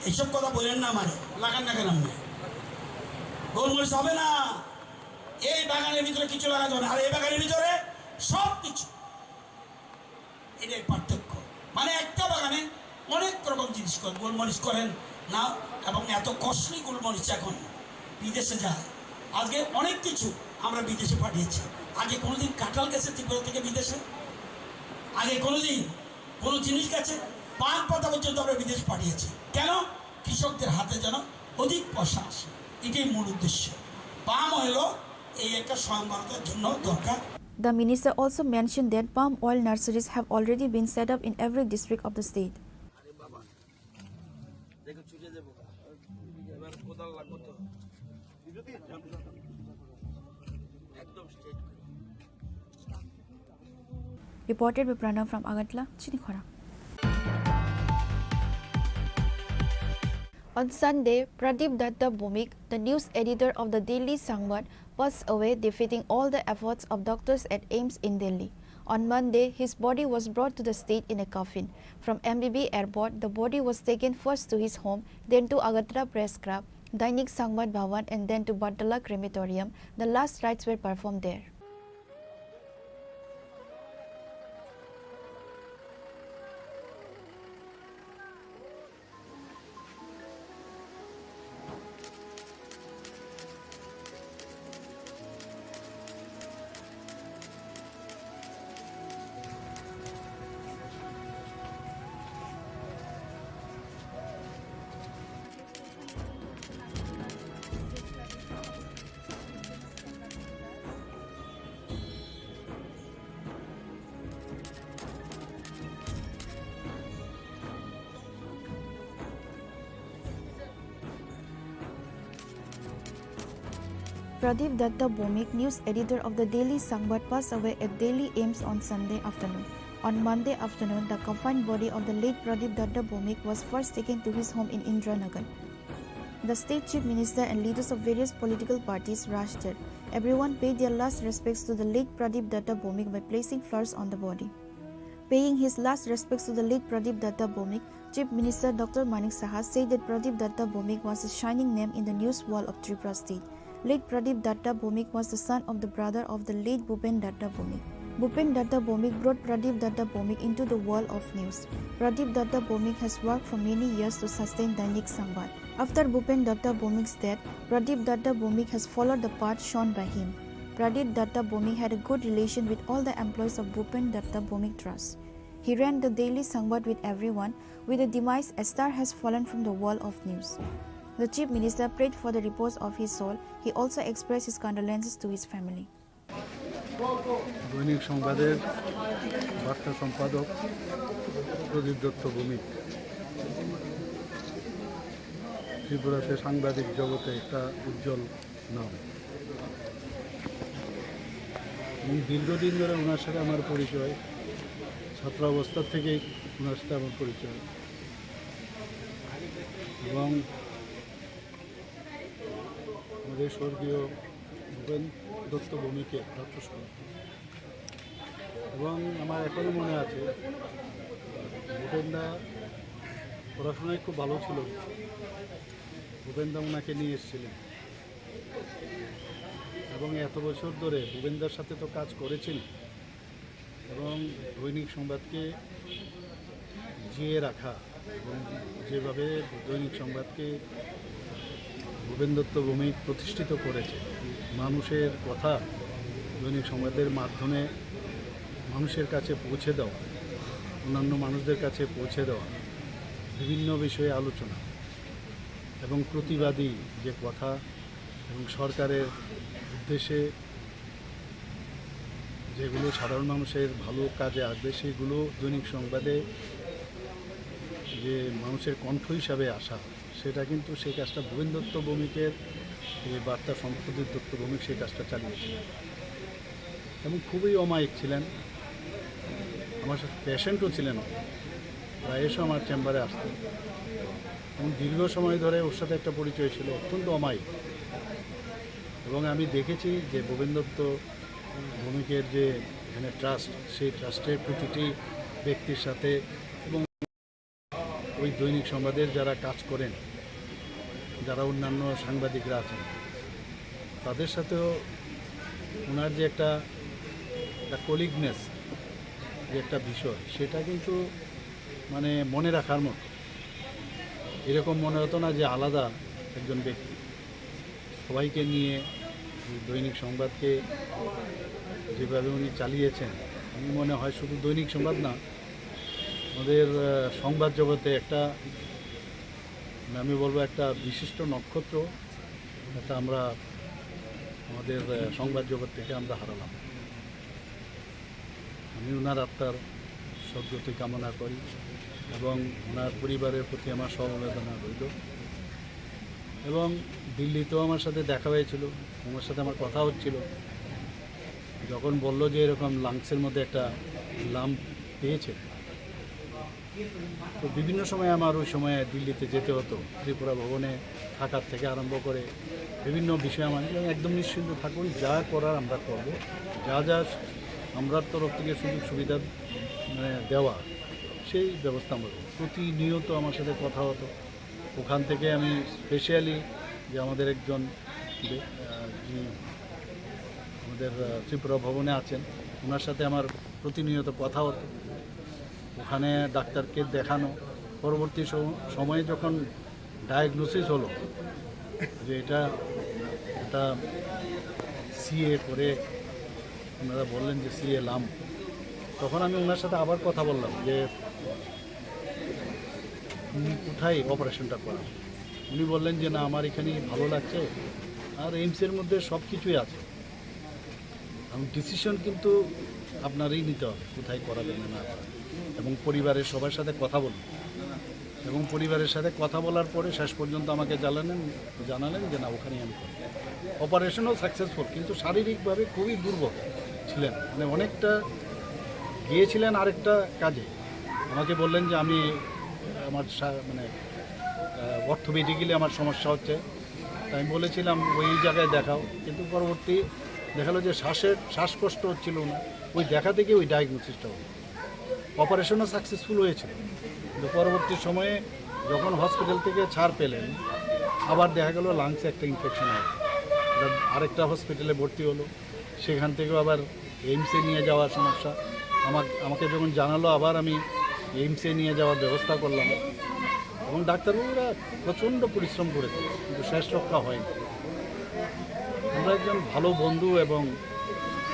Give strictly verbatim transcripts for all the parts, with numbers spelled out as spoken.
এইসব কথা বলেন না আমারে, লাগান না কেন আপনি? গোলমরিচ হবে না, এই বাগানের ভিতরে কিছু লাগা যাবে না, আর এই বাগানের ভিতরে সব কিছু। এটাই পার্থক্য। মানে একটা বাগানে অনেক রকম জিনিস করেন, গোলমরিচ করেন না, এবং এত কস্টলি গোলমরিচ এখন বিদেশে যায়। আজকে অনেক কিছু আমরা বিদেশে পাঠিয়েছি। আগে কোনোদিন কাঁঠাল গেছে ত্রিপুরা থেকে বিদেশে? আগে কোনোদিন কোনো জিনিস গেছে? পান পাতা পর্যন্ত আমরা বিদেশ পাঠিয়েছি। কেন? কৃষকদের হাতে যেন অধিক পয়সা আসে, এটাই মূল উদ্দেশ্য। পাম অয়েলও এই একটা স্বয়ং ভারতের জন্য দরকার। The minister also mentioned that palm oil nurseries have already been set up in every district of the state. আরে বাবা, দেখো ছুটে যাবো। এবার কোদাল লাগবো তো। একদম straight. Reported by Pranav from Agartala, Chinikhora. On Sunday, Pradip Datta Bhowmik, the news editor of the Daily Sangbad, passed away, defeating all the efforts of doctors at AIIMS in Delhi. On Monday, his body was brought to the state in a coffin. From M B B airport, the body was taken first to his home, then to Agartala Press Club, Dainik Sangbad Bhavan, and then to Bartala Crematorium. The last rites were performed there. Pradip Datta Bhowmik, news editor of the Daily Sangbad, passed away at Delhi AIIMS on Sunday afternoon. On Monday afternoon, the confined body of the late Pradip Datta Bhowmik was first taken to his home in Indiranagar. The state chief minister and leaders of various political parties rushed there. Everyone paid their last respects to the late Pradip Datta Bhowmik by placing flowers on the body. Paying his last respects to the late Pradip Datta Bhowmik, Chief Minister Doctor Manik Saha said that Pradip Datta Bhowmik was a shining name in the news world of Tripura state. Late Pradip Datta Bhowmik was the son of the brother of the late Bhupen Datta Bhowmik. Bhupen Datta Bhowmik brought Pradip Datta Bhowmik into the world of news. Pradip Datta Bhowmik has worked for many years to sustain Dainik Sangbad. After Bhupen Datta Bhowmik's death, Pradip Datta Bhowmik has followed the path shown by him. Pradip Datta Bhowmik had a good relation with all the employees of Bhupen Datta Bhowmik Trust. He ran the Daily Sangbad with everyone. With the demise, a star has fallen from the world of news. The Chief Minister prayed for the repose of his soul. He also expressed his condolences to his family. দৈনিক সংবাদের বার্তা সম্পাদক প্রদীপ দত্ত ভৌমিক ত্রিপুরাতে সাংবাদিক জগতে একটা উজ্জ্বল নাম। এবং দীর্ঘদিন ধরে ওনার সাথে আমার পরিচয়, ছাত্রাবস্থা থেকেই ওনার সাথে আমার পরিচয়। এবং আমাদের স্বর্গীয় ভূপেন দত্ত ভৌমিকের প্রাতঃস্মরণ। এবং আমার এখনো মনে আছে, ভূপেনদা পড়াশোনায় খুব ভালো ছিল। ভূপেনদা ওনাকে নিয়ে এসেছিলেন এবং এত বছর ধরে ভূপেনদার সাথে তো কাজ করেছেন এবং দৈনিক সংবাদকে জিয়ে রাখা এবং যেভাবে দৈনিক সংবাদকে ভূপেন দত্ত ভৌমিক প্রতিষ্ঠিত করেছে, মানুষের কথা দৈনিক সংবাদের মাধ্যমে মানুষের কাছে পৌঁছে দেওয়া, অন্যান্য মানুষদের কাছে পৌঁছে দেওয়া, বিভিন্ন বিষয়ে আলোচনা এবং প্রতিবাদী যে কথা এবং সরকারের উদ্দেশ্যে যেগুলো সাধারণ মানুষের ভালো কাজে আসবে, সেগুলো দৈনিক সংবাদে যে মানুষের কণ্ঠ হিসাবে আসা, সেটা কিন্তু সেই কাজটা ভূপেন দত্ত ভৌমিকের, এই বার্তা সম্পাদক দত্ত ভৌমিক সেই কাজটা চালিয়েছিলেন এবং খুবই অমায়িক ছিলেন। আমার সাথে পেশেন্টও ছিলেন, প্রায় এসে আমার চেম্বারে আসতেন এবং দীর্ঘ সময় ধরে ওর সাথে একটা পরিচয় ছিল, অত্যন্ত অমায়িক। এবং আমি দেখেছি যে ভূপেন দত্ত ভৌমিকের যে এখানে ট্রাস্ট, সেই ট্রাস্টের প্রতিটি ব্যক্তির সাথে এবং ওই দৈনিক সংবাদের যারা কাজ করেন, যারা অন্যান্য সাংবাদিকরা আছেন, তাদের সাথেও ওনার যে একটা, একটা কলিগনেস, যে একটা বিষয়, সেটা কিন্তু মানে মনে রাখার মতো। এরকম মনে হতো না যে আলাদা একজন ব্যক্তি। সবাইকে নিয়ে এই দৈনিক সংবাদকে যেভাবে উনি চালিয়েছেন, আমি মনে হয় শুধু দৈনিক সংবাদ না, আমাদের, আহ, সংবাদ জগতে একটা, মানে, আমি বলবো একটা বিশিষ্ট নক্ষত্র, একটা আমরা আমাদের, আহ, সংবাদ জগৎ থেকে আমরা হারালাম। আমি ওনার আত্মার সদ্গতি কামনা করি এবং ওনার পরিবারের প্রতি আমার সমবেদনা রইল। এবং দিল্লিতেও আমার সাথে দেখা হয়েছিল, ওনার সাথে আমার কথা হচ্ছিল। যখন বলল যে এরকম লাংসের মধ্যে একটা লাম্প পেয়েছে, তো বিভিন্ন সময় আমার ওই সময় দিল্লিতে যেতে হতো, ত্রিপুরা ভবনে থাকার থেকে আরম্ভ করে বিভিন্ন বিষয়ে আমার একদম নিশ্চিন্ত থাকুন, যা করার আমরা করব, যা যা আমরার তরফ থেকে সুযোগ সুবিধা, মানে, দেওয়া, সেই ব্যবস্থা আমরা করব। প্রতিনিয়ত আমার সাথে কথা হতো। ওখান থেকে আমি স্পেশালি যে আমাদের একজন বে-, আহ, যিনি আমাদের, আহ, ত্রিপুরা ভবনে আছেন, ওনার সাথে আমার প্রতিনিয়ত কথা হতো। ওখানে ডাক্তারকে দেখানো, পরবর্তী সম-, সময়ে যখন ডায়াগনোসিস হলো যে এটা একটা সিএ করে, ওনারা বললেন যে সিএ লাম, তখন আমি ওনার সাথে আবার কথা বললাম যে তুমি কোথায় অপারেশনটা করাও? উনি বললেন যে না, আমার এখানেই ভালো লাগছে, আর এইমসের মধ্যে সব কিছুই আছে। এবং ডিসিশন কিন্তু আপনারই নিতে হবে কোথায় করাবেন না না করাবেন। এবং পরিবারের সবার সাথে কথা বলুন, এবং পরিবারের সাথে কথা বলার পরে শেষ পর্যন্ত আমাকে জানালেন জানালেন যে না, ওখানেই আমি করব। অপারেশনও সাকসেসফুল, কিন্তু শারীরিকভাবে খুবই দুর্বল ছিলেন, মানে অনেকটা গিয়েছিলেন আরেকটা কাজে। আমাকে বললেন যে আমি আমার সা- মানে অর্থোপেডিক্যালি আমার সমস্যা হচ্ছে। তাই আমি বলেছিলাম ওই জায়গায় দেখাও, কিন্তু পরবর্তী দেখালো যে শ্বাসের শ্বাসকষ্ট হচ্ছিল না, ওই দেখা থেকে ওই ডায়াগনোসিসটা হলো। অপারেশনও সাকসেসফুল হয়েছিল, কিন্তু পরবর্তী সময়ে যখন হসপিটাল থেকে ছাড় পেলেন, আবার দেখা গেল লাংসে একটা ইনফেকশন হলো। এবার আরেকটা হসপিটালে ভর্তি হলো, সেখান থেকেও আবার এইমসে নিয়ে যাওয়ার সমস্যা। আমাকে আমাকে যখন জানালো, আবার আমি এইমসে নিয়ে যাওয়ার ব্যবস্থা করলাম। এবং ডাক্তারবাবুরা প্রচণ্ড পরিশ্রম করেছে, কিন্তু শেষ রক্ষা হয়নি। আমরা একজন ভালো বন্ধু এবং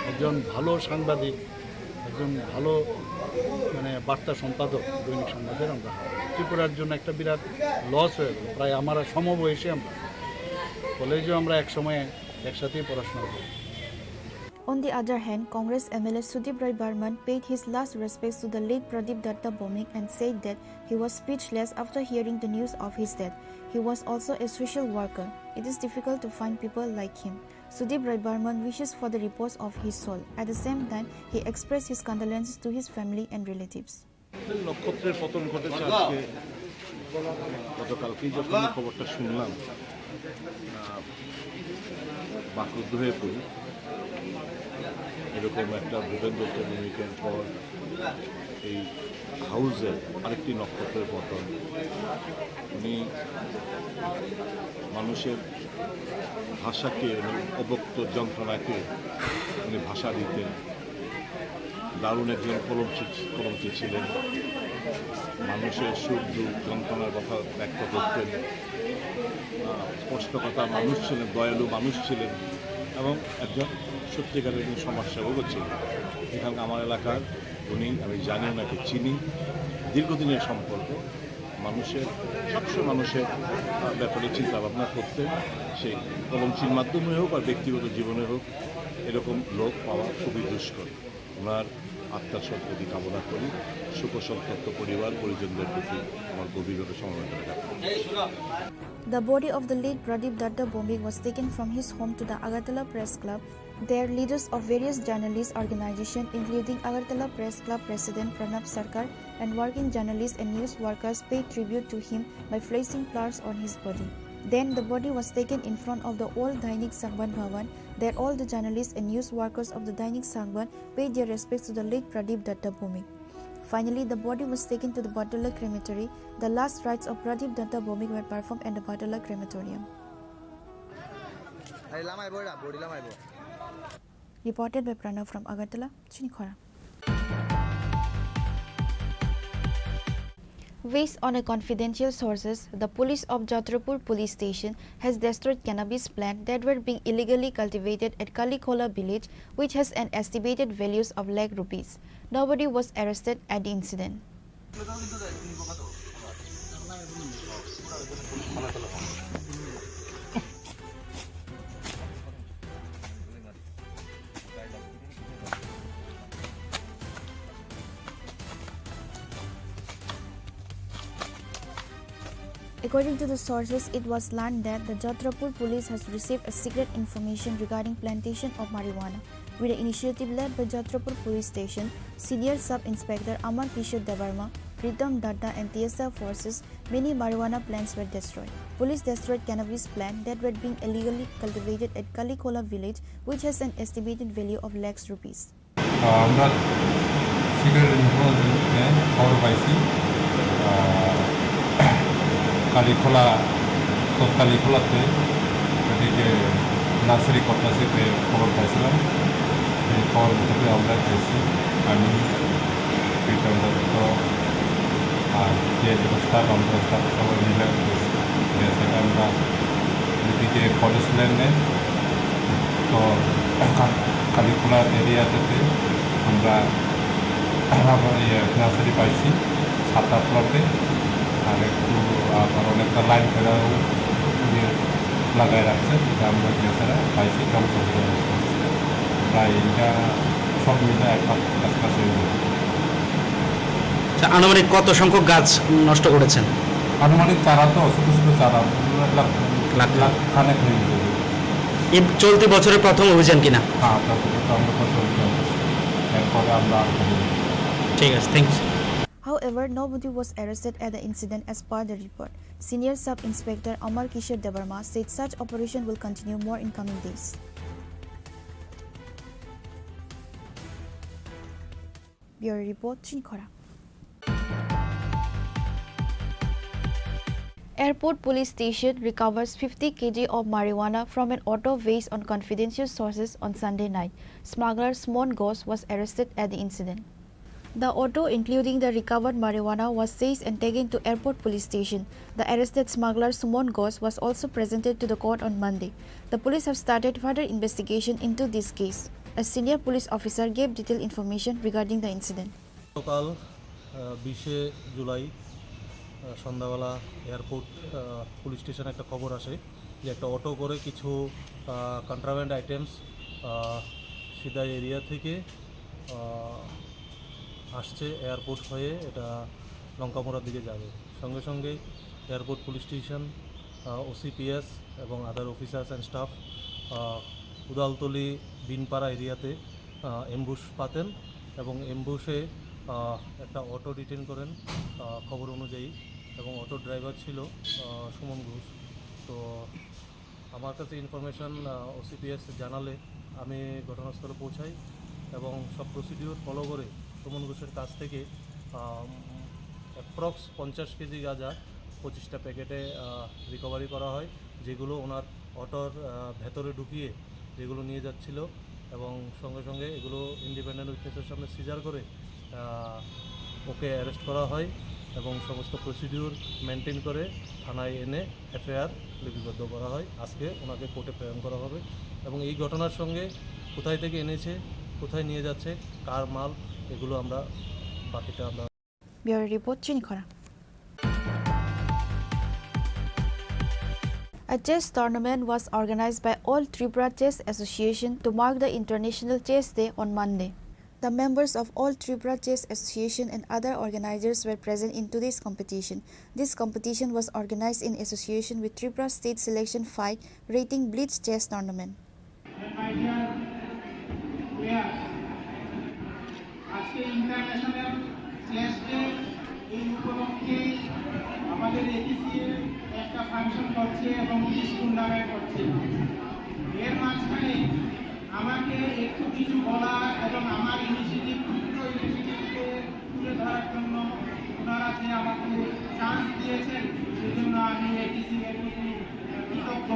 একজন ভালো সাংবাদিক, একজন ভালো, মানে, বার্তা সম্পাদক দৈনিক সংবাদের আমরা হারালাম। ত্রিপুরার জন্য একটা বিরাট লস হয়ে গেল। প্রায় আমার সমবয়সী আমরা, কলেজেও আমরা একসময় একসাথেই পড়াশোনা করি। On the other hand, Congress M L A Sudip Roy Barman paid his last respects to the late Pradip Datta Bhowmik and said that he was speechless after hearing the news of his death. He was also a social worker. It is difficult to find people like him. Sudip Roy Barman wishes for the repose of his soul. At the same time, he expressed his condolences to his family and relatives. নক্ষত্রের পতন ঘটেছে আজকে, গতকালকেই যখন এই খবরটা শুনলাম, আহ, বাকরুদ্ধ হয়ে পড়ি। এরকম একটা ভূপেন দত্ত ভৌমিকের পর এই হাউসের আরেকটি নক্ষত্রের পতন। উনি মানুষের ভাষাকে, উনি অব্যক্ত যন্ত্রণাকে উনি ভাষা দিতেন। দারুণ একজন কলমচি কলমচি ছিলেন। মানুষের সুখ দুঃখ যন্ত্রণার কথা ব্যক্ত করতেন। আহ, স্পষ্টকথা মানুষ ছিলেন, দয়ালু মানুষ ছিলেন এবং একজন সত্যিকারের একজন সমাজসেবকও ছিলেন। এখানকার আমার এলাকার উনি, আমি জানি ওনাকে চিনি, দীর্ঘদিনের সম্পর্ক। মানুষের, সবসময় মানুষের, আহ, ব্যাপারে চিন্তা ভাবনা করতেন। সেই কলমচির মাধ্যমে হোক আর ব্যক্তিগত জীবনে হোক, এরকম লোক পাওয়া খুবই দুষ্কর। ওনার আত্মার সদ্গতি কামনা করি। শোকসন্তপ্ত পরিবার পরিজনদের প্রতি আমার গভীরভাবে সমবেদনা জ্ঞাপন করছি। The body of the late Pradip Datta Bhowmik was taken from his home to the Agartala Press Club. There, leaders of various journalist organizations, including Agartala Press Club President Pranab Sarkar and working journalists and news workers, paid tribute to him by placing flowers on his body. Then, the body was taken in front of the old Dainik Sangbad Bhavan. There, all the journalists and news workers of the Dainik Sangbad paid their respects to the late Pradip Datta Bhowmik. Finally, the body was taken to the Batala crematory. The last rites of Pradip Datta Bhowmik were performed at the Batala crematorium. Ari lamai bo da, body lamai bo. Reported by Pranav from Agartala, Chini Khorang. Based on a confidential sources, the police of Chhatrapur police station has destroyed cannabis plant that were being illegally cultivated at Kalikhola village, which has an estimated values of lakh rupees. Nobody was arrested at the incident. According to the sources, it was learned that the Chhatrapur police has received a secret information regarding plantation of marijuana. With the initiative led by Chhatrapur Police Station, Senior Sub Inspector Amar Kishore Debbarma, Pritam Datta and T S F forces, many marijuana plants were destroyed. Police destroyed cannabis plant that were being illegally cultivated at Kalikhola village, which has an estimated value of lakhs rupees. আহ, আমরা সিক্রেট ইনফরমেশনে খবর পাইছি, আহ, কালীখোলা, কালীখোলাতে ওদিকে নার্সারি করতেছে, খবর পাইছিলাম। এই খবর মোতাবেক আমরা গেছি, আমি প্রীতম দত্ত আর যে যত স্টাফ, আমরা স্টাফ সবাই মিলে গেছি। গেছে আমরা এদিকে কলেজ লেনে তো কা-, কালীখোলা এরিয়াতে আমরা আবার ইয়ে নার্সারি পাইছি সাতটা প্লটে, আর একটু আবার অনেকটা লাইন করেও ইয়ে লাগাই রাখছে, যেটা আমরা গিয়ে ছাড়া পাইছি ধ্বংস হয়ে গেছে। প্রায় এটা সব মিলে এক লাখ কাছাকাছি হয়ে যাবে। আচ্ছা, আনুমানিক কত সংখ্যক গাছ নষ্ট করেছেন? আনুমানিক চারা তো ছোট ছোট চারা, লাখ লাখ। লাখ খানেক হয়ে যাবে। এই চলতি বছরের প্রথম অভিযান কিনা? হ্যাঁ, প্রথম তো আমরা প্রথম অভিযান করছি। এরপরে আমরা আর করি। ঠিক আছে, thank you. However, nobody was arrested at the incident as per the report. Senior Sub Inspector Amar Kishore Debbarma said such operation will continue more in coming days. Bureau Report, Chini Khorang. Airport Police Station recovers fifty kilograms of marijuana from an auto based on confidential sources on Sunday night. Smuggler Sumon Ghosh was arrested at the incident. The auto, including the recovered marijuana, was seized and taken to Airport Police Station. The arrested smuggler Sumon Ghosh was also presented to the court on Monday. The police have started further investigation into this case. A senior police officer gave detailed information regarding the incident. গতকাল, আহ, বিশে জুলাই, আহ, সন্ধ্যাবেলা এয়ারপোর্ট, আহ, পুলিশ স্টেশনে একটা খবর আসে যে একটা অটো করে কিছু, আহ, কন্ট্রাব্যান্ড আইটেমস, আহ, সিধা এরিয়া থেকে, আহ, আসছে এয়ারপোর্ট হয়ে, এটা লঙ্কামোড়ার দিকে যাবে। সঙ্গে সঙ্গে এয়ারপোর্ট পুলিশ স্টেশন, আহ, ওসিপিএস এবং আদার অফিসার্স অ্যান্ড স্টাফ, আহ, উদালতলি বিনপাড়া এরিয়াতে, আহ, অ্যাম্বুশ পাতেন এবং অ্যাম্বুশে, আহ, একটা অটো ডিটেন করেন, আহ, খবর অনুযায়ী, এবং অটো ড্রাইভার ছিল, আহ, সুমন ঘোষ। তো আমার কাছে ইনফরমেশন, আহ, ওসিপিএস জানালে আমি ঘটনাস্থলে পৌঁছাই এবং সব প্রসিডিউর ফলো করে সুমন ঘোষের কাছ থেকে, আহ, অ্যাপ্রক্স পঞ্চাশ কেজি গাঁজা পঁচিশটা প্যাকেটে, আহ, রিকভারি করা হয়, যেগুলো ওনার অটোর, আহ, ভেতরে ঢুকিয়ে যেগুলো নিয়ে যাচ্ছিল এবং সঙ্গে সঙ্গে এগুলো ইন্ডিপেন্ডেন্ট উইটনেসের সামনে সিজার করে, আহ, ওকে অ্যারেস্ট করা হয় এবং সমস্ত প্রসিডিউর মেনটেন করে থানায় এনে এফআইআর লিপিবদ্ধ করা হয়। আজকে ওনাকে কোর্টে প্রেরণ করা হবে এবং এই ঘটনার সঙ্গে কোথায় থেকে এনেছে, কোথায় নিয়ে যাচ্ছে, কার মাল, এগুলো আমরা বাকিটা আমরা Bureau Report, Chini Khorang. A chess tournament was organized by All Tripura Chess Association to mark the International Chess Day on Monday. The members of All Tripura Chess Association and other organizers were present in today's competition. This competition was organized in association with Tripura State Selection five Rating Blitz Chess Tournament. And my dear players, আজকে international chess day, এই উপলক্ষে আমাদের এটিসিএ একটা ফাংশন করছে এবং quiz tournament করছে। এর মাঝখানে আমাকে একটু কিছু বলা এবং আমার ইনিশিয়েটিভ, ক্ষুদ্র ইনিশিয়েটিভকে তুলে ধরার জন্য ওনারা যে আমাকে চান্স দিয়েছেন, সেজন্য আমি এডিসি এর প্রতি কৃতজ্ঞ।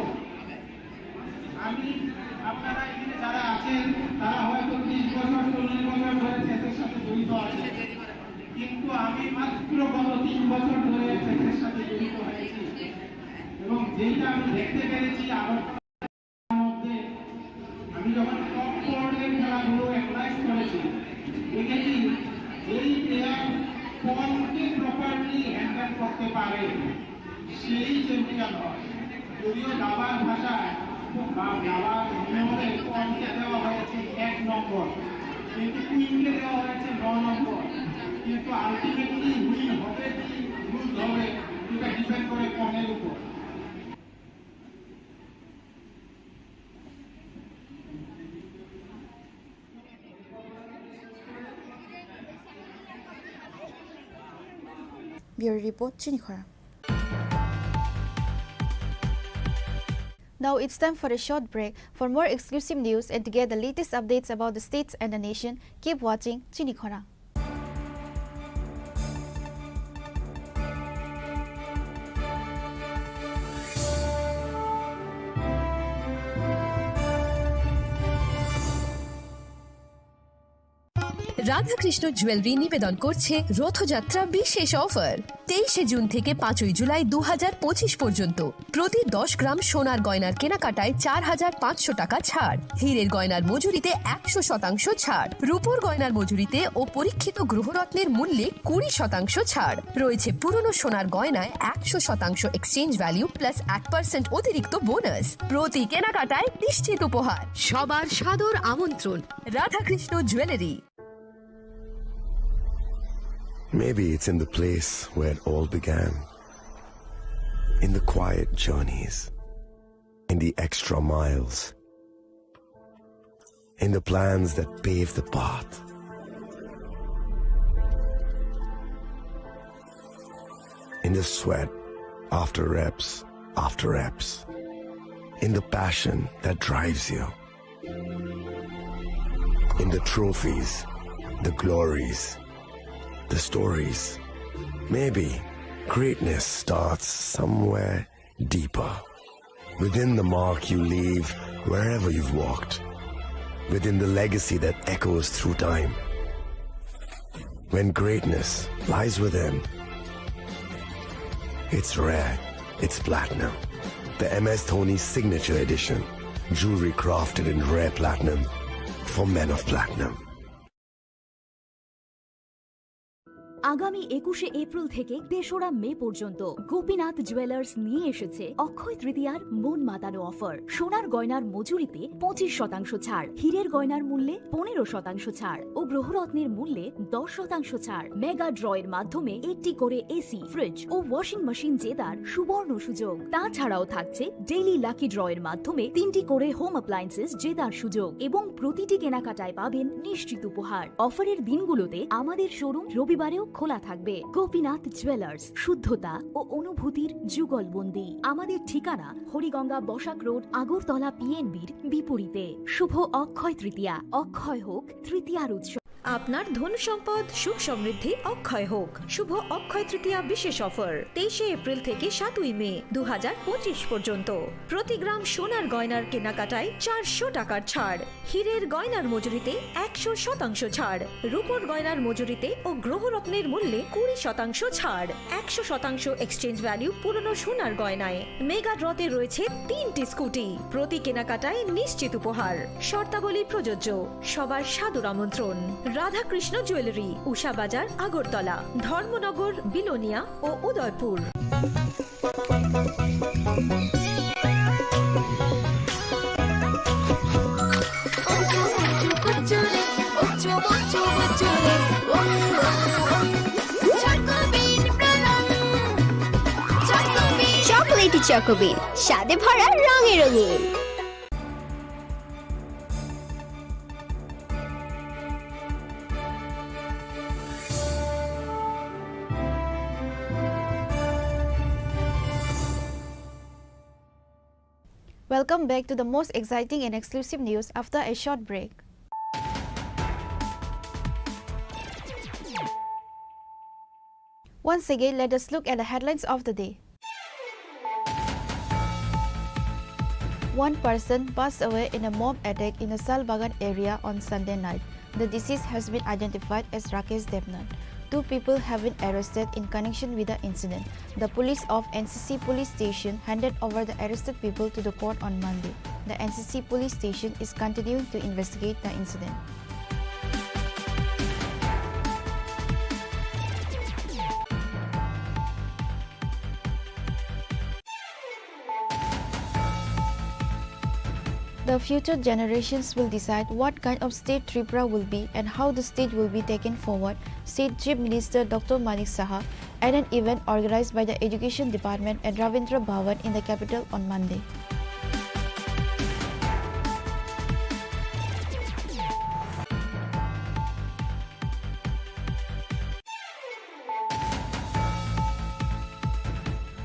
আমি, আপনারা এখানে যারা আছেন, তারা হয়তো ত্রিশ বছর, চল্লিশ বছর ধরে চেসের সাথে জড়িত আছেন, কিন্তু আমি মাত্র গত তিন বছর ধরে চেসের সাথে জড়িত হয়েছি। এবং যেটা আমি দেখতে পেরেছি, আমার মধ্যে আমি যখন টপ ফোর্ডের খেলাগুলো অ্যানালাইজ করেছি, দেখেছি যেই প্লেয়ার পনকে প্রপারলি হ্যান্ডেল করতে পারে, সেই চ্যাম্পিয়ন হয়। যদিও দাবার ভাষায় বা দাবার নিয়মে পনকে দেওয়া হয়েছে এক নম্বর, কিন্তু কুইনকে দেওয়া হয়েছে ন নম্বর। কিন্তু আলটিমেটলি উইন হবে কি লুজ হবে, সেটা ডিপেন্ড করে পনের উপর। Bureau Report, Chini Khorang. Now it's time for a short break. For more exclusive news and to get the latest updates about the states and the nation, keep watching Chini Khorang. Radhakrishna jewellery নিবেদন করছে রথযাত্রা বিশেষ অফার। তেইশে জুন থেকে পাঁচই জুলাই দু হাজার পঁচিশ পর্যন্ত প্রতি দশ গ্রাম সোনার গয়নার কেনাকাটায় চার হাজার পাঁচশো টাকা ছাড়, হীরের গয়নার মজুরিতে একশো শতাংশ ছাড়, রূপোর গয়নার মজুরিতে ও পরীক্ষিত গ্রহরত্নের মূল্যে কুড়ি শতাংশ ছাড়। রয়েছে পুরনো সোনার গয়নায় একশো শতাংশ এক্সচেঞ্জ ভ্যালু প্লাস এক পার্সেন্ট অতিরিক্ত বোনাস। প্রতি কেনাকাটায় নিশ্চিত উপহার। সবার সাদর আমন্ত্রণ Radhakrishna jewellery. Maybe it's in the place where it all began. In the quiet journeys, in the extra miles, in the plans that pave the path, in the sweat after reps after reps, in the passion that drives you. In the trophies, the glories, the stories. Maybe greatness starts somewhere deeper. Within the mark you leave wherever you've walked. Within the legacy that echoes through time. When greatness lies within, it's rare, it's platinum. The M S Dhoni Signature Edition. Jewelry crafted in rare platinum for men of platinum. আগামী একুশে এপ্রিল থেকে তেসরা মে পর্যন্ত গোপীনাথ জুয়েলার্স নিয়ে এসেছে অক্ষয় তৃতীয়ার মন মাতানো অফার। সোনার গয়নার মজুরিতে পঁচিশ শতাংশ ছাড়, হীরের গয়নার মূল্যে পনেরো শতাংশ ছাড় ও গ্রহরত্নের মূল্যে দশ শতাংশ ছাড়। মেগা ড্রয়ের মাধ্যমে একটি করে এসি, ফ্রিজ ও ওয়াশিং মেশিন জেতার সুবর্ণ সুযোগ। তাছাড়াও থাকছে ডেইলি লাকি ড্রয়ের মাধ্যমে তিনটি করে হোম অ্যাপ্লায়েন্সেস জেতার সুযোগ এবং প্রতিটি কেনাকাটায় পাবেন নিশ্চিত উপহার। অফারের দিনগুলোতে আমাদের শোরুম রবিবারেও খোলা থাকবে। গোপীনাথ জুয়েলার্স, শুদ্ধতা ও অনুভূতির যুগলবন্দি। আমাদের ঠিকানা হরিগঙ্গা বসাক রোড, আগরতলা পিএনবির বিপরীতে। শুভ অক্ষয় তৃতীয়া, অক্ষয় হোক তৃতীয়ার উৎসব। আপনার ধন সম্পদ সুখ সমৃদ্ধি অক্ষয় হোক। শুভ অক্ষয় তৃতীয়া বিশেষ অফার, তেইশে এপ্রিল থেকে সাতই মে দু হাজার পঁচিশ পর্যন্ত। প্রতি গ্রাম সোনার গয়নার কেনাকাটায় চারশো টাকার ছাড়, হীরের গয়নার মজুরিতে একশো শতাংশ ছাড়, রূপোর গয়নার মজুরিতে ও গ্রহরত্নের মূল্যে কুড়ি শতাংশ ছাড়, একশো শতাংশ এক্সচেঞ্জ ভ্যালু পুরনো সোনার গয়নায়। মেগা ড্রতে রয়েছে তিনটি স্কুটি, প্রতি কেনাকাটায় নিশ্চিত উপহার। শর্তাবলী প্রযোজ্য। সবার সাদর আমন্ত্রণ। রাধাকৃষ্ণ জুয়েলারি, উষা বাজার, আগরতলা, ধর্মনগর, বিলোনিয়া ও উদয়পুর। চকোলেটি চকোবিন, স্বাদে ভরা, রঙে রঙিন। Welcome back to the most exciting and exclusive news after a short break. Once again, let us look at the headlines of the day. One person passed away in a mob attack in the Salbagan area on Sunday night. The deceased has been identified as Rakesh Debnath. Two people have been arrested in connection with the incident. The police of N C C police station handed over the arrested people to the court on Monday. The N C C police station is continuing to investigate the incident. The future generations will decide what kind of state Tripura will be and how the state will be taken forward, said Chief Minister Doctor Manik Saha at an event organized by the Education Department at Ravindra Bhavan in the capital on Monday.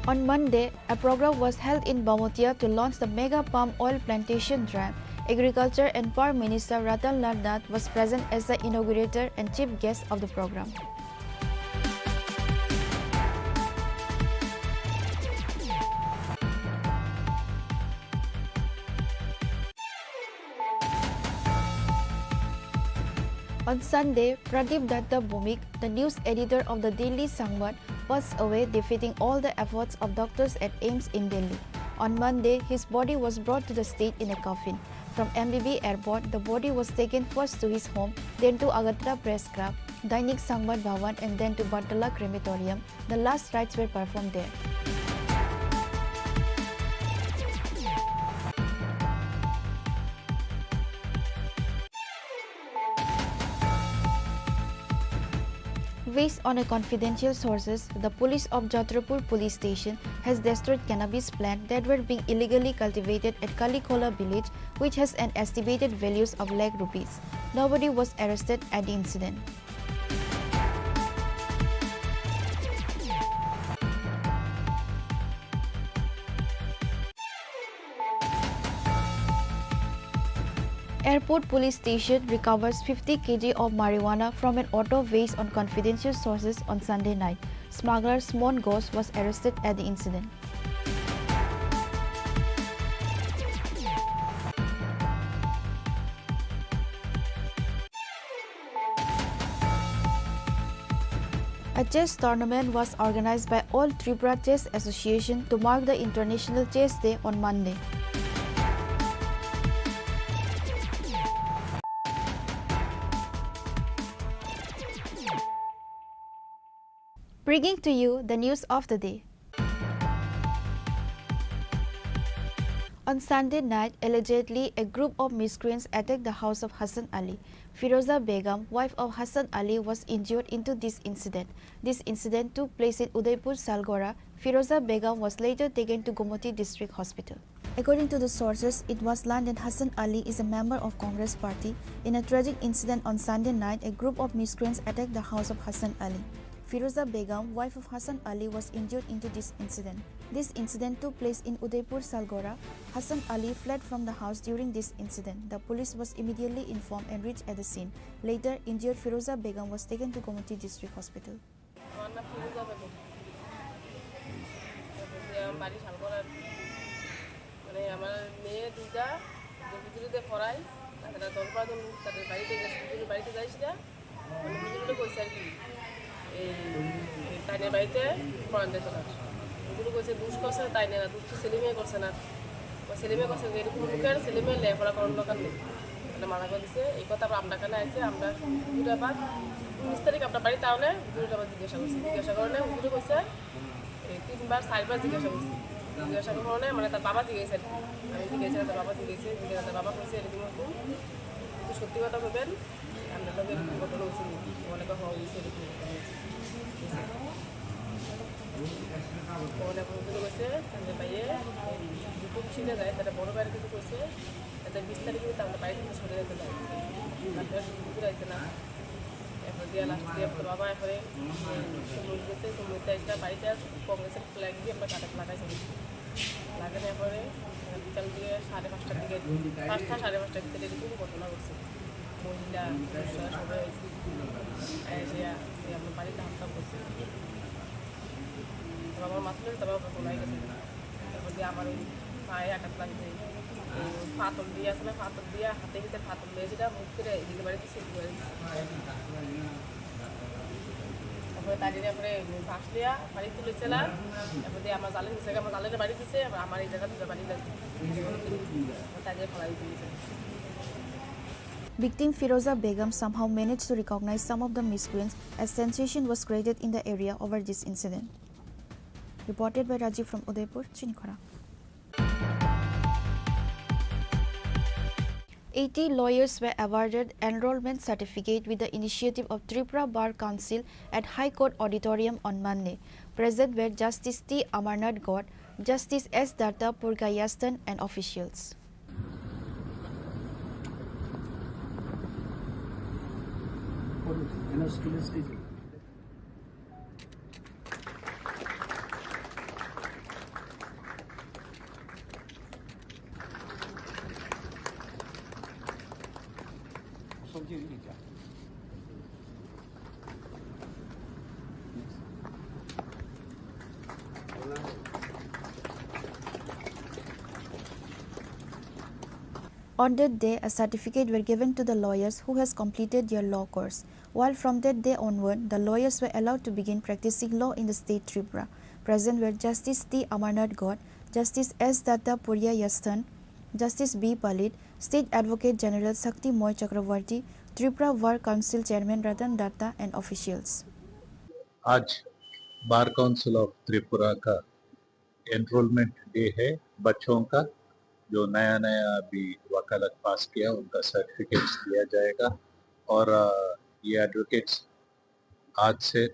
On Monday, a program was held in Bamotia to launch the mega palm oil plantation drive. Agriculture and Power Minister Ratan Lal Nath was present as the inaugurator and chief guest of the program. On Sunday, Pradip Datta Bhowmik, the news editor of the Daily Sangbad, passed away, defeating all the efforts of doctors at AIIMS in Delhi. On Monday, his body was brought to the state in a coffin. From M B B airport, the body was taken first to his home, then to Agartala Press Club, Dainik Sangbad Bhavan, and then to Bartala Crematorium. The last rites were performed there. Based on a confidential sources, the police of Chhatrapur police station has destroyed cannabis plant that were being illegally cultivated at Kalikola village, which has an estimated values of lakh rupees. Nobody was arrested at the incident. Airport police station recovers fifty K G of marijuana from an auto based on confidential sources on Sunday night. Smuggler Smon Ghosh was arrested at the incident. A chess tournament was organized by All Tripura Chess Association to mark the International Chess Day on Monday. Bringing to you the news of the day. On Sunday night, allegedly, a group of miscreants attacked the house of Hassan Ali. Firoza Begum, wife of Hassan Ali, was injured into this incident. This incident took place in Udaipur, Salgora. Firoza Begum was later taken to Gomati District Hospital. According to the sources, it was learned that Hassan Ali is a member of Congress party. In a tragic incident on Sunday night, a group of miscreants attacked the house of Hassan Ali. Firoza Begum, wife of Hassan Ali, was injured into this incident. This incident took place in Udaipur, Salgora. Hassan Ali fled from the house during this incident. The police was immediately informed and reached at the scene. Later, injured Firoza Begum was taken to Gomati District Hospital. আমার নাম ফিরোজা বেগম। তারপরে আমার বাড়ি শালগড়ার, মানে, আমার মেয়ে দুইটা, যে হুজুরিতে পড়াই, তারা দশ বারো জন তাদের বাড়িতে গেছে, হুজুরের বাড়িতে যাই সেটা, মানে, হুজুরে কইছে আর কি, এই তাইনের বাড়িতে পড়ান যেত না। হুজুরে কইছে, "দুষ করছে তাই না, দুষ তো সেলিমে করছে না।" ও সেলিমে কইছে যে এরকম মুখে আর সেলিমে লেখাপড়া করার দরকার নেই। মানে মানা করে দিছে। এই কথা আবার আমরা কানে আইছে, আমরা হুজুরে আবার উনিশ তারিখ আমরা বাড়ি তাহলে হুজুরে আবার জিজ্ঞাসা করছি। জিজ্ঞাসা করলে হুজুরে কইছে, এই তিনবার চারবার জিজ্ঞাসা করছি। জিজ্ঞাসা করার কারণে মানে তার বাবা জিজ্ঞাসা আর কি। আমি জিজ্ঞাসা, তার বাবা জিজ্ঞাসা, জিজ্ঞাসা, তার বাবা কইছে এরকম এরকম। কিন্তু সত্যি কথা বলবেন, আমরা তো এরকম ঘটনা হচ্ছে নি। অনেকে হওয়া হয়েছে এরকম ঘটনা হচ্ছে। অনেক ঘটনা হয়েছে, তাদের ভাইয়ে দুটো মিশিয়ে যায়, তারা বড় ভাইয়ের কিছু কইছে, তাদের বিশ তারিখে তারা বাইরে থেকে সরে যেতে দেয়। তারপরে শুধু ঘুরে আসে না। এরপর দিয়া লাস্ট দিয়া তো বাবা এরপরে মরে গেছে, তো মরতে একটা বাড়িতে আর কংগ্রেসের ফ্ল্যাগ দিয়ে আমরা কাটাতে লাগাইছি। লাগানোর পরে বিকাল দিয়ে সাড়ে পাঁচটার দিকে, পাঁচটা সাড়ে পাঁচটার ভিতরে এরকম ঘটনা ঘটছে। মহিলা, পুরুষরা সবাই এসে, এসে এই আমরা বাড়িতে হামলা করছে। আমার মাথা ধরে তারপর আমার বোন হয়ে গেছে। তারপর দিয়ে আমার ওই পায়ে আঘাত লাগবে, ওই ফাতল দিয়ে আছে না, ফাতল দিয়ে হাতে হিতে ফাতল দিয়ে যেটা মুখ করে এদিকে বাড়ি দিচ্ছে, এদিকে বাড়ি দিচ্ছে। তারপরে তার জন্য পরে বাঁশ লিয়া বাড়ি তুলেছিলাম। তারপর দিয়ে আমার জালে নিচে, আমার জালে বাড়ি দিচ্ছে, আবার আমার এই জায়গা দুটো বাড়ি লাগছে। তার জন্য ফলাই তুলেছে। Victim Firoza Begum somehow managed to recognize some of the miscreants as sensation was created in the area over this incident. Reported by Rajiv from Udaipur, Chinikhara. Eighty lawyers were awarded enrollment certificate with the initiative of Tripura Bar Council at High Court Auditorium on Monday. Present were Justice T Amarnath God, Justice S Datta Purga Yastan and officials. On that day, a certificate were given to the lawyers who has completed their law course. While from that day onward, the lawyers were allowed to begin practicing law in the state Tripura. Present were Justice T Amarnath God, Justice S Datta Purya Yasthan, Justice B Palit, State Advocate General Shakti Moy Chakravarti, Tripura Bar Council Chairman Ratan Datta and officials. आज bar council of Tripura का enrolment day है बच्चों का। जो नया नया अभी वकालत पास किया, उनका सर्टिफिकेट्स दिया जाएगा और, अ, ये एडवोकेट्स आज से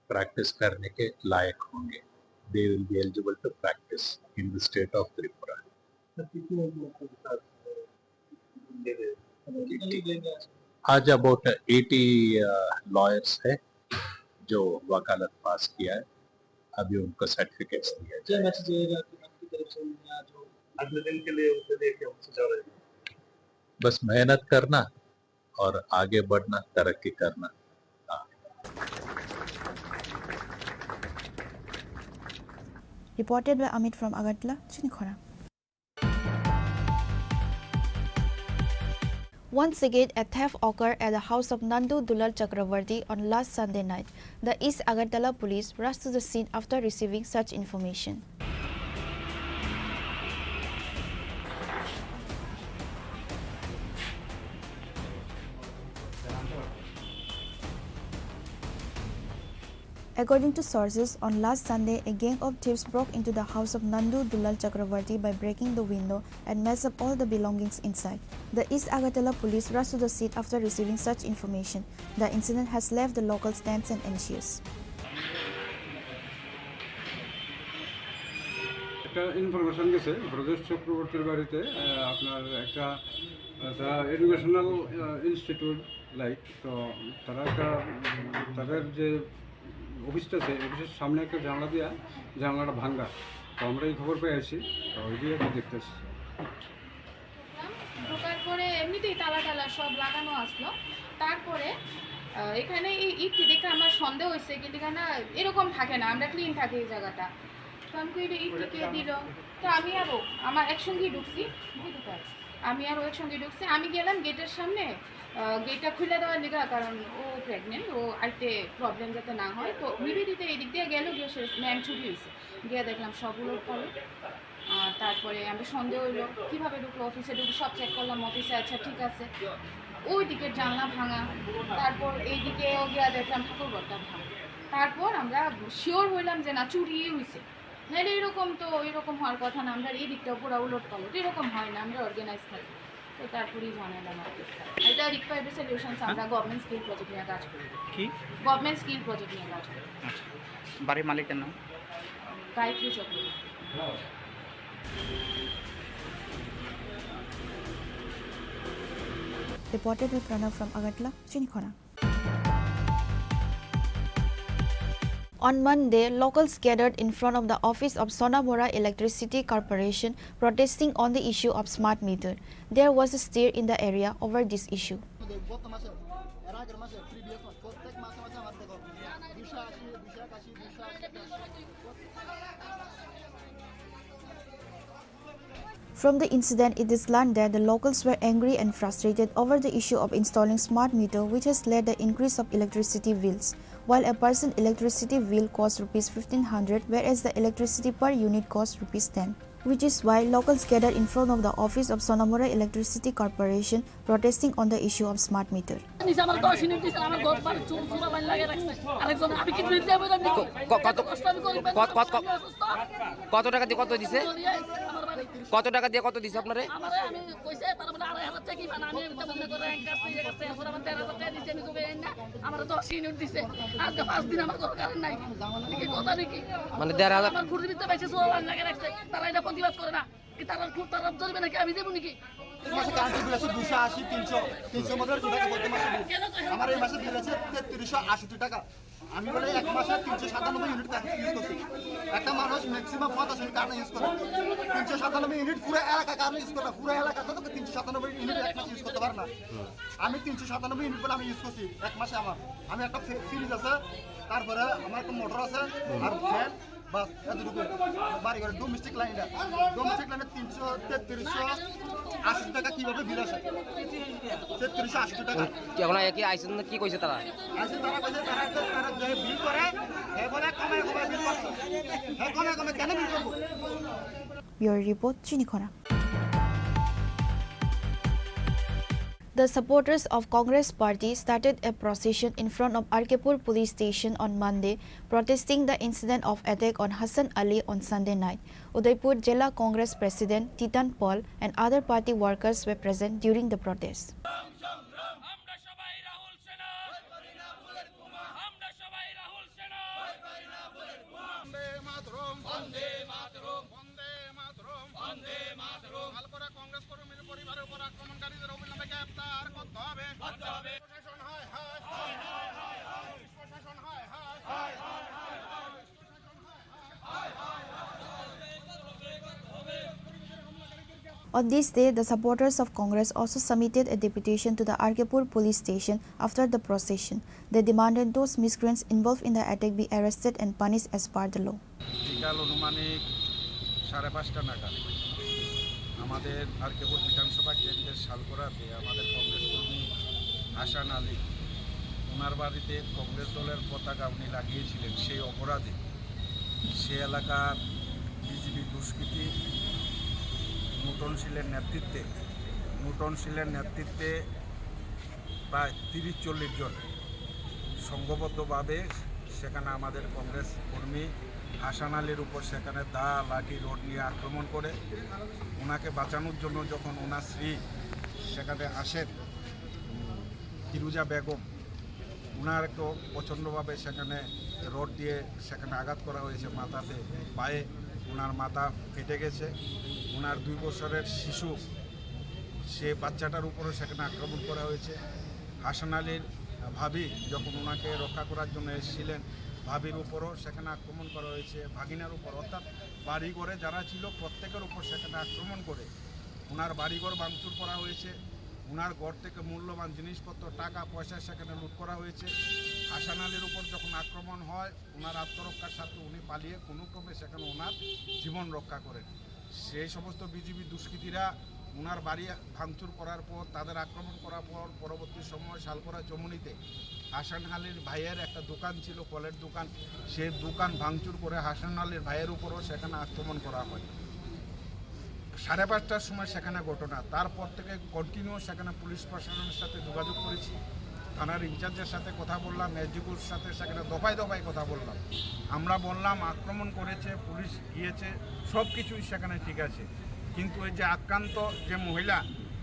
प्रैक्टिस करने के लायक होंगे। They will be eligible to practice in the state of Tripura. आज अबाउट एटी लॉयर्स है जो वकालत पास किया है, अभी उनको सर्टिफिकेट्स दिया जाएगा। क्या मैसेज रहेगा कि आपकी तरफ से उन्हें आज वो अगले दिन के लिए उनके लिए क्या सुझाव रहेगा? बस मेहनत करना और आगे बढ़ना, तरक्की करना। हाँ। Reported by Amit from Agartala, Chinikhara. Once again, a theft occurred at the house of Nandu Dulal Chakravarti on last Sunday night. The East Agartala police rushed to the scene after receiving such information. According to sources, on last Sunday, a gang of thieves broke into the house of Nandu Dulal Chakravarti by breaking the window and messed up all the belongings inside. The East Agartala police rushed to the scene after receiving such information. The incident has left the locals tense and anxious. একটা ইনফরমেশন গেছে ব্রজেশ চক্রবর্তীর বাড়িতে, আহ, আপনার একটা, একটা এডুকেশনাল, আহ, institute like, তো তারা একটা, উম, তাদের যে অফিসটা আছে, অফিসের সামনে একটা জানলা দিয়া জানলাটা ভাঙ্গা। তো আমরা এই খবর পেয়ে আসি, তো ওই দিয়ে একটু দেখতেছি। ঢোকার পরে এমনিতেই তালা টালা সব লাগানো আসলো। তারপরে, আহ, এখানে এই ইটটি দেখে আমার সন্দেহ হয়েছে, কিন্তু এখানে এরকম থাকে না, আমরা ক্লিন থাকে এই জায়গাটা। তো আমি কই, "এটা ইটটি কে দিল?" তো আমি আরো আমার একসঙ্গেই ঢুকছি, বুঝতে পারছি। আমি আরো একসঙ্গে ঢুকছি, আমি গেলাম গেটের সামনে, আহ, গেটটা খুলে দেওয়ার লিগা, কারণ ও প্রেগনেন্ট, ও আইতে প্রবলেম যাতে না হয়। তো নিবেদিতা এদিক দিয়ে গেল, গিয়ে সে ম্যাম ছুটি হয়েছে, গিয়ে দেখলাম সব উলট পালট। আর তারপরে আমি সন্দেহ হইলো, কিভাবে ঢুকলো অফিসে, ঢুকে সব চেক করলাম অফিসে, আচ্ছা ঠিক আছে। ওই দিকের জানলা ভাঙা, তারপর এইদিকেও গিয়া দেখলাম ঠাকুরঘরটা ভাঙা। তারপর আমরা শিওর হইলাম যে না, চুরি হইছে, নাইলে এরকম তো, এরকম হওয়ার কথা না। আমরা এই দিকটাও পুরো উলট পালট, এরকম হয় না, আমরা অর্গানাইজ থাকি। তো তারপরেই জানাইলাম আর কি। এটা রিকোয়ার্ড সলিউশনস, আমরা গভর্নমেন্ট স্কিল প্রজেক্ট নিয়ে কাজ করি। কি? গভর্নমেন্ট স্কিল প্রজেক্ট নিয়ে কাজ করি। আচ্ছা, বাড়ির মালিকের নাম? গায়ত্রী Chakraborty. Reported by Pranav from Agartala, Chinikhona. On Monday, locals gathered in front of the office of Sonamura Electricity Corporation protesting on the issue of smart meter. There was a stir in the area over this issue. গত মাসে, এর আগের মাসে, প্রিভিয়াস মাস, প্রত্যেক মাসে মাসে আমার দেখো, দুইশো আশি, দুইশো একাশি, দুইশো আশি, From the incident, it is learned that the locals were angry and frustrated over the issue of installing smart meter, which has led the increase of electricity bills. While a person electricity bill costs rupees fifteen hundred, whereas the electricity per unit costs rupees ten, which is why locals gathered in front of the office of Sonamura Electricity Corporation protesting on the issue of smart meter. নিচে আমার দশ ইউনিট দিছে, আমার ঘর বাড়ি চুল চুলা বান লাগিয়ে রাখছে। আরেকজন, আমি কি দুই দিয়ে বললাম নাকি? ক-, ক-, কত, এত কষ্ট আমি করি, কত, কত, আমি অসুস্থ। কত টাকা দিয়ে কত দিছে? চলিয়ে আমার বাড়ি। কত টাকা দিয়ে কত দিছে আপনারে? আমারে আমি কইছে, তারা বলে আড়াই হাজার টাকা কি পান, আমি এটা বন্ধ করে এক কাছে, এক কাছে, এরপর আমার তেরো হাজার টাকা দিছে, আমি জমে আনি না, আমার দশ ইউনিট দিছে। আজকে পাঁচ দিন আমার কোনো কারেন্ট নাই। এটা কি কথা নাকি? মানে দেড় হাজার? আমার ঘুরে দিতে পারছে, চুলা বান লাগিয়ে রাখছে। তারা এটা প্রতিবাদ করে না। কি তারা, তারা ধরবে নাকি? আমি দেবো নাকি? মাসে কারেন্ট বিল আছে দুশো আশি, তিনশো, তিনশোর মধ্যে দুশো টাকা প্রতি মাসে বিল। আমার এই মাসে বিল আছে তেত্রিশশো আষট্টি টাকা। আমি বলে এক মাসে তিনশো সাতানব্বই ইউনিট কারেন্ট ইউজ করছি। একটা মানুষ ম্যাক্সিমাম পঞ্চাশ ইউনিট কারেন্ট ইউজ করে। তিনশো সাতানব্বই ইউনিট পুরো এলাকা কারেন্ট ইউজ করে না। পুরো এলাকা তো তিনশো সাতানব্বই ইউনিট এক মাসে ইউজ করতে পারে না। আমি তিনশো সাতানব্বই ইউনিট বলে আমি ইউজ করছি এক মাসে আমার। আমি একটা ফ্রি-, ফ্রিজ আছে, তারপরে আমার একটা মোটর আছে, আর ফ্যান, বাস, এতটুকু। বাড়ি ঘরে ডোমেস্টিক লাইন এটা। ডোমেস্টিক লাইনে তিনশো, তেত্রিশশো আশি টাকা কিভাবে বিল আসে? তেত্রিশশো আশি টাকা। কি এখন কি আইসন না কি কইছে তারা? আইসন তারা কইছে তারা একটা, তারা যে বিল করে, এ বলে কমে কমে বিল করছে। হ্যাঁ, কমে কমে কেন বিল করবো? Bureau report, Chinikhona. The supporters of Congress party started a procession in front of R K Pur police station on Monday, protesting the incident of attack on Hassan Ali on Sunday night. Udaipur Jela Congress President Titan Paul and other party workers were present during the protest. আমরা সবাই রাহুল সেনা। আমরা সবাই রাহুল সেনা। বন্দে মাতরম। বন্দে মাতরম। বন্দে মাতরম। বন্দে মাতরম। শালকরা কংগ্রেস কর্মীর পরিবারের উপর আক্রমণকারীদের অবিলম্বে গ্রেপ্তার করতে হবে। করতে হবে। প্রশাসন হায় হায়। হায় হায় হায় হায়। প্রশাসন হায় হায়। হায় হায় হায় হায়। On this day, the supporters of Congress also submitted a deputation to the R K Pur police station after the procession. They demanded those miscreants involved in the attack be arrested and punished as per the law. বিকাল আনুমানিক সাড়ে পাঁচটা নাগাদ আমাদের আর কে পুর বিধানসভা কেন্দ্রের শালকরাতে আমাদের কংগ্রেস কর্মী হাসান আলী, ওনার বাড়িতে কংগ্রেস দলের পতাকা উনি লাগিয়েছিলেন, সেই অপরাধে সে এলাকার বিজেপি দুষ্কৃতী নুটন শীলের নেতৃত্বে, নুটন শীলের নেতৃত্বে প্রায় তিরিশ চল্লিশ জন সংঘবদ্ধভাবে সেখানে আমাদের কংগ্রেস কর্মী হাসান আলীর উপর সেখানে দা, লাঠি, রড নিয়ে আক্রমণ করে ওনাকে বাঁচানোর জন্য যখন ওনার স্ত্রী সেখানে আসেন, ফিরুজা বেগম, ওনারকেও প্রচণ্ডভাবে সেখানে রড দিয়ে সেখানে আঘাত করা হয়েছে মাথাতে, পায়ে। ওনার মাথা ফেটে গেছে। ওনার দুই বছরের শিশু, সে বাচ্চাটার উপরও সেখানে আক্রমণ করা হয়েছে। হাসান আলীর ভাবি যখন ওনাকে রক্ষা করার জন্য এসেছিলেন, ভাবির উপরও সেখানে আক্রমণ করা হয়েছে, ভাগিনার উপর, অর্থাৎ বাড়িঘরে যারা ছিল প্রত্যেকের উপর সেখানে আক্রমণ করে ওনার বাড়িঘর ভাঙচুর করা হয়েছে। ওনার ঘর থেকে মূল্যবান জিনিসপত্র, টাকা পয়সা সেখানে লুট করা হয়েছে। হাসান আলীর উপর যখন আক্রমণ হয়, ওনার আত্মরক্ষার স্বার্থে উনি পালিয়ে কোনো ক্রমে সেখানে ওনার জীবন রক্ষা করেন। সেই সমস্ত বিজেপি দুষ্কৃতীরা ওনার বাড়ি ভাঙচুর করার পর, তাদের আক্রমণ করার পর, পরবর্তী সময় শালকরা চমুনিতে হাসান আলীর ভাইয়ের একটা দোকান ছিল, ফলের দোকান, সেই দোকান ভাঙচুর করে হাসান আলীর ভাইয়ের উপরও সেখানে আক্রমণ করা হয়। সাড়ে পাঁচটার সময় সেখানে ঘটনা, তারপর থেকে কন্টিনিউ সেখানে পুলিশ প্রশাসনের সাথে যোগাযোগ করেছি, থানার ইনচার্জের সাথে কথা বললাম, এসডিপিওর সাথে সেখানে দফায় দফায় কথা বললাম। আমরা বললাম আক্রমণ করেছে, পুলিশ গিয়েছে, সব কিছুই সেখানে ঠিক আছে, কিন্তু এই যে আক্রান্ত যে মহিলা,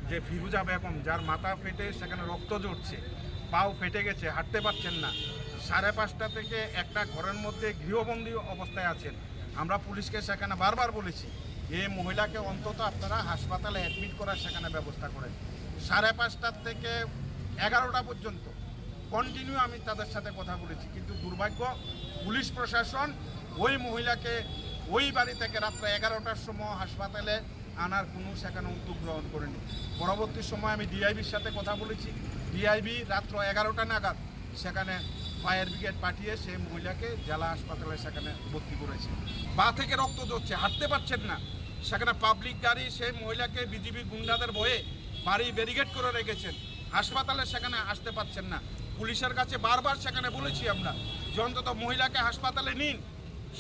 যে ফিরুজা বেগম, যার মাথা ফেটে সেখানে রক্ত ঝরছে, পাও ফেটে গেছে, হাঁটতে পারছেন না, সাড়ে পাঁচটা থেকে একটা ঘরের মধ্যে গৃহবন্দী অবস্থায় আছেন। আমরা পুলিশকে সেখানে বারবার বলেছি, এই মহিলাকে অন্তত আপনারা হাসপাতালে অ্যাডমিট করার সেখানে ব্যবস্থা করেন। সাড়ে পাঁচটার থেকে এগারোটা পর্যন্ত কন্টিনিউ আমি তাদের সাথে কথা বলেছি, কিন্তু দুর্ভাগ্য, পুলিশ প্রশাসন ওই মহিলাকে ওই বাড়ি থেকে রাত্রে এগারোটার সময় হাসপাতালে আনার কোনো সেখানে উদ্যোগ গ্রহণ করেনি। পরবর্তী সময় আমি ডিআইবির সাথে কথা বলেছি, ডিআইবি রাত্র এগারোটা নাগাদ সেখানে ফায়ার ব্রিগেড পাঠিয়ে সেই মহিলাকে জেলা হাসপাতালে সেখানে ভর্তি করেছে। পা থেকে রক্ত ঝরছে, হাঁটতে পারছেন না। সেখানে পাবলিক গাড়ি সেই মহিলাকে বিজিবি গুন্ডাদের ভয়ে বাড়ি ব্যারিকেড করে রেখেছেন, হাসপাতালে সেখানে আসতে পারছেন না। পুলিশের কাছে বারবার সেখানে বলেছি আমরা যে অন্তত মহিলাকে হাসপাতালে নিন।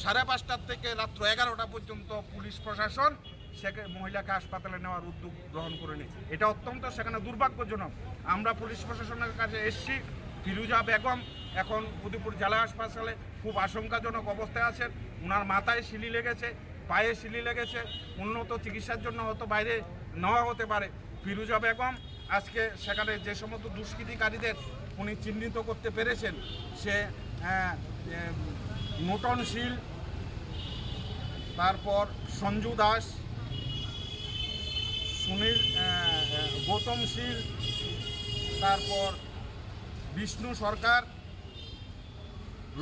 সাড়ে পাঁচটার থেকে রাত্র এগারোটা পর্যন্ত পুলিশ প্রশাসন সেকে মহিলাকে হাসপাতালে নেওয়ার উদ্যোগ গ্রহণ করেনি। এটা অত্যন্ত সেখানে দুর্ভাগ্যজনক। আমরা পুলিশ প্রশাসনের কাছে এসছি। ফিরুজা বেগম এখন উদয়পুর জেলা হাসপাতালে খুব আশঙ্কাজনক অবস্থায় আছেন। ওনার মাথায় সিলি লেগেছে, পায়ে সিলি লেগেছে। উন্নত চিকিৎসার জন্য হয়তো বাইরে নেওয়া হতে পারে। ফিরুজা বেগম আজকে সেখানে যে সমস্ত দুষ্কৃতিকারীদের উনি চিহ্নিত করতে পেরেছেন, সে, আহ, এ, নূতন শীল, তারপর সঞ্জু দাস, সুনীল, আহ, আহ, গৌতম শীল, তারপর বিষ্ণু সরকার,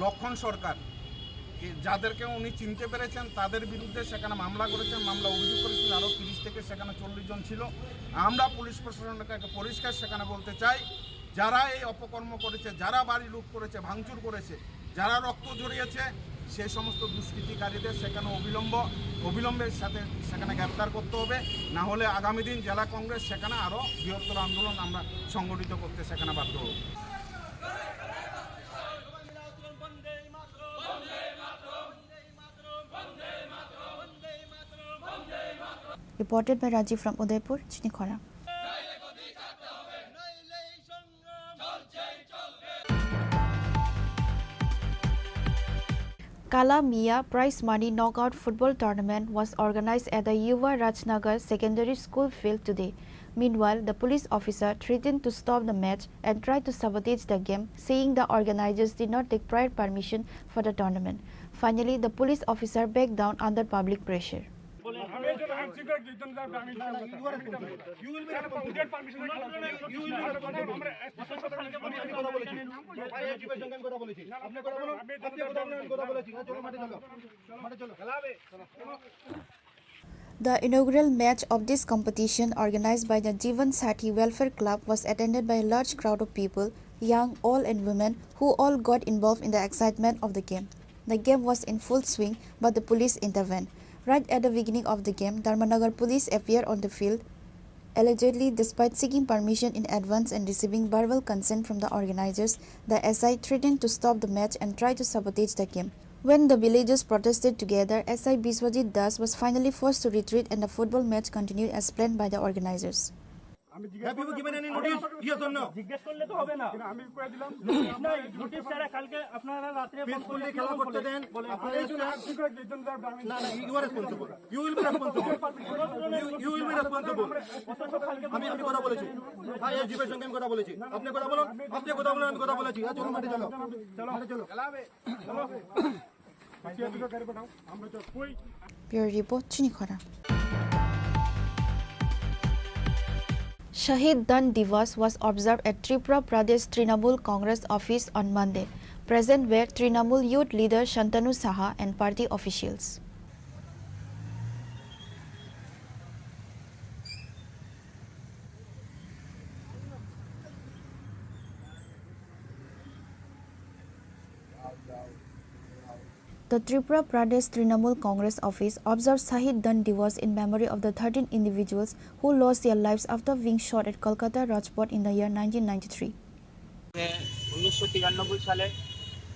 লক্ষণ সরকার, এ, যাদেরকে উনি চিনতে পেরেছেন, তাদের বিরুদ্ধে সেখানে মামলা করেছেন, মামলা অভিযোগ করেছেন, আরও তিরিশ থেকে সেখানে চল্লিশ জন ছিল। আমরা পুলিশ প্রশাসনকে একটা পরিষ্কার সেখানে বলতে চাই, যারা এই অপকর্ম করেছে, যারা বাড়ি লুট করেছে, ভাঙচুর করেছে, যারা রক্ত ঝরিয়েছে, সেই সমস্ত দুষ্কৃতিকারীদের সেখানে অবিলম্ব, অবিলম্বের সাথে সেখানে গ্রেপ্তার করতে হবে। না হলে আগামী দিন জেলা কংগ্রেস সেখানে আরও বৃহত্তর আন্দোলন আমরা সংগঠিত করতে সেখানে বাধ্য হব। Reported by Rajiv from Udaipur, Chinikhora. Kala Miya Prize Money Knockout Football Tournament was organized at the Yuva Rajnagar Secondary School field today. Meanwhile, the police officer threatened to stop the match and tried to sabotage the game, saying the organizers did not take prior permission for the tournament. Finally, the police officer backed down under public pressure. You will be responsible. You will be responsible. আমি, আমি কথা বলেছি। আমি এসডিপির সঙ্গে আমি কথা বলেছি। আপনি কথা বলুন, আপনি কথা বলুন, আমি কথা বলেছি। হ্যাঁ, চলো, মাঠে চলো। মাঠে চলো। The inaugural match of this competition, organized by the Jeevan Sathi Welfare Club, was attended by a large crowd of people, young, old, and women, who all got involved in the excitement of the game. The game was in full swing, but the police intervened. Right at the beginning of the game, Dharmanagar police appeared on the field. Allegedly, despite seeking permission in advance and receiving verbal consent from the organizers, the S I threatened to stop the match and try to sabotage the game. When the villagers protested together, S I Biswajit Das was finally forced to retreat and the football match continued as planned by the organizers. Have you given any notice? Yes or no? জিজ্ঞেস করলে তো হবে না। নোটিশ নাই, নোটিশ ছাড়া কালকে আপনারা রাত্রে ফোন করলে কিভাবে খেলা করতে দেন? বলেন। না, না, you are responsible. You will be responsible. You, you will be responsible. আমি, আমি কথা বলেছি। হ্যাঁ, এসডিপির সঙ্গে আমি কথা বলেছি। আপনি কথা বলুন, আপনি কথা বলুন, আমি কথা বলেছি। হ্যাঁ, চলো, মাঠে চলো। মাঠে চলো। Bureau Report, Chinikhora. Shahid Dan Divas was observed at Tripura Pradesh Trinamool Congress office on Monday. Present were Trinamool youth leader Shantanu Saha and party officials. The Tripura Pradesh Trinamool Congress office observed Shahid Dan Diwas in memory of the thirteen individuals who lost their lives after being shot at Kolkata Rajpath in the year nineteen ninety-three. উনিশশো তিরানব্বই সালে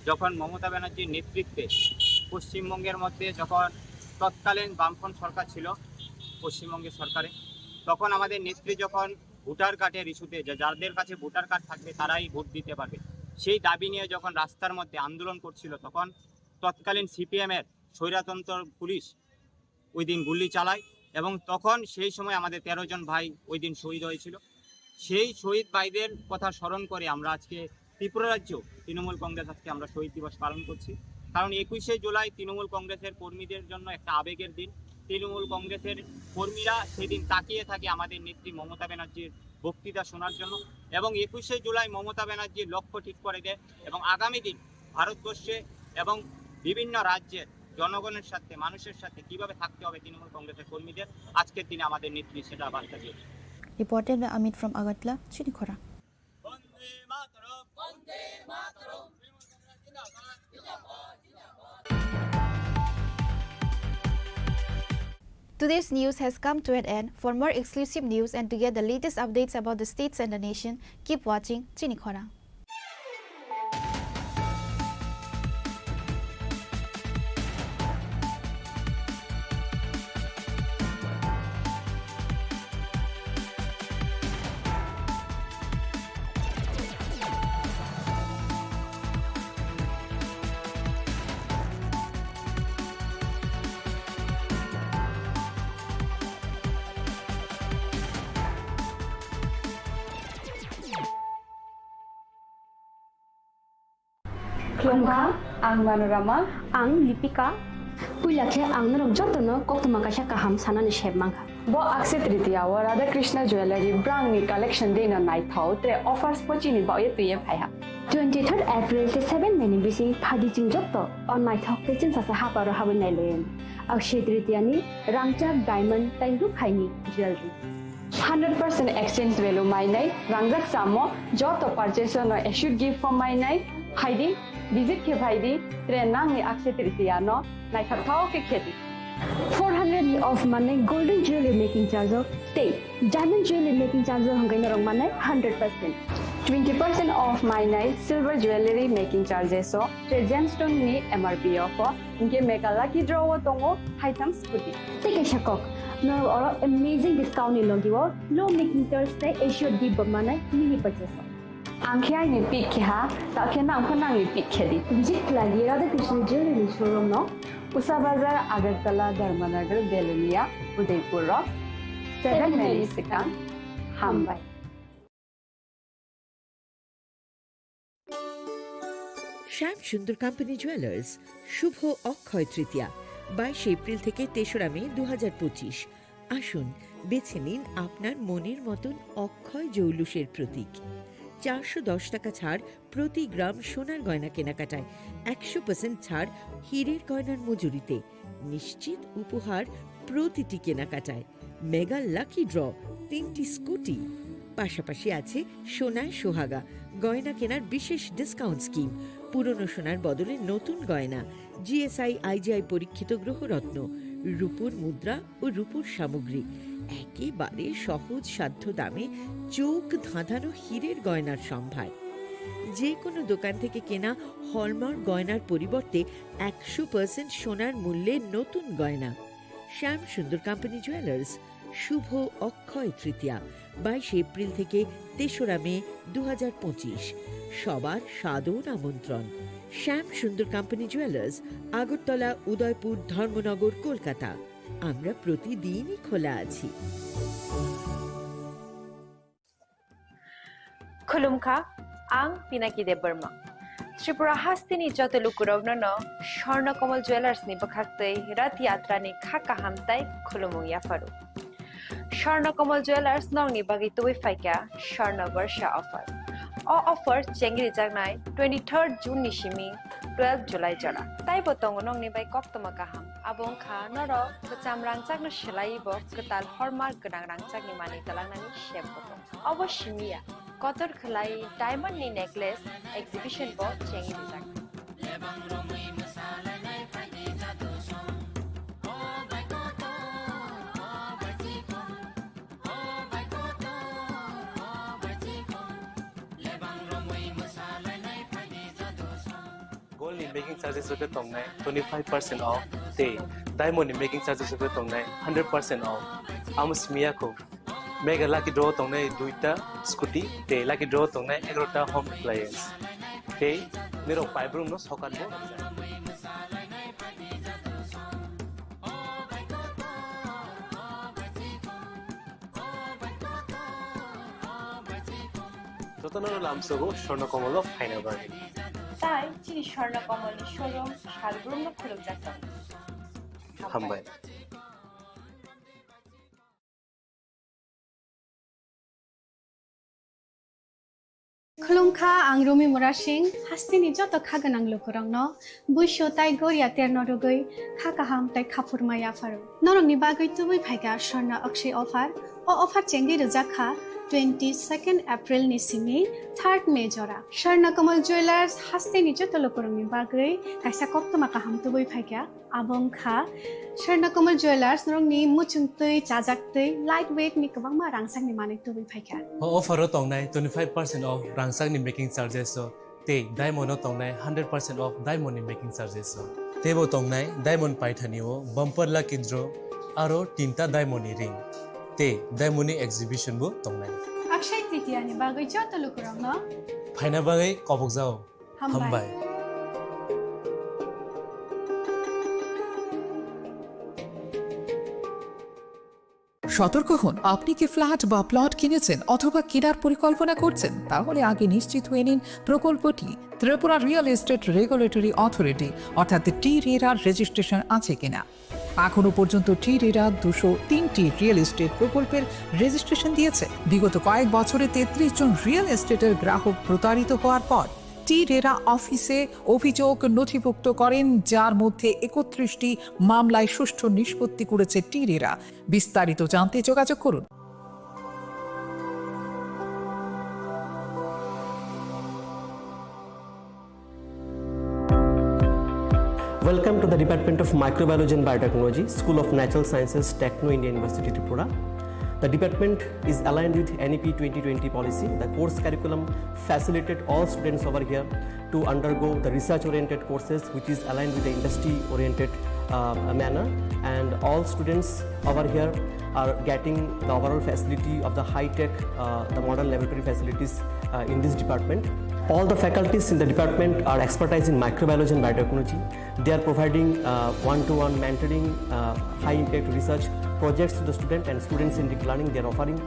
যখন মমতা ব্যানার্জির নেতৃত্বে পশ্চিমবঙ্গের মধ্যে যখন তৎকালীন বামফ্রন্ট সরকার ছিল পশ্চিমবঙ্গের সরকারে, তখন আমাদের নেত্রী যখন ভোটার কার্ডের ইস্যুতে, যে যাদের কাছে ভোটার কার্ড থাকবে তারাই ভোট দিতে পারবে, সেই দাবি নিয়ে যখন রাস্তার মধ্যে আন্দোলন করছিল, তখন তৎকালীন সিপিএম এর স্বৈরতন্ত্র পুলিশ ওই দিন গুলি চালায় এবং তখন সেই সময় আমাদের তেরো জন ভাই ওই দিন শহীদ হয়েছিল। সেই শহীদ ভাইদের কথা স্মরণ করে আমরা আজকে ত্রিপুরা রাজ্য তৃণমূল কংগ্রেস আজকে আমরা শহীদ দিবস পালন করছি। কারণ একুশে জুলাই তৃণমূল কংগ্রেসের কর্মীদের জন্য একটা আবেগের দিন। তৃণমূল কংগ্রেসের কর্মীরা সেদিন তাকিয়ে থাকে আমাদের নেত্রী মমতা ব্যানার্জির বক্তৃতা শোনার জন্য এবং একুশে জুলাই মমতা ব্যানার্জির লক্ষ্য ঠিক করে দেয় এবং আগামী দিন ভারতবর্ষে এবং বিভিন্ন রাজ্যের জনগণের সাথে, মানুষের সাথে কিভাবে থাকতে হবে তৃণমূল কংগ্রেসের কর্মীদের, আজকের দিনে আমাদের নেত্রী সেটা বার্তা দিয়েছে। Reported by Amit from Agartala, Chinikhora. Today's news has come to an end. For more exclusive news and to get the latest updates about the states and the nation, keep watching Chini Khorang. Khulumkha, ang Manorama. Ang Lipika. Puila khe ang norok jotono koktwma kaisa kaham sanani sep mankha. Bo Akshaya Tritiya o Radha Krishna Jewellery brangni collection deino naithok tre offers bo chini bagwi twiwi phaiha. Twenty third April tei seven May ni bising phaidi chwng joto o naithok tei chwngsasa haparo habwi nailayan. Akshaya Tritiya ni rangchak diamond tei rukhaini jewellery. Hundred percent exchange value mainai, rangjak samo joto purchase no assured gift form mainai, phaidi, visit khe phaidi, tre nangni Akshaya Tritiya no naithok thok khe khedi. Four hundred ni off manai golden jewelry making charge o tei diamond jewelry making charge o hwnkhai norok manai hundred percent. Twenty percent off mainai silver jewelry making charges o tre gemstone ni M R P o pho. Hinkhe mega lucky draw o tongo haitham scooty. Tei kaisa kok, norok oro amazing discount ni logi o low making charge tei assured gift bo manai mini purchase o. Ang khe aini pick khe ha, ta khe nang pho nangni pick khe di. Visit khlai di Radha Krishna Jewelry ni showroom no. Usa Bazar, Agartala, Dharmanagar, Belonia, Udaipur rok. Seven May ni swkang. Hambai. শ্যাম সুন্দর company jewellers, শুভ অক্ষয় তৃতীয়া, বাইশে এপ্রিল থেকে তেসরা মে দু হাজার পঁচিশ। আসুন, বেছে নিন আপনার মনের মতন অক্ষয় জৌলুসের প্রতীক। চারশো দশ টাকা ছাড় প্রতি গ্রাম সোনার গয়না কেনাকাটায়, একশো পার্সেন্ট ছাড় হীরের গয়নার মজুরিতে, নিশ্চিত উপহার প্রতিটি কেনাকাটায়। মেগা লাকি ড্র, তিনটি স্কুটি, পাশাপাশি আছে সোনায় সোহাগা, গয়না কেনার বিশেষ ডিসকাউন্ট স্কিম, পুরনো সোনার বদলে নতুন গয়না, G S I I G I পরীক্ষিত গ্রহরত্ন, রূপোর মুদ্রা ও রূপোর সামগ্রী, একেবারে সহজ সাধ্য দামে চোখ ধাঁধানো হীরের গয়নার সম্ভার। যে কোনো দোকান থেকে কেনা হলমার্ক গয়নার পরিবর্তে একশো পার্সেন্ট সোনার মূল্যে নতুন গয়না। শ্যাম সুন্দর কোম্পানি জুয়েলার্স, শুভ অক্ষয় তৃতীয়া, বাইশে এপ্রিল থেকে তেসরা মে দু হাজার পঁচিশ। সবার সাদর আমন্ত্রণ। শ্যাম সুন্দর কোম্পানি জুয়েলার্স, আগরতলা, উদয়পুর, ধর্মনগর, কলকাতা। আমরা প্রতিদিনই খোলা আছি। Khulumkha, ang Pinaki Debbarma. Tripura hasteni joto lukurokno no Swarna Kamal Jewellers ni bwkhaktwi Rath Yatra ni kha kaham tai khulumung yapharu. Swarna Kamal Jewellers nokni bagwi tubui phaikha Swarna Barsha offer. O offer chengri jaknai twenty third June ni simi twelve July jora. Taibo tongo nokni bai koktwma kaham. Abo wngkha norok kwcham rangchakno swlaiwi bo kwtal hallmark gwnang rangchakni manwi twlangnani sep bo tongo. Obo simi ya, kotor khwlai diamond ni necklace exhibition bo chengwi rijak. Gold ni making charges rok khe tongnai twenty five percent off, tei diamond ni making charges rok khe tongnai hundred percent off. Amo simi ya kho. Mega lucky draw tongnai duita scooty, tei lucky draw tongnai egarota home appliance. Tei nirok paibrumno sokat bo rwkjak. Jotono lamsogo Swarna Kamal o phaina bagwi. Tai chini Swarna Kamal ni showroom salbrumno khulumjak tongo. Hambai. Khulumkha, ang Rumi Murasing, hasteni joto kha gwnang lukurokno buisu tai goria terno rwgwi kha kaham tai kha phurma yapharu. Norokni bagwi tubui phaikha Swarna Akshaya offer. O offer chengwi rwjak kha twenty second April ni simi third May jora Swarna Kamal Jewellers hasteni joto lukurokni bagwi kaisa koktwma kaham tubui phaikha. Abo wngkha Swarna Kamal Jewellers norokni muchungtwi, chajaktwi, light weight ni kwbangma rangchakni manwi tubui phaikha. O offer o tongnai twenty five percent off rangchakni making charges o tei diamond o tongnai hundred percent off diamond ni making charges o. Teibo tongnai diamond paithani o bumper lucky draw aro tinta diamond ni ring tei diamond ni exhibition bo tongnai. Akshay Tritiya ni bagwi joto lukurokno phaina bagwi kobokjao. Hambai. Hambai. সতর্ক হন, আপনি কি ফ্ল্যাট বা প্লট কিনেছেন অথবা কেনার পরিকল্পনা করছেন? তাহলে আগে নিশ্চিত হয়ে নিন প্রকল্পটি Tripura real estate regulatory authority অর্থাৎ টি রেরার রেজিস্ট্রেশন আছে কিনা। এখনও পর্যন্ত টি রেরা দুশো তিনটি রিয়েল এস্টেট প্রকল্পের রেজিস্ট্রেশন দিয়েছে। বিগত কয়েক বছরে তেত্রিশ জন রিয়েল এস্টেটের গ্রাহক প্রতারিত হওয়ার পর টি রেরা অফিসে অভিযোগ নথিভুক্ত করেন, যার মধ্যে একত্রিশটি মামলায় সুষ্ঠু নিষ্পত্তি করেছে টি রেরা। বিস্তারিত জানতে যোগাযোগ করুন। Welcome to the Department of Microbiology and Biotechnology, School of Natural Sciences, Techno India University, Tripura. The department is aligned with N E P twenty twenty policy. The course curriculum facilitate all students over here to undergo the research-oriented courses, which is aligned with the industry-oriented, uh, manner. And all students over here are getting the overall facility of the high-tech, uh, the modern laboratory facilities, uh, in this department. All the faculties in the department are expertise in microbiology and biotechnology. They are providing, uh, one-to-one mentoring, uh, high-impact research projects to the student and student-centric learning they are offering.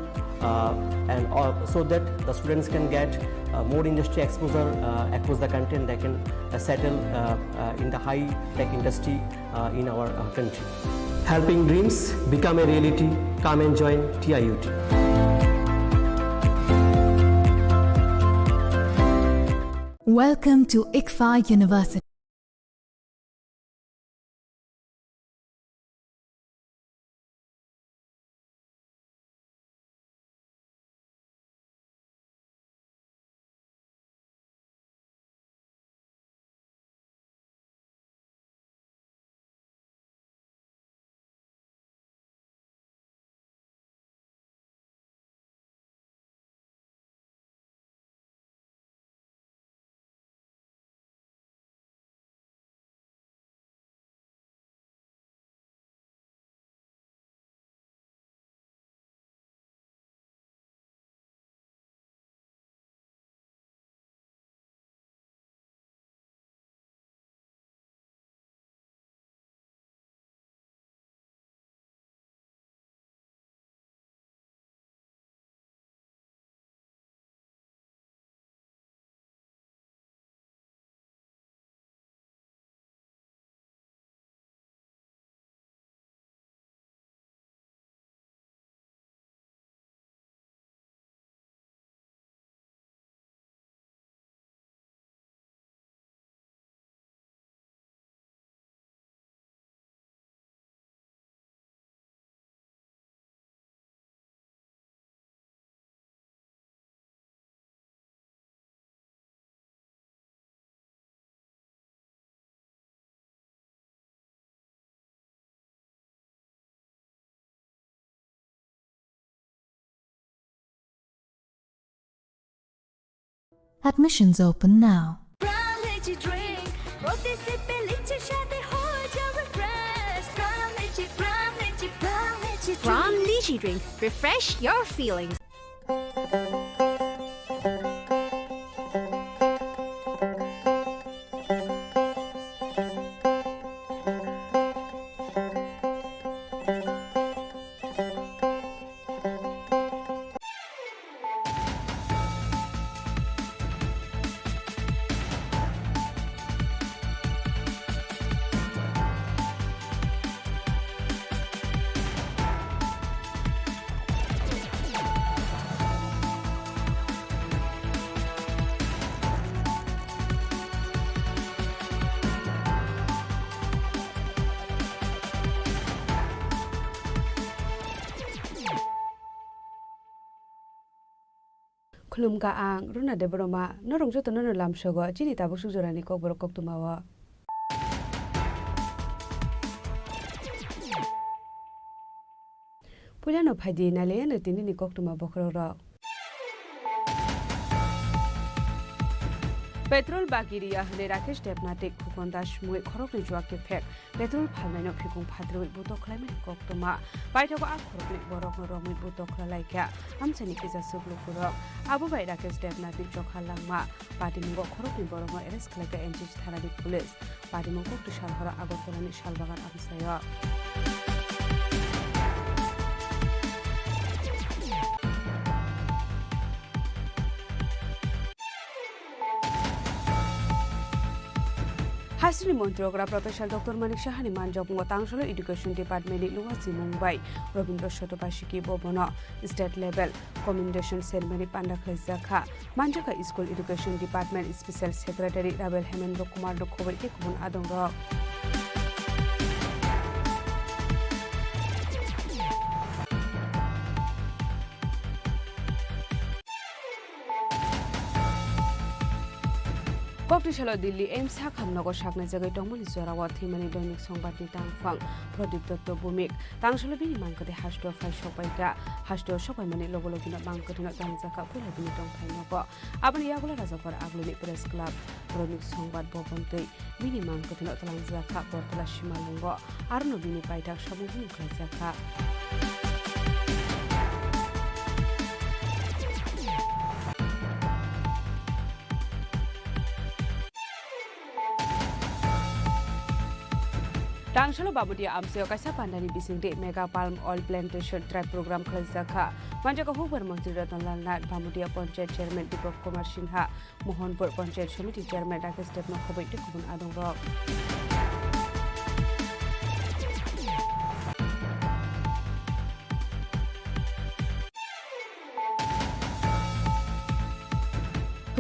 Uh, and, uh, so that the students can get, uh, more industry exposure, uh, across the country, and they can, uh, settle, uh, uh, in the high-tech industry, uh, in our, uh, country. Helping dreams become a reality. Come and join T I U T. Welcome to ICFAI University. Admissions open now. Prime Lychee drink, প্রতি সিপে লিচির স্বাদে হয়ে যাও refresh। Prime Lychee, Prime Lychee, Prime Lychee drink। Prime Lychee drink, refresh your feelings। Khulumkha ang Runa Debbarma, norok jotono no lamsogo chini tabuk suk jorani kokborok koktwmao. Puilano phaidi nailaiano tinini koktwma bokhorokrok. Petrol bagi riya hwnwi Rakesh Debnath tei Khukon Das mui khoroknwi juak kephek petrol phalnaino phikung phatrwi butok khlaimani koktwma. Paithago a khoroknwi borokno romwi butok khlai laikha amchaini kisa chuklukurok. Abo bai Rakesh Debnathni chokha langma patimungo khoroknwi borokno arrest khlaikha N C C thanani police. Patimung kokti sal horo Agartalani salbagan amchaio. Hasteni Montri okra Professor Doctor Manik Sahani manjakmungo Tangsalo Education Department ni Luwa Chimung bai Robindra Sotobasiki bo bono State Level Commendation Ceremony panda khlaijak kha. Manjakha School Education Department Special Secretary Rabel Hemendra Kumar no khoboi tei kubun adongrok. Kokti salo Delhi AIIMS sakham nogo saknai jagwi tongmani jorao thwimani Doinik Songbatni tangphang Pradip Dotto Bhumik. Tangsalo bini mangkwthwi hasteo phai sokpaikha. Hasteo sokpaimani logo logino mangkwthwino tangjakha puila bini tongthai nogo. Aboni yagulo Rajakhor Agulini Press Club, Doinik Songbat Bhavan twi bini mangkwthwino twlangjakha Bortola Simalungo, arono bini paithak samung hwnwi khlaijakha. Tangsalo Bamudia amchaio kaisa pandani bisingtwi Mega Palm Oil Plantation Drive program khlaijak kha. Manjakha hukbar montri Ratan Lal Nath, Bamudia Panchayat Chairman Deepak Kumar Sinha, Mohanpur Panchayat Samiti Chairman Rakesh Debbarma khoboi tei kubun adongrok.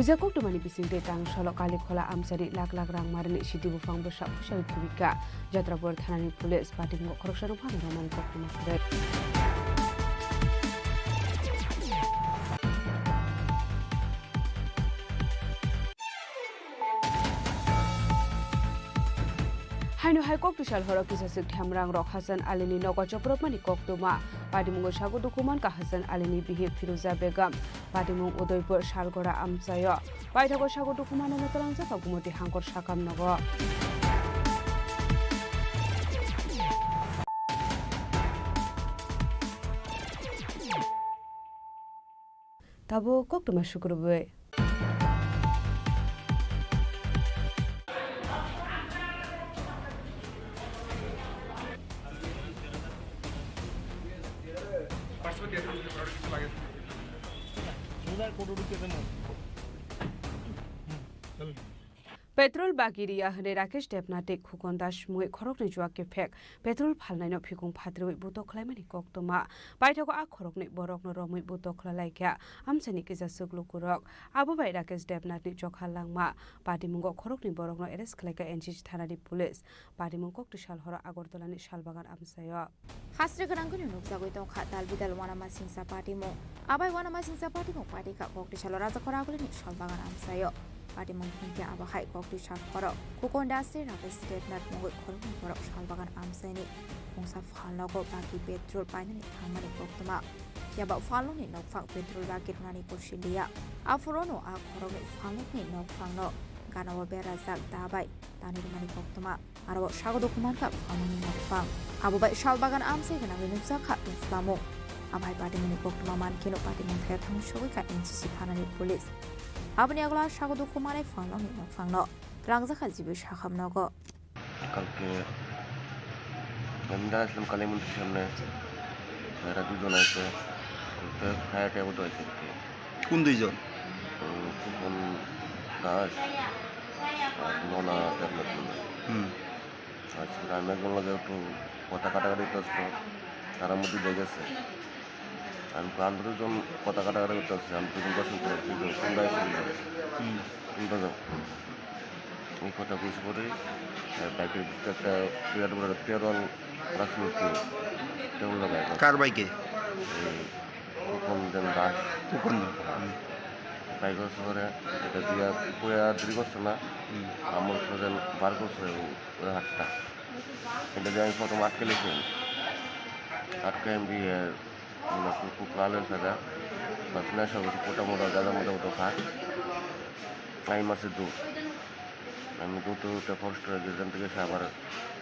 Huijak koktwmani bisingtwi Tangsalo Kalikhola amchani lakh lakh rang marini sidi buphang bwsa puisa wngkhe bikha. Jatrapur thanani police patimung khoroksano phano romani koktwma kwrwi. Haino hai koktwsal horo kisaswk themrangrok Hasan Alini nogo chopropmani koktwma. Patimungo sago dukhu mankha Hasan Alini bihik Firuza Begum. Patimung Udaipur Salgora amchaio. Paithago sago dukhu manano twlangjak kha Gumoti Hangkor sakam nogo. Tabuk koktwma sukrubwi. Petrol bagi riya hwnwi Rakesh Debnath tei Khukon Das mui khoroknwi juak kephek petrol phalnaino phikung phatrwi butok khlaimani koktwma. Paithago a khoroknwi borokno romwi butok khlai laikha amchaini kisa chuklukurok. Abo bai Rakesh Debnathni chokha langma patimungo khoroknwi borokno arrest khlaikha N C C thanani police. Patimung koktwsal horo Agartalani salbagan amchaio. Hasri gwnangwino nukjagwi tongkha dal bidal uanamasingcha patimung. Abai uanamasingcha patimung patikha koktwsalo Rajakhor Agulini salbagan amchaio. Patimung hinkhe abo hai koktwsal horo Khukon Das tei Rakesh Debnath mungwi khoroknwi borok salbagan amchaini mungsa phalnogo bagi petrol painani thangmani koktwma. Phiya ba phalnokni nokphang petrol bagi rwnani kusi liya. Aphurono a khoroknwi phalnokni nokphangno ganao berajak da bai tanwi rwmani koktwma. Aro sago dukhu mankha phalnokni nokphang. Abo bai salbagan amchai gwnangwi nukjak kha tongphlamung. Abo hai patimungni koktwma mankheno patimung thaya thangwi sogwi kha N C C thanani police. Aboni yagulo sago dukhu manai phalnokni nokphangno twlangjakha G B Sakham nogo. কালকে আমি দাঁড়াইছিলাম কালী মন্দির সামনে, এরা দুজন আছে, তো fire tab তো আছে আর কি। কোন দুইজন? উম, ফুকন দাস আর মনা দেবনাথ মন্ডল। হুম। আচ্ছা, আমি একজন লগে একটু কথা কাটাকাটি করছিল, তার মধ্যে লেগেছে। আমি তো আন্দোলন কথা কাটাকাটি করতে আসছি, আমি তো দুজন দর্শন করে, দুজন কোন দায় ছিল? হুম। কোনটা যাও? এই কথা বুঝে পরে, আহ, বাইকের ভিতরে একটা বিরাট বড় একটা তেরো রাখছিল কি? তেরো লাগায়। কার বাইকে? এই ফুকন যেন দাস। ফুকন। হুম। Tiger Sahore, এটা দিয়া পুয়া দেরি করছে না। হুম। আমার ফ্রোজেন বার করছে ওই, ওই হাতটা। এটা দিয়ে আমি প্রথম আটকে লেছি। আটকে আমি দিয়ে, মানে, খুব, খুব লাল হয়েছে এটা। বাস নেশা করছে, মোটা মোটা, গাঁজা মোটা মোটা খায়। আমি মাসে দু। আমি দুটো উঠে ফরেস্ট হয়ে গেছিলাম, ঠিক আছে, আবার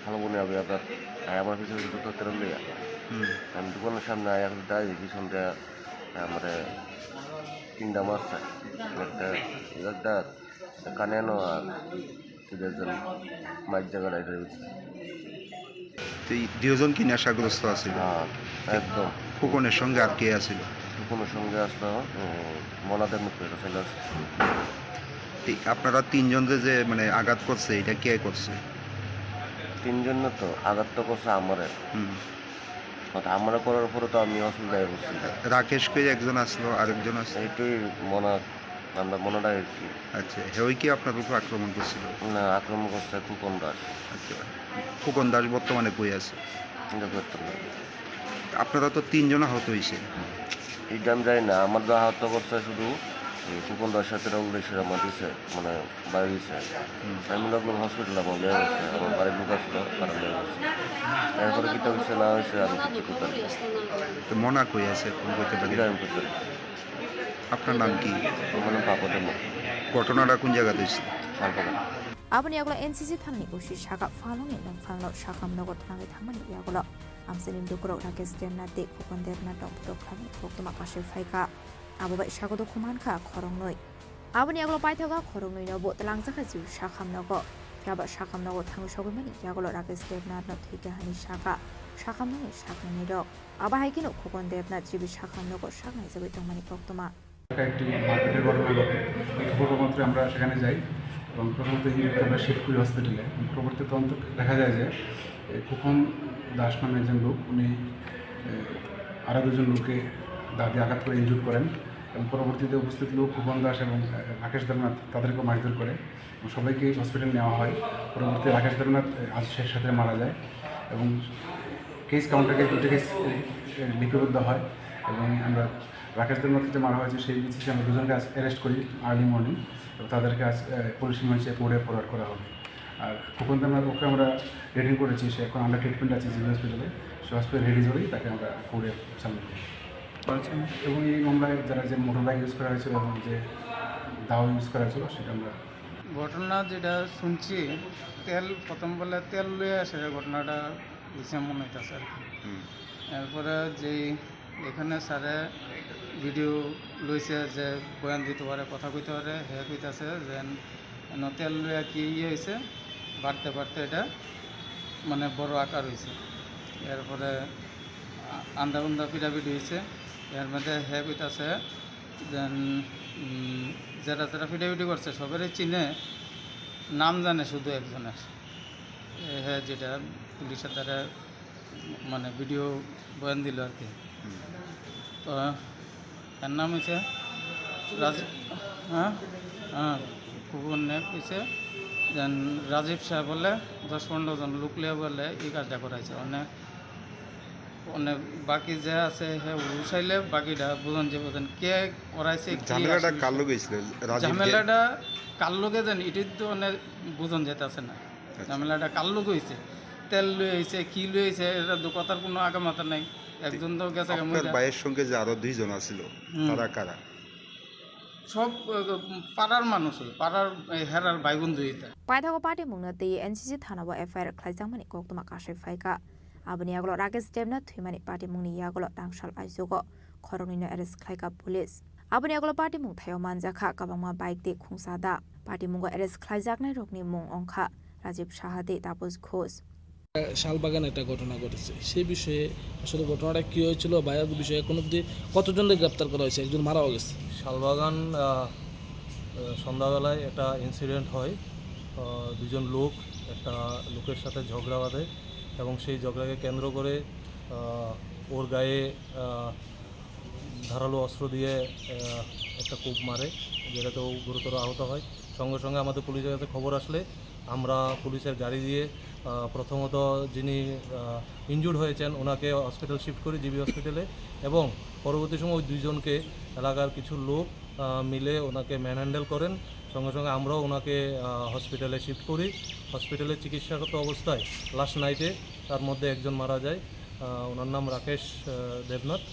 ভালো মনে হবে আপনার। আর আমার পিছনে দুটো তেরো লিয়া। হুম। আমি দোকানের সামনে আয়া, এখন দাঁড়িয়ে দেখি সন্ধ্যা, আমারে তিনটা মাছ চাই। একটা, একটা কানেনো আর ঠিক আছে, মাছ জায়গা রাইডার হচ্ছে। তো এই দুজন কি নেশাগ্রস্ত আছিল? হ্যাঁ, একদম। ফুকনের সঙ্গে আর কে আছিল? ফুকনের সঙ্গে আসলো, উম, মনাদের মুখে চলে আসছে। এই আপনারা তিনজনকে যে, মানে, আঘাত করছে, এটা কে করছে? তিনজন না তো, আঘাত তো করছে আমারে। হুম। হয়তো আমারে করার পরে তো আমি অসুবিধায় পড়ছি। রাকেশ কই একজন আসলো, আরেকজন আসলো? এইটাই মনা, আমরা মনাটা আর কি। আচ্ছা, হেই কি আপনার উপর আক্রমণ করছিল? না, আক্রমণ করছে ফুকন দাস। আচ্ছা, ফুকন দাস বর্তমানে কই আছে? এটা করতে পারি। আপনারা তো তিনজন আহত হয়েছেন। এটা আমি জানি না, আমার যা আহত করছে শুধু এই ফুকন দাসের সাথে রঘুরেশ্বর আমার দিছে, মানে, বাইরে দিছে। হুম। আমি লোক হসপিটাল আমার নিয়ে গেছে, আমার বাড়ির লোক আসলো, তারা নিয়ে গেছে। এরপরে কিতা হয়েছে না হয়েছে আমি কিছু করতে পারি না। তো মনা কই আছে, ফোন করতে পারি? এটা আমি করতে পারি। আপনার নাম কি? আমার নাম পাপা দেবনাথ। ঘটনাটা কোন জায়গাতে হয়েছিল? Salbagan. Aboni yagulo N C C thanani O C saka phalungni nokphangno sakhamnogo thanwi thangmani yagulo amchaini lukurok Rakesh Debnath tei Khukon Debnath rok phutok khlaimani koktwma kasui phaikha. Abo bai sago dukhu mankha khoroknwi. Aboni yagulo paithago khoroknwino bo twlangjakha jiu sakhamnogo. Phiya ba sakhamnogo thangwi sogwimani yagulo Rakesh Debnathno thwikha hani saka sakhamnokni saknwini rok. Abo hai kheno Khukon Debnath jibi sakhamnogo saknaijagwi tongmani koktwma. একটা একটি মারপিটের ঘটনা ঘটে। এই খবর পাওয়া মাত্রই আমরা সেখানে যাই এবং প্রথমত ইঞ্জুরিকে আমরা শিফট করি হসপিটালে। এবং পরবর্তী তদন্ত দেখা যায় যে, এ, খোকন দাস নামে একজন লোক, উনি, এ, আরও দুজন লোককে দা দিয়ে আঘাত করে ইনজুর করেন এবং পরবর্তীতে উপস্থিত লোক খোকন দাস এবং, এ, রাকেশ দেবনাথ তাদেরকেও মারধর করে এবং সবাইকে হসপিটালে নেওয়া হয়। পরবর্তীতে রাকেশ দেবনাথ, এ, আজ শেষ রাতে মারা যায় এবং কেস কাউন্টার কেস দুটো কেস, এ, এ, লিপিবদ্ধ হয় এবং আমরা রাকেশ দেবনাথকে যে মারা হয়েছে, সেই বেসিসে আমরা দুজনকে আজ অ্যারেস্ট করি আর্লি মর্নিং এবং তাদেরকে আজ, এ, পুলিশ রিমান্ডে কোর্টে ফরওয়ার্ড করা হবে। আর খোকন দেবনাথ ওকে আমরা রিটেইন করেছি, সে এখন আন্ডার ট্রিটমেন্ট আছে জিবি হসপিটালে। সে হসপিটাল রিলিজ হলেই তাকে আমরা কোর্টে সাবমিট করব। আচ্ছা। এবং এই মামলায় যারা যে মোটর বাইক ইউজ করা হয়েছিল এবং যে দাও ইউজ করা হয়েছিল, সেটা আমরা ঘটনা যেটা শুনছি, তেল প্রথম বলে তেল লইয়া আসে, ঘটনাটা হইছে মনে হইতাছে আর কি। হুম। এরপরে যেই এখানে স্যারে ভিডিও লইছে যে বয়ান দিতে পারে, কথা কইতে পারে, হে কইতাছে যে এন তেল লইয়া কি ইয়ে হইছে, বাড়তে বাড়তে এটা মানে বড় আকার হইছে। এরপরে আ-, আন্দা উন্দা পিটাপিটি হইছে। এর মধ্যে হে কইতাছে যে, উম, যারা যারা পিটাপিটি করছে সবারই চিনে, নাম জানে শুধু একজনের। এ, হে যেটা পুলিশের দ্বারা মানে ভিডিও বয়ান দিল আর কি। হুম। তো এর নাম হইছে রাজীব, হ্যাঁ, হ্যাঁ, কুকুর নে কইছে যে রাজীব সাহেব বলে দশ পনেরো জন লোক লিয়ে বলে এই কাজটা করাইছে। মানে, মানে বাকি যে আছে হে উঠাইলে বাকিটা বুঝন যে বুঝন কে করাইছে, কি ঝামেলাটা আসলে কার লগে হইছিল? রাজীব যে ঝামেলাটা কার লগে জানি, এটাই তো মানে বুঝন যেতেছে না। আচ্ছা। ঝামেলাটা কার লগে হইছে? তেল লই আইছে, কি লই আইছে, এটা তো কথার কোনো আগামাথা নাই। একজন তো গেছে গা আপনার মইরা। ভাইয়ের সঙ্গে যে আরো দুইজন আছিল, হুম। তারা কারা? সব, আহ, পাড়ার মানুষ, ওই পাড়ার, এই হেরার ভাই বন্ধু এটা। Paithago patimungno twi N C C thanao F I R khlaijakmani koktwma kasui phaikha. Aboni yagulo Rakesh Debnath thwimani patimungni yagulo tangsal aichugo khoroknwino arrest khlaikha police. Aboni yagulo patimung thaio manjakha kwbangma bike tei khungsa da. Patimungo arrest khlaijaknairokni mung wngkha Rajib Saha tei Tapos Ghosh. Salbagan একটা ঘটনা ঘটেছে, সেই বিষয়ে আসলে ঘটনাটা কী হয়েছিল বা এর বিষয়ে এখন অবধি কতজনকে গ্রেপ্তার করা হয়েছে? একজন মারাও গেছে। শালবাগান, আহ, আহ, সন্ধ্যাবেলায় একটা ইনসিডেন্ট হয়। আহ, দুজন লোক একটা লোকের সাথে ঝগড়া বাঁধে এবং সেই ঝগড়াকে কেন্দ্র করে, আহ, ওর গায়ে, আহ, ধারালো অস্ত্র দিয়ে, আহ, একটা কোপ মারে, যেটাতে ও গুরুতর আহত হয়। সঙ্গে সঙ্গে আমাদের পুলিশের কাছে খবর আসলে আমরা পুলিশের গাড়ি দিয়ে, আহ, প্রথমত যিনি, আহ, ইনজুর্ড হয়েছেন ওনাকে হসপিটাল শিফট করি, জিবি হসপিটালে, এবং পরবর্তী সময় ওই দুইজনকে এলাকার কিছু লোক আহ, মিলে ওনাকে ম্যানহ্যান্ডেল করেন। সঙ্গে সঙ্গে আমরাও ওনাকে, আহ, হসপিটালে শিফট করি। হসপিটালে চিকিৎসারত অবস্থায় লাস্ট নাইটে তার মধ্যে একজন মারা যায়। আহ, ওনার নাম রাকেশ, আহ, দেবনাথ।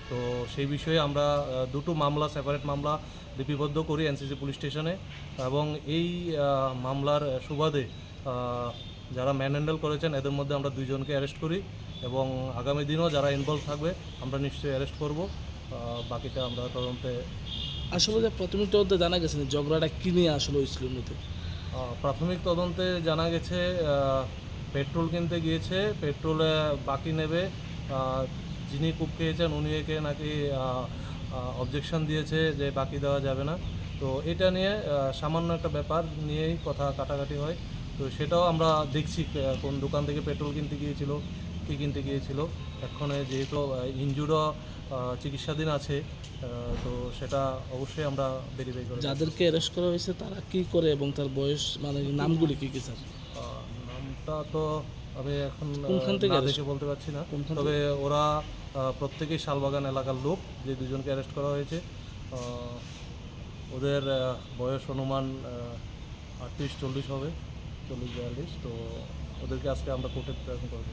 তো সেই বিষয়ে আমরা, আহ, দুটো মামলা, সেপারেট মামলা লিপিবদ্ধ করি এনসিসি পুলিশ স্টেশনে, এবং এই, আহ, মামলার সুবাদে, আহ, যারা ম্যানহ্যান্ডেল করেছেন এদের মধ্যে আমরা দুইজনকে অ্যারেস্ট করি, এবং আগামী দিনও যারা ইনভলভ থাকবে আমরা নিশ্চয়ই অ্যারেস্ট করব। আহ, বাকিটা আমরা তদন্তে আসলে যে প্রাথমিক তদন্তে জানা গেছে না ঝগড়াটা কি নিয়ে আসলে হয়েছিল মূলত? আহ, প্রাথমিক তদন্তে জানা গেছে, আহ, পেট্রোল কিনতে গিয়েছে, পেট্রোলে বাকি নেবে। আহ, যিনি কুপ খেয়েছেন উনি একে নাকি, আহ, আহ, অবজেকশন দিয়েছে যে বাকি দেওয়া যাবে না। তো এটা নিয়ে, আহ, সামান্য একটা ব্যাপার নিয়েই কথা কাটাকাটি হয়। তো সেটাও আমরা দেখছি, আহ, কোন দোকান থেকে পেট্রোল কিনতে গিয়েছিল, কী কিনতে গিয়েছিল। এক্ষণে যেহেতু, আহ, ইনজুর্ডও, আহ, চিকিৎসাধীন আছে, আহ, তো সেটা অবশ্যই আমরা ভেরিফাই করে দেখব। যাদেরকে অ্যারেস্ট করা হয়েছে তারা কি করে এবং তার বয়স, মানে, নামগুলি কি কি, স্যার? আহ, নামটা তো আমি এখন, কোনখান আহ, থেকে না অ্যারেস্ট? দেখে বলতে পারছি না। কোনখান তবে থেকে? ওরা, আহ, প্রত্যেকেই শালবাগান এলাকার লোক, যে দুজনকে অ্যারেস্ট করা হয়েছে। আহ, ওদের, আহ, বয়স অনুমান, আহ, আটত্রিশ চল্লিশ হবে, চল্লিশ বিয়াল্লিশ। তো ওদেরকে আজকে আমরা কোর্টে প্রেজেন্ট করবো।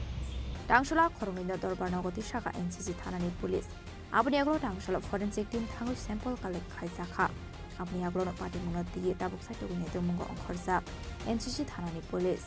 Tangsola khoroknwino dorbar nogo twi saka N C C thanani police. Aboni yagulo tangsola forensic team thangwi sample collect khaijakha. Aboni yagulo no patimungno twiwi tabuk sai tubuni tongmungo ongkhorjak N C C thanani police.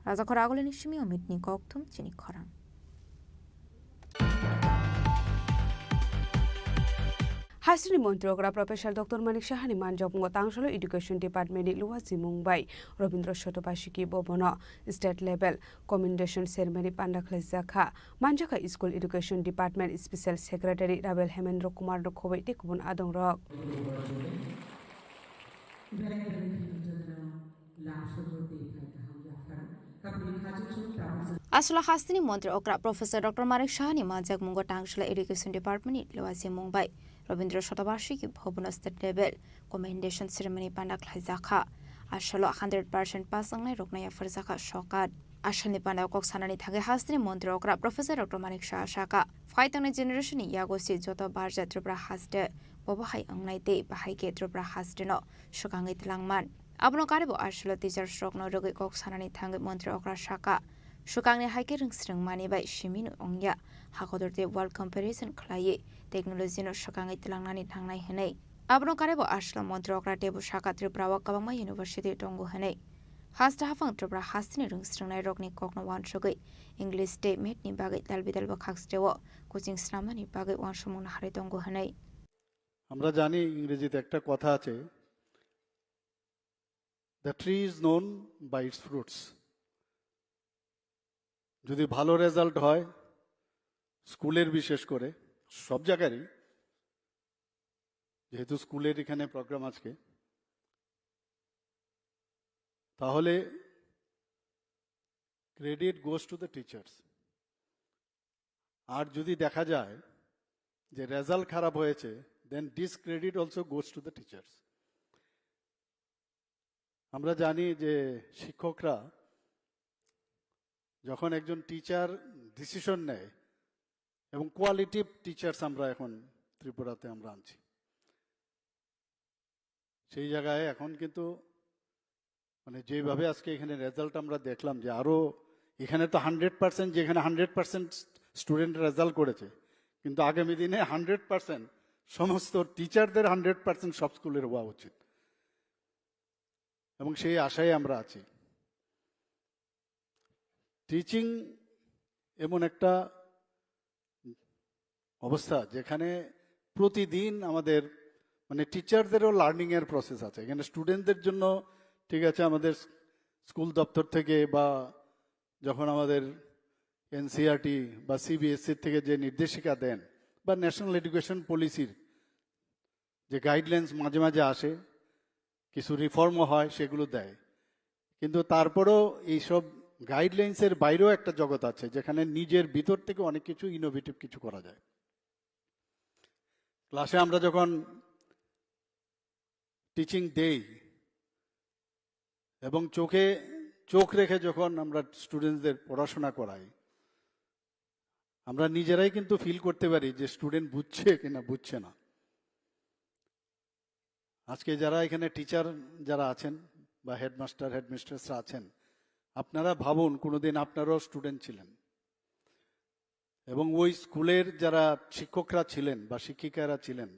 Rajakhor agulini simi omitni kokthum chini khorang. Hasteni montri okra Professor Doctor Manik Sahani manjakmungo tangsola Education Department ni luwa simung bai Robindra Sotobashiki Bhavan o state level commendation ceremony panda khlaijakha. Manjakha School Education Department Special Secretary Rabel Hemendra Kumar no khoboi tei kubun adongrok. Aswla hasteni montri okra Professor Doctor Manik Sahani manjakmungo tangsola Education Department ni luwa simung bai Robindra Sotobashiki Bhavan o state level commendation ceremony panda khlaijakha. Aswlo hundred percent pass wngnai rokno yapharjakha sokat. Aswlni panda kok sanani thangwi hasteni montri okra Professor Doctor Manik Saha sakha, phai tongnai generation ni yago se joto barja Tripura haste bobo hai wngnai tei bahai khe Tripura haste no swkangwi twlangman. Abono karwibo aswlo teachers rokno rwgwi kok sanani thangwi montri okra sakha, swkangni hai khe rwngsrwng mani bai simi no wngya, hakotor tei world comparison khlaiwi technology no swkangwi twlangnani nangnai hwnwi. Abono karwibo aswlo montri okra teibo sakha Tripura o kwbangma university tongo hwnwi. Haste haphang Tripura hasteni rwngsrwngnai rokni kokno uansugwi English tei math ni bagwi dalbidal bwkhak stereo coaching snamnani bagwi uansukmung naharwi tongo hwnwi. আমরা জানি, ইংরেজিতে একটা কথা আছে, "The tree is known by its fruits." যদি ভালো রেজাল্ট হয় স্কুলের, বিশেষ করে সব জায়গারই, যেহেতু স্কুলের এখানে প্রোগ্রাম আজকে, তাহলে credit goes to the teachers. আর যদি দেখা যায় যে রেজাল্ট খারাপ হয়েছে, then discredit also goes to the teachers. আমরা জানি যে শিক্ষকরা যখন একজন টিচার ডিসিশন নেয়, এবং কোয়ালিটিভ টিচার্স আমরা এখন ত্রিপুরাতে আমরা আনছি, সেই জায়গায় এখন কিন্তু, মানে, যেভাবে আজকে এখানে রেজাল্ট আমরা দেখলাম যে আরও এখানে তো হান্ড্রেড পার্সেন্ট, যেখানে হান্ড্রেড পার্সেন্ট স্টুডেন্ট রেজাল্ট করেছে, কিন্তু আগামী দিনে হান্ড্রেড পার্সেন্ট সমস্ত টিচারদের হান্ড্রেড পার্সেন্ট সব স্কুলের হওয়া উচিত, এবং সেই আশায় আমরা আছি। টিচিং এমন একটা অবস্থা, যেখানে প্রতিদিন আমাদের, মানে, টিচারদেরও লার্নিংয়ের প্রসেস আছে। এখানে স্টুডেন্টদের জন্য, ঠিক আছে, আমাদের স্কুল দপ্তর থেকে বা যখন আমাদের এনসিইআরটি বা সিবিএসই থেকে যে নির্দেশিকা দেন বা ন্যাশনাল এডুকেশন পলিসির যে গাইডলাইন্স মাঝে মাঝে আসে, কিছু রিফর্মও হয়, সেগুলো দেয়। কিন্তু তারপরেও এইসব গাইডলাইন্সের বাইরেও একটা জগৎ আছে, যেখানে নিজের ভিতর থেকে অনেক কিছু ইনোভেটিভ কিছু করা যায়। ক্লাসে আমরা যখন টিচিং দেই এবং চোখে চোখ রেখে যখন আমরা স্টুডেন্টসদের পড়াশোনা করাই, আমরা নিজেরাই কিন্তু ফিল করতে পারি যে স্টুডেন্ট বুঝছে কিনা বুঝছে না। আজকে যারা এখানে টিচার যারা আছেন বা হেডমাস্টার হেডমিস্ট্রেসরা আছেন, আপনারা ভাবুন কোনোদিন আপনারাও স্টুডেন্ট ছিলেন এবং ওই স্কুলের যারা শিক্ষকরা ছিলেন বা শিক্ষিকারা ছিলেন,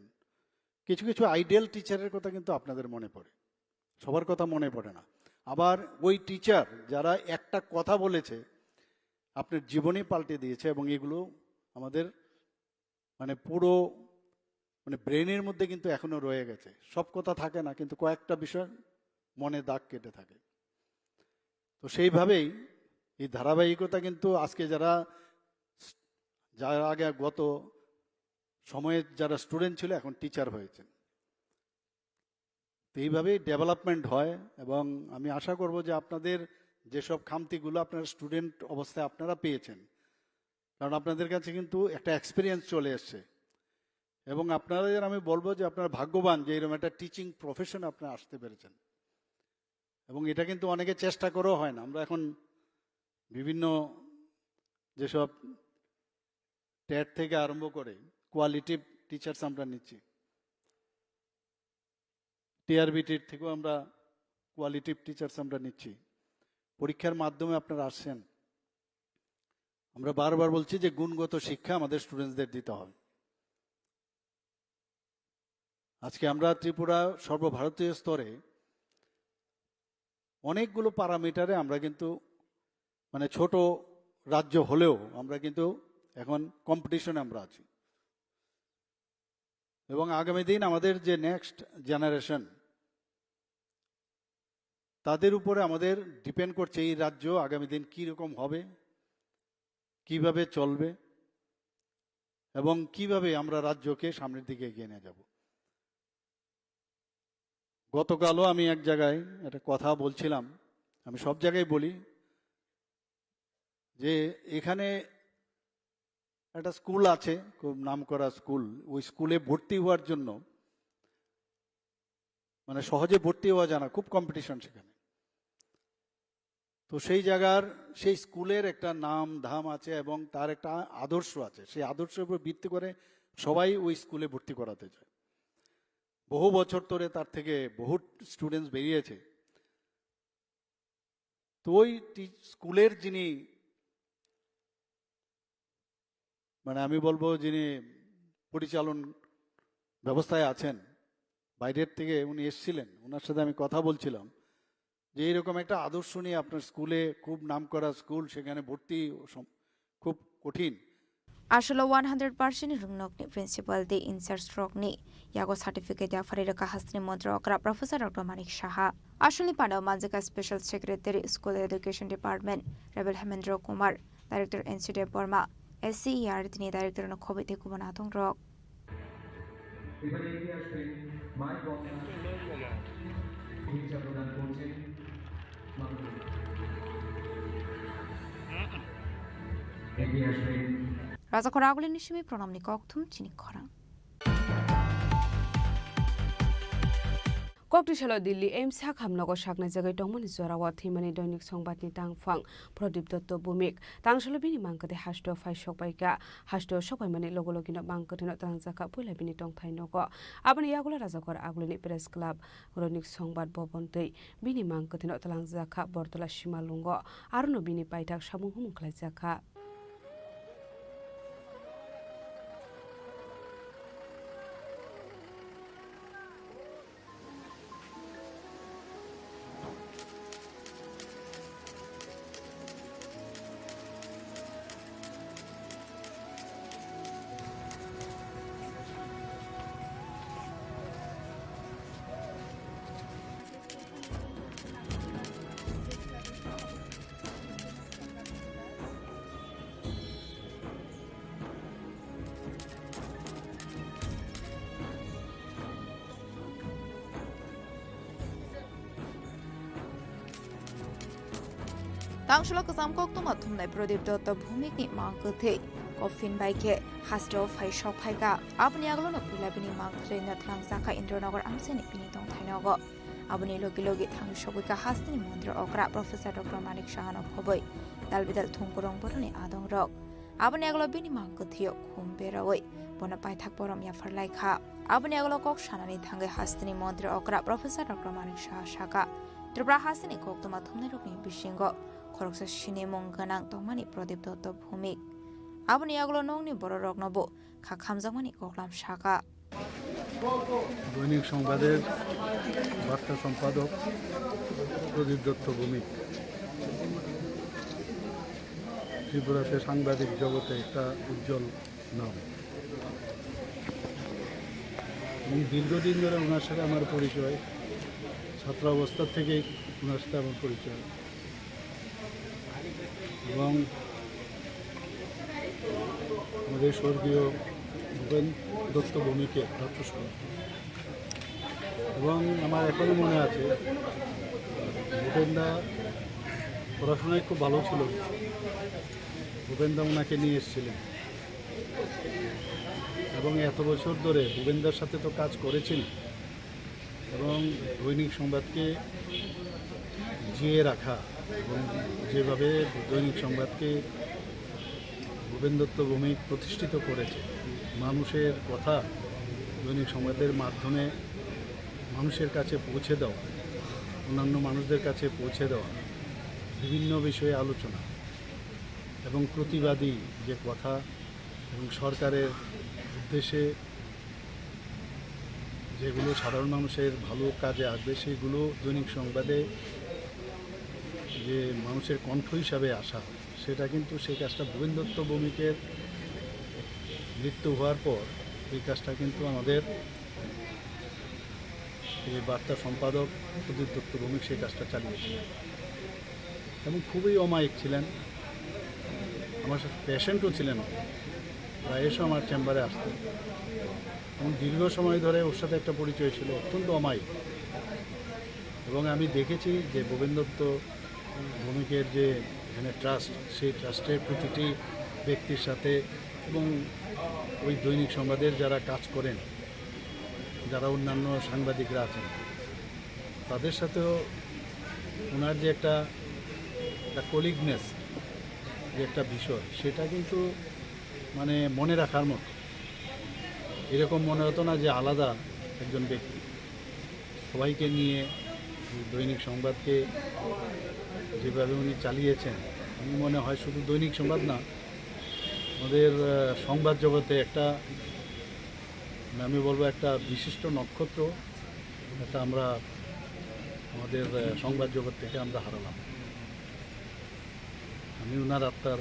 কিছু কিছু আইডিয়াল টিচারের কথা কিন্তু আপনাদের মনে পড়ে, সবার কথা মনে পড়ে না। আবার ওই টিচার যারা একটা কথা বলেছে আপনার জীবনই পাল্টে দিয়েছে, এবং এগুলো আমাদের মানে পুরো মানে ব্রেনের মধ্যে কিন্তু এখনো রয়ে গেছে। সব কথা থাকে না, কিন্তু কয়েকটা বিষয় মনে দাগ কেটে থাকে। তো সেইভাবেই এই ধারাবাহিকতা কিন্তু আজকে যারা, যারা আগে গত সময়ে যারা স্টুডেন্ট ছিল, এখন টিচার হয়েছেন। তো এইভাবেই ডেভেলপমেন্ট হয়, এবং আমি আশা করব যে আপনাদের যেসব খামতিগুলো আপনারা স্টুডেন্ট অবস্থায় আপনারা পেয়েছেন, কারণ আপনাদের কাছে কিন্তু একটা এক্সপিরিয়েন্স চলে এসছে, এবং আপনাদের আমি বলবো যে আপনারা ভাগ্যবান যে এরকম একটা টিচিং প্রফেশন আপনারা আসতে পেরেছেন। এবং এটা কিন্তু অনেকে চেষ্টা করেও হয় না। আমরা এখন বিভিন্ন যেসব টেট থেকে আরম্ভ করে কোয়ালিটিভ টিচার্স আমরা নিচ্ছি, টিআরবিটির থেকেও আমরা কোয়ালিটিভ টিচার্স আমরা নিচ্ছি। পরীক্ষার মাধ্যমে আপনারা আসছেন। আমরা বারবার বলছি যে গুণগত শিক্ষা আমাদের স্টুডেন্টসদের দিতে হবে। আজকে আমরা ত্রিপুরা সর্বভারতীয় স্তরে অনেকগুলো প্যারামিটারে আমরা কিন্তু মানে ছোট রাজ্য হলেও আমরা কিন্তু এখন কম্পিটিশনে আমরা আছি। এবং আগামী দিন আমাদের যে নেক্সট জেনারেশন, তাদের উপরে আমাদের ডিপেন্ড করছে এই রাজ্য আগামী দিন কী রকম হবে, কিভাবে চলবে এবং কিভাবে আমরা রাজ্যকে সামনের দিকে এগিয়ে নিয়ে যাব। গতকালও আমি এক জায়গায় একটা কথা বলছিলাম, আমি সব জায়গায় বলি যে এখানে একটা স্কুল আছে, খুব নামকরা স্কুল, ওই স্কুলে ভর্তি হওয়ার জন্য মানে সহজে ভর্তি হওয়া যায় না, খুব কম্পিটিশন সেখানে। তো সেই জায়গার, সেই স্কুলের একটা নাম ধাম আছে এবং তার একটা আদর্শ আছে। সেই আদর্শের উপর ভিত্তি করে সবাই ওই স্কুলে ভর্তি করাতে চায়। বহু বছর ধরে তার থেকে বহু স্টুডেন্টস বেরিয়েছে। তো ওই টি-, স্কুলের যিনি, মানে আমি বলবো, যিনি পরিচালন ব্যবস্থায় আছেন, বাইরের থেকে উনি এসেছিলেন, ওনার সাথে আমি কথা বলছিলাম যে এইরকম একটা আদর্শ নিয়ে আপনার স্কুলে, খুব নামকরা স্কুল, সেখানে ভর্তি সম-, খুব কঠিন। Aswkno one hundred percent rwngnokni principal tei in-charge rokni yago certificate yapharwi rwkha hasteni montri okra Professor Doctor Manik Saha. Aswkni panda manjwkha Special Secretary School Education Department Rebel Hemendra Kumar, Director N C Debbarma, S C E R T ni Director no khobwi tei kubun athongrok. এবারে এগিয়ে আসবেন মায়ের বন্দনা শিক্ষা প্রদান করছেন মাননীয়। এগিয়ে আসবেন। Rajakhor Agulini simi pranamni kokthum chini khorang. Kokti salo Delhi AIIMS hakhamnogo saknai jagwi tongmani jorao thwimani Doinik Songbatni tangphang Pradip Dotto Bhumik. Tangsalo bini mangkwthwi hasteo phai sokbaikha. Hasteo sokbaimani logo logino mangkwthwino twlangjakha puila bini tongthai nogo. Aboni yagulo Rajakhor Agulini Press Club, Doinik Songbat Bhavan tei bini mangkwthwino twlangjakha Bortola Simalungo. Arono bini paithak samung humung khlaijakha. Tangsalo kwcham koktwma thumnai Pradip Dotto Bhumikni mangkwthwi O phin bai khe hasteo phai sok phai kha. Aboni aglono puila bini mang kwthwino tlangjak kha Indranagar amchaini bini tongthai nogo. Aboni logi logi thangwi sogwi kha hasteni mondro okra Professor Doctor Manik Sahano khobwi dalbidal thung kwrwng boroni adongrok. Aboni aglo bini mang kwthwio khum berawi bono paithak borom yaphar lai kha. Aboni aglo kok sanani thangwi hasteni mondro okra Professor Doctor Manik Saha saka, Tripura hasteni koktwma thumnairokni bisingo khoroksa sinimung gwnang tongmani Pradip Dotto Bhumik. Aboni aglo nokni bororokno bo kha khamjakmani koklam saka. দৈনিক সংবাদের বার্তা সম্পাদক প্রদীপ দত্ত ভৌমিক ত্রিপুরাতে সাংবাদিক জগতে একটা উজ্জ্বল নাম এবং দীর্ঘদিন ধরে ওনার সাথে আমার পরিচয়, ছাত্রাবস্থা থেকেই ওনার সাথে আমার পরিচয়। এবং আমাদের স্বর্গীয় ভূপেন দত্ত ভৌমিকের প্রাতঃস্মরণ। এবং আমার এখনও মনে আছে, ভূপেনদা পড়াশোনায় খুব ভালো ছিল, ভূপেনদা ওনাকে নিয়ে এসেছিলেন এবং এত বছর ধরে ভূপেনদার সাথে তো কাজ করেছেন এবং দৈনিক সংবাদকে জিয়ে রাখা এবং যেভাবে দৈনিক সংবাদকে ভূপেন দত্ত ভৌমিক প্রতিষ্ঠিত করেছে, মানুষের কথা দৈনিক সংবাদের মাধ্যমে মানুষের কাছে পৌঁছে দেওয়া, অন্যান্য মানুষদের কাছে পৌঁছে দেওয়া, বিভিন্ন বিষয়ে আলোচনা এবং প্রতিবাদী যে কথা এবং সরকারের উদ্দেশ্যে যেগুলো সাধারণ মানুষের ভালো কাজে আসবে, সেগুলো দৈনিক সংবাদে যে মানুষের কণ্ঠ হিসাবে আসা, সেটা কিন্তু, সেই কাজটা ভূপেন দত্ত ভৌমিকের মৃত্যু হওয়ার পর এই কাজটা কিন্তু আমাদের এই বার্তা সম্পাদক প্রদীপ দত্ত ভৌমিক সেই কাজটা চালিয়েছিলেন এবং খুবই অমায়িক ছিলেন। আমার সাথে পেশেন্টও ছিলেন, প্রায় এসে আমার চেম্বারে আসতেন এবং দীর্ঘ সময় ধরে ওর সাথে একটা পরিচয় ছিল, অত্যন্ত অমায়িক। এবং আমি দেখেছি যে ভূপেন দত্ত ভৌমিকের যে এখানে ট্রাস্ট, সেই ট্রাস্টের প্রতিটি ব্যক্তির সাথে এবং ওই দৈনিক সংবাদের যারা কাজ করেন, যারা অন্যান্য সাংবাদিকরা আছেন, তাদের সাথেও ওনার যে একটা, একটা কলিগনেস, যে একটা বিষয়, সেটা কিন্তু মানে মনে রাখার মতো। এরকম মনে হতো না যে আলাদা একজন ব্যক্তি। সবাইকে নিয়ে দৈনিক সংবাদকে যেভাবে উনি চালিয়েছেন, আমি মনে হয় শুধু দৈনিক সংবাদ না, আমাদের, আহ, সংবাদ জগতে একটা, মানে, আমি বলবো একটা বিশিষ্ট নক্ষত্র, এটা আমরা আমাদের, আহ, সংবাদ জগৎ থেকে আমরা হারালাম। আমি ওনার আত্মার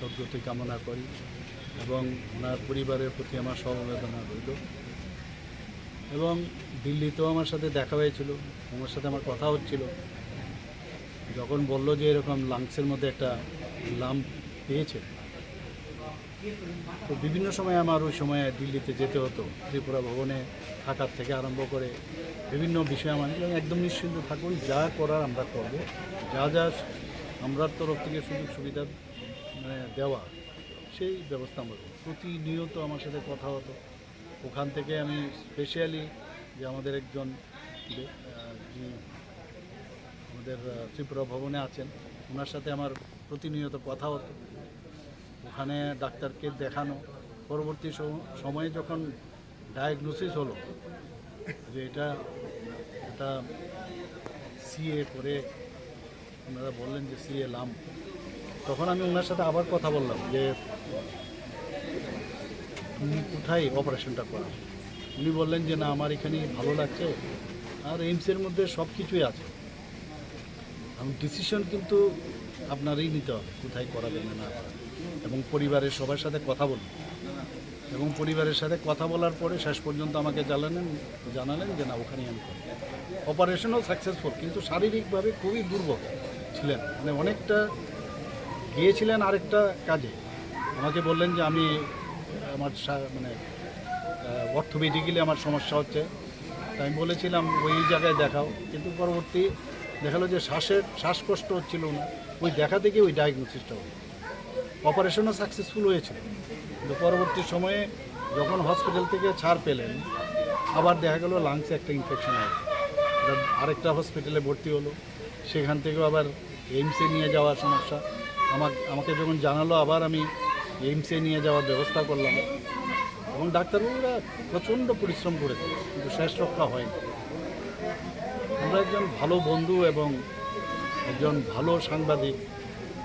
সদ্গতি কামনা করি এবং ওনার পরিবারের প্রতি আমার সমবেদনা রইল। এবং দিল্লিতেও আমার সাথে দেখা হয়েছিল, ওনার সাথে আমার কথা হচ্ছিল। যখন বলল যে এরকম লাংসের মধ্যে একটা লাম্প পেয়েছে, তো বিভিন্ন সময় আমার ওই সময় দিল্লিতে যেতে হতো, ত্রিপুরা ভবনে থাকার থেকে আরম্ভ করে বিভিন্ন বিষয়ে আমার একদম নিশ্চিন্ত থাকুন, যা করার আমরা করব, যা যা আমরার তরফ থেকে সুযোগ সুবিধা, মানে, দেওয়া, সেই ব্যবস্থা আমরা করব। প্রতিনিয়ত আমার সাথে কথা হতো। ওখান থেকে আমি স্পেশালি যে আমাদের একজন বে-, আহ, যিনি আমাদের, আহ, ত্রিপুরা ভবনে আছেন, ওনার সাথে আমার প্রতিনিয়ত কথা হতো। ওখানে ডাক্তারকে দেখানো, পরবর্তী সম-, সময়ে যখন ডায়াগনোসিস হলো যে এটা, এটা সিএ করে ওনারা বললেন যে সিএ লাম। তখন আমি ওনার সাথে আবার কথা বললাম যে, "তুমি কোথায় অপারেশনটা করাবে?" উনি বললেন যে, "না, আমার এখানেই ভালো লাগছে, আর এইমসের মধ্যে সব কিছুই আছে।" এবং ডিসিশন কিন্তু আপনারই নিতে হবে, কোথায় করাবেন না না করাবেন। এবং পরিবারের সবার সাথে কথা বলুন, এবং পরিবারের সাথে কথা বলার পরে শেষ পর্যন্ত আমাকে জানালেন, জানালেন যে, "না, ওখানেই আমি করব।" অপারেশনও সাকসেসফুল, কিন্তু শারীরিকভাবে খুবই দুর্বল ছিলেন, মানে, অনেকটা গিয়েছিলেন আরেকটা কাজে। আমাকে বললেন যে, "আমি, আমার সা-, মানে, আহ, অর্থোপেডিক্যালি আমার সমস্যা হচ্ছে।" তাই আমি বলেছিলাম, "ওই জায়গায় দেখাও।" কিন্তু পরবর্তী দেখা গেলো যে শ্বাসের, শ্বাসকষ্ট হচ্ছিল ওনার, ওই দেখা থেকে ওই ডায়াগনোসিসটা হলো। অপারেশনও সাকসেসফুল হয়েছিল, কিন্তু পরবর্তী সময়ে যখন হসপিটাল থেকে ছাড় পেলেন, আবার দেখা গেল লাংসে একটা ইনফেকশন হয়েছে। এটা আরেকটা হসপিটালে ভর্তি হলো, সেখান থেকেও আবার এইমসে নিয়ে যাওয়ার সমস্যা। আমার, আমাকে যখন জানালো, আবার আমি এইমসে নিয়ে যাওয়ার ব্যবস্থা করলাম এবং ডাক্তারবাবুরা প্রচণ্ড পরিশ্রম করেছে, কিন্তু শেষ রক্ষা হয়নি। আমরা একজন ভালো বন্ধু এবং একজন ভালো সাংবাদিক,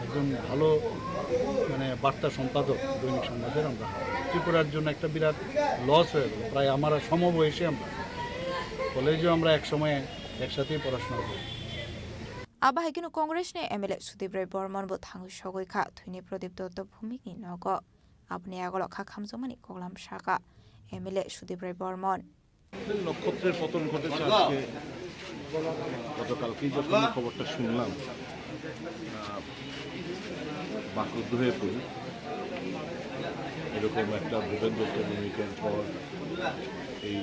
একজন ভালো, মানে, বার্তা সম্পাদক দৈনিক সংবাদের আমরা হারাই। ত্রিপুরার জন্য একটা বিরাট লস হয়ে গেল। প্রায় আমার সমবয়সী আমরা, কলেজেও আমরা একসময় একসাথেই পড়াশোনা করি। Abo hai kheno Congress ni M L A Sudip Roy Bormon bo thangwi sogwi kha thwini Pradip Dotto Bhumik ni nogo. Aboni agolo kha khamjakmani koklam sakha M L A Sudip Roy Bormon. নক্ষত্রের পতন ঘটেছে আজকে, গতকালকেই যখন এই খবরটা শুনলাম, আহ, বাকরুদ্ধ হয়ে পড়ি। এরকম একটা ভূপেন দত্ত ভৌমিকের পর এই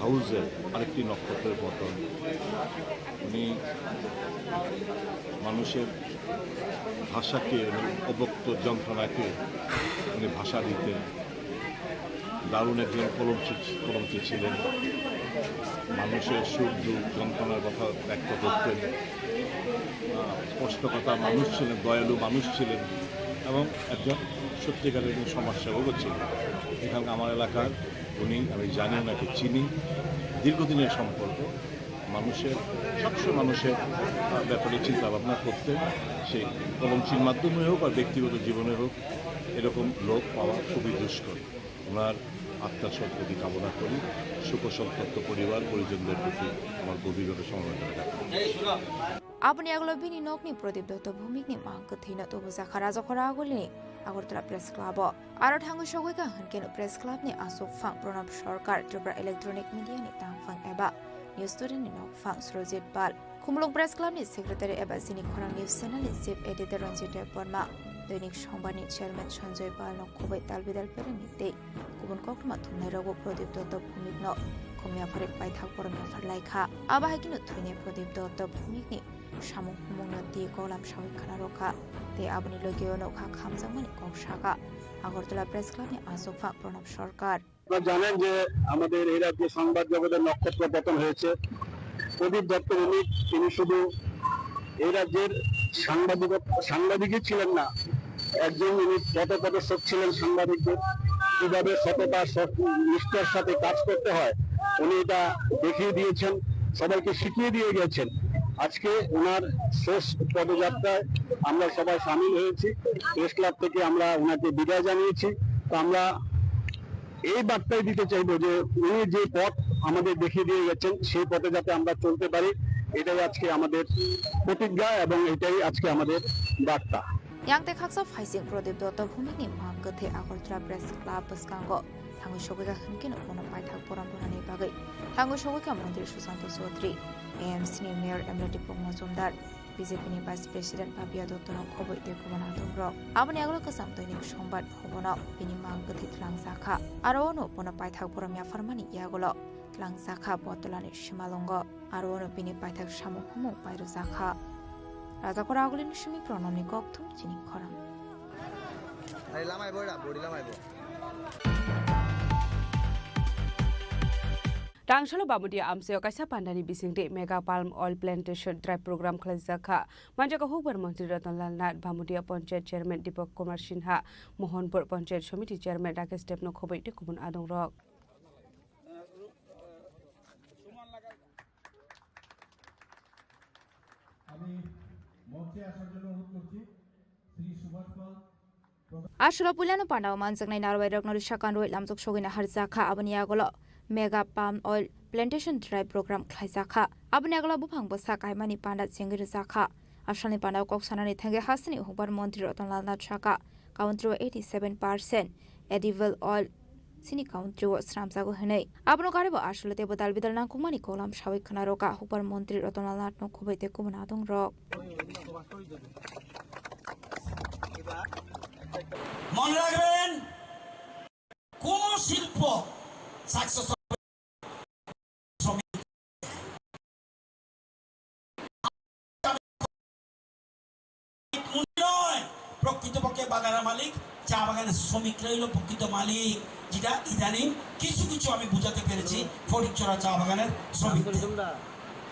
হাউসের আরেকটি নক্ষত্রের পতন। উনি মানুষের ভাষাকে, উনি অব্যক্ত যন্ত্রণাকে উনি ভাষা দিতেন। দারুণ একজন কলমচি, কলমচি ছিলেন। মানুষের সুখ দুঃখ যন্ত্রণার কথা ব্যক্ত করতেন। আহ, স্পষ্টকথা মানুষ ছিলেন, দয়ালু মানুষ ছিলেন এবং একজন সত্যিকারের একজন সমাজসেবকও ছিলেন। এখানকার আমার এলাকার উনি, আমি জানি ওনাকে, চিনি, দীর্ঘদিনের সম্পর্ক। মানুষের, সবসময় মানুষের, আহ, ব্যাপারে চিন্তা ভাবনা করতেন, সেই কলমচির মাধ্যমে হোক আর ব্যক্তিগত জীবনে হোক, এরকম লোক পাওয়া খুবই দুষ্কর। ওনার আত্মার সদ্গতি কামনা করি। শোকসন্তপ্ত পরিবার পরিজনদের প্রতি আমার গভীরভাবে সমবেদনা জ্ঞাপন করছি। Aboni agolo bini nokni Pradip Dotto Bhumikni mang kwthwino tubujakha Rajakhor Agulini Agartala Press Club-o. Aro thangwi sogwi kha hwnkhe no Press Club-ni aswk phang Pranab Sarkar, Tripura Electronic Media-ni tangphang eba News Today-ni nokphang Surojit Pal. Khumulwng Press Club ni Secretary eba Chini Khorang News Channel ni Chief Editor Ranjit Debbarma, Doinik Songbar ni Chairman Sanjoy Pal no khoboi talbidal perengni tei kubun koktwma thumnai rogo Pradip Dotto Bhumik no khumya pharik paithak borom yaphar lai kha. Abo hai kheno thwinai Pradip Dotto Bhumik ni samung humung no twi kolam sawi khwna rw kha tei aboni logi o no kha khamjakmani kok sakha Agartala Press Club ni aswk phang Pranab Sarkar. আপনারা জানেন যে আমাদের এই রাজ্যে সংবাদ জগতের নক্ষত্র পতন হয়েছে। প্রদীপ দত্ত ভৌমিক তিনি শুধু এই রাজ্যের সাংবাদিকত-, সাংবাদিকই ছিলেন না, একজন উনি পথপ্রদর্শক ছিলেন সাংবাদিকদের, কিভাবে সততা, সৎ-, নিষ্ঠার সাথে কাজ করতে হয়, উনি এটা দেখিয়ে দিয়েছেন, সবাইকে শিখিয়ে দিয়ে গেছেন। আজকে ওনার শেষ পদযাত্রায় আমরা সবাই সামিল হয়েছি। প্রেস ক্লাব থেকে আমরা ওনাকে বিদায় জানিয়েছি। তো আমরা এই বার্তাই দিতে চাইবো যে উনি যে পথ আমাদের দেখিয়ে দিয়ে গেছেন, সেই পথে যাতে আমরা চলতে পারি, এটাই আজকে আমাদের প্রতিজ্ঞা এবং এটাই আজকে আমাদের বার্তা। Yang tei khaksa phaising Pradip Dotto Bhumikni mang kwthwi Agartala Press Club bwskango thangwi sogwi kha hwnkhe no bono paithak borom rwnani bagwi thangwi sogwi kha Montri Sushanta Chaudhary, A M C ni Mayor M L A Dipok Majumdar, B J P ni Vice President Papiya Dotto no khoboi tei kubun adongrok. Aboni agolo kwcham Doinik Songbar no bono bini mang kwthwi twlangjakha. Aro ono bono paithak borom yapharmani yagulo twlangjakha Botolani simalwngo. Aro ono bini paithak samung humung pairwjakha. Rajakhor Agulini simi Pranamni kokthum Chini Khorang. Ari lamai bo da, body lamai bo. Tangsalo Bamudia amchaio kaisa pandani bisingtwi Mega Palm Oil Plantation Drive program khlaijak kha. Manjak kha hukbar montri Ratan Lal Nath, Bamudia Panchayat Chairman Dipak Kumar Sinha, Mohanpur Panchayat Samiti Chairman Rakesh Deb no khoboi tei kubun adongrok. আমি মঞ্চে আসার জন্য অনুরোধ করছি শ্রী সুভাষ পাল। Aswkno puilano pandao manjaknai narwai rokno risa kanrwi lamjak sogwina harjakha, aboni yagulo Mega Palm Oil Plantation Drive program khlaijakha. Aboni yagulo buphang bwsa kaimani panda chengwi rwjakha. Asalni pandao kok sanani thangwi hasteni hukbar montri Ratan Lal Nath sakha, country o eighty seven percent edible oil chini country o swnamjago hwnwi. Abono garibo aswlo teibo dal bidal nangkukmani kolam sawi khwna rwkha hukbar montri Ratan Lal Nath no khoboi tei kubun adongrok. মনে রাখবেন, কোন শিল্প সাকসেস নয়, প্রকৃতপক্ষে বাগানের মালিক চা বাগানের শ্রমিকরাই হলো প্রকৃত মালিক, যেটা ইদানিং কিছু কিছু আমি বুঝাতে পেরেছি ফটিকছড়া চা বাগানের শ্রমিকদের।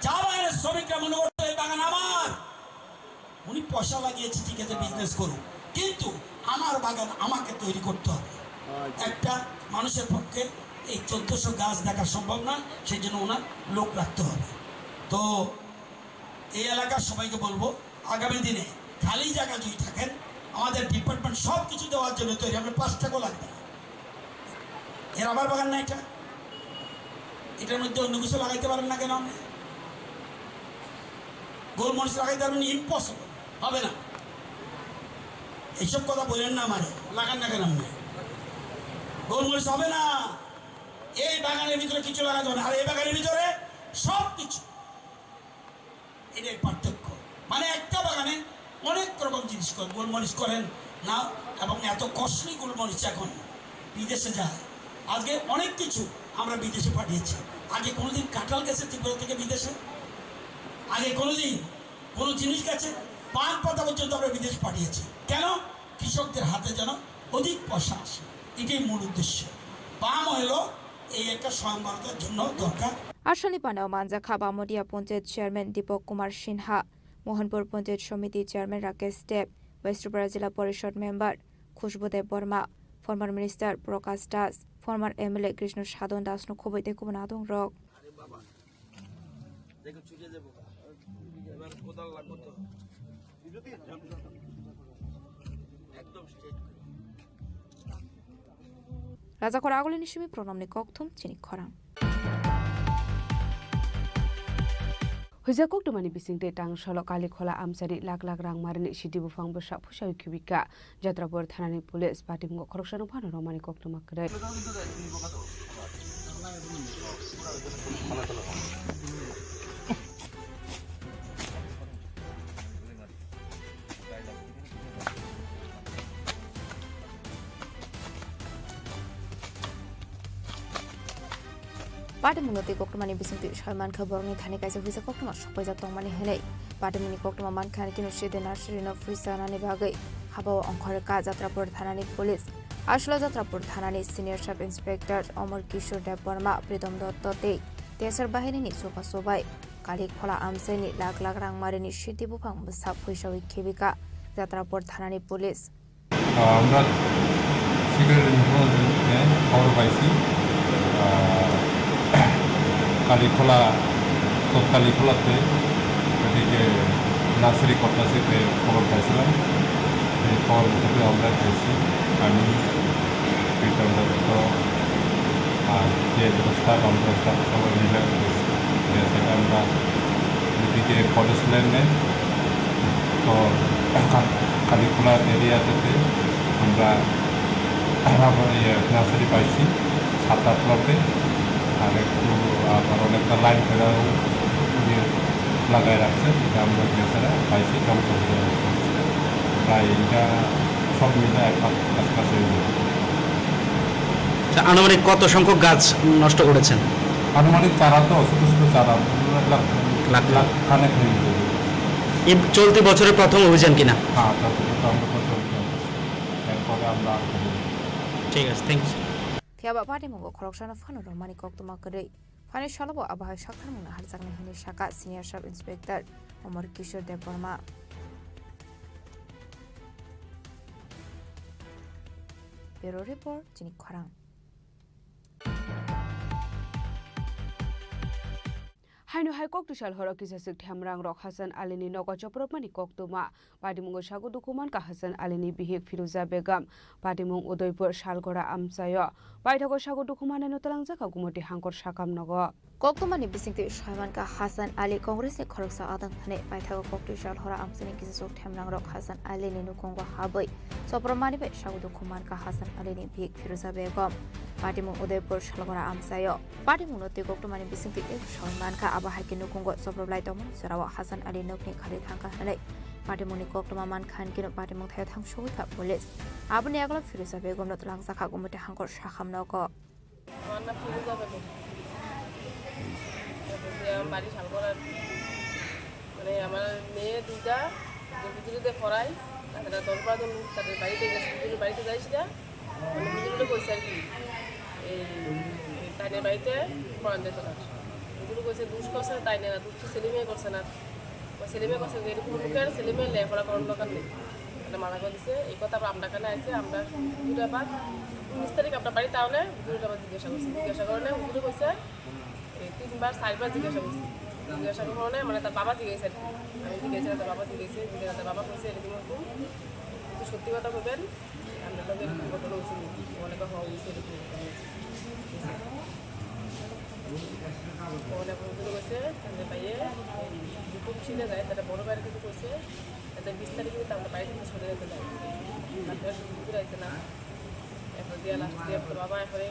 চা বাগানের শ্রমিকরা মনে করতো এই বাগান আমার, উনি পয়সা লাগিয়েছে, ঠিক আছে, বিজনেস করুক, কিন্তু আমার বাগান আমাকে তৈরি করতে হবে। একটা মানুষের পক্ষে এই চোদ্দশো গাছ দেখা সম্ভব নয়, সেই জন্য ওনার লোক রাখতে হবে। তো এই এলাকার সবাইকে বলবো, আগামী দিনে খালি জায়গা যদি থাকেন, আমাদের ডিপার্টমেন্ট সব কিছু দেওয়ার জন্য তৈরি, আমরা পাঁচ টাকাও লাগবে না। এ রাবার বাগান না এটা, এটার মধ্যে অন্য কিছু লাগাইতে পারেন না কেন আপনি? গোলমরিচ লাগাইতে পারবেন, ইম্পসিবল, হবে না। এইসব কথা বলেন না আমারে, লাগান না কেন আপনি? গোলমরিচ হবে না। এই বাগানের ভিতরে কিছু লাগাতে হবে না, আর এই বাগানের ভিতরে সব কিছু। এটাই পার্থক্য। মানে একটা বাগানে অনেক রকম জিনিস করেন, গোলমরিচ করেন না, এবং এত কস্টলি গোলমরিচ এখন বিদেশে যায়। আজকে অনেক কিছু আমরা বিদেশে পাঠিয়েছি। আগে কোনোদিন কাঁঠাল গেছে ত্রিপুরা থেকে বিদেশে? আগে কোনোদিন কোনো জিনিস গেছে? পান পাতা পর্যন্ত আমরা বিদেশ পাঠিয়েছি। কেন? কৃষকদের হাতে যেন অধিক পয়সা আসে, এটাই মূল উদ্দেশ্য। পাম অয়েলও এই একটা স্বয়ংবরতার জন্য দরকার। Aswkni panao manjakha Bamodia Panchayat Chairman Deepak Kumar Sinha, Mohanpur Panchayat Samiti Chairman Rakesh Deb, West Tripura Jila Porishod Member Khushbu Debbarma, former Minister Prakash Das, former M L A Krishna Sadhan Das no khoboi tei kubun adong rok. আরে বাবা, দেখো চুকে যাবো। এবার কোদাল লাগবো তো। একদম straight. Rajakhor agulini simi pronomni kokthum chini khorang. Huija koktwmani bisingtwi tang solo Kalikhola amchaini lak lak rang marini sidi buphang bwsa phusawi khibika. Jatrapur thanani police patimungo khoroksano phano romani koktwma kwrwi. Patimungno twi koktwmani bisingtwi soi mankha borokni thani kaisa huisa koktwma sokpaijak tongmani hwnwi. Patimungni koktwma mankha kino sidi nursery no phuisa nani bagwi habao ongkhorkha Jatrapur thanani police. Aswla Jatrapur thanani senior sub inspector Omor Kishore Debbarma, Pritom Dotto tei Tesar bahirini chubachu bai Kalikhola amchaini lak lak rang marini sidi buphang bwsa phuisawi khibika Jatrapur thanani police. আহ, আমরা security information খবর পাইছি, আহ, কালীখোলা, তৎকালীখোলাতে ওদিকে নার্সারি করতেছে খবর পাইছিলাম। এই খবর মতো আমরা গেছি, আমি প্রীতম দত্ত আর যে যত স্টাফ, আমরা স্টাফ সবাই মিলে গেছি। গেছে আমরা এদিকে কলেজ লেনে তো কালীখোলা এরিয়াতে আমরা আবার ইয়ে নার্সারি পাইছি সাত আট লটে, আর একটু আবার অনেকটা লাইন ফেরাও ইয়ে লাগায় রাখছে, এটা আমরা বেচারা পাইছি ধ্বংস হয়ে যাবে। প্রায় এটা সব মিলে এক লাখ কাছাকাছি হয়ে যাবে। আচ্ছা, আনুমানিক কত সংখ্যক গাছ নষ্ট করেছেন? আনুমানিক চারা তো ছোট ছোট চারা, লাখ লাখ লাখ। লাখ খানেক হয়ে যাবে। এই চলতি বছরের প্রথম অভিযান কিনা? হ্যাঁ, চলতি বছর আমরা প্রথম অভিযান করছি। এরপরে আমরা আর করবো না। ঠিক আছে, thank you. Phiya ba patimungo khoroksano phano romani koktwma kwrwi. Phani salo bo abo hai saktharmungno harjaknai hwnwi sakha Senior Sub Inspector Omor Kishore Debbarma. Bureau Report, chini khorang. Haino hai koktwsal horo kisaswk themrang rok Hasan Alini nogo chopropmani koktwma. Patimungo sago dukhu mankha Hasan Alini bihik Firuza Begum. Patimung Udaipur Salgora amchaio. Paithago sago dukhu manai no twlangjak kha Gumoti Hangkor sakam nogo. Koktwmani bisingtwi soi mankha Hasan Ali Congress ni khoroksa adang hwnwi. Paithago koktwsal horo amchaini kisaswk themrang rok Hasan Ali ni nukhungo habwi chopropmani bai sago dukhu mankha Hasan Ali ni bihik Firuza Begum. Patimung Udaipur Salgora amchaio. Patimungno twi koktwmani bisingtwi tei soi mankha, abo hai khe nukhungo choproplai tongmani jorao Hasan Ali nokni khali thangkha hwnwi patimungni koktwma mankha, hinkhe patimung thaio thangsugwi kha police. Aboni yagulo Firuza Begumno twlangjakha Gumoti Hangkor sakam nogo. আমার নাম ফিরোজা বেগম। তারপরে আমার বাড়ি শালগড়ার। মানে, আমার মেয়ে দুইটা, দুই ভিতরে দিয়ে পড়াই। তারা দশ বারো জন তাদের বাড়িতে গেছে, হুজুরের বাড়িতে যাইস না, মানে হুজুরে কইছে আর কি, এই তাইনের বাড়িতে করান যেত না। হুজুরে কইছে, "দুষ করছে তাই না, দুষ তো সেলিমে করছে না।" ও সেলিমে করছে যে এরকম মুখে আর সেলিমে লেখাপড়া করার দরকার নেই, মানে মানা করে দিছে। এই কথা আবার আমরা কানে আইছে, আমরা হুজুরে আবার উনিশ তারিখ আমরা বাড়িতে আওনে হুজুরে আবার জিজ্ঞাসা করছে, জিজ্ঞাসা করলে হুজুরে কইছে, এই তিনবার চারবার জিজ্ঞাসা করছি। জিজ্ঞাসা করার কারণে মানে তার বাবা জিজ্ঞাসা আর কি। আমি জিজ্ঞাসা, তার বাবা জিজ্ঞাসা, জিজ্ঞাসা, তার বাবা বলছে এরকম এরকম। কিন্তু সত্যি কথা বলবেন, আমরা তো এরকম ঘটনা হয়েছে নাকি? অনেকে হওয়া হয়েছে এরকম ঘটনা হয়েছে। অনেক বন্ধু রয়েছে, তাদের পাইয়ে দুটো ছিল যায়, তারা বড় বাইরে কিছু করছে, তাদের বিশ তারিখে কিন্তু আমরা বাইরে কিন্তু সরে যেতে যায়। তারপরে শুধু ঘুরে আছে না। এরপর দিয়া লাস্ট দিয়া তোর বাবা এরপরে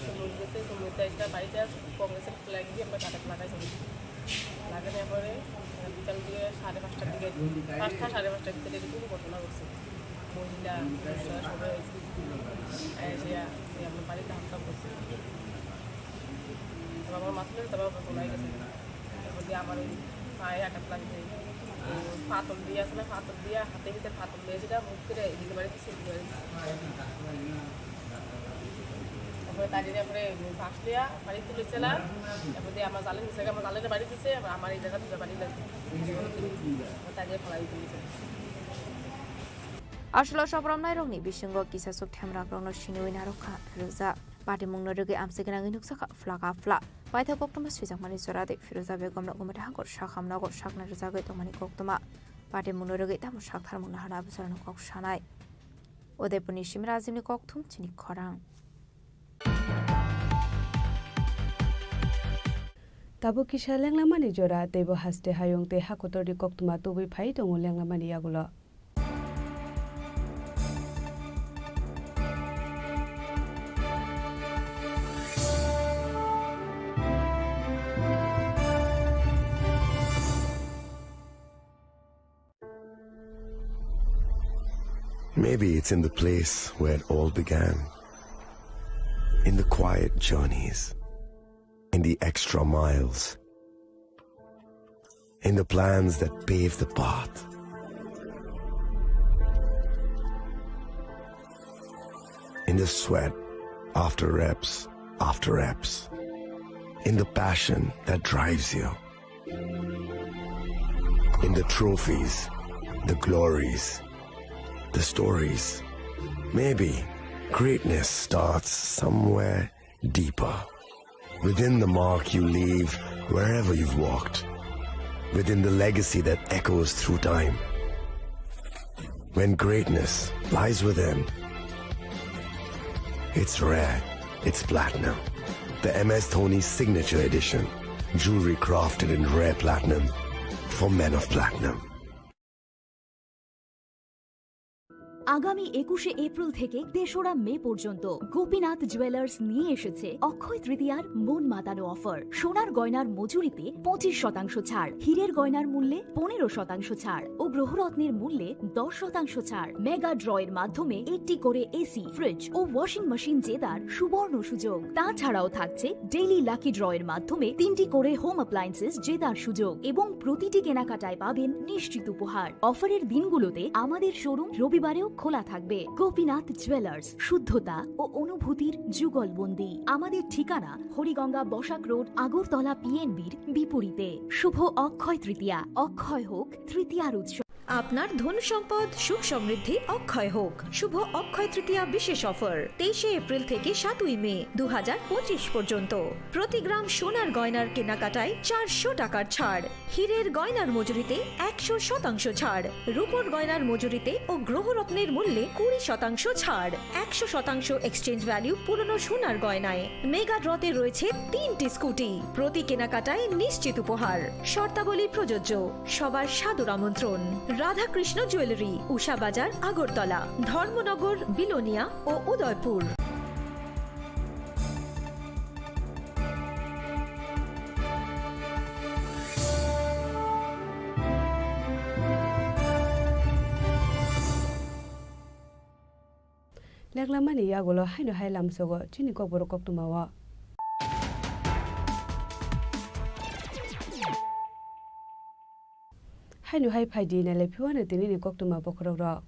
সমুদ্র গেছে, সমুদ্র একটা বাড়িতে আর কংগ্রেসের ফ্ল্যাগ দিয়ে আমরা কাটাতে লাগাইছি। লাগানোর পরে বিকাল দিয়ে সাড়ে পাঁচটার দিকে, পাঁচটা সাড়ে পাঁচটার ভিতরে এরকম ঘটনা ঘটছে। মহিলা, পুরুষরা সবাই হয়েছে। এসে এই আমরা বাড়িতে হামলা করছে। তারপর আমার মাথায় তারপর আমরা গোলায় গেছে। এরপর দিয়ে আমার ওই পায়ে আঘাত লাগছে। ওই পাথর দিয়ে আছে না, পাথর দিয়ে হাতে ভিতরে পাথর দিয়ে সেটা মুখ করে এদিকে বাড়ি দিচ্ছে, এদিকে বাড়ি দিচ্ছে। তারপরে তাই জন্য পরে বাঁশ লিয়া বাড়ি তুলেছিলাম। এরপর দিয়ে আমার জালে নিচে, আমার জালে বাড়ি দিছে, আবার আমার এই জায়গা দুটো বাড়ি লাগছে। তাই জন্য ফলাই তুলেছে। Aswk sobromnairokni bisingo kisa chuk themrakrokno siniwi narwkha Firoza. Patimungno rwgwi amchiknangwi nukjakha phlak a phlak. Paithak koktwma swijakmani jora de Firoza Begumno Gumati Hangkor Sakham Nogor sakna rwjagwi tongmani koktwma. Patimungno rwgwi tamo saktharmung nahana abujorano kok sanai. Udaipurni Simra Ajimni kokthum chini khorang. Tabuk kisa lenglamani jora, teibo haste hayung tei hakotorni koktwma tubui phai tongo lenglamani yagulo. Maybe it's in the place where it all began. In the quiet journeys, in the extra miles, in the plans that pave the path, in the sweat after reps after reps, in the passion that drives you. In the trophies, the glories, the stories. Maybe greatness starts somewhere deeper. Within the mark you leave wherever you've walked. Within the legacy that echoes through time. When greatness lies within, it's rare, it's platinum. The M S Dhoni Signature Edition. Jewelry crafted in rare platinum for men of platinum. আগামী একুশে এপ্রিল থেকে তেসরা মে পর্যন্ত গোপীনাথ জুয়েলার্স নিয়ে এসেছে অক্ষয় তৃতীয়ার মন মাতানো অফার। সোনার গয়নার মজুরিতে পঁচিশ শতাংশ ছাড়, হীরের গয়নার মূল্যে পনেরো শতাংশ ছাড় ও গ্রহরত্নের মূল্যে দশ শতাংশ ছাড়। মেগা ড্রয়ের মাধ্যমে একটি করে এসি, ফ্রিজ ও ওয়াশিং মেশিন জেতার সুবর্ণ সুযোগ। তাছাড়াও থাকছে ডেইলি লাকি ড্রয়ের মাধ্যমে তিনটি করে হোম অ্যাপ্লায়েন্সেস জেতার সুযোগ এবং প্রতিটি কেনাকাটায় পাবেন নিশ্চিত উপহার। অফারের দিনগুলোতে আমাদের শোরুম রবিবারেও খোলা থাকবে। গোপীনাথ জুয়েলার্স, শুদ্ধতা ও অনুভূতির যুগলবন্দি। আমাদের ঠিকানা হরিগঙ্গা বসাক রোড, আগরতলা পিএনবির বিপরীতে। শুভ অক্ষয় তৃতীয়া, অক্ষয় হোক তৃতীয়ার উৎসব। আপনার ধন সম্পদ সুখ সমৃদ্ধি অক্ষয় হোক। শুভ অক্ষয় তৃতীয়া বিশেষ অফার, তেইশে এপ্রিল থেকে সাতই মে দু হাজার পঁচিশ পর্যন্ত। প্রতি গ্রাম সোনার গয়নার কেনাকাটায় চারশো টাকার ছাড়, হীরের গয়নার মজুরিতে একশো শতাংশ ছাড়, রূপোর গয়নার মজুরিতে ও গ্রহরত্নের মূল্যে কুড়ি শতাংশ ছাড়, একশো শতাংশ এক্সচেঞ্জ ভ্যালু পুরনো সোনার গয়নায়। মেগা ড্রতে রয়েছে তিনটি স্কুটি, প্রতি কেনাকাটায় নিশ্চিত উপহার। শর্তাবলী প্রযোজ্য। সবার সাদর আমন্ত্রণ। রাধাকৃষ্ণ জুয়েলারি, উষা বাজার, আগরতলা, ধর্মনগর, বিলোনিয়া ও Udaipur. Lenglamani yagulo haino hai lamsogo chini kokborok koktwmao. Ani hai phai di, nai lai phiyo ano tini ni koktwma bokhorok rok.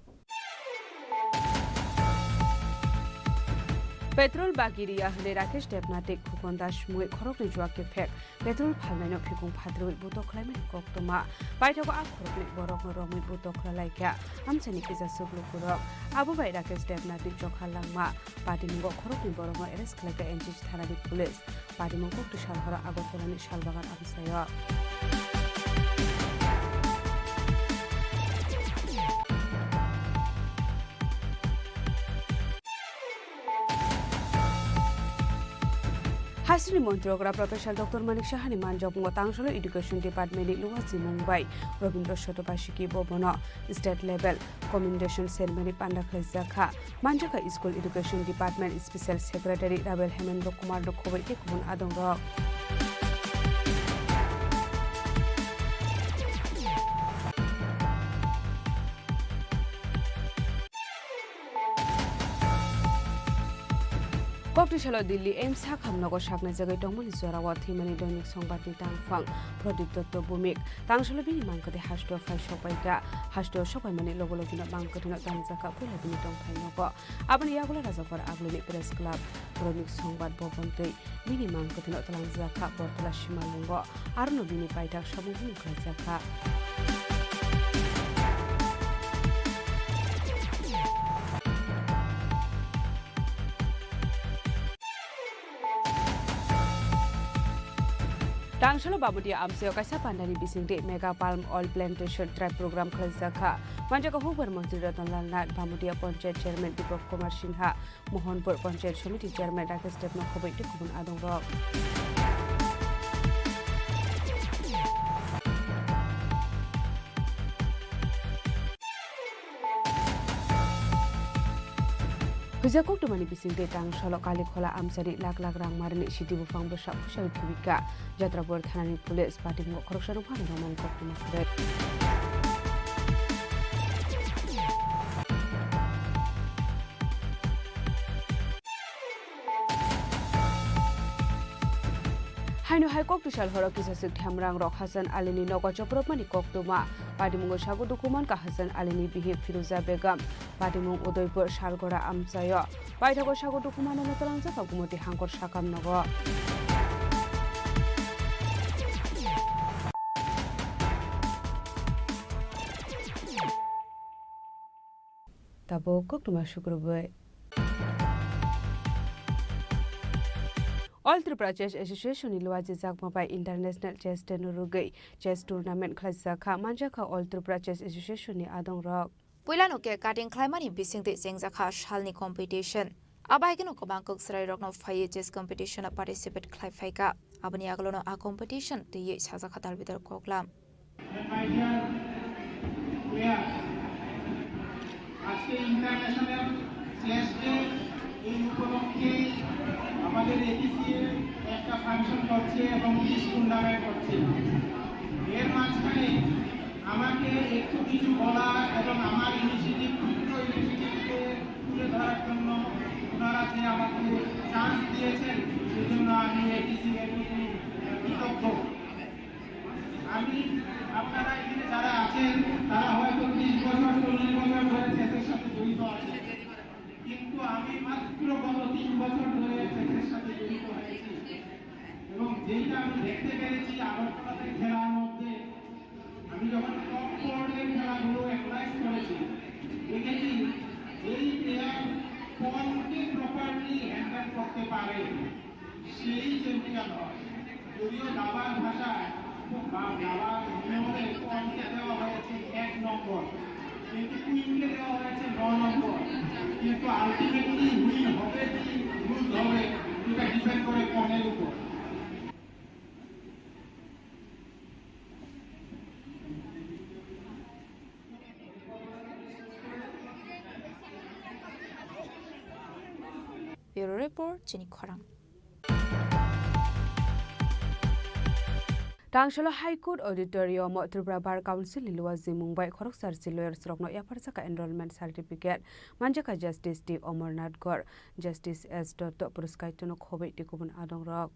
Petrol bagi riya hwnwi Rakesh Debnath tei Khukon Das mui khoroknwi juak kephek petrol phalnaino phikung phatrwi butok khlaimani koktwma. Paithago a khoroknwi borokno romwi butok khlai lai kha amchaini kisa swk lukurok. Abo bai Rakesh Debnathni chokha langma patimungo khoroknwi borokno arrest khlai kha N C C thanani police. Patimung koktwi sal horo Agartalani Salbagan amchaio. Hasini Montri okra Professor Doctor Manik Sahani manjakmungo Tangsalo Education Department ni Luwa Chimung bai Robindra Sotobasiki bo bono state level commendation ceremony panda khlaijak kha. Manjakha School Education Department Special Secretary Rabel Hemendra Kumar no khoboi tei kubun adongrok. Koktwi salo Delhi AIIMS sakham nogo saknai jagwi tongmani jorao thwimani Doinik Songbatni tangphang Pradip Dotto Bhumik. Tangsalo bini mangkwthwi hasteo phai sokpai kha. Hasteo sokpaimani logo logino mangkwthwino tangjak kha puila bini tongthai nogo. Aboni yagulo Rajakhor Agluni Press Club, Doinik Songbat Bhavan tei bini mangkwthwino tlangjak kha Bortola Simalungo. Arono bini paithak samung hwnwi khlaijak kha. Tangsalo Bamudia amchaio kaisa pandani bisingtwi Mega Palm Oil Plantation Drive program khlaijak kha. Manjakha hukbar montri Ratan Lal Nath, Bamudia Panchayat Chairman Deepak Kumar Sinha, Mohanpur Panchayat Samiti Chairman Rakesh Debno khoboi tei kubun adongrok. Huijak koktwmani bisingtwi Tangsalo Kalikhola amchani lak lak rang marini sidi buphang bwsa phusawi thwibika. Jatrabor thanani police patimung khoroksano phano romani koktwma kwrwi. Haino hai koktwi sal horo kisa swk themrang rok Hasan Alini nogo chopropmani koktwma. Patimungo sago dukhu mankha Hasan Alini bihik Firuza Begum. Patimung Udaipur Salgora amchaio. Paithago sago dukhu manano twlangjak kha Gumoti Hangkor sakam nogo. Tabuk koktwma sukrubwi. All Tripura Chess Association ni luajijakma bai International Chess Day no rwgwi chess tournament khlaijak kha. Manjak kha All Tripura Chess Association ni adongrok. Puilano cake cutting khlaimani bisingtwi chengjakha salni competition. Abo hai kheno kwbang kok chwrairokno phaiwi chess competition-o participate khlai phaikha. Aboni agulono a competition twiwi sajakha dalbidal koklam. My dear players, আজকে international chess day, এই উপলক্ষে আমাদের এটিসিএ একটা ফাংশন করছে এবং quiz tournament করছে। এর মাঝখানে আমাকে একটু কিছু বলা এবং আমার ইনিশিয়েটিভ, ক্ষুদ্র ইনিশিয়েটিভকে তুলে ধরার জন্য ওনারা যে আমাকে চান্স দিয়েছেন, সেজন্য আমি এটিসিএর প্রতি কৃতজ্ঞ। আমি, আপনারা এখানে যারা আছেন, তারা হয়তো ত্রিশ বছর, চল্লিশ বছর ধরে চেসের সাথে জড়িত আছেন, কিন্তু আমি মাত্র গত তিন বছর ধরে চেসের সাথে জড়িত হয়েছি। এবং যেটা আমি দেখতে পেরেছি আগরতলাতে খেলার মধ্যে, আমি যখন টপ ফোরে খেলাগুলো অ্যানালাইজ করেছি, দেখেছি যেই প্লেয়ার পনকে প্রপারলি হ্যান্ডেল করতে পারে, সেই চ্যাম্পিয়ন হয়। যদিও দাবার ভাষায় বা দাবার নিয়মে পনকে দেওয়া হয়েছে এক নম্বর, কিন্তু কুইনকে দেওয়া হয়েছে ন নম্বর। কিন্তু আলটিমেটলি উইন হবে কি লুজ হবে, এটা ডিপেন্ড করে পনের উপর। Bureau Report, Chini Khorang. Tangsalo High Court Auditorium o Tripura Bar Council ni luajimung bai khoroksa rsi lawyers rokno yapharjakha enrollment certificate manjakha Justice D Amarnath Gore, Justice S Dotto, Puruskaitono khoboi tei kubun adongrok.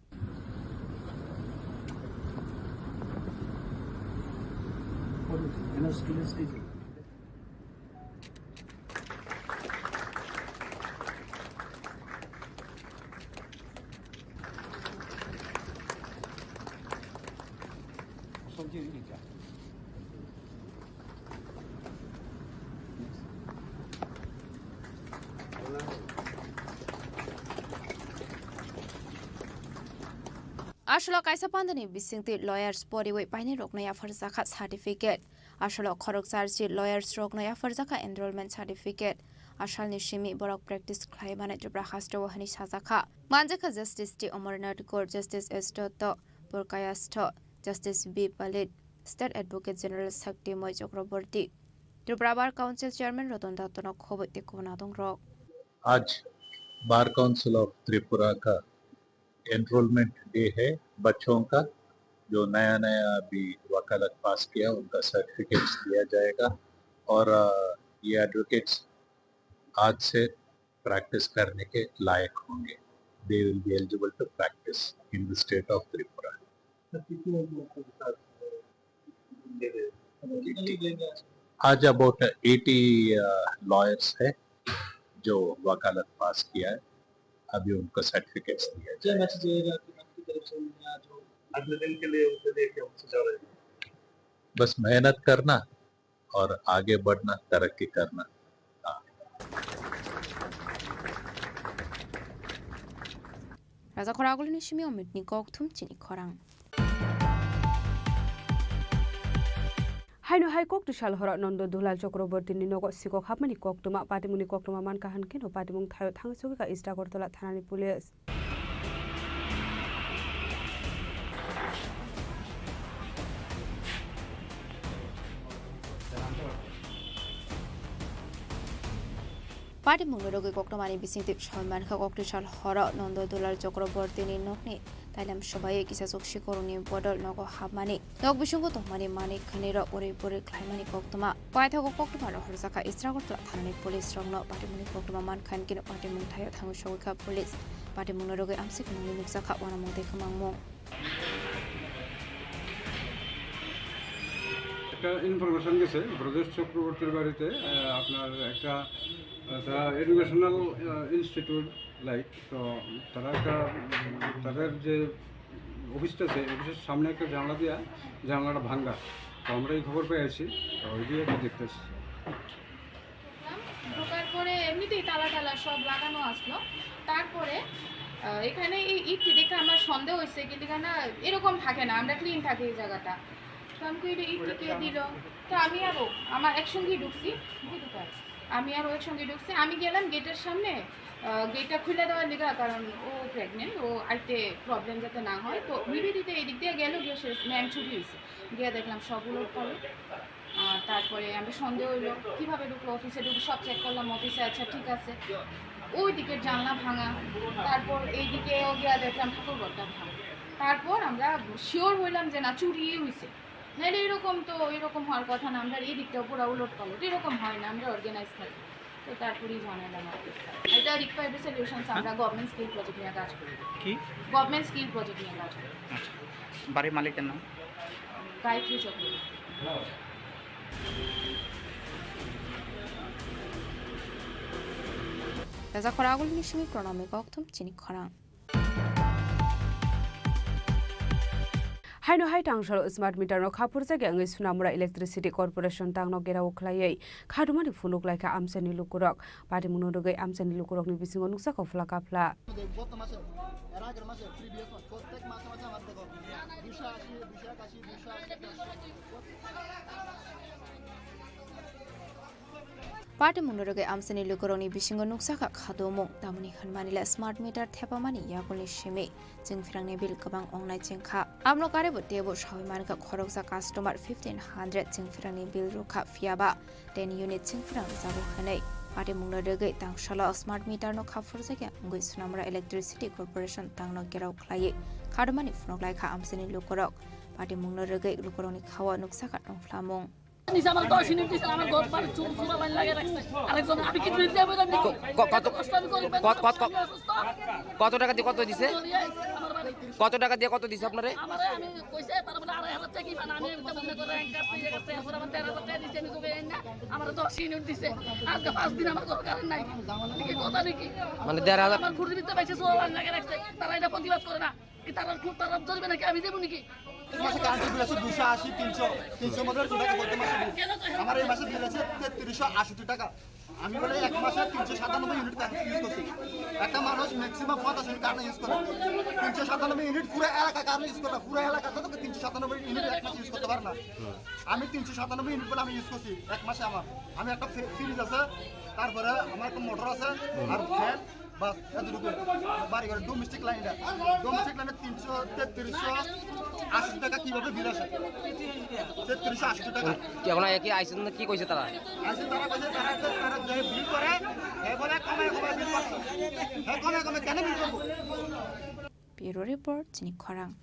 Aswk kaisa pandani bisingtwi lawyers poriwi painai rokno yapharjakha certificate. Aswk khoroksa arsi lawyers rokno yapharjakha enrollment certificate. Asalni simi borok practice khlai mani Tripura hasteo hwnwi sajakha. Manjakha Justice T Amarnath Kaur, Justice S Dotto, Purkayastho, Justice B Palit, State Advocate General Shaktimoi Chakraborty, Tripura Bar Council Chairman Ratan Dattono khoboi tei kubun adongrok. आज bar council of Tripura का enrolment day है बच्चों का। जो नया नया अभी वकालत पास किया, उनका सर्टिफिकेट्स दिया जाएगा और अ, ये एडवोकेट्स आज से प्रैक्टिस करने के लायक होंगे। They will be eligible to practice in the state of Tripura। आज अबाउट एटी लॉयर्स है जो वकालत पास किया है, अभी उनको सर्टिफिकेट्स दिया जाए। क्या मैसेज रहेगा आपकी तरफ से उन्हें आज वो अगले दिन के लिए उनके लिए क्या मैसेज आ रहा है? बस मेहनत करना और आगे बढ़ना, तरक्की करना। हाँ। Raja Khoragulini simi Omitni kokthum chini khorang. Haino hai kok twsal horo Nondo Dulal Chakrabortini nogo sikok hapmani koktwma, patimungni koktwma mankha hwnkhe no patimung thaio thangwi sogwikha East Agartala thanani police. Patimungni rogwi koktwmani bisingtwi soi mankha, kok twsal horo Nondo Dulal Chakrabortini nokni tailam swbaiwi kisachuk sikorokni bodol nogo hapmani, nok bisingo tongmani manwi khwnwi rok uri puri khlaimani koktwma. Paithago koktwma rohorjakha East Agartala thanani police rokno. Patimungni koktwma mankha hinkhe patimung thaio thangwi sogwikha police. Patimungni rogwi amsik nungwi nukjakha uanamung tei kwmangmung. একটা ইনফরমেশন গেছে ব্রজেশ চক্রবর্তীর বাড়িতে, আহ, আপনার একটা, আহ, তারা এডুকেশনাল, আহ, institute like, তো তারা একটা, উম, তাদের যে অফিসটা আছে, অফিসের সামনে একটা জানলা দিয়া, জানলাটা ভাঙ্গা। তো আমরা এই খবর পেয়ে আইছি, তো ওই দিয়ে একটা দেখতেছি। ঢোকার পরে এমনিতেই তালা টালা সব লাগানো আসলো। তারপরে, আহ, এখানে এই ইটটি দেখে আমার সন্দেহ হয়েছে, কিন্তু এখানে এরকম থাকে না, আমরা ক্লিন থাকে এই জায়গাটা। তো আমি কই, "এটা ইটটি কে দিল?" তো আমি আরো, আমার একসঙ্গেই ঢুকছি, আমি আরো একসঙ্গে ঢুকছি। আমি গেলাম গেটের সামনে, আহ, গেটটা খুলে দেওয়ার লিগা, কারণ ও প্রেগনেন্ট, ও আইতে প্রবলেম যাতে না হয়। তো নিবেদিতা এদিক দিয়ে গেল, গিয়ে সে ম্যাম চুরি হয়েছে, গিয়ে দেখলাম সব উলট পালট। আর তারপরে আমি সন্দেহ হইলো, কিভাবে ঢুকলো, অফিসে ঢুকে সব চেক করলাম, অফিসে আচ্ছা ঠিক আছে, ওই দিকের জানলা ভাঙা, তারপর এইদিকেও গিয়া দেখলাম ঠাকুর ঘরটা ভাঙা। তারপর আমরা শিওর হইলাম যে না, চুরি হইছে, নাইলে এরকম তো, এরকম হওয়ার কথা না। আমরা এই দিকটাও পুরো উলট পালট, এরকম হয় না, আমরা অর্গানাইজ থাকি। তো তারপরেই জানালাম আর কি। এটা রিকোয়ার্ড সলিউশনস, আমরা গভর্নমেন্ট স্কিল প্রজেক্ট নিয়ে কাজ করি। কি? গভর্নমেন্ট স্কিল প্রজেক্ট নিয়ে কাজ করি। আচ্ছা, বাড়ির মালিকের নাম? গায়ত্রী Chakraborty. Raja Khoragulini simi Pranami kokthum chini khorang. Haino hai tangsalo smart meter no khaphurjak ya wngwi Sunamura Electricity Corporation tangno gerao khlaiwi khatumani phunuk laikha amchaini lukurok. Patimungno rwgwi amchaini lukurokni bisingo nukjakha phla kaphla. গত মাসে, এর আগের মাসে, প্রিভিয়াস মাস, প্রত্যেক মাসে মাসে আমার দেখো, দুইশো আশি, দুইশো একাশি, দুইশো আশি। Patimungno rwgwi amchaini lukurokni bisingo nukjakha khatumung, tamoni hwnmani le smart meter thepamani yakulni simi chwngphrangni bill kwbang wngnai chengkha. Abono karwibo teibo sawi mankha khoroksa customer fifteen hundred chwngphrangni bill rwkha, phiyaba ten unit chwngphrang rwjago hwnwi. Patimungno rwgwi tangsalo smart meter no khaphurjakya wngwi Sunamura Electricity Corporation tangno gerao khlaiwi khatumani phunuk laikha amchaini lukurok. Patimungno rwgwi lukurokni khao nukjakha tongphlamung. নিচে আমার দশ ইউনিট দিছে, আমার ঘর বাড়ি চুর, চুরা লাইন লাগিয়ে রাখছে। আরেকজন, আমি কি বিল দেবো না? ক-, ক-, কত, কষ্ট আমি করি, কত, কত, কত, আমি অসুস্থ। কত টাকা দিয়ে কত দিছে? চলিয়ে আমার বাড়ি। কত টাকা দিয়ে কত দিছে আপনারে? আমারে আমি কইছে, তার মানে আড়াই হাজার টাকা কি পান, আমি এটা মনে করে এক কাছে, এক কাছে, এরপর আমার তেরো হাজার টাকা দিছে, আমি তোকে এই না, আমার দশ ইউনিট দিছে। আজকে পাঁচ দিন আমার ঘর কারেন্ট নাই। এটা কি কথা নাকি? মানে দেড় হাজার? আমার ঘুরে দিতে পারছে, চুরা লাইন লাগিয়ে রাখছে। তারা এটা প্রতিবাদ করে না। কি তারা খুব তারা ধরবে নাকি? আমি দেবো নাকি? মাসে কারেন্টের বিল আছে দুশো আশি, তিনশো, তিনশো মতো টাকা করতে মাসে বিল। আমার এই মাসে বিল আছে তেত্রিশশো আষট্টি টাকা। আমি বলে এক মাসে তিনশো সাতানব্বই ইউনিট কারেন্ট ইউজ করছি। একটা মানুষ ম্যাক্সিমাম পঞ্চাশ ইউনিট কারেন্ট ইউজ করে। তিনশো সাতানব্বই ইউনিট পুরো এলাকা কারেন্ট ইউজ করে না। পুরো এলাকাতে তো তিনশো সাতানব্বই ইউনিট এক মাসে ইউজ করতে পারে না। আমি তিনশো সাতানব্বই ইউনিট বলে আমি ইউজ করছি এক মাসে আমার। আমি একটা ফ্রি-, ফ্রিজ আছে, তারপরে আমার একটা মোটর আছে, আর ফ্যান, বাস, এতটুকু। বাড়ি ঘরে ডোমেস্টিক লাইন এটা। ডোমেস্টিক লাইনে তিনশো, তেত্রিশশো আশি টাকা কিভাবে বিল আসে? তেত্রিশশো আশি টাকা। কি এখন কি আইসন না কি কইছে তারা? আইসে তারা কইছে তারা, তারা যে বিল করে, এ বলে কমে কমে বিল করছে। হ্যাঁ, কমে কমে কেন বিল করবো? Bureau Report, Chini Khorang.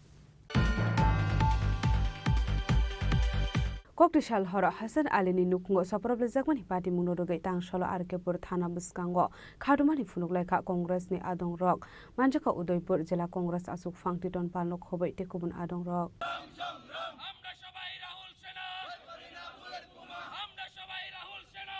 Koktisal horo Hasan Ali ni nukhungo soproblejakmani patimungno rwgwi Tangsolo R K pur thana bwskango khadumani phunuk laikha Congress ni adongrok. Manjakha Udaipur Jila Congress achuk phang Titon Palno khobwi tei kubun adongrok. আমরা সবাই রাহুল সেনা। আমরা সবাই রাহুল সেনা।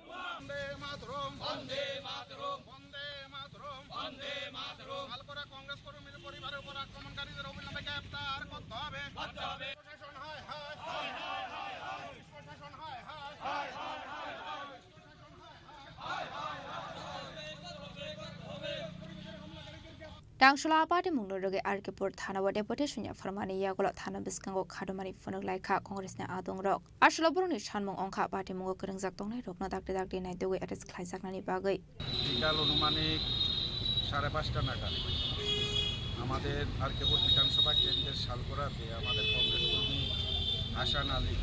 বন্দে মাতরম। বন্দে মাতরম। বন্দে মাতরম। বন্দে মাতরম। শালকরা কংগ্রেস কর্মীর পরিবারের উপর আক্রমণকারীদের অবিলম্বে গ্রেফতার করতে হবে। করতে হবে। প্রশাসন হায় হায়। হায় হায় হায় হায়। প্রশাসন হায় হায়। হায় হায় হায় হায়। Tangsolo a patimungno rwgwi R K pur thana o deputation yapharmani yagulo thana bwskango khadumani phunuk laikha Congress ni adongrok. Asolo borokni sanmung wngkha patimungo kwrwngjak tongnairokno dakti dakti naitugwi arrest khlaijaknani bagwi. বিকাল আনুমানিক সাড়ে পাঁচটা নাগাদ আমাদের আর কে পুর বিধানসভা কেন্দ্রের শালকরাতে আমাদের কংগ্রেস কর্মী হাসান আলী,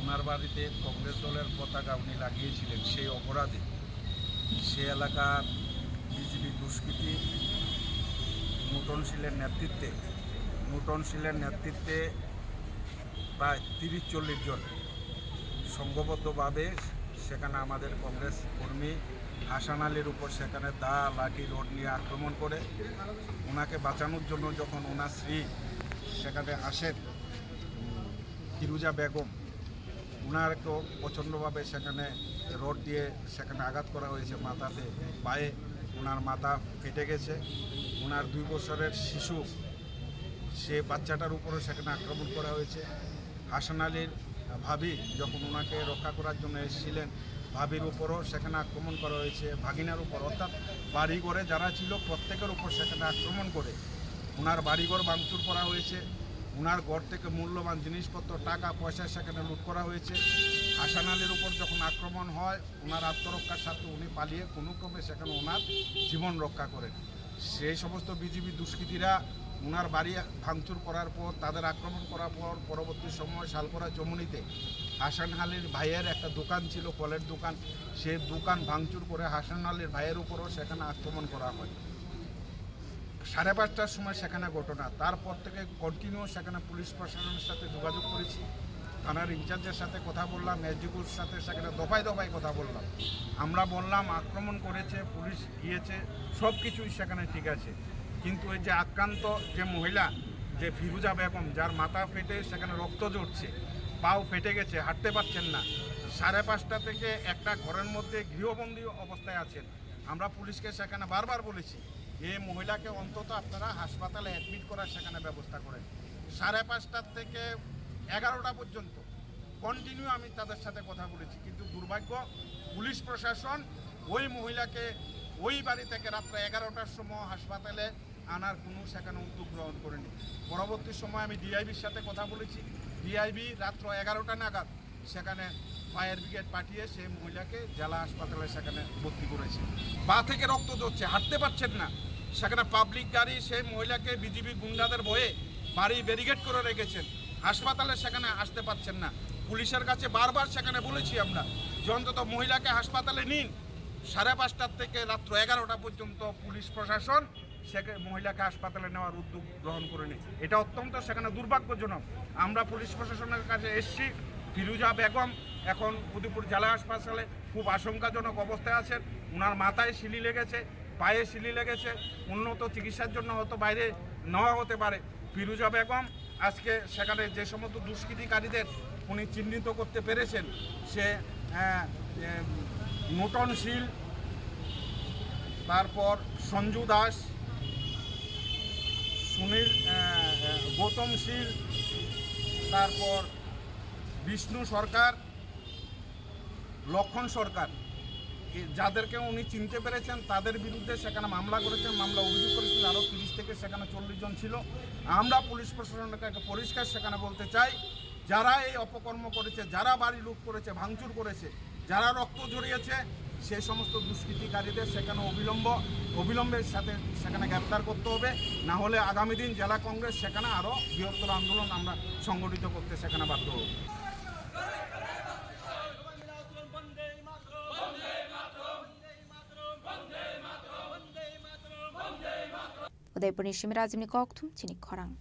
ওনার বাড়িতে কংগ্রেস দলের পতাকা উনি লাগিয়েছিলেন, সেই অপরাধে সে এলাকার বিজিবি দুষ্কৃতী মুটন শীলের নেতৃত্বে, মুটন শীলের নেতৃত্বে প্রায় তিরিশ চল্লিশ জন সংঘবদ্ধভাবে সেখানে আমাদের কংগ্রেস কর্মী হাসান আলীর উপর সেখানে দা, লাঠি, রড নিয়ে আক্রমণ করে। ওনাকে বাঁচানোর জন্য যখন ওনার স্ত্রী সেখানে আসেন, উম, ফিরুজা বেগম, ওনারকেও প্রচণ্ডভাবে সেখানে রড দিয়ে সেখানে আঘাত করা হয়েছে মাথাতে, পায়ে। ওনার মাথা ফেটে গেছে। ওনার দুই বছরের শিশু, সে বাচ্চাটার উপরও সেখানে আক্রমণ করা হয়েছে। হাসান আলীর ভাবি যখন ওনাকে রক্ষা করার জন্য এসেছিলেন, ভাবির উপরও সেখানে আক্রমণ করা হয়েছে, ভাগিনার উপর, অর্থাৎ বাড়িঘরে যারা ছিল প্রত্যেকের উপর সেখানে আক্রমণ করে ওনার বাড়িঘর ভাঙচুর করা হয়েছে। ওনার ঘর থেকে মূল্যবান জিনিসপত্র, টাকা পয়সা সেখানে লুট করা হয়েছে। হাসান আলীর উপর যখন আক্রমণ হয়, ওনার আত্মরক্ষার স্বার্থে উনি পালিয়ে কোনো ক্রমে সেখানে ওনার জীবন রক্ষা করেন। সেই সমস্ত বিজিবি দুষ্কৃতীরা ওনার বাড়ি ভাঙচুর করার পর, তাদের আক্রমণ করার পর, পরবর্তী সময় শালকরা চমুনিতে হাসান আলীর ভাইয়ের একটা দোকান ছিল, ফলের দোকান, সেই দোকান ভাঙচুর করে হাসান আলীর ভাইয়ের উপরও সেখানে আক্রমণ করা হয়। সাড়ে পাঁচটার সময় সেখানে ঘটনা, তারপর থেকে কন্টিনিউ সেখানে পুলিশ প্রশাসনের সাথে যোগাযোগ করেছি, থানার ইনচার্জের সাথে কথা বললাম, এসডিপিওর সাথে সেখানে দফায় দফায় কথা বললাম। আমরা বললাম আক্রমণ করেছে, পুলিশ গিয়েছে, সব কিছুই সেখানে ঠিক আছে, কিন্তু এই যে আক্রান্ত যে মহিলা, যে ফিরুজা বেগম, যার মাথা ফেটে সেখানে রক্ত ঝরছে, পাও ফেটে গেছে, হাঁটতে পারছেন না, সাড়ে পাঁচটা থেকে একটা ঘরের মধ্যে গৃহবন্দী অবস্থায় আছেন। আমরা পুলিশকে সেখানে বারবার বলেছি, এই মহিলাকে অন্তত আপনারা হাসপাতালে অ্যাডমিট করার সেখানে ব্যবস্থা করেন। সাড়ে পাঁচটার থেকে এগারোটা পর্যন্ত কন্টিনিউ আমি তাদের সাথে কথা বলেছি, কিন্তু দুর্ভাগ্য, পুলিশ প্রশাসন ওই মহিলাকে ওই বাড়ি থেকে রাত্রে এগারোটার সময় হাসপাতালে আনার কোনো সেখানে উদ্যোগ গ্রহণ করেনি। পরবর্তী সময় আমি ডিআইবির সাথে কথা বলেছি, ডিআইবি রাত্র এগারোটা নাগাদ সেখানে ফায়ার ব্রিগেড পাঠিয়ে সেই মহিলাকে জেলা হাসপাতালে সেখানে ভর্তি করেছে। পা থেকে রক্ত ঝরছে, হাঁটতে পারছেন না। সেখানে পাবলিক গাড়ি সেই মহিলাকে বিজিবি গুন্ডাদের ভয়ে বাড়ি ব্যারিকেড করে রেখেছেন, হাসপাতালে সেখানে আসতে পারছেন না। পুলিশের কাছে বারবার সেখানে বলেছি আমরা যে অন্তত মহিলাকে হাসপাতালে নিন। সাড়ে পাঁচটার থেকে রাত্র এগারোটা পর্যন্ত পুলিশ প্রশাসন সেখানে মহিলাকে হাসপাতালে নেওয়ার উদ্যোগ গ্রহণ করেনি। এটা অত্যন্ত সেখানে দুর্ভাগ্যজনক। আমরা পুলিশ প্রশাসনের কাছে এসছি, ফিরুজা বেগম এখন উদয়পুর জেলা হাসপাতালে খুব আশঙ্কাজনক অবস্থায় আছেন। ওনার মাথায় সিলি লেগেছে, পায়ে সিলি লেগেছে, উন্নত চিকিৎসার জন্য হয়তো বাইরে নেওয়া হতে পারে। ফিরুজা বেগম আজকে সেখানে যে সমস্ত দুষ্কৃতিকারীদের উনি চিহ্নিত করতে পেরেছেন, সে, আহ, এ, নূতন শীল, তারপর সঞ্জু দাস, সুনীল, আহ, আহ, গৌতম শীল, তারপর বিষ্ণু সরকার, লক্ষণ সরকার, এ, যাদেরকে উনি চিনতে পেরেছেন, তাদের বিরুদ্ধে সেখানে মামলা করেছেন, মামলা অভিযোগ করেছেন, আরও তিরিশ থেকে সেখানে চল্লিশ জন ছিল। আমরা পুলিশ প্রশাসনকে একটা পরিষ্কার সেখানে বলতে চাই, যারা এই অপকর্ম করেছে, যারা বাড়ি লুট করেছে, ভাঙচুর করেছে, যারা রক্ত ঝরিয়েছে, সেই সমস্ত দুষ্কৃতিকারীদের সেখানে অবিলম্ব, অবিলম্বের সাথে সেখানে গ্রেপ্তার করতে হবে, না হলে আগামী দিন জেলা কংগ্রেস সেখানে আরও বৃহত্তর আন্দোলন আমরা সংগঠিত করতে সেখানে বাধ্য হব। Udaipurni Simi Rajibni kokthum chini khorang.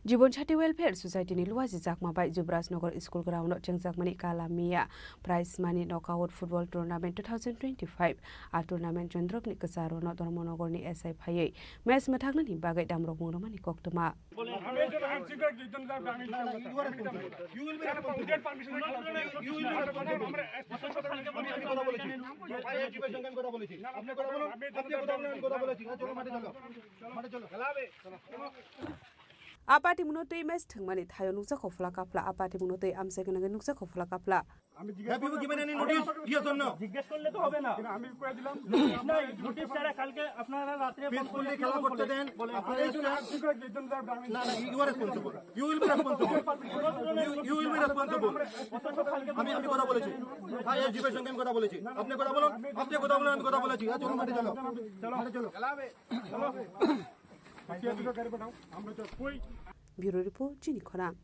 Jibon Sati Welfare Society ni luaji jakma bai Jubraj Nagar School Ground o chengjakmani Kala Miya Prize Money Knockout Football Tournament two thousand twenty-five. A tournament Chandropni kwcharo no Dharmanagar ni S I phaiwi match mwthaknani bagwi damrok mungrwmani koktwma. You will be responsible. You will be responsible. You will be responsible. আমি, আমি কথা বলেছি। আমি এসডিপির সঙ্গে আমি কথা বলেছি। আপনি কথা বলুন, আপনি কথা বলুন, আমি কথা বলেছি। হ্যাঁ, চলো, মাঠে চলো। মাঠে চলো। Apa timuno twi match thwngmani thaio nukjakha phla kaphla, apa timuno twi amchai gwnangwi nukjakha phla kaphla. Have you given any notice? Yes or no? জিজ্ঞেস করলে তো হবে না। নোটিশ নাই, নোটিশ ছাড়া কালকে আপনারা রাত্রে ফোন করলে Peacefully খেলা করতে দেন। আপনারা না, না, you are responsible. You will be responsible. You, you will be responsible. আমি, আমি কথা বলেছি। হ্যাঁ, এসডিপির সঙ্গে আমি কথা বলেছি। আপনি কথা বলুন, আপনি কথা বলুন, আমি কথা বলেছি। হ্যাঁ, চলো, মাঠে চলো। মাঠে চলো। Bureau Report, chini khorang.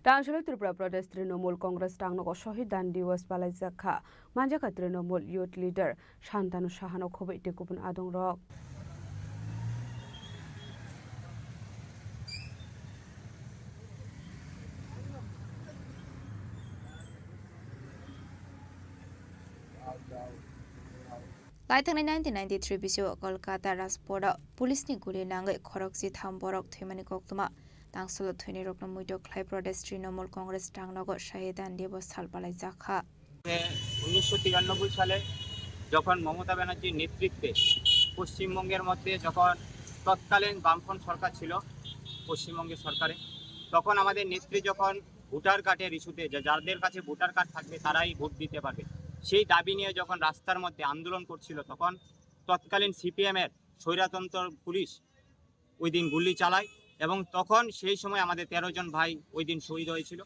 Tangshalo Tripura Pradesh Trinamool Congress tangnogo Shohid Dan Diwas palaijak kha. Manjakha Trinamool Youth Leader Shantanu Sahano khobwi tei kubun adongrok. Laithangnai nineteen ninety-three bisio Kolkata Rajport o police ni guli nangwi khorokchi tham borok thwimani koktwma. Tangsalo thwinirokno muito khlai Pradesh Trinamool Congress tangnogo Shohid Dan Diwas sal palaijak kha. উনিশশো তিরানব্বই সালে যখন মমতা ব্যানার্জির নেতৃত্বে পশ্চিমবঙ্গের মধ্যে যখন তৎকালীন বামফ্রন্ট সরকার ছিল পশ্চিমবঙ্গের সরকারে, তখন আমাদের নেত্রী যখন ভোটার কার্ডের ইস্যুতে, যা-, যাদের কাছে ভোটার কার্ড থাকবে তারাই ভোট দিতে পারবে, সেই দাবি নিয়ে যখন রাস্তার মধ্যে আন্দোলন করছিল, তখন তৎকালীন সিপিএম এর স্বৈরতন্ত্র পুলিশ ওই দিন গুলি চালায় এবং তখন সেই সময় আমাদের তেরো জন ভাই ওই দিন শহীদ হয়েছিল।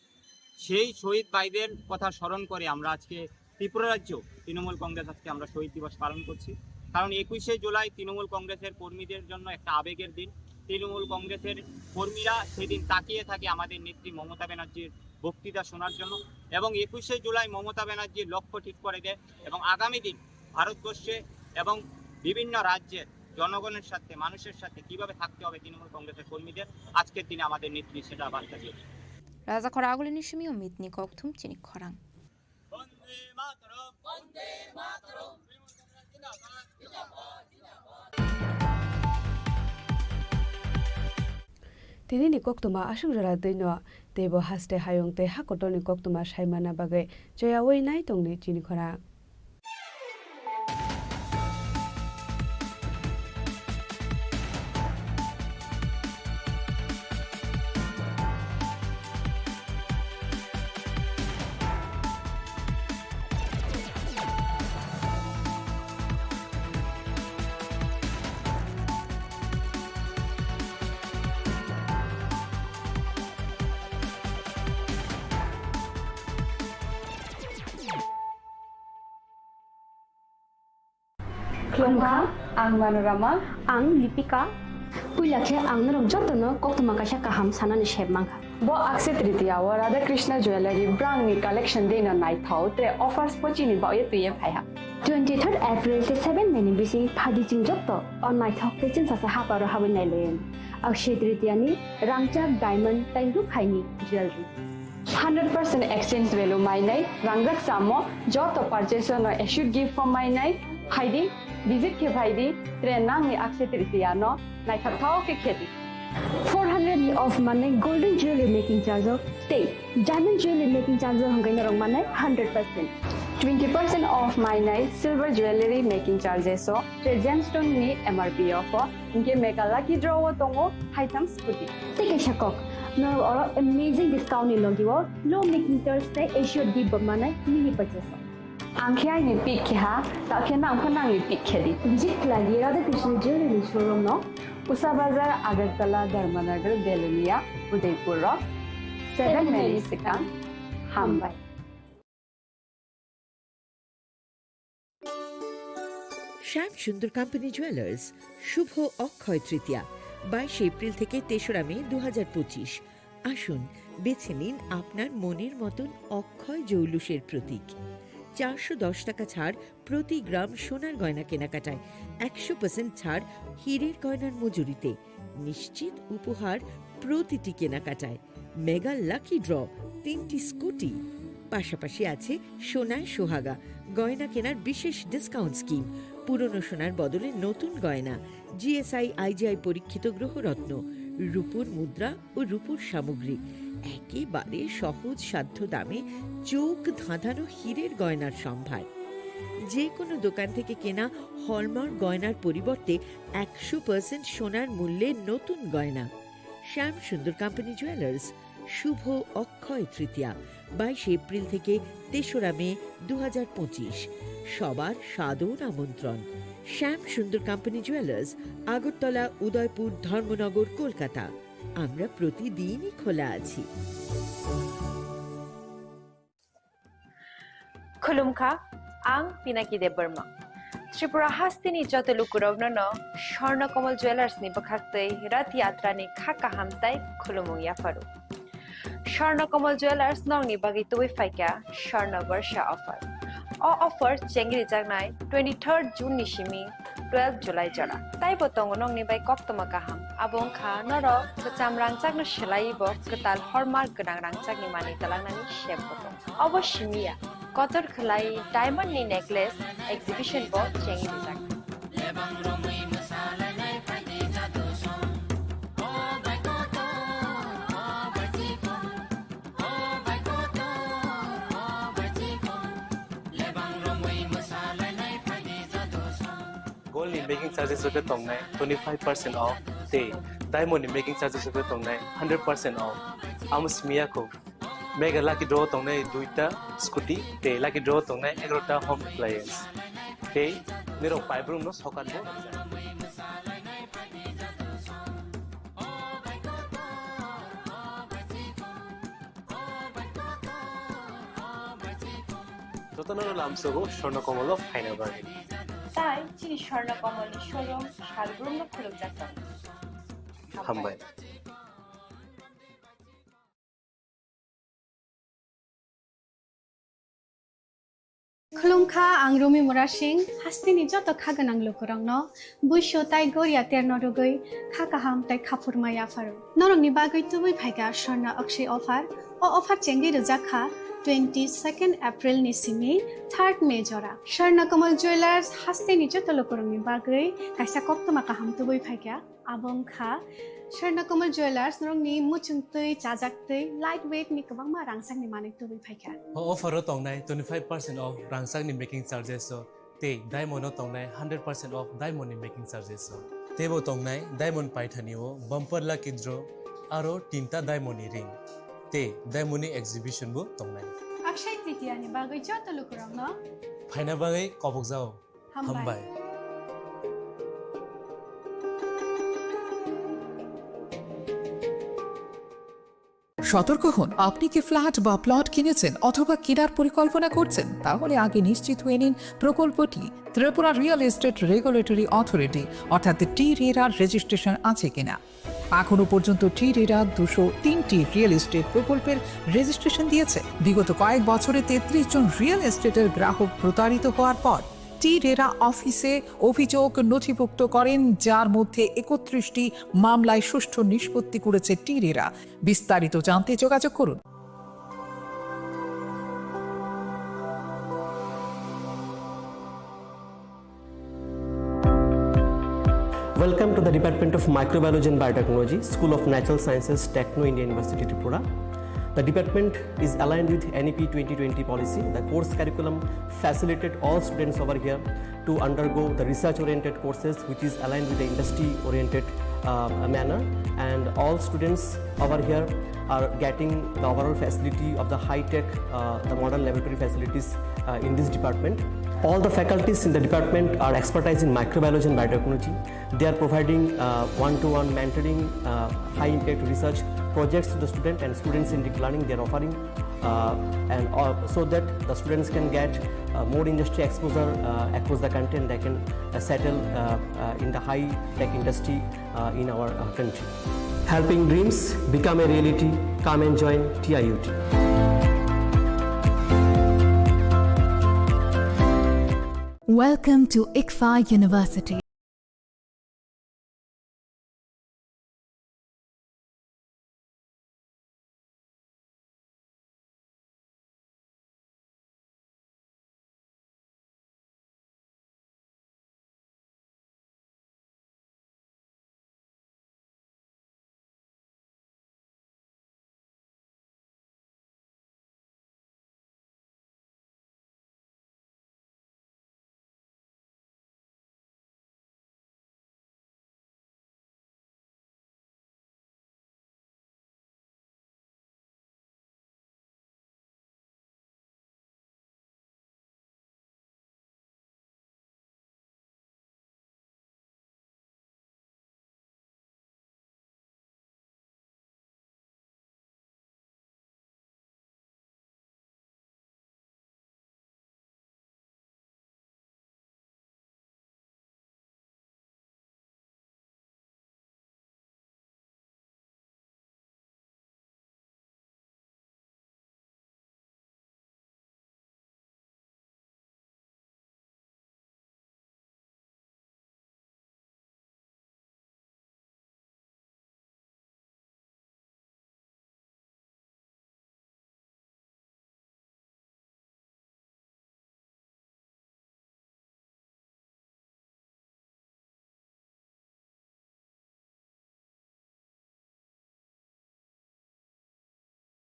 সেই শহীদ ভাইদের কথা স্মরণ করে আমরা আজকে ত্রিপুরা রাজ্য তৃণমূল কংগ্রেস আজকে আমরা শহীদ দিবস পালন করছি। কারণ একুশে জুলাই তৃণমূল কংগ্রেসের কর্মীদের জন্য একটা আবেগের দিন। তৃণমূল কংগ্রেসের কর্মীরা সেদিন তাকিয়ে থাকে আমাদের নেত্রী মমতা ব্যানার্জির বক্তৃতা শোনার জন্য এবং একুশে জুলাই মমতা ব্যানার্জির লক্ষ্য ঠিক করে দেয় এবং আগামী দিন ভারতবর্ষে এবং বিভিন্ন রাজ্যের জনগণের সাথে, মানুষের সাথে কিভাবে থাকতে হবে তৃণমূল কংগ্রেসের কর্মীদের, আজকের দিনে আমাদের নেত্রী সেটা বার্তা দিয়েছে। Raja khorang agulini simi o mitni kokthum chini khorang. বন্দে মাতরম, বন্দে মাতরম। Tini ni koktwma aswk jora twino teibo haste hayung tei ha kotorni koktwma saimana bagwi choyaui nai tongdi chini khorang. Khulumkha, ang Manorama. Ang Lipika. Puila khe ang norok jotono koktwma kaisa kaham sanani sep mankha. Bo Akshaya Tritiya o Radha Krishna Jewellery brangni collection deino naithok tei offers bo chini bagwi twiwi phaiha. Twenty third April tei seven May ni bising phaidi chwng jotto o naithok tei chwngsasa haparo habwi nailayan. Akshaya Tritiya ni rangchak diamond tei rukhaini jewelry. Hundred percent exchange value mainai, rangjak samo joto purchase no assured gift form mainai, phaidi, visit khe phaidi, tre nangni Akshaya Tritiya no naithok thao khe khedi. Four hundred ni off manai golden jewelry making charge o tei diamond jewelry making charge o hwnkhe norok manai hundred percent. Twenty percent off mainai silver jewelry making charges o, tre gemstone ni M R P o pho, hwnkhe mega lucky draw o tongo haitham scooty. Tei kaisa kok, norok oro amazing discount ni logi o low making charge tei assured gift bo manai mini purchase o. Ang khe aini pick khe ha, ta khe nang pho nangni pick khe di. Visit khlai di Radha Krishna Jewelry showroom no, Usa Bazar, Agartala, Dharmanagar, Belonia, Udaipur rok. Seven May ni swkang. Hambai. শ্যাম সুন্দর company jewellers, শুভ অক্ষয় তৃতীয়া, বাইশে এপ্রিল থেকে তেসরা মে দু হাজার পঁচিশ। আসুন, বেছে নিন আপনার মনের মতন অক্ষয় জৌলুসের প্রতীক। চারশো দশ টাকা ছাড় প্রতি গ্রাম সোনার গয়না কেনাকাটায়, একশো পার্সেন্ট ছাড় হীরের গয়নার মজুরিতে, নিশ্চিত উপহার প্রতিটি কেনাকাটায়, মেগা লাকি ড্র, তিনটি স্কুটি, পাশাপাশি আছে সোনায় সোহাগা, গয়না কেনার বিশেষ ডিসকাউন্ট স্কিম, পুরনো সোনার বদলে নতুন গয়না, G S I I G I পরীক্ষিত গ্রহরত্ন, রূপোর মুদ্রা ও রূপোর সামগ্রী, একেবারে সহজ সাধ্য দামে চোখ ধাঁধানো হীরের গয়নার সম্ভার। যে কোনো দোকান থেকে কেনা হলমার্ক গয়নার পরিবর্তে একশো পার্সেন্ট সোনার মূল্যে নতুন গয়না। শ্যাম সুন্দর কোম্পানি জুয়েলার্স, শুভ অক্ষয় তৃতীয়া, বাইশে এপ্রিল থেকে তেসরা মে দু হাজার পঁচিশ। সবার সাদর আমন্ত্রণ। শ্যাম সুন্দর কোম্পানি জুয়েলার্স, আগরতলা, উদয়পুর, ধর্মনগর, কলকাতা। আমরা প্রতিদিনই খোলা আছি। Khulumkha, ang Pinaki Debbarma. Tripura hasteni joto lukurokno no Swarna Kamal Jewellers ni bwkhaktwi Rath Yatra ni kha kaham tai khulumung yapharu. Swarna Kamal Jewellers nokni bagwi tubui phaikha Swarna Barsha offer. O offer chengri jaknai twenty third June ni simi twelve July jora. Taibo tongo nokni bai koktwma kaham. Abo wngkha norok kwcham rangchakno swlaiwi bo kwtal hallmark gwnang rangchakni manwi twlangnani sep bo tongo. Obo simi ya, kotor khwlai diamond ni necklace exhibition bo chengwi rijak. Gold ni making charges rok khe tongnai twenty five percent off, tei diamond ni making charges rok khe tongnai hundred percent off. Amo simi ya kho. Mega lucky draw tongnai duita scooty, tei lucky draw tongnai egarota home appliance. Tei nirok paibrum no sokan bo. Jotono lamsogo Swarna Kamal o phaina bagwi. Tai chini Swarna Kamal ni showroom salbrum no khulumjak tongo. Hambai. Khulumkha, ang Rumi Murasing, hasteni joto kha gwnang lukurokno buisu tai goria terno rwgwi kha kaham tai kha phurma yapharu. Norokni bagwi tubui phaikha Swarna Akshay offer. O offer chengwi rwjak kha twenty second April ni simi third May jora. Swarna Kamal Jewellers hasteni joto lukurokni bagwi kaisa koktwma kaham tubui phaikha. Abo wngkha Swarna Kamal Jewellers, norokni muchungtwi, chajaktwi, light weight ni kwbangma rangchakni manwi tubui phaikha. O offer o tongnai twenty five percent off rangchakni making charges o, tei diamond o tongnai hundred percent off diamond ni making charges o. Teibo tongnai diamond paithani o bumper lucky draw aro tinta diamond ni ring, tei diamond ni exhibition bo tongnai. Akshay Tritiya ni bagwi joto lukurokno phaina bagwi kobokjao. Hambai. Hambai. সতর্ক হন, আপনি কি ফ্ল্যাট বা প্লট কিনেছেন অথবা কেনার পরিকল্পনা করছেন? তাহলে আগে নিশ্চিত হয়ে নিন প্রকল্পটি Tripura real estate regulatory authority অর্থাৎ টি রেরার রেজিস্ট্রেশন আছে কিনা। এখনও পর্যন্ত টি রেরা দুশো তিনটি রিয়েল এস্টেট প্রকল্পের রেজিস্ট্রেশন দিয়েছে। বিগত কয়েক বছরে তেত্রিশ জন রিয়েল এস্টেটের গ্রাহক প্রতারিত হওয়ার পর টি রেরা অফিসে অভিযোগ নথিভুক্ত করেন, যার মধ্যে একত্রিশটি মামলায় সুষ্ঠু নিষ্পত্তি করেছে টি রেরা। বিস্তারিত জানতে যোগাযোগ করুন। Welcome to the Department of Microbiology and Biotechnology, School of Natural Sciences, Techno India University, Tripura. The department is aligned with N E P twenty twenty policy. The course curriculum facilitated all students over here to undergo the research-oriented courses, which is aligned with the industry-oriented, uh, manner. And all students over here are getting the overall facility of the high-tech, uh, the modern laboratory facilities, uh, in this department. All the faculties in the department are expertise in microbiology and biotechnology. They are providing, uh, one-to-one mentoring, uh, high-impact research projects to the student and student-centric learning they are offering, uh, and, uh, so that the students can get, uh, more industry exposure, uh, across the country, and they can, uh, settle, uh, uh, in the high-tech industry, uh, in our, uh, country. Helping dreams become a reality. Come and join T I U T. Welcome to ICFAI University.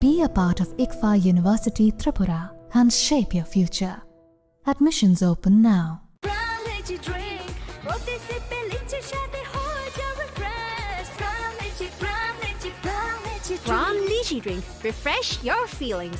Be a part of ICFAI University Tripura and shape your future. Admissions open now. Pran Lychee Drink, প্রতি সিপে লিচির স্বাদে হয়ে যাও refresh। Pran Lychee, Pran Lychee, Pran Lychee Drink। Pran Lychee Drink, refresh your feelings।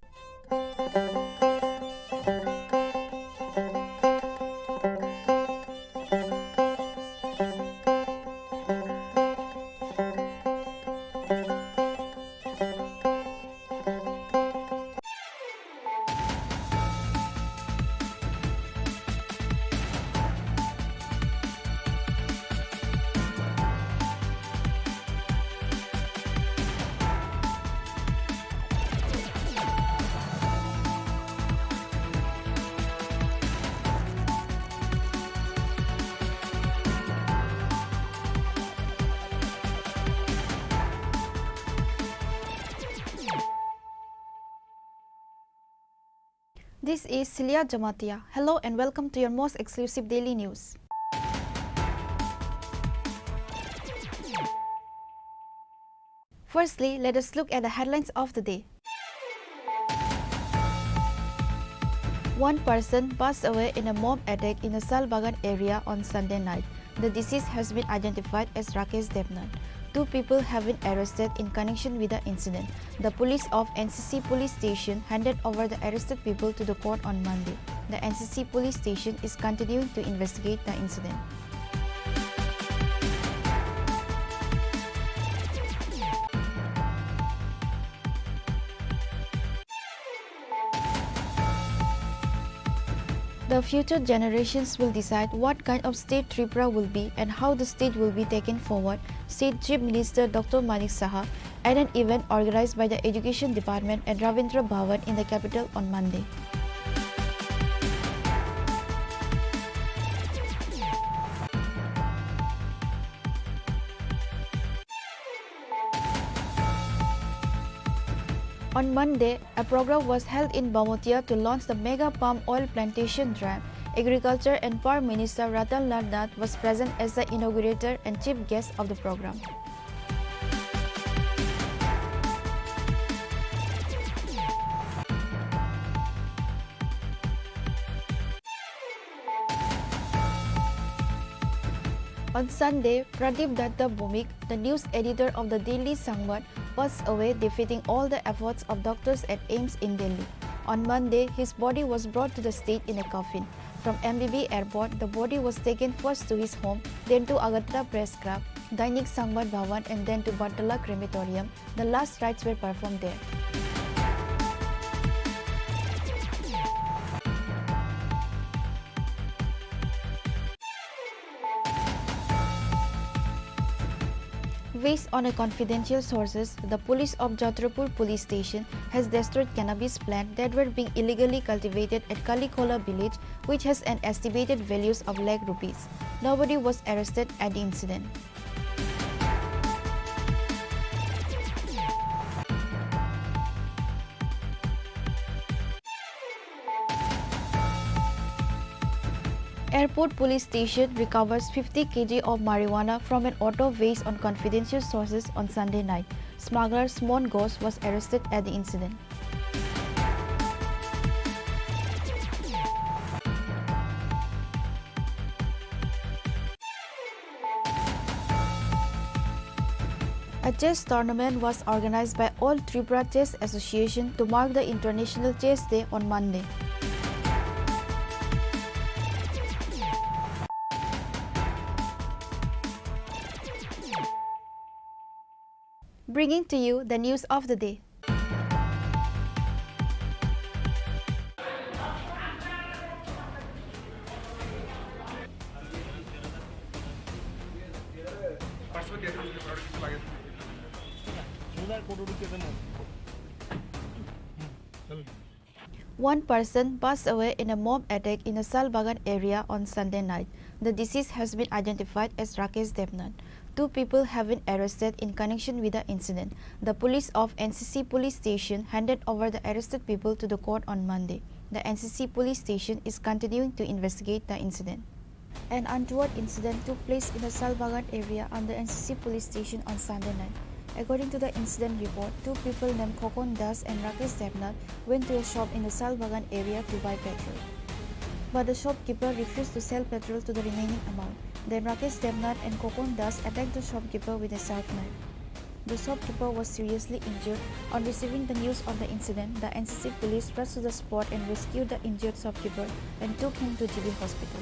This is Celia Jamatia. Hello and welcome to your most exclusive daily news. Firstly, let us look at the headlines of the day. One person passed away in a mob attack in the Salbagan area on Sunday night. The deceased has been identified as Rakesh Debnath. Two people have been arrested in connection with the incident. The police of N C C police station handed over the arrested people to the court on Monday. The N C C police station is continuing to investigate the incident. The future generations will decide what kind of state Tripura will be and how the state will be taken forward, said Chief Minister Doctor Manik Saha at an event organized by the Education Department at Ravindra Bhavan in the capital on Monday. On Monday, a program was held in Bamotia to launch the mega palm oil plantation drive. Agriculture and Power Minister Ratan Lal Nath was present as the inaugurator and chief guest of the program. On Sunday, Pradip Datta Bhowmik, the news editor of the Daily Sangbad, passed away, defeating all the efforts of doctors at AIIMS in Delhi. On Monday, his body was brought to the state in a coffin. From M B B airport, the body was taken first to his home, then to Agartala Press Club, Dainik Sangbad Bhavan, and then to Bartala Crematorium. The last rites were performed there. Based on a confidential sources, the police of Chhatrapur police station has destroyed cannabis plant that were being illegally cultivated at Kalikhola village, which has an estimated values of lakh rupees. Nobody was arrested at the incident. Airport police station recovers fifty K G of marijuana from an auto based on confidential sources on Sunday night. Smuggler Suman Ghosh was arrested at the incident. A chess tournament was organized by All Tripura Chess Association to mark the International Chess Day on Monday. Bringing to you the news of the day. One person passed away in a mob attack in a Salbagan area on Sunday night. The deceased has been identified as Rakesh Debnath. Two people have been arrested in connection with the incident. The police of N C C police station handed over the arrested people to the court on Monday. The N C C police station is continuing to investigate the incident. An untoward incident took place in the Salbagan area under N C C police station on Sunday night. According to the incident report, two people named Khokon Das and Rakesh Debnath went to a shop in the Salbagan area to buy petrol. But the shopkeeper refused to sell petrol to the remaining amount. Then Rakesh Debnath and Khokon Das attacked the shopkeeper with a sharp knife. The shopkeeper was seriously injured. On receiving the news of the incident, the N C C police rushed to the spot and rescued the injured shopkeeper and took him to G B hospital.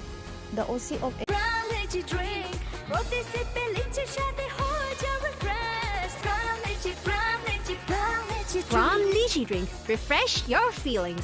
The O C of Pram Lychee Drink. প্রতি সিপে লিচির স্বাদে হয়ে যাবে fresh. Pram Lychee, Pram Lychee, Pram Lychee Drink. Pram Lychee Drink. Refresh your feelings.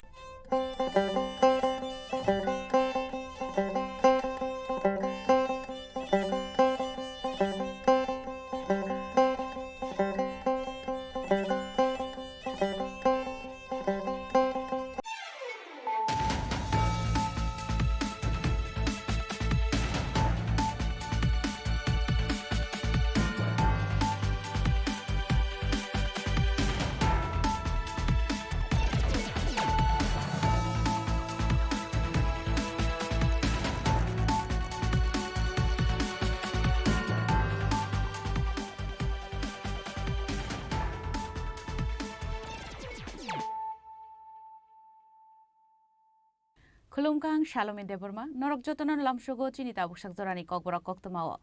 Khulumkha, ang Salome Debbarma, norok jotono lamsogo chini tabuksak jorani kokborok koktwmao.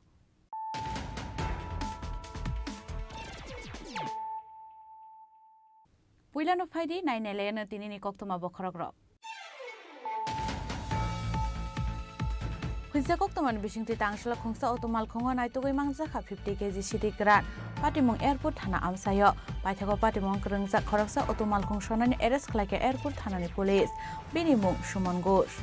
Puilano phaidi, nainailaino tinini koktwma bokhorokrok. Huijak koktwmani bisingtwi tangsila khungsa auto malkhungo naitugwi mangjak kha fifty K G sidi kwran. Patimung Airport thana amchaio. Paithago patimung kwrwngjak khoroksa auto malkhung sonani arrest khlaikha Airport thanani police. Bini mung Suman Ghosh.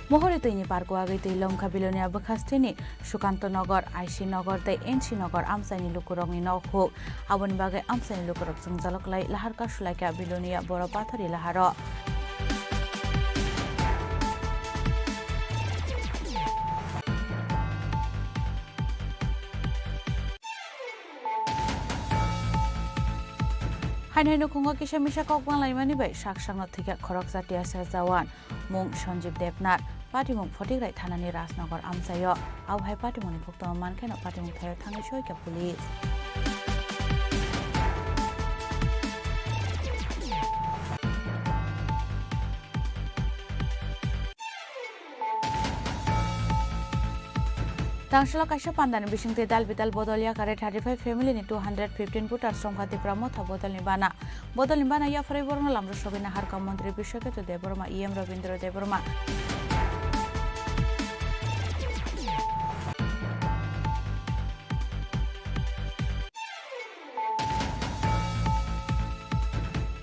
Mohori twini parko agwi twi lomkha Bilonia bwkhasteni Sukanto Nagar, I C Nagar tei N C Nagar amchaini lukurokni nok huk. Aboni bagwi amchaini lukurok chwngjalok lai lahar kasulaikha Bilonia Boro Pathori laharo. Haino haino khungo kisa misa kok banglaimani bai sak sakno thwikha khoroksa T S F jawan, mung Sanjeev Debnath, patimung Photigrai thanani Rajnagar amchaio. Abo hai patimungni koktwma mankheno patimung thaio thangwi soikha police. Tangsalo kaisa pandani bisingtwi dal bidal bodol yakare thirty five family ni two hundred fifteen voters romkha Tipra Motha bodolni bana. Bodolni bana yapharwi borokno lamrok sogwi naharkha Montri Biswaketu Debbarma, E M Rabindra Debbarma.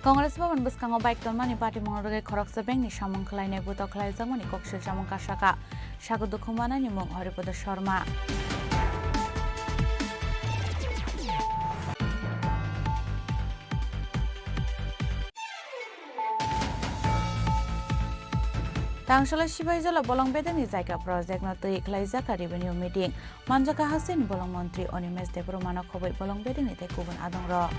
Congress Bhavan bwskango bike tonmani patimung rwgwi khoroksa bengni samung khlainai buto khlaijakmani kok silchamung kasaka. Sago dukhu manani mung Haripada Sharma. Tangsalo Sipaijala bolong bedeni jaga project no twi khlaijak revenue meeting. Manjak kha hasteni bolong montri Animesh Debbarmano khobwi bolong bedeni tei kubun adongrok.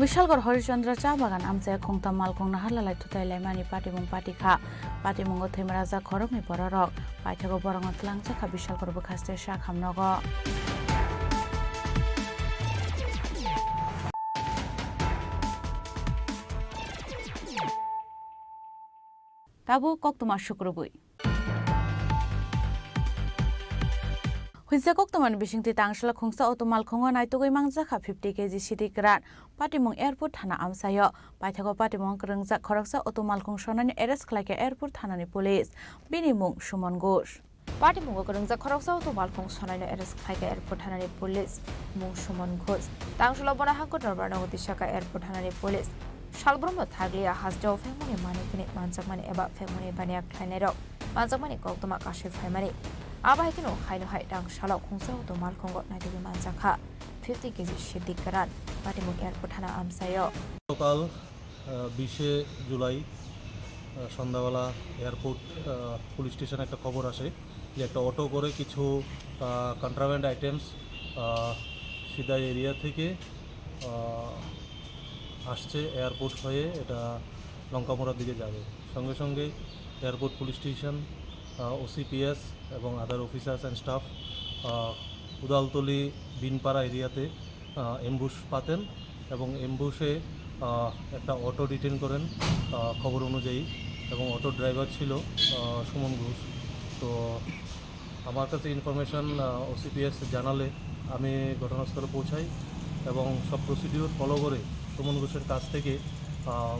Bishalgarh Harishchandra cha bagan amchai khungtam malkhung naharlalai thutai laimani patimung patikha. Patimungo thwimajak khoroknwi bororok. Paithago borokno twlangjakha Bishalgarh bwkhaste sakhamnogo. Tabuk koktwma sukrubwi. Huijak koktwmani bisingtwi tangsalo khungsa auto malkhungo naitugwi mangjak kha fifty K G sidi kwran. Patimung Airport thana amchaio. Paithago patimung kwrwngjak khoroksa auto malkhung sonani arrest khlaikha Airport thanani police. Bini mung Suman Ghosh. Patimungo kwrwngjak khoroksa auto malkhung sonaino arrest khlaikha Airport thanani police, mung Suman Ghosh. Tangsalo bono hangkhe Dorbar nogo tisaka Airport thanani police. Salbrumno thaglia hasteo phengmani manwi kini manjakmani eba phengmani baniya khlainairok manjakmani koktwma kasui phaimani. Abo hai kheno haino hai tangsalo khungsa auto malkhungo naitugwi manjakha fifty K G sidi kwran. Patimung Airport thana amchaio. সকাল, আহ, বিশে জুলাই, আহ, সন্ধ্যাবেলা এয়ারপোর্ট, আহ, পুলিশ স্টেশনে একটা খবর আসে যে একটা অটো করে কিছু, আহ, কন্ট্রাব্যান্ড আইটেমস, আহ, সিদাই এরিয়া থেকে, আহ, আসছে এয়ারপোর্ট হয়ে, এটা লঙ্কামোড়ার দিকে যাবে। সঙ্গে সঙ্গে এয়ারপোর্ট পুলিশ স্টেশন, আহ, ও সি পি এস এবং আদার অফিসার্স অ্যান্ড স্টাফ, আহ, উদালতলি বিনপাড়া এরিয়াতে, আহ, অ্যাম্বুশ পাতেন এবং অ্যাম্বুশে, আহ, একটা অটো ডিটেন করেন, আহ, খবর অনুযায়ী, এবং অটো ড্রাইভার ছিল, আহ, সুমন ঘোষ। তো আমার কাছে ইনফরমেশন, আহ, ও সি পি এস জানালে আমি ঘটনাস্থলে পৌঁছাই এবং সব প্রসিডিউর ফলো করে সুমন ঘোষের কাছ থেকে, আহ,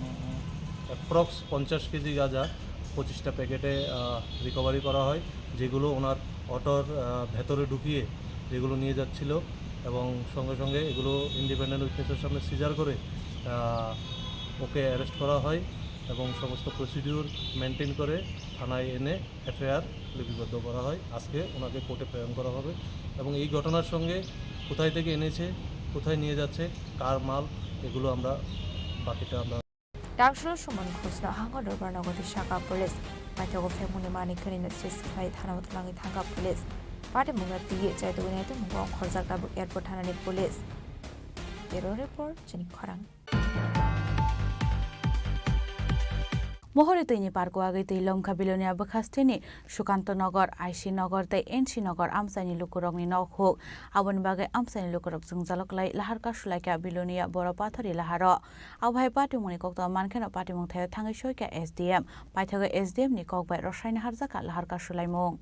অ্যাপ্রক্স পঞ্চাশ কেজি গাঁজা পঁচিশটা প্যাকেটে, আহ, রিকভারি করা হয়, যেগুলো ওনার অটোর, আহ, ভেতরে ঢুকিয়ে যেগুলো নিয়ে যাচ্ছিল এবং সঙ্গে সঙ্গে এগুলো ইন্ডিপেন্ডেন্ট উইটনেসের সামনে সিজার করে, আহ, ওকে অ্যারেস্ট করা হয় এবং সমস্ত প্রসিডিউর মেনটেন করে থানায় এনে এফআইআর লিপিবদ্ধ করা হয়। আজকে ওনাকে কোর্টে প্রেরণ করা হবে এবং এই ঘটনার সঙ্গে কোথায় থেকে এনেছে, কোথায় নিয়ে যাচ্ছে, কার মাল, এগুলো আমরা বাকিটা আমরা Tangsalo Suman Ghoshno hango Dorbar nogo tisaka police. Paithago phengmungni manwi kwnwi no sis khlai thanao twlangwi thangkha police. Patimungno twiwi chaitugwi naitukmungo ongkhorjak tabuk airport thanani police. Bureau report, chini khorang. Mohori twini parko agwi twi lomkha Bilonia bwkhasteni Sukanto Nagar, I C Nagar tei N C Nagar amchaini lukurokni nok huk. Aboni bagwi amchaini lukurok jwngjalo kwlai lahar kasulaikha Bilonia Boro Pathori laharo. Abo hai patimungni koktwma mankheno patimung thaio thangwi soikha S D M. Paithago S D M ni kok bai rwsai naharjakha lahar kasulaimung.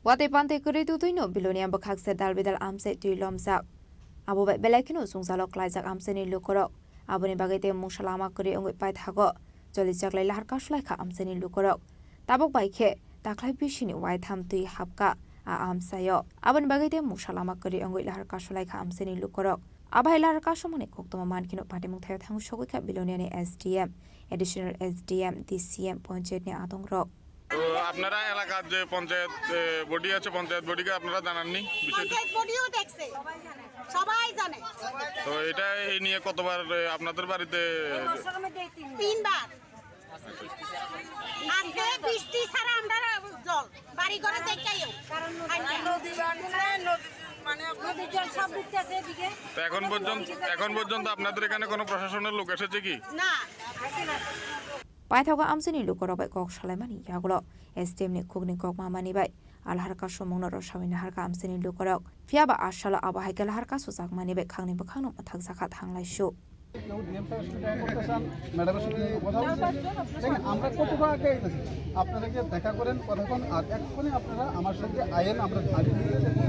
Watwi pantwi kwrwi twtwino Bilonia bwkhak se dal bidal amchai twi lomjak. Abo bai belai kheno jwngjalo klaijak amchaini lukurok. Aboni bagwi tei mungsa lama kwrwi wngwi paithago. Cholijaklai lahar kasulaikha amchaini lukurok. Tabuk bai khe taklai bisini waitham twi hapkha a amchaio. Aboni bagwi tei mungsa lama kwrwi wngwi lahar kasulaikha amchaini lukurok. Abo hai lahar kasumani koktwma mankheno patimung thaio thangwi sogwikha Biloniani S D M, additional S D M, D C M, panchayat ni adong rok. তো আপনারা এলাকার যে পঞ্চায়েত, এ, বডি আছে, পঞ্চায়েত বডিকে আপনারা জানাননি বিষয়টা? পঞ্চায়েত বডিও দেখছে, সবাই জানে। তো এটা এই নিয়ে কতবার, এ, আপনাদের বাড়িতে? তিনবার। আজকে বৃষ্টি ছাড়া আমরা জল বাড়ি ঘরে দেখাইও। কারণ নদী, নদী বাড়ছে, নদী, মানে, আপনার নদীর জল সব ঢুকতেছে এদিকে। তো এখন পর্যন্ত, এখন পর্যন্ত আপনাদের এখানে কোনো প্রশাসনের লোক এসেছে কি? না। Paithago amchaini lukurok bai kok salaimani yagulo S D M ni khukni kokma mani bai alharka sumungno rwsawi naharkha amchaini lukurok. Phiyaba a salo abo hai khe laharkha sujakmani bai khakni bwkhakno mwthakjakha thanglaisu. কেউ ডিএম স্যারের সঙ্গে দেখা করতে চান, ম্যাডামের সঙ্গে কথা বলছেন। দেখেন, আমরা কতটা আগে এগেছি, আপনাদেরকে দেখা করেন, কথা বলেন, আর এক্ষুনি আপনারা আমার সঙ্গে আয়েন, আমরা আগে নিয়ে যাবো।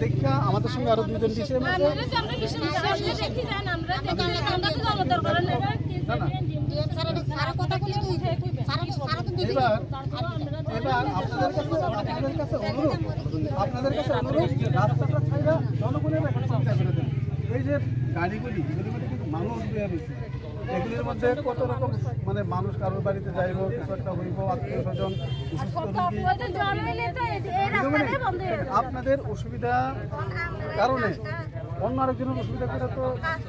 দেখা আমাদের সঙ্গে আরো দুজন ডিসি এম আছে। আমরা তো আমরা কিছু না, আমরা দেখি যান, আমরা দেখি যান, আমরা তো দল দরকার নেই। না, না। ডিএম স্যারের সারা কথা বলে তুই, সারা, সারা তো দিবি। এবার, এবার আপনাদের কাছে, আপনাদের কাছে অনুরোধ, আপনাদের কাছে অনুরোধ, রাস্তাটা ছাড়া জনগণের একটা সুবিধা করে দেন। এই যে গাড়িগুলি, এগুলির মধ্যে কিন্তু মানুষ বের হয়েছে। এগুলির মধ্যে কত রকম, মানে, মানুষ কারোর বাড়িতে যাইব, কিছু একটা হইব, আত্মীয় স্বজন, অসুস্থ রোগী। ওই তো জল হইলে তো এই, এই রাস্তাটাই বন্ধ হয়ে যাবে। আপনাদের অসুবিধা কারণে অন্য আরেকজনের অসুবিধা করে তো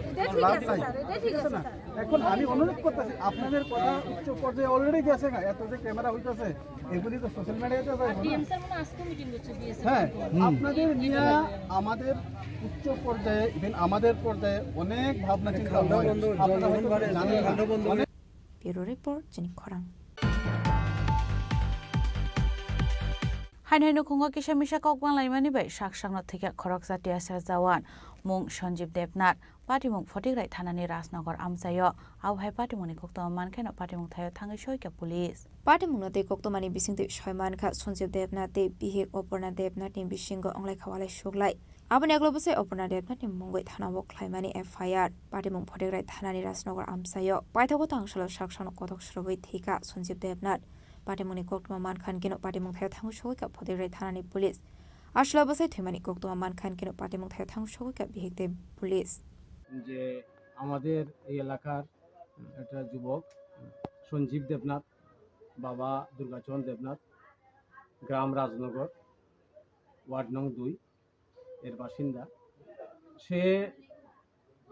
এটা ঠিক লাভ আছে, নাই। স্যার, এটা ঠিক আছে, না? স্যার। এখন আমি অনুরোধ করতেছি, আপনাদের কথা উচ্চ পর্যায়ে অলরেডি গেছে না, এত যে ক্যামেরা হইতেছে, এগুলি তো সোশ্যাল মিডিয়াতে যায় না। ডিএম স্যার মনে হয় আজকে মিটিং করছে, ডিএসএম হ্যাঁ, মিটিং। আপনাদের নিয়ে আমাদের উচ্চ পর্যায়ে, ইভেন আমাদের পর্যায়ে অনেক ভাবনা চিন্তা হয়। আপনারা হয়তো জানেন না। অনেক ব্যুরো রিপোর্ট, চিনি খরাং। Haino haino khungo kisa misa kok banglaimani bai sak sakno thwikha khoroksa T S R jawan mung Sanjib Debnath. Patimung Photigrai thanani Rajnagar amchaio. Abo hai patimungni koktwma mankheno patimung thaio thangwi soikha police. Patimungno tei koktwmani bisingtwi soi mankha Sanjib Debnath tei bihik Oporna Debnathni bisingo wnglaikha walai suglai. Aboni aglo bwsai Oporna Debnathni mungwi thanao khlaimani F I R. Patimung Photigrai thanani Rajnagar amchaio. Paithago tang salo sak sakno kothok swrwgwi thwikha Sanjib Debnath. Patimungni koktwma mankha hinkhe no patimung thaio thangwi sogwi kha Photigrai thanani police. Aswla bwsai thwimani koktwma mankha hinkhe no patimung thaio thangwi sogwi kha bihik tei police. যে আমাদের এই এলাকার একটা যুবক সঞ্জীব দেবনাথ, বাবা দুর্গাচরণ দেবনাথ, গ্রাম রাজনগর, ওয়ার্ড নং দুই এর বাসিন্দা। সে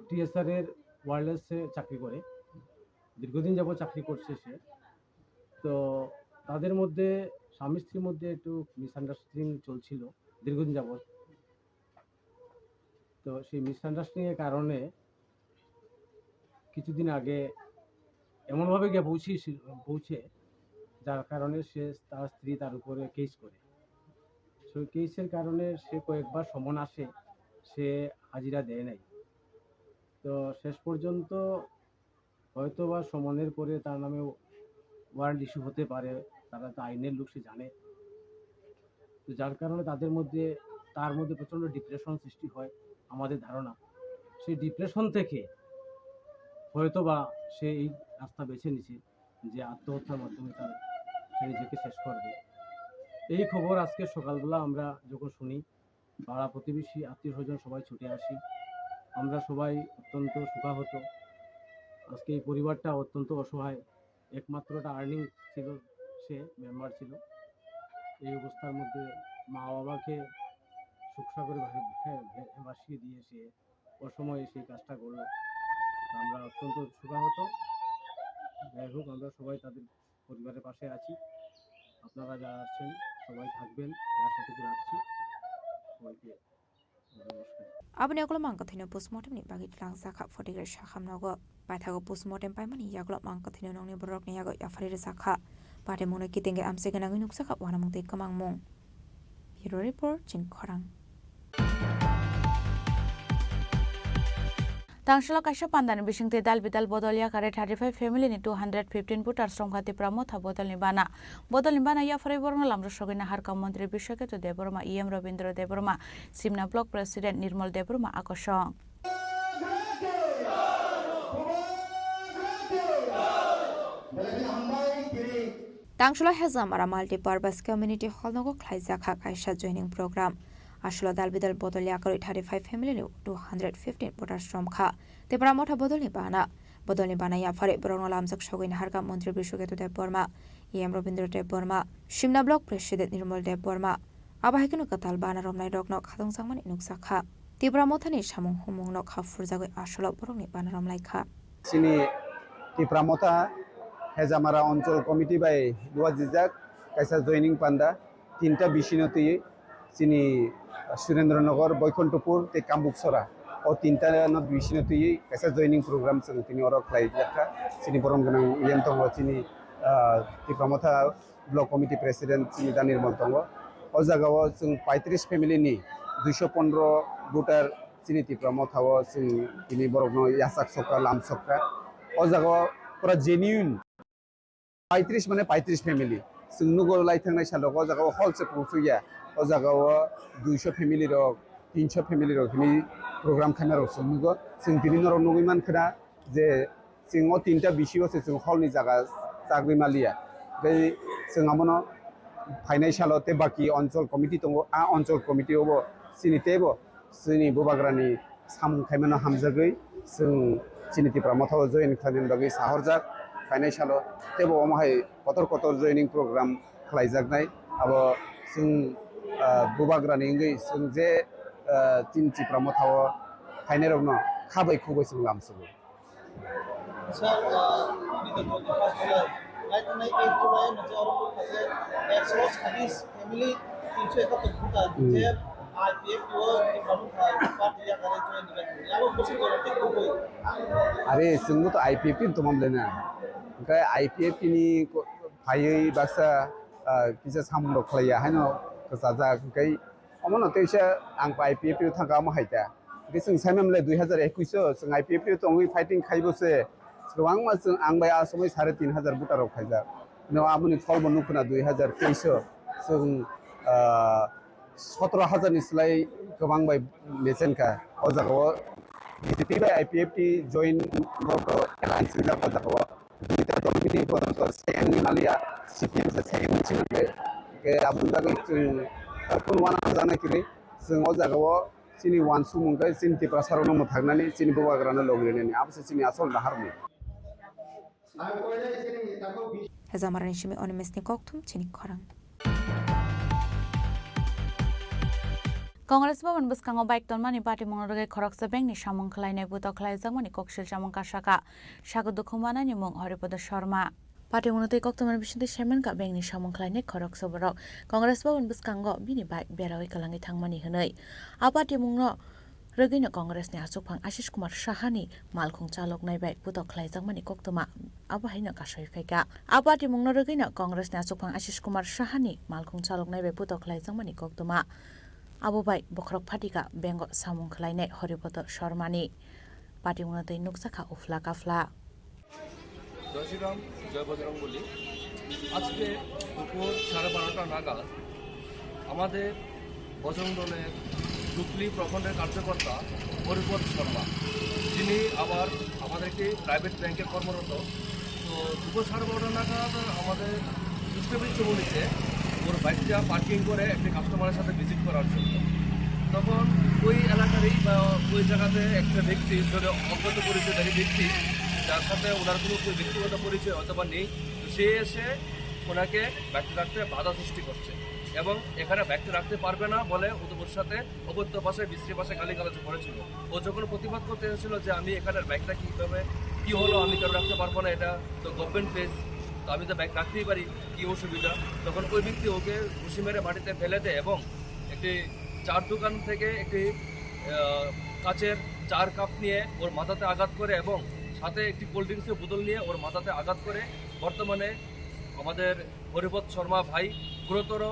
টিএসআর এর ওয়্যারলেসে চাকরি করে, দীর্ঘদিন যাবত চাকরি করছে সে। তো তাদের মধ্যে, স্বামী স্ত্রীর মধ্যে একটু মিসআন্ডারস্ট্যান্ডিং চলছিল দীর্ঘদিন যাবত। তো সেই মিসআন্ডারস্ট্যান্ডিং এর কারণে কিছুদিন আগে এমনভাবে গিয়ে পৌঁছেছিল, পৌঁছে যার কারণে সে, তার স্ত্রী তার উপরে কেস করে। সেই কেসের কারণে সে কয়েকবার সমন আসে, সে হাজিরা দেয় নাই। তো শেষ পর্যন্ত হয়তো বা সমনের পরে তার নামে ওয়ারেন্ট ইস্যু হতে পারে, তারা তো আইনের লোক, সে জানে। তো যার কারণে তাদের মধ্যে, তার মধ্যে প্রচণ্ড ডিপ্রেশন সৃষ্টি হয় আমাদের ধারণা। সেই ডিপ্রেশন থেকে হয়তো বা সে এই রাস্তা বেছে নিছে যে আত্মহত্যার মাধ্যমে তার, সে নিজেকে শেষ করবে। এই খবর আজকে সকালবেলা আমরা যখন শুনি, পাড়া প্রতিবেশী, আত্মীয় স্বজন সবাই ছুটে আসি। আমরা সবাই অত্যন্ত শোকাহত। আজকে এই পরিবারটা অত্যন্ত অসহায়। একমাত্র একটা আর্নিং ছিল, সে মেম্বার ছিল। এই অবস্থার মধ্যে মা বাবাকে শোকসাগরে ভাসি-, ভে-, ভে-, ভাসিয়ে দিয়ে সে অসময়ে সেই কাজটা করলো। আমরা অত্যন্ত শোকাহত। যাই হোক, আমরা সবাই তাদের পরিবারের পাশে আছি। আপনারা যারা আছেন, সবাই থাকবেন, এই আশাটুকু রাখছি। সবাইকে নমস্কার। Aboni ulo mankha thwino postmortem ni bagwi tlangjak kha Photigrai sakham nogo. Paithago postmortem paimani yagulo mankha thwino nokni borokni yago yaphari rwjak kha. Patimungno kitingwi amchai gwnangwi nukjak kha uanamung tei kwmangmung. Bureau Report, Chini Khorang. Tangsalo kaisa pandani bisingtwi dal bidal bodol yakarwi thirty five family ni two hundred fifteen voters romkha Tipra Motha bodolni bana. Bodolni bana yapharwi borokno lamrwsogwi naharkha Montri Biswaketu Debbarma, E M Robindra Debbarma, Simna Block President Nirmal Debbarma akosong. Tangsalo Hezamara Multipurpose Community Hall nogo khlaijak kha kaisa joining program. Aswlo dal bidal bodol yakarwi thirty five family ni two hundred fifteen voters romkha. Tipra Motha bodolni bana. Bodolni bana yaphari borokno lamjak sogwi naharkha Montri Brishoketu Debbarma, E M Robindra Debbarma, Simna Block President Nirmal Debbarma. Abo hai kheno kwtal bana romnairokno khatungjakmani nukjakha. Tipra Mothani samung humungno kha phurjagwi asolo borokni bana romlaikha. Chini Tipra Motha Hejamara Onchol Committee bai luajijak kaisa joining panda tinta bisino twiwi chini Surendra Nagar, Boikonthopur tei Kambuksora, o tinta no bisino twiwi kaisa joining program chwng tini oro khlaijakha. Chini borom gwnang yen tongo chini, ah, Tipra Motha Block Committee President chini Da Nirmal tongo. O jagao chwng paitris family ni duiso pondro voter chini Tipra Motha o chwng tini borokno yachak sokha, lam sokha. O jagao pura genuine paitris mane paitris family. Chwng nugo lai thangnai salo o jagao hall se pungsukya. O jagao duiso family rok, tinso family rok hwnwi program khaina rok chwng nugo. Chwng tini norok nugwi mankha je chwng o tinta bisio se chwng hall ni jaga chagwi maliya. Tei chwng abono phainai salo tei baki onchol committee tongo, a onchol committee o bo chini teibo chini bubagrani samung khaimano hamjagwi chwng chini Tipra Motha o join khlainani bagwi sahorjak. Phainai salo teibo omo hai kotor kotor joining program khlaijaknai. Abo chwng, ah, bubagrani wngwi chwng je, ah, chini Tipra Motha o phainairokno kha bai khuk bai chwng lamsugo. Sir, uh, nito twenty-first July, right, nai eight July, nito oro kok kaje, ekso sadis family, tinso ekattor voter, Hmm. je I P F T o, party yakare join dibai. Abo bosong jora tik bukoi. Are, chwngbo to I P F T ni tongmam lena. Hwnkhe I P F T ni ko-, phaiwi baksa, ah, kisa samung rok khlaiya, haino kwchajak, hwnkhe omono teisa ang I P F T o thangkha, omo hai ta. Hwnkhe chwng saimamle dui hazar ekush o chwng I P F T o tongwi fighting khaibo se. Kwbangma chwng ang bai a somoi sare tin hazar voter rok khaijak. No aboni pholbo nukho na dui hazar teis o chwng, ah, sotoro hazar ni slai kwbang bai mechen kha. O jaga o B J P bai I P F T join borok alliance wngjak o jaga o. Duita dol bini bodondo second ni maliya C P M se second ni chini bai. Ke aboni bagwi chwng, ah, kun wana jana kiri chwng o jaga o. Chini uansukmung khe chini Tiprasa rokno mwthaknani, chini bubagrano logrinani, abo se chini asol naharmung. Hejamarani simi Animeshni kokthum chini khorang. Congress Bhavan bwskango bike tonmani patimungno rwgwi khoroksa bengni samung khlainai butok khlaijakmani koksil chamung kasaka, sago dukhu manani mung Haripada Sharma. Patimungno tei koktwmani bisingtwi saimankha bengni samung khlainai khoroksa borok Congress Bhavan bwskango bini bike berawi kwlangwi thangmani hwnwi. A patimungno rwgwino Congressni achukphang Ashish Kumar Sahani malkhung chaloknai bai putok khlaijakmani koktwma abo haino kasui phaikha. A patimungno rwgwino Congressni achukphang Ashish Kumar Sahani malkhung chaloknai bai putok khlaijakmani koktwma abo bai bokhorok phatika bengo samung khlainai Haripada Sharmani. Patimungno tei nukjakha uphla kaphla. জয় শ্রীরাম, জয় বজরং বলি। আজকে দুপুর সাড়ে বারোটা নাগাদ আমাদের বজরং দলের ডুকলি প্রখণ্ডের কার্যকর্তা হরিপদ শর্মা, যিনি আবার আমাদের একটি প্রাইভেট ব্যাংকে কর্মরত। তো দুপুর সাড়ে বারোটা নাগাদ আমাদের কৃষ্ণবীর চৌমুহনীতে ওর বাইকটা পার্কিং করে একটি কাস্টমারের সাথে ভিজিট করার জন্য। তখন ওই এলাকারই বা ওই জায়গাতে একটা ব্যক্তি, ধরো, অজ্ঞাত পরিচয়ধারী ব্যক্তি, যার সাথে ওনার কোনো ব্যক্তিগত পরিচয় হয়তো বা নেই, তো সে এসে ওনাকে বাইকটা রাখতে বাধা সৃষ্টি করছে এবং এখানে বাইকটা রাখতে পারবে না বলে ও তো ওর সাথে অকথ্য ভাষায়, বিশ্রী ভাষায় গালিগালাজ করেছিল। ও যখন প্রতিবাদ করতে এসেছিল যে আমি এখানের বাইকটা কীভাবে, কী হলো, আমি কেন রাখতে পারবো না, এটা তো গভর্নমেন্ট প্লেস, তো আমি তো বাইক রাখতেই পারি, কী অসুবিধা? তখন ওই ব্যক্তি ওকে ঘুষি মেরে মাটিতে ফেলে দেয় এবং একটি চার দোকান থেকে একটি, আহ, কাচের চার কাপ নিয়ে ওর মাথাতে আঘাত করে এবং সাথে একটি কোল্ড ড্রিঙ্কসের বোতল নিয়ে ওর মাথাতে আঘাত করে। বর্তমানে আমাদের হরিপদ শর্মা ভাই গুরুতর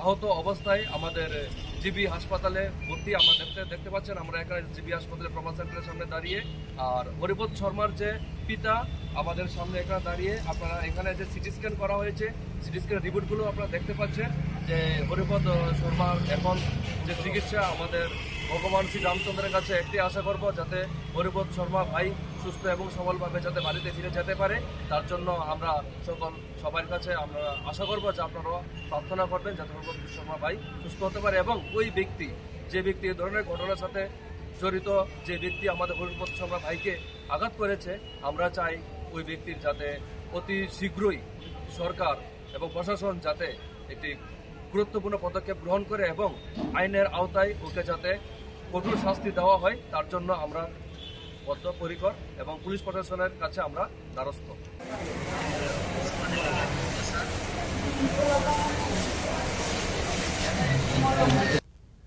আহত অবস্থায় আমাদের জিবি হাসপাতালে ভর্তি। আমরা দেখতে, দেখতে পাচ্ছেন, আমরা এখানে জিবি হাসপাতালে ট্রমা সেন্টারের সামনে দাঁড়িয়ে। আর হরিপদ শর্মার যে পিতা আমাদের সামনে এখানে দাঁড়িয়ে, আপনারা এখানে যে সিটি স্ক্যান করা হয়েছে, সিটি স্ক্যান রিপোর্টগুলো আপনারা দেখতে পাচ্ছেন যে হরিপদ, আহ, শর্মার এখন যে চিকিৎসা, আমাদের ভগবান শ্রী রামচন্দ্রের কাছে একটি আশা করব, যাতে হরিপদ শর্মা ভাই সুস্থ এবং সবলভাবে যাতে বাড়িতে ফিরে যেতে পারে, তার জন্য আমরা সকল সবার কাছে আমরা আশা করব যে আপনারা প্রার্থনা করবেন যাতে হরিপদ শর্মা ভাই সুস্থ হতে পারে এবং ওই ব্যক্তি, যে ব্যক্তি এই ধরনের ঘটনার সাথে জড়িত যে ব্যক্তি আমাদের হরিপদ শর্মা ভাইকে আঘাত করেছে, আমরা চাই ওই ব্যক্তির যাতে অতি শীঘ্রই সরকার এবং প্রশাসন যাতে একটি গুরুত্বপূর্ণ পদক্ষেপ গ্রহণ করে এবং আইনের আওতায় ওকে যাতে কঠোর শাস্তি দেওয়া হয়, তার জন্য আমরা বদ্ধপরিকর এবং পুলিশ প্রশাসনের কাছে আমরা দ্বারস্থ।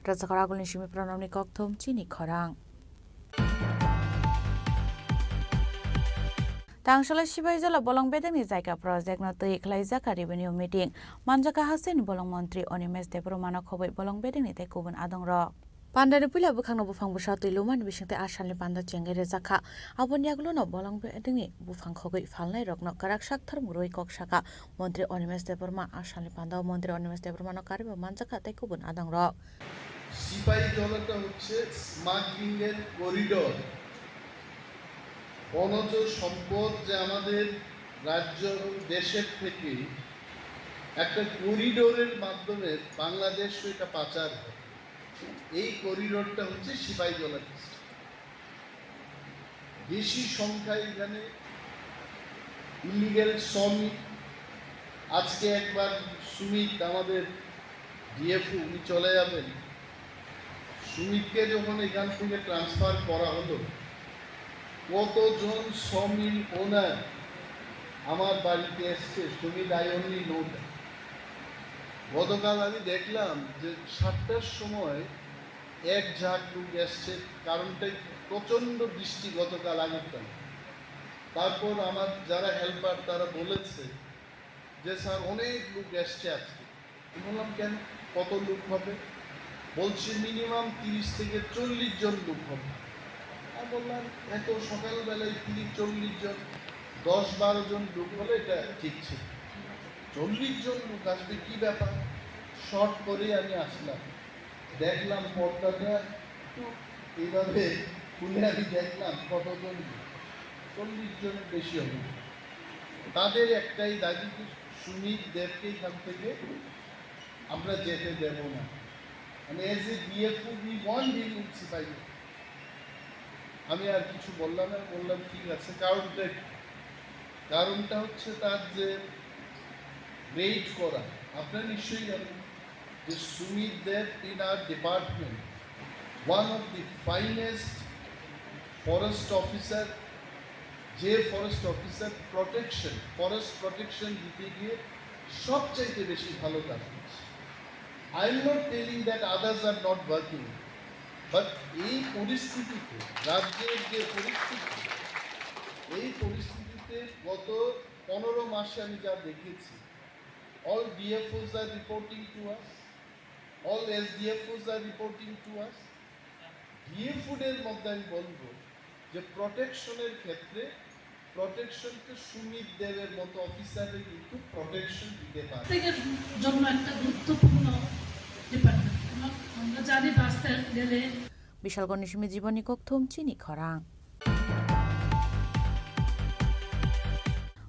Rwchapjak agulni simi phano nokni kokthum chini khorang. Tangsholo Sipaijala bolong bedengni jaga project no twi khlaijak revenue meeting. Manjak hasteni bolong montri Animesh Debbarma no khobwi bolong bedengni tei kubun adongrok. Pandani puila bwkhakno buphang bwsa twi lumani bisingtwi a salni panda chengwi rwjakha. Aboni yagulono bolong bedengni buphang khogwi phalnairokno kwrak sak thwrwng rwui kok sakha. Montri Animesh Debbarma a salni pandao Montri Animesh Debbarmano karwibo manjakha tei kubun adongrok. সিপাহীজলাটা হচ্ছে স্মাগলিং এর করিডোর। বনজ সম্পদ যে আমাদের রাজ্য এবং দেশের থেকে একটা করিডোরের মাধ্যমে বাংলাদেশ এটা পাচার হয়। এই করিডোরটা হচ্ছে সিপাহীজলা ডিস্ট্রিক্ট। বেশি সংখ্যায় এখানে ইলিগ্যাল শ্রমিক। আজকে একবার সুমিত, আমাদের ডিএফও, উনি চলে যাবেন। সুমিতকে যখন এখান থেকে ট্রান্সফার করা হলো, কতজন শ্রমিক ওনার আমার বাড়িতে এসছে, Sumit, I only know that। গতকাল আমি দেখলাম যে সাতটার সময় এক ঝাঁক লোক এসছে, কারণটাই প্রচণ্ড বৃষ্টি গতকাল আগরতলা। তারপর আমার যারা হেল্পার, তারা বলেছে যে, "স্যার, অনেক লোক এসছে আজকে।" আমি বললাম, "কেন, কত লোক হবে?" বলছে, "মিনিমাম তিরিশ থেকে চল্লিশ জন লোক হবে।" আমি বললাম, "এত সকালবেলায় তিরিশ চল্লিশ জন, দশ বারো জন লোক হলে এটা ঠিক ছিল, চল্লিশ জন লোক আসবে, কি ব্যাপার?" শর্ট করেই আমি আসলাম, দেখলাম পর্দাটা একটু এইভাবে খুলে আমি দেখলাম কতজন, চল্লিশ জনের বেশি হবে। তাদের একটাই দাবি যে সুমিত দেবকে এখান থেকে আমরা যেতে দেব না। মানে, as a D F O, we want him in সিপাহী। আমি আর কিছু বললাম না, বললাম, "ঠিক আছে, কারণটা কি?" কারণটা হচ্ছে তার যে রেইড করা, আপনারা নিশ্চয়ই জানেন যে সুমিত দেব in our department, one of the finest forest officer, যে forest officer protection, forest protection দিতে গিয়ে সবচাইতে বেশি ভালো কাজ করছে। I am not telling that others are not working, but এই পরিস্থিতিতে, রাজ্যের যে পরিস্থিতি, এই পরিস্থিতিতে গত পনেরো মাসে আমি যা দেখেছি, all D F Os are reporting to us, all S D F Os are reporting to us। DFO দের মধ্যে আমি বলবো যে প্রোটেকশনের ক্ষেত্রে প্রোটেকশনকে সুমিত দেবের মতো অফিসাররা কিন্তু প্রোটেকশন দিতে পারে। প্রত্যেকের জন্য একটা গুরুত্বপূর্ণ ডিপার্টমেন্ট। আমরা, আমরা জানি বাঁচতে গেলে Bishalgorni simi jiboni kokthum chini khorang.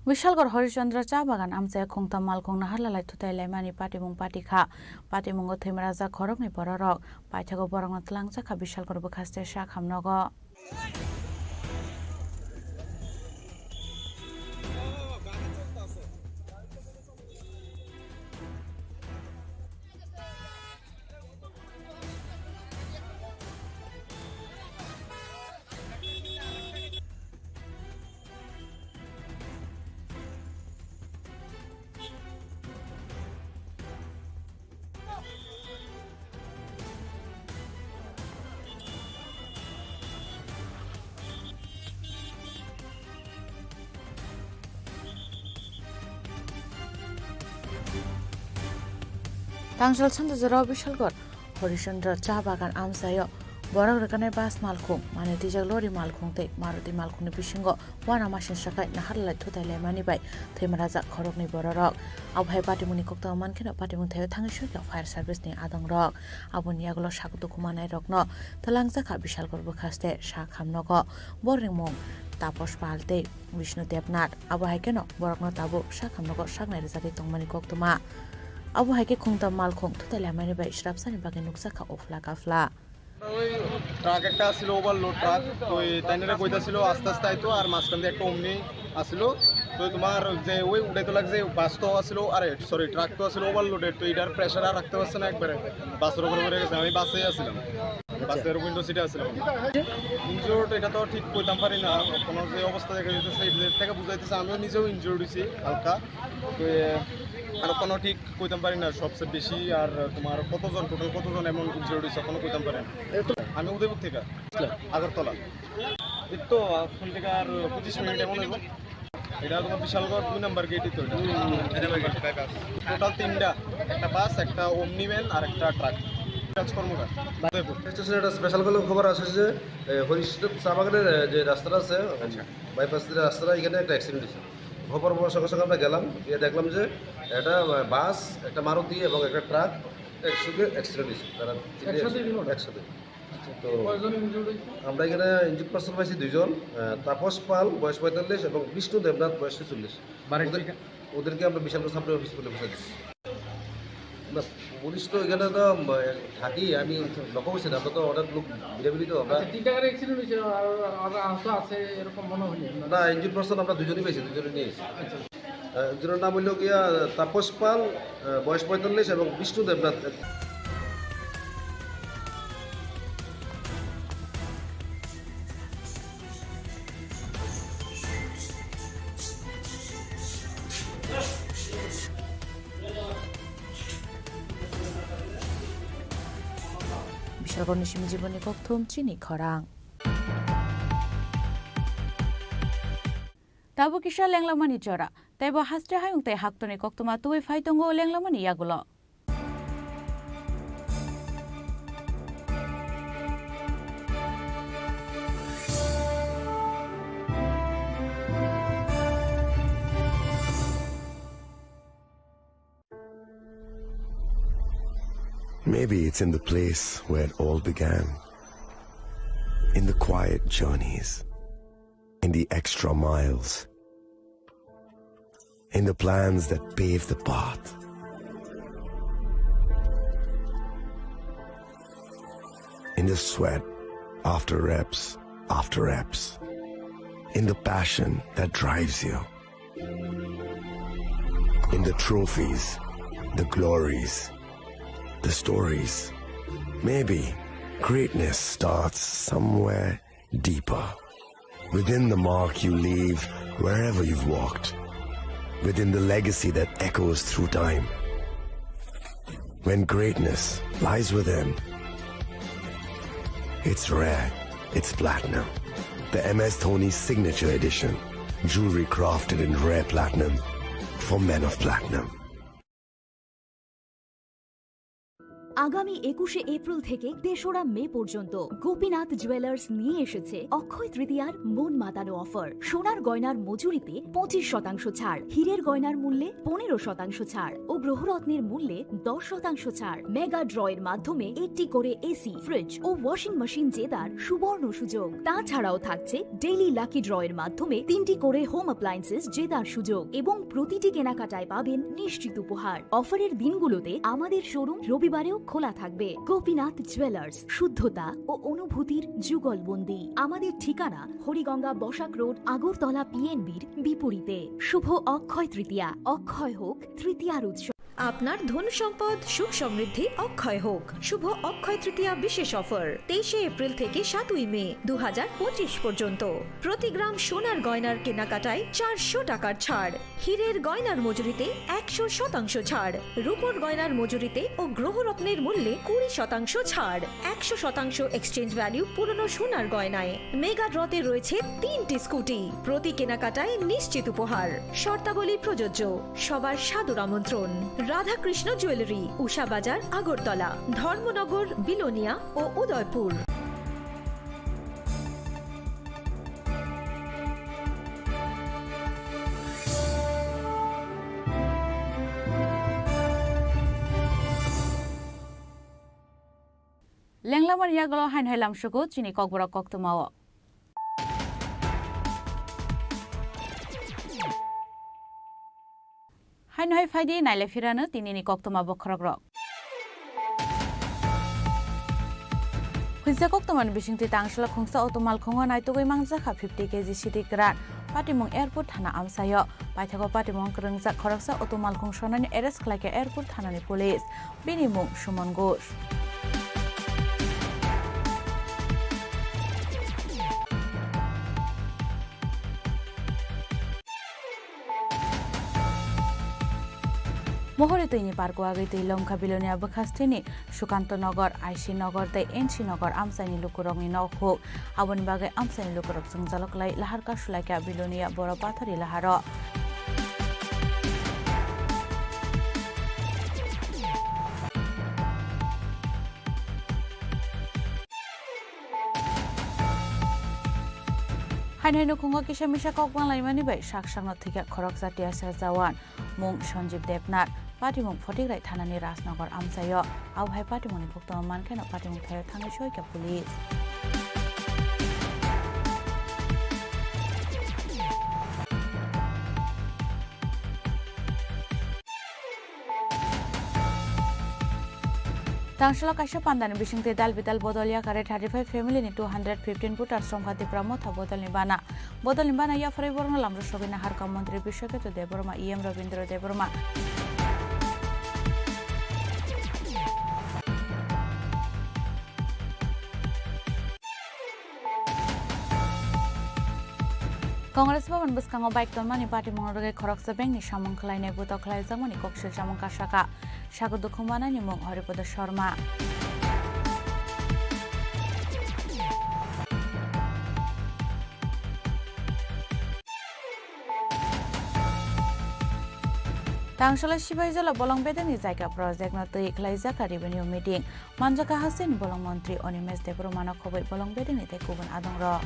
Bishalgor Horishchandra cha bagan amchai khungtam malkhung naharlalai thutai laimani patimung patikha. Patimungo thwimarajak khoroknwi bororok. Paithago borokno twlangjakha Bishalgor bwkhaste sakhamnogo. Tangsal sanda jorao Bishalgor Horishchandra cha bagan amchaio borok rwkhanai bus malkhung, manwi twijak lori malkhung tei Maruti malkhungni bisingo uanamasingcha khai naharlai thutai laimani bai thwimarajak khoroknwi bororok. Abohai patimungni koktwma mankheno patimung thaio thangwi swikhwlak fire service ni adongrok. Aboni yagulo sak dukhu manairokno twlangjakha Bishalgor bwkhaste sakhamnogo. Borokni mung Taposh Pal tei Bishnu Debnath. Abo hai kheno borokno tabuk sakhamnogo saknai rwjagwi tongmani koktwma. Abo hai khe khungtam malkhung thutai laimani bai srapsani bagwi nukjakha uphla kaphla. ওই ট্রাক একটা আসিল, overload truck. তো এই তাইনারা কইতাছিল আস্তে আস্তে আইতো, আর মাঝখান দিয়ে একটা অমনি আসিল। তো তোমার যে ওই উঠাইতো লাগছে, বাস তো আসিল, আরে সরি, ট্রাক তো আসিল ওভারলোডেড, তো এটার প্রেশার আর রাখতে পারছে না একবারে, বাসের উপরে পড়ে গেছে। আমি বাসেই আসছিলাম, বাসের উইন্ডো সিটে আসছিলাম। ইনজুর্ড এটা তো ঠিক কইতাম পারি না, কোনো যে অবস্থা দেখা যাইতেছে, এটা থেকে বুঝাইতেছে আমিও নিজেও ইনজুর্ড হইছি হালকা। তো এ, আর কোনো ঠিক কইতাম পারি না সবচেয়ে বেশি আর তোমার কতজন, টোটাল কতজন এমন ইনজুর্ড হইছে, কোনো কইতাম পারি না। আমি উদয়পুর থেকে, আগরতলা। এই তো এখন থেকে আর পঁচিশ মিনিট এমন হইব। এটা তোমার বিশালগড় দুই নাম্বার গেটই তো এটা। টোটাল তিনটা, একটা বাস, একটা ওমনি ভ্যান আর একটা ট্রাক। কাজ কর্মকার। উদয়পুর। স্টেশনে একটা স্পেশাল করে খবর আসে যে, এ, হরিষচন্দ্র চা বাগানের, এ, যে রাস্তাটা আছে, আচ্ছা। বাইপাস দিয়ে রাস্তাটা, এখানে একটা অ্যাক্সিডেন্ট হয়েছে। খবর পাওয়ার সঙ্গে সঙ্গে আমরা গেলাম, গিয়ে দেখলাম যে একটা, আহ, বাস, একটা মারুতি এবং একটা ট্রাক একসঙ্গে অ্যাক্সিডেন্ট হয়েছে। তারা তিনটে একসাথে অ্যাক্সিডেন্ট? একসাথে। আচ্ছা, তো কয়জন ইনজুর্ড হয়েছে? আমরা এখানে ইনজুর্ড পার্সন পাইছি দুইজন, আহ, তাপস পাল, বয়স পঁয়তাল্লিশ, এবং বিষ্ণু দেবনাথ, বয়স ছেচল্লিশ। বাড়ির ওদের, ঠিকা- ওদেরকে আমরা বিশালগড় সাব ডিভিশন হসপিটালে পৌঁছে দিচ্ছি। না, পুলিশ তো এখানে তো, উম, থাকি, আমি লক্ষ্য করছি না, আমরা তো অনেক লোক ভিড়াভিড়ি তো আমরা আচ্ছা, তিনটা গাড়ি অ্যাক্সিডেন্ট হয়েছে, আর, আর আহত আছে এরকম মনে হয়নি আপনার? না, ইনজুর্ড পার্সন আমরা দুজনই পেয়েছি, দুজনই নিয়ে এসেছি। আচ্ছা। আহ, একজনের নাম হইল গিয়া তাপস পাল, আহ, বয়স পঁয়তাল্লিশ, এবং বিষ্ণু Debnath. Bishalgorni simi jiboni kokthum chini khorang. Tabuk kisa lenglamani jora, teibo haste hayung tei haktorni koktwma tubui phai tongo lenglamani yagulo. Maybe it's in the place where it all began. In the quiet journeys. In the extra miles. In the plans that pave the path. In the sweat after reps after reps. In the passion that drives you. In the trophies, the glories, the stories. Maybe greatness starts somewhere deeper. Within the mark you leave wherever you've walked. Within the legacy that echoes through time. When greatness lies within, it's rare, it's platinum. The M S Dhoni Signature Edition. Jewelry crafted in rare platinum for men of platinum. আগামী একুশে এপ্রিল থেকে তেসরা মে পর্যন্ত গোপীনাথ জুয়েলার্স নিয়ে এসেছে অক্ষয় তৃতীয়ার মন মাতানো অফার। সোনার গয়নার মজুরিতে পঁচিশ শতাংশ ছাড়, হীরের গয়নার মূল্যে পনেরো শতাংশ ছাড় ও গ্রহরত্নের মূল্যে দশ শতাংশ ছাড়। মেগা ড্রয়ের মাধ্যমে একটি করে এসি, ফ্রিজ ও ওয়াশিং মেশিন জেতার সুবর্ণ সুযোগ। তাছাড়াও থাকছে ডেইলি লাকি ড্রয়ের মাধ্যমে তিনটি করে হোম অ্যাপ্লায়েন্সেস জেতার সুযোগ এবং প্রতিটি কেনাকাটায় পাবেন নিশ্চিত উপহার। অফারের দিনগুলোতে আমাদের শোরুম রবিবারেও খোলা থাকবে। গোপীনাথ জুয়েলার্স, শুদ্ধতা ও অনুভূতির যুগলবন্দি। আমাদের ঠিকানা হরিগঙ্গা বসাক রোড, আগরতলা পিএনবির বিপরীতে। শুভ অক্ষয় তৃতীয়া, অক্ষয় হোক তৃতীয়ার উৎসব। আপনার ধন সম্পদ সুখ সমৃদ্ধি অক্ষয় হোক। শুভ অক্ষয় তৃতীয়া বিশেষ অফার, তেইশে এপ্রিল থেকে সাতই মে দু হাজার পঁচিশ পর্যন্ত। প্রতি গ্রাম সোনার গয়নার কেনাকাটায় চারশো টাকার ছাড়, হীরের গয়নার মজুরিতে একশো শতাংশ ছাড়, রূপোর গয়নার মজুরিতে ও গ্রহরত্নের মূল্যে কুড়ি শতাংশ ছাড়, একশো শতাংশ এক্সচেঞ্জ ভ্যালু পুরনো সোনার গয়নায়। মেগা ড্রতে রয়েছে তিনটি স্কুটি, প্রতি কেনাকাটায় নিশ্চিত উপহার। শর্তাবলী প্রযোজ্য। সবার সাদর আমন্ত্রণ। রাধাকৃষ্ণ জুয়েলারি, উষা বাজার, আগরতলা, ধর্মনগর, বিলোনিয়া ও Udaipur. Lenglamani yagulo haino hai lamsugo chini kokborok koktwmao. Haino hai phaidi naile phirano tinini koktwma bokhorokrok. Sijak koktwmani bisingtwi tangsala khungsa auto malkhungo naitugwi mangjak kha fifty K G sidi kwran. Patimung airport thana amchaio. Paithago patimung kwrwngjak khoroksa auto malkhung sonani arrest khlaikha airport thanani police. Bini mung Suman Ghosh. Mohori twini parko agwi twi longkha Bilonia bwkhasteni Sukanto Nogor, I C Nogor tei N C Nogor amchaini lukurokni nokhuk. Aboni bagwi amchaini lukurok chwngjalok lai lahar kasulaikha Bilonia boro pathori laharo. Haino haino khungo kisa misa kok banglaimani bai sak sakno thwikha khoroksa T S F jawan, mung Sanjeev Debnath, patimung Photigrai thanani Rajnagar amchaio. Abo hai patimungni koktwma mankheno patimung thaio thangwi soikha police. Tangsalo kaisa pandani bisingtwi dal bidal bodol yakare thirty five family ni two hundred fifteen voters romkha Tipra Motha bodolni bana. Bodolni bana yapharwi borokno lamrok sogwi naharkha Montri Biswaketu Debbarma, E M Rabindra Debbarma. Congress Bhavan bwskango bike tonmani patimungno rwgwi khoroksa bengni samung khlainai butok khlaijakmani koksil chamung kasaka. Sago dukhu manani mung Haripada Sharma. Tangsala Sibaijala bolong bedengni jaga project no twi khlaijak revenue meeting. Manjaka hasteni bolong montri Animesh Debbarmano khobwi bolong bedengni tei kubun adongrok.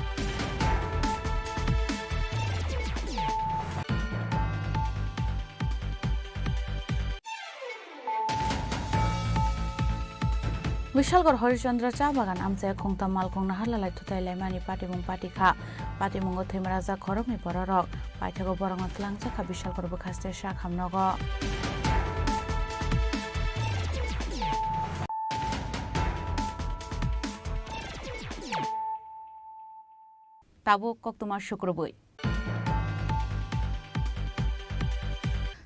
Bishalgarh Harishchandra cha bagan amchai khungtam malkhung naharlalai thutai laimani patimung patikha. Patimungo thwimarajak khoroknwi bororok. Paithago borokno twlangjakha Bishalgarh bwkhaste sak hamnogo. Tabuk koktwma sukrubwi.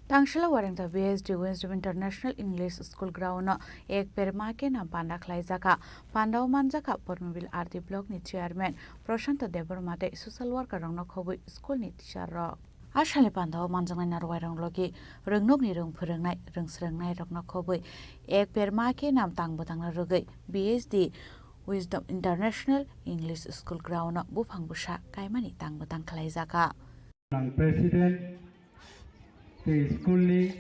Tangsala Warengta B S D Wisdom International English School ground no Ek Ped Maa Ke Naam panda khlaijakha. Pandao manjakha Pormobil R D block ni chairman Prashanto Debbarma tei social worker rokno khobwi school ni teacher rok. A salni pandao manjaknai narwai rok logi rwngnokni rwng phwrwngnai, rwng swrwngnai rokno khobwi Ek Ped Maa Ke Naam tang bwtangno rwgwi B S D Wisdom International English School ground no buphang bwsa kaimani tang bwtang khlaijakha. Ang president tei school ni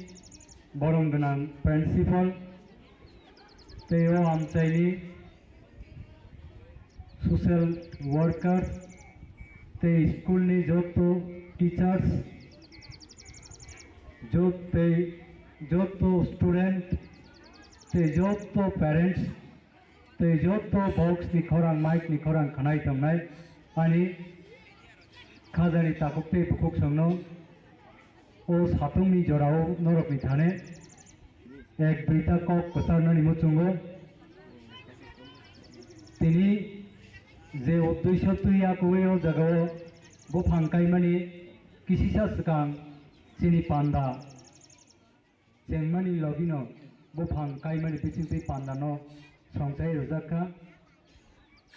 borong gwnang principal tei o amchaini social worker tei school ni joto teachers, jot-, tei joto student tei joto parents tei joto box ni khorang, mic ni khorang khnai tongnai ani khajani takhuk tei bukhuk songno o satung ni jorao norok ni thane ek duita kok kwcharnani muchungo. Tini je uddesho twi ya kwbwi o jagao buphang kaimani kisisa swkang chini panda chengmani logino buphang kaimani bisingtwi pandano songchai rwjak kha.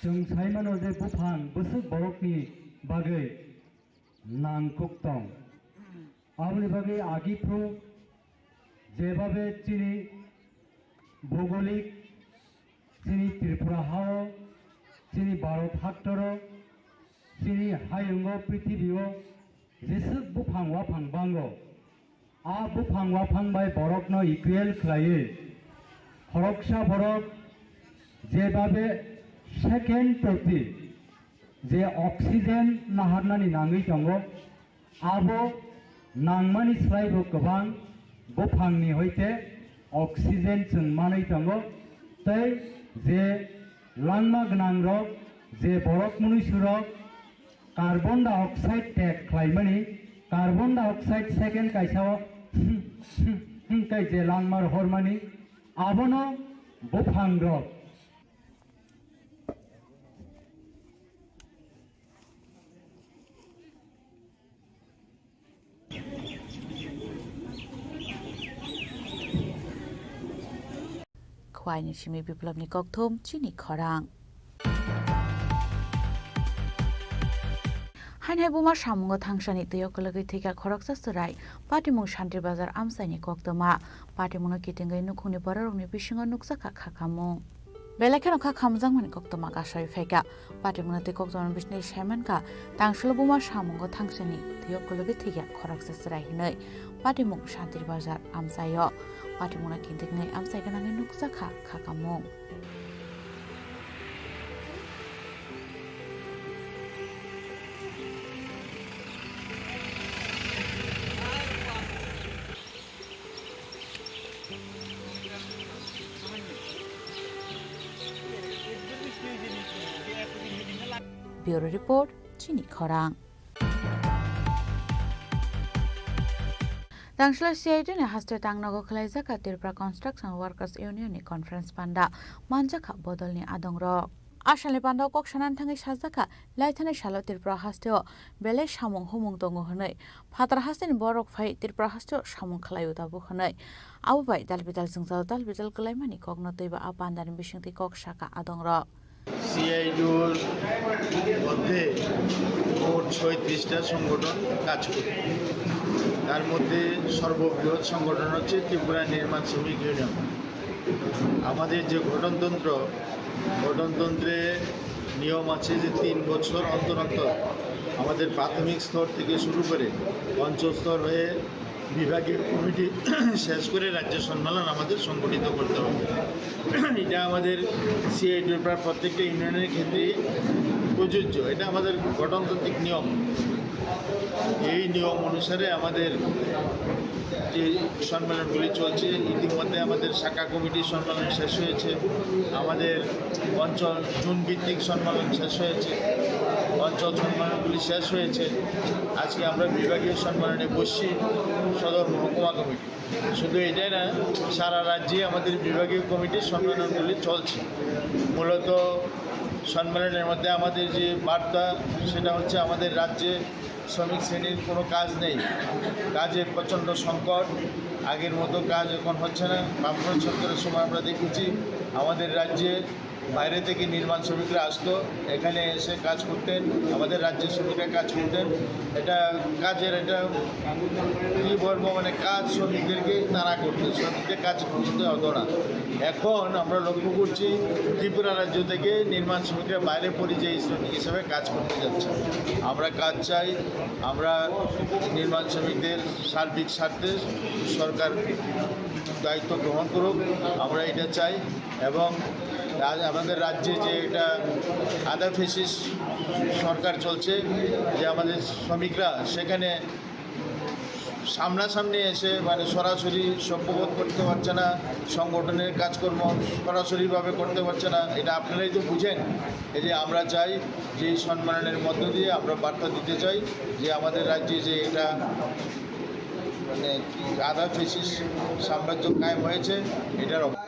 Chwng sai mano je buphang bwswk borokni bagwi nangkuk tong. Aboni bagwi agi phuru jebabe chini bhogolik, chini Tripura hao, chini Bharat haktoro, chini hayungo, prithibio jeswk buphang waphang bango. A buphang waphang bai borokno equal khlaiwi khoroksa borok jebabe second proti je oxygen naharnani nangwi tongo, abo nangmani slaibo kwbang buphangni hoite oxygen chwng manwi tongo, tei je langma gwnangrok, je borok mwnwisurok carbon dioxide tek khlaimani, carbon dioxide second kaisa o hwnkhe je langma rohormani, abono buphangrok. Khwaini simi Biplobni kokthum chini khorang. Hainhai buma samungo thangsani twi okologwi thwikha khoroksa chwrai. Patimung Shantir Bazar amchaini koktwma. Patimungno kitingwi nukhungni bororokni bisingo nukjakha khakamung. Belai kheno kha khamjakmani koktwma kasui phaikha. Patimungno tei koktwma bisingtwi saimankha, tangsulo buma samungo thangsani twi okologwi thwikha khoroksa chwrai hinwi. Patimung Shantir Bazar amchaio. Patimungno kitingwi amchai gwnangwi nukjakha khakamung. Bureau Report, chini khorang. Tangshla C I T ni haste tangnogo khwlaijak Tripura Construction Workers Union ni conference panda manjakha bodolni adongrok. Asalni panda o kok sanani thangwi sajakha, laithani salo Tripura hasteo belai samung humung tongo hwnwi. Phatar hasteni borok phai Tripura hasteo samung khlaio tabuk hwnwi. Abo bai dalbidal jwngjal dalbidal kwlaimani kokno twiba a pandani bisingtwi kok sakha adongrok. সিআইডিউর মধ্যে মোট ছয়ত্রিশটা সংগঠন কাজ করে। তার মধ্যে সর্ববৃহৎ সংগঠন হচ্ছে ত্রিপুরা নির্মাণ শ্রমিক ইউনিয়ন। আমাদের যে গঠনতন্ত্র, গঠনতন্ত্রে নিয়ম আছে যে তিন বছর অন্তর অন্তর আমাদের প্রাথমিক স্তর থেকে শুরু করে অঞ্চল স্তর হয়ে বিভাগীয় কমিটি শেষ করে রাজ্য সম্মেলন আমাদের সংগঠিত করতে হবে। এটা আমাদের সিআইডিউর প্রায় প্রত্যেকটা ইউনিয়নের ক্ষেত্রেই প্রযোজ্য। এটা আমাদের গঠনতান্ত্রিক নিয়ম। এই নিয়ম অনুসারে আমাদের যে সম্মেলনগুলি চলছে, ইতিমধ্যে আমাদের শাখা কমিটির সম্মেলন শেষ হয়েছে, আমাদের অঞ্চল জোন ভিত্তিক সম্মেলন শেষ হয়েছে, অঞ্চল সম্মেলনগুলি শেষ হয়েছে। আজকে আমরা বিভাগীয় সম্মেলনে বসছি সদর মহকুমা কমিটি। শুধু এটাই না, সারা রাজ্যে আমাদের বিভাগীয় কমিটির সম্মেলনগুলি চলছে। মূলত সম্মেলনের মধ্যে আমাদের যে বার্তা, সেটা হচ্ছে আমাদের রাজ্যে শ্রমিক শ্রেণীর কোনো কাজ নেই, কাজের প্রচণ্ড সংকট, আগের মতো কাজ এখন হচ্ছে না। বামফ্রন্ট সরকারের সময় আমরা দেখেছি আমাদের রাজ্যে বাইরে থেকে নির্মাণ শ্রমিকরা আসতো, এখানে এসে কাজ করতেন, আমাদের রাজ্যের শ্রমিকরা কাজ করতেন। এটা কাজের একটা কি বলবো, মানে কাজ শ্রমিকদেরকে তাড়া করতো, শ্রমিকদের কাজ করতে হতো না। এখন আমরা লক্ষ্য করছি ত্রিপুরা রাজ্য থেকে নির্মাণ শ্রমিকরা বাইরে পরিযায়ী শ্রমিক হিসেবে কাজ করতে যাচ্ছে। আমরা কাজ চাই, আমরা নির্মাণ শ্রমিকদের সার্বিক স্বার্থে সরকার দায়িত্ব গ্রহণ করুক, আমরা এটা চাই। এবং রাজ-, আমাদের রাজ্যে যে একটা আধা ফ্যাসিস্ট সরকার চলছে, যে আমাদের শ্রমিকরা সেখানে সামনাসামনি এসে মানে সরাসরি সভ্যবোধ করতে পারছে না, সংগঠনের কাজকর্ম সরাসরিভাবে করতে পারছে না, এটা আপনারাই তো বুঝেন। এই যে আমরা চাই যে এই সম্মেলনের মধ্য দিয়ে আমরা বার্তা দিতে চাই যে আমাদের রাজ্যে যে এটা মানে আধা ফ্যাসিস্ট সাম্রাজ্য কায়েম হয়েছে, এটার of-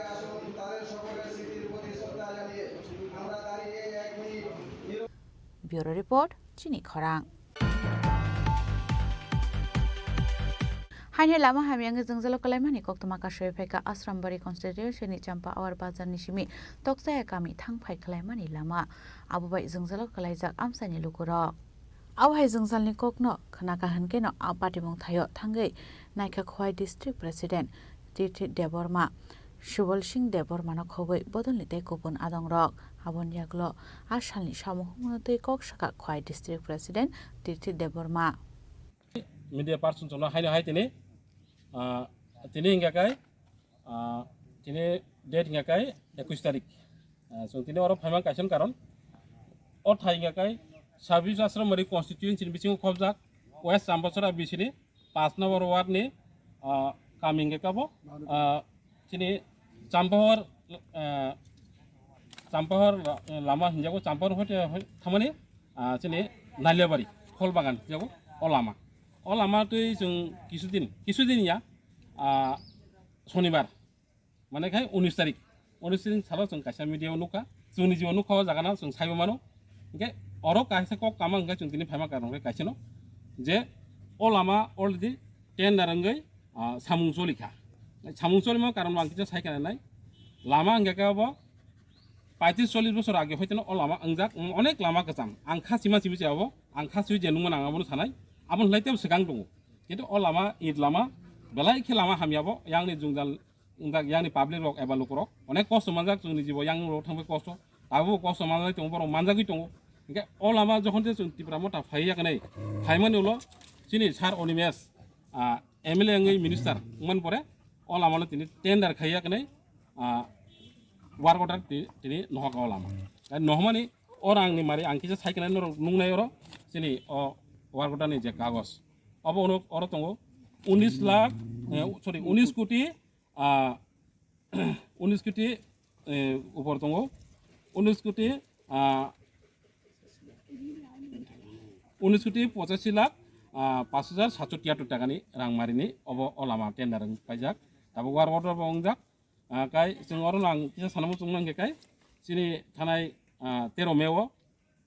Bureau Report, chini khorang. Haini lama hamyangwi jwngjalo kwlaimani koktwma kasui phaikha Asrambari constituency ni Champawar bazar ni simi Tokchaya kami thang phai khwlaimani lama. Abo bai jwngjalo kwlaijak amchaini lukurok. Abo hai jwngjalni kokno khwnakha hwnkhe no a patimung thaio thangwi naikha Khowai District President Tirthi Debbarma, Subal Singh Debbarmano khogwi bodolni tei kubun adongrok. Aboni yagulo a salni samung humungno twi kok sakha Khowai District President Tirthi Debbarma. Media person chwngno haino hai tini, ah, tini hingka kai, ah, tini date hingka kai ekush tarik. Ah, chwng tini oro phaimang kaisa karon. O thai hingka kai Sabis Asramari constituency ni bisingo khobjak West Chambasora bisini paanch number ward ni, ah, kami hingka kabo, ah, chini Champahor, ah, Champahor, ah, lama hinjago, Champahor hoite hoi-, thamani, ah, chini Naliabari, Pholbagan hinjago, o lama. O lama twi chwng kisudin, kisudin ya, ah, Sonibar, mane khai unis tarik, unis tarik salo chwng kaisa media o nukha, chwng nijibo nukha o jaga no chwng saibo mano. Hinkhe oro kaisa kok kama hinkhe chwng tini phaima karon khe kaisa no je o lama already tender wngwi, ah, samung choli kha. Samung cholima karon ang kisa sai kha nai. Lama hingke khe abo paitris chollis bosor age hoiteno o lama wngjak, onek lama kwcham. Ang kha sima simi se abo, ang kha sui je nungma nang abono sanai, aboni hwlai tebo swkang tongo. Kintu o lama, it lama, belai khe lama hamya bo, yangni jwngjal wngjak, yangni public rok eba lukurok onek kosto manjak, chwngni jibo yang rok thangbai kosto, abo kosto manjak tongo, borok manjagwi tongo. Hingke o lama jokhon je chwng Tipra Motha phai yaknai, phaimani ulo chini sir Animesh, ah, M L A wngwi minister wngmani pore o lamano tini tender khai yaknai, ah, work order ti-, tini nohok o lama. Tei nohmani o rangni mari ang kisa sai kwnai norok nungnai oro chini o work order ni je kagoj. Obo ono oro tongo unis lakh, eh, sorry, unis koti, ah, unis koti, eh, upor tongo. Unis koti, ah, unis koti pochashi lakh, ah, pash hajar satso tiyatur takani rang marini obo o lama tender wng paijak. Tabuk work order bo wngjak. Ah, kai chwng oro no ang kisa sanamo chwng nangkhe kai chini thanai, ah, tero May o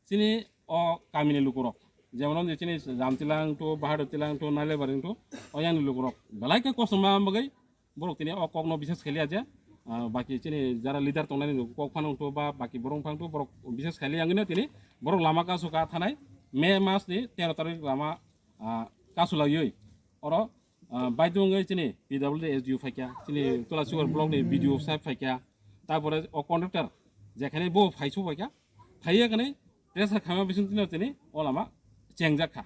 chini o kamini lukurok, jemon je chini Jamtilang to, Bahadur Tilang to, Nailebari to, o yang lukurok belai khe kosom ma bagwi borok tini o kokno bises khailiya je, ah, baki chini jara leader tongnani kok phano to ba baki borok phano to borok bises khailiya wngwi no tini borok lama kasu ka thanai May mas ni tero tarik lama, ah, kasu laiwi oro, ah, baidung wngwi chini P W D S D O phaikha, chini Tulasibar block ni B D O saheb phaikha, tarpore o contractor jekhane bo phaisu phaikha, phaiya kane pressure khaima bising tino tini o lama chengjak kha.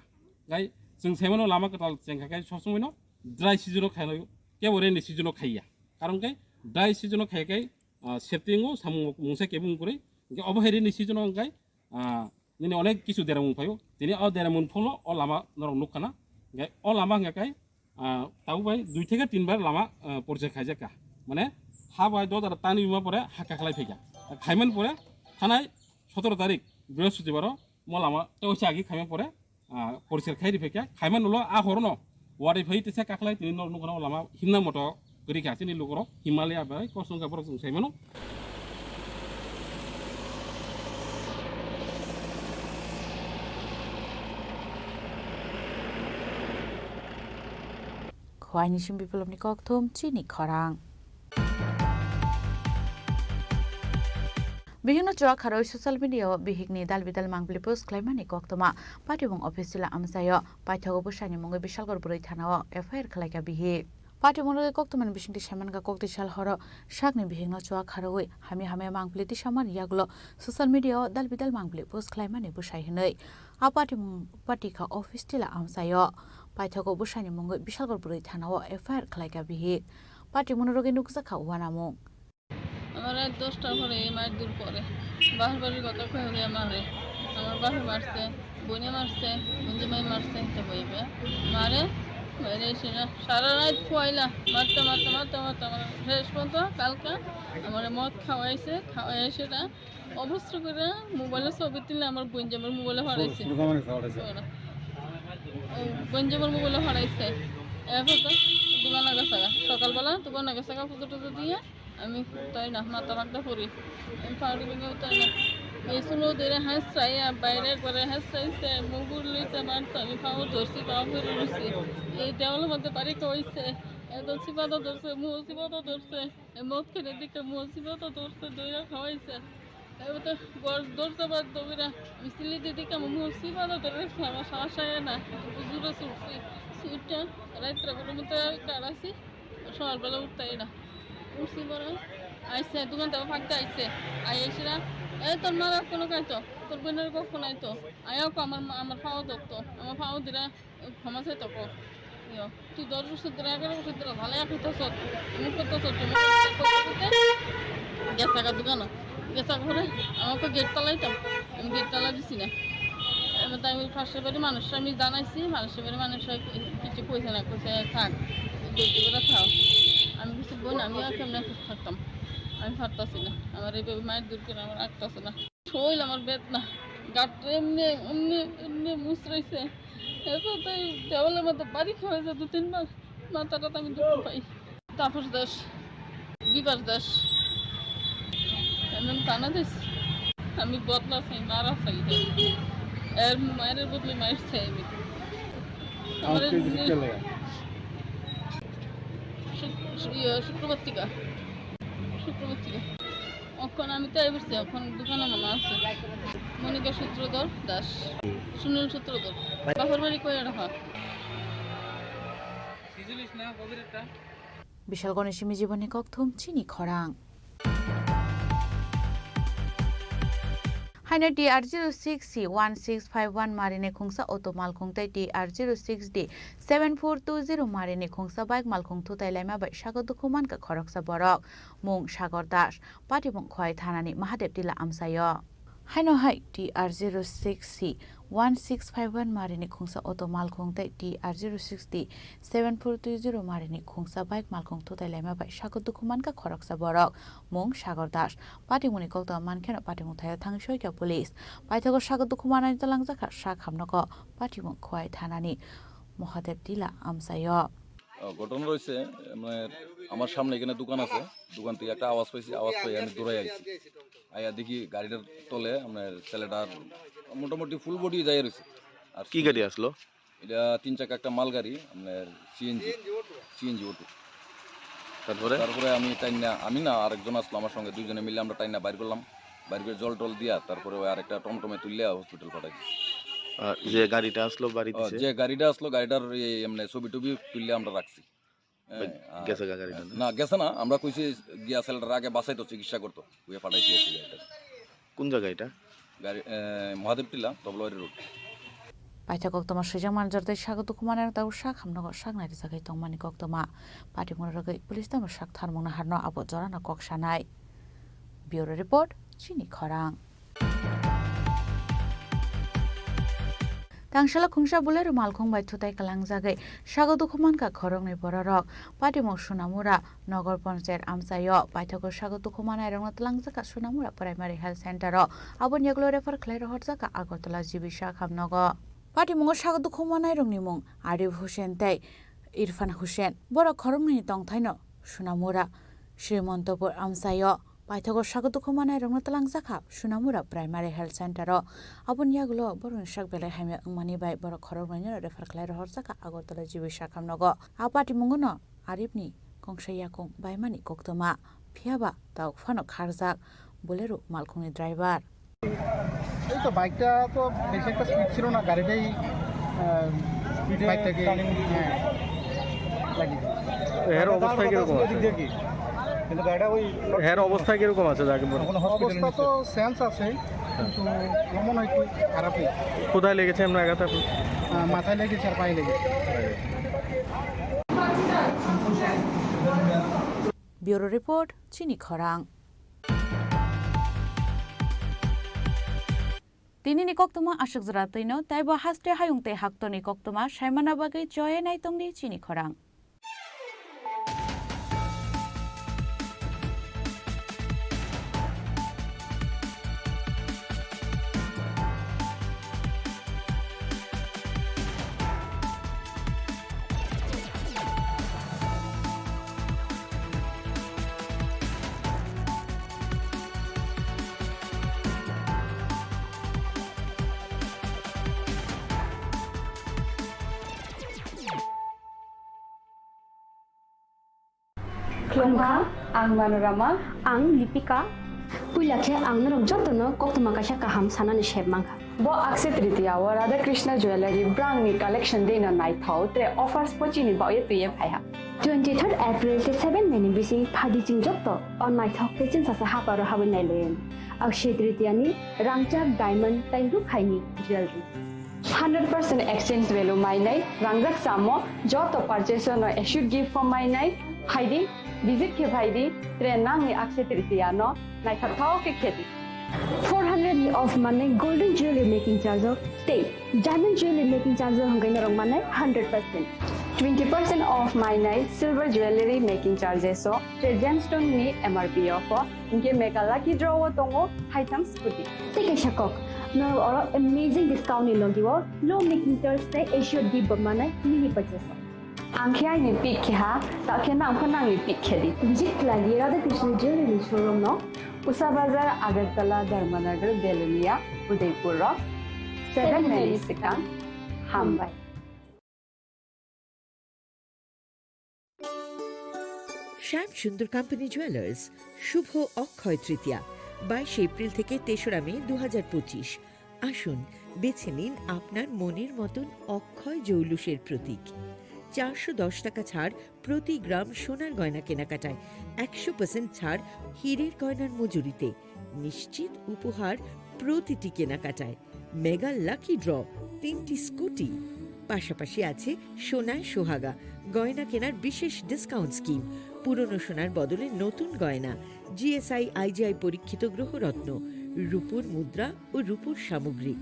Gai chwng saimano lama kwtal chengkha kai sob somoi no dry season o khailai, kebo rainy season o khaiya. Karon kai dry season o khaiya kai, ah, safety wngo samung mungsa kebung kwrwi, hingke obo hai rainy season o hingkai, ah, nini onek kisu deramung phaio. Tini o deramung pholo o lama norok nukha na. Hingke o lama hingka kai, ah, tabuk bai dui theke tin bar lama, ah, porjai khaijak kha. Mane ha bai dodar tani bima pore ha kakhlai phaikha. Khaiman pore thanai sotoro tarik Brihospotibaro mo lama tewsa agi khaiman pore, ah, poriskar khai ri phaikha. Khaiman ulo a horono wari phai tesa kakhlai tini norok nukha na o lama himna moto kwrwi kha chini lukurok Himalaya bai kosong kha borok chwng sai mano. Khowai ni sim biplopni kokthum chini khorang. Bihikno chuak kharwi social media o bihikni dal bidal mangpili post khlaimani koktwma patimung office sila amchaio paithago bwsani mungwi Bishalgarh bwrwi thanao F I R khlaikha bihik. Patimung rwgwi koktwmani bisingtwi saimankha, kokti sal horo sakni bihikno chuak kharwi hamya hamya mangpili tisamani yagulo social media o dal bidal mangpili post khlaimani bwsai hwnwi. A patimung patikha office tila amchaio paithago bwsani mungwi Bishalgarh bwrwi thanao F I R khlaikha bihik. Patimungno rwgwi nukjakha uanamung. আমার রাত দশটা পরে এই মারধর করে, বাপের বাড়ির কথা কয়ে হয়ে মারে। আমার বাপে মারছে, বোনে মারছে, বন্ধু মাই মারছে, তো বলবে মারে, মেরে এসে না সারা রাত খোয়াইলা, মারতে মারতে মারতে মারতে আমার শেষ পর্যন্ত কালকে আমার মদ খাওয়াইছে, খাওয়াই এসে না অবস্থা করে মোবাইলের ছবি তুলে আমার বোন জামার মোবাইলে ফাটাইছে। ও, বোন জামার মোবাইলে ফাটাইছে। এরপর তো দোকানে গেছে গা। সকালবেলা দোকানে গেছে গা, পুজো টুজো দিয়ে আমি তাই না, মাথা রাখতে পড়ি। আমি পাউরি ভেঙে তাই না। এই শুনো ধরে হাঁস চাই, আর বাইরে একবারে হাঁস চাইছে, মুগুর লইছে, মারতো আমি পাও ধরছি, পাও ফেলে রয়েছি। এই দেওয়ালের মধ্যে বাড়ি খাওয়াইছে, একদম চিপাতা ধরছে, মুহ চিপাতা ধরছে, এই মদ খেলে দিকে মুহ চিপাতা ধরছে, দইরা খাওয়াইছে। এবার তো ঘর দরজা বাদ দবিরা, আমি সিলি দিদি কামো মুহ চিপাতা ধরে রাখছি, আমার সাহস হয় না, বুঝুরে ছুটছি, ছুটটা রাত্রে কোনো মতো কাটাইছি। সকালবেলা উঠতাই না। উঠছি বড় আইসে, দোকান থেকে ফাঁকতে আইসে। আই এসে না, "এ, তোর মা বাপ কোনো কাই তো? তোর বোনের কখন আই তো? আয়াও কো আমার মা, আমার পাও ধরতো, আমার পাও দিরা ক্ষমা চাই তো কো। ইয়ো, তুই দশ বছর ধরে, এগারো বছর ধরে ভালো এখন তো চল, মুখ তো চল, মুখ তো চল।" গেছে গা দোকানো, গেছে ঘরে, আমাকে গেট তালাই তো, আমি গেট তালা দিছি না। এবার তাই আমি পাশের বাড়ি মানুষরা আমি জানাইছি, পাশের বাড়ি মানুষরা কিছু কইছে না, কইছে, "থাক, গেট দিকে থাক।" আমি কিছু বই না, আমি আর কেমনে থাকতাম, আমি পারতাছি না। আমার এইভাবে মায়ের দূর করে আমার রাখতেছে না। শরীর আমার বেদনা, গাট্টা এমনি, এমনি, এমনি মুচড়াইছে। এরপর তো এই দেওয়ালের মধ্যে বাড়ি খাওয়াইছে দু তিনবার, মাথাটা তো আমি দুঃখ পাই। তাপস দাস, বিভাস দাস, এমন থানা দিস। আমি বদলা চাই, মারা চাই। এর মায়ের বদলে মায়ের চাই আমি। আমার শুক-, ইয়ে, শুক্রবার থেকে। শুক্রবার থেকে। এখন আমি তো এবার এখন দোকানে মনে আছে। মনিকা সূত্রধর দাস, সুনীল সূত্রধর। বাপের বাড়ি কই আর হয়? Bishalgoni simi jiboni kokthum chini khorang. Haino T R zero six C one six five one marini khungsa auto malkhung tei T R zero six D seven four two zero marini khungsa bike malkhung thutai laima bai sago dukhu mankha khoroksa borok, mung Sagor Das, patimung Khowai thanani Mahadev Tila amchaio. Haino hai T R zero six C one six five one marini khungsa auto malkhung tei T R zero six D seven four two zero marini khungsa bike malkhung thutai laima bai sago dukhu mankha khoroksa borok, mung Sagor Das. Patimungni koktwma mankheno patimung thaio thangwi soikha police. Paithago sago dukhu manani twlangjakha sak hamnogo patimung Khowai thanani Mahadev Tila amchaio. আহ, ঘটনা রয়েছে, মানে, আমার সামনে এখানে দোকান আছে, দোকান থেকে একটা আওয়াজ পাইছি, আওয়াজ পেয়ে আমি দৌড়াই আইছি। আইয়া দেখি গাড়িটার তলে আপনার ছেলেটার মোটামুটি ফুল বডি যাই রয়েছে। আর কি গাড়ি আসলো? এটা তিন চাকা একটা মালগাড়ি, আপনার সিএনজি, সিএনজি অটো। তারপরে? তারপরে আমি টাইনা, আমি না, আরেকজন আসলো আমার সঙ্গে, দুইজনে মিলে আমরা টাইনা বাইর করলাম। বাইর করে জল টল দিয়া তারপরে ওই আরেকটা টমটমে তুললে হসপিটাল পাঠাই দিছি। আর যে গাড়িটা আসলো বাড়ি ও, দিছে? যে গাড়িটা আসলো, গাড়িটার এই এমনি ছবি টবি তুললে আমরা রাখছি। হ্যাঁ, আর গেছে গা গাড়িটা, না? না, গেছে না, আমরা কইছি গিয়া ছেলেটার আগে বাঁচাইতো, চিকিৎসা করতো, ওই পাঠাইছি আর কি গাড়িটা। কোন জায়গা এটা? গাড়ি, এ, মহাদেব টিলা, Tablabari road. Paithak koktwma swijak manjak tei sago dukhu manai rok tabuk sak hamnogo sak nai rijagwi tongmani koktwma. Patimung rwgwi police tamo sak tharmung naharno abo jorano kok sanai. Bureau report, chini khorang. Tangsala khungsa Bolero malkhung bai thutai kwlangjagwi sago dukhu mankha khoroknwi bororok. Patimung Sonamura Nogor Panchayat amchaio paithago sago dukhu manairokno twlangjakha Sonamura Primary Health Center o. Aboni yagulo refer khlai rohorjakha Agartala G B sak hamnogo. Patimungo sago dukhu manairokni mung Arif Hussain tei Irfan Hussain. Borok khoroknwini tongthaino Sonamura Srimantopur amchaio. Paithago sago dukhu manairokno twlangjakha Sonamura Primary Health Center o. Aboni yagulo borokni sak belai hamya wngmani bai borok khoroknwino refer khlai rohorjakha Agartala G B sak hamnogo. A patimungono Arifni kongsa yakung baimani koktwma, phiyaba tabuk phano kharjak Bolero malkhungni driver. এই তো বাইকটা তো বেশি একটা স্পিড ছিল না, গাড়িটাই, আহ, বাইকটাকে, হ্যাঁ, লাগিয়ে দিয়েছে। এর অবস্থা কিরকম আছে? এদিক দিয়ে কি? কিন্তু গাড়িটা ওই এর অবস্থা কিরকম আছে? যাকে বল- কোনো হসপিটালে অবস্থা তো নিচ্ছে। সেন্স আছে, কিন্তু এমন একটু খারাপই। কোথায় লেগেছে আপনার আঘাত? আহ, মাথায় লেগেছে আর পায়ে লেগেছে। Bureau report, chini khorang. Tinini koktwma aswk jora twino, taibo haste hayung tei haktorni koktwma saimana bagwi choya nai tongdi chini khorang. Khulumkha, ang Manorama. Ang Lipika. Puila khe ang norok jotono koktwma kaisa kaham sanani sep mankha. Bo Akshaya Tritiya o Radha Krishna Jewellery brangni collection deino naithok tre offers pochini baoye twiye phaiha. Twenty-third April tei seven May ni bising phaidi chwng joto o naithok tei chwngsasa haparo habwi nailaio. Akshaya Tritiya ni rangchak diamond tei rukhaini jewellery. Hundred percent exchange value mainai rangjak samo joto purchase no assured gift form mainai phaidi, visit khe phaidi, tre nangni Akshaya Tritiya no naithokthok khe khedi. Four hundred of manai golden jewelry making charge o tei diamond jewelry making charge o hwnkhe norok manai hundred percent. Twenty percent off mainai silver jewelry making charges o tre gemstone ni M R P o pho. Hinkhe mega lucky draw o tongo haitham scooty. Tei kaisa kok, norok oro amazing discount ni logi o low making charge tei assured gift bo manai mini purchase o. Ang khe aini pick khe ha, ta khe nang pho nangni pick khe di. Visit khlai di Radha Krishna Jewelry ni showroom no. Usa Bazar, Agartala, Dharmanagar, Belonia, Udaipur o. Seven May ni swkang. Hambai. শ্যাম সুন্দর company jewellers, শুভ অক্ষয় তৃতীয়া, বাইশে এপ্রিল থেকে তেসরা মে দু হাজার পঁচিশ। আসুন, বেছে নিন আপনার মনের মতন অক্ষয় জৌলুসের প্রতীক। চারশো দশ টাকা ছাড় প্রতি গ্রাম সোনার গয়না কেনাকাটায়, একশো পার্সেন্ট ছাড় হীরের গয়নার মজুরিতে, নিশ্চিত উপহার প্রতিটি কেনাকাটায়, মেগা লাকি ড্র, তিনটি স্কুটি, পাশাপাশি আছে সোনায় সোহাগা গয়না কেনার বিশেষ ডিসকাউন্ট স্কিম। পুরনো সোনার বদলে নতুন গয়না, জিএসআই আইজিআই পরীক্ষিত গ্রহরত্ন, রূপোর মুদ্রা ও রূপোর সামগ্রী,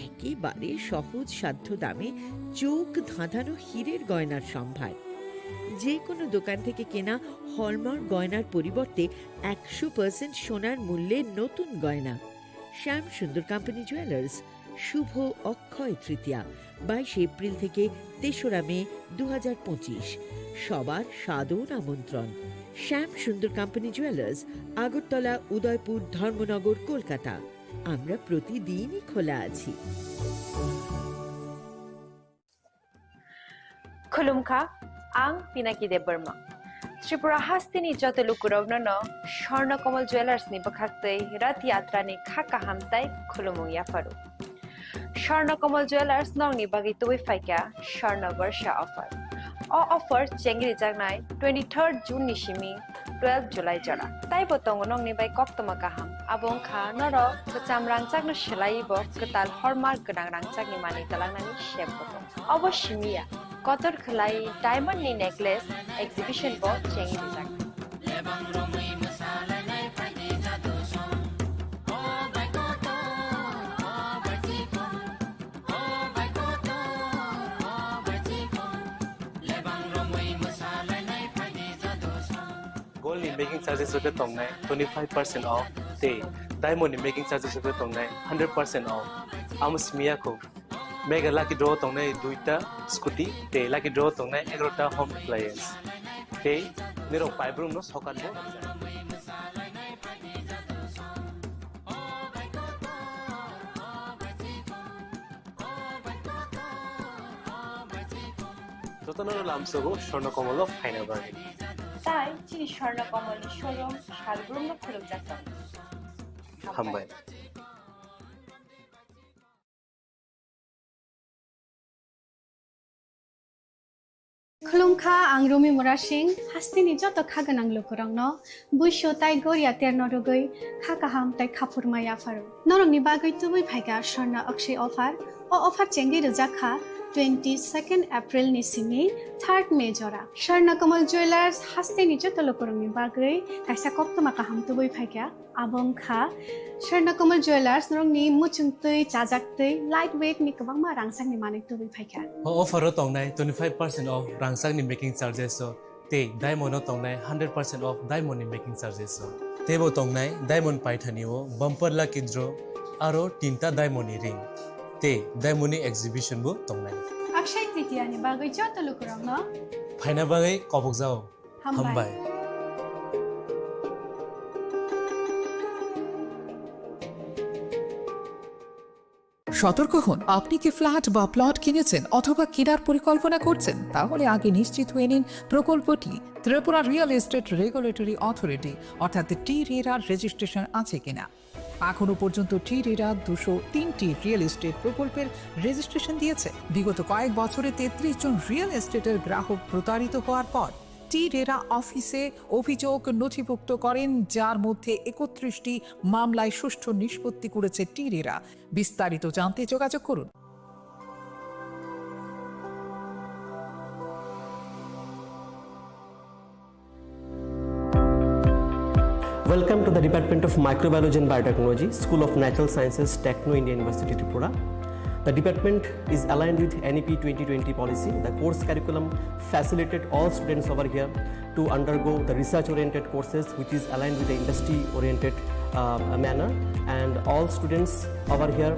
একেবারে সহজ সাধ্য দামে চোখ ধাঁধানো হীরের গয়নার সম্ভার। যে কোনো দোকান থেকে কেনা হলমার্ক গয়নার পরিবর্তে একশো পার্সেন্ট সোনার মূল্যে নতুন গয়না। শ্যাম সুন্দর কোম্পানি জুয়েলার্স, শুভ অক্ষয় তৃতীয়া, বাইশে এপ্রিল থেকে তেসরা মে দু হাজার পঁচিশ। সবার সাদর আমন্ত্রণ। শ্যাম সুন্দর কোম্পানি জুয়েলার্স, আগরতলা, উদয়পুর, ধর্মনগর, কলকাতা। আমরা প্রতিদিনই খোলা আছি। Khulumkha, ang Pinaki Debbarma. Tripura hasteni joto lukurokno no Swarna Kamal Jewellers ni bwkhaktwi Rath Yatra ni kha kaham tai khulumung yapharu. Swarna Kamal Jewellers nokni bagwi tubui phaikha Swarna Barsha offer. O offer chengri jaknai twenty-third June ni simi twelve July jora. Taibo tongo nokni bai koktwma kaham. Abo wngkha norok kwcham rangchakno swlaiwi bo kwtal hallmark gwnang rangchakni manwi twlangnani sep bo tongo. Obo simi ya, kotor khwlai diamond ni necklace exhibition bo chengwi rijak. Gold ni making charges rok tongnai twenty five percent off tei diamond ni making charges rok tongnai hundred percent off. Amo simi ya kho. Mega lucky draw tongnai duita scooty tei lucky draw tongnai egarota home appliance. Tei nirok paibrumno sokat bo. Jotono lamsogo Swarna Kamal o phaina bagwi. Tai chini Swarna Kamal ni showroom salbrumno khulumjak tongo. Hambai. Khulumkha, ang Rumi Murasing, hasteni joto kha gwnang lukurokno buisu tai goria terno rwgwi kha kaham tai khaphurma yapharu. Norokni bagwi tubui phaikha Swarna Akshay offer. O offer chengwi rwjak kha twenty-second April ni simi third May jora. Swarna Kamal Jewellers hasteni joto lukurokni bagwi kaisa koktwma kaham tubui phaikha. Abo wngkha Swarna Kamal Jewellers, norokni muchungtwi, chajaktwi, light weight ni kwbangma rangchakni manwi tubui phaikha. O offer o tongnai twenty five percent off rangchakni making charges o, tei diamond o tongnai hundred percent off diamond ni making charges o. Teibo tongnai diamond paithani o bumper lucky draw aro tinta diamond ni ring tei diamond ni exhibition bo tongnai. Akshay Tritiya ni bagwi joto lukurokno phaina bagwi kobokjao. Hambai. Hambai. সতর্ক হন, আপনি কি ফ্ল্যাট বা প্লট কিনেছেন অথবা কেনার পরিকল্পনা করছেন? তাহলে আগে নিশ্চিত হয়ে নিন প্রকল্পটি Tripura real estate regulatory authority অর্থাৎ টি রেরার রেজিস্ট্রেশন আছে কিনা। এখনো পর্যন্ত টি রেরা দুশো তিনটি রিয়েল এস্টেট প্রকল্পের রেজিস্ট্রেশন দিয়েছে। বিগত কয়েক বছরে তেত্রিশ জন রিয়েল এস্টেটের গ্রাহক প্রতারিত হওয়ার পর টি রেরা অফিসে অভিযোগ নথিভুক্ত করেন, যার মধ্যে একত্রিশটি মামলায় সুষ্ঠু নিষ্পত্তি করেছে টি রেরা। বিস্তারিত জানতে যোগাযোগ করুন। Welcome to the Department of Microbiology and Biotechnology, School of Natural Sciences, Techno India University, Tripura. The department is aligned with N E P twenty twenty policy. The course curriculum facilitate all students over here to undergo the research-oriented courses, which is aligned with the industry-oriented, uh, manner. And all students over here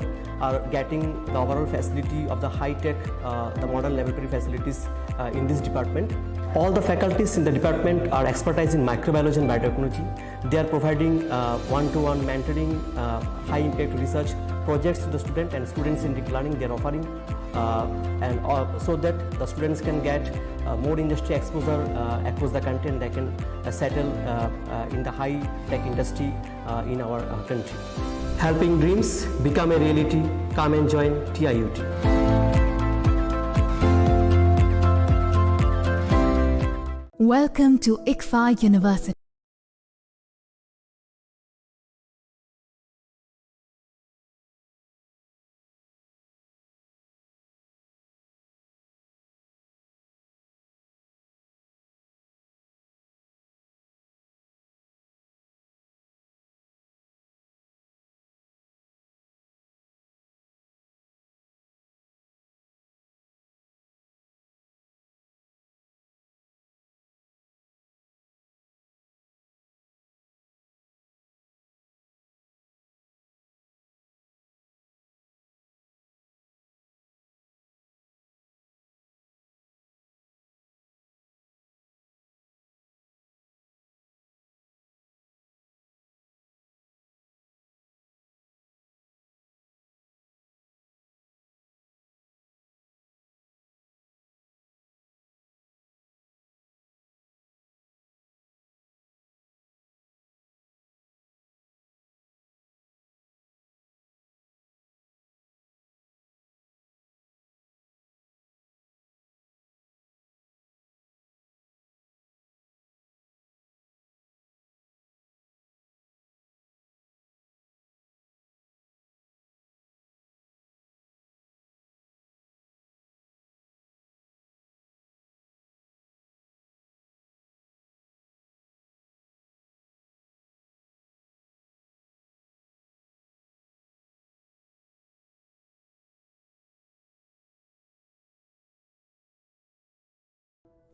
are getting the overall facility of the high-tech, uh, the modern laboratory facilities, uh, in this department. All the faculties in the department are expertise in microbiology and biotechnology. They are providing, uh, one-to-one mentoring, uh, high-impact research projects to the student and students-centric learning they are offering, uh, and, uh, so that the students can get, uh, more industry exposure, uh, across the country, and they can, uh, settle, uh, uh, in the high-tech industry, uh, in our, uh, country. Helping dreams become a reality. Come and join T I U T. Welcome to ICFAI University.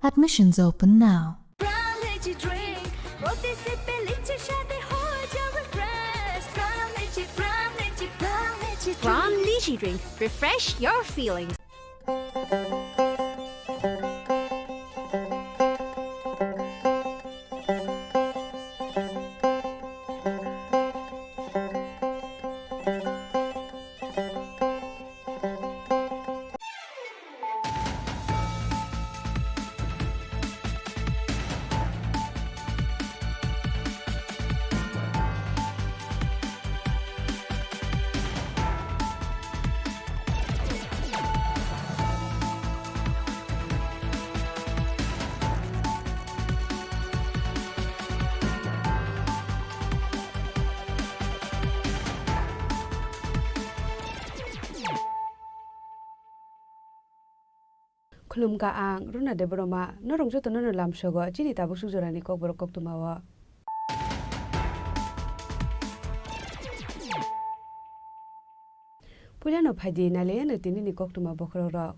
Admissions open now. Prime Lychee drink, প্রতি সিপে লিচির স্বাদে হয়ে যাবে fresh। Prime Lychee, Prime Lychee, Prime Lychee drink। Prime Lychee drink, refresh your feelings। Khulumkha ang Runa Debbarma, norok jotono no lamsogo chini tabuk suk jorani kokborok koktwmao. Puilano phaidi nailaiano tinini koktwma bokhorokrok.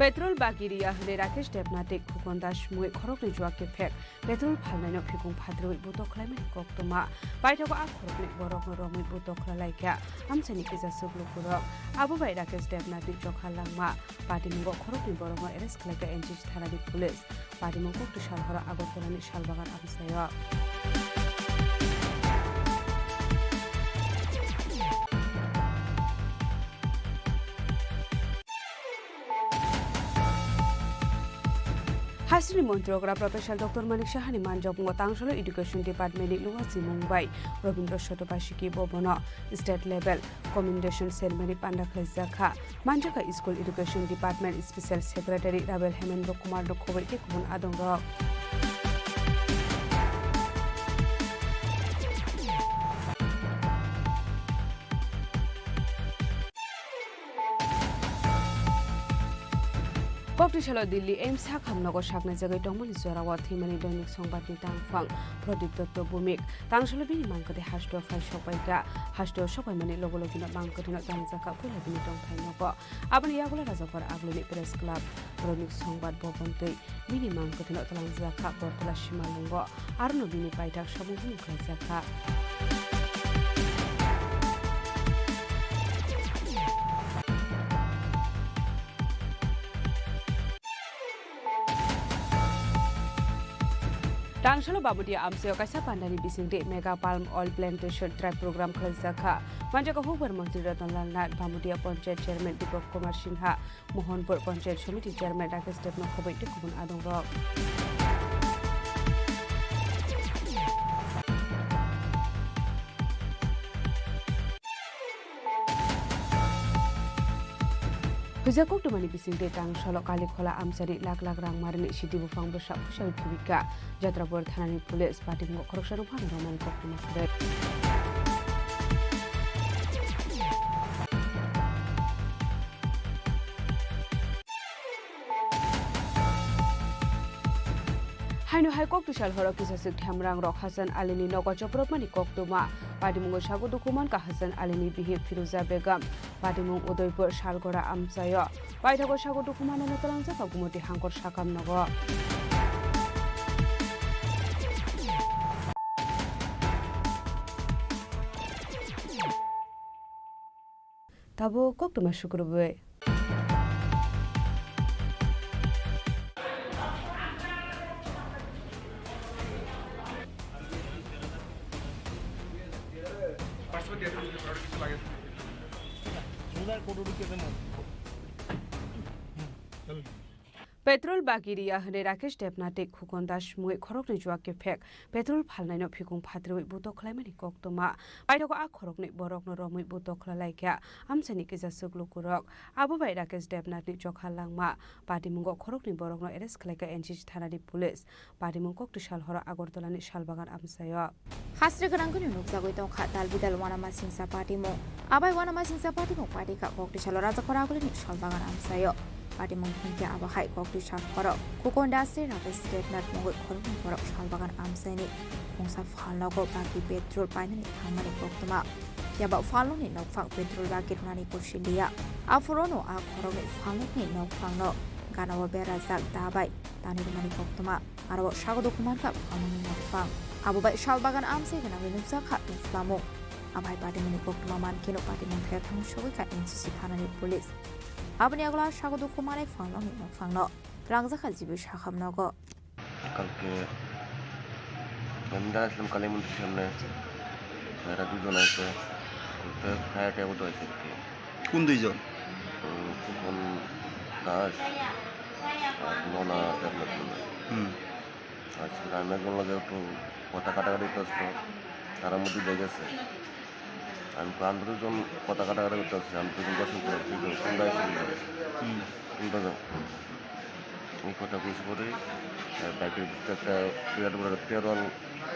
Petrol bagi riya hwnwi Rakesh Debnath tei Khukon Das mui khoroknwi jua kephek. Petrol phalnaino phikung phatrwi butok khlaimani koktwma. Paithago a khoroknwi borokno romwi butok khlai laikha amchaini kisa chuklukurok. Abo bai Rakesh Debnathni chokha langma. Patimungo khoroknwi borokno arrest khlaikha N C C thanani police. Patimung kokti salhoro Agartalani Salbagan amchaio. Haisini montri okra Professor Doctor Manik Sahani manjakmungo Tangsalo Education Department ni luwa chimung bai Robindra Sotobasiki bobono state level commendation ceremony panda khlaijak kha. Manjakha School Education Department Special Secretary Rabel Hemendra Kumar no khoboi tei kubun adongrok. Kokti salo Delhi AIIMS sakhamnogo saknai jagwi tongmani jorao thwimani Doinik Songbatni tangphang Pradip Dotto Bhumik. Tangsalo bini mangkwthwi hasteo phai sokbaikha. Hasteo sokbaimani logo logino mangkwthwino tangjakha puila bini tongthai nogo. Aboni yagulo Rajakbar Agulini Press Club, Doinik Songbat Bhavan tei bini mangkwthwino twlangjakha Bortola Simalungo. Arono bini paithak samung hwnwi khlaijakha. Salo Bamudia amchaio kaisa pandani bisingtwi Mega Palm Oil Plantation Drive program khwlaijakha. Manjak hukbar montri Ratan Lal Nath, Bamudia Panchayat Chairman Deepak Kumar Sinha, Mohanpur Panchayat Samiti Chairman Rakesh Debnath Khoboi tei kubun adongrok. Huijak koktwmani bisingtwi tang salo Kalikhola amchani lakh lakh rang marini sidi buphang bwsa phusawi thubikha. Jatrabor thanani police patimung khoroksano phano romani koktwma kwrwi. Haino hai koktwsal horo kisaswk themrang rok Hasan Alini nogo chopropmani koktwma. Patimungo sago dukhu mankha Hasan Alini bihik Firuza Begum. Patimung Udaipur Salgora amchaio. Paithago sago dukhu manano twlangjak Gumoti Hangkor sakam nogo. Tabuk koktwma sukrubwi. Petrol bagi riya hwnwi Rakesh Debnath tei Khukon Das mungwi khoroknwi chuak kephek petrol phalnaino phikung phatrwi butok khlaimani koktwma. Paithago a khoroknwi borokno romwi butok khlai laikha amchaini kisa swk lukurok. Abo bai Rakesh Debnathni chokha langma patimungo khoroknwi borokno arrest khlaikha N C C thanani police. Patimung koktwsal horo Agartalani Salbagan amchaio. Hasri gwnangkuni nukjagwi tongkha dal bidal uanamasingcha patimung. Abai uanamasingcha patimung patikha koktwsalo Rajakhor Agulini Salbagan amchaio. Patimung hinkhe abo hai koktwsal horo Khukon Das tei Rakesh Debnath mungwi khoroknwi borok Salbagan amchaini mungsa phalnogo bagi petrol painani thangmani koktwma. Phiya ba phalnokni nokphang petrol bagi rwnani kusi liya. Aphurono a khoroknwi phalnokni nokphangno ganao berajak da bai tanwi rwmani koktwma. Aro sago dukhu mankha phalnokni nokphang. Abo bai Salbagan amchai gwnangwi nukjakha tongphlamung. Abo hai patimungni koktwma mankheno patimung therthang sogwikha N C C thanani police. Aboni yagulo sago dukhu manai phalnokni nokphangno twlangjakha jibi sakham nogo. কালকে আমি দাঁড়াইছিলাম কালী মন্দির সামনে, এরা দুজন আছে, তো ফায়ার ট্যাবও তো আছে আর কি। কোন দুইজন? উম, খোকন দাস আর মনা দেবনাথ মনে হয়। হুম। আচ্ছা, আমি একজন লগে একটু কথা কাটাকাটি করতো, তার মধ্যে দেখেছে। আমি তো আমরা দুজন কথা কাটাকাটি করতে আসছি, আমি দুজন দশ মিনিট পরে ফিরে যাবো। কোন দায় ছিল? হুম। কোনটা যাবো? এই কথা বুঝে পরে, আহ, ব্যাগের ভিতরে একটা বিরাট বড় একটা তেরো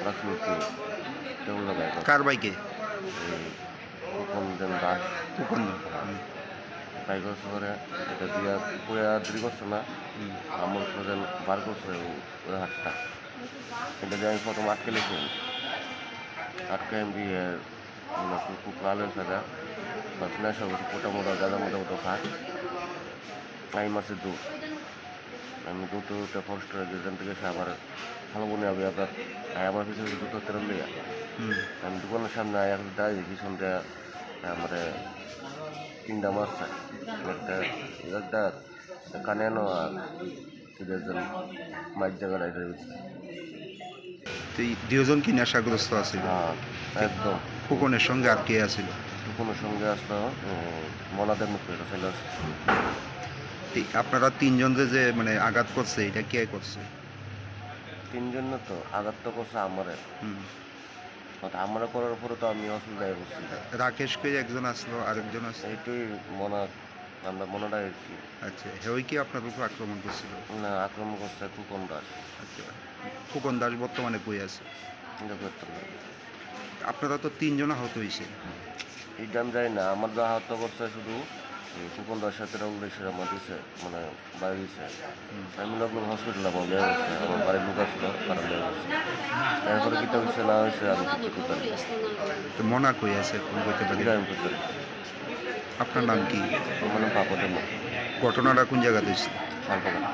রাখছিল কি? তেরো লাগায়। কার বাইকে? এই খোকন দেন দাস। খোকন দেন। হুম। বাইক হচ্ছে পরে, এটা দিয়া পুরা দেরি করছে না। হুম। আমার হচ্ছে দেন বার করছে ও-, ওই হাতটা। এটা দিয়ে আমি প্রথম আটকে লেছি। আটকে আমি দিয়ে Una kuku lalo sada, basna sa kuku ta mura gada mura kuku kha. Ai masi du. Ami du tu te first region tike sabar. Halong buni abi abi. Ai amar pisa du tu terem liya. Hmm. Ami dukan samne ai aku dai di sonde amare tinda masa. Ekta, ekta Kane no আর কি বলছেন, মাইক জায়গা রাইডার হচ্ছে। তো এই দুজন কি নেশাগ্রস্ত আছিল? হ্যাঁ, একদম। খোকনের সঙ্গে আর কে আছিল? খোকনের সঙ্গে আসলো, উম, মনাদের মুখে একটা ছেলে আছে। এই আপনারা তিনজন যে, যে মানে আঘাত করছে, এটা কে করছে? তিনজন না তো, আঘাত তো করছে আমারে। হুম। But আমরা করার পরে তো আমি অসুবিধায় পড়ছি। রাকেশ কই একজন আসলো, আরেকজন আসলো? এইটাই মনা, আমরা মনাটা আর কি। আচ্ছা, হেই কি আপনার উপর আক্রমণ করছিল? না, আক্রমণ করছে খোকন দাস। আচ্ছা, খোকন দাস বর্তমানে কই আছে? এটা করতে পারি। আপনারা তো তিনজন আহত হইছে। এটা আমি জানি না, আমার যা আহত করছে শুধু এই খোকন দাসের সাথে রং দেশের আমার দিছে, মানে বাইরে দিছে। হুম। আমি লোক হসপিটালে আমার বিয়ে হচ্ছে, আমার বাড়ির লোক আসলো, তারা বিয়ে হচ্ছে। এরপরে কিতা হচ্ছে না হচ্ছে আমি কিছু করতে পারি না। তো মনা কই আছে, ফোন করতে পারি? এটা আমি করতে পারি। আপনার নাম কি? আমার নাম পাপা দেব। ঘটনাটা কোন জায়গাতে হয়েছিল? Salbagan.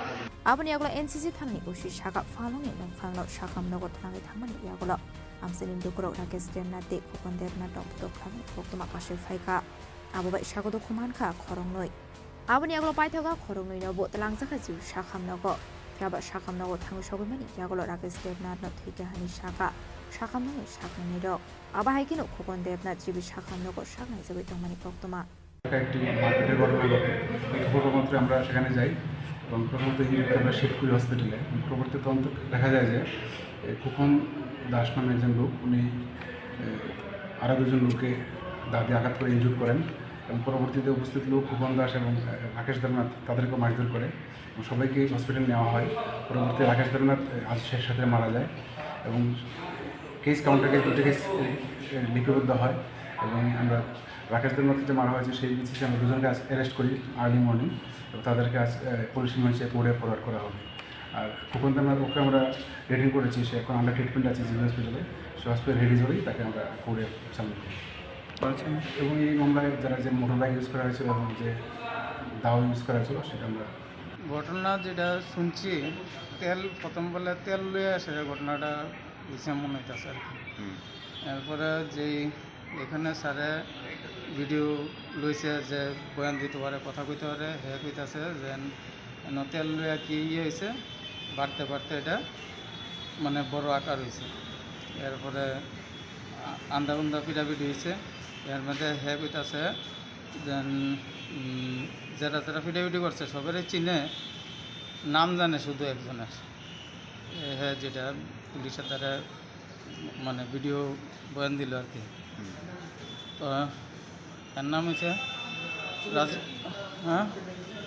Aboni yagulo N C C thanani O C saka phalnokni nokphangno sakam nogo thanangwi thangmani yagulo amchaini lukurok Rakesh Debnath tei Khokon Debnath rok butok khlaiwi koktwma kasui phaikha. Abo bai sago dukhu mankha khoroknwi. Aboni yagulo paithago khoroknwino bo twlangjakha jibu sakam nogo. Tabuk sakham nogo thangwi sogwi mani yagulo Rakesh Debnath no thwikha hwnwi sakha sakham nokni saknwini rok. Abo hai kheno Khokon Debnath G B sakham nogo saknai jagwi tongmani koktwma. একটা একটি মারপিটের ঘটনা ঘটে। এই খবর মাত্র আমরা সেখানে যাই এবং প্রথমত ইঞ্জিনকে আমরা শিফট করি হসপিটালে। এবং পরবর্তী তদন্ত দেখা যায় যে, এ, খোকন দাস নামে একজন লোক, উনি, এ, আরও দুজন লোককে দা দিয়ে আঘাত করে ইনজুর করেন এবং পরবর্তীতে উপস্থিত লোক খোকন দাস এবং, এ, রাকেশ দেবনাথ তাদেরকেও মারধর করে এবং সবাইকে হসপিটালে নেওয়া হয়। পরবর্তীতে রাকেশ দেবনাথ, এ, আজ শেষ রাতে মারা যায় এবং কেস কাউন্টার কেস, দুটো কেস, এ, এ, লিপিবদ্ধ হয় এবং আমরা রাকেশ দেবনাথকে যে মারা হয়েছে, সেই বেসিসে আমরা দুজনকে আজ অ্যারেস্ট করি আর্লি মর্নিং এবং তাদেরকে আজ, এ, পুলিশ রিমান্ডে কোর্টে ফরওয়ার্ড করা হবে। আর খোকন দেবনাথ, ওকে আমরা রিটেইন করেছি, সে এখন আন্ডার ট্রিটমেন্ট আছে জিবি হসপিটালে, সে হসপিটাল রিলিজ হলেই তাকে আমরা কোর্টে সাবমিট করি। আচ্ছা। এবং এই মামলায় যারা যে মোটর বাইক ইউজ করা হয়েছিল এবং যে দাও ইউজ করা হয়েছিল, সেটা আমরা ঘটনা যেটা শুনছি, তেল প্রথম বলে তেল লইয়া আসে, ঘটনাটা বুঝে মনে হইতাছে আর কি। হুম। এরপরে যেই এখানে স্যারে ভিডিও লইছে যে বয়ান দিতে পারে, কথা কইতে পারে, হে কইতাছে যে এন তেল লইয়া কি ইয়ে হইছে, বাড়তে বাড়তে এটা মানে বড় আকার হইছে। এরপরে আ-, আন্দা উন্দা পিটাপিটি হইছে। এর মধ্যে হে কইতাছে যে, উম, যারা যারা পিটাপিটি করছে সবারই চিনে, নাম জানে শুধু একজনের। এ, হে যেটা পুলিশের দ্বারা মানে ভিডিও বয়ান দিল আর কি। হুম। তো এর নাম হইছে রাজ-, হ্যাঁ?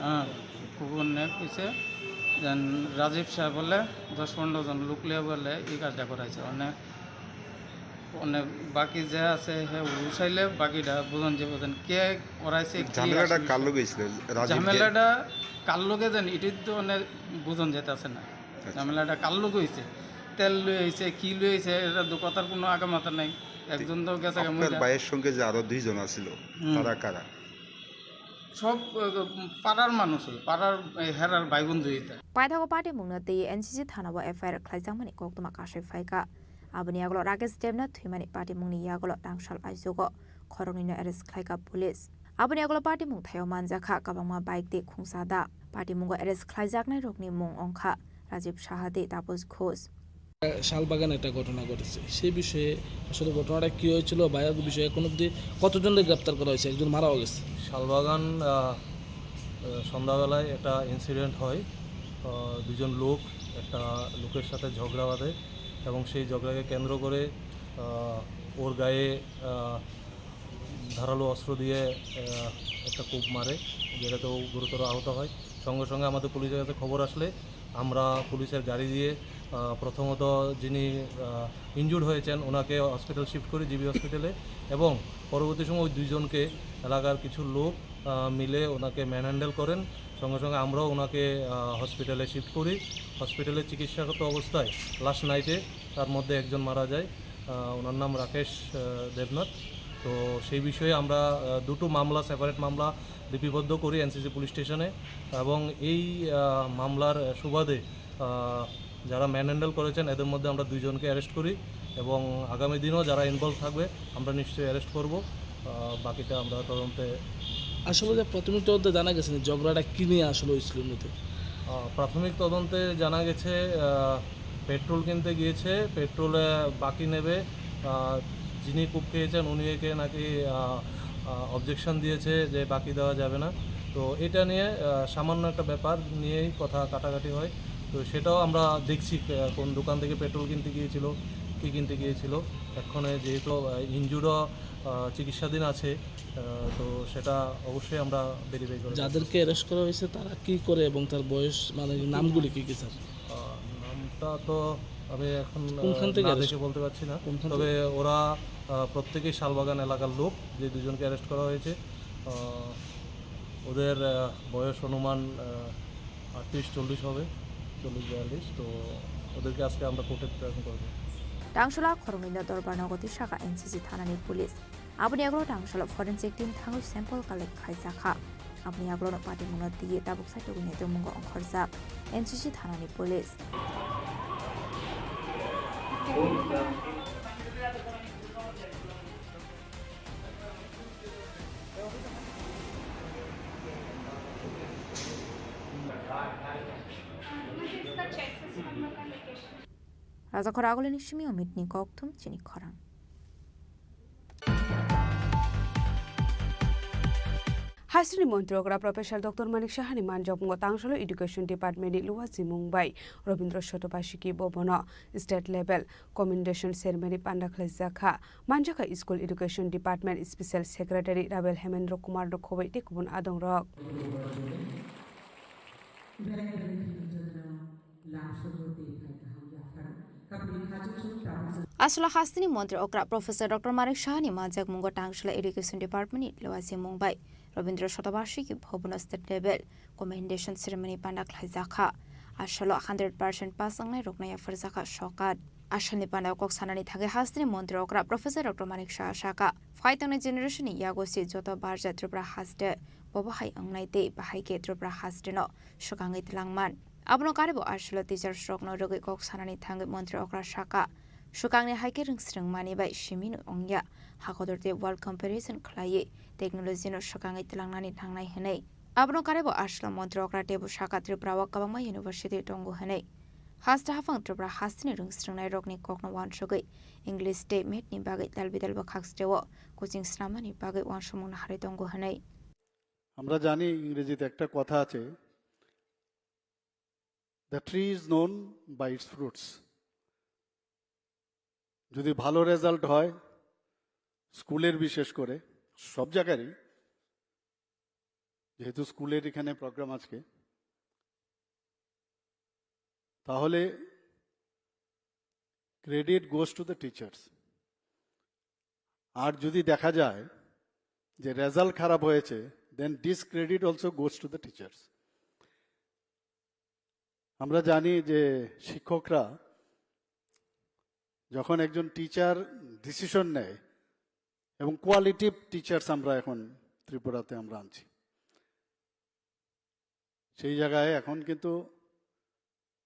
হ্যাঁ, খুব অন্যায় হইছে। যেন রাজীব সাহেব বলে দশ পনেরো জন লোক লিয়ে বলে এই কাজটা করাইছে। মানে, মানে বাকি যে আছে হে উঠাইলে বাকিটা বুঝন যে বুঝন কে করাইছে, কি ঝামেলাটা আসলে কার লগে হইছিল? রাজীব যে ঝামেলাটা কার লগে যেন এটাই তো মানে বুঝন যেতে আছে না। আচ্ছা। ঝামেলাটা কার লগে হইছে? তেল লই হইছে, কি লই হইছে, এটা তো কথার কোনো আগামাথা নাই। একজন তো গেছে গা আপনার মহিলা। ভাইয়ের সঙ্গে যে আরো দুইজন আছিল, হুম। তারা কারা? সব, আহ, পাড়ার মানুষ, ওই পাড়ার, এই হেরার ভাই বন্ধু এটা। Paithago patimungno twi N C C thanao F I R khlaijakmani koktwma kasui phaikha. Aboni yagulo Rakesh Debnath thwimani patimungni yagulo tangsal aijugo khoroknwino arrest khlaikha police. Aboni yagulo patimung thaio manjakha kwbangma bike tei khungsa da. Patimungo arrest khlaijaknairokni mung wngkha Rajiv Saha tei Taposh Ghosh. Salbagan একটা ঘটনা ঘটেছে, সেই বিষয়ে আসলে ঘটনাটা কী হয়েছিল বা এই বিষয়ে এখন অবধি কতজনকে গ্রেপ্তার করা হয়েছে? একজন মারাও গেছে। শালবাগান, আহ, আহ, সন্ধ্যাবেলায় একটা ইনসিডেন্ট হয়। আহ, দুজন লোক একটা লোকের সাথে ঝগড়া বাঁধে এবং সেই ঝগড়াকে কেন্দ্র করে, আহ, ওর গায়ে, আহ, ধারালো অস্ত্র দিয়ে, আহ, একটা কোপ মারে, যেটাতে ও গুরুতর আহত হয়। সঙ্গে সঙ্গে আমাদের পুলিশের কাছে খবর আসলে আমরা পুলিশের গাড়ি দিয়ে, আহ, প্রথমত যিনি, আহ, ইনজুর্ড হয়েছেন ওনাকে হসপিটাল শিফট করি, জিবি হসপিটালে, এবং পরবর্তী সময় ওই দুইজনকে এলাকার কিছু লোক, আহ, মিলে ওনাকে ম্যানহ্যান্ডেল করেন। সঙ্গে সঙ্গে আমরাও ওনাকে, আহ, হসপিটালে শিফট করি। হসপিটালে চিকিৎসারত অবস্থায় লাস্ট নাইটে তার মধ্যে একজন মারা যায়। আহ, ওনার নাম রাকেশ, আহ, দেবনাথ। তো সেই বিষয়ে আমরা, আহ, দুটো মামলা, সেপারেট মামলা লিপিবদ্ধ করি এনসিসি পুলিশ স্টেশনে এবং এই, আহ, মামলার সুবাদে, আহ, যারা ম্যানহ্যান্ডেল করেছেন এদের মধ্যে আমরা দুইজনকে অ্যারেস্ট করি এবং আগামী দিনও যারা ইনভলভ থাকবে আমরা নিশ্চয়ই অ্যারেস্ট করব। আহ, বাকিটা আমরা তদন্তে আসলে যে প্রাথমিক তদন্তে জানা গেছে না ঝগড়াটা কি নিয়ে আসলে হয়েছিল মূলত? আহ, প্রাথমিক তদন্তে জানা গেছে, আহ, পেট্রোল কিনতে গিয়েছে, পেট্রোলে বাকি নেবে। আহ, যিনি কোপ খেয়েছেন উনি একে নাকি, আহ, আহ, অবজেকশন দিয়েছে যে বাকি দেওয়া যাবে না। তো এটা নিয়ে, আহ, সামান্য একটা ব্যাপার নিয়েই কথা কাটাকাটি হয়। তো সেটাও আমরা দেখছি, আহ, কোন দোকান থেকে পেট্রোল কিনতে গিয়েছিল, কী কিনতে গিয়েছিল। এক্ষণে যেহেতু, আহ, ইনজুর্ডও, আহ, চিকিৎসাধীন আছে, আহ, তো সেটা অবশ্যই আমরা ভেরিফাই করে দেখব। যাদেরকে অ্যারেস্ট করা হয়েছে তারা কি করে এবং তার বয়স, মানে, নামগুলি কি কি, স্যার? আহ, নামটা তো আমি এখন, আহ, কোনখান থেকে না অ্যারেস্ট? দেখে বলতে পারছি না। কোনখান তবে থেকে? ওরা, আহ, প্রত্যেকেই শালবাগান এলাকার লোক, যে দুজনকে অ্যারেস্ট করা হয়েছে। আহ, ওদের, আহ, বয়স অনুমান, আহ, আটত্রিশ চল্লিশ হবে, চল্লিশ বিয়াল্লিশ। তো ওদেরকে আজকে আমরা কোর্টে প্রেজেন্ট করবো। Tangsola khoroknwino dorbar nogo twi sakha N C C thanani police. Aboni yagulo tangsola forensic team thangwi sample collect khlaijakha. Aboni yagulono patimungno twiwi tabuk saitugwini tongmungo ongkhorjak N C C thanani police. Rajakhor agulini simi omitni kokthum chini khorang. Hasteni montri okra Professor Doctor Manik Sahani manjakmungo Tangsalo Education Department ni luwa simung bai Robindra Shotobashiki Bhavan o state level commendation ceremony panda khlaijakha. Manjakha School Education Department Special Secretary Rabel Hemendra Kumar no khoboi tei kubun adongrok. Aswla hasteni montri okra Professor Doctor Manik Sahani manjakmungo Tangsala Education Department ni luwa simung bai Robindra Shotobashiki Bhavan o state level commendation ceremony panda khlaijakha. Aswlo hundred percent pass wngnai rokno yapharjakha sokat. Aswlni panda kok sanani thangwi hasteni montri okra Professor Doctor Manik Saha sakha, phai tongnai generation ni yago se joto barja Tripura haste bobo hai wngnai tei bahai khe Tripura haste no swkangwi twlangman. Abono karwibo aswlo teachers rokno rwgwi kok sanani thangwi montri okra sakha, swkangni hai khe rwngsrwngmani bai simi no wngya, hakotor tei world comparison khlaiwi technology no swkangwi twlangnani thangnai hwnwi. Abono karwibo aswlo montri okra teibo sakha Tripura o kwbangma university tongo hwnwi. Haste haphang Tripura hasteni rwngsrwngnai rokni kokno uansugwi English tei math ni bagwi dalbidal bwkhak stereo coaching snamnani bagwi uansukmung naharwi tongo hwnwi. আমরা জানি, ইংরেজিতে একটা কথা আছে, "The tree is known by its fruits." যদি ভালো রেজাল্ট হয় স্কুলের, বিশেষ করে সব জায়গারই, যেহেতু স্কুলের এখানে প্রোগ্রাম আজকে, তাহলে credit goes to the teachers। আর যদি দেখা যায় যে রেজাল্ট খারাপ হয়েছে, then discredit also goes to the teachers। আমরা জানি যে শিক্ষকরা যখন একজন টিচার ডিসিশন নেয়, এবং কোয়ালিটিভ টিচার্স আমরা এখন ত্রিপুরাতে আমরা আনছি, সেই জায়গায় এখন কিন্তু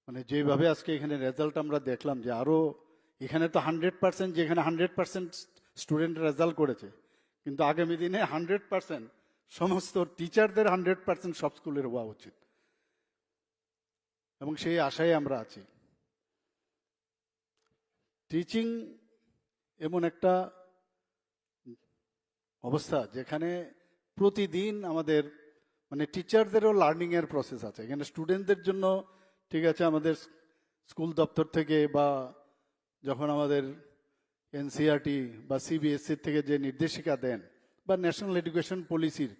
মানে যেভাবে আজকে এখানে রেজাল্ট আমরা দেখলাম যে আরও এখানে তো হান্ড্রেড পার্সেন্ট, যেখানে হান্ড্রেড পার্সেন্ট স্টুডেন্ট রেজাল্ট করেছে, কিন্তু আগামী দিনে হান্ড্রেড পার্সেন্ট সমস্ত টিচারদের হান্ড্রেড পার্সেন্ট সব স্কুলের হওয়া উচিত, এবং সেই আশায় আমরা আছি। টিচিং এমন একটা অবস্থা যেখানে প্রতিদিন আমাদের মানে টিচারদেরও লার্নিংয়ের প্রসেস আছে। এখানে স্টুডেন্টদের জন্য ঠিক আছে, আমাদের স্কুল দপ্তর থেকে বা যখন আমাদের এনসিইআরটি বা সিবিএসই থেকে যে নির্দেশিকা দেন বা ন্যাশনাল এডুকেশন পলিসির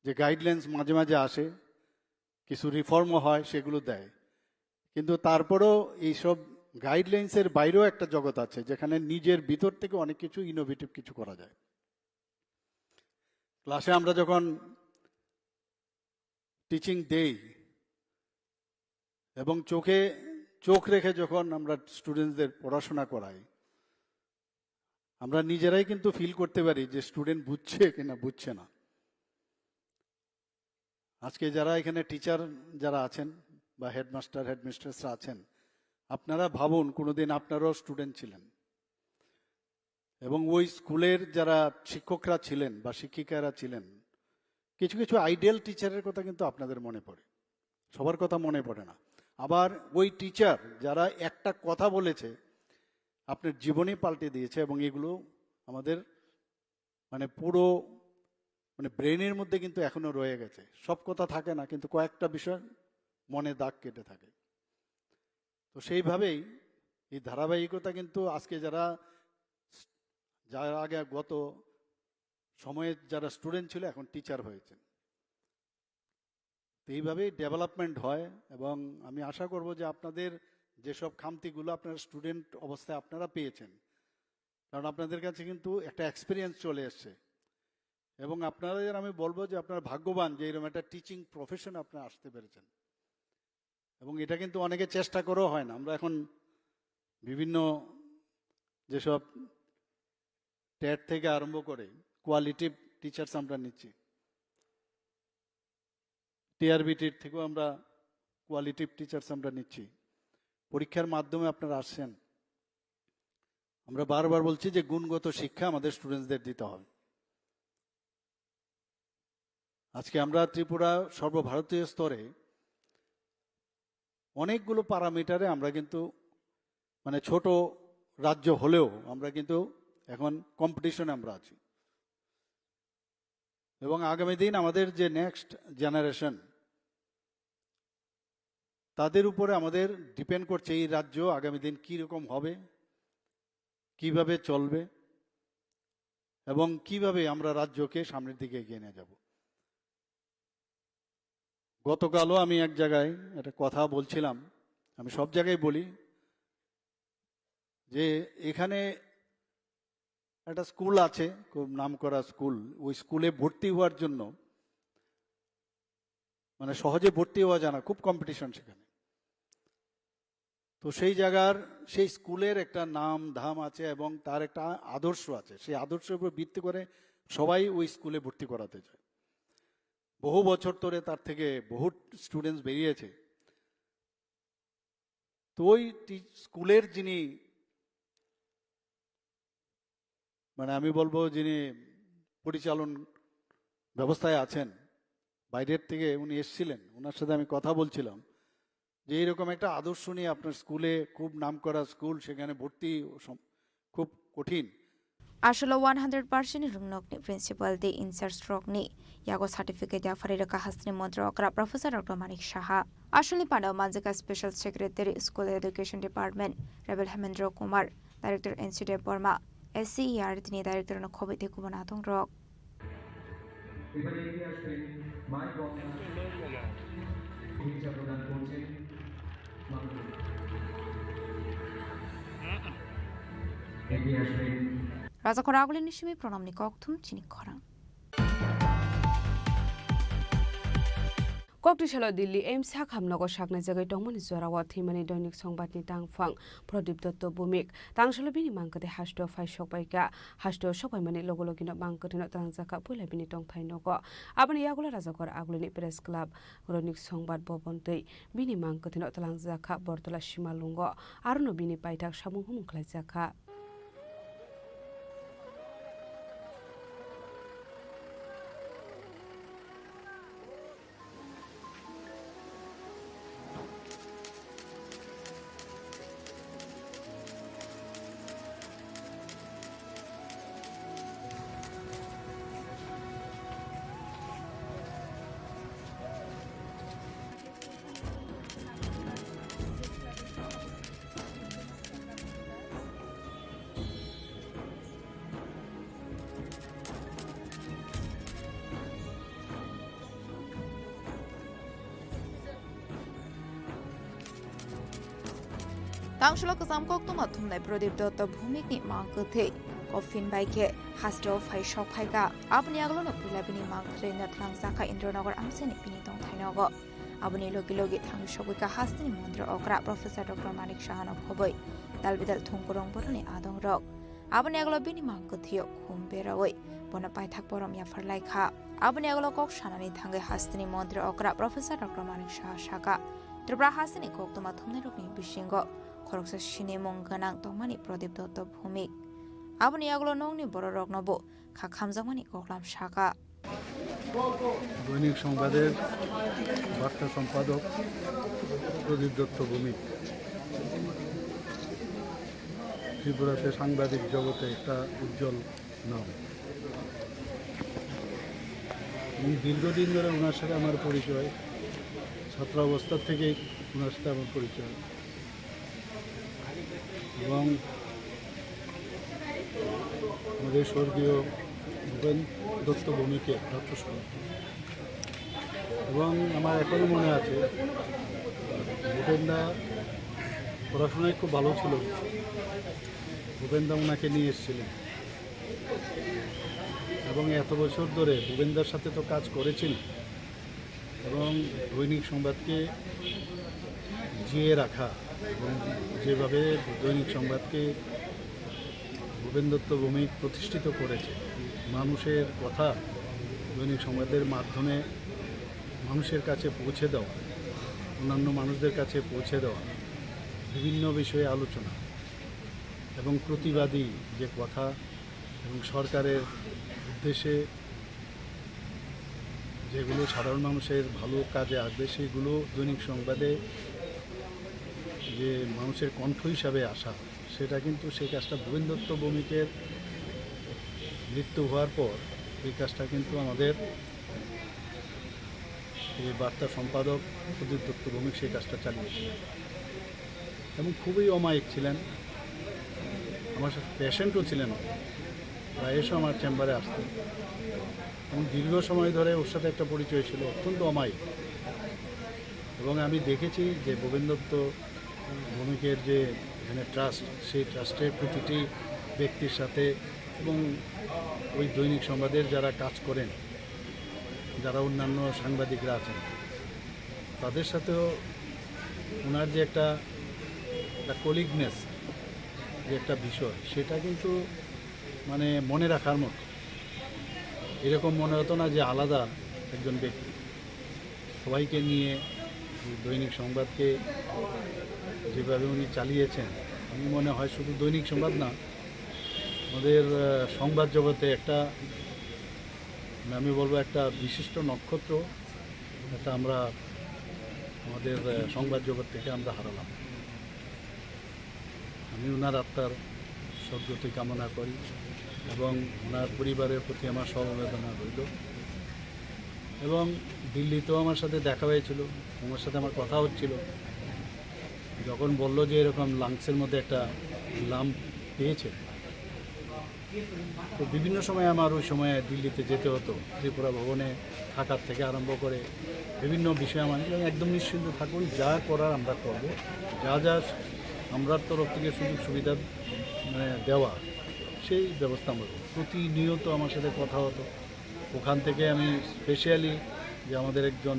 যে গাইডলাইন্স মাঝে মাঝে আসে, কিছু রিফর্মও হয়, সেগুলো দেয়। কিন্তু তারপরেও এইসব গাইডলাইন্সের বাইরেও একটা জগৎ আছে, যেখানে নিজের ভিতর থেকে অনেক কিছু ইনোভেটিভ কিছু করা যায়। ক্লাসে আমরা যখন টিচিং দেই এবং চোখে চোখ রেখে যখন আমরা স্টুডেন্টসদের পড়াশোনা করাই, আমরা নিজেরাই কিন্তু ফিল করতে পারি যে স্টুডেন্ট বুঝছে কিনা বুঝছে না। আজকে যারা এখানে টিচার যারা আছেন বা হেডমাস্টার, হেডমিস্ট্রেসরা আছেন, আপনারা ভাবুন, কোনোদিন আপনারাও স্টুডেন্ট ছিলেন এবং ওই স্কুলের যারা শিক্ষকরা ছিলেন বা শিক্ষিকারা ছিলেন, কিছু কিছু আইডিয়াল টিচারের কথা কিন্তু আপনাদের মনে পড়ে, সবার কথা মনে পড়ে না। আবার ওই টিচার যারা একটা কথা বলেছে, আপনার জীবনই পাল্টে দিয়েছে, এবং এগুলো আমাদের মানে পুরো মানে ব্রেনের মধ্যে কিন্তু এখনো রয়ে গেছে। সব কথা থাকে না, কিন্তু কয়েকটা বিষয় মনে দাগ কেটে থাকে। তো সেইভাবেই এই ধারাবাহিকতা কিন্তু আজকে যারা, যারা আগে গত সময়ে যারা স্টুডেন্ট ছিল, এখন টিচার হয়েছেন। তো এইভাবেই ডেভেলপমেন্ট হয়, এবং আমি আশা করব যে আপনাদের যেসব খামতিগুলো আপনারা স্টুডেন্ট অবস্থায় আপনারা পেয়েছেন, কারণ আপনাদের কাছে কিন্তু একটা এক্সপিরিয়েন্স চলে এসছে, এবং আপনাদের আমি বলবো যে আপনারা ভাগ্যবান যে এরকম একটা টিচিং প্রফেশন আপনারা আসতে পেরেছেন। এবং এটা কিন্তু অনেকে চেষ্টা করেও হয় না। আমরা এখন বিভিন্ন যেসব টেট থেকে আরম্ভ করে কোয়ালিটিভ টিচার্স আমরা নিচ্ছি, টিআরবিটির থেকেও আমরা কোয়ালিটিভ টিচার্স আমরা নিচ্ছি। পরীক্ষার মাধ্যমে আপনারা আসছেন। আমরা বারবার বলছি যে গুণগত শিক্ষা আমাদের স্টুডেন্টসদের দিতে হবে। আজকে আমরা ত্রিপুরা সর্বভারতীয় স্তরে অনেকগুলো প্যারামিটারে আমরা কিন্তু, মানে, ছোট রাজ্য হলেও আমরা কিন্তু এখন কম্পিটিশনে আমরা আছি। এবং আগামী দিন আমাদের যে নেক্সট জেনারেশন, তাদের উপরে আমাদের ডিপেন্ড করছে এই রাজ্য আগামী দিন কী রকম হবে, কিভাবে চলবে এবং কিভাবে আমরা রাজ্যকে সামনের দিকে এগিয়ে নিয়ে যাব। গতকালও আমি এক জায়গায় একটা কথা বলছিলাম, আমি সব জায়গায় বলি যে এখানে একটা স্কুল আছে, খুব নামকরা স্কুল, ওই স্কুলে ভর্তি হওয়ার জন্য, মানে, সহজে ভর্তি হওয়া যায় না, খুব কম্পিটিশন সেখানে। তো সেই জায়গার, সেই স্কুলের একটা নাম ধাম আছে এবং তার একটা আদর্শ আছে। সেই আদর্শের উপর ভিত্তি করে সবাই ওই স্কুলে ভর্তি করাতে চায়। বহু বছর ধরে তার থেকে বহু স্টুডেন্টস বেরিয়েছে। তো ওই টি-, স্কুলের যিনি, মানে, আমি বলবো, যিনি পরিচালন ব্যবস্থায় আছেন, বাইরের থেকে উনি এসছিলেন, ওনার সাথে আমি কথা বলছিলাম যে এইরকম একটা আদর্শ নিয়ে আপনার স্কুলে, খুব নামকরা স্কুল, সেখানে ভর্তি সম-, খুব কঠিন। Asolo one hundred percent ni rwngnokni principal tei in-charge rokni yago certificate yapharwi rwkha hasteni montri okra Professor Doctor Manik Saha. Asolni pandao manjak kha Special Secretary School Education Department Rebel Hemendra Kumar, Director N C Dev Barma, S C E R T ni Director no khobwi tei kubun adong rok. এবারে এগিয়ে আসবেন মাই গঙ্গা। শুভেচ্ছা প্রদান করছেন মাননীয়। এগিয়ে আসবেন। Rajakhor Agulini simi pranamni kokthum chini khorang. Kokti salo Delhi AIIMS hakhamnogo saknaijagwi tongmani jorao thwimani Doinik Songbatni tangphang Pradip Dotto Bhumik. Tangsalo bini mang kwthwi hasteo phai sokpaikha. Hasteo sokpaimani logo logino mang kwthwino twlangjakha puila bini tongthai nogo. Aboni yagulo Rajakhor Agulini Press Club, Doinik Songbat Bobon twi bini mang kwthwino twlangjakha Bortola Simalungo. Arono bini paithak samung humung khlaijakha. Tangsulo kwcham koktwma thumnai Pradip Dotto Bhumikni mang kwthwi coffin bai khe hasteo phai sok phaikha. Aboni yagulono puila bini mang kwthwino twlangjakha Indranagar amchaini bini tongthai nogo. Aboni logi logi thangwi sogwikha hasteni montri okra Professor Doctor Manik Sahano khobwi dalbidal thungkurung boroni adong rok. Aboni yagulo bini mang kwthwio khum berawi bono paithak borom yaphar laikha. Aboni yagulo kok sanani thangwi hasteni montri okra Professor Doctor Manik Saha sakha, Tripura hasteni koktwma thumnairokni bisingo khoroksa sinimung gwnang tongmani Pradip Dotto Bhumik. Aboni yagulo nokni bororoknobo kha khamjakmani koklam sakha. দৈনিক সংবাদের বার্তা সম্পাদক প্রদীপ দত্ত ভৌমিক ত্রিপুরাতে সাংবাদিক জগতে একটা উজ্জ্বল নাম, এবং দীর্ঘদিন ধরে ওনার সাথে আমার পরিচয়, ছাত্রাবস্থা থেকেই ওনার সাথে আমার পরিচয়। এবং আমাদের স্বর্গীয় ভূপেন দত্ত ভৌমিকের রক্তস্বরূপ। এবং আমার এখনও মনে আছে, ভূপেনদা পড়াশোনায় খুব ভালো ছিল, ভূপেনদা ওনাকে নিয়ে এসেছিলেন। এবং এত বছর ধরে ভূপেনদার সাথে তো কাজ করেছেন, এবং দৈনিক সংবাদকে জিয়ে রাখা এবং যেভাবে দৈনিক সংবাদকে ভূপেন দত্ত ভৌমিক প্রতিষ্ঠিত করেছে, মানুষের কথা দৈনিক সংবাদের মাধ্যমে মানুষের কাছে পৌঁছে দেওয়া, অন্যান্য মানুষদের কাছে পৌঁছে দেওয়া, বিভিন্ন বিষয়ে আলোচনা এবং প্রতিবাদী যে কথা এবং সরকারের উদ্দেশ্যে যেগুলো সাধারণ মানুষের ভালো কাজে আসবে, সেগুলো দৈনিক সংবাদে যে মানুষের কণ্ঠ হিসাবে আসা, সেটা কিন্তু সেই কাজটা ভূপেন দত্ত ভৌমিকের মৃত্যু হওয়ার পর এই কাজটা কিন্তু আমাদের এই বার্তা সম্পাদক প্রদীপ দত্ত ভৌমিক সেই কাজটা চালিয়েছিলেন এবং খুবই অমায়িক ছিলেন। আমার সাথে পেশেন্টও ছিলেন, প্রায়শ আমার চেম্বারে আসতেন এবং দীর্ঘ সময় ধরে ওর সাথে একটা পরিচয় ছিল, অত্যন্ত অমায়িক। এবং আমি দেখেছি যে ভূপেন দত্ত ভৌমিকের যে এখানে ট্রাস্ট, সেই ট্রাস্টের প্রতিটি ব্যক্তির সাথে এবং ওই দৈনিক সংবাদের যারা কাজ করেন, যারা অন্যান্য সাংবাদিকরা আছেন, তাদের সাথেও ওনার যে একটা, একটা কলিগনেস, যে একটা বিষয়, সেটা কিন্তু মানে মনে রাখার মতো। এরকম মনে হতো না যে আলাদা একজন ব্যক্তি। সবাইকে নিয়ে দৈনিক সংবাদকে যেভাবে উনি চালিয়েছেন, আমি মনে হয় শুধু দৈনিক সংবাদ না, আমাদের, আহ, সংবাদ জগতে একটা, মানে, আমি বলবো একটা বিশিষ্ট নক্ষত্র, একটা আমরা আমাদের, আহ, সংবাদ জগৎ থেকে আমরা হারালাম। আমি ওনার আত্মার সদ্গতি কামনা করি এবং ওনার পরিবারের প্রতি আমার সমবেদনা রইল। এবং দিল্লিতেও আমার সাথে দেখা হয়েছিল, ওনার সাথে আমার কথা হচ্ছিল। যখন বলল যে এরকম লাংসের মধ্যে একটা লাম্প পেয়েছে, তো বিভিন্ন সময় আমার ওই সময় দিল্লিতে যেতে হতো, ত্রিপুরা ভবনে থাকার থেকে আরম্ভ করে বিভিন্ন বিষয়ে আমার, এবং একদম নিশ্চিন্ত থাকুন, যা করার আমরা করব, যা যা আমরার তরফ থেকে সুযোগ সুবিধা, মানে, দেওয়া, সেই ব্যবস্থা আমরা করব। প্রতিনিয়ত আমার সাথে কথা হতো। ওখান থেকে আমি স্পেশালি যে আমাদের একজন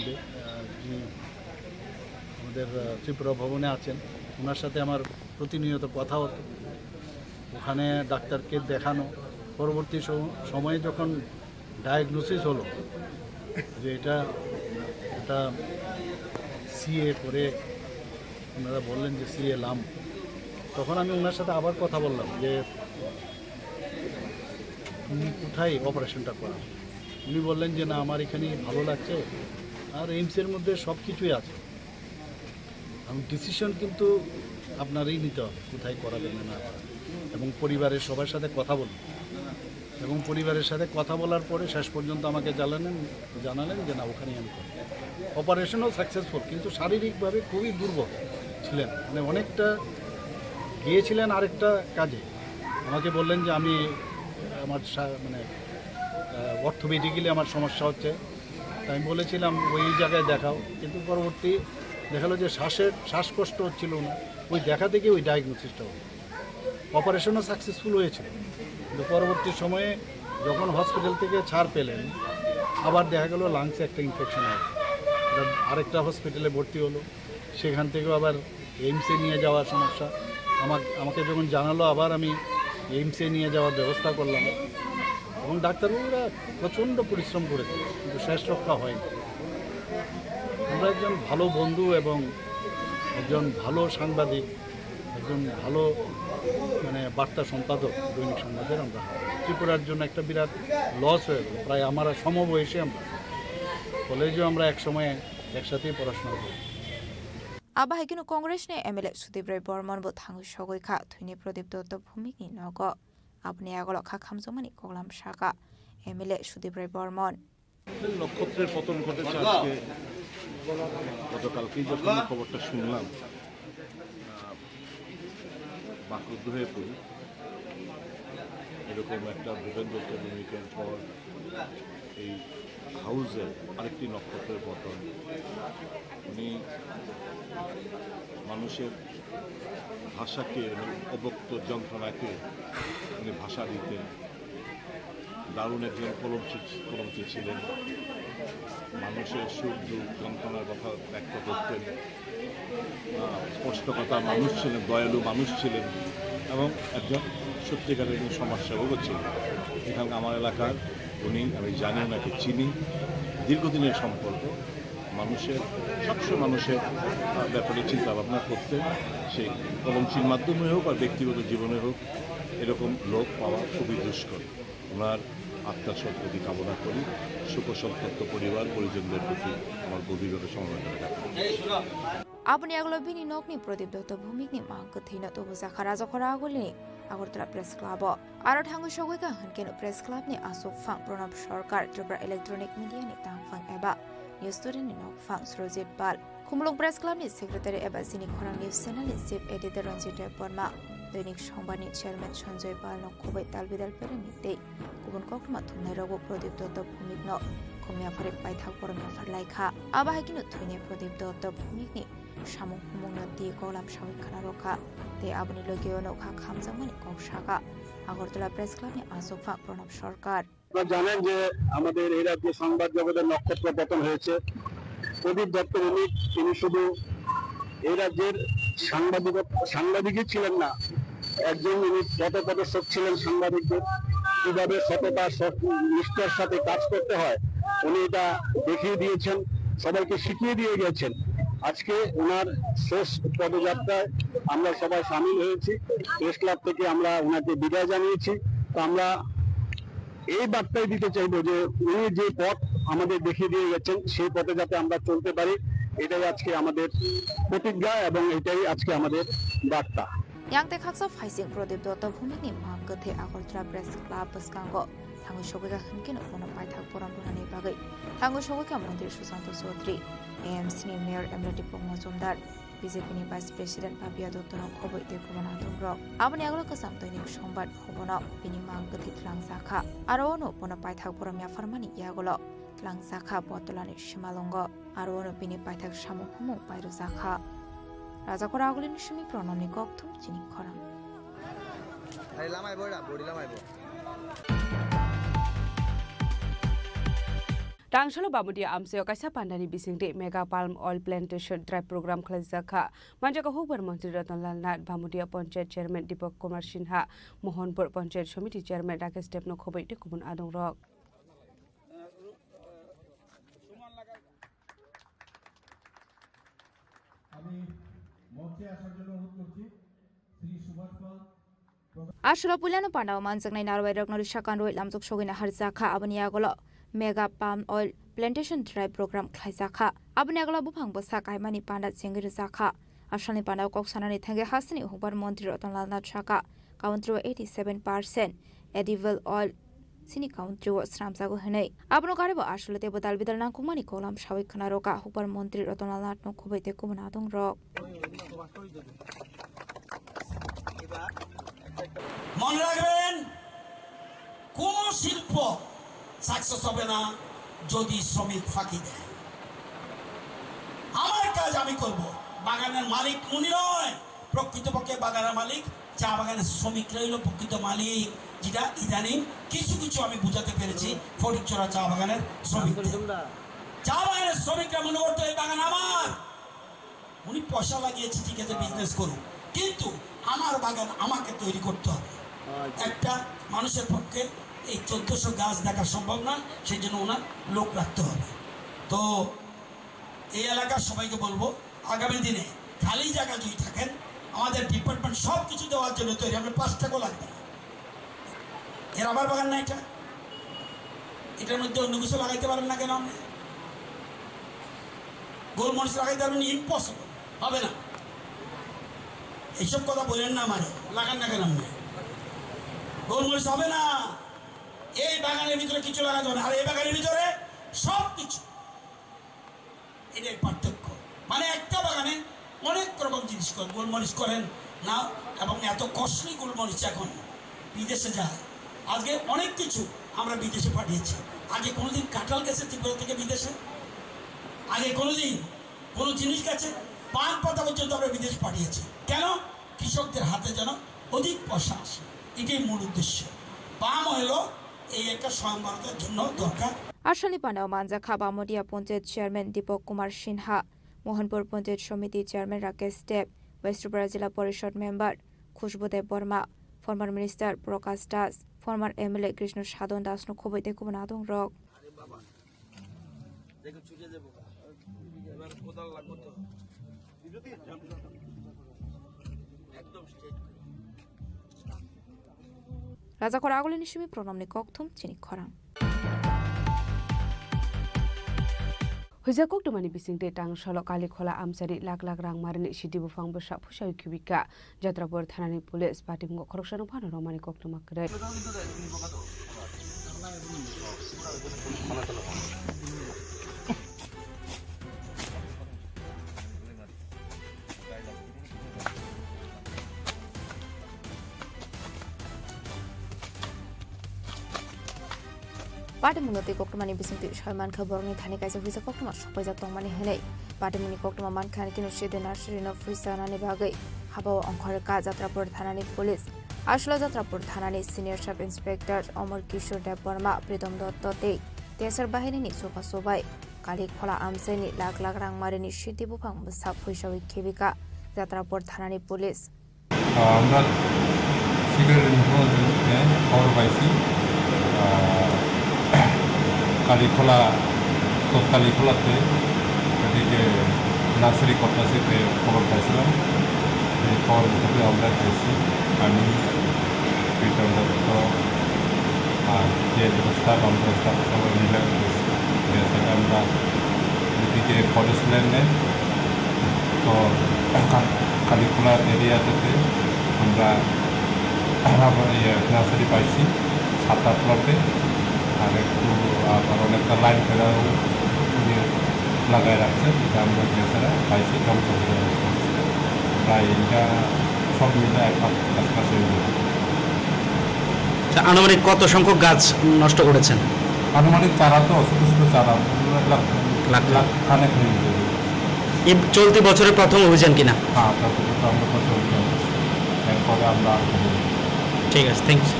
বে-, আহ, যিনি আমাদের, আহ, ত্রিপুরা ভবনে আছেন, ওনার সাথে আমার প্রতিনিয়ত কথা হতো। ওখানে ডাক্তারকে দেখানো, পরবর্তী সম-, সময়ে যখন ডায়াগনোসিস হলো যে এটা, এটা সিএ করে, ওনারা বললেন যে সিএ লাম, তখন আমি ওনার সাথে আবার কথা বললাম যে তুমি কোথায় অপারেশনটা করাও? উনি বললেন যে, "না, আমার এখানেই ভালো লাগছে, আর এইমসের মধ্যে সব কিছুই আছে।" এবং ডিসিশন কিন্তু আপনারই নিতে হবে, কোথায় করাবেন না না করাবেন। এবং পরিবারের সবার সাথে কথা বলুন, এবং পরিবারের সাথে কথা বলার পরে শেষ পর্যন্ত আমাকে জানালেন, জানালেন যে, "না, ওখানেই আমি করব।" অপারেশনও সাকসেসফুল, কিন্তু শারীরিকভাবে খুবই দুর্বল ছিলেন, মানে, অনেকটা গিয়েছিলেন আরেকটা কাজে। আমাকে বললেন যে, "আমি, আমার সা-, মানে, আহ, অর্থোপেডিক্যালি আমার সমস্যা হচ্ছে।" তাই আমি বলেছিলাম, "ওই জায়গায় দেখাও।" কিন্তু পরবর্তী দেখালো যে শ্বাসের, শ্বাসকষ্ট হচ্ছিল না, ওই দেখা থেকে ওই ডায়াগনোসিসটা হলো। অপারেশনও সাকসেসফুল হয়েছিল, কিন্তু পরবর্তী সময়ে যখন হসপিটাল থেকে ছাড় পেলেন, আবার দেখা গেল লাংসে একটা ইনফেকশন হয়। এটা আরেকটা হসপিটালে ভর্তি হলো, সেখান থেকেও আবার এইমসে নিয়ে যাওয়ার সমস্যা। আমার, আমাকে যখন জানালো, আবার আমি এইমসে নিয়ে যাওয়ার ব্যবস্থা করলাম এবং ডাক্তারবাবুরা প্রচণ্ড পরিশ্রম করেছে, কিন্তু শেষ রক্ষা হয়নি। আমরা একজন ভালো বন্ধু এবং একজন ভালো সাংবাদিক, একজন ভালো, মানে, বার্তা সম্পাদক দৈনিক সংবাদের আমরা হারাই। ত্রিপুরার জন্য একটা বিরাট লস হয়ে গেল। প্রায় আমরা সমবয়সী, আমরা কলেজেও আমরা এক সময় একসাথেই পড়াশোনা করি। Abo hai kheno Congress ni M L A Sudip Roy Bormon bo thangwi sogwi kha thwini Pradip Dotto Bhumik ni nogo. Aboni agolo kha khamjakmani koklam sakha M L A Sudip Roy Bormon. নক্ষত্রের পতন ঘটেছে আজকে, গতকালকেই যখন এই খবরটা শুনলাম, আহ, বাকরুদ্ধ হয়ে পড়ি। এরকম একটা ভূপেন দত্ত ভূমিকার পর এই হাউসে আরেকটি নক্ষত্রের পতন। উনি মানুষের ভাষাকে, মানে, অব্যক্ত যন্ত্রণাকে উনি ভাষা দিতেন। দারুণ একজন কলমচি, কলমচি ছিলেন। মানুষের সুখ দুঃখ যন্ত্রণার কথা ব্যক্ত করতেন। আহ, স্পষ্টকথা মানুষ ছিলেন, দয়ালু মানুষ ছিলেন এবং একজন সত্যিকারের একজন সমাজসেবকও ছিলেন। এখানে আমার এলাকার উনি, আমি জানি ওনাকে, চিনি, দীর্ঘদিনের সম্পর্ক। মানুষের, সবসময় মানুষের, আহ, ব্যাপারে চিন্তা ভাবনা করতেন, সেই কলমচির মাধ্যমে হোক আর ব্যক্তিগত জীবনে হোক, এরকম লোক পাওয়া খুবই দুষ্কর। ওনার আত্মার সদ্গতি কামনা করি। শোকসন্তপ্ত পরিবার পরিজনদের প্রতি আমার গভীরভাবে সমবেদনা জ্ঞাপন করছি। Aboni yagulo bini nokni Pradip Dotto Bhumikni mang kwthwino tubujakha Rajakhora Agulini Agartala Press Club-o. Aro thangwi sogwi kha hwnkhe no Press Club-ni aswk phang Pranab Sarkar, Tripura Electronic Media-ni tangphang eba News Today-ni nokphang Surajit Pal, Khumulwng Press Club-ni Secretary eba Chini Khorang News Channel-ni Chief Editor Ranjit Debbarma, Dainik Songbar-ni Chairman Sanjoy Pal-no khobwi talbidal perengni tei kubun koktwma thumnairokbo Pradip Dotto Bhumikno khum yapharwi paithak borom yaphar lai kha. Abo hai kheno thwinai Pradip Dotto Bhumikni samung humungno twi koklam sawi khna rw kha tei aboni logi-o nokha khamjakmani kok sa kha Agartala Press Club-ni achukphang Pranab Sarkar. আপনারা জানেন যে আমাদের এই রাজ্যে সংবাদ জগতের নক্ষত্র পতন হয়েছে। প্রদীপ দত্ত ভৌমিক, তিনি শুধু এই রাজ্যের সাংবাদিক, সাংবাদিকই ছিলেন না, একজন উনি পথপ্রদর্শক ছিলেন সাংবাদিকদের, কিভাবে সততা, সৎ, নিষ্ঠার সাথে কাজ করতে হয়, উনি এটা দেখিয়ে দিয়েছেন, সবাইকে শিখিয়ে দিয়ে গেছেন। আজকে ওনার শেষ পদযাত্রায় আমরা সবাই সামিল হয়েছি। প্রেস ক্লাব থেকে আমরা ওনাকে বিদায় জানিয়েছি। তো আমরা এই বার্তাই দিতে চাইবো যে উনি যে পথ আমাদের দেখিয়ে দিয়ে গেছেন, সেই পথে যাতে আমরা চলতে পারি, এটাই আজকে আমাদের প্রতিজ্ঞা এবং এটাই আজকে আমাদের বার্তা। Yang tei khaksa phaising Pradip Dotto Bhumikni mang kwthwi Agartala Press Club bwskango thangwi sogwi kha hwnkhe no bono paithak borom rwnani bagwi thangwi sogwi kha Montri Sushanta Chaudhary, A M C-ni Mayor M L A Dipok Majumdar, B J P-ni Vice President Papiya Dotto-no khobwi tei kubun adongrok. Aboni yagulo kwcham Dainik Songbar-o bono bini mang kwthwi twlangjakha. Aro-o no bono paithak borom yapharmani yagulo twlangjakha Botolani Simalwngo. Aro-o no bini paithak samung humung pairwjakha. Rajakhora Agulini simi Pranabni kokthum chini khorang. Ai lamai bo da, body lamai bo. Tangsalo Bamudia amchaio kaisa pandani bisingtwi Mega Palm Oil Plantation Drive Program khwlaijak kha. Manjak kha hukbar montri Ratan Lal Nath, Bamudia Panchayat Chairman Deepak Kumar Sinha, Mohanpur Panchayat Samiti Chairman Rakesh Debno khobwi tei kubun adongrok. আমি মঞ্চে আসার জন্য অনুরোধ করছি শ্রী সুভাষ পাল। Aswkno puilano pandao manjaknai narwai rokno risa kanrwi lamjak sogwina harjakha, aboni yagulo Mega Palm Oil Plantation Drive Program khlaijakha. Aboni yagulo buphang bwsa kaimani panda chengwi rwjakha. Asalni pandao kok sanani thangwi hasteni hukbar montri Ratan Lal Nath sakha, country o eighty seven percent edible oil chini country o swnamjago hwnwi. Abono karwi bo aswk tei bwdal bidal nangkukmani kolam sawi khwna rwkha hukbar montri Ratan Lal Nath no khobwi tei kubun adongrok. মনে রাখবেন, কোনো শিল্প সাকসেস হবে না যদি শ্রমিক ফাঁকি দেয়। আমার কাজ আমি করব, বাগানের মালিক উনি নয়, প্রকৃতপক্ষে বাগানের মালিক চা বাগানের শ্রমিকরাই হলো প্রকৃত মালিক, যেটা ইদানিং কিছু কিছু আমি বুঝাতে পেরেছি ফটিকছড়া চা বাগানের শ্রমিকদের। চা বাগানের শ্রমিকরা মনে করতো এই বাগান আমার, উনি পয়সা লাগিয়েছে, ঠিক আছে, বিজনেস করুক, কিন্তু আমার বাগান আমাকে তৈরি করতে হবে। একটা মানুষের পক্ষে এই চোদ্দশো গাছ দেখা সম্ভব নয়, সেই জন্য ওনার লোক রাখতে হবে। তো এই এলাকার সবাইকে বলবো, আগামী দিনে খালি জায়গা যদি থাকেন, আমাদের ডিপার্টমেন্ট সব কিছু দেওয়ার জন্য তৈরি, আপনার পাঁচ টাকাও লাগবে না। এ রাবার বাগান না এটা, এটার মধ্যে অন্য কিছু লাগাইতে পারেন না কেন আপনি? গোলমরিচ লাগাইতে পারবেন? ইম্পসিবল, হবে না। এইসব কথা বলেন না আমারে, লাগান না কেন আপনি? গোলমরিচ হবে না, এই বাগানের ভিতরে কিছু লাগাতে হবে না, আর এই বাগানের ভিতরে সব কিছু। এটাই পার্থক্য। মানে একটা বাগানে অনেক রকম জিনিস করেন, গোলমরিচ করেন না, এবং এত কস্টলি গোলমরিচ এখন বিদেশে যায়। আজকে অনেক কিছু আমরা বিদেশে পাঠিয়েছি। আগে কোনোদিন কাঁঠাল গেছে ত্রিপুরা থেকে বিদেশে? আগে কোনোদিন কোনো জিনিস গেছে? পান পাতা পর্যন্ত আমরা বিদেশ পাঠিয়েছি। কেন? কৃষকদের হাতে যেন অধিক পয়সা আসে, এটাই মূল উদ্দেশ্য। পাম অয়েলও এই একটা স্বয়ংবরতার জন্য দরকার। Asalni pandao manjakha Bamudia Panchayat Chairman Deepak Kumar Sinha, Mohanpur Panchayat Samiti Chairman Rakesh Deb, West Tripura Jila Porishod Member Khushbu Deb Borma, former Minister Prakash Das, former M L A Krishna Sadhan Das no khobwi tei kubun adongrok. দেখো চুকে যাবো। এবার কোদাল লাগবো তো। একদম straight. Rajakhora Agulini simi Pranabni kokthum chini khorang. Puja koktwmani bisingtwi tang salo Kalikhola amchaini lakh lakh rang marini sidi buphang bwsa phusawi khibika. Jatrapur thanani police patimungo khoroksano phano romani koktwma kwrwi. Patimungno twi koktwmani bisingtwi soi mankha borokni thani kaisa huisa koktwma sokpaijak tongmani hwnwi. Patimungni koktwma mankha ani kino sidi nursery no phuisa nani bagwi habao ongkhorkha Jatrapur thanani police. Aswla Jatrapur thanani senior sub inspector Omor Kishore Debbarma, Pritom Dotto tei Tesar bahinini chubachu bai Kalikhola amchaini lakh lakh rang marini sidi buphang bwsa phuisawi khibika Jatrapur thanani police. আমরা সিলেটের মুখ্যমন্ত্রীকে খবর পাইছি, আহ, কালীখোলা, কালীখোলাতে এদিকে নার্সারি করতেছে, খবর পাইছিলাম। এই খবর মোতাবেক আমরা গেছি, আমি, প্রীতম দত্ত, আর যে যত স্টাফ, আমরা স্টাফ সবাই মিলে গেছি। গিয়ে সেটা আমরা এদিকে ফরেস্ট ল্যান্ডে তো কা-, কালীখোলা এরিয়াতে আমরা আবার ইয়ে নার্সারি পাইছি সাত আট লটে, আর একটু আবার অনেকটা লাইন ফেরাও ইয়ে লাগায় রাখছে, এটা আমরা গিয়ে ছাড়া পাইছি ধ্বংস হয়ে যাবে। প্রায় এটা সব মিলে এক লাখ কাছাকাছি হয়ে যাবে। আচ্ছা, আনুমানিক কত সংখ্যক গাছ নষ্ট করেছেন? আনুমানিক চারা তো ছোট ছোট চারা, লাখ লাখ। লাখ খানেক হয়ে যাবে। এই চলতি বছরের প্রথম অভিযান কিনা? হ্যাঁ, প্রথম, আমরা প্রথম অভিযান করছি। এরপরে আমরা আর করবো। ঠিক আছে, thank you.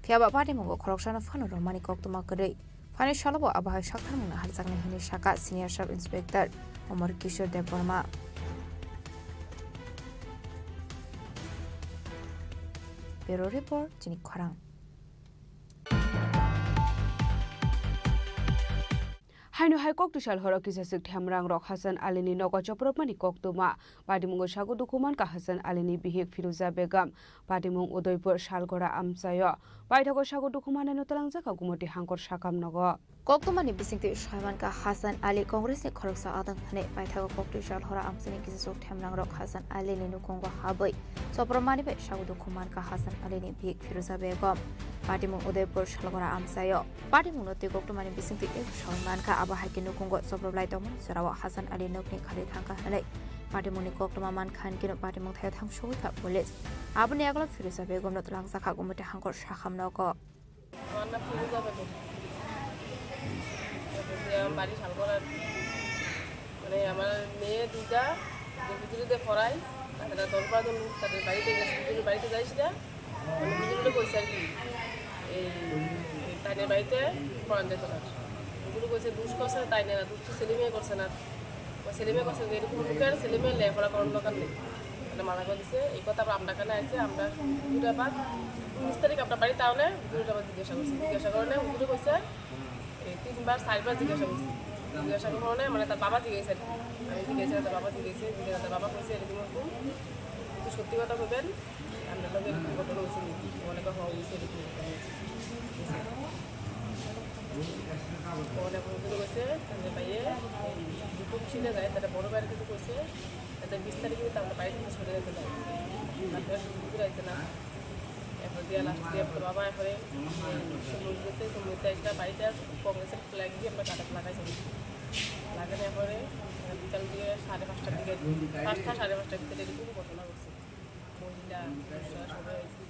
Phiya ba patimungo khoroksano phano romani koktwma kwrwi. Phaini salobo abo hai saktharmungno harjaknai hwnwi sakha senior sub inspector Omor Kishore Debbarma. Bureau report, Chini Khorang. Haino hai koktwsal horo kisaswk themrangrok Hasan Alini nogo chopropmani koktwma. Patimungo sago dukhu mankha Hasan Alini bihik Firuza Begum. Patimung Udaipur Salgora amchaio. Paithago sago dukhu mannaino twlangjakha Gumoti Hangkor sakam nogo. Koktwmani bisingtwi soi mankha Hasan Ali, Congressni khoroksa adong hwnwi. Paithago koktwsal horo amchaini kisaswk themrangrok Hasan Alini nukhungo habwi chopropmani bai sago dukhu mankha Hasan Alini bihik Firuza Begum. Patimung Udaipur Salgora amchaio. Patimungno twi koktwmani bisingtwi eko soi mankha, abo hai khe nukhungo choproplai tongmani jorao Hasan Ali nokni khali thangkha hwnwi. Patimungni koktwma mankha hwn kheno patimung thaio thang sogwi kha police. Aboni yagulo Firuza Begumno twlangjakha Gumoti Hangkor sakam nogo. আমার নাম ফিরোজা বেগম। আমি বাড়ি শালগড়ার, মানে, আমার মেয়ে দুইটা, যে ভিতরে দিয়ে পড়াই, তারা দশ বারো জন লোক তাদের বাড়িতে গেছে, ভিতরে বাড়িতে যাইস না। মানে, ভিতরে কইছে আর কি, এই, এই তাইনের বাড়িতে পড়ান যেত না। ভিতরে কইছে, দুষ করছে তাই না, দুষ তো সেলিমে করছে না। ও সেলিমে করছে যে এরকম লোকের ছেলে মেয়ে লেখাপড়া করার দরকার নেই। মানে মানা করে দিছে। এই কথা আবার আমরা কানে আইছে, আমরা হুজুরে আবার উনিশ তারিখ আমরা বাড়িতে আনে, হুজুরে আবার জিজ্ঞাসা করছি। জিজ্ঞাসা করলে হুজুরে কইছে, এই তিনবার চারবার জিজ্ঞাসা করছি। জিজ্ঞাসা করার কারণে মানে তার বাবা জিজ্ঞেস আর কি। আমি জিজ্ঞেস, তার বাবা জিজ্ঞেস, জিজ্ঞেস, তার বাবা কইছে এরকম এরকম। কিন্তু সত্যি কথা বলবেন, আমরা লোক এরকম ঘটনা হয়েছে নি? অনেকে হওয়া হয়েছে এরকম ঘটনা হয়েছে। অনেক হুজুরে কইছে, তাহলে ভাইয়ে, এই দুটো ছিল যায়, তাহলে বড় ভাইয়ের কিছু কইছে, তাহলে বিশ তারিখে কিন্তু আমরা বাড়ি থেকে সরে যেতে পারি। তারপরে হুজুর আইছে না। এরপর দিয়া লাস্ট দিয়া তোর বাবা এরপরে সুমন গেছে, সুমন গেছে একটা বাড়িতে আর কংগ্রেসের ফ্ল্যাগ দিয়ে আমরা কাটা লাগাইছি। লাগানোর পরে বিকাল দিয়ে সাড়ে পাঁচটার দিকে, পাঁচটা সাড়ে পাঁচটার ভিতরে এরকম ঘটনা ঘটছে। মহিলা, পুরুষরা সবাই এসে,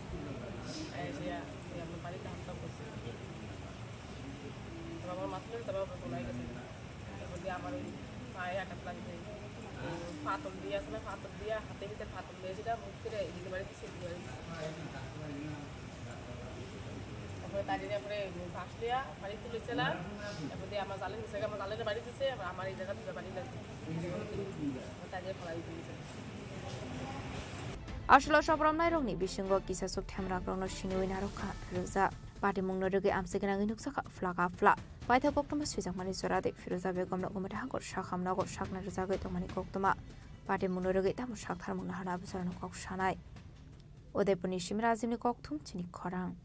এসে এই আমার বাড়িতে হামলা করছে। তারপর আমার মাথাটা তারপর ওপরে তোলা গেছে। তারপর দিয়ে আমার ওই পায়ে আঘাত লাগছে। এই ফাতল দিয়ে আছে না, ফাতল দিয়ে হাতে ভিতরে ফাতল দিয়ে সেটা মুখ ফিরে এদিকে বাড়ি দিচ্ছে, এদিকে বাড়ি দিচ্ছে। তারপরে তার জন্য পরে বাঁশ লিয়া বাড়ি তুলেছিলাম। তারপর দিয়ে আমার জালে নিচে, আমার জালে বাড়ি দিচ্ছে, আবার আমার এই জায়গা দুটো বাড়ি লাগছে। তার জন্য ফেলাই দিয়েছে। Aswk chopropnairokni bisingo kisaswk themrangrokno siniwi narwkha Firuza. Patimungno rwgwi amchai gwnangwi nukjakha phlaka phla. Paithak koktwma swijakmani jora de Firuza Begumno Gumoti Hangkor sakam nogo sakna rwjagwi tongmani koktwma. Patimungno rwgwi tamo saktharmung naharna bwsarokno kok sanai. Udaipurni simi Rajibni kokthum chini khorang.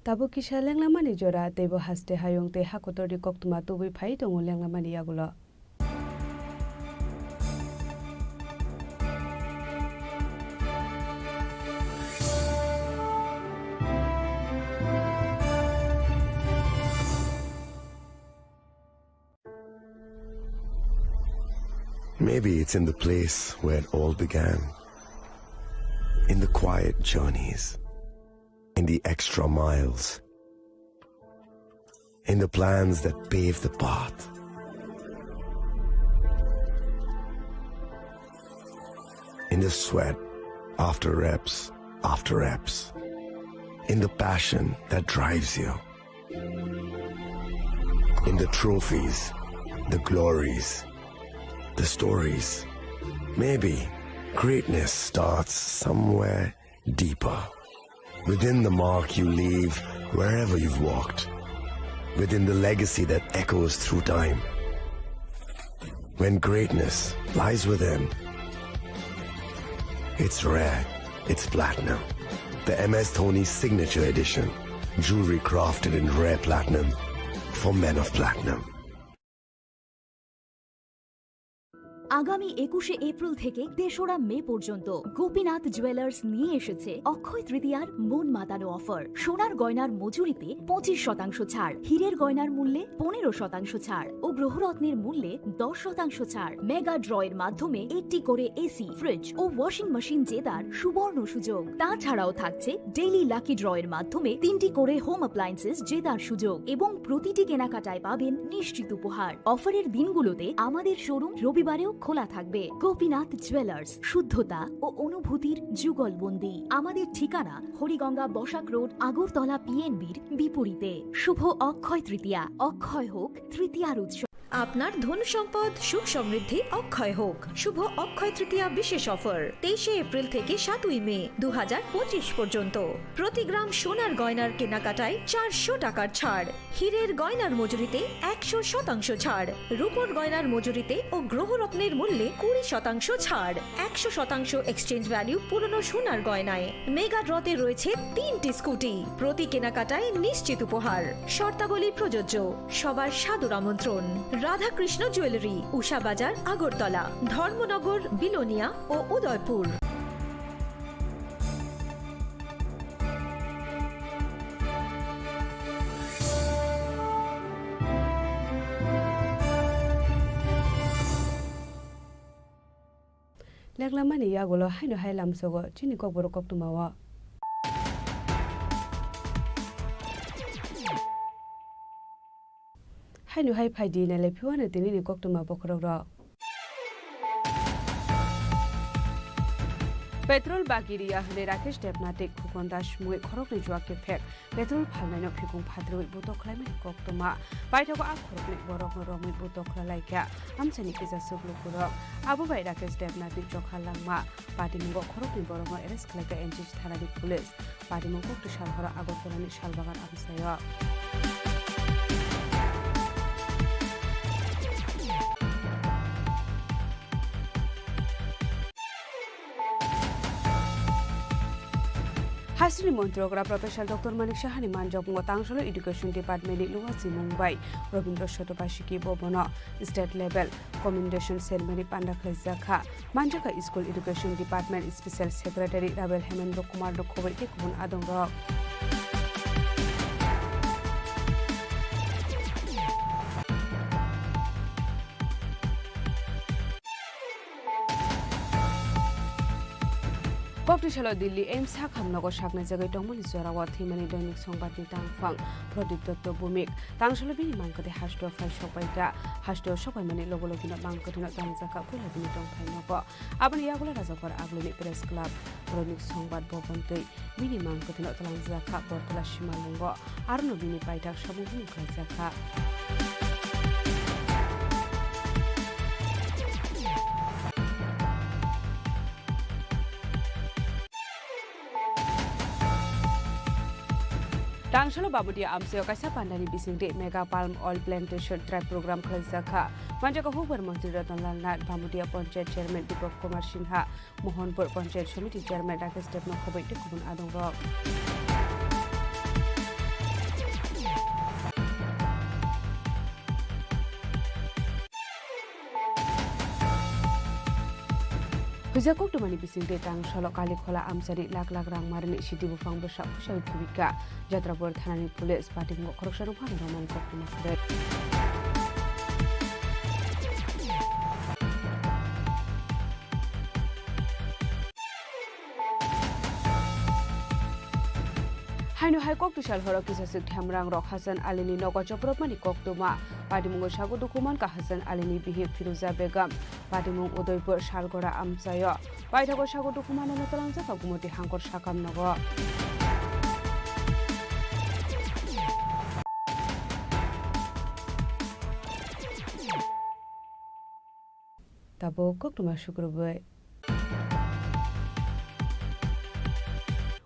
Tabuk kisa lenglamani jora, teibo haste hayung tei hakotorni koktwma tubui phai tongo lenglamani yagulo. Maybe it's in the place where it all began. In the quiet journeys, in the extra miles, in the plans that pave the path, in the sweat after reps after reps, in the passion that drives you. In the trophies, the glories, the stories. Maybe greatness starts somewhere deeper. Within the mark you leave wherever you've walked. Within the legacy that echoes through time. When greatness lies within, it's rare, it's platinum. The M S Dhoni Signature Edition. Jewelry crafted in rare platinum for men of platinum. আগামী একুশে এপ্রিল থেকে তেসরা মে পর্যন্ত গোপীনাথ জুয়েলার্স নিয়ে এসেছে অক্ষয় তৃতীয়ার মন মাতানো অফার। সোনার গয়নার মজুরিতে পঁচিশ শতাংশ ছাড়, হীরের গয়নার মূল্যে পনেরো শতাংশ ছাড় ও গ্রহরত্নের মূল্যে দশ শতাংশ ছাড়। মেগা ড্র এর মাধ্যমে একটি করে এসি, ফ্রিজ ও ওয়াশিং মেশিন জেতার সুবর্ণ সুযোগ। তাছাড়াও থাকছে ডেইলি লাকি ড্র এর মাধ্যমে তিনটি করে হোম অ্যাপ্লায়েন্সেস জেতার সুযোগ এবং প্রতিটি কেনাকাটায় পাবেন নিশ্চিত উপহার। অফারের দিনগুলোতে আমাদের শোরুম রবিবারেও খোলা থাকবে। গোপীনাথ জুয়েলার্স, শুদ্ধতা ও অনুভূতির যুগলবন্দি। আমাদের ঠিকানা হরিগঙ্গা বসাক রোড, আগরতলা পিএনবির বিপরীতে। শুভ অক্ষয় তৃতীয়া, অক্ষয় হোক তৃতীয়ার উৎসব। আপনার ধন সম্পদ সুখ সমৃদ্ধি অক্ষয় হোক। শুভ অক্ষয় তৃতীয়া বিশেষ অফার, তেইশে এপ্রিল থেকে সাতই মে দু হাজার পঁচিশ পর্যন্ত। প্রতি গ্রাম সোনার গয়নার কেনাকাটায় চারশো টাকার ছাড়, হীরের গয়নার মজুরিতে একশো শতাংশ ছাড়, রূপোর গয়নার মজুরিতে ও গ্রহরত্নের মূল্যে কুড়ি শতাংশ ছাড়, একশো শতাংশ এক্সচেঞ্জ ভ্যালু পুরনো সোনার গয়নায়। মেগা ড্রতে রয়েছে তিনটি স্কুটি, প্রতি কেনাকাটায় নিশ্চিত উপহার। শর্তাবলী প্রযোজ্য। সবার সাদর আমন্ত্রণ। রাধাকৃষ্ণ জুয়েলারি, উষা বাজার, আগরতলা, ধর্মনগর, বিলোনিয়া ও Udaipur. Leklamani yagulo haino hai lamsogo chini kokborok koktwmao. Haino hai phaidi nailai phiwano tinini koktwma bokhorokrok. Petrol bagi riya hwnwi Rakesh Debnath tei Khukon Das mungwi khoroknwi juak kiphek. Petrol phalnaino phikung phatrwi butok khlaimani koktwma. Paithago a khoroknwi borokno romwi butok khlailaikha amchaini kisa swk lukurok. Abo bai Rakesh Debnathni chokha langma. Patimungo khoroknwi borokno arrest khlaikha N C C thanani police. Patimung koktwi sal horo Agartalani Salbagan amchaio. Hasini montrogra Professor Doctor Manik Sahani manjokmungo tangsalo Education Department ni luwa chimung bai Robindra Sotobasiki bobono state level commendation ceremony panda khlaijak kha. Manjakha School Education Department Special Secretary Rabel Hemendra Kumar no khoboi tei kubun adongrok. Kokti salo Delhi AIIMS sakhamnogo saknai jagwi tongmani jorao thwimani Dainik Songbatni tangphang Pradip Dotto Bhumik. Tangsalo bini mangkwthwi hasteo phai sokbaikha. Hasteo sokbaimani logo logino mangkwthwino tangjakha puila bini tongphai nogo. Aboni yagulo Rajakhor Agluni Press Club, Dainik Songbat Bhavan twi bini mangkwthwino twlangjakha Bortola Simalungo. Arono bini paithak samung hwnwi khlaijakha. Tangsalo Bamudia amchaio kaisa pandani bisingtwi Mega Palm Oil Plantation Drive program khlaijakha. Manjakha hukbar montri Ratan Lal Nath, Bamudia Panchayat Chairman Deepak Kumar Sinha, Mohanpur Panchayat Samiti Chairman Rakesh Debno khoboi tei kubun adongrok. Je koktwmani bisingtwi tang solo Kalikhola amchaini lakh lakh rang marini sidi buphang bwsa phusai thubika. Jatrabor thanani police patimungo khoroksa nokphano romani koktwma kwrwi. Haino hai koktwsal horo kisaswk themrang rok Hasan Alini nogo chopropmani koktwma. Patimungo sago dukhu mankha Hasan Alini bihik Firuza Begum. Patimung Udaipur Salgora amchaio. Paithago sago dukhu manano twlangjak Gumoti Hangkor sakam nogo. Tabuk koktwma sukrubwi.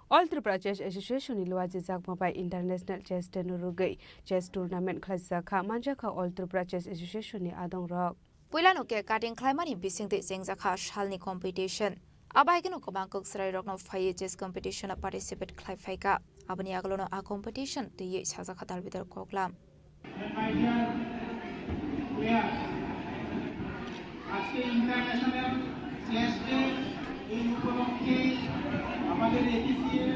All Tripura Chess Association ni luajijakma bai International Chess Day no rwgwi chess tournament khlaijak kha, manjak kha All Tripura Chess Association ni adongrok. Puilano cake cutting khlaimani bisingtwi chengjakha salni competition. Abahaikeno kwbang kwk chwrairokno phaiwi chess competition-o participate khlai phaikha. Aboni agolono a competition twiwi sajakha dalbidal koklam. My dear players, আজকে international chess day, এই উপলক্ষে আমাদের এটিসিএ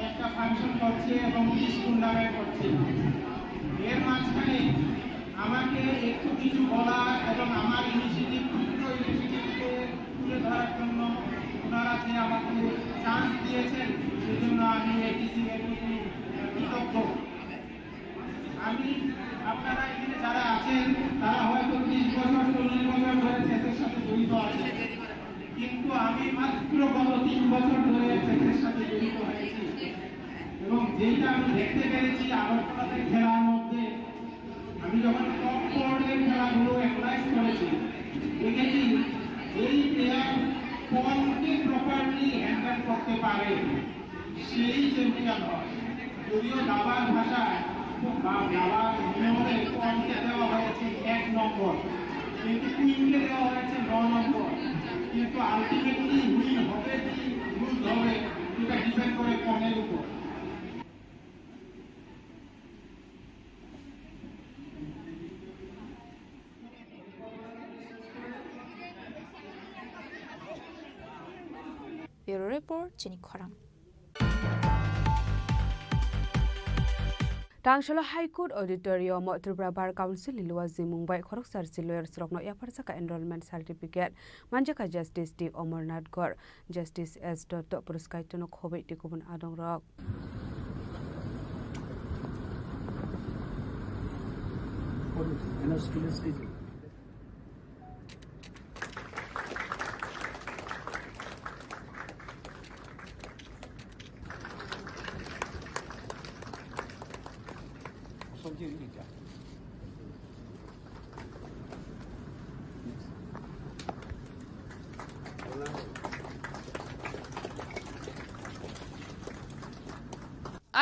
একটা ফাংশন করছে এবং quiz tournament করছে। এর মাঝখানে আমাকে একটু কিছু বলা এবং আমার ইনিশিয়েটিভ, ক্ষুদ্র ইনিশিয়েটিভকে তুলে ধরার জন্য ওনারা যে আমাকে চান্স দিয়েছেন, সেজন্য আমি এটিসিএর প্রতি কৃতজ্ঞ। আমি, আপনারা এখানে যারা আছেন, তারা হয়তো ত্রিশ বছর, চল্লিশ বছর ধরে চেসের সাথে জড়িত আছেন, কিন্তু আমি মাত্র গত তিন বছর ধরে চেসের সাথে জড়িত হয়েছি। এবং যেটা আমি দেখতে পেরেছি আগরতলাতে খেলার মধ্যে, আমি যখন টপ ফোর্ডের খেলাগুলো অ্যানালাইজ করেছি, দেখেছি এই প্লেয়ার পনকে প্রপারলি হ্যান্ডেল করতে পারে, সেই চ্যাম্পিয়ন হয়। যদিও দাবার ভাষায় বা দাবার নিয়মে পনকে দেওয়া হয়েছে এক নম্বর, কিন্তু কুইনকে দেওয়া হয়েছে ন নম্বর। কিন্তু আলটিমেটলি উইন হবে কি লুজ হবে, এটা ডিপেন্ড করে পনের উপর। Bureau Report, Chini Khorang. Tangsalo High Court Auditorium o Tripura Bar Council ni luajimung bai khoroksa rchi lawyers rokno yapharjakha enrollment certificate manjakha Justice T Amarnath Gore, Justice S Dotto, Puruskaitono khobwi tei kubun adongrok.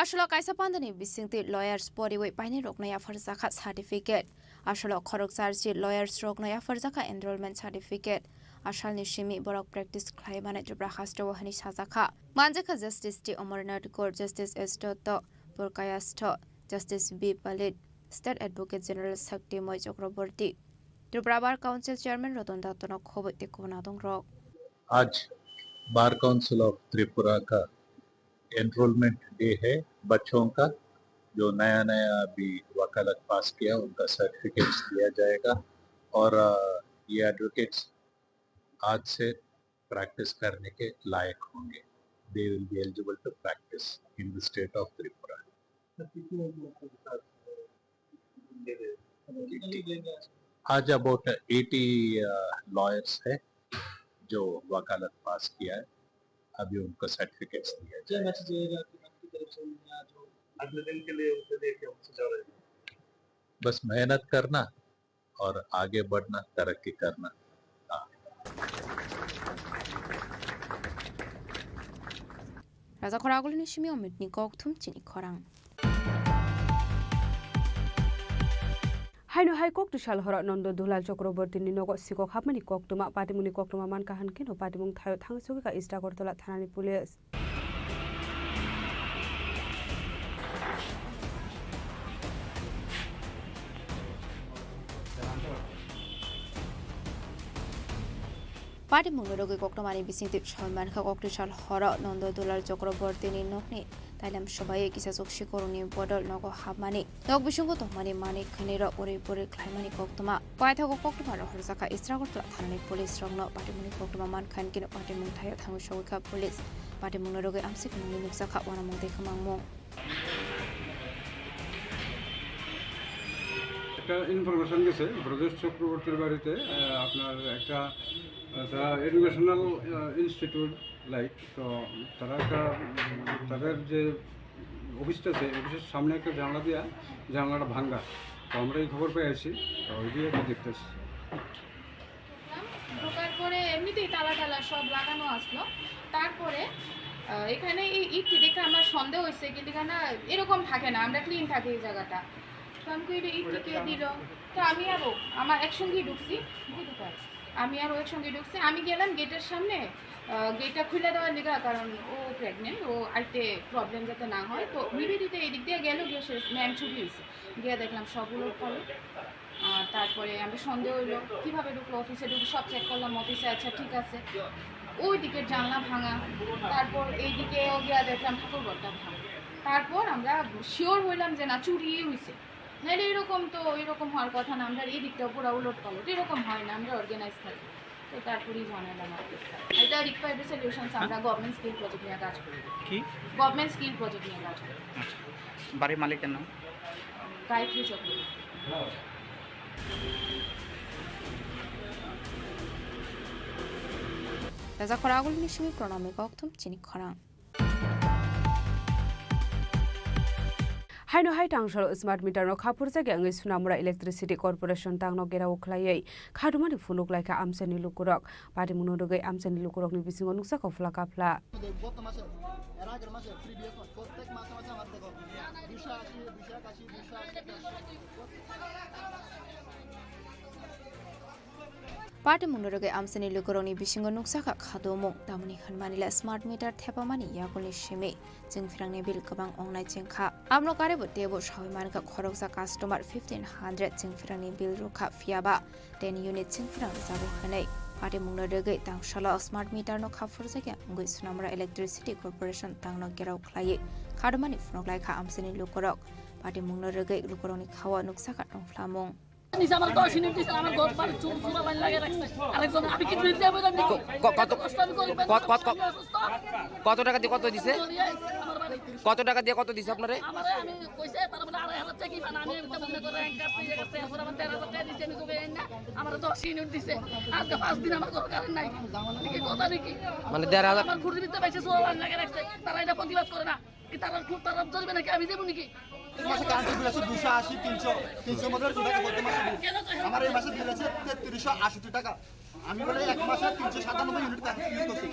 Asolo kaisa pandani bisingtwi lawyers poriwi painai rokno yapharjakha certificate. Asolo khoroksa rchi lawyers rokno yapharjakha enrollment certificate. Asalni simi borok practice khlai mani Tripura hasteo hwnwi sajakha. Manjakha Justice T Amarnath Gore, Justice S Dotto, Purkayastho, Justice B Palit, State Advocate General Shaktimoi Chakraborty, Tripura Bar Council Chairman Ratan Dattono khobwi tei kubun adongrok. आज bar council of Tripura का enrolment day है। बच्चों का जो नया नया अभी वकालत पास किया, उनका सर्टिफिकेट्स दिया जाएगा और, अ, ये एडवोकेट्स आज से प्रैक्टिस करने के लायक होंगे। They will be eligible to practice in the state of Tripura। आज अबाउट एटी लॉयर्स है जो वकालत पास किया है, अभी उनको सर्टिफिकेट्स दिया जाएगा। अगले दिन के लिए उनके लिए क्या मैसेज आ रहा है? बस मेहनत करना और आगे बढ़ना, तरक्की करना। हाँ। Raja Khoragulini simi Omitni kok thum chini khorang. Haino hai kok twisal horo Nondo Dulal Chakraborty ni nogo sikok hapmani koktwma, patimungni koktwma mankha hwnkhe no patimung thaio thangsogwi kha East Agartala thanani police. Patimungni rwgwi koktwmani bisingtwi soi mankha, Koktisal horo Nondo Dulal Chakrabortini nokni tailam swbaiwi kisa chuk sikurokni bodol nogo hapmani, nok bisingo tongmani manwi khwnirok uri puri khlaimani koktwma. Paithago koktwma rohorjakha East Agartala thanani police rokno. Patimungni koktwma mankha hinkhe patimung thaio thangwi sogwikha police. Patimungni rwgwi amswk nungwi nukjakha uanamung tei kwmangmung. একটা ইনফরমেশন গেছে ব্রজেশ চক্রবর্তীর বাড়িতে, আহ, আপনার একটা, আহ, তারা এডুকেশনাল, আহ, institute like, তো তারা একটা, উম, তাদের যে অফিসটা আছে, অফিসের সামনে একটা জানলা দিয়া জানলাটা ভাঙ্গা। তো আমরা এই খবর পেয়ে আইছি, তো ওই দিয়ে একটু দেখতেছি। ঢোকার পরে এমনিতেই তালা টালা সব লাগানো আসলো। তারপরে, আহ, এখানে এই ইটটি দেখে আমার সন্দেহ হয়েছে, কিন্তু এখানে এরকম থাকে না, আমরা ক্লিন থাকে এই জায়গাটা। তো আমি কই, "এটা ইটটি কে দিল?" তো আমি আরো আমার একসঙ্গেই ঢুকছি, বুঝতে পারছি। আমি আরো একসঙ্গে ঢুকছি, আমি গেলাম গেটের সামনে, আহ, গেটটা খুলে দেওয়ার লিগা, কারণ ও প্রেগনেন্ট, ও আইতে প্রবলেম যাতে না হয়। তো নিবেদিতা এদিক দিয়ে গেল, গিয়ে সে ম্যাম ছুটি হয়েছে, গিয়ে দেখলাম সব উলট পালট। আর তারপরে আমি সন্দেহ হইলো, কিভাবে ঢুকলো, অফিসে ঢুকে সব চেক করলাম, অফিসে আচ্ছা ঠিক আছে, ওই দিকের জানলা ভাঙা, তারপর এইদিকেও গিয়া দেখলাম ঠাকুর ঘরটা ভাঙা। তারপর আমরা শিওর হইলাম যে না, চুরি হইছে, নাহলে এরকম তো, এরকম হওয়ার কথা না। আমরা এই দিকটাও পুরো উলট পালট, এরকম হয় না, আমরা অর্গানাইজ থাকি। তো তারপরেই জানালাম আর কি। এটা রিকোয়ার্ড সলিউশনস, আমরা গভর্নমেন্ট স্কিল প্রজেক্ট নিয়ে কাজ করি। কি? গভর্নমেন্ট স্কিল প্রজেক্ট নিয়ে কাজ করি। আচ্ছা, বাড়ির মালিকের নাম? গায়ত্রী Chakraborty. Taja khorang agulni simi pranami kokthum chini khorang. Haino hai tangsalo smart meter no khaphurjak ya wngwi Sonamura Electricity Corporation tangno gerao khlaiwi khadumani phunuk laikha amchaini lukurok. Patimungno rwgwi amchaini lukurokni bisingo nukjakha phla kaphla. গত মাসে, এর আগের মাসে, প্রিভিয়াস মাস, প্রত্যেক মাসে মাসে আমার দেখো দুইশো আশি, দুইশো একাশি, দুইশো আশি। Patimungno rwgwi amchaini lukurokni bisingo nukjakha khadumung, tamoni hwnmanila smart meter thepamani yakulni simi chwngphrangni bill kwbang wngnai chengkha. Amno karwibo teibo sawi mankha khoroksa customer fifteen hundred chwngphrangni bill rwkha, phiyaba ten unit chwngphrang rwjago hwnwi. Patimungno rwgwi tangsalo smart meter no khaphurjakya wngwi Sonamura Electricity Corporation tangno gerao khlaiwi khadumani phunuk laikha amchaini lukurok. Patimungno rwgwi lukurokni khao nukjakha tongphlamung. নিচে আমার দশ ইউনিট দিছে, আমার ঘর বাড়ি চুর চুরা বাইন লাগিয়ে রাখছে। আরেকজন আমি কিছু দিতে পারলাম না। ক-, ক-, কত, কষ্ট আমি করি, কত, কত, কত, আমি অসুস্থ। কত টাকা দিয়ে কত দিছে? চলিয়ে আমার বাড়ি। কত টাকা দিয়ে কত দিছে আপনারে? আমারে আমি কইছে, তার মানে আড়াই হাজার টাকা কি পান, আমি এটা মনে করে এক কাপ দিয়ে গেছে, এরপর আমার তেরো হাজার টাকা দিছে, আমি জোগাড় না, আমার দশ ইউনিট দিছে। আজকে পাঁচ দিন আমার ঘর কারেন্ট নাই। কি কথা নাকি? মানে দেড় হাজার? আমার ঘুরে দিতে পারছে, চুরা বাইন লাগিয়ে রাখছে, তারা এটা প্রতিবাদ করে না। কি তারা খুব তারা ধরবে নাকি? আমি দেবো নাকি? এক মাসে কারেন্টের বিল আছে দুইশো আশি, তিনশো, তিনশো মতো একশো টাকা প্রতি মাসে বিল। আমার এই মাসে বিল আছে তেত্রিশশো আষট্টি টাকা। আমি বলে এক মাসে তিনশো সাতানব্বই ইউনিট কারেন্ট ইউজ করছি।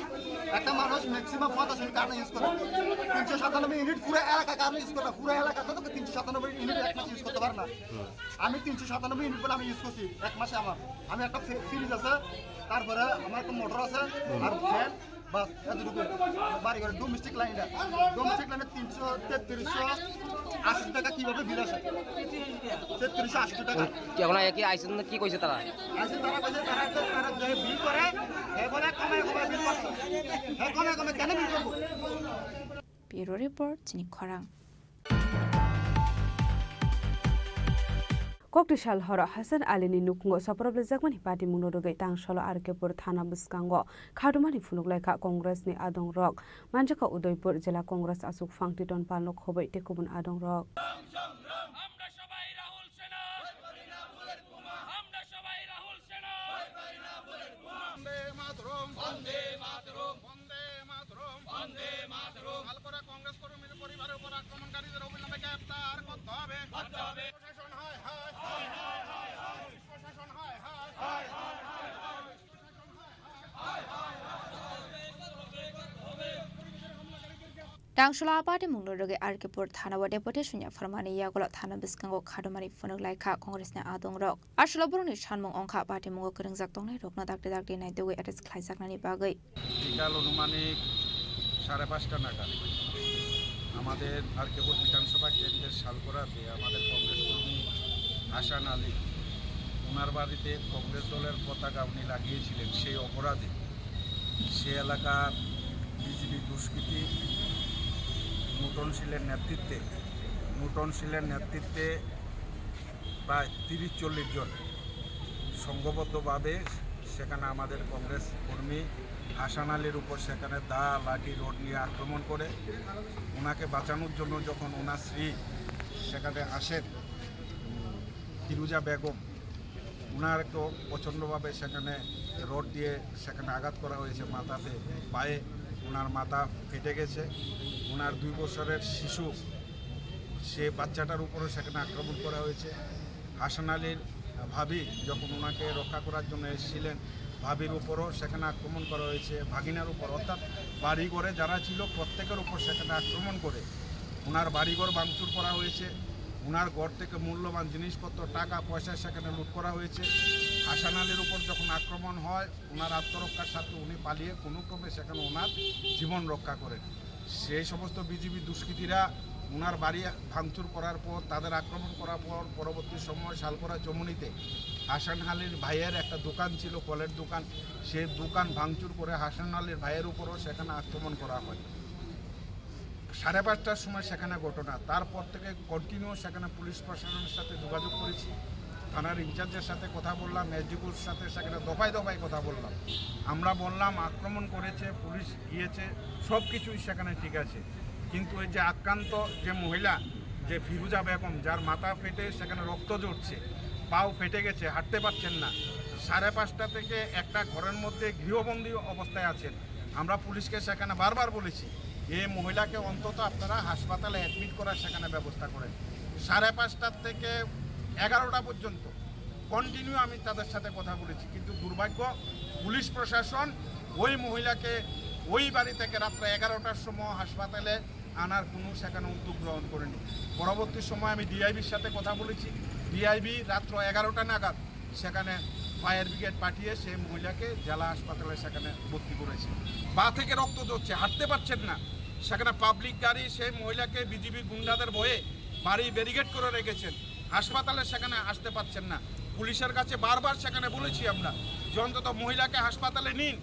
একটা মানুষ ম্যাক্সিমাম পঞ্চাশ ইউনিট কারেন্ট ইউজ করে। তিনশো সাতানব্বই ইউনিট পুরো এলাকা কারেন্ট ইউজ করে না। পুরো এলাকাতে তো তিনশো সাতানব্বই ইউনিট এক মাসে ইউজ করতে পারে না। আমি তিনশো সাতানব্বই ইউনিট বলে আমি ইউজ করছি এক মাসে আমার। আমি একটা ফ্রি-, ফ্রিজ আছে, তারপরে আমার একটা মোটর আছে, আর ফ্যান, বাস, এতটুকু। বাড়ি ঘরে ডোমেস্টিক লাইন এটা। ডোমেস্টিক লাইনে তিনশো, তেত্রিশশো আশি টাকা কিভাবে বিল আসে? তেত্রিশশো আশি টাকা। কি এখন কি আইসন না কি কইছে তারা? আইসন তারা কইছে তারা একটা, তারা যে বিল করে, হে বলে কমে কমে বিল করছে। হে কমে কমে কেন বিল করবো? Bureau Report, Chini Khorang. Koktisal horo Hasan Ali ni nukhungo soproblejakmani patimungno rwgwi tangsalo R K pur thana bwskango khadumani phunuk laikha Congress ni adongrok. Manjakha Udaipur Jila Congress achukphang Titon Pal no khobwi tei kubun adongrok. আমরা সবাই রাহুল সেনার, আমরা সবাই রাহুল সেনার। বন্দে মাতরম, বন্দে মাতরম, বন্দে মাতরম, বন্দে মাতরম। লাল করে কংগ্রেস কর্মীর পরিবারের উপর আক্রমণকারীদের অবিলম্বে গ্রেপ্তার করতে হবে। করতে হবে। প্রশাসন হায় হায়। হায় হায় হায় হায়। প্রশাসন হায় হায়। হায় হায় হায় হায়। Tangsalo a patimungno rwgwi R K pur thana o deputation yapharmani yagulo thana bwskango khadumani phunuk laikha Congress ni adongrok. Aswkno borokni sanmung wngkha patimungo kwrwngjak tongnairokno dakti dakti naitugwi arrest khlaijaknani bagwi. বিকাল আনুমানিক সাড়ে পাঁচটা নাগাদ আমাদের আর কে পুর বিধানসভা কেন্দ্রের শালকোরাতে আমাদের কংগ্রেস কর্মী হাসান আলী, ওনার বাড়িতে কংগ্রেস দলের পতাকা উনি লাগিয়েছিলেন, সেই অপরাধে সে এলাকার বিজেপি দুষ্কৃতী নুটন শীলের নেতৃত্বে নুটন শীলের নেতৃত্বে প্রায় তিরিশ চল্লিশ জন সংঘবদ্ধভাবে সেখানে আমাদের কংগ্রেস কর্মী হাসান আলীর উপর সেখানে দা, লাঠি, রড নিয়ে আক্রমণ করে। ওনাকে বাঁচানোর জন্য যখন ওনার স্ত্রী সেখানে আসেন, উম, ফিরুজা বেগম, ওনার একটু প্রচণ্ডভাবে সেখানে রড দিয়ে সেখানে আঘাত করা হয়েছে মাথাতে, পায়ে। ওনার মাথা ফেটে গেছে। ওনার দুই বছরের শিশু, সে বাচ্চাটার উপরে সেখানে আক্রমণ করা হয়েছে। হাসান আলীর ভাবি যখন ওনাকে রক্ষা করার জন্য এসেছিলেন, ভাবির উপরও সেখানে আক্রমণ করা হয়েছে, ভাগিনার উপর, অর্থাৎ বাড়িঘরে যারা ছিল প্রত্যেকের উপর সেখানে আক্রমণ করে ওনার বাড়িঘর ভাঙচুর করা হয়েছে। ওনার ঘর থেকে মূল্যবান জিনিসপত্র, টাকা পয়সা সেখানে লুট করা হয়েছে। হাসান আলীর উপর যখন আক্রমণ হয়, ওনার আত্মরক্ষার স্বার্থে উনি পালিয়ে কোনো ক্রমে সেখানে ওনার জীবন রক্ষা করেন। সেই সমস্ত বিজিবি দুষ্কৃতীরা ওনার বাড়ি ভাঙচুর করার পর, তাদের আক্রমণ করার পর, পরবর্তী সময় শালকরা চমুনিতে হাসান আলীর ভাইয়ের একটা দোকান ছিল, ফলের দোকান, সেই দোকান ভাঙচুর করে হাসান আলীর ভাইয়ের উপরও সেখানে আক্রমণ করা হয়। সাড়ে পাঁচটার সময় সেখানে ঘটনা, তারপর থেকে কন্টিনিউ সেখানে পুলিশ প্রশাসনের সাথে যোগাযোগ করেছি, থানার ইনচার্জের সাথে কথা বললাম, এসডিপিওর সাথে সেখানে দফায় দফায় কথা বললাম। আমরা বললাম আক্রমণ করেছে, পুলিশ গিয়েছে, সব কিছুই সেখানে ঠিক আছে, কিন্তু এই যে আক্রান্ত যে মহিলা, যে ফিরুজা বেগম, যার মাথা ফেটে সেখানে রক্ত ঝরছে, পাও ফেটে গেছে, হাঁটতে পারছেন না, সাড়ে পাঁচটা থেকে একটা ঘরের মধ্যে গৃহবন্দী অবস্থায় আছেন। আমরা পুলিশকে সেখানে বারবার বলেছি, এই মহিলাকে অন্তত আপনারা হাসপাতালে অ্যাডমিট করার সেখানে ব্যবস্থা করেন। সাড়ে পাঁচটার থেকে এগারোটা পর্যন্ত কন্টিনিউ আমি তাদের সাথে কথা বলেছি, কিন্তু দুর্ভাগ্য, পুলিশ প্রশাসন ওই মহিলাকে ওই বাড়ি থেকে রাত্রে এগারোটার সময় হাসপাতালে আনার কোনো সেখানে উদ্যোগ গ্রহণ করেনি। পরবর্তী সময় আমি ডিআইবির সাথে কথা বলেছি, ডিআইবি রাত্র এগারোটা নাগাদ সেখানে ফায়ার ব্রিগেড পাঠিয়ে সেই মহিলাকে জেলা হাসপাতালে সেখানে ভর্তি করেছে। পা থেকে রক্ত ঝরছে, হাঁটতে পারছেন না। সেখানে পাবলিক গাড়ি সেই মহিলাকে বিজিবি গুন্ডাদের ভয়ে বাড়ি ব্যারিকেড করে রেখেছেন, হাসপাতালে সেখানে আসতে পারছেন না। পুলিশের কাছে বারবার সেখানে বলেছি আমরা যে অন্তত মহিলাকে হাসপাতালে নিন।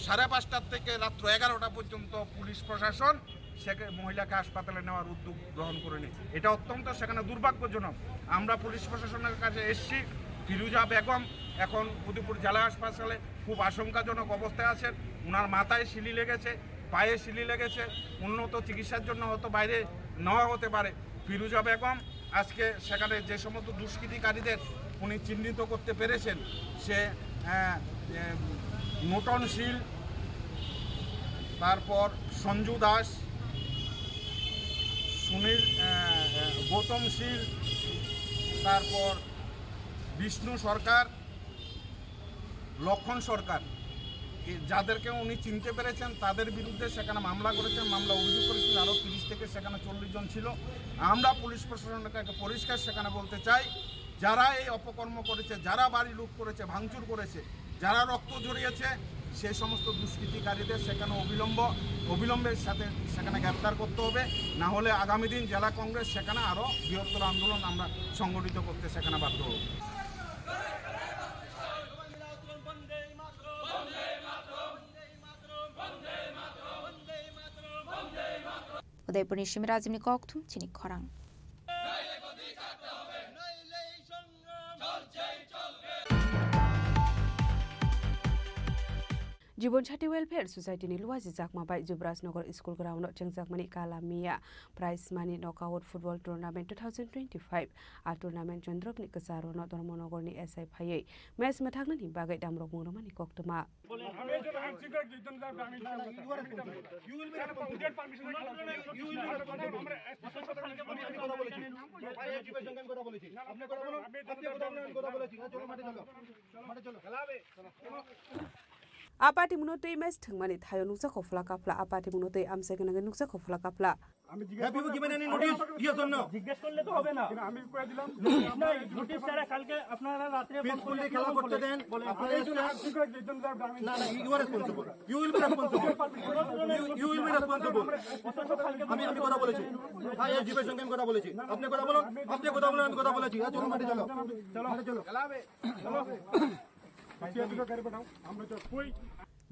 সাড়ে পাঁচটার থেকে রাত্র এগারোটা পর্যন্ত পুলিশ প্রশাসন সেকে মহিলাকে হাসপাতালে নেওয়ার উদ্যোগ গ্রহণ করেনি। এটা অত্যন্ত সেখানে দুর্ভাগ্যজনক। আমরা পুলিশ প্রশাসনের কাছে এসছি, ফিরুজা বেগম এখন উদয়পুর জেলা হাসপাতালে খুব আশঙ্কাজনক অবস্থায় আছেন। ওনার মাথায় সিলি লেগেছে, পায়ে সিলি লেগেছে, উন্নত চিকিৎসার জন্য হয়তো বাইরে নেওয়া হতে পারে। ফিরুজা বেগম আজকে সেখানে যে সমস্ত দুষ্কৃতিকারীদের উনি চিহ্নিত করতে পেরেছেন, সে, আহ, এ, নুটন শীল, তারপর সঞ্জু দাস, সুনীল, আহ, আহ, গৌতম শীল, তারপর বিষ্ণু সরকার, লক্ষণ সরকার, এ, যাদেরকে উনি চিনতে পেরেছেন, তাদের বিরুদ্ধে সেখানে মামলা করেছেন, মামলা অভিযোগ করেছেন, আরও তিরিশ থেকে সেখানে চল্লিশ জন ছিল। আমরা পুলিশ প্রশাসনকে একটা পরিষ্কার সেখানে বলতে চাই, যারা এই অপকর্ম করেছে, যারা বাড়ি লুট করেছে, ভাঙচুর করেছে, যারা রক্ত ঝরিয়েছে, সেই সমস্ত দুষ্কৃতিকারীদের সেখানে অবিলম্ব, অবিলম্বের সাথে সেখানে গ্রেপ্তার করতে হবে, না হলে আগামী দিন জেলা কংগ্রেস সেখানে আরও বৃহত্তর আন্দোলন আমরা সংগঠিত করতে সেখানে বাধ্য হব। Udaipurni Simi Rajibni kokthum chini khorang. Jibon Sati Welfare Society ni luaji jakma bai Jubraj Nagar School Ground o chengjakmani Kala Miya Prize Money Knockout Football Tournament two thousand twenty-five. A tournament Chandrakni kwcharo no Dharmanagar ni S I phaiwi match mwthaknani bagwi damrok mungrwmani koktwma. আপা টিমুনো tei match thwngmani thaio nukjakha phla kaphla, apa টিমুনো tei amchai gwnangwi nukjakha phla kaphla. আমি জিজ্ঞেস হ্যাঁ, বিভু, করলে কি মানে আপনি নোটিশ দিয়েছেন না? জিজ্ঞেস করলে তো হবে না। আমি কয়ে দিলাম। নোটিশ নাই, নোটিশ ছাড়া কালকে আপনারা রাত্রে ফোন করলে খেলা করতে দেন। বলে, আপনারা এই জন্য আপনি কয়ে দিন, স্যার, আমি না, না, you are responsible. You will be responsible. You, you will be responsible. আমি, আমি কথা বলেছি। হ্যাঁ, এসডিপির সঙ্গে আমি কথা বলেছি। আপনি কথা বলুন, আপনি কথা বলুন, আমি কথা বলেছি। হ্যাঁ, চলো, মাঠে চলো। চলো। মাঠে চলো।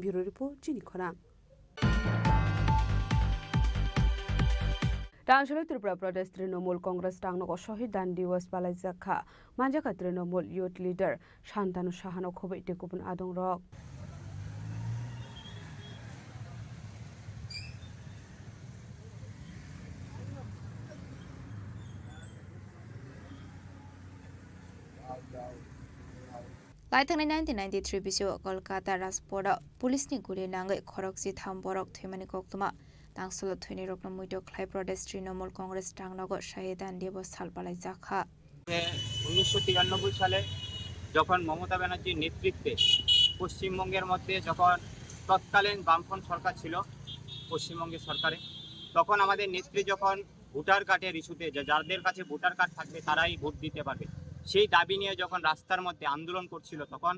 Bureau Report, Chini Khorang. Rangchakni Tripura Pradesh Trinamool Congress rangnogo Shahid Dan Diwas palaijak kha. Manjakha Trinamool Youth Leader Santanu Sahano khobwi tei kubun adongrok. Laithangni nineteen ninety-three bisio Kolkata Rajporo police ni guli nangwi khorokchi tham borok thwimani koktwma. Tangsulo thwinirokno muito khlai Pradesh Trinamool Congress rangnogo Shahid Dan Diwas sal palaijak kha. উনিশশো তিরানব্বই সালে যখন মমতা ব্যানার্জির নেতৃত্বে পশ্চিমবঙ্গের মধ্যে যখন তৎকালীন বামফ্রন্ট সরকার ছিল পশ্চিমবঙ্গের সরকারে, তখন আমাদের নেত্রী যখন ভোটার কার্ডের ইস্যুতে, যে যাদের কাছে ভোটার কার্ড থাকবে তারাই ভোট দিতে পারবে, সেই দাবি নিয়ে যখন রাস্তার মধ্যে আন্দোলন করছিল, তখন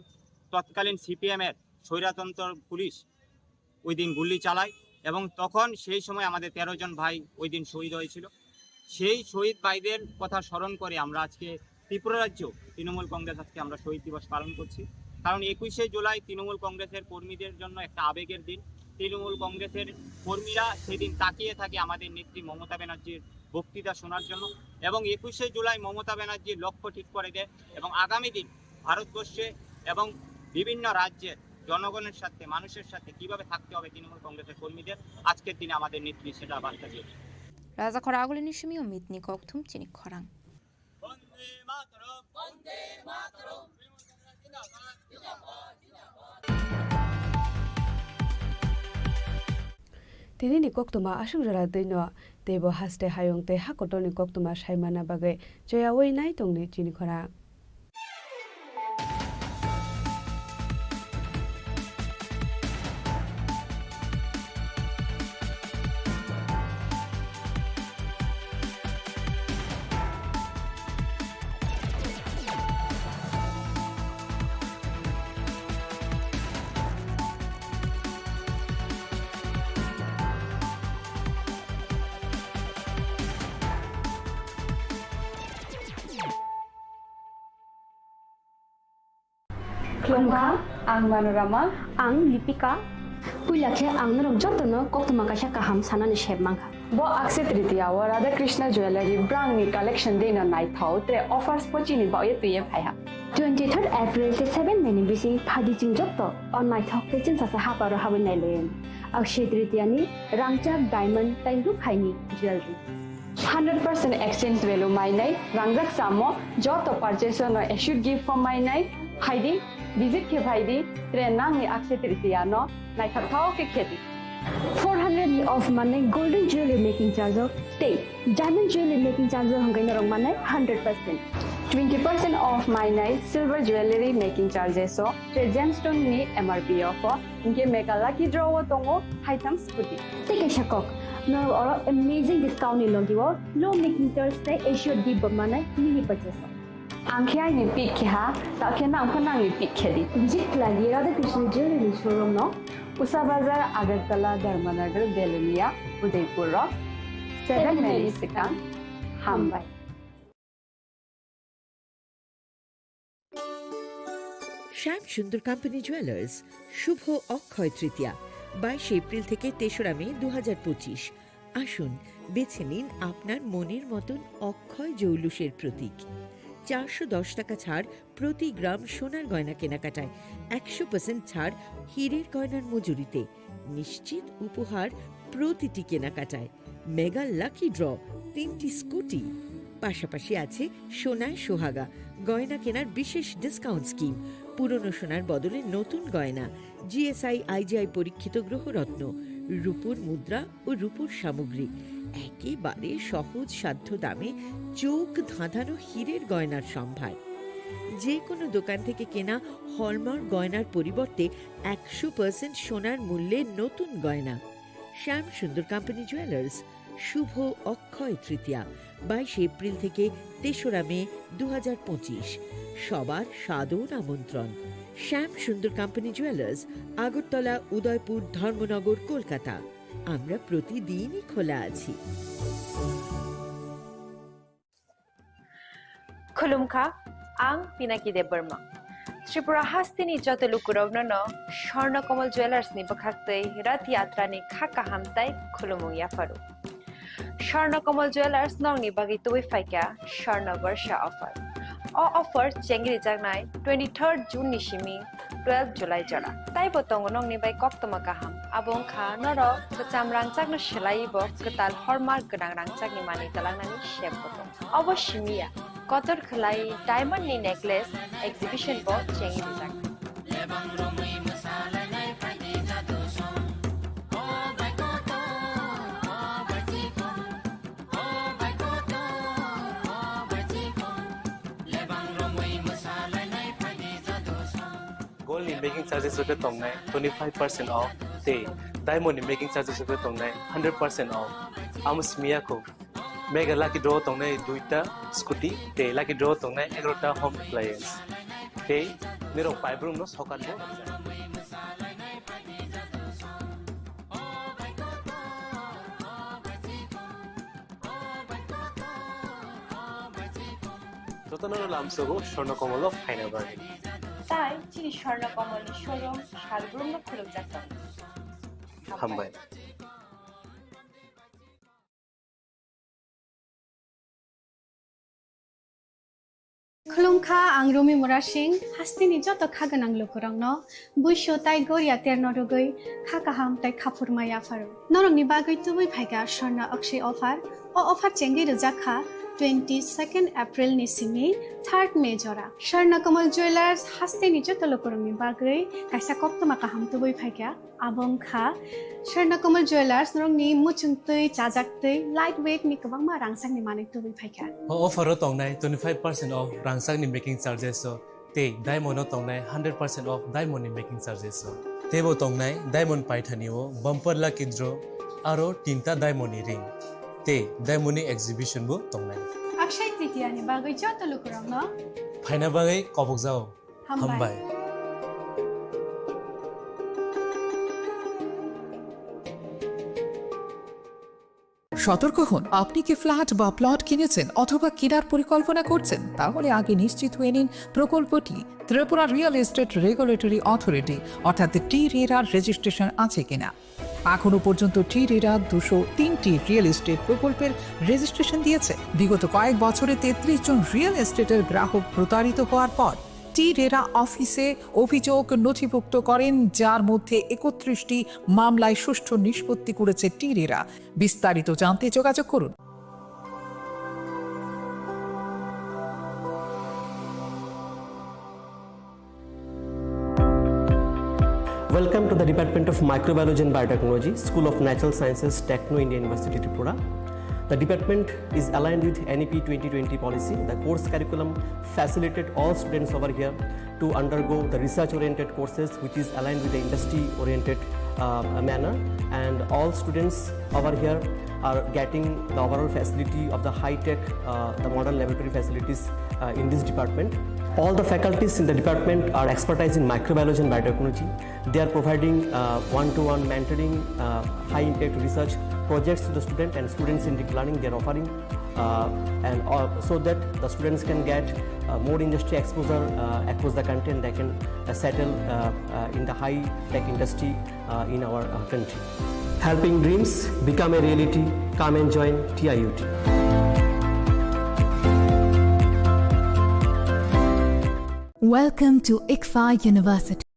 তৎকালীন সিপিএম এর স্বৈরতন্ত্র পুলিশ ওই দিন গুলি চালায় এবং তখন সেই সময় আমাদের তেরো জন ভাই ওই দিন শহীদ হয়েছিল। সেই শহীদ ভাইদের কথা স্মরণ করে আমরা আজকে ত্রিপুরা রাজ্য তৃণমূল কংগ্রেস আজকে আমরা শহীদ দিবস পালন করছি। কারণ একুশে জুলাই তৃণমূল কংগ্রেসের কর্মীদের জন্য একটা আবেগের দিন। তৃণমূল কংগ্রেসের কর্মীরা সেদিন তাকিয়ে থাকে আমাদের নেত্রী মমতা ব্যানার্জির বক্তৃতা শোনার জন্য। এবং একুশে জুলাই মমতা ব্যানার্জি লক্ষ্য ঠিক করে দেয় এবং আগামী দিন ভারতবর্ষে এবং বিভিন্ন রাজ্যের জনগণের সাথে, মানুষের সাথে কিভাবে থাকতে হবে তৃণমূল কংগ্রেসের কর্মীদের, আজকের দিনে আমাদের নেত্রী সেটা বার্তা দিয়েছে। Raja Khorang agulini simi o mitni kokthum chini khorang. Tini ni koktwma aswk jora twi no, teibo haste hayung tei ha kotor ni koktwma sai manna bagwi choyaui nai tongdi chini khorang. Khulumkha, ang Manorama. Ang Lipika. Puila khe ang norok jotono koktwma kaisa kaham sanani sep mankha. Bo Akshaya Tritiya o Radha Krishna Jewellery brangni collection dei no naithok, tre offers bo chini bagwi twiwi phaiha. Twenty-third April tei seven May ni bising phaidi chwng joto o naithok tei chwngsasa haparo habwi nailaiwi. Akshaya Tritiya ni rangchak diamond tei rukhaini jewellery. Hundred percent exchange value mainai, rangjak samo, joto purchase no assured gift form mainai, phaidi, visit khe phaidi, tre nangni Akshaya Tritiya no naithok thok khe khedi. Four hundred ni off manai golden jewelry making charge o tei diamond jewelry making charge o hwnkhai norok manai hundred percent. Twenty percent off mainai silver jewelry making charges o tre gemstone ni M R P o pho. Hinkhe mega lucky draw o tongo haitham scooty. Tei kaisa kok, norok oro amazing discount ni logi o low making charge tei assured gift bo manai mini purchase o. Ang khe aini pick khe ha, ta khe nang pho nangni pick khe di. Visit khlai di Radha Krishna Jewelry showroom no. Usa Bazar, Agartala, Dharmanagar, Belonia, Udaipur rok. Seven May ni swkang. Hambai. শ্যাম সুন্দর company jewellers, শুভ অক্ষয় তৃতীয়া, বাইশে এপ্রিল থেকে তেসরা মে দু হাজার পঁচিশ। আসুন, বেছে নিন আপনার মনের মতন অক্ষয় জৌলুসের প্রতীক। চারশো দশ টাকা ছাড় প্রতি গ্রাম সোনার গয়না কেনাকাটায়, একশো পার্সেন্ট ছাড় হীরের গয়নার মজুরিতে, নিশ্চিত উপহার প্রতিটি কেনাকাটায়। মেগা লাকি ড্র, তিনটি স্কুটি, পাশাপাশি আছে সোনায় সোহাগা, গয়না কেনার বিশেষ ডিসকাউন্ট স্কিম, পুরনো সোনার বদলে নতুন গয়না, জিএসআই আইজিআই পরীক্ষিত গ্রহরত্ন, রূপোর মুদ্রা ও রূপোর সামগ্রী, একেবারে সহজ সাধ্য দামে চোখ ধাঁধানো হীরের গয়নার সম্ভার। যে কোনো দোকান থেকে কেনা হলমার্ক গয়নার পরিবর্তে একশো পার্সেন্ট সোনার মূল্যে নতুন গয়না। শ্যাম সুন্দর কোম্পানি জুয়েলার্স, শুভ অক্ষয় তৃতীয়া, বাইশে এপ্রিল থেকে তেসরা মে দু হাজার পঁচিশ। সবার সাদর আমন্ত্রণ। শ্যাম সুন্দর কোম্পানি জুয়েলার্স, আগরতলা, উদয়পুর, ধর্মনগর, কলকাতা। আমরা প্রতিদিনই খোলা আছি। Khulumkha, ang Pinaki Debbarma. Tripura hasteni joto lukurokno no Swarna Kamal Jewellers ni bwkhaktwi Rath Yatra ni kha kaham tai khulumung yapharu. Swarna Kamal Jewellers nokni bagwi tubui phaikha Swarna Barsha offer. O offer chengrijaknai twenty-third June ni simi twelve July jora. Taibo tongo nokni bai koktwma kaham. Abo wngkha norok kwcham rangchakno swlaiwi bo kwtal hallmark gwnang rangchakni manwi twlangnani sep bo tongo. Obo simi ya, kotor khwlai diamond ni necklace exhibition bo chengrijaknai. Gold ni making charges rok tongnai twenty-five percent off, tei diamond ni making charges rok tongnai hundred percent off. Amo simi ya kho. Mega lucky draw tongnai duita scooty, tei lucky draw tongnai egarota home appliance. Tei nirok paibrum no sokat bo. Jotono lamsogo Swarna Kamal o phaina bagwi. Tai chini Swarna Kamal ni showroom salbrum no khulumjak tongo. Hambai. Khulumkha, ang Rumi Murasing, hasteni joto kha gwnang lukurokno buisu tai goria terno rwgwi kha kaham tai khaphurma yapharu. Norokni bagwi tubui phaikha Swarna Akshay offer. O offer chengwi rwjakha twenty-second April ni simi third May jora. Swarna Kamal Jewellers hasteni joto lukurokni bagwi kaisa koktwma kaham tubui phaikha. Abo wngkha Swarna Kamal Jewellers, norokni muchungtwi, chajaktwi, light weight ni kwbangma rangchakni manwi tubui phaikha. O offer o tongnai twenty-five percent off rangchakni making charges o, tei diamond o tongnai hundred percent off diamond ni making charges o. Teibo tongnai diamond paithani o bumper lucky draw, aro tinta diamond ni ring, tei diamond ni exhibition bo tongnai. Akshay Tritiya ni bagwi joto lukurokno phaina bagwi kobokjao. Hambai. Hambai. সতর্ক হন, আপনি কি ফ্ল্যাট বা প্লট কিনেছেন অথবা কেনার পরিকল্পনা করছেন? তাহলে আগে নিশ্চিত হয়ে নিন প্রকল্পটি Tripura real estate regulatory authority অর্থাৎ টি রেরার রেজিস্ট্রেশন আছে কিনা। এখনও পর্যন্ত টি রেরা দুশো তিনটি রিয়েল এস্টেট প্রকল্পের রেজিস্ট্রেশন দিয়েছে। বিগত কয়েক বছরে তেত্রিশ জন রিয়েল এস্টেটের গ্রাহক প্রতারিত হওয়ার পর টি রেরা অফিসে অভিযোগ নথিভুক্ত করেন, যার মধ্যে একত্রিশটি মামলায় সুষ্ঠু নিষ্পত্তি করেছে টি রেরা। বিস্তারিত জানতে যোগাযোগ করুন। Welcome to the Department of Microbiology and Biotechnology, School of Natural Sciences, Techno India University, Tripura. The department is aligned with N E P twenty twenty policy. The course curriculum facilitated all students over here to undergo the research-oriented courses, which is aligned with the industry-oriented, uh, manner. And all students over here are getting the overall facility of the high-tech, uh, the modern laboratory facilities, uh, in this department. All the faculties in the department are expertise in microbiology and biotechnology. They are providing, uh, one-to-one mentoring, uh, high-impact research projects to the student, and students-centric learning they are offering. Uh, and, uh, so that the students can get, uh, more industry exposure, uh, across the country, and they can, uh, settle, uh, uh, in the high-tech industry, uh, in our, uh, country. Helping dreams become a reality. Come and join T I U T. Welcome to ICFAI University.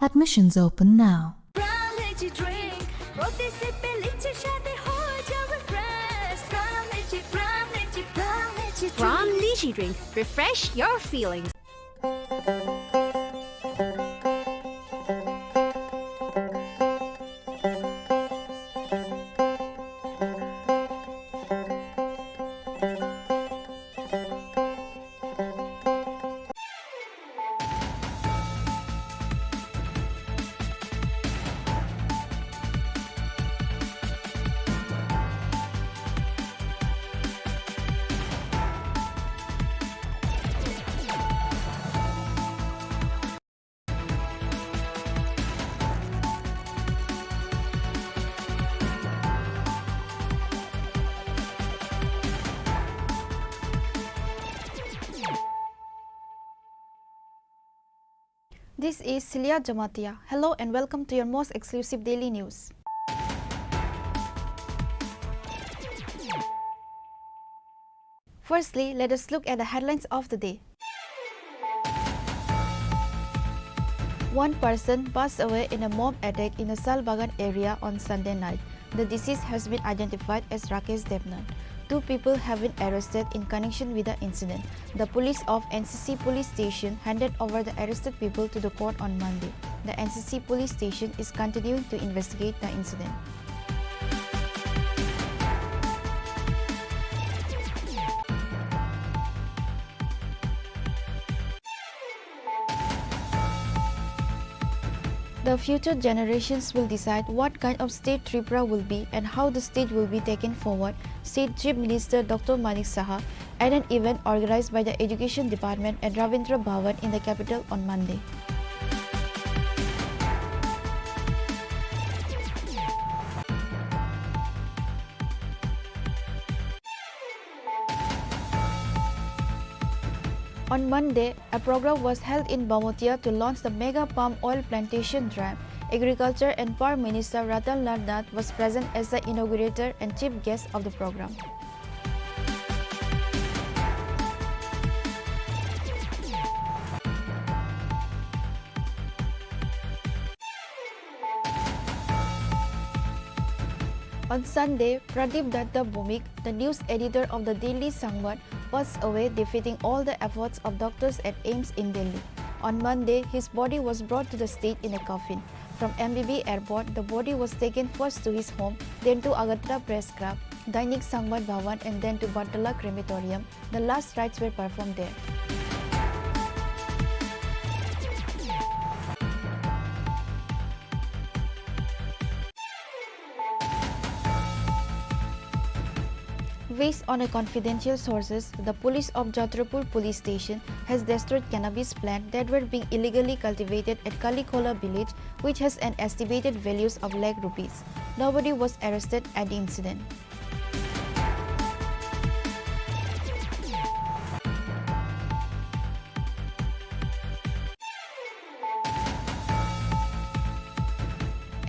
Admissions open now. Pram Lychee Drink। প্রতি সিপে লিচুর স্বাদে হয়ে যাবে fresh। Pram Lychee, Pram Lychee, Pram Lychee Drink। Pram Lychee Drink। Refresh your feelings। This is Celia Jamatia. Hello and welcome to your most exclusive daily news. Firstly, let us look at the headlines of the day. One person passed away in a mob attack in the Salbagan area on Sunday night. The deceased has been identified as Rakesh Debnath. Two people have been arrested in connection with the incident. The police of N C C police station handed over the arrested people to the court on Monday. The N C C police station is continuing to investigate the incident. The future generations will decide what kind of state Tripura will be and how the state will be taken forward, said Chief Minister Doctor Manik Saha at an event organized by the Education Department at Ravindra Bhavan in the capital on Monday. On Monday, a program was held in Bamotia to launch the mega palm oil plantation drive. Agriculture and Power Minister Ratan Lal Nath was present as the inaugurator and chief guest of the program. On Sunday, Pradip Datta Bhowmik, the news editor of the Daily Sangbad, passed away, defeating all the efforts of doctors at AIIMS in Delhi. On Monday, his body was brought to the state in a coffin. From M B B airport, the body was taken first to his home, then to Agartala Press Club, Dainik Sangbad Bhavan, and then to Bartala Crematorium. The last rites were performed there. Based on a confidential sources, the police of Jatrapur police station has destroyed cannabis plant that were being illegally cultivated at Kalikhola village, which has an estimated values of lakh rupees. Nobody was arrested at the incident.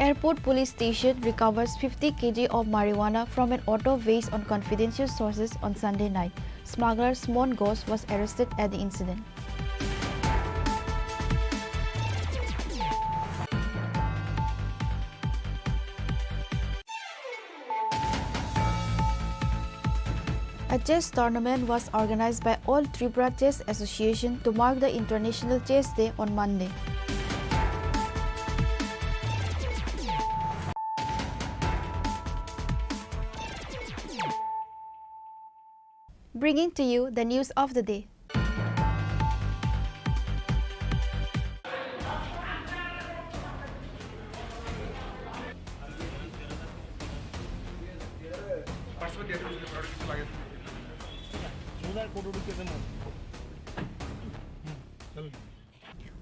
Airport police station recovers fifty K G of marijuana from an auto based on confidential sources on Sunday night. Smuggler Smon Ghosh was arrested at the incident. A chess tournament was organized by All Tripura Chess Association to mark the International Chess Day on Monday. Bringing to you the news of the day.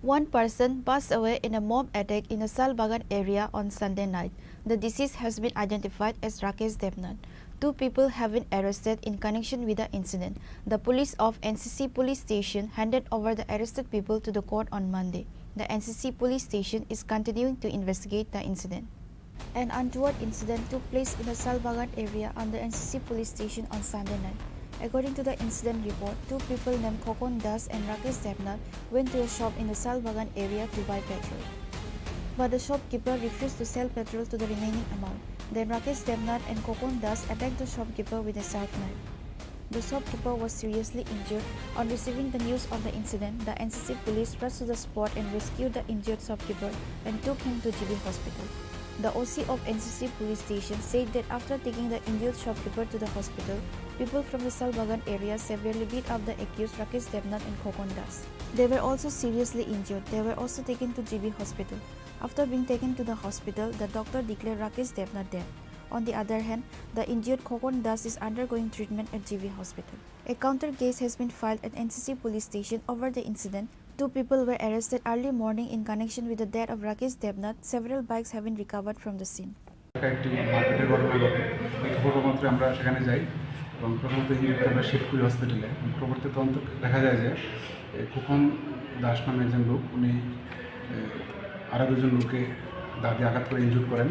One person passed away in a mob attack in the Salbagan area on Sunday night. The deceased has been identified as Rakesh Debnath. Two people have been arrested in connection with the incident. The police of N C C police station handed over the arrested people to the court on Monday. The N C C police station is continuing to investigate the incident. An untoward incident took place in the Salbagan area under N C C police station on Sunday night. According to the incident report, two people named Khokon Das and Rakesh Debnath went to a shop in the Salbagan area to buy petrol. But the shopkeeper refused to sell petrol to the remaining amount. Then Rakesh Devnath and Khokon Das attacked the shopkeeper with a sharp knife. The shopkeeper was seriously injured. On receiving the news of the incident, the N C C police rushed to the spot and rescued the injured shopkeeper and took him to G B hospital. The O C of N C C police station said that after taking the injured shopkeeper to the hospital, people from the Salbagan area severely beat up the accused Rakesh Devnath and Khokon Das. They were also seriously injured. They were also taken to G B hospital. After being taken to the hospital, the doctor declared Rakesh Devnath dead. On the other hand, the injured Khokon Das is undergoing treatment at G B hospital. A counter case has been filed at N C C police station over the incident. Two people were arrested early morning in connection with the death of Rakesh Devnath. Several bikes have been recovered from the scene. একটা একটি মারপিটের ঘটনা ঘটে। এই খবর মাত্র আমরা সেখানে যাই এবং প্রথমত ইঞ্জুরিকে আমরা শিফট করি হসপিটালে। এবং পরবর্তী তদন্ত দেখা যায় যে, এ, খোকন দাস নামে একজন লোক, উনি, এ, আরও দুজন লোককে দা দিয়ে আঘাত করে ইনজুর করেন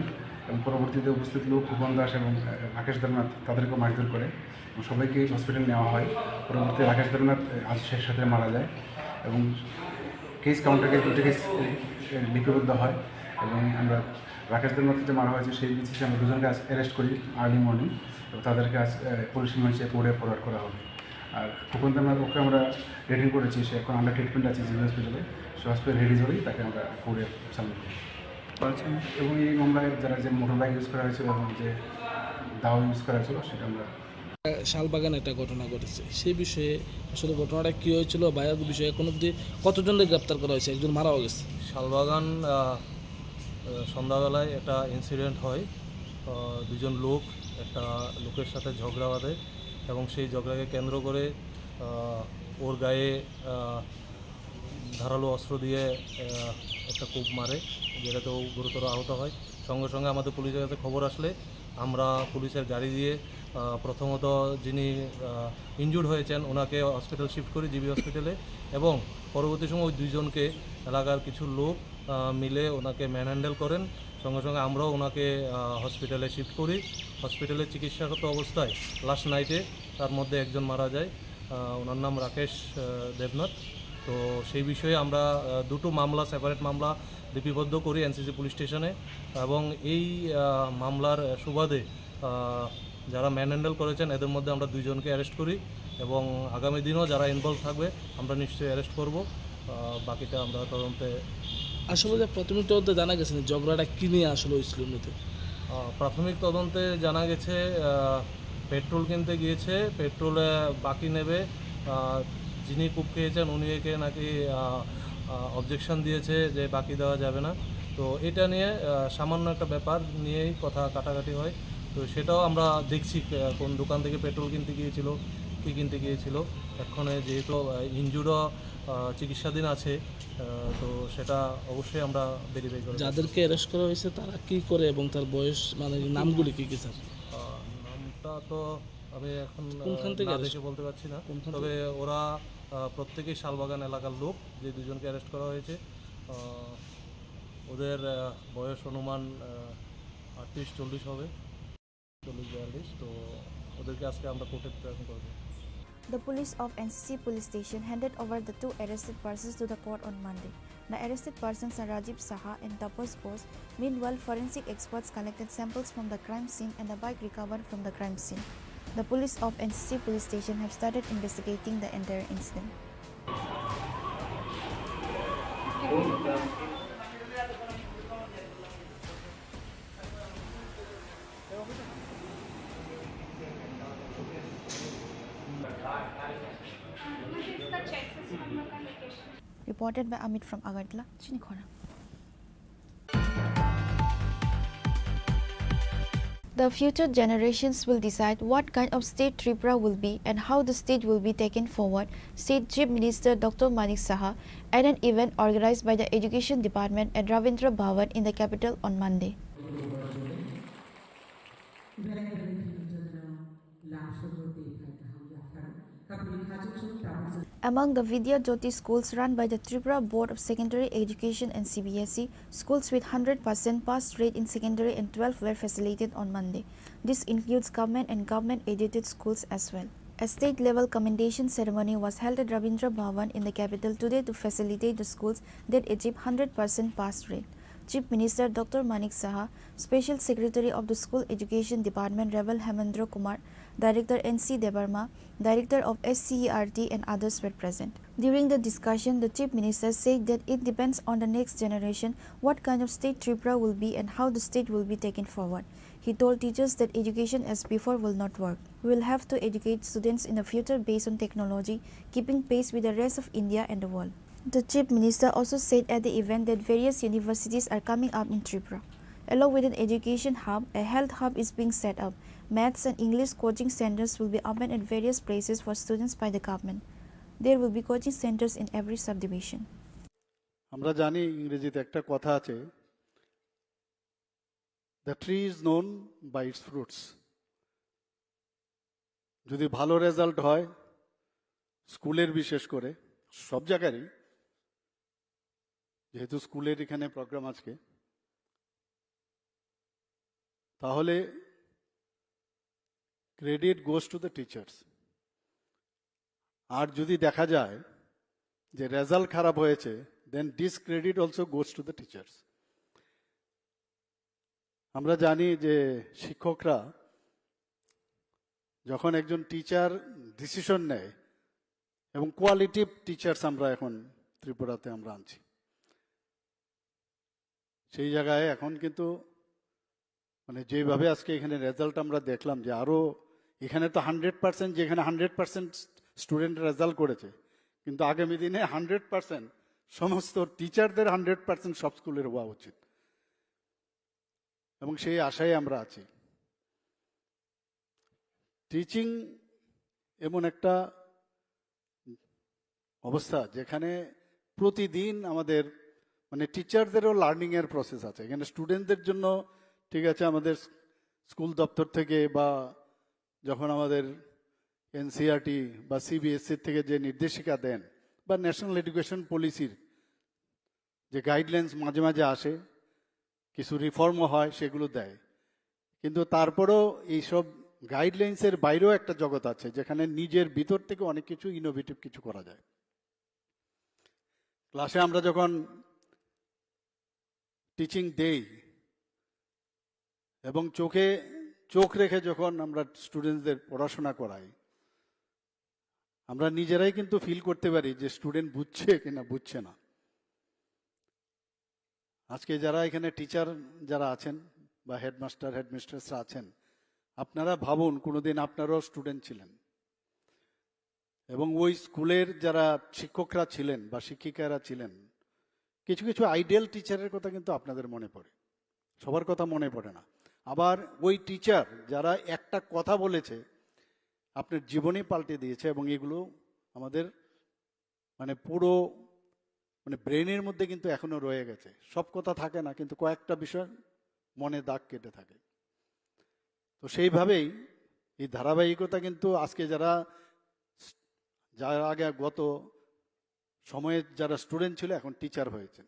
এবং পরবর্তীতে উপস্থিত লোক খোকন দাস এবং, এ, রাকেশ দেবনাথ তাদেরকেও মারধর করে এবং সবাইকে হসপিটালে নেওয়া হয়। পরবর্তীতে রাকেশ দেবনাথ, এ, আজ শেষ সাথে মারা যায় এবং কেস কাউন্টার কেস দুটো কেস, এ, এ, লিপিবদ্ধ হয় এবং আমরা রাকেশ দেবনাথকে যে মারা হয়েছে সেই বেসিসে আমরা দুজনকে আজ অ্যারেস্ট করি আর্লি মর্নিং এবং তাদেরকে আজ, এ, পুলিশ রিমান্ডে কোর্টে ফরওয়ার্ড করা হবে। আর খোকন দেবনাথ ওকে আমরা ডিটেইন করেছি, সে এখন আন্ডার ট্রিটমেন্ট আছে জিবি হসপিটালে। সে হসপিটাল রিলিজ হলেই তাকে আমরা কোর্টে সাবমিট করব। আচ্ছা। এবং এই মামলায় যারা যে মোটর বাইক ইউজ করা হয়েছিল এবং যে দাও ইউজ করা হয়েছিল সেটা আমরা শালবাগান একটা ঘটনা ঘটেছে, সেই বিষয়ে আসলে ঘটনাটা কি হয়েছিল বা এর বিষয়ে এখন অবধি কতজনকে গ্রেপ্তার করা হয়েছে? একজন মারাও গেছে। শালবাগান, আহ, আহ, সন্ধ্যাবেলায় একটা ইনসিডেন্ট হয়। আহ, দুজন লোক একটা লোকের সাথে ঝগড়া বাঁধে এবং সেই ঝগড়াকে কেন্দ্র করে, আহ, ওর গায়ে, আহ, ধারালো অস্ত্র দিয়ে, আহ, একটা কোপ মারে, যেটাতে ও গুরুতর আহত হয়। সঙ্গে সঙ্গে আমাদের পুলিশের কাছে খবর আসলে আমরা পুলিশের গাড়ি দিয়ে, আহ, প্রথমত যিনি, আহ, ইনজুর্ড হয়েছেন ওনাকে হসপিটাল শিফট করি, জিবি হসপিটালে, এবং পরবর্তী সময় ওই দুইজনকে এলাকার কিছু লোক, আহ, মিলে ওনাকে ম্যানহ্যান্ডেল করেন। সঙ্গে সঙ্গে আমরাও ওনাকে, আহ, হসপিটালে শিফট করি। হসপিটালে চিকিৎসারত অবস্থায় লাস্ট নাইটে তার মধ্যে একজন মারা যায়। আহ, ওনার নাম রাকেশ, আহ, দেবনাথ। তো সেই বিষয়ে আমরা, আহ, দুটো মামলা, সেপারেট মামলা লিপিবদ্ধ করি এনসিসি পুলিশ স্টেশনে এবং এই, আহ, মামলার সুবাদে, আহ, যারা ম্যানহ্যান্ডেল করেছেন এদের মধ্যে আমরা দুইজনকে অ্যারেস্ট করি এবং আগামী দিনও যারা ইনভলভ থাকবে আমরা নিশ্চয়ই অ্যারেস্ট করব। আহ, বাকিটা আমরা তদন্তে আসলে যে প্রাথমিক তদন্তে জানা গেছে না ঝগড়াটা কি নিয়ে আসলে হয়েছিল মূলত? আহ, প্রাথমিক তদন্তে জানা গেছে, আহ, পেট্রোল কিনতে গিয়েছে, পেট্রোলে বাকি নেবে। আহ, যিনি কোপ খেয়েছেন উনি একে নাকি, আহ, আহ, অবজেকশন দিয়েছে যে বাকি দেওয়া যাবে না। তো এটা নিয়ে, আহ, সামান্য একটা ব্যাপার নিয়েই কথা কাটাকাটি হয়। তো সেটাও আমরা দেখছি, আহ, কোন দোকান থেকে পেট্রোল কিনতে গিয়েছিল, কী কিনতে গিয়েছিল। এক্ষণে যেহেতু, আহ, ইনজুর্ডও, আহ, চিকিৎসাধীন আছে, আহ, তো সেটা অবশ্যই আমরা ভেরিফাই করে যাদেরকে অ্যারেস্ট করা হয়েছে তারা কি করে এবং তার বয়স, মানে, নামগুলি কি কি, স্যার? আহ, নামটা তো আমি এখন, কোনখান আহ, থেকে না অ্যারেস্ট? দেখে বলতে পারছি না। কোনখান তবে থেকে? ওরা, আহ, প্রত্যেকেই শালবাগান এলাকার লোক, যে দুজনকে অ্যারেস্ট করা হয়েছে। আহ, ওদের, আহ, বয়স অনুমান, আহ, আটত্রিশ চল্লিশ হবে, চল্লিশ বিয়াল্লিশ। তো ওদেরকে আজকে আমরা কোর্টে প্রেজেন্ট করবো। The police of N C C police station handed over the two arrested persons to the court on Monday. The arrested persons are Rajiv Saha and Tapas Ghosh. Meanwhile, forensic experts collected samples from the crime scene and the bike recovered from the crime scene. The police of N C C police station have started investigating the entire incident. Reported by Amit from Agartala, Chinikhora. The future generations will decide what kind of state Tripura will be and how the state will be taken forward, said Chief Minister Doctor Manik Saha at an event organized by the Education Department at Ravindra Bhavan in the capital on Monday. Among the Vidya Jyoti schools run by the Tripura Board of Secondary Education and C B S E, schools with hundred percent pass rate in secondary and twelve were facilitated on Monday. This includes government and government-aided schools as well. A state-level commendation ceremony was held at Ravindra Bhavan in the capital today to facilitate the schools that achieve hundred percent pass rate. Chief Minister Doctor Manik Saha, Special Secretary of the School Education Department Raval Hemendra Kumar, Director N C Debbarma, Director of S C E R T and others were present. During the discussion, the Chief Minister said that it depends on the next generation what kind of state Tripura will be and how the state will be taken forward. He told teachers that education as before will not work. We will have to educate students in the future based on technology, keeping pace with the rest of India and the world. The Chief Minister also said at the event that various universities are coming up in Tripura. Along with an education hub, a health hub is being set up. Maths and English coaching centers will be opened at various places for students by the government. There will be coaching centers in every subdivision. আমরা জানি ইংরেজিতে একটা কথা আছে, "The tree is known by its fruits." যদি ভালো রেজাল্ট হয় স্কুলের, বিশেষ করে সব জায়গারই, যেহেতু স্কুলের এখানে প্রোগ্রাম আজকে, তাহলে credit goes to the teachers. আর যদি দেখা যায় যে রেজাল্ট খারাপ হয়েছে, then discredit also goes to the teachers. আমরা জানি যে শিক্ষকরা যখন একজন টিচার ডিসিশন নেয়, এবং কোয়ালিটিভ টিচার্স আমরা এখন ত্রিপুরাতে আমরা আনছি, সেই জায়গায় এখন কিন্তু মানে যেভাবে আজকে এখানে রেজাল্ট আমরা দেখলাম যে আরও এখানে তো হান্ড্রেড পার্সেন্ট, যেখানে হান্ড্রেড পার্সেন্ট স্টুডেন্ট রেজাল্ট করেছে, কিন্তু আগামী দিনে হান্ড্রেড পার্সেন্ট সমস্ত টিচারদের হান্ড্রেড পার্সেন্ট সব স্কুলের হওয়া উচিত, এবং সেই আশায় আমরা আছি। টিচিং এমন একটা অবস্থা যেখানে প্রতিদিন আমাদের মানে টিচারদেরও লার্নিং এর প্রসেস আছে। এখানে স্টুডেন্টদের জন্য, ঠিক আছে, আমাদের স্কুল দপ্তর থেকে বা যখন আমাদের এনসিইআরটি বা সিবিএসই থেকে যে নির্দেশিকা দেন বা ন্যাশনাল এডুকেশন পলিসির যে গাইডলাইন্স মাঝে মাঝে আসে, কিছু রিফর্মও হয়, সেগুলো দেয়, কিন্তু তারপরেও এইসব গাইডলাইন্সের বাইরেও একটা জগৎ আছে যেখানে নিজের ভিতর থেকে অনেক কিছু ইনোভেটিভ কিছু করা যায়। ক্লাসে আমরা যখন টিচিং দেই এবং চোখে চোখ রেখে যখন আমরা স্টুডেন্টসদের পড়াশোনা করাই, আমরা নিজেরাই কিন্তু ফিল করতে পারি যে স্টুডেন্ট বুঝছে কিনা বুঝছে না। আজকে যারা এখানে টিচার যারা আছেন বা হেডমাস্টার হেডমিস্ট্রেসরা আছেন, আপনারা ভাবুন, কোনোদিন আপনারাও স্টুডেন্ট ছিলেন এবং ওই স্কুলের যারা শিক্ষকরা ছিলেন বা শিক্ষিকারা ছিলেন, কিছু কিছু আইডিয়াল টিচারের কথা কিন্তু আপনাদের মনে পড়ে, সবার কথা মনে পড়ে না। আবার ওই টিচার যারা একটা কথা বলেছে, আপনার জীবনই পাল্টে দিয়েছে, এবং এগুলো আমাদের মানে পুরো মানে ব্রেনের মধ্যে কিন্তু এখনো রয়ে গেছে। সব কথা থাকে না, কিন্তু কয়েকটা বিষয় মনে দাগ কেটে থাকে। তো সেইভাবেই এই ধারাবাহিকতা কিন্তু আজকে যারা, যারা আগে গত সময়ে যারা স্টুডেন্ট ছিল, এখন টিচার হয়েছেন।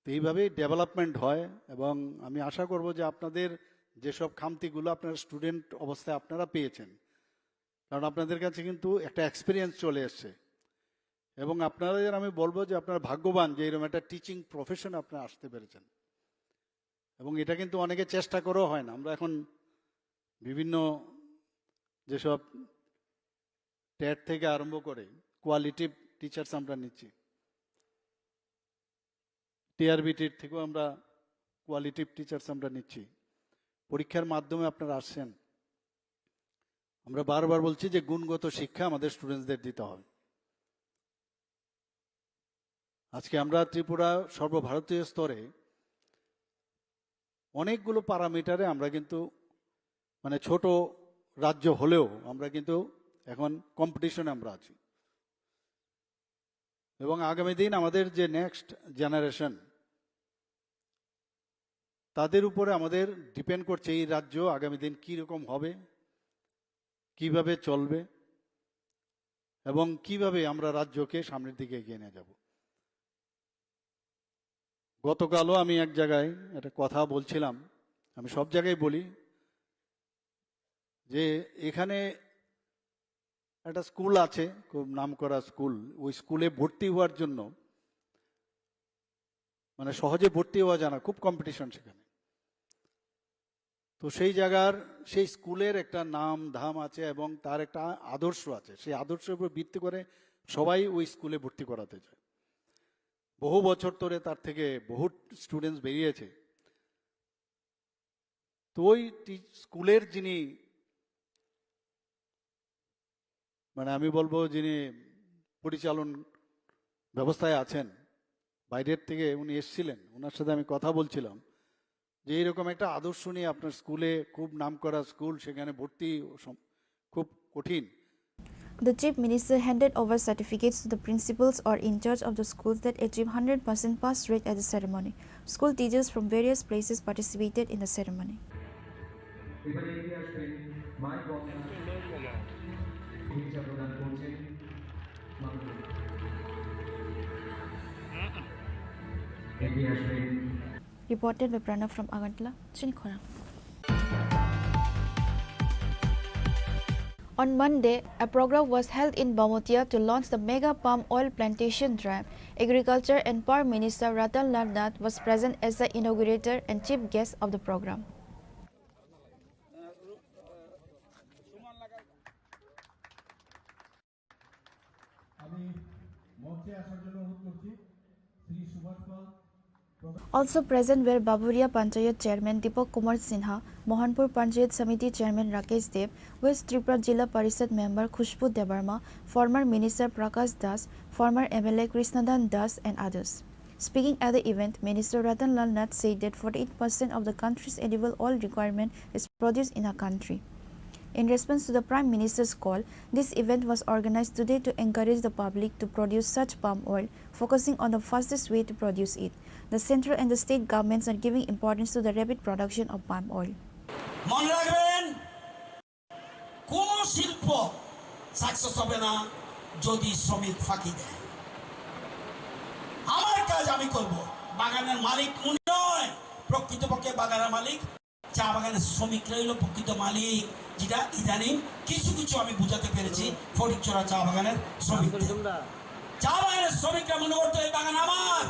তো এইভাবেই ডেভেলপমেন্ট হয়, এবং আমি আশা করব যে আপনাদের যেসব খামতিগুলো আপনারা স্টুডেন্ট অবস্থায় আপনারা পেয়েছেন, কারণ আপনাদের কাছে কিন্তু একটা এক্সপিরিয়েন্স চলে এসছে, এবং আপনাদের আমি বলবো যে আপনারা ভাগ্যবান যে এরকম একটা টিচিং প্রফেশন আপনারা আসতে পেরেছেন। এবং এটা কিন্তু অনেকে চেষ্টা করেও হয় না। আমরা এখন বিভিন্ন যেসব টেট থেকে আরম্ভ করে কোয়ালিটিভ টিচার্স আমরা নিচ্ছি, টিআরবিটির থেকেও আমরা কোয়ালিটিভ টিচার্স আমরা নিচ্ছি। পরীক্ষার মাধ্যমে আপনারা আসছেন। আমরা বারবার বলছি যে গুণগত শিক্ষা আমাদের স্টুডেন্টসদের দিতে হবে। আজকে আমরা ত্রিপুরা সর্বভারতীয় স্তরে অনেকগুলো প্যারামিটারে আমরা কিন্তু মানে ছোট রাজ্য হলেও আমরা কিন্তু এখন কম্পিটিশনে আমরা আছি। এবং আগামী দিন আমাদের যে নেক্সট জেনারেশন, তাদের উপরে আমাদের ডিপেন্ড করছে এই রাজ্য আগামী দিন কী রকম হবে, কিভাবে চলবে এবং কিভাবে আমরা রাজ্যকে সামনের দিকে এগিয়ে নিয়ে যাব। গতকালও আমি এক জায়গায় একটা কথা বলছিলাম, আমি সব জায়গায় বলি যে এখানে একটা স্কুল আছে, খুব নামকরা স্কুল, ওই স্কুলে ভর্তি হওয়ার জন্য মানে সহজে ভর্তি হওয়া যায় না, খুব কম্পিটিশন সেখানে। তো সেই জায়গার, সেই স্কুলের একটা নাম ধাম আছে এবং তার একটা আদর্শ আছে। সেই আদর্শের উপর ভিত্তি করে সবাই ওই স্কুলে ভর্তি করাতে যায়। বহু বছর ধরে তার থেকে বহু স্টুডেন্টস বেরিয়েছে। তো ওই টি-, স্কুলের যিনি, মানে আমি বলবো, যিনি পরিচালন ব্যবস্থায় আছেন, বাইরের থেকে উনি এসেছিলেন, ওনার সাথে আমি কথা বলছিলাম যে এইরকম একটা আদর্শ নিয়ে আপনার স্কুলে, খুব নামকরা স্কুল, সেখানে ভর্তি সম-, খুব কঠিন। The Chief Minister handed over certificates to the principals or in charge of the schools that achieved hundred percent pass rate at the ceremony. School teachers from various places participated in the ceremony. এবারে এগিয়ে আসবেন মাই গভর্নর, শুভেচ্ছা প্রদান করছেন মাননীয়। এগিয়ে আসবেন। Reported by Pranav from Agartala, Chinikhora. On Monday, a program was held in Bamotia to launch the mega palm oil plantation drive. Agriculture and Power Minister Ratan Lal Nath was present as the inaugurator and chief guest of the program. আমি মঞ্চে আসার জন্য অনুরোধ করছি শ্রী সুভাষ পাল। Also present were Baburia Panchayat Chairman Deepak Kumar Sinha, Mohanpur Panchayat Samiti Chairman Rakesh Deb, West Tripura Jila Parishad Member Khushbu Debbarma, former Minister Prakash Das, former M L A Krishnadan Das and others. Speaking at the event, Minister Ratan Lal Nath said that forty-eight percent of the country's edible oil requirement is produced in our country. In response to the Prime Minister's call, this event was organized today to encourage the public to produce such palm oil, focusing on the fastest way to produce it. The central and the state governments are giving importance to the rapid production of palm oil. মনে রাখবেন, কোনো শিল্প সাকসেস হবে না যদি শ্রমিক ফাঁকি দেয়। আমার কাজ আমি করব, বাগানের মালিক উনি নয়, প্রকৃতপক্ষে বাগানের মালিক চা বাগানের শ্রমিকরাই হলো প্রকৃত মালিক, যেটা ইদানিং কিছু কিছু আমি বুঝাতে পেরেছি ফটিকছড়া চা বাগানের শ্রমিকদের। চা বাগানের শ্রমিকরা মনে করতো এই বাগান আমার,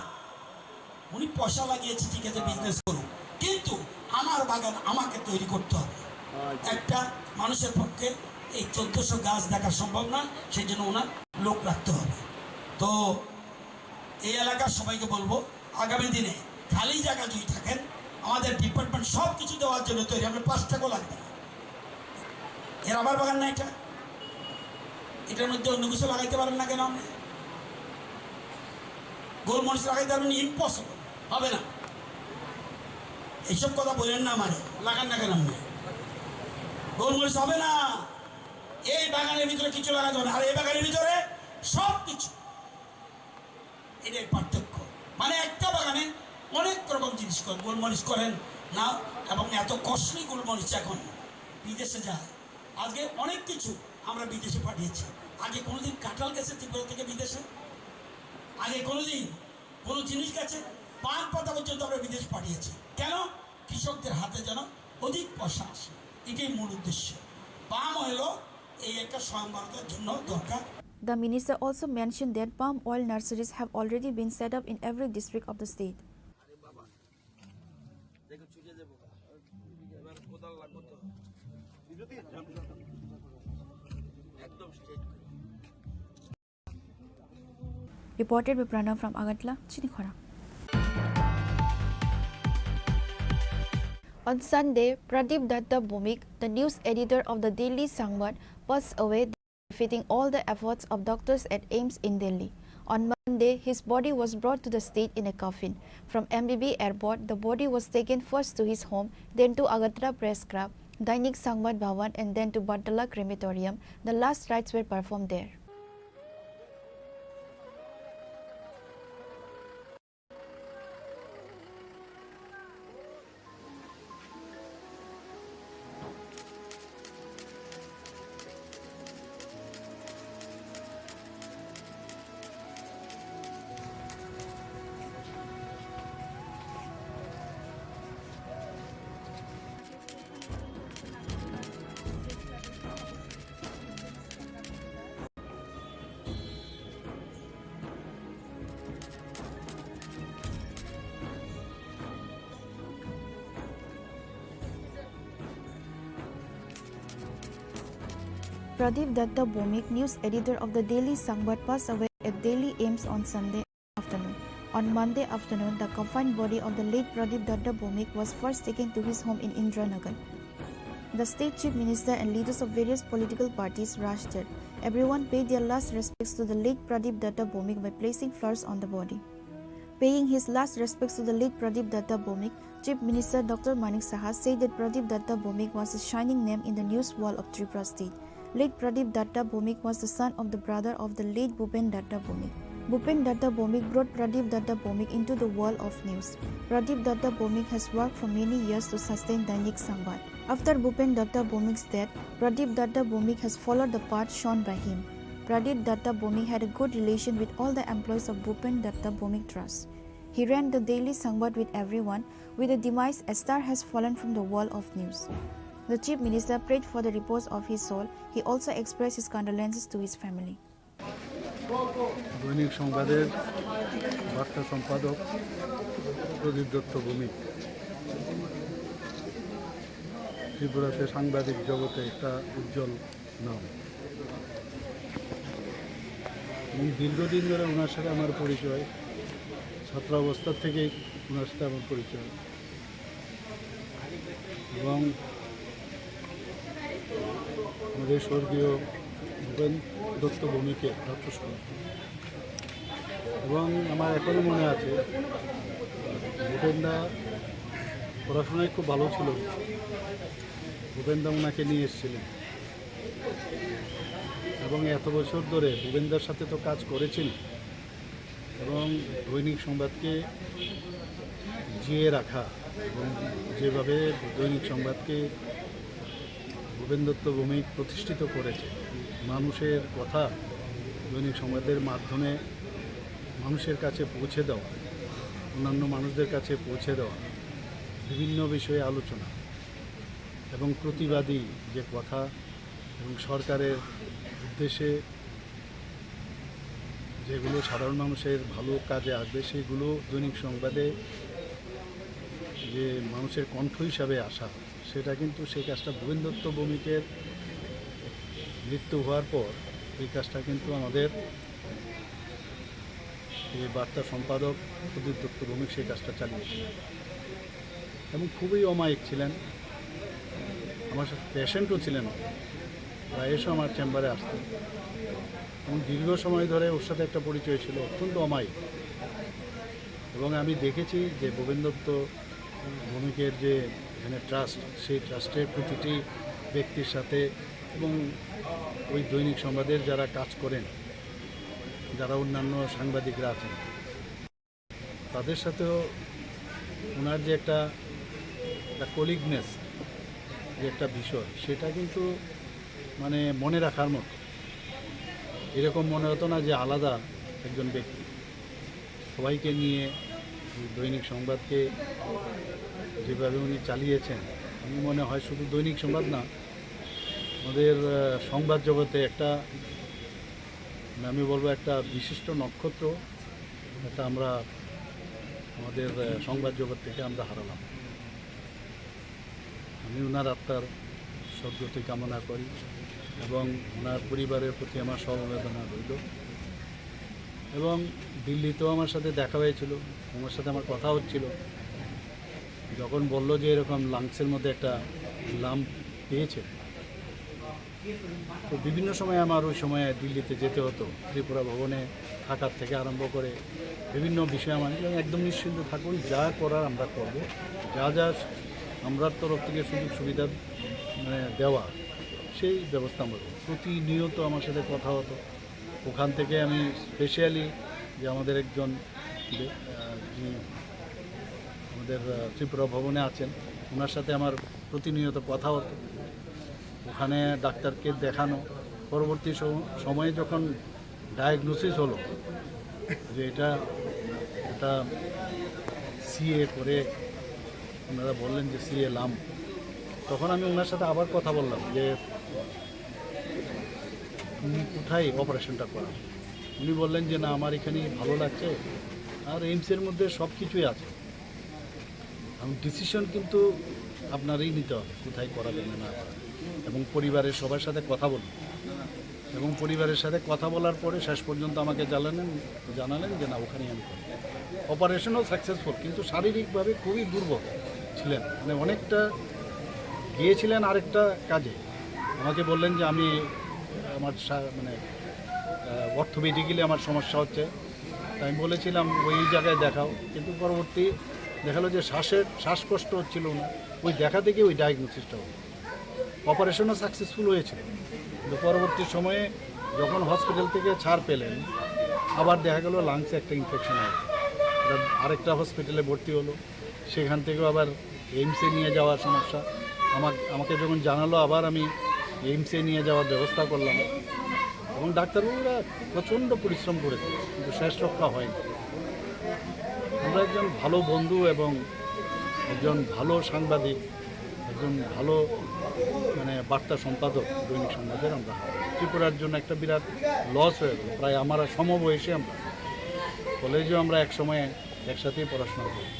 উনি পয়সা লাগিয়েছে, ঠিক আছে, বিজনেস করুন, কিন্তু আমার বাগান আমাকে তৈরি করতে হবে। একটা মানুষের পক্ষে এই চোদ্দশো গাছ দেখা সম্ভব নয়, সেই জন্য ওনার লোক রাখতে হবে। তো এই এলাকার সবাইকে বলবো, আগামী দিনে খালি জায়গা যদি থাকেন, আমাদের ডিপার্টমেন্ট সব কিছু দেওয়ার জন্য তৈরি, আমরা পাঁচ টাকাও লাগবে না। এ রাবার বাগান না এটা, এটার মধ্যে অন্য কিছু লাগাইতে পারেন না কেন আপনি? গোলমরিচ লাগাইতে পারবেন, ইম্পসিবল, হবে না। এইসব কথা বলেন না আমারে, লাগান না কেন আপনি? গোলমরিচ হবে না, এই বাগানের ভিতরে কিছু লাগাতে হবে না। আর এই বাগানের ভিতরে সব কিছু, এটাই পার্থক্য। মানে একটা বাগানে অনেক রকম জিনিস করেন, গোলমরিচ করেন না, এবং এত কস্টলি গোলমরিচ এখন বিদেশে যায়। আজকে অনেক কিছু আমরা বিদেশে পাঠিয়েছি। আগে কোনোদিন কাঁঠাল গেছে ত্রিপুরা থেকে বিদেশে? আগে কোনোদিন কোনো জিনিস গেছে? পান পাতা পর্যন্ত আমরা বিদেশ পাঠিয়েছি। কেন? কৃষকদের হাতে যেন অধিক পয়সা আসে, এটাই মূল উদ্দেশ্য। পাম অয়েলও এই একটা স্বয়ং ভারতের জন্য দরকার। The minister also mentioned that palm oil nurseries have already been set up in every district of the state. Reported by Pranav from Agartala, Chinikhora. On Sunday, Pradip Datta Bhowmik, the news editor of the Daily Sangbad, passed away, befitting all the efforts of doctors at AIIMS in Delhi. On Monday, his body was brought to the state in a coffin. From M B B airport, the body was taken first to his home, then to Agartala Press Club, Dainik Sangbad Bhavan, and then to Bartala Crematorium. The last rites were performed there. Pradip Datta Bhowmik, news editor of the Daily Sangbad, passed away at Delhi AIIMS on Sunday afternoon. On Monday afternoon, the confined body of the late Pradip Datta Bhowmik was first taken to his home in Indiranagar. The state chief minister and leaders of various political parties rushed there. Everyone paid their last respects to the late Pradip Datta Bhowmik by placing flowers on the body. Paying his last respects to the late Pradip Datta Bhowmik, Chief Minister Doctor Manik Saha said that Pradip Datta Bhowmik was a shining name in the news world of Tripura state. Late Pradip Datta Bhowmik was the son of the brother of the late Bhupen Datta Bhowmik. Bhupen Datta Bhowmik brought Pradip Datta Bhowmik into the world of news. Pradip Datta Bhowmik has worked for many years to sustain Dainik Sangbad. After Bhupen Datta Bhowmik's death, Pradip Datta Bhowmik has followed the path shown by him. Pradip Datta Bhowmik had a good relation with all the employees of Bhupen Datta Bhowmik Trust. He ran the Daily Sangbad with everyone. With the demise, a star has fallen from the world of news. The Chief Minister prayed for the repose of his soul. He also expressed his condolences to his family. দৈনিক সংবাদের বার্তা সম্পাদক প্রদীপ দত্ত ভৌমিক ত্রিপুরাতে সাংবাদিক জগতে একটা উজ্জ্বল নাম। এবং দীর্ঘদিন ধরে ওনার সাথে আমার পরিচয়, ছাত্রাবস্থা থেকেই ওনার সাথে আমার পরিচয়। এবং আমাদের স্বর্গীয় ভূপেন দত্ত ভৌমিকের রক্তস্মরণ। এবং আমার এখনও মনে আছে, ভূপেনদা পড়াশোনায় খুব ভালো ছিল, ভূপেনদা ওনাকে নিয়ে এসেছিলেন। এবং এত বছর ধরে ভূপেনদার সাথে তো কাজ করেছেন, এবং দৈনিক সংবাদকে জিয়ে রাখা এবং যেভাবে দৈনিক সংবাদকে ভূপেন দত্ত ভৌমিক প্রতিষ্ঠিত করেছে, মানুষের কথা দৈনিক সংবাদের মাধ্যমে মানুষের কাছে পৌঁছে দেওয়া, অন্যান্য মানুষদের কাছে পৌঁছে দেওয়া, বিভিন্ন বিষয়ে আলোচনা এবং প্রতিবাদী যে কথা এবং সরকারের উদ্দেশ্যে যেগুলো সাধারণ মানুষের ভালো কাজে আসবে, সেগুলো দৈনিক সংবাদে যে মানুষের কণ্ঠ হিসাবে আসা, সেটা কিন্তু সেই কাজটা ভূপেন দত্ত ভৌমিকের মৃত্যু হওয়ার পর এই কাজটা কিন্তু আমাদের এই বার্তা সম্পাদক প্রদীপ দত্ত ভৌমিক সেই কাজটা চালিয়েছিলেন এবং খুবই অমায়িক ছিলেন। আমার সাথে পেশেন্টও ছিলেন, প্রায় এসে আমার চেম্বারে আসতেন এবং দীর্ঘ সময় ধরে ওর সাথে একটা পরিচয় ছিল, অত্যন্ত অমায়িক। এবং আমি দেখেছি যে ভূপেন দত্ত ভৌমিকের যে এখানে ট্রাস্ট, সেই ট্রাস্টের প্রতিটি ব্যক্তির সাথে এবং ওই দৈনিক সংবাদের যারা কাজ করেন, যারা অন্যান্য সাংবাদিকরা আছেন, তাদের সাথেও ওনার যে একটা একটা কলিগনেস, যে একটা বিষয়, সেটা কিন্তু মানে মনে রাখার মতো। এরকম মনে হতো না যে আলাদা একজন ব্যক্তি। সবাইকে নিয়ে দৈনিক সংবাদকে যেভাবে উনি চালিয়েছেন, আমি মনে হয় শুধু দৈনিক সংবাদ না, আমাদের সংবাদ জগতে একটা, আমি বলবো, একটা বিশিষ্ট নক্ষত্র একটা আমরা আমাদের সংবাদ জগৎ থেকে আমরা হারালাম। আমি ওনার আত্মার সদ্গতি কামনা করি এবং ওনার পরিবারের প্রতি আমার সমবেদনা রইল। এবং দিল্লিতেও আমার সাথে দেখা হয়েছিল, ওনার সাথে আমার কথা হচ্ছিল। যখন বলল যে এরকম লাংসের মধ্যে একটা লাম্প পেয়েছে, তো বিভিন্ন সময় আমার ওই সময় দিল্লিতে যেতে হতো, ত্রিপুরা ভবনে থাকার থেকে আরম্ভ করে বিভিন্ন বিষয়ে আমার একদম নিশ্চিন্ত থাকুন, যা করার আমরা করব, যা যা আমরার তরফ থেকে সুযোগ সুবিধা মানে দেওয়া, সেই ব্যবস্থা আমরা করব। প্রতিনিয়ত আমার সাথে কথা হতো। ওখান থেকে আমি স্পেশালি যে আমাদের একজন বে- আহ, যিনি আমাদের আহ, ত্রিপুরা ভবনে আছেন, ওনার সাথে আমার প্রতিনিয়ত কথা হতো। ওখানে ডাক্তারকে দেখানো, পরবর্তী সম- সময়ে যখন ডায়াগনোসিস হলো যে এটা এটা সিএ করে, ওনারা বললেন যে সিএ লাম, তখন আমি ওনার সাথে আবার কথা বললাম যে উনি কোথায় অপারেশনটা করান। উনি বললেন যে না, আমার এখানেই ভালো লাগছে, আর এইমসের মধ্যে সব কিছুই আছে। এখন ডিসিশন কিন্তু আপনারই নিতে হবে কোথায় করাবেন না না করাবেন, এবং পরিবারের সবার সাথে কথা বলুন। এবং পরিবারের সাথে কথা বলার পরে শেষ পর্যন্ত আমাকে জানালেন জানালেন যে না, ওখানেই আমি করব। অপারেশনও সাকসেসফুল, কিন্তু শারীরিকভাবে খুবই দুর্বল ছিলেন, মানে অনেকটা গিয়েছিলেন আরেকটা কাজে। আমাকে বললেন যে আমি আমার সা- মানে অর্থোপেডিক্যালি আমার সমস্যা হচ্ছে। তাই আমি বলেছিলাম ওই জায়গায় দেখাও, কিন্তু পরবর্তী দেখা গেলো যে শ্বাসের শ্বাসকষ্ট হচ্ছিল না, ওই দেখা থেকে ওই ডায়াগনোসিসটা হলো। অপারেশনও সাকসেসফুল হয়েছিল, কিন্তু পরবর্তী সময়ে যখন হসপিটাল থেকে ছাড় পেলেন, আবার দেখা গেল লাংসে একটা ইনফেকশন হয়েছে। এটা আরেকটা হসপিটালে ভর্তি হলো, সেখান থেকেও আবার এইমসে নিয়ে যাওয়ার সমস্যা। আমাকে আমাকে যখন জানালো, আবার আমি এইমসে নিয়ে যাওয়ার ব্যবস্থা করলাম। এবং ডাক্তারবাবুরা প্রচণ্ড পরিশ্রম করেছে, কিন্তু শেষ রক্ষা হয়নি। আমরা একজন ভালো বন্ধু এবং একজন ভালো সাংবাদিক, একজন ভালো মানে বার্তা সম্পাদক দৈনিক সংবাদের আমরা হারাই। ত্রিপুরার জন্য একটা বিরাট লস হয়ে গেল। প্রায় আমার সমবয়সী আমরা, কলেজেও আমরা একসময় একসাথেই পড়াশোনা করি।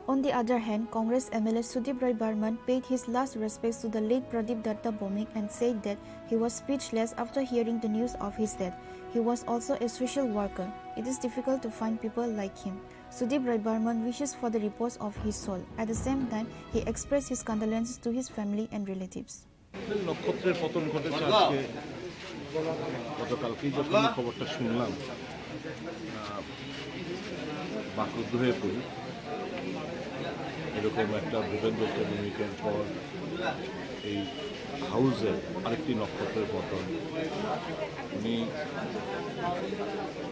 On the other hand, Congress M L A Sudip Roy Barman paid his last respects to the late Pradip Datta Bhowmik and said that he was speechless after hearing the news of his death. He was also a social worker. It is difficult to find people like him. Sudip Roy Barman wishes for the repose of his soul. At the same time, he expressed his condolences to his family and relatives. নক্ষত্রের পতন ঘটেছে আজকে, গতকালকেই যখন এই খবরটা শুনলাম, আহ, বাকরুদ্ধ হয়ে পড়ি। এরকম একটা ভূপেন দত্ত ভৌমিকের পর এই হাউসের আরেকটি নক্ষত্রের পতন। উনি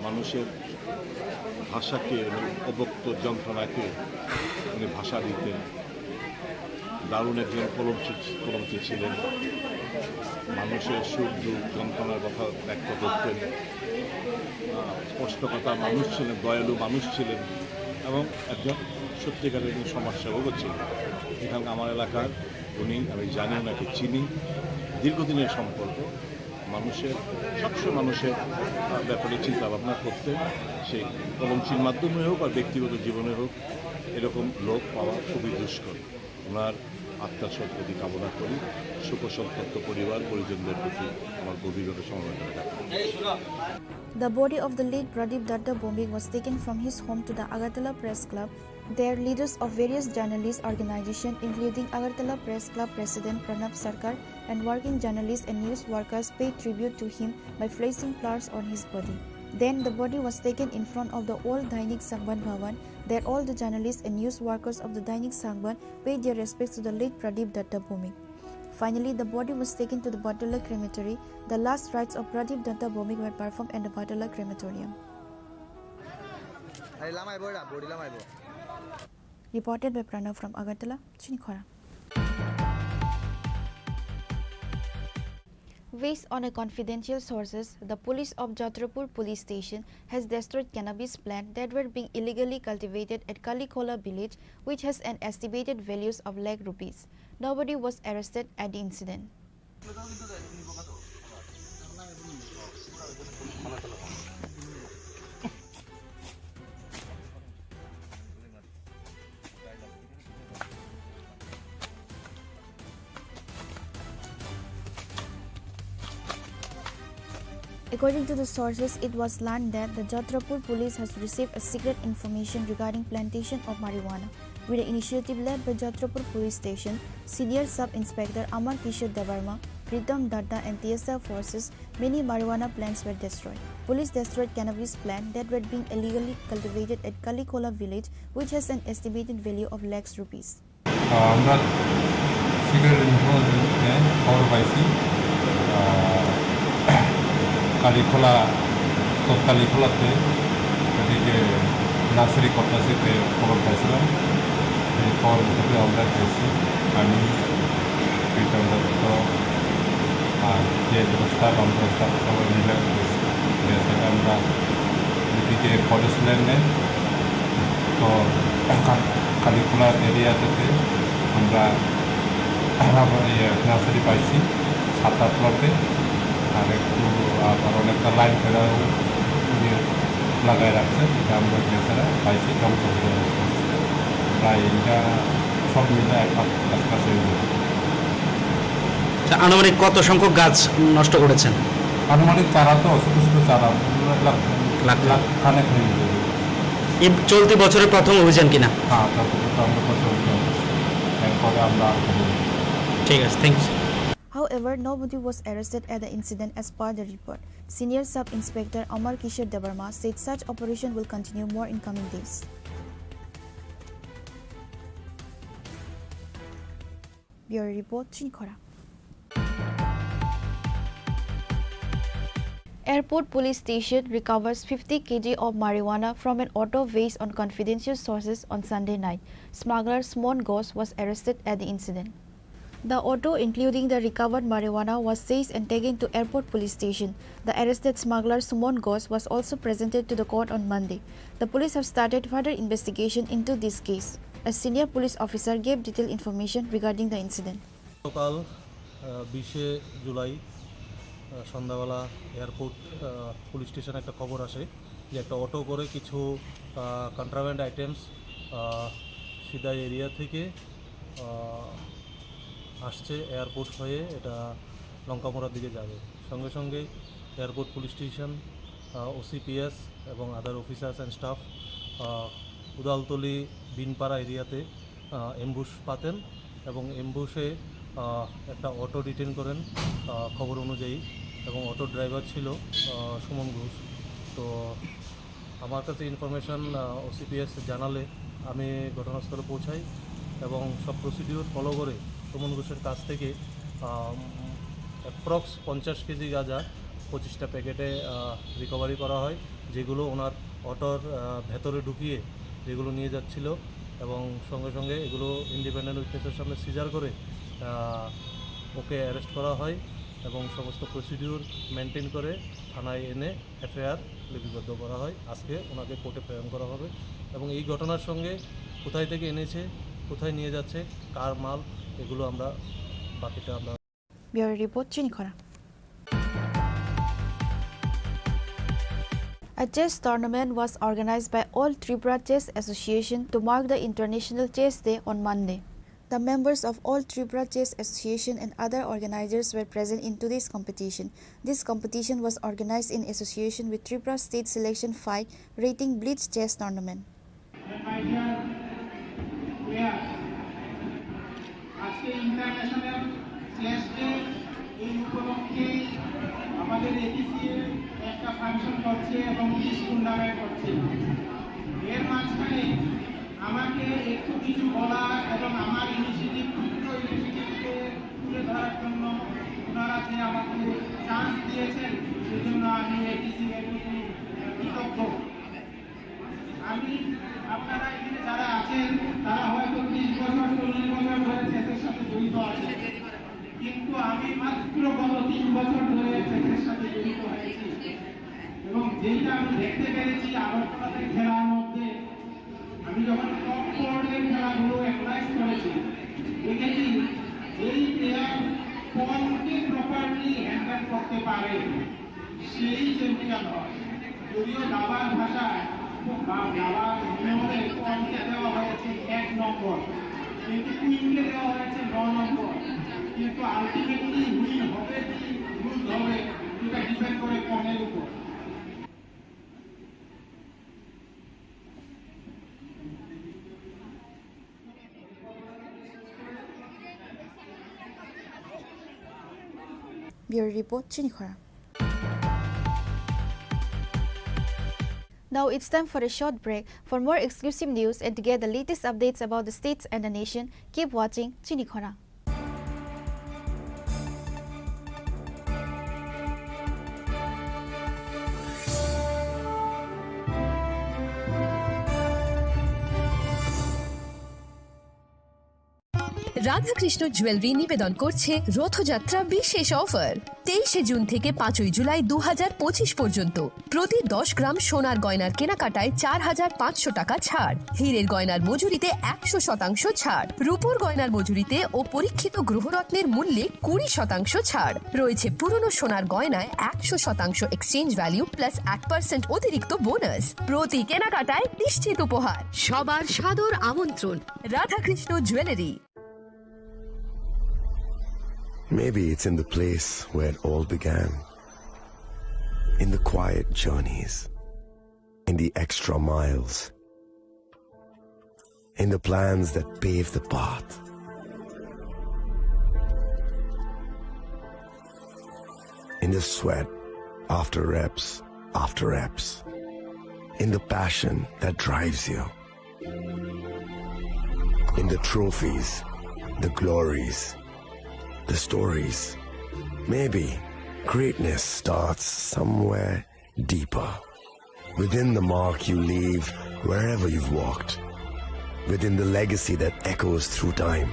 মানুষের ভাষাকে, উনি অব্যক্ত যন্ত্রণাকে উনি ভাষা দিতেন। দারুণ একজন কলমচি কলমচি ছিলেন। মানুষের সুখ দুঃখ যন্ত্রণার কথা ব্যক্ত করতেন। আহ, স্পষ্টকথা মানুষ ছিলেন, দয়ালু মানুষ ছিলেন এবং একজন সত্যিকারের একজন সমাজসেবকও ছিলেন। এখানকার আমার এলাকার উনি, আমি জানি ওনাকে চিনি, দীর্ঘদিনের সম্পর্ক। মানুষের, সবসময় মানুষের, আহ, ব্যাপারে চিন্তা ভাবনা করতেন। সেই কলমচির মাধ্যমে হোক আর ব্যক্তিগত জীবনে হোক, এরকম লোক পাওয়া খুবই দুষ্কর। ওনার আত্মার সদ্গতি কামনা করি। শোকসন্তপ্ত পরিবার পরিজনদের প্রতি আমার গভীরভাবে সমবেদনা জানাই। The body of the late Pradip Datta Bhowmik was taken from his home to the Agartala Press Club. There, leaders of various journalist organizations, including Agartala Press Club President Pranab Sarkar and working journalists and news workers, paid tribute to him by placing flowers on his body. Then, the body was taken in front of the old Dainik Sangban Bhavan. There, all the journalists and news workers of the Dainik Sangban paid their respects to the late Pradip Datta Bhowmik. Finally, the body was taken to the Bagartala crematory. The last rites of Pradip Datta Bhowmik were performed at the Bagartala crematorium. Reported by Pranav from Agartala, Chini Khorang. Based on a confidential sources, the police of Chhatrapur police station has destroyed cannabis plant that were being illegally cultivated at Kalikhola village, which has an estimated values of lakh rupees. Nobody was arrested at the incident. According to the sources, it was learned that the Chhatrapur police has received a secret information regarding plantation of marijuana. With the initiative led by Chhatrapur Police Station, Senior Sub Inspector Amar Kishore Debbarma, Pritam Datta and T S F forces, many marijuana plants were destroyed. Police destroyed cannabis plant that were being illegally cultivated at Kalikhola village, which has an estimated value of lakhs rupees. আহ, আমরা সিক্রেট ইনফরমেশনে খবর পাইছি, আহ, কালীখোলা, তৎকালীখোলাতে এদিকে নার্সারি করতেছে, খবর পাইছিলাম। এই খবর ভিত্তিতে আমরা গেছি, আমি প্রীতম দত্ত আর যে স্টাফ, আমরা স্টাফ সবাই মিলে গেছি। গিয়ে সেটা আমরা এদিকে ফরেস্ট ল্যান্ডে তো কা-, কালীখোলা এরিয়া থেকে আমরা আবার ইয়ে নার্সারি পাইছি সাত আট লটে, আর একটু আবার অনেকটা লাইন ফেরা ইয়ে লাগাই রাখছে, এটা আমরা গিয়ে সেটা পাইছি ধ্বংস হয়ে গেছে। প্রায় এটা সব মিলে এক লাখ কাছাকাছি হয়ে যাবে। আচ্ছা, আনুমানিক কত সংখ্যক গাছ নষ্ট করেছেন? আনুমানিক চারা তো ছোট ছোট চারা, লাখ, লাখ। লাখ খানেক হয়ে যাবে। এই চলতি বছরের প্রথম অভিযান কিনা? হ্যাঁ, চলতি বছর আমরা প্রথম অভিযান করছি। এরপরে আমরা আর করবো না। ঠিক আছে, thanks. However, nobody was arrested at the incident as per the report. Senior Sub Inspector Amar Kishore Debbarma said such operation will continue more in coming days. Bureau report, Chinikhora. Airport Police Station recovers fifty kilograms of marijuana from an auto based on confidential sources on Sunday night. Smuggler Sumon Ghosh was arrested at the incident. The auto, including the recovered marijuana, was seized and taken to Airport Police Station. The arrested smuggler Sumon Ghosh was also presented to the court on Monday. The police have started further investigation into this case. A senior police officer gave detailed information regarding the incident. গতকাল, আহ, বিশে জুলাই, আহ, সন্ধ্যাবেলা এয়ারপোর্ট, আহ, পুলিশ স্টেশনে একটা খবর আসে যে একটা অটো করে কিছু, আহ, কন্ট্রাব্যান্ড আইটেমস, আহ, সিদাই এরিয়া থেকে, আহ, আসছে এয়ারপোর্ট হয়ে, এটা লঙ্কামোড়ার দিকে যাবে। সঙ্গে সঙ্গে এয়ারপোর্ট পুলিশ স্টেশন, আহ, ওসিপিএস এবং আদার অফিসার্স অ্যান্ড স্টাফ, আহ, উদালতলি বিনপাড়া এরিয়াতে, আহ, অ্যাম্বুশ পাতেন এবং অ্যাম্বুশে, আহ, একটা অটো ডিটেন করেন, আহ, খবর অনুযায়ী, এবং অটোর ড্রাইভার ছিল, আহ, সুমন ঘোষ। তো আমার কাছে ইনফরমেশন, আহ, ওসিপিএস জানালে আমি ঘটনাস্থলে পৌঁছাই এবং সব প্রসিডিউর ফলো করে সুমন ঘোষের কাছ থেকে, আহ, অ্যাপ্রক্স পঞ্চাশ কেজি গাঁজা পঁচিশটা প্যাকেটে, আহ, রিকভারি করা হয়, যেগুলো ওনার অটোর, আহ, ভেতরে ঢুকিয়ে যেগুলো নিয়ে যাচ্ছিল এবং সঙ্গে সঙ্গে এগুলো ইন্ডিপেন্ডেন্ট উইটনেসের সামনে সিজার করে, আহ, ওকে অ্যারেস্ট করা হয় এবং সমস্ত প্রসিডিউর মেনটেন করে থানায় এনে এফআইআর লিপিবদ্ধ করা হয়। আজকে ওনাকে কোর্টে প্রেরণ করা হবে এবং এই ঘটনার সঙ্গে কোথায় থেকে এনেছে, কোথায় নিয়ে যাচ্ছে, কার মাল, এগুলো আমরা বাকিটা আমরা Bureau report, Chinikhora. A chess tournament was organized by All Tripura Chess Association to mark the International Chess Day on Monday. The members of All Tripura Chess Association and other organizers were present in today's competition. This competition was organized in association with Tripura State Selection five Rating Blitz Chess Tournament. And my dear players, আজকে international chess day, এই উপলক্ষে আমাদের এটিসিএ একটা ফাংশন করছে এবং quiz tournament করছে। এর মাঝখানে আমাকে একটু কিছু বলা এবং আমার ইনিশিয়েটিভ, ক্ষুদ্র ইনিশিয়েটিভকে তুলে ধরার জন্য ওনারা যে আমাকে চান্স দিয়েছেন, সেজন্য আমি এটিসিএর প্রতি কৃতজ্ঞ। আমি, আপনারা এখানে যারা আছেন, তারা হয়তো ত্রিশ বছর, চল্লিশ বছর ধরে চেসের সাথে জড়িত আছেন, কিন্তু আমি মাত্র গত তিন বছর ধরে চেসের সাথে জড়িত হয়েছি। এবং যেটা আমি দেখতে পেরেছি আগরতলাতে খেলার মধ্যে, আমি যখন টপ ফোর্ডের খেলাগুলো অ্যানালাইজ করেছি, দেখেছি যেই প্লেয়ার পনকে প্রপারলি হ্যান্ডেল করতে পারে, সেই চ্যাম্পিয়ন হয়। যদিও দাবার ভাষায়, বা দাবার নিয়মে পনকে দেওয়া হয়েছে এক নম্বর, কিন্তু কুইনকে দেওয়া হয়েছে ন নম্বর। কিন্তু আলটিমেটলি উইন হবে কি লুজ হবে, এটা ডিপেন্ড করে পনের উপর। Bureau report, Chinikhora. Now it's time for a short break. For more exclusive news and to get the latest updates about the states and the nation, keep watching Chinikhora. Radhakrishna jewellery নিবেদন করছে রথযাত্রা বিশেষ অফার। তেইশে জুন থেকে পাঁচই জুলাই দু হাজার পঁচিশ পর্যন্ত প্রতি দশ গ্রাম সোনার গয়নার কেনাকাটায় চার হাজার পাঁচশো টাকা ছাড়, হীরের গয়নার মজুরিতে একশো শতাংশ ছাড়, রূপোর গয়নার মজুরিতে ও পরীক্ষিত গ্রহরত্নের মূল্যে কুড়ি শতাংশ ছাড়। রয়েছে পুরনো সোনার গয়নায় একশো শতাংশ এক্সচেঞ্জ ভ্যালু প্লাস এক পার্সেন্ট অতিরিক্ত বোনাস। প্রতি কেনাকাটায় নিশ্চিত উপহার। সবার সাদর আমন্ত্রণ। Radhakrishna jewellery. Maybe it's in the place where it all began. In the quiet journeys, in the extra miles, in the plans that pave the path, in the sweat after reps after reps, in the passion that drives you, in the trophies, the glories, the stories. Maybe greatness starts somewhere deeper, within the mark you leave wherever you've walked, within the legacy that echoes through time.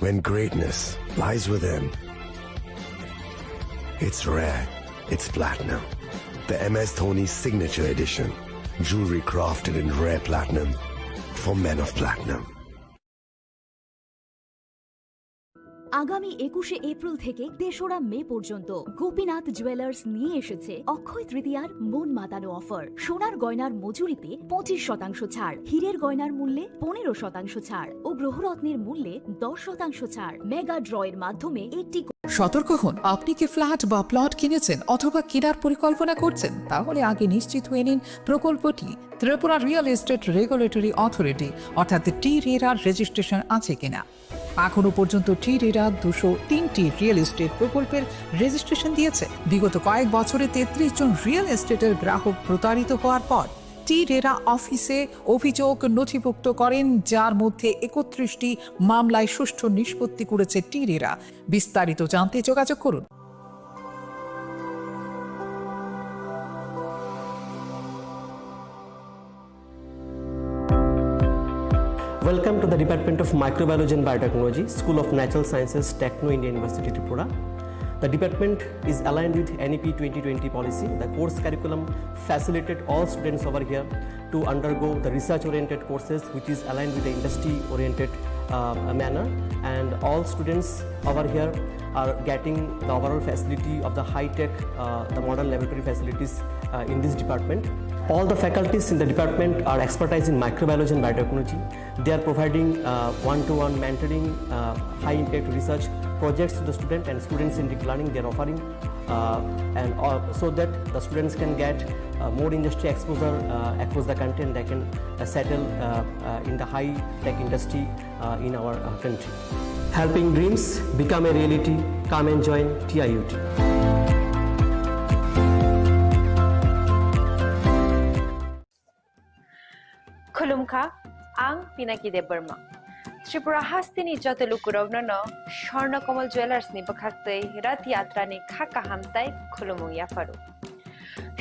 When greatness lies within, it's rare, it's platinum. The M S Dhoni Signature Edition, jewelry crafted in rare platinum for men of platinum. আগামী একুশে এপ্রিল থেকে তেসরা মে পর্যন্ত গোপীনাথ জুয়েলার্স নিয়ে এসেছে অক্ষয় তৃতীয়ার মন মাতানো অফার। সোনার গয়নার মজুরিতে পঁচিশ শতাংশ ছাড়, হীরের গয়নার মূল্যে পনেরো শতাংশ ছাড় ও গ্রহরত্নের মূল্যে দশ শতাংশ ছাড়। মেগা ড্রয়ের মাধ্যমে একটি সতর্ক হন, আপনি কি ফ্ল্যাট বা প্লট কিনেছেন অথবা কেনার পরিকল্পনা করছেন? তাহলে আগে নিশ্চিত হয়ে নিন প্রকল্পটি Tripura real estate regulatory authority অর্থাৎ টি রেরার রেজিস্ট্রেশন আছে কিনা। এখনও পর্যন্ত টি রেরা দুশো তিনটি রিয়েল এস্টেট প্রকল্পের রেজিস্ট্রেশন দিয়েছে। বিগত কয়েক বছরে তেত্রিশ জন রিয়েল এস্টেটের গ্রাহক প্রতারিত হওয়ার পর টি রেরা অফিসে অভিযোগ নথিভুক্ত করেন, যার মধ্যে একত্রিশটি মামলায় সুষ্ঠু নিষ্পত্তি করেছে টি রেরা। বিস্তারিত জানতে যোগাযোগ করুন। Welcome to the Department of Microbiology and Biotechnology, School of Natural Sciences, Techno India University, Tripura. The department is aligned with N E P twenty twenty policy. The course curriculum facilitated all students over here to undergo the research oriented courses, which is aligned with the industry oriented uh, manner, and all students over here are getting the overall facility of the high tech, uh, the modern laboratory facilities uh, in this department. All the faculties in the department are expertise in microbiology and biotechnology. They are providing uh, one-to-one mentoring, uh, high-impact research projects to the student, and student-centric learning they are offering. Uh, and uh, so that the students can get uh, more industry exposure uh, across the country, and they can uh, settle uh, uh, in the high-tech industry uh, in our uh, country. Helping dreams become a reality. Come and join T I U T. Khulumkha, ang Pinaki Debbarma. Tripura hasteni joto lukurokno no Swarna Kamal Jewellers ni bwkhaktwi Rath Yatra ni kha kaham tai khulumung yapharu.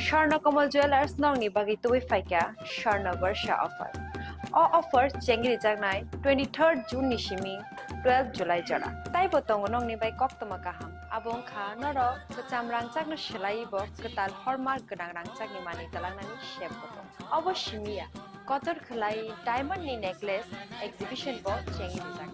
Swarna Kamal Jewellers nokni bagwi tubui phaikha Swarna Barsha offer. O offer chengri jaknai twenty-third June ni simi twelve July jora. Taibo tongo nokni bai koktwma kaham. Abo wngkha norok kwcham rangchakno swlaiwi bo kwtal hallmark gwnang rangchakni manwi twlangnani sep bo tongo. Obo simi ya, kotor khwlai diamond ni necklace exhibition bo chengwi rijak.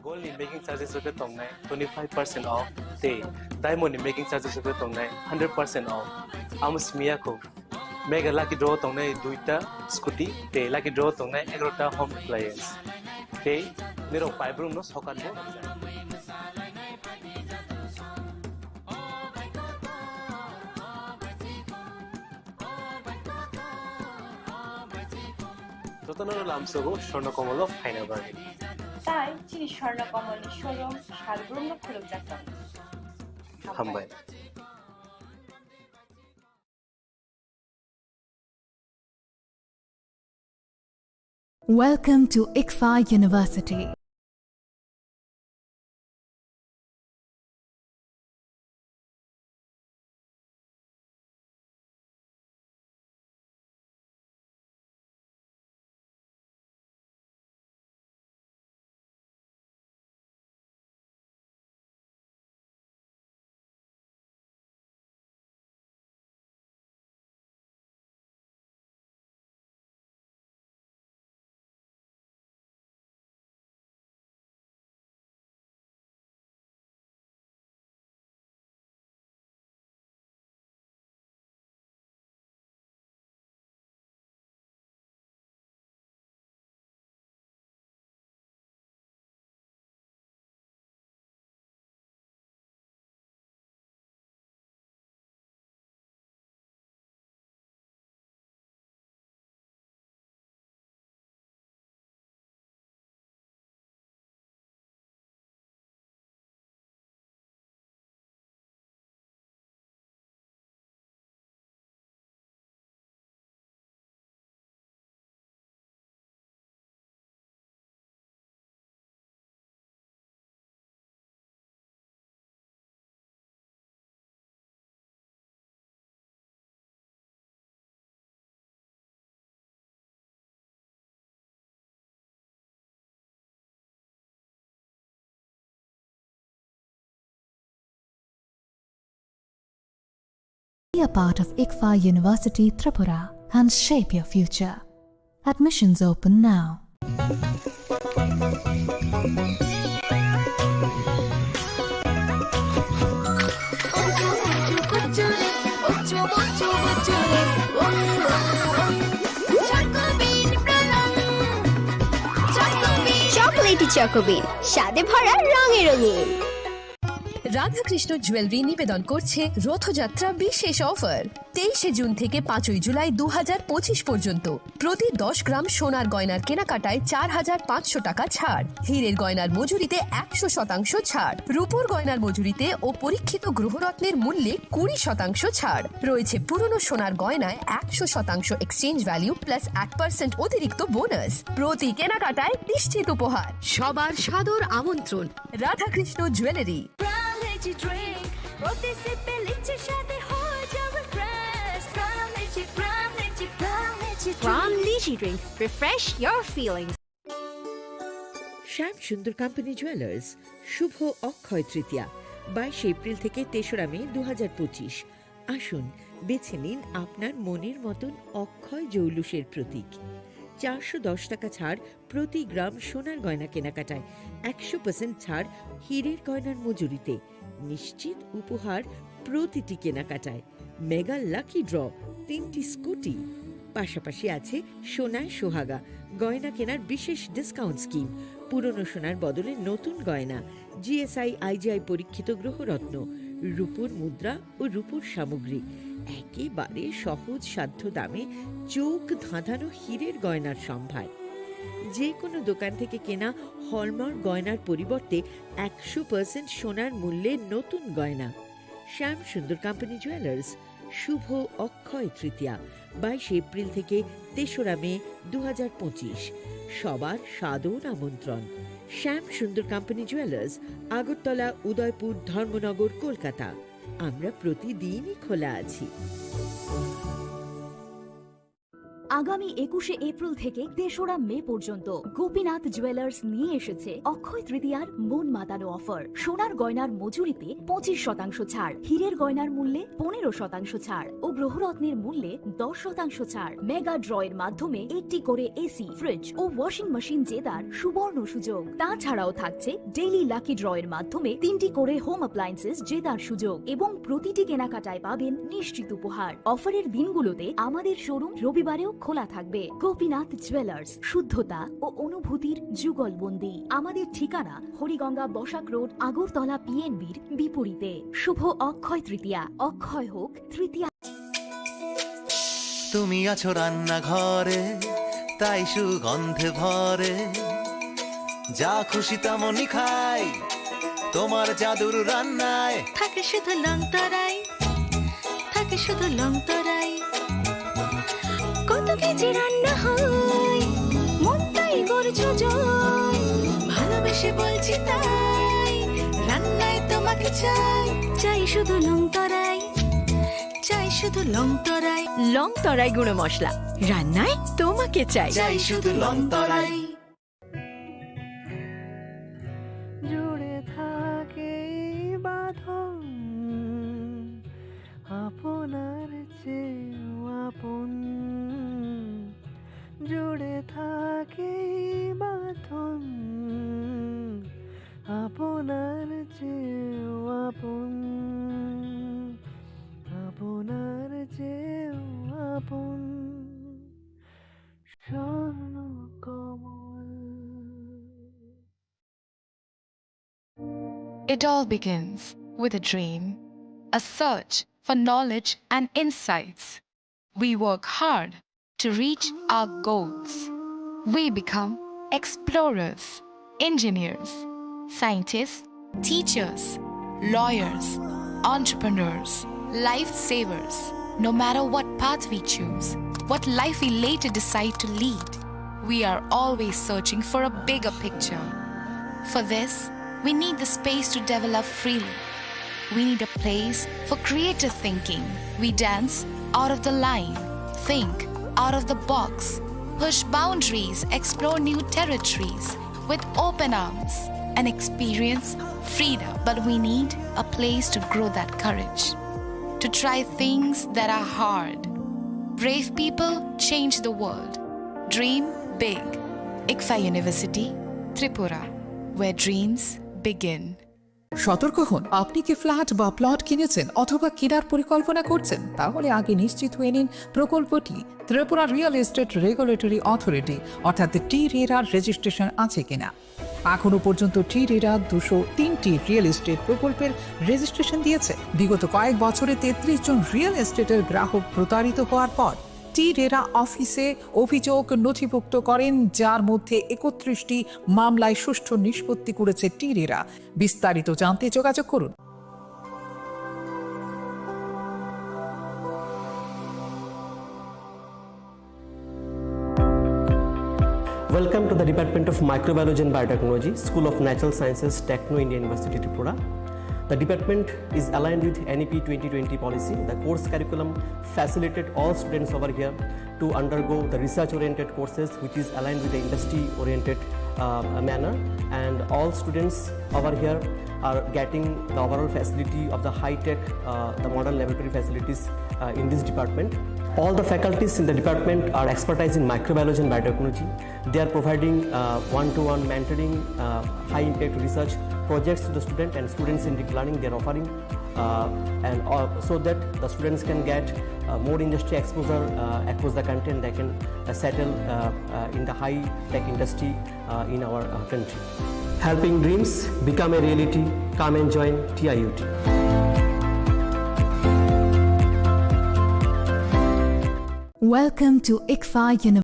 Gold ni making charges rok tongnai twenty five percent off tei diamond ni making charges rok tongnai hundred percent off. Amo simi ya kho. Mega lucky draw tongnai duita scooty tei lucky draw tongnai egarota home appliance. Tei nirok paibrung no sokat bo. Jotono lamsogo Swarna Kamal o phaina bagwi. Tai chini Swarna Kamal ni showroom salbrumno khulumjak tongo. Hambai. Welcome to ICFAI University. Be a part of ICFAI University Tripura and shape your future. Admissions open now. Chocolatey চকোবিন, স্বাদে ভরা, রঙে রঙিন। Radhakrishna jewellery নিবেদন করছে রথযাত্রা বিশেষ অফার। তেইশে জুন থেকে পাঁচই জুলাই দু হাজার পঁচিশ পর্যন্ত প্রতি দশ গ্রাম সোনার গয়নার কেনাকাটায় চার হাজার পাঁচশো টাকা ছাড়, হীরের গয়নার মজুরিতে একশো শতাংশ ছাড়, রূপোর গয়নার মজুরিতে ও পরীক্ষিত গ্রহরত্নের মূল্যে কুড়ি শতাংশ ছাড় রয়েছে। পুরনো সোনার গয়নায় একশো শতাংশ এক্সচেঞ্জ ভ্যালু প্লাস এক পার্সেন্ট অতিরিক্ত বোনাস। প্রতি কেনাকাটায় নিশ্চিত উপহার। সবার সাদর আমন্ত্রণ রাধাকৃষ্ণ জুয়েলারি। প্রাণ লিচি ড্রিঙ্ক, প্রতি সিপে লিচি স্বাদে হয়ে যাবে ফ্রেশ। প্রাণ লিচি, প্রাণ লিচি, প্রাণ লিচি ড্রিঙ্ক। Refresh your feelings. শ্যাম সুন্দর কোম্পানি জুয়েলার্স, শুভ অক্ষয় তৃতীয়া, বাইশে এপ্রিল থেকে তেসরা মে দু হাজার পঁচিশ। আসুন, বেছে নিন আপনার মনের মতন অক্ষয় জৌলুসের প্রতীক। চারশো দশ টাকা ছাড় প্রতি গ্রাম সোনার গয়না কেনাকাটায়, একশো পার্সেন্ট ছাড় হীরের গয়নার মজুরিতে, নিশ্চিত উপহার প্রতিটি কেনাকাটায়, মেগা লাকি ড্র, তিনটি স্কুটি, পাশাপাশি আছে সোনায় সোহাগা গয়না কেনার বিশেষ ডিসকাউন্ট স্কিম, পুরনো সোনার বদলে নতুন গয়না, জিএসআই আইজিআই পরীক্ষিত গ্রহরত্ন, রূপোর মুদ্রা ও রূপোর সামগ্রী, একেবারে সহজ সাধ্য দামে চোখ ধাঁধানো হীরের গয়নার সম্ভার। যে কোনো দোকান থেকে কেনা হলমার্ক গয়নার পরিবর্তে একশো পার্সেন্ট সোনার মূল্যে নতুন গয়না। শ্যাম সুন্দর কোম্পানি জুয়েলার্স, শুভ অক্ষয় তৃতীয়া, বাইশে এপ্রিল থেকে তেসরা মে দু হাজার পঁচিশ। সবার সাদর আমন্ত্রণ। শ্যাম সুন্দর কোম্পানি জুয়েলার্স, আগরতলা, উদয়পুর, ধর্মনগর, কলকাতা। আমরা প্রতিদিনই খোলা আছি। আগামী একুশে এপ্রিল থেকে তেসরা মে পর্যন্ত গোপীনাথ জুয়েলার্স নিয়ে এসেছে অক্ষয় তৃতীয়ার মন মাতানো অফার। সোনার গয়নার মজুরিতে পঁচিশ শতাংশ ছাড়, হীরের গয়নার মূল্যে পনেরো শতাংশ ছাড় ও গ্রহরত্নের মূল্যে দশ শতাংশ ছাড়। মেগা ড্র এর মাধ্যমে একটি করে এসি, ফ্রিজ ও ওয়াশিং মেশিন জেতার সুবর্ণ সুযোগ। তাছাড়াও থাকছে ডেইলি লাকি ড্র এর মাধ্যমে তিনটি করে হোম অ্যাপ্লায়েন্সেস জেতার সুযোগ এবং প্রতিটি কেনাকাটায় পাবেন নিশ্চিত উপহার। অফারের দিনগুলোতে আমাদের শোরুম রবিবারেও খোলা থাকবে। গোপীনাথ জুয়েলার্স, শুদ্ধতা ও অনুভূতির যুগলবন্দি। আমাদের ঠিকানা হরিগঙ্গা বসাক রোড, আগরতলা পিএনবির বিপরীতে। শুভ অক্ষয় তৃতীয়া, অক্ষয় হোক তৃতীয়া। তুমি আছো রান্নাঘরে, তাই সুগন্ধে ভরে। যা খুশি তেমনই খাই, তোমার জাদুর রান্নায়। থাকে শুধু লং তরাই, থাকে শুধু লং তরাই। কত কেজি রান্না হয়, মনটাই করছো জয়। ভালোবেসে বলছি তাই, রান্নায় তোমাকে চাই। চাই শুধু লং তরাই, চাই শুধু লং তরাই। লং তরাই গুঁড়ো মশলা, রান্নায় তোমাকে চাই। চাই শুধু লং তরাই। জুড়ে থাকে এই বাঁধন, আপনার চেয়েও আপন। জুড়ে থাকে এই বাঁধন, আপনার চেয়েও আপন, আপনার চেয়েও আপন। স্বর্ণ কমল। It all begins with a dream, a search for knowledge and insights. We work hard to reach our goals. We become explorers, engineers, scientists, teachers, lawyers, entrepreneurs, lifesavers. No matter what path we choose, what life we later decide to lead, we are always searching for a bigger picture. For this, we need the space to develop freely. We need a place for creative thinking. We dance out of the line, think out of the box, push boundaries, explore new territories with open arms, and experience freedom. But we need a place to grow that courage, to try things that are hard. Brave people change the world. Dream big. ICFAI University, Tripura, where dreams begin. সতর্ক হন, আপনি কি ফ্ল্যাট বা প্লট কিনেছেন অথবা কেনার পরিকল্পনা করছেন? তাহলে আগে নিশ্চিত হয়ে নিন প্রকল্পটি। Tripura real estate regulatory authority অর্থাৎ টি রেরার রেজিস্ট্রেশন আছে কিনা। এখনও পর্যন্ত টি রেরা দুশো তিনটি রিয়েল এস্টেট প্রকল্পের রেজিস্ট্রেশন দিয়েছে। বিগত কয়েক বছরে তেত্রিশ জন রিয়েল এস্টেটের গ্রাহক প্রতারিত হওয়ার পর টি রেরা অফিসে অভিযোগ নথিভুক্ত করেন, যার মধ্যে একত্রিশটি মামলায় সুষ্ঠু নিষ্পত্তি করেছে টি রেরা। বিস্তারিত জানতে যোগাযোগ করুন। Welcome to the Department of Microbiology and Biotechnology, School of Natural Sciences, Techno India University, Tripura. The department is aligned with N E P twenty twenty policy. The course curriculum facilitated all students over here to undergo the research-oriented courses, which is aligned with the industry-oriented, uh, manner. And all students over here are getting the overall facility of the high-tech, uh, the modern laboratory facilities, uh, in this department. All the faculties in the department are expertise in microbiology and biotechnology. They are providing, uh, one-to-one mentoring, uh, high-impact research projects to the student, and students in deep learning, they are offering, uh, and, uh, so that the students can get, uh, more industry exposure, uh, across the country, and they can, uh, settle, uh, uh, in the high-tech industry, uh, in our, uh, country. Helping dreams become a reality. Come and join T I U T. Welcome to ICFAI University.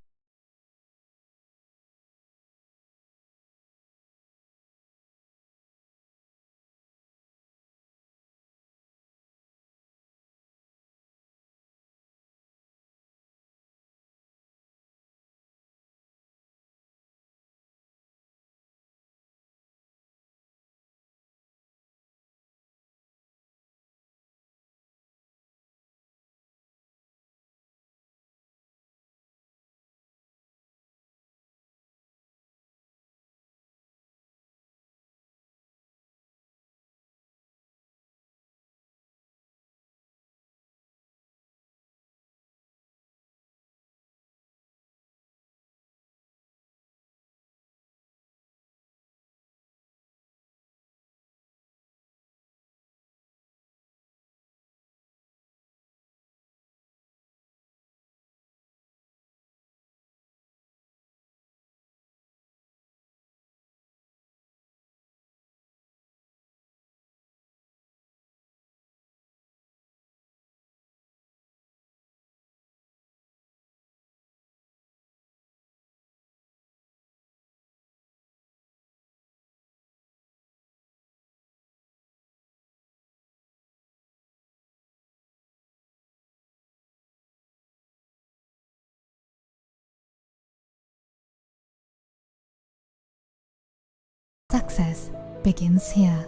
Success begins here.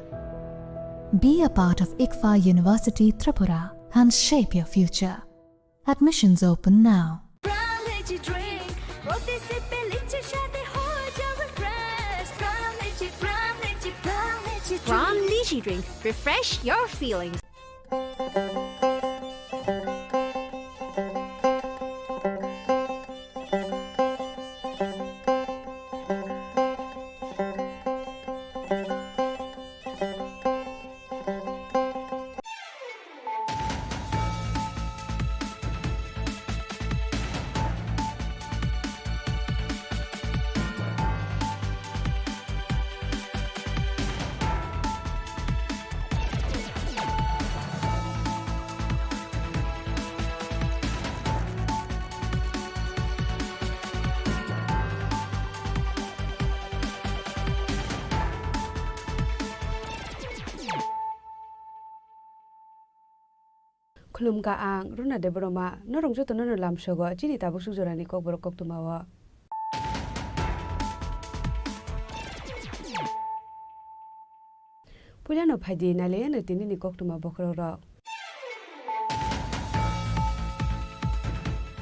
Be a part of ICFAI University Tripura and shape your future. Admissions open now. Prime Lychee drink, প্রতি সিপে লিচির স্বাদে হয়ে যাও refresh। Prime Lychee, Prime Lychee, Prime Lychee drink. Prime Lychee drink, refresh your feelings. Khulumkha, ang Runa Debbarma, norok jotono no lamsogo chini tabuk suk jorani kokborok koktwmao. Puilano phaidi nailaiano tinini koktwma bokhorokrok.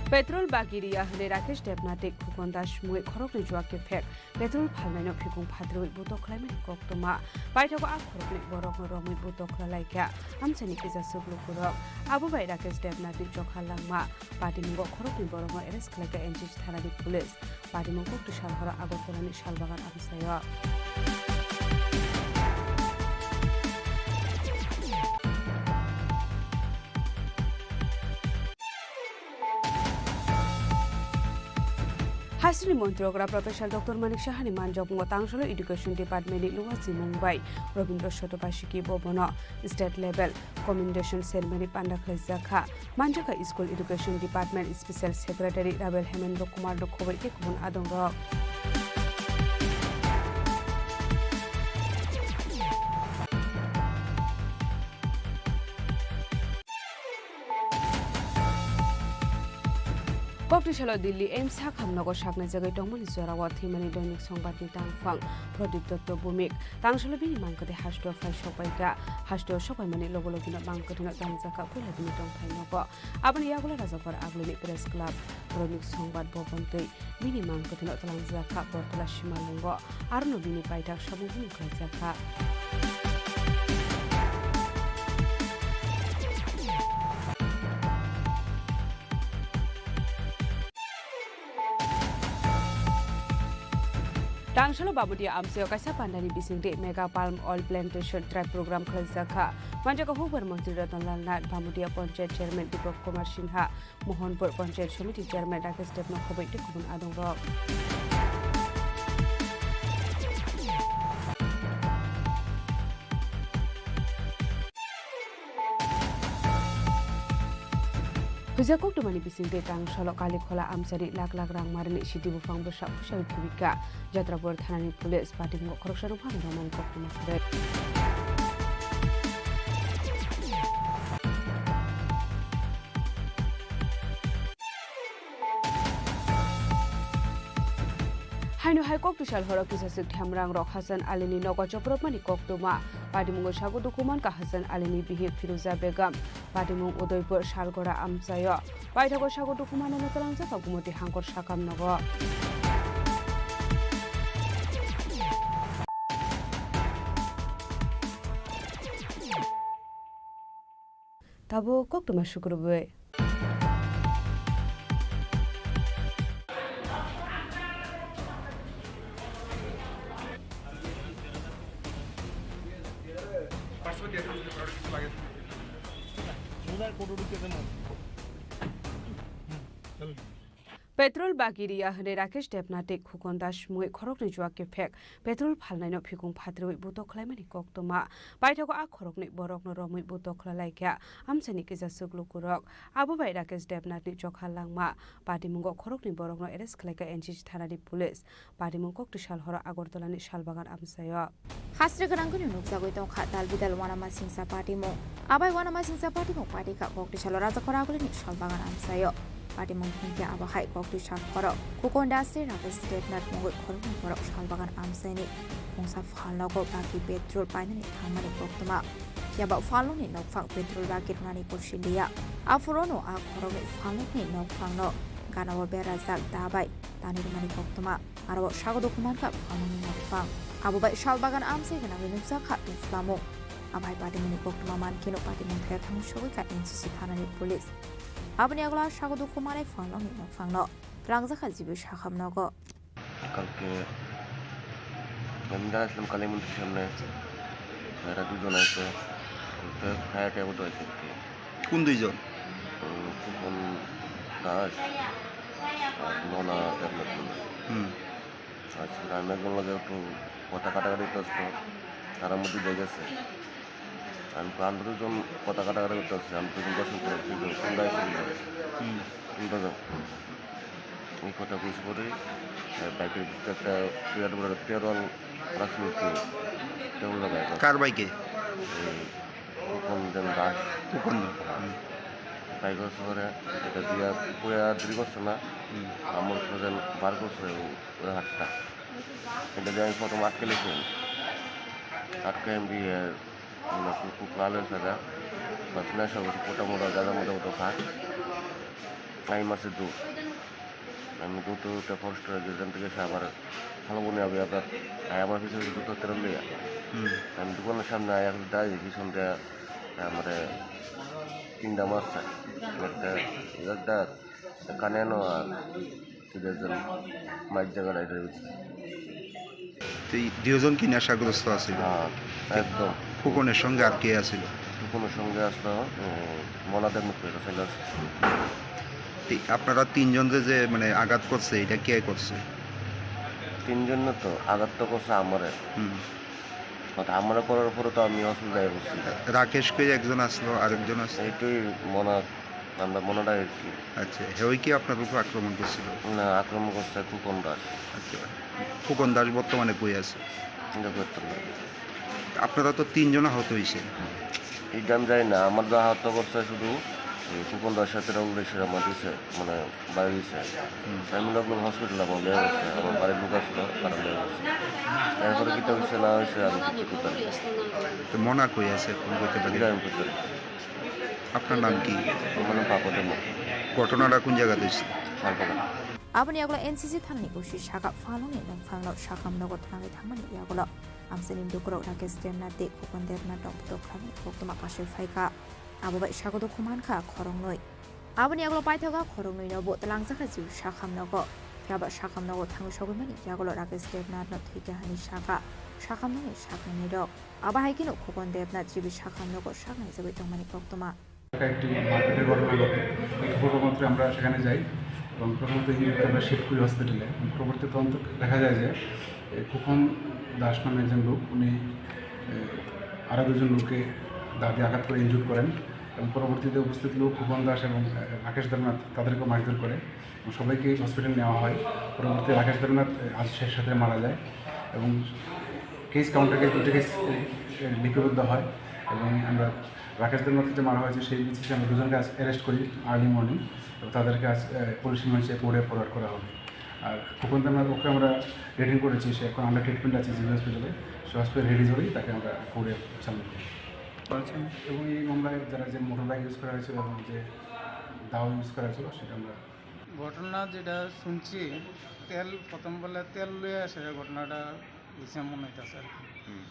Petrol bagi riya hwnwi Rakesh Debnath tei Khukon Das mungwi khoroknwi juak kephek petrol phalnaino phikung phatrwi butok khlaimani koktwma. Paithago a khoroknwi borokno romwi butok khlailaikha amchaini kisa swk lukurok. Abo bai Rakesh Debnathni chokha langma patimungo khoroknwi borokno arrest khlaikha N C C thanani police. Patimung kokti sal horo Agartalani Salbagan amchaio. Hasteni montri okra Professor Doctor Manik Sahani manjakmungo tangsalo Education Department ni luwa chimung bai Robindra Sotobasiki bo bono state level commendation ceremony panda khlaijak kha. Manjakha School Education Department Special Secretary Rabel Hemendra Kumar no khoboi tei kubun adongrok. Koktisalo Delhi AIIMS sakhamnogo saknai jagwi tongmani jorao thwimani Doinik Songbatni tangphang Pradip Dotto Bhumik tangsalo bini mangkwthwi hasteo phai sokpaikha. Hasteo sokpaimani logo logino mangkwthwino tangjakha puila bini tongthai nogo. Aboni yagulo Rajakhor Agluni Press Club, Doinik Songbat Bhavan tei bini mangkwthwino twlangjakha Bortola Simalungo. Arono bini paithak samung hwnwi khlaijakha. Tangsalo Bamudia amchaio kaisa pandani bisingtwi Mega Palm Oil Plantation Drive program khlaijakha. Manjakha hukbar montri Ratan Lal Nath, Bamudia Panchayat Chairman Deepak Kumar Sinha, Mohanpur Panchayat Samiti Chairman Rakesh Debno khoboi tei kubun adongrok. Huijak koktwmani bisingtwi tangsalo Kalikhola amchari lak lak rang marini sidi buphang bwsa puisa khibika. Jatrapur thanani police patimungo khoroksano phano romani koktwma khlai. Haino hai koktisal horo kisaswk themrangrok Hasan Alini nogo chopropmani koktwma. Patimungo sago dukhu mankha Hasan Alini bihik Firuza Begum. Patimung Udaipur Salgora amchaio. Paithago sago dukhu manano twlangjak Gumoti Hangkor sakam nogo. Tabuk koktwma sukrubwi. Petrol bagi riya hwnwi Rakesh Debnath tei Khukon Das mungwi khoroknwi juak kephek petrol phalnaino phikung phatrwi butok khlaimani koktwma. Paithago a khoroknwi borokno romwi butok khlailaikha amchaini kisa swk lukurok. Abo bai Rakesh Debnathni chokha langma patimungo khoroknwi borokno arrest khlaikha N C C thanani police. Patimung kokti sal horo Agartalani Salbagan amchaio. Hasri gwnangwino nukjagwi tongkha dal bidal uanamasingcha patimung. Abai uanamasingcha patimung patikha kokti salo Rajakhor Aglini Salbagan amchaio. Patimung hinkhe abo hai kokti sal horo Khukon Das tei Rakesh Debnath mungwi khoroknwi borok Salbagan amchaini mungsa phalnogo bagi petrol painani thangmani koktwma. Phiaba phalnokni nokphang petrol bagi rwnani kusi liya. Aphurono a khoroknwi phalnokni nokphangno ganao berajak da bai tanwi rwmani koktwma. Aro sago dukhu mankha phalnokni nokphang. Abo bai Salbagan amchai gwnangwi nukjakha tongphlamung. Abai patimungni koktwma mankheno patimung thaya thangwi sogwi kha N C C thanani police. Aboni yagulo sago dukhu manai phalnokni nokphangno twlangjakha jibu sakham nogo. কালকে আমি দাঁড়াইছিলাম কালী মন্দির সামনে, এরা দুজন আছে, তো ফায়ার ট্যাবও রয়েছে আর কি। কোন দুইজন? উম, ফুকন দাস আর মনা দেবনাথ মন্ডল। হুম। আচ্ছা, আমি একজন লগে একটু কথা কাটাকাটি তো আসতো, তার মধ্যে দিয়ে গেছে। আমি তো আমরা দুজন কথা কাটাকাটি করতে আসছি, আমি দুজন দর্শন করে দুজন কোন দায় ছিল? হুম। কোনটা যাও? এই কথা বুঝ করে, আহ, বাইকের ভিতরে একটা বিরাট বড় একটা তেরো রাখছিল তো, তেরো লাগায়। কার বাইকে? এই ফুকন দেন দাস। ফুকন দেন। হুম। বাইক হচ্ছে করে, এটা দিয়ে পুয়া দূরে করছে না। হুম। আমার হচ্ছে যেন বার করছে ও, ওরা হাতটা। এটা দিয়ে আমি প্রথম আটকে লেছি। আটকে আমি দিয়ে, মানে, খুব, খুব ভালো হয়েছে এটা। বাস নেশা করছে, মোটা মোটা, গাঁজা মোটা মোটা খায়। Ai mase duk. Ami duk duk ta forest rok jam tike sabar. Halong boni abi abra. Ai ama pisa duk duk teram liya. Hmm. Ami dukan samne ayak dai di sonde amare tinda masa. Ekta, ekta kane no ar. Tidak jen mai jaga dai dai. তো এই দুজন কি নেশাগ্রস্ত আছিল? হ্যাঁ, একদম। ফুকনের সঙ্গে আর কে আছিল? ফুকনের সঙ্গে আসলো, উম, মনাদের মুখে ছিল। তো আপনারা তিনজন যে, যে মানে আঘাত করছে, এটা কে করছে? তিনজন না তো, আঘাত তো করছে আমারে। হুম। মানে আমারে করার পরে তো আমি অসুবিধায় পড়ছি। রাকেশ কই একজন আসলো, আরেকজন আসলো? এইটাই মনা, আমরা মনাটা আর কি। আচ্ছা, হেই কি আপনার উপর আক্রমণ করছিল? না, আক্রমণ করছে ফুকন দাস। আচ্ছা, ফুকন দাস বর্তমানে কই আছে? এটা করতে পারি। আপনারা তো তিনজন আহত হয়েছেন। এটা আমি জানি না, আমার যা আহত করছে শুধু এই ফুকন দাসের সাথে রঘুরেশ্বর আমার দিছে, মানে বাড়ি দিছে। হুম। আমি লোক হসপিটালে আমার বিয়ে হচ্ছে, আমার বাড়ির লোক আসলো, তারা বিয়ে হচ্ছে। এরপরে কি তো হচ্ছে না হচ্ছে, আমি কিছু করতে পারি না। তো মনা কই আছে, ফোন করতে পারি? এটা আমি করতে পারি। আপনার নাম কি? আমার নাম পাপা দেব। ঘটনাটা কোন জায়গাতে হয়েছে? Salbagan. Aboni yagulo N C C thanani O C saka phalongni nongphangno sakam nogo thangwi thangmani yagulo amchaini lukurok Rakesh Debnath tei Khokon Debnath rok bwtwk khlaimani koktwma kasui phaikha. Abo bai sago dukhu mankha khoroknwi. Aboni yagulo paithago khoroknwino bo twlangjakha jibu sakam nogo. Phiya ba sakam nogo thangwi sogwimani yagulo Rakesh Debnathno thwikha hwnwi sakha sakam nokni saknwini rok. Abo hai kheno Khokon Debnath jibu sakam nogo saknaijagwi tongmani koktwma. একটা একটি মারপিটের ঘটনা ঘটে। এই খবর মাত্র আমরা সেখানে যাই এবং প্রথমত ইঞ্জুরিকে আমরা শিফট করি হসপিটালে। এবং পরবর্তী তদন্ত দেখা যায় যে এ, খুকন দাস নামে একজন লোক, উনি এ, আরও দুজন লোককে দা দিয়ে আঘাত করে ইনজুর করেন এবং পরবর্তীতে উপস্থিত লোক খুকন দাস এবং এ, রাকেশ দেবনাথ তাদেরকে মারধর করে এবং সবাইকে হসপিটালে নেওয়া হয়। পরবর্তীতে রাকেশ দেবনাথ এ, আজ শেষ রাতে মারা যায় এবং কেস কাউন্টার কেস দুটো কেস এ, এ, লিপিবদ্ধ হয় এবং আমরা রাকেশ দেবনাথকে যে মারা হয়েছে, সেই বেসিসে আমরা দুজনকে আজ অ্যারেস্ট করি আর্লি মর্নিং এবং তাদেরকে আজ, এ, পুলিশ রিমান্ডে কোর্টে ফরওয়ার্ড করা হবে। আর খোকন দেবনাথ ওকে আমরা ডিটেইন করেছি, সে এখন আন্ডার ট্রিটমেন্ট আছে জিবি হসপিটালে। সে হসপিটাল রিলিজ হলেই তাকে আমরা কোর্টে সাবমিট করব। আচ্ছা। এবং এই মামলায় যারা যে মোটর বাইক ইউজ করা হয়েছিল এবং যে দাও ইউজ করা হয়েছিল, সেটা আমরা ঘটনা যেটা শুনছি, তেল প্রথম বলে তেল লইয়া আসে ঘটনাটা হইছে মনে হইতাছে আর কি। হুম।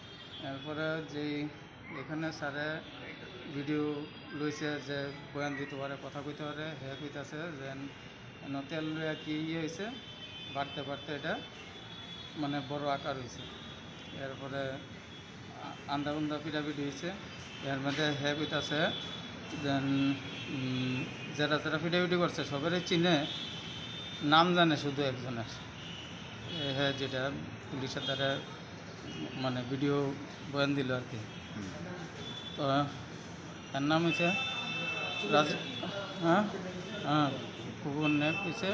এরপরে যেই এখানে স্যারে ভিডিও লইছে যে বয়ান দিতে পারে, কথা কইতে পারে, হে কইতাছে যে এন তেল লইয়া কি ইয়ে হইছে, বাড়তে বাড়তে এটা মানে বড় আকার হইছে। এরপরে আ-, আন্দা উন্দা পিটাপিটি হইছে। এর মধ্যে হে কইতাছে যে, উম, যারা যারা পিটাপিটি করছে সবারই চিনে, নাম জানে শুধু একজনের। এ, হে যেটা পুলিশের দ্বারা মানে ভিডিও বয়ান দিল আর কি। হুম। তো এর নাম হইছে রাজ-, হ্যাঁ? হ্যাঁ, খুব অন্যায় হইছে।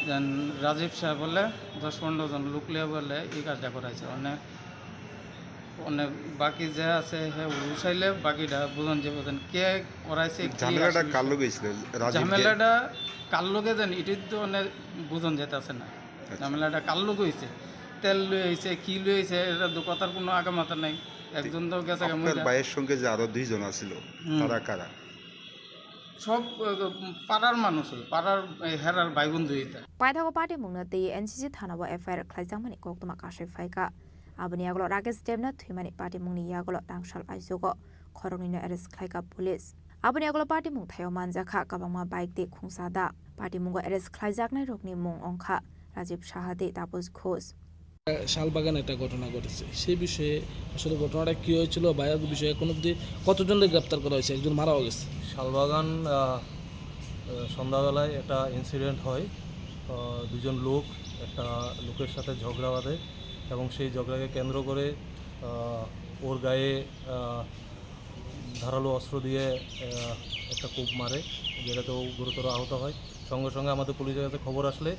যেন রাজীব সাহেব বলে দশ পনেরো জন লোক লিয়ে বলে এই কাজটা করাইছে। মানে, মানে বাকি যে আছে, হে উঠাইলে বাকিটা বুঝন যে বুঝন কে করাইছে, কি ঝামেলাটা আসলে কার লগে হইছিল? রাজীব যে ঝামেলাটা কার লগে জানি, এটাই তো মানে বুঝন যেতে আছে না। আচ্ছা। ঝামেলাটা কার লগে হইছে? তেল লই হইছে, কি লই হইছে, এটা তো কথার কোনো আগামাথা নাই। একজন তো গেছে গা আপনার মহিলা। ভাইয়ের সঙ্গে যে আরো দুইজন আছিল, হুম। তারা কারা? সব, আহ, পাড়ার মানুষ, ওই পাড়ার, এই, হেরার ভাই বন্ধু এটা। Paithago patimungno tei N C C thanao F I R khlaijakmani koktwma kasui phaikha. Aboni yagulo Rakesh Debnath thwimani patimungni yagulo tangsal aichugo khoroknwino arrest khlaikha police. Aboni yagulo patimung thaio manjakha kwbangma bike tei khungsa da. Patimungo arrest khlaijaknairokni mung wngkha Rajiv Saha tei Taposh Ghosh. Salbagan একটা ঘটনা ঘটেছে, সেই বিষয়ে আসলে ঘটনাটা কী হয়েছিল বা এর বিষয়ে এখন অবধি কতজনকে গ্রেপ্তার করা হয়েছে? একজন মারাও গেছে। শালবাগান, আহ, আহ, সন্ধ্যাবেলায় একটা ইনসিডেন্ট হয়। আহ, দুজন লোক একটা লোকের সাথে ঝগড়া বাঁধে এবং সেই ঝগড়াকে কেন্দ্র করে, আহ, ওর গায়ে, আহ, ধারালো অস্ত্র দিয়ে, আহ, একটা কোপ মারে, যেটাতে ও গুরুতর আহত হয়। সঙ্গে সঙ্গে আমাদের পুলিশের কাছে খবর আসলে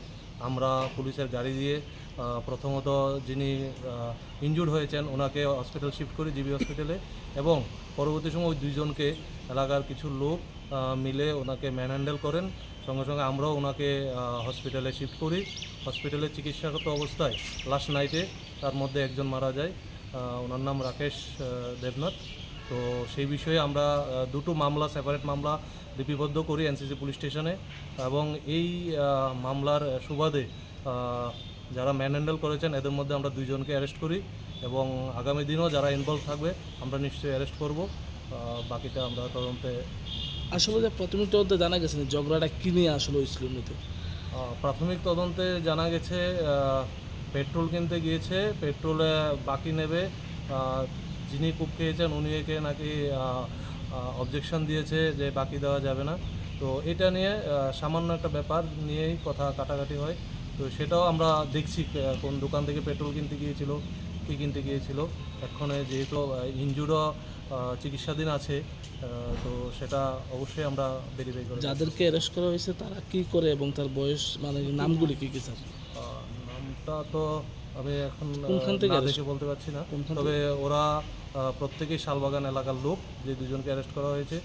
আমরা পুলিশের গাড়ি দিয়ে, আহ, প্রথমত যিনি, আহ, ইনজুর্ড হয়েছেন ওনাকে হসপিটাল শিফট করি, জিবি হসপিটালে, এবং পরবর্তী সময় ওই দুইজনকে এলাকার কিছু লোক, আহ, মিলে ওনাকে ম্যানহ্যান্ডেল করেন। সঙ্গে সঙ্গে আমরাও ওনাকে, আহ, হসপিটালে শিফট করি। হসপিটালে চিকিৎসারত অবস্থায় লাস্ট নাইটে তার মধ্যে একজন মারা যায়। আহ, ওনার নাম রাকেশ, আহ, দেবনাথ। তো সেই বিষয়ে আমরা আহ, দুটো মামলা, সেপারেট মামলা লিপিবদ্ধ করি এনসিসি পুলিশ স্টেশনে। এবং এই আহ, মামলার সুবাদে আহ, যারা ম্যানহ্যান্ডেল করেছেন, এদের মধ্যে আমরা দুইজনকে অ্যারেস্ট করি এবং আগামী দিনও যারা ইনভলভ থাকবে, আমরা নিশ্চয়ই অ্যারেস্ট করব। আহ, বাকিটা আমরা তদন্তে আসলে যে প্রাথমিক তদন্তে জানা গেছে না, ঝগড়াটা কি নিয়ে আসলে হয়েছিল মূলত? আহ, প্রাথমিক তদন্তে জানা গেছে, আহ, পেট্রোল কিনতে গিয়েছে, পেট্রোলে বাকি নেবে। আহ, যিনি কুক খেয়েছেন, উনি একে নাকি অবজেকশন দিয়েছে যে বাকি দেওয়া যাবে না। তো এটা নিয়ে আহ, সামান্য একটা ব্যাপার নিয়েই কথা কাটাকাটি হয়। তো সেটাও আমরা দেখছি, আহ, কোন দোকান থেকে পেট্রোল কিনতে গিয়েছিল, কী কিনতে গিয়েছিল। এক্ষণে যেহেতু ইনজুর্ডও চিকিৎসাধীন আছে, আহ, তো সেটা অবশ্যই আমরা ভেরিফাই করে দেখছি। যাদেরকে অ্যারেস্ট করা হয়েছে তারা কি করে এবং তার বয়স, মানে, নামগুলি কি কি, স্যার? আহ, নামটা তো আমি এখন আহ, কোনখান থেকে না অ্যারেস্ট? দেখে বলতে পারছি না। কোনখান তবে থেকে? ওরা আহ, প্রত্যেকেই শালবাগান এলাকার লোক, যে দুজনকে অ্যারেস্ট করা হয়েছে।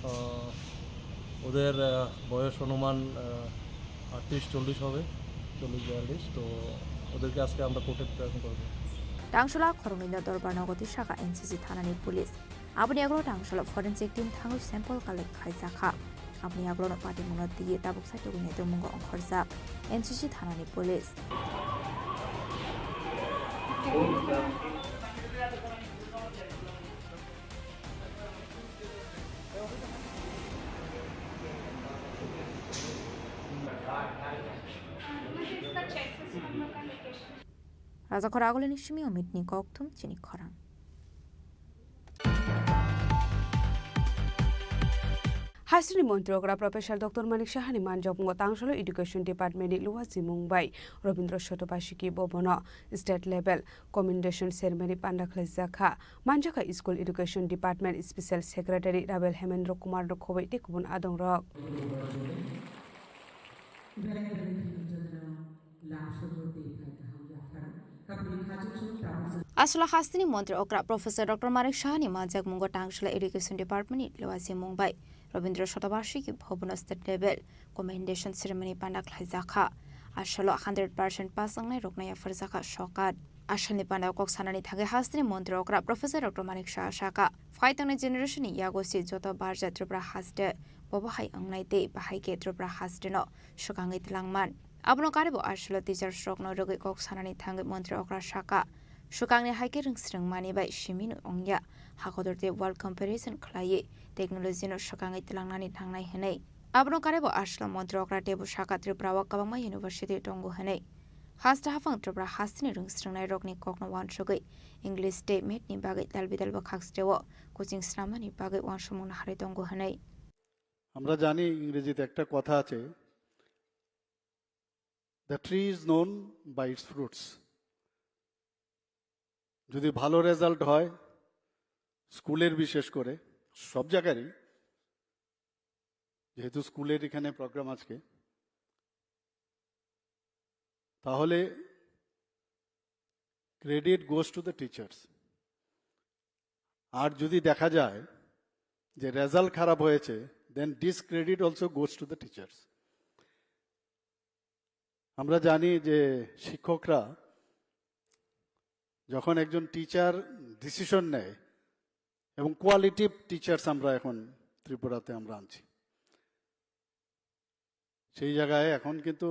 আহ, ওদের আহ, বয়স অনুমান আহ, আটত্রিশ চল্লিশ হবে, চল্লিশ বিয়াল্লিশ। তো ওদেরকে আজকে আমরা কোর্টে প্রেজেন্ট করবো। Tangshula khoroknwino dorbar nogo twi saka N C C thanani police. Aboni yagulo tangshula forensic team thangwi sample collect khlaijakha. Aboni yagulono patimungno twiwi tabuk sai tubui nai tongmungo ongkhorjak N C C thanani police. Rajakhor agulini simi omitni kokthum chini khorang. Hasteni montri okra Professor Doctor Manik Sahani manjakmungo Tangsholo Education Department ni Luwaji Mumbai Robindra Shotobashiki Bhavan o state level commendation ceremony panda khlaijakha. Manjakha School Education Department Special Secretary Rabel Hemendra Kumar no khoboi tei kubun adongrok. Aswla hasteni montri okra Professor Doctor Manik Sahani manjakmungo Tangsholo Education Department ni Luwaji Mumbai Robindra Shotobashiki Bhavan o state level commendation ceremony panda khlaijakha. Aswlo hundred percent pass wngnai rokno yapharjakha sokat. Aswlni panda kok sanani thangwi hasteni montri okra Professor Doctor Manik Saha sakha, phai tongnai generation ni yago se joto barja Tripura haste bobo hai wngnai tei bahai khe Tripura haste no swkangwi twlangman. Abono karibo aswlo teachers rokno rwgwi kok sanani thangwi montri okra sakha, swkangni hai khe rwngsrwngmani bai simi no wngya, hakotor tei world comparison khlaiwi technology no swkangwi twlangnani nangnai hwnwi. Abono karibo aswlo montri okra teibo sakha Tripura o kwbangma university tongo hwnwi. Haste haphang Tripura hasteni rwngsrwngnai rokni kokno uansugwi English tei math ni bagwi dalbidal bwkhak stereo coaching snamnani bagwi uansukmung naharwi tongo hwnwi. আমরা জানি, ইংরেজিতে একটা কথা আছে, "The tree is known by its fruits." যদি ভালো রেজাল্ট হয় স্কুলের, বিশেষ করে সব জায়গারই, যেহেতু স্কুলের এখানে প্রোগ্রাম আজকে, তাহলে credit goes to the teachers। আর যদি দেখা যায় যে রেজাল্ট খারাপ হয়েছে, then discredit also goes to the teachers। আমরা জানি যে শিক্ষকরা যখন একজন টিচার ডিসিশন নেয়, এবং কোয়ালিটিভ টিচার্স আমরা এখন ত্রিপুরাতে আমরা আনছি, সেই জায়গায় এখন কিন্তু,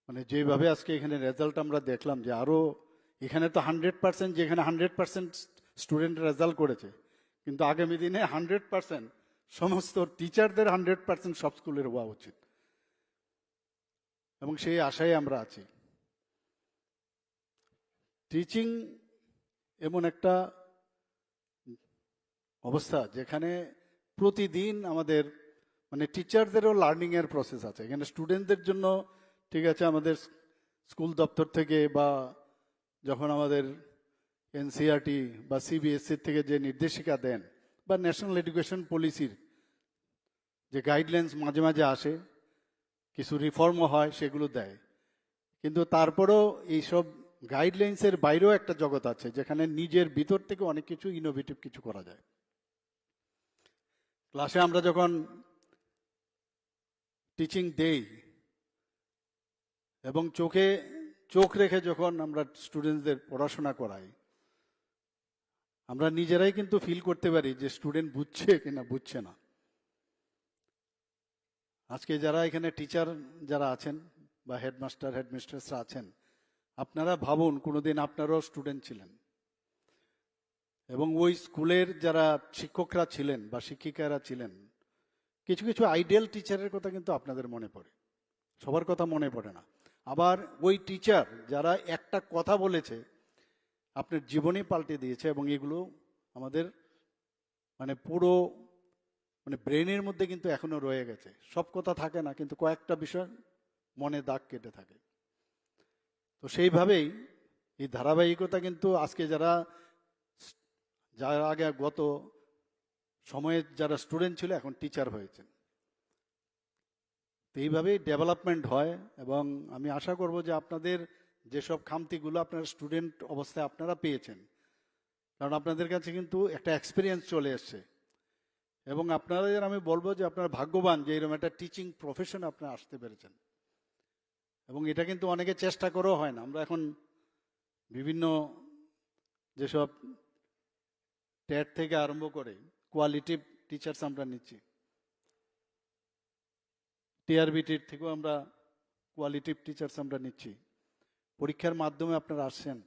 মানে, যেভাবে আজকে এখানে রেজাল্ট আমরা দেখলাম যে আরও এখানে তো হান্ড্রেড পার্সেন্ট, যেখানে হান্ড্রেড পার্সেন্ট স্টুডেন্ট রেজাল্ট করেছে, কিন্তু আগামী দিনে হান্ড্রেড পার্সেন্ট সমস্ত টিচারদের হান্ড্রেড পার্সেন্ট সব স্কুলের হওয়া উচিত, এবং সেই আশায় আমরা আছি। টিচিং এমন একটা অবস্থা, যেখানে প্রতিদিন আমাদের, মানে, টিচারদেরও লার্নিংয়ের প্রসেস আছে। এখানে স্টুডেন্টদের জন্য, ঠিক আছে, আমাদের স্কুল দপ্তর থেকে বা যখন আমাদের এনসিইআরটি বা সিবিএসই থেকে যে নির্দেশিকা দেন বা ন্যাশনাল এডুকেশন পলিসির যে গাইডলাইন্স মাঝে মাঝে আসে, কিছু রিফর্মও হয়, সেগুলো দেয়, কিন্তু তারপরেও এইসব গাইডলাইন্সের বাইরেও একটা জগৎ আছে, যেখানে নিজের ভিতর থেকে অনেক কিছু ইনোভেটিভ কিছু করা যায়। ক্লাসে আমরা যখন টিচিং দেই এবং চোখে চোখ রেখে যখন আমরা স্টুডেন্টসদের পড়াশোনা করাই, আমরা নিজেরাই কিন্তু ফিল করতে পারি যে স্টুডেন্ট বুঝছে কিনা বুঝছে না। আজকে যারা এখানে টিচার যারা আছেন বা হেডমাস্টার হেডমিস্ট্রেসরা আছেন, আপনারা ভাবুন কোনোদিন আপনারাও স্টুডেন্ট ছিলেন এবং ওই স্কুলের যারা শিক্ষকরা ছিলেন বা শিক্ষিকারা ছিলেন, কিছু কিছু আইডিয়াল টিচারের কথা কিন্তু আপনাদের মনে পড়ে, সবার কথা মনে পড়ে না। আবার ওই টিচার যারা একটা কথা বলেছে আপনার জীবনই পাল্টে দিয়েছে, এবং এগুলো আমাদের মানে পুরো মানে ব্রেনের মধ্যে কিন্তু এখনো রয়ে গেছে। সব কথা থাকে না, কিন্তু কয়েকটা বিষয় মনে দাগ কেটে থাকে। তো সেইভাবেই এই ধারাবাহিকতা কিন্তু আজকে যারা, যারা আগে গত সময়ে যারা স্টুডেন্ট ছিল, এখন টিচার হয়েছেন। তো এইভাবেই ডেভেলপমেন্ট হয়, এবং আমি আশা করব যে আপনাদের যেসব খামতিগুলো আপনারা স্টুডেন্ট অবস্থায় আপনারা পেয়েছেন, কারণ আপনাদের কাছে কিন্তু একটা এক্সপিরিয়েন্স চলে এসছে, এবং আপনাদের আমি বলবো যে আপনারা ভাগ্যবান যে এরকম একটা টিচিং প্রফেশন আপনারা আসতে পেরেছেন। এবং এটা কিন্তু অনেকে চেষ্টা করেও হয় না। আমরা এখন বিভিন্ন যেসব টেট থেকে আরম্ভ করে কোয়ালিটিভ টিচার্স আমরা নিচ্ছি, টিআরবিটির থেকেও আমরা কোয়ালিটিভ টিচার্স আমরা নিচ্ছি। পরীক্ষার মাধ্যমে আপনারা আসছেন।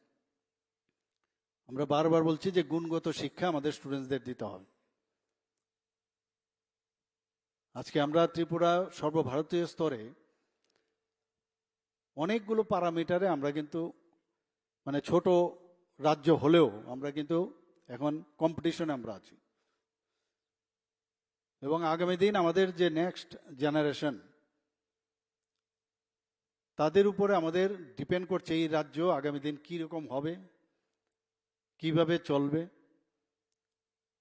আমরা বারবার বলছি যে গুণগত শিক্ষা আমাদের স্টুডেন্টসদের দিতে হবে। আজকে আমরা ত্রিপুরা সর্বভারতীয় স্তরে অনেকগুলো প্যারামিটারে আমরা কিন্তু মানে ছোট রাজ্য হলেও আমরা কিন্তু এখন কম্পিটিশনে আমরা আছি। এবং আগামী দিন আমাদের যে নেক্সট জেনারেশন, তাদের উপরে আমাদের ডিপেন্ড করছে এই রাজ্য আগামী দিন কী রকম হবে, কিভাবে চলবে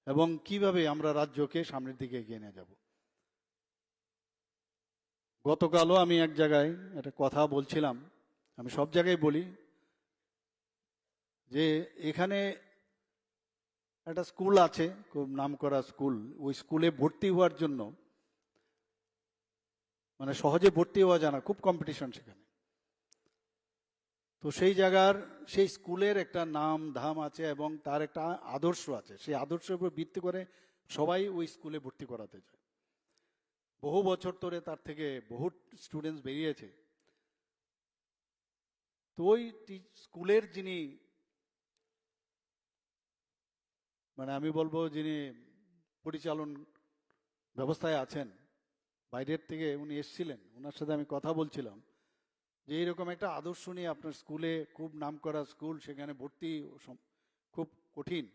এবং কিভাবে আমরা রাজ্যকে সামনের দিকে এগিয়ে নিয়ে যাব। গতকালও আমি এক জায়গায় একটা কথা বলছিলাম, আমি সব জায়গায় বলি যে এখানে একটা স্কুল আছে, খুব নামকরা স্কুল, ওই স্কুলে ভর্তি হওয়ার জন্য মানে সহজে ভর্তি হওয়া যায় না, খুব কম্পিটিশন সেখানে। তো সেই জায়গার, সেই স্কুলের একটা নাম ধাম আছে এবং তার একটা আদর্শ আছে। সেই আদর্শের উপর ভিত্তি করে সবাই ওই স্কুলে ভর্তি করাতে যায়। বহু বছর ধরে তার থেকে বহু স্টুডেন্টস বেরিয়েছে। তো ওই টি-, স্কুলের যিনি, মানে আমি বলবো, যিনি পরিচালন ব্যবস্থায় আছেন, বাইরের থেকে উনি এসছিলেন, ওনার সাথে আমি কথা বলছিলাম যে এইরকম একটা আদর্শ নিয়ে আপনার স্কুলে, খুব নামকরা স্কুল, সেখানে ভর্তি সম-, খুব কঠিন।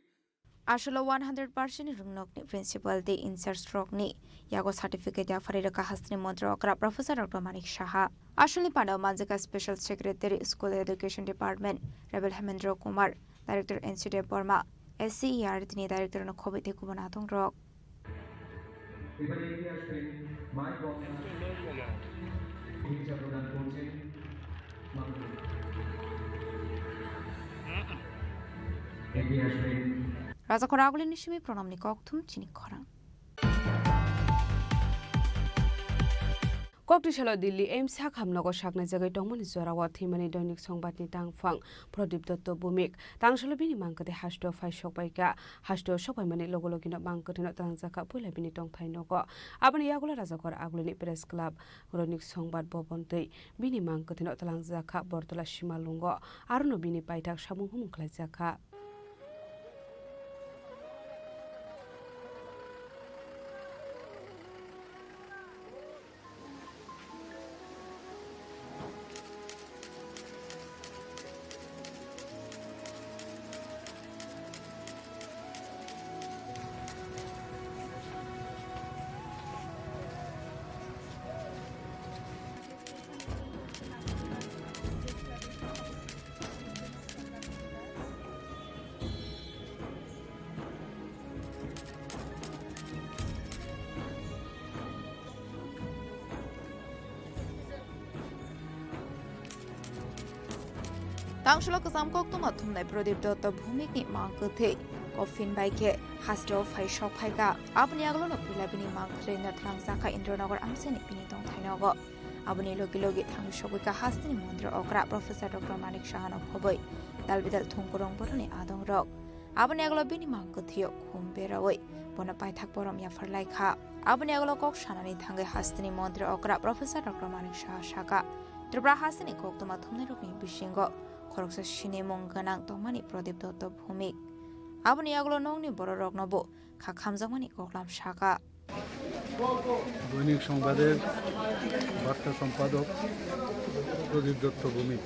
Asolo one hundred percent rwngnokni principal tei in-charge rokni yago certificate yapharwi rwkha hasteni montri okra Professor Doctor Manik Saha. Asolni pandao manjak kha Special Secretary School Education Department Rebel Hemendra Kumar, Director N C Dev Barma, S C E R T ni Director no khobwi tei kubun adong rok. এবারে এগিয়ে আসবেন মাই বদনা, ভূমিকা প্রদান করছেন মাননীয়। এগিয়ে আসবেন। Rajakhor Agulini simi pranamni kokthum chini khorang. Kokti salo Delhi AIIMS hakhamnogo saknai jagwi tongmani jorao thwimani Doinik Songbatni tangphang Pradip Dotto Bhumik. Tangsalo bini mangkwthwi hasteo phai sokpaikha. Hasteo sokpaimani logo logino mangkwthwino twlangjakha puila bini tongthai nogo. Aboni yagulo Rajakhor Agulini Press Club, Doinik Songbat Bobon twi bini mangkwthwino twlangjakha Bortola Simalungo. Arono bini paithak samung humung khlaijakha. Tangsalo kwcham koktwma thumnai Pradip Dotto Bhumikni mangkwthwi coffin bai khe hasteo phai sok phaikha. Aboni yagulono puila bini mangkwthwino twlangjakha Indranagar amchaini bini tongthai nogo. Aboni logi logi thangwi sogwikha hasteni montri okra Professor Doctor Manik Sahano khobwi dalbidal thwngkwrwng borokni adongrok. Aboni agalo bini mang kwthwio khum berawi bono paithak borom yaphar lai kha. Aboni agalo kok sanani thangwi hasteni montri okra Professor Doctor Manik Saha saka, Tripura hasteni koktwma thumnairokni bisingo khoroksa sinimung gwnang tongmani Pradip Dotto Bhumik. Aboni agalo nokni bororoknobo kha khamjakmani koklam saka. দৈনিক সংবাদের বার্তা সম্পাদক প্রদীপ দত্ত ভৌমিক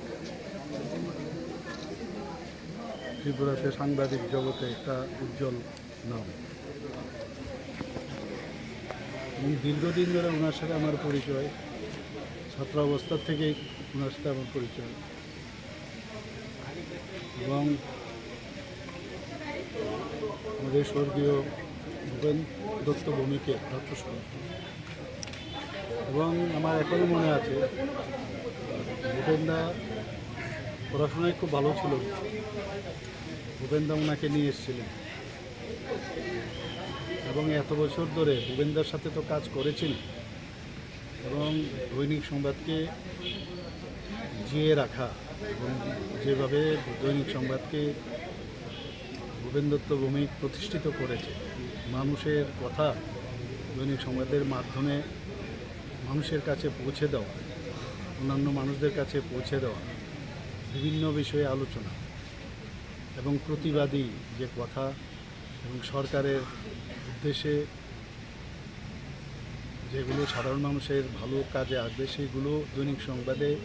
ত্রিপুরাতে সাংবাদিক জগতে একটা উজ্জ্বল নাম, এবং দীর্ঘদিন ধরে ওনার সাথে আমার পরিচয়, ছাত্রাবস্থা থেকেই ওনার সাথে আমার পরিচয়। এবং আমাদের স্বর্গীয় ভূপেন দত্ত ভৌমিকের প্রাতঃস্মরণ। এবং আমার এখনও মনে আছে, ভূপেনদা পড়াশোনায় খুব ভালো ছিল, ভূপেনদা ওনাকে নিয়ে এসেছিলেন। এবং এত বছর ধরে ভূপেনদার সাথে তো কাজ করেছেন, এবং দৈনিক সংবাদকে জিয়ে রাখা এবং যেভাবে দৈনিক সংবাদকে ভূপেন দত্ত ভৌমিক প্রতিষ্ঠিত করেছে, মানুষের কথা দৈনিক সংবাদের মাধ্যমে মানুষের কাছে পৌঁছে দেওয়া, অন্যান্য মানুষদের কাছে পৌঁছে দেওয়া, বিভিন্ন বিষয়ে আলোচনা এবং প্রতিবাদী যে কথা এবং সরকারের উদ্দেশ্যে যেগুলো সাধারণ মানুষের ভালো কাজে আসবে, সেগুলো দৈনিক সংবাদে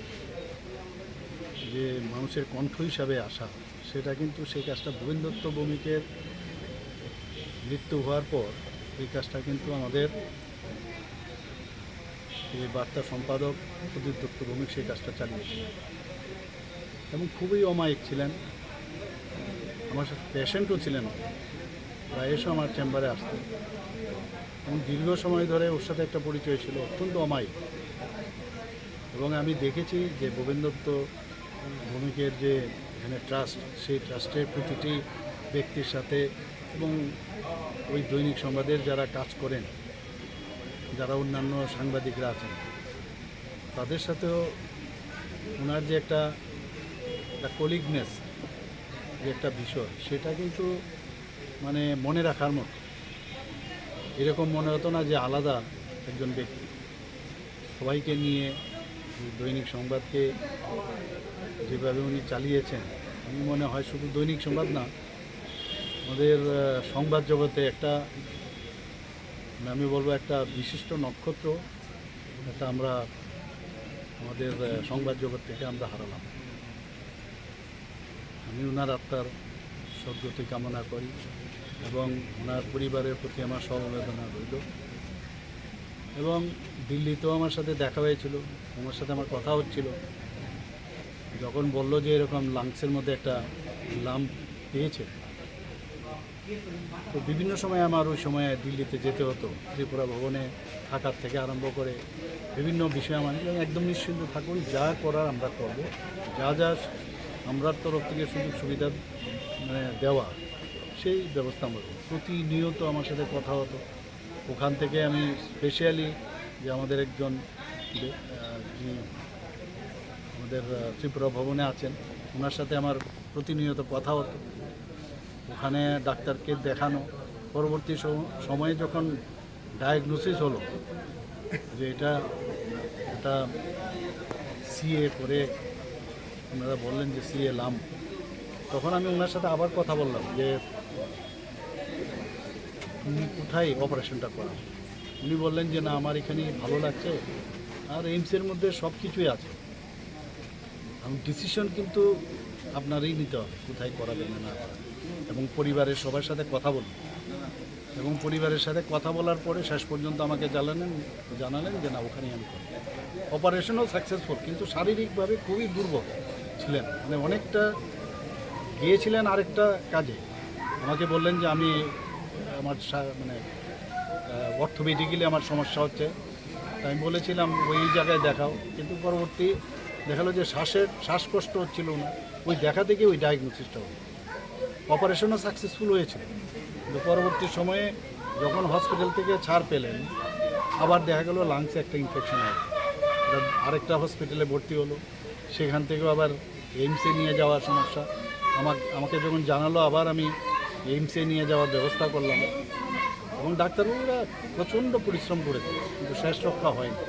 যে মানুষের কণ্ঠ হিসাবে আসা, সেটা কিন্তু, সেই কাজটা ভূপেন দত্ত ভৌমিকের মৃত্যু হওয়ার পর এই কাজটা কিন্তু আমাদের এই বার্তা সম্পাদক প্রদীপ দত্ত ভৌমিক সেই কাজটা চালিয়েছিলেন এবং খুবই অমায়িক ছিলেন। আমার সাথে পেশেন্টও ছিলেন, প্রায়শ আমার চেম্বারে আসতেন এবং দীর্ঘ সময় ধরে ওর সাথে একটা পরিচয় ছিল, অত্যন্ত অমায়িক। এবং আমি দেখেছি যে ভূপেন দত্ত ভৌমিকের যে এখানে ট্রাস্ট, সেই ট্রাস্টের প্রতিটি ব্যক্তির সাথে এবং ওই দৈনিক সংবাদের যারা কাজ করেন, যারা অন্যান্য সাংবাদিকরা আছেন, তাদের সাথেও ওনার যে একটা, একটা কলিগনেস, যে একটা বিষয়, সেটা কিন্তু মানে মনে রাখার মতো। এরকম মনে হতো না যে আলাদা একজন ব্যক্তি। সবাইকে নিয়ে দৈনিক সংবাদকে যেভাবে উনি চালিয়েছেন, আমি মনে হয় শুধু দৈনিক সংবাদ না, আমাদের, আহ, সংবাদ জগতে একটা, মানে, আমি বলবো একটা বিশিষ্ট নক্ষত্র, একটা আমরা আমাদের, আহ, সংবাদ জগৎ থেকে আমরা হারালাম। আমি ওনার আত্মার সদ্গতি কামনা করি এবং ওনার পরিবারের প্রতি আমার সমবেদনা রইল। এবং দিল্লিতেও আমার সাথে দেখা হয়েছিল, ওনার সাথে আমার কথা হচ্ছিল। যখন বলল যে এরকম লাংসের মধ্যে একটা লাম্প পেয়েছে, তো বিভিন্ন সময় আমার ওই সময় দিল্লিতে যেতে হতো, ত্রিপুরা ভবনে থাকার থেকে আরম্ভ করে বিভিন্ন বিষয়ে আমার, এবং একদম নিশ্চিন্ত থাকুন, যা করার আমরা করব, যা যা আমরার তরফ থেকে সুযোগ সুবিধা, মানে, দেওয়া, সেই ব্যবস্থা আমরা করব। প্রতিনিয়ত আমার সাথে কথা হতো। ওখান থেকে আমি স্পেশালি যে আমাদের একজন বে-, আহ, যিনি আমাদের, আহ, ত্রিপুরা ভবনে আছেন, ওনার সাথে আমার প্রতিনিয়ত কথা হতো। ওখানে ডাক্তারকে দেখানো, পরবর্তী সম-, সময়ে যখন ডায়াগনোসিস হলো যে এটা একটা সিএ করে, ওনারা বললেন যে সিএ লাম, তখন আমি ওনার সাথে আবার কথা বললাম যে তুমি কোথায় অপারেশনটা করাও? উনি বললেন যে, "না, আমার এখানেই ভালো লাগছে, আর এইমসের মধ্যে সব কিছুই আছে।" এবং ডিসিশন কিন্তু আপনারই নিতে হবে, কোথায় করাবেন না না করাবেন। এবং পরিবারের সবার সাথে কথা বলুন, এবং পরিবারের সাথে কথা বলার পরে শেষ পর্যন্ত আমাকে জানালেন, জানালেন যে, "না, ওখানেই আমি করব।" অপারেশনও সাকসেসফুল, কিন্তু শারীরিকভাবে খুবই দুর্বল ছিলেন, মানে, অনেকটা গিয়েছিলেন আরেকটা কাজে। আমাকে বললেন যে, "আমি আমার সা-, মানে, আহ, অর্থোপেডিক্যালি আমার সমস্যা হচ্ছে।" তাই আমি বলেছিলাম, "ওই জায়গায় দেখাও।" কিন্তু পরবর্তী দেখালো যে শ্বাসের, শ্বাসকষ্ট হচ্ছিল না, ওই দেখা থেকে ওই ডায়াগনোসিসটা হলো। অপারেশনও সাকসেসফুল হয়েছিল, কিন্তু পরবর্তী সময়ে যখন হসপিটাল থেকে ছাড় পেলেন, আবার দেখা গেল লাংসে একটা ইনফেকশন হয়েছে। এটা আরেকটা হসপিটালে ভর্তি হলো, সেখান থেকেও আবার এইমসে নিয়ে যাওয়ার সমস্যা। আমার, আমাকে যখন জানালো, আবার আমি এইমসে নিয়ে যাওয়ার ব্যবস্থা করলাম এবং ডাক্তারবাবুরা প্রচণ্ড পরিশ্রম করেছে, কিন্তু শেষ রক্ষা হয়নি।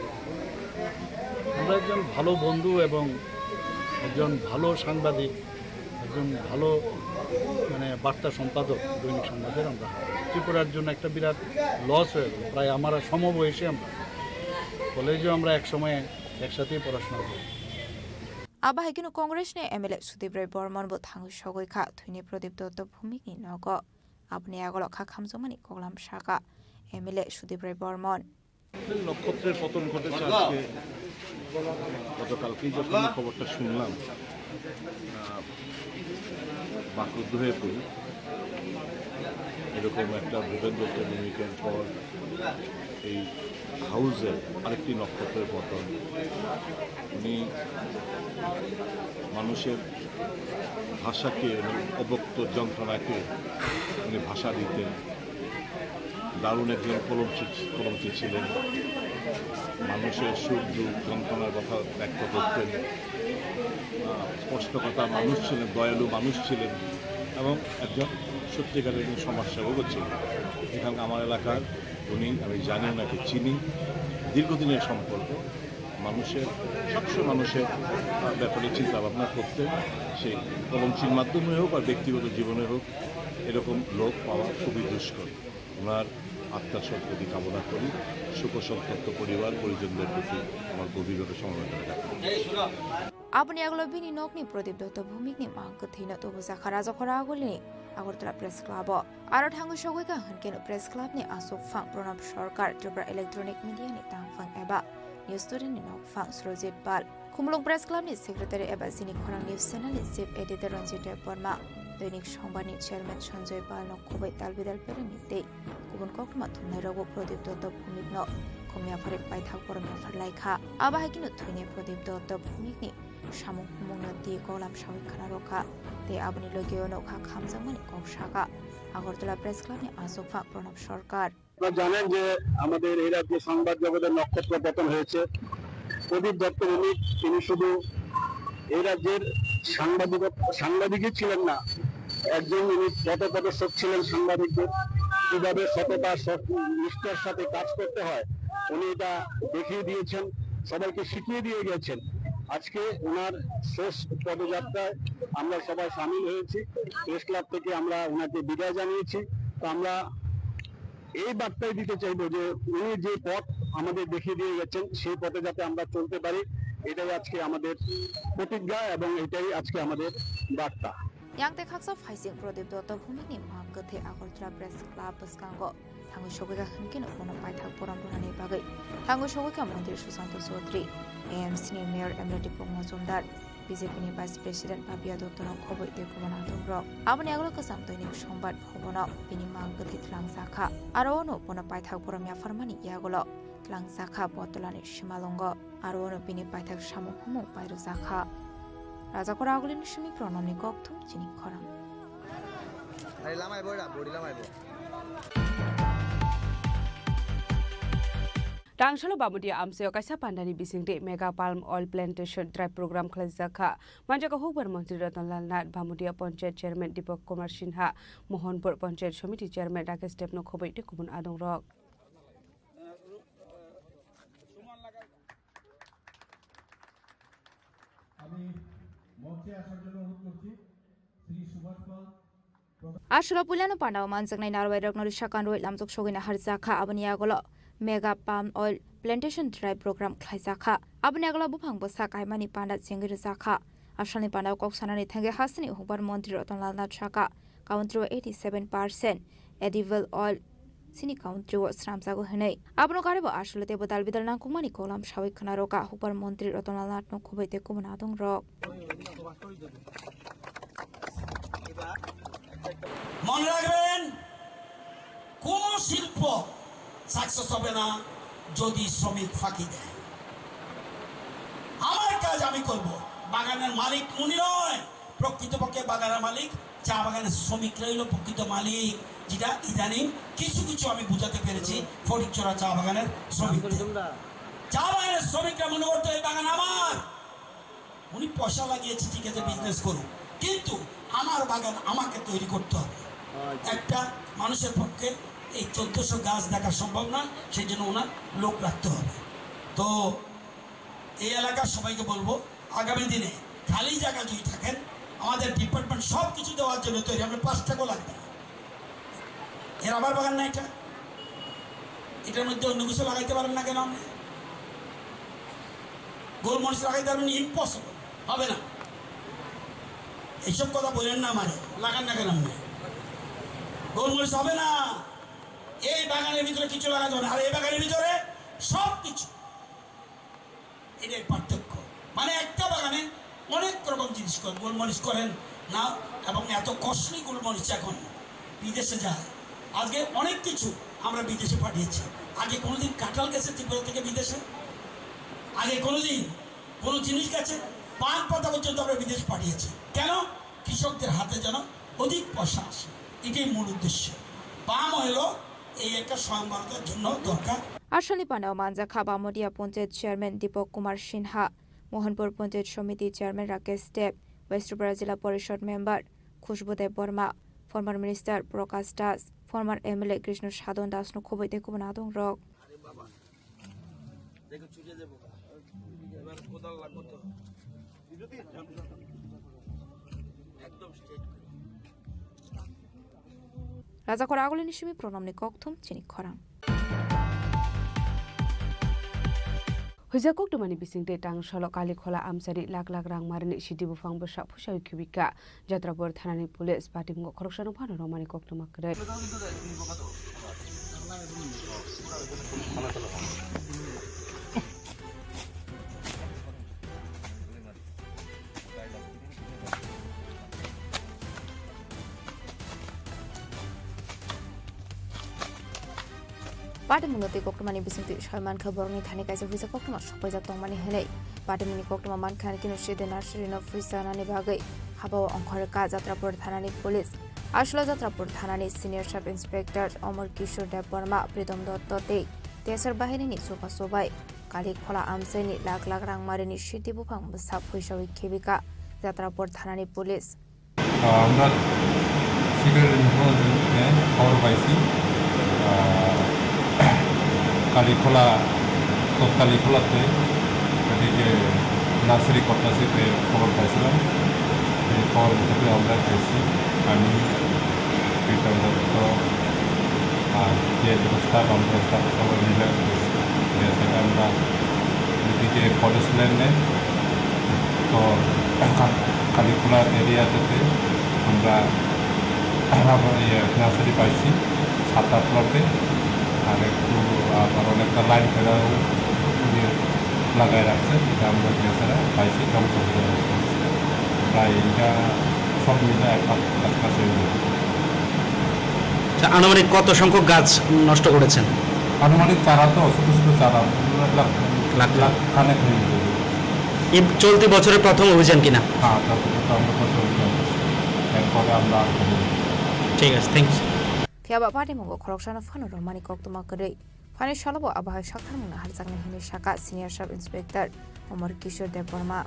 আমরা একজন ভালো বন্ধু এবং একজন ভালো সাংবাদিক, একজন ভালো, মানে, বার্তা সম্পাদক দৈনিক সংবাদের আমরা হারাই। ত্রিপুরার জন্য একটা বিরাট লস হয়ে গেল। প্রায় আমরা সমবয়সী, আমরা কলেজেও আমরা এক সময় একসাথেই পড়াশোনা করি। Abo hai kheno Congress ni M L A Sudip Roy Bormon bo thangwi sogwi kha thwini Pradip Dotto Bhumik ni nogo. Aboni agolo kha khamjakmani koklam sakha M L A Sudip Roy Bormon. নক্ষত্রের পতন ঘটেছে আজকে, গতকালকেই যখন এই খবরটা শুনলাম, আহ, বাক্রুদ্ধ হয়ে পড়ি। এরকম একটা ভূপেন দত্ত ভৌমিকের পর এই হাউসের আরেকটি নক্ষত্রের পতন। উনি মানুষের ভাষাকে এবং অব্যক্ত যন্ত্রণাকে উনি ভাষা দিতেন। দারুণ একজন কলমচি, কলমচি ছিলেন। মানুষের সুখ দুঃখ যন্ত্রণার কথা ব্যক্ত করতেন। আহ, স্পষ্টকথা মানুষ ছিলেন, দয়ালু মানুষ ছিলেন এবং একজন সত্যিকারের একজন সমাজসেবকও ছিলেন। এখানে আমার এলাকার উনি, আমি জানি ওনাকে চিনি, দীর্ঘদিনের সম্পর্ক। মানুষের, সবসময় মানুষের, আহ, ব্যাপারে চিন্তা ভাবনা করতেন, সেই কলমচির মাধ্যমে হোক আর ব্যক্তিগত জীবনে হোক, এরকম লোক পাওয়া খুবই দুষ্কর। ওনার আত্মার সদ্গতি কামনা করি, শোকসন্তপ্ত পরিবার পরিজনদের প্রতি আমার গভীরভাবে সমবেদনা জ্ঞাপন করছি। Aboni agolo bini nokni Pradip Dotto Bhumikni mang kwthwino tubujakha Rajakhora agulini Agartala Press Club-o. Aro thangwi sogwi kha hwnkhe no Press Club-ni aswk phang Pranab Sarkar Tripura Electronic Media-ni tangphang eba News Today-ni nokphang Surajit Pal. Khumulwng Press Club-ni Secretary eba Chini Khorang News Channel-ni Chief Editor Ranjit Debbarma, Dainik Songbar-ni Chairman Sanjoy Pal-no khobwi talbidal perengni tei kubun koktwma thumnairokbo Pradip Dotto Bhumikno khumya phari paithak borom yaphar lai kha. Abo hai kheno thwini Pradip Dotto Bhumikni samung humungno twi koklam sawi khna rw kha tei aboni logi-o nokha khamjakmani kok sa kha Agartala Press Club-ni achukphang Pranab Sarkar. আপনারা জানেন যে আমাদের এই রাজ্যে সংবাদ জগতের নক্ষত্র পতন হয়েছে। প্রদীপ দত্ত ভৌমিক, তিনি শুধু এই রাজ্যের সাংবাদিক, সাংবাদিকই ছিলেন না, একজন উনি পথপ্রদর্শক ছিলেন সাংবাদিকদের, কিভাবে সততা, সৎ নিষ্ঠার সাথে কাজ করতে হয়, উনি এটা দেখিয়ে দিয়েছেন, সবাইকে শিখিয়ে দিয়ে গেছেন। আজকে ওনার শেষ পদযাত্রায় আমরা সবাই সামিল হয়েছি। প্রেস ক্লাব থেকে আমরা ওনাকে বিদায় জানিয়েছি। তো আমরা এই বার্তাই দিতে চাইবো যে উনি যে পথ আমাদের দেখিয়ে দিয়ে গেছেন, সেই পথে যাতে আমরা চলতে পারি, এটাই আজকে আমাদের প্রতিজ্ঞা এবং এটাই আজকে আমাদের বার্তা। Yang tei khaksa phaising Pradip Dotto Bhumikni mang kwthwi Agartala Press Club bwskango thangwi sogwi kha hwnkhe no bono paithak borom rwnani bagwi thangwi sogwi kha Montri Sushanta Chaudhary, A M C ni Mayor M L A Dipok Majumdar, B J P ni Vice President Papiya Dotto no khobwi tei kubun adongrok. Aboni agolo kwcham Dainik Songbar Bhavan o bini mang kwthwi twlangjakha. Aro o no bono paithak borom yapharmani yagulo twlangjakha Botolani simalwngo. Aro o no bini paithak samung humung pairwjakha. Rajakora agulini simi Pranamni kokthum chini khorang. Ari lamai bo da, body lamai bo. Tangsalo Bamudia amchaio kaisa pandani bisingtwi Mega Palm Oil Plantation Drive program khlaijak kha. Manjak kha hukbar montri Ratan Lal Nath, Bamudia Panchayat Chairman Dipak Kumar Sinha, Mohanpur Panchayat Samiti Chairman Rakesh Debno khobwi tei kubun adongrok. আমি মঞ্চে আসার জন্য অনুরোধ করছি শ্রী সুভাষ পাল। Aswkno puilano pandao manjaknai narwai rokno risa kanrwi lamjak sogwina harjakha, aboni yagulo Mega Palm Oil Plantation Drive program khlaijakha. Aboni yagulo buphang bwsa kaimani panda chengwi rwjakha. Asalni pandao kok sanani thangwi hasteni hukbar montri Ratan Lal Nath sakha, country o eighty seven percent edible oil chini country o swnamjago hwnwi. Abono karwibo aswlo teibo dalbidal nangkukmani kolam sawi khwnarokha hukbar montri Ratan Lal Nathno khobwi tei kubun adongrok. মনে রাখবেন, কোনো শিল্প সাকসেস হবে না যদি শ্রমিক ফাঁকি দেয়। আমার কাজ আমি করব, বাগানের মালিক উনি নয়, প্রকৃতপক্ষে বাগানের মালিক চা বাগানের শ্রমিকরাই হলো প্রকৃত মালিক, যেটা ইদানিং কিছু কিছু আমি বুঝাতে পেরেছি ফটিকছড়া চা বাগানের শ্রমিকদের। চা বাগানের শ্রমিকরা মনে করতো এই বাগান আমার, উনি পয়সা লাগিয়েছে, ঠিক আছে, বিজনেস করুক, কিন্তু আমার বাগান আমাকে তৈরি করতে হবে। একটা মানুষের পক্ষে এই চোদ্দশো গাছ দেখা সম্ভব নয়, সেই জন্য ওনার লোক রাখতে হবে। তো এই এলাকার সবাইকে বলবো, আগামী দিনে খালি জায়গা যদি থাকেন, আমাদের ডিপার্টমেন্ট সব কিছু দেওয়ার জন্য তৈরি, আপনার পাঁচ টাকাও লাগবে না। এ রাবার বাগান না এটা, এটার মধ্যে অন্য কিছু লাগাইতে পারেন না কেন আপনি? গোলমরিচ লাগাইতে পারবেন? ইম্পসিবল, হবে না। এইসব কথা বলেন না আমারে, লাগান না কেন আপনি? গোলমরিচ হবে না। এই বাগানের ভিতরে কিছু লাগাতে হবে না, আর এই বাগানের ভিতরে সব কিছু। এটাই পার্থক্য। মানে একটা বাগানে অনেক রকম জিনিস করেন, গোলমরিচ করেন না, এবং এত কস্টলি গোলমরিচ এখন বিদেশে যায়। আজকে অনেক কিছু আমরা বিদেশে পাঠিয়েছি। আগে কোনোদিন কাঁঠাল গেছে ত্রিপুরা থেকে বিদেশে? আগে কোনোদিন কোনো জিনিস গেছে? পান পাতা পর্যন্ত আমরা বিদেশ পাঠিয়েছি। কেন? কৃষকদের হাতে যেন অধিক পয়সা আসে, এটাই মূল উদ্দেশ্য। পাম অয়েলও এই একটা স্বয়ংবরতার জন্য দরকার। Aswkni panao manjakha Bamodia Panchayat Chairman Dipak Kumar Sinha, Mohanpur Panchayat Samiti Chairman Rakesh Deb, West Tripura Jila Porishod Member Khushbu Debbarma, former Minister Prakash Das, former M L A Krishna Sadhan Das no khoboi tei kubun adong rok. দেখো চুকে যাবো গা। এবার কোদাল লাগবো তো। একদম স্ট্রেট করে। Raja Khor Agulini simi pronomni kokthum chini khorang. Huija koktwmani bisingtwi tang solo Kalikhola amchaini lak lak rang marini sidi buphang bwsa phusawi khibika. Jatrapur thanani police patimungo khoroksano phano romani koktwma kwrwi. Patimungno tei koktwmani bisingtwi soi mankha borokni thani kaisa huisa koktwma sokpaijak tongmani hwnwi. Patimungni koktwma mankha ani kino side nursery no phuisa nani bagwi habao ongkhorkha Jatrapur thanani police. Aswla Jatrapur thanani senior sub inspector Omor Kishore Debbarma, Pritom Dotto tei Tesar bahirini chubachu bai Kalikhola amchaini lak lak rang marini sidi buphang bwsa phuisawi khibika Jatrapur thanani police. আহ, আমরা সিলেটের ইনফরমেশনে খবর পাইছি, আহ, কালীখোলা, তৎকালীখোলাতে এদিকে নার্সারি কর্তাশিপে খবর পাইছিলাম। এই খবর মুতাবিক আমরা গেছি, আমি, প্রীতম দত্ত, আর যে যত স্টাফ, আমরা স্টাফ সবাই মিলে গেছি। গিয়ে সেটা আমরা এদিকে ফরেস্ট ল্যান্ডে তো কা-, কালীখোলা এরিয়াটাতে আমরা আবার ইয়ে নার্সারি পাইছি সাত আট লটে, আর একটু আবার অনেকটা লাইন ফেরাও ইয়ে লাগায় রাখছে, এটা আমরা গিয়ে সেটা পাইছি, ধ্বংস হয়ে গেছে। প্রায় এটা সব মিলে এক লাখ কাছাকাছি হয়ে যাবে। আচ্ছা, আনুমানিক কত সংখ্যক গাছ নষ্ট করেছেন? আনুমানিক চারা তো ছোট ছোট চারা, লাখ, লাখ। লাখ খানেক হয়ে যাবে। এই চলতি বছরের প্রথম অভিযান কিনা? হ্যাঁ, চলতি বছর আমরা প্রথম অভিযান করছি। এরপরে আমরা আর করবো না। ঠিক আছে, thanks. Phiya ba patimungo khoroksano phano romani koktwma kwrwi. Phani salobo abo hai saktharmung naharjaknai hwnwi sakha Senior Sub Inspector Omor Kishore Debbarma.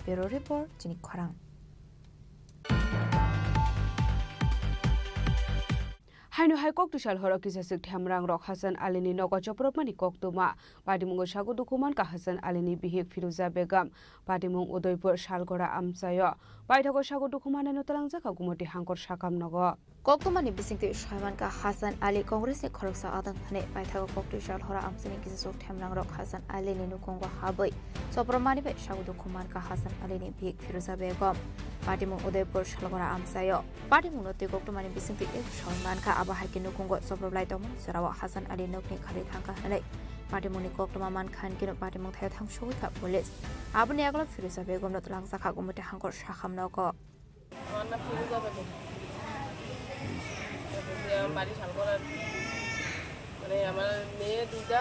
Bureau Report, chini khorang. Haino hai koktwi sal horo kisaswk themrang rok Hasan Ali ni nogo chopropmani koktwma. Patimungo sago dukhu mankha Hasan Ali ni bihik Firuza Begum. Patimung Udaipur Salgora amchaio. Paithago sago dukhu manai no twlangjakha Gumoti Hangkor sakam nogo. Koktwmani bisingtwi soi mankha Hasan Ali Congress ni khoroksa adang hwnwi. Paithago koktwi sal horo amchaini kisaswk themrang rok Hasan Ali ni nukhungo habwi chopropmani bai sago dukhu mankha Hasan Ali ni bihik Firuza Begum. Patimung Udaipur Salgora amchaio. Patimungno twi koktwmani bisingtwi eko soi mankha, abo hai khe nukhungo choprophlai tongmani jorao Hasan Ali nokni khali thangkha hwnwi patimungni koktwma mankha, hinkhe patimung thaio thangsugwi kha police. Aboni yagulo Firuza Begumno twlangjakha Gumoti Hangkor sakam nogo. আমার নাম ফিরোজা বেগম। আমার বাড়ি শালগড়ার, মানে, আমার মেয়ে দুইটা,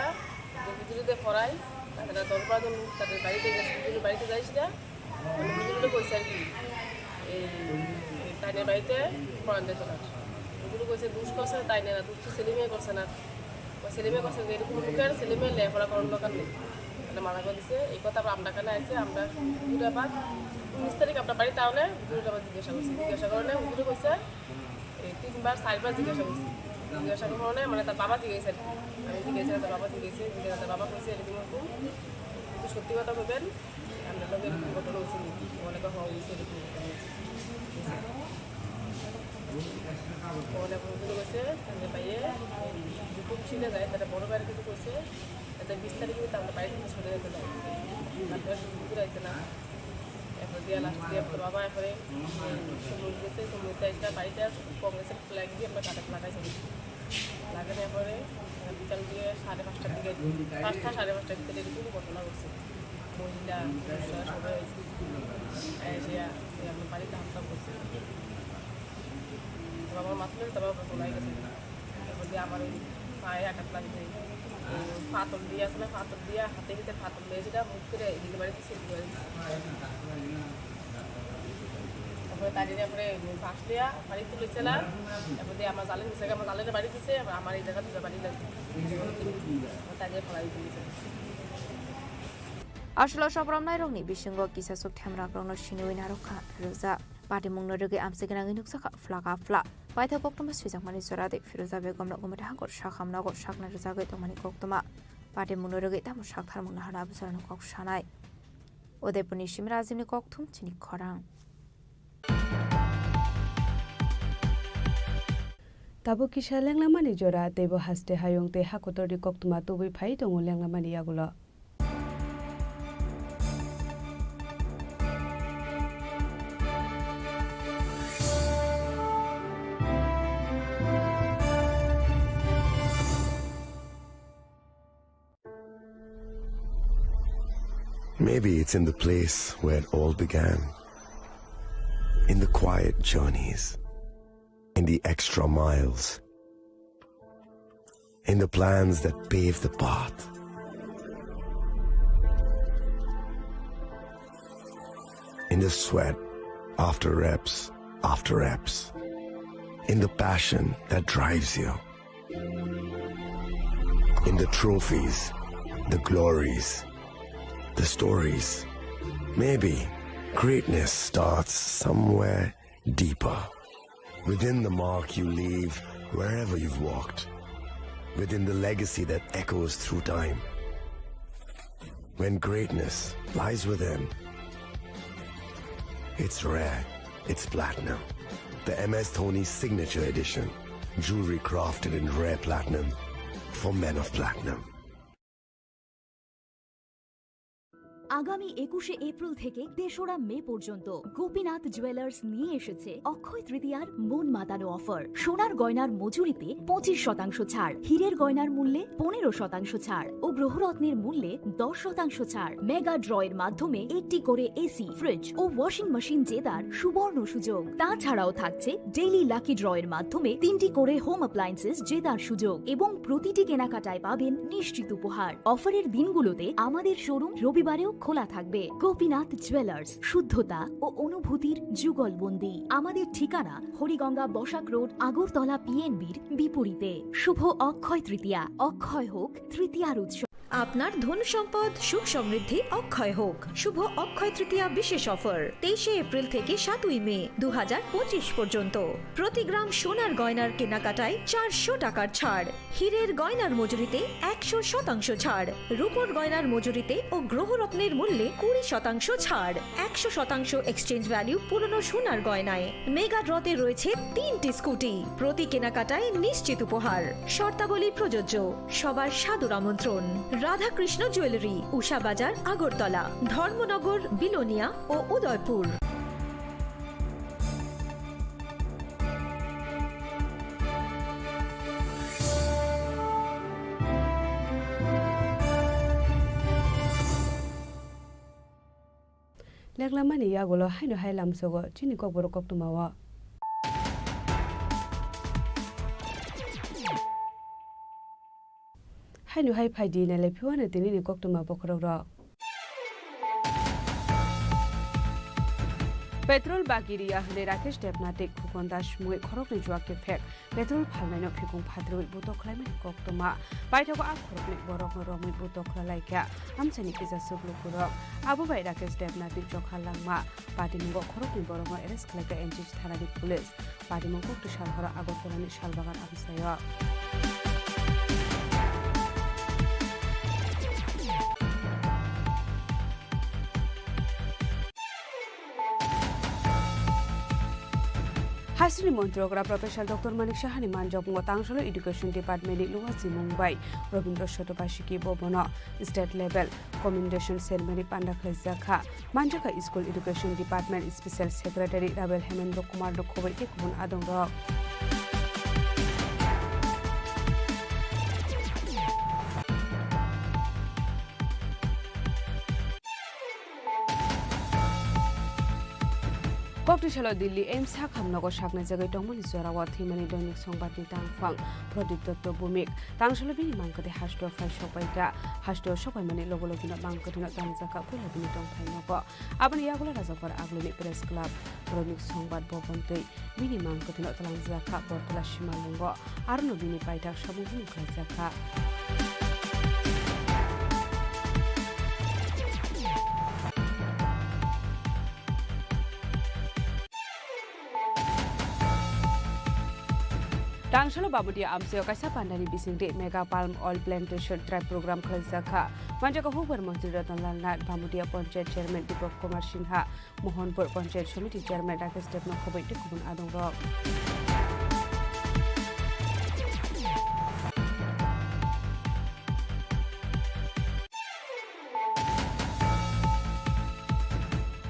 যে হুজুরিতে পড়াই, তারা দশ বারো জন তাদের বাড়িতে গেছে, হুজুরের বাড়িতে যাইস না। মানে, হুজুরে কইছে আর কি, এই তাইনের বাড়িতে পড়ান যেত না। হুজুরে কইছে, দুষ করছে তাইনে না, দুষ তো সেলিমে করছে না। ছেলে মেয়ে কষ্ট করে এরকম মুখে আর ছেলে মেয়ে লেখাপড়া করার দরকার নেই। তাহলে মানা করে দিছে, এই কথা আবার আমরা কানে আছে, আমরা হুজুরে আবার উনিশ তারিখ আমরা বাড়িতে আনে হুজুরে আবার জিজ্ঞাসা করছি, জিজ্ঞাসা করলে হুজুরে কইছে এই তিনবার চারবার জিজ্ঞাসা করছি। জিজ্ঞাসা করার কারণে মানে তার বাবা জিজ্ঞাসা আর কি। আমি জিজ্ঞাসা, তার বাবা জিজ্ঞাসা, জিজ্ঞাসা, তার বাবা কইছে এরকম এরকম, কিন্তু সত্যি কথা বলবেন, আমরা লোক এরকম ঘটনা হয়েছে নাকি? অনেকে হওয়া হয়েছে এরকম ঘটনা হয়েছে। অনেক ঘটনা হয়েছে, তাহলে ভাইয়ে দুপুর ছিল যায়, তারা বড় ভাইয়ের কিছু করছে, তাদের বিশ তারিখে কিন্তু আমরা বাড়ি থেকে সরে যেতে দেয়। তারপরে ঘুরে আসে না। এরপর দিয়া লাস্ট দিয়া বাবা এরপরে সময় গেছে, সময় একটা বাড়িতে কংগ্রেসের ফ্ল্যাগ দিয়ে আমরা কাটাতে লাগাইছি। লাগানোর পরে বিকাল দিয়ে সাড়ে পাঁচটার দিকে, পাঁচটা সাড়ে পাঁচটার ভিতরে এরকম ঘটনা ঘটছে। মহিলা পুরুষরা সবাই হয়েছে, এসে আমরা বাড়িতে হামলা করছে। তারপর আমার মাথায় তারপর ওরা পলাই গেছে। এরপর দিয়ে আমার ওই পায়ে আঘাত লাগছে। পাথর দিয়ে আসলে পাথর দিয়ে হাতে ভিতরে পাথর দিয়ে সেটা মুখ ফিরে এদিকে বাড়ি দিচ্ছে, এদিকে বাড়ি দিচ্ছে। তারপরে তার জন্য পরে বাস লিয়া বাড়ি তুলেছিলাম। তারপর দিয়ে আমার জালে নিচে আমার জালে বাড়ি দিছে, আবার আমার এই জায়গা দুটো বাড়ি লাগছে। তার জন্য ফলাই তুলেছে। Aswk sobromnairokni bisingo kisa suk themrakrokno siniwi narwkha Firuza. Patimungno rwgwi amchai gwnangwi nukjakha phlaka phla. Paithak koktwma swijakmani jora de Firuza Begomno gumita hangkor sakhamno sakna rwjagwi tongmani koktwma. Patimungno rwgwi tamo saktharmung naharna abwsarokno kok sanai. Udaipurni simi Rajibni kokthum chini khorang. Tabuk kisa lenglamani jora, teibo haste hayung tei hakotorni koktwma tubui phai tongo lenglamani yagulo. Maybe it's in the place where it all began. In the quiet journeys, in the extra miles, in the plans that pave the path, in the sweat after reps after reps, in the passion that drives you. In the trophies, the glories, the stories. Maybe greatness starts somewhere deeper. Within the mark you leave wherever you've walked. Within the legacy that echoes through time. When greatness lies within, it's rare, it's platinum. The M S Dhoni Signature Edition. Jewelry crafted in rare platinum for men of platinum. আগামী একুশে এপ্রিল থেকে তেসরা মে পর্যন্ত গোপীনাথ জুয়েলার্স নিয়ে এসেছে অক্ষয় তৃতীয়ার মন মাতানো অফার। সোনার গয়নার মজুরিতে পঁচিশ শতাংশ ছাড়, হীরের গয়নার মূল্যে পনেরো শতাংশ ছাড় ও গ্রহরত্নের মূল্যে দশ শতাংশ ছাড়। মেগা ড্রয়ের মাধ্যমে একটি করে এসি, ফ্রিজ ও ওয়াশিং মেশিন জেতার সুবর্ণ সুযোগ। তাছাড়াও থাকছে ডেইলি লাকি ড্রয়ের মাধ্যমে তিনটি করে হোম অ্যাপ্লায়েন্সেস জেতার সুযোগ এবং প্রতিটি কেনাকাটায় পাবেন নিশ্চিত উপহার। অফারের দিনগুলোতে আমাদের শোরুম রবিবারেও খোলা থাকবে। গোপীনাথ জুয়েলার্স, শুদ্ধতা ও অনুভূতির যুগলবন্দি। আমাদের ঠিকানা হরিগঙ্গা বসাক রোড, আগরতলা পিএনবির বিপরীতে। শুভ অক্ষয় তৃতীয়া, অক্ষয় হোক তৃতীয়ার উৎসব। আপনার ধন সম্পদ সুখ সমৃদ্ধি অক্ষয় হোক। শুভ অক্ষয় তৃতীয়া বিশেষ অফার, তেইশে এপ্রিল থেকে সাতই মে দু হাজার পঁচিশ পর্যন্ত। প্রতি গ্রাম সোনার গয়নার কেনাকাটায় চারশো টাকার ছাড়, হীরের গয়নার মজুরিতে একশো শতাংশ ছাড়, রূপোর গয়নার মজুরিতে ও গ্রহরত্নের মূল্যে কুড়ি শতাংশ ছাড়, একশো শতাংশ এক্সচেঞ্জ ভ্যালু পুরনো সোনার গয়নায়। মেগা ড্রতে রয়েছে তিনটি স্কুটি, প্রতি কেনাকাটায় নিশ্চিত উপহার। শর্তাবলী প্রযোজ্য। সবার সাদর আমন্ত্রণ। রাধাকৃষ্ণ জুয়েলারি, উষা বাজার, আগরতলা, ধর্মনগর, বিলোনিয়া ও Udaipur. Leklamani yagulo haino hai lamsogo chini kokborok koktwmao. Haino hai phaidi nailai phiwano tinini koktwma bokhorokrok. Petrol bagi riya hwnwi Rakesh Debnath tei Khukon Das mungwi khoroknwi juak kephek petrol phalnaino phikung phatrwi butok khlaimani koktwma. Paithago a khoroknwi borokno romwi butok khlailaikha amchaini kijaswk lukurok. Abo bai Rakesh Debnath tei chokha langma patimungo khoroknwi borokno arrest khlaikha N C C thanani police. Patimung kokti sal horo Agartala ni Salbagan amchaio. Hasini montrok ra Professor Doctor Manik Sahani manjak mungo tangsalo Education Department ni Luwa Chimung bai Robindra Sotobasiki bobono state level commendation ceremony panda khlaijak kha. Manjakha School Education Department Special Secretary Rabel Hemendra Kumar no khoboi tei kubun adongrok. Kokti salo Delhi AIIMS sakham nogo saknai jagwi tongmani jorao thwimani Doinik Songbatni tangphang Pradip Dotto Bhumik tangsalo bini mangkwthwi hasteo phai sokbaikha. Hasteo sokbaimani logo logino mangkwthwino tangjakha puila bini tongphai nogo. Aboni yagulo Rajakhor Agluni Press Club, Doinik Songbat Bhavan tei bini mangkwthwino twlangjakha Bortola Simalungo, arono bini paithak samung hwnwi khlaijakha. Tangsalo Bamudia amchaio kaisa pandani bisingtwi Mega Palm Oil Plantation Drive program khlaijakha. Manjakha hukbar montri Ratan Lal Nath, Bamudia Panchayat Chairman Deepak Kumar Singha, Mohanpur Panchayat Samiti Chairman Rakesh Debno khoboi tei kubun adongrok.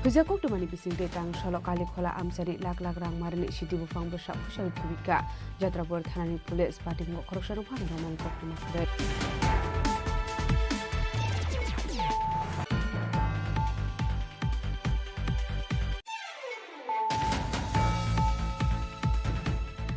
Huijak koktumani bisingtwi tangsalo Kalikhola amchari lak lak rang marini sidi buphang bwsa bwsa thubika. Jatrabor thanani police patimungo khoroksa rwphano romani koktwma kwrwi.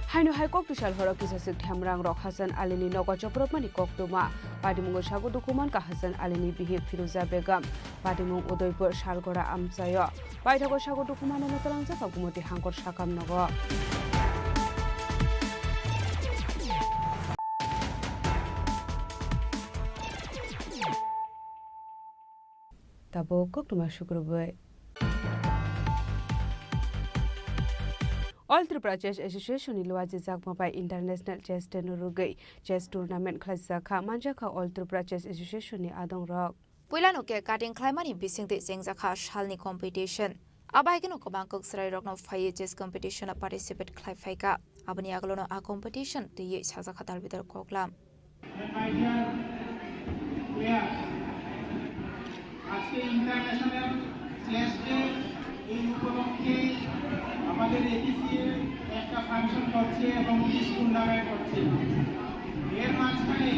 Haino hai kokti sal horo kisa sik themrang rok Hasan Alini nogo chopropmani koktwma. Patimungo sago dukuman ka Hasan Alini bihik Firuza Begum. Patimung Udaipur Salgora amchaio. Paithago sago dukuman no twlangjak Gumoti Hangkor sakam nogo. Tabuk koktwma sukrubwi. All Tripura Chess Association ni luajijakma bai International Chess Day no rwgwi chess tournament khlaijak kha, manjak kha All Tripura Chess Association ni adongrok. Puilano cake cutting khlaimani bisingtwi chengjakha salni competition. Abahaikhe no kwbang kwk chwrairokno phaiwi chess competition-o participate khlai phaikha. Aboni agolono a competition twiwi sajakha dalbidal koklam. My dear players, আজকে international chess day, এই উপলক্ষে আমাদের এটিসি একটা ফাংশন করছে এবং quiz tournament করছে। এর মাঝখানে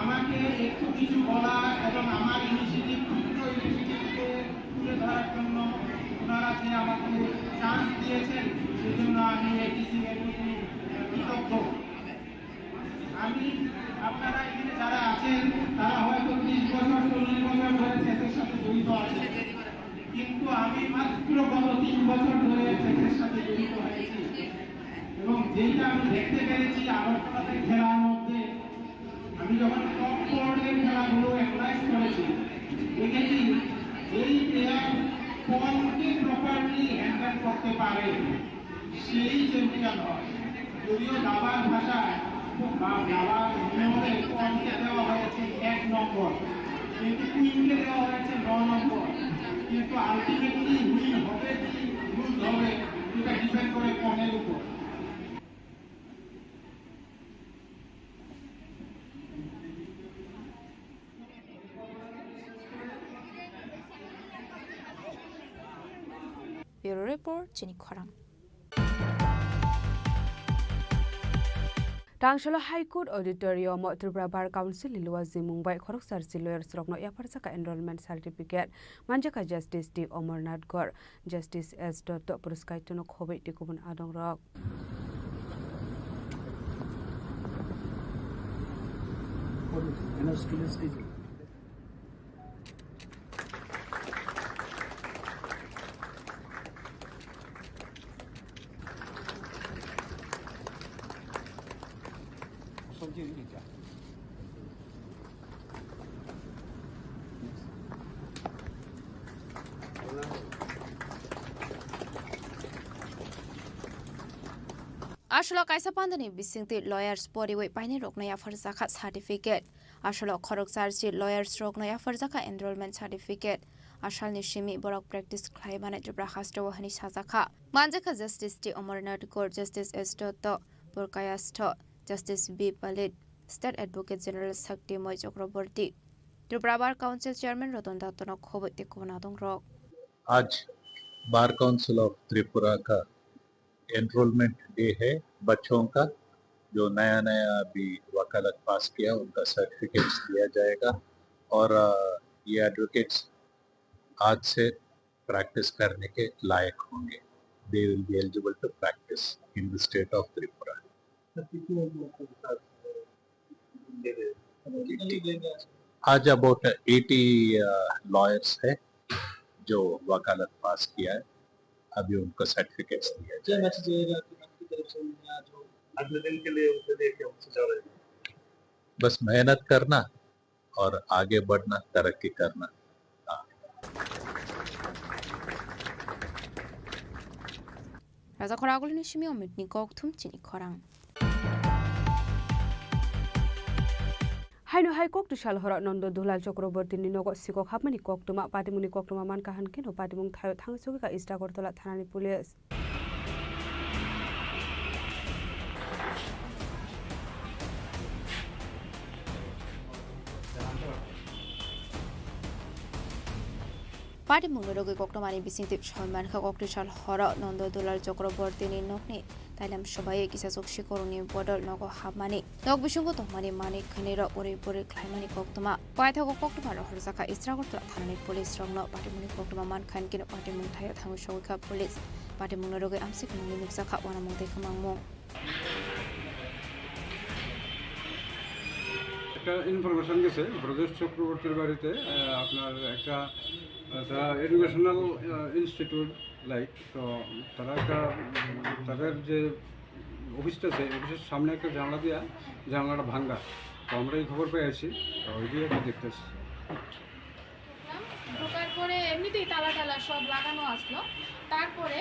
আমাকে একটু কিছু বলা এবং আমার ইনিশিয়েটিভ, ক্ষুদ্র ইনিশিয়েটিভকে তুলে ধরার জন্য ওনারা যে আমাকে চান্স দিয়েছেন, সেজন্য আমি এটিসি এর প্রতি কৃতজ্ঞ। আমি, আপনারা এখানে যারা আছেন, তারা হয়তো ত্রিশ বছর, চল্লিশ বছর ধরে চেসের সাথে জড়িত আছেন, কিন্তু আমি মাত্র গত তিন বছর ধরে চেসের সাথে জড়িত হয়েছি। এবং যেটা আমি দেখতে পেরেছি আগরতলাতে খেলার মধ্যে, আমি যখন টপ ফোর্ডের খেলাগুলো অ্যানালাইজ করেছি, দেখেছি এই প্লেয়ার পনকে প্রপারলি হ্যান্ডেল করতে পারে, সেই চ্যাম্পিয়ন হয়। যদিও দাবার ভাষায় বা দাবার নিয়মে পনকে দেওয়া হয়েছে এক নম্বর, কিন্তু কুইনকে দেওয়া হয়েছে ন নম্বর। কিন্তু আলটিমেটলি উইন হবে কি লুজ হবে, এটা ডিপেন্ড করে পনের উপর। Bureau Report, Chini Khorang. Tangsalo High Court Auditorium o Tripura Bar Council ni luajimung bai khoroksa rsi lawyers rokno yapharjakha enrollment certificate manjakha Justice D Amarnath Gor, Justice S Dotto, Puruskaitono khoboi tei kubun adongrok. Asolo kaisa pandani bisingtwi lawyers poriwi painirokno yapharjakha certificate. Asolo khoroksa arsi lawyers rokno yapharjakha enrollment certificate. Asalni simi borok practice khlai mani Tripura hasteo hwnwi sajakha. Manjakha Justice T Amarnath Gore, Justice S Dotto, Purkayastho, Justice B Palit, State Advocate General Shakti Moy Chakraborty, Tripura Bar Council Chairman Ratan Dattono khoboi tei kubun adongrok. आज bar council of Tripura का enrolment day है बच्चों का। जो नया नया अभी वकालत पास किया, उनका सर्टिफिकेट्स दिया जाएगा और, अ, ये एडवोकेट्स आज से प्रैक्टिस करने के लायक होंगे। They will be eligible to practice in the state of Tripura। आज अबाउट एटी लॉयर्स है जो वकालत पास किया है, अभी उनको सर्टिफिकेट्स दिया जाएगा। अगले दिन के लिए उनके लिए क्या मैसेज आ रहा है? बस मेहनत करना और आगे बढ़ना, तरक्की करना। हाँ। Raja Khoragulini simi Omitni kokthum chini khorang. Haino hai kok twsal horo Nondo Dulal Chakrabortini nogo sikok hapmani koktwma, patimungni koktwma mankha hwnkhe no patimung thaio thang sogwikha East Agartala thanani police. Patimungni rogwi koktwmani bisingtwi soi mankha, kok twsal horo Nondo Dulal Chakrabortini nokni tailam swbaiwi kisachuk sikurokni bodol nogo hapmani, nok bisingo tongmani manwi khwnwi rok uri puri khlaimani koktwma. Paithago koktwma rohorjakha East Agartala thanani police rokno. Patimungni koktwma mankha hinkhe patimung thaio thangwi sogwikha police. Patimungni rogwi amsik nungwi nukjakha uanamung tei kwmangmung. একটা ইনফরমেশন গেছে ব্রজেশ চক্রবর্তীর বাড়িতে, আহ, আপনার একটা, আহ, তারা এডুকেশনাল, আহ, institute like, তো তারা একটা, উম, তাদের যে অফিসটা আছে, অফিসের সামনে একটা জানলা দিয়া জানলাটা ভাঙ্গা। তো আমরা এই খবর পেয়ে আইছি, তো ওই দিয়ে একটা দেখতেছি। ঢোকার পরে এমনিতেই তালা টালা সব লাগানো আসলো। তারপরে,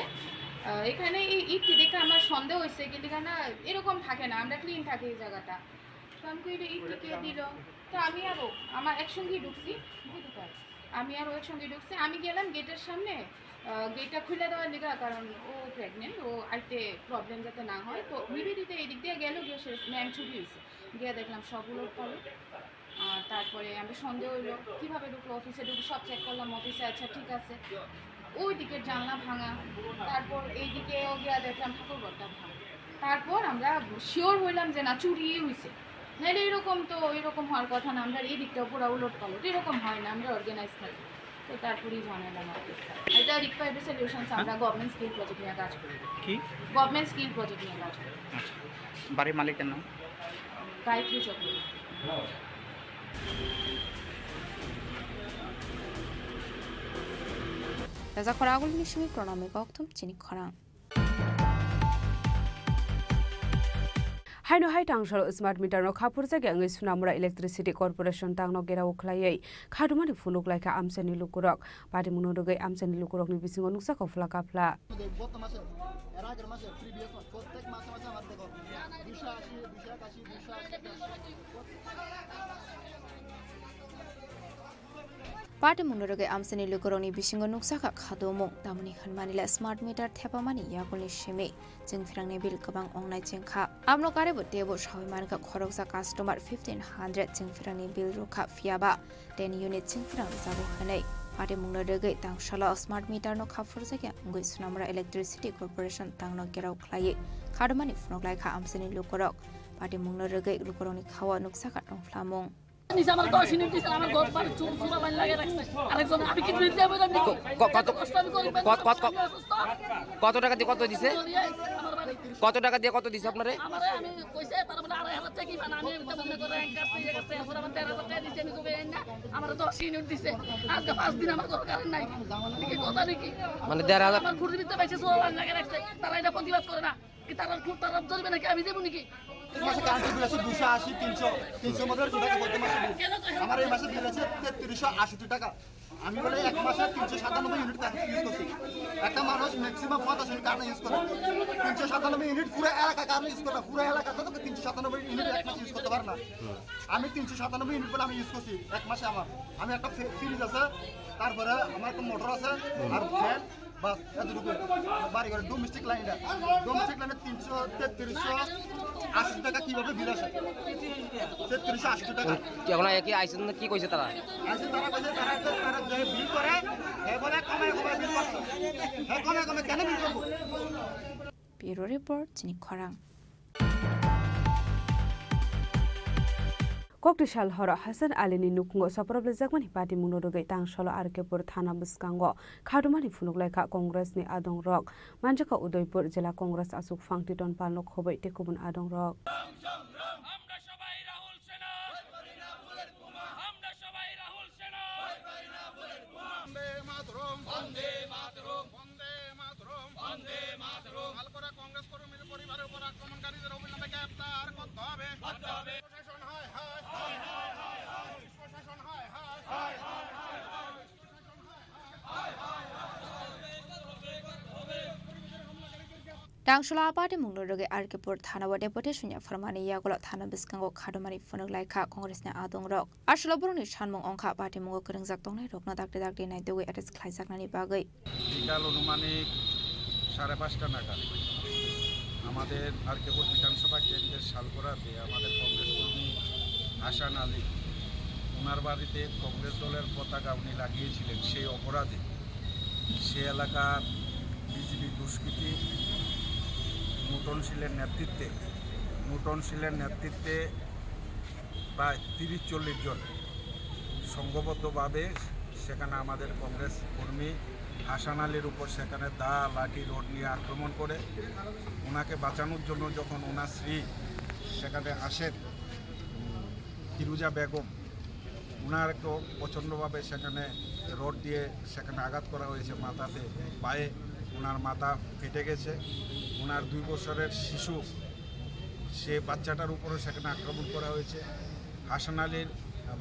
আহ, এখানে এই ইটটি দেখে আমার সন্দেহ হয়েছে, কিন্তু কেন এরকম থাকে না, আমরা ক্লিন থাকে এই জায়গাটা। তো আমি কই, "এটা ইটটি কে দিল?" তো আমি আরো আমার একসঙ্গেই ঢুকছি, বুঝতে পারছি। আমি আরো একসঙ্গে ঢুকছি, আমি গেলাম গেটের সামনে, আহ, গেটটা খুলে দেওয়ার লিগা, কারণ ও প্রেগনেন্ট, ও আইতে প্রবলেম যাতে না হয়। তো নিবেদিতা এদিক দিয়ে গেল, গিয়ে সে ম্যাম ছুটি হয়েছে, গিয়ে দেখলাম সব উলট পালট। আর তারপরে আমরা সন্দেহ হইলো, কিভাবে ঢুকলো, অফিসে ঢুকে সব চেক করলাম, অফিসে আচ্ছা ঠিক আছে, ওই দিকের জানলা ভাঙা, তারপর এইদিকেও গিয়া দেখলাম ঠাকুর ঘরটা ভাঙা। তারপর আমরা শিওর হইলাম যে না, চুরি হইছে, নাহলে এরকম তো, এরকম হওয়ার কথা না। আমরা এই দিকটাও পুরো উলট পালট, এরকম হয় না, আমরা অর্গানাইজ থাকি। তো তারপরেই জানালাম আর কি। এটা রিকোয়ার্ড সলিউশনস, আমরা গভর্নমেন্ট স্কিল প্রজেক্ট নিয়ে কাজ করি। কি? গভর্নমেন্ট স্কিল প্রজেক্ট নিয়ে কাজ করি। আচ্ছা, বাড়ির মালিকের নাম? গায়ত্রী Chakraborty. Raja Khoragulini simi Pranami kokthum chini khorang. Haino hai tangsalo smart meter no khaphurjakya wngwi Sonamura Electricity Corporation tangno gherao khwlaiwi khadumani phunuk laikha amchaini lukurok. Patimungno rwgwi amchaini lukurokni bisingo nukjakha phla kaphla. গত মাসে, এর আগের মাসে, প্রিভিয়াস মাস, প্রত্যেক মাসে মাসে আমার দেখো দুইশো আশি, দুইশো একাশি, দুইশো আশি। Patimungno rwgwi amchaini lukurokni bisingo nukjakha khadumung, tamoni hwnmani le smart meter thepamani yakulni simi chwngphrangni bill kwbang wngnai chwngkha. Abono karwibo teibo sawi mankha khoroksa customer fifteen hundred chwngphrangni bill rwkha, phiyaba ten unit chwngphrang rwjago hwnwi. Patimungno rwgwi tangsalo smart meter no khaphurjakya wngwi Sonamura Electricity Corporation tangno gherao khwlaiwi khadumani phunuk laikha amchaini lukurok. Patimungno rwgwi lukurokni khao nukjakha tongphlamung. নিচে আমার দশ ইউনিট দিছে, আমার ঘর বাড়ি চুর, চুরা বাইন লাগিয়ে রাখছে। আরেকজন, আমি কি দুই দিয়ে বললাম, নিকো? ক-, কত, কষ্ট আমি করি, কত, কত, কত, আমি অসুস্থ। কত টাকা দিয়ে কত দিছে? চলিয়ে আমার বাড়ি। কত টাকা দিয়ে কত দিছে আপনারে? আমারে আমি কইছে, তার মানে আড়াই হাজার টাকা কি পান, আমি এটা মনে করে এক কাছ থেকে গেছে, এখন আমার তেরো হাজার টাকা দিছে, আমি তোকে এই না, আমার দশ ইউনিট দিছে। আজকে পাঁচ দিন আমার ঘর কারেন্ট নাই। কি কথা নাকি? মানে দেড় হাজার? আমার খুঁটির ভিতরে বেশি চুরা বাইন লাগিয়ে রাখছে, তারা এটা প্রতিবাদ করে না। কি তারা খুব তারা ধরবে নাকি? আমি দেবো নাকি? প্রত্যেক মাসে কারেন্টের বিল আছে দুইশো আশি, তিনশো, তিনশোর মধ্যে একশো টাকা প্রত্যেক মাসে বিল। আমার এই মাসে বিল আছে তেত্রিশশো আষট্টি টাকা। আমি বলে এক মাসে তিনশো সাতানব্বই ইউনিট কারেন্ট ইউজ করছি। একটা মানুষ ম্যাক্সিমাম পঞ্চাশ ইউনিট কারেন্ট ইউজ করে। তিনশো সাতানব্বই ইউনিট পুরো এলাকা কারেন্ট ইউজ করে, পুরো এলাকাতে তো তিনশো সাতানব্বই ইউনিট এক মাসে ইউজ করতে পারে না। আমি তিনশো সাতানব্বই ইউনিট বলে আমি ইউজ করছি এক মাসে আমার। আমি একটা ফ্রি-, ফ্রিজ আছে, তারপরে আমার একটা মোটর আছে, আর ফ্যান, বাস, এতটুকু। বাড়ি ঘরে ডোমেস্টিক লাইনটা, ডোমেস্টিক লাইনে তিনশো, তেত্রিশশো আশি টাকা কিভাবে বিল আসে? তেত্রিশশো আশি টাকা। কি এখন কি আইসন না কি কইছে তারা? আইসন তারা কইছে তারা একটা, তারা যে বিল করে, হে বলে কমে কমে বিল করছে। হে কমে কমে কেন বিল করবো? Bureau Report, Chini Khorang. Kokti sal horo Hasan Ali ni nukhungo soproblejakmani patimungno rwgwi Tangsolo R K pur thana bwskango khadumani phunuk laikha Congress ni adongrok. Manjakha Udaipur Jila Congress Achukphang Titon Pal no khobwi tei kubun adongrok. আমরা সবাই রাহুল সেনা। আমরা সবাই রাহুল সেনা। বন্দে মাতরম। বন্দে মাতরম। বন্দে মাতরম। বন্দে মাতরম। সালকোরা কংগ্রেস কর্মীর পরিবারের উপর আক্রমণকারীদের অবিলম্বে গ্রেপ্তার করতে হবে। করতে হবে। প্রশাসন হায় হায়। হায় হায় হায় হায়। প্রশাসন হায় হায়। হায় হায় হায় হায়। Tangsolo a patimungno rwgwi R K pur thana o deputation yapharmani yagulo thana bwskango khadumani phunuk laikha Congress ni adongrok. Aswlo borokni sanmung wngkha, patimung o kwrwngjak tongnairokno dakti dakti naitugwi arrest khlaijaknani bagwi. বিকাল আনুমানিক সাড়ে পাঁচটা নাগাদ আমাদের আর কে পুর বিধানসভা কেন্দ্রের সালকোরাতে আমাদের কংগ্রেস কর্মী হাসান আলী, ওনার বাড়িতে কংগ্রেস দলের পতাকা উনি লাগিয়েছিলেন, সেই অপরাধে সে এলাকার বিজেপি দুষ্কৃতী নুটন শীলের নেতৃত্বে, নুটন শীলের নেতৃত্বে প্রায় তিরিশ চল্লিশ জন সংঘবদ্ধভাবে সেখানে আমাদের কংগ্রেস কর্মী হাসান আলীর উপর সেখানে দা, লাঠি, রড নিয়ে আক্রমণ করে। ওনাকে বাঁচানোর জন্য যখন ওনার স্ত্রী সেখানে আসেন, উম, ফিরুজা বেগম, ওনার একটু প্রচণ্ডভাবে সেখানে রড দিয়ে সেখানে আঘাত করা হয়েছে মাথাতে, পায়ে। ওনার মাথা ফেটে গেছে। ওনার দুই বছরের শিশু, সে বাচ্চাটার উপরে সেখানে আক্রমণ করা হয়েছে। হাসান আলীর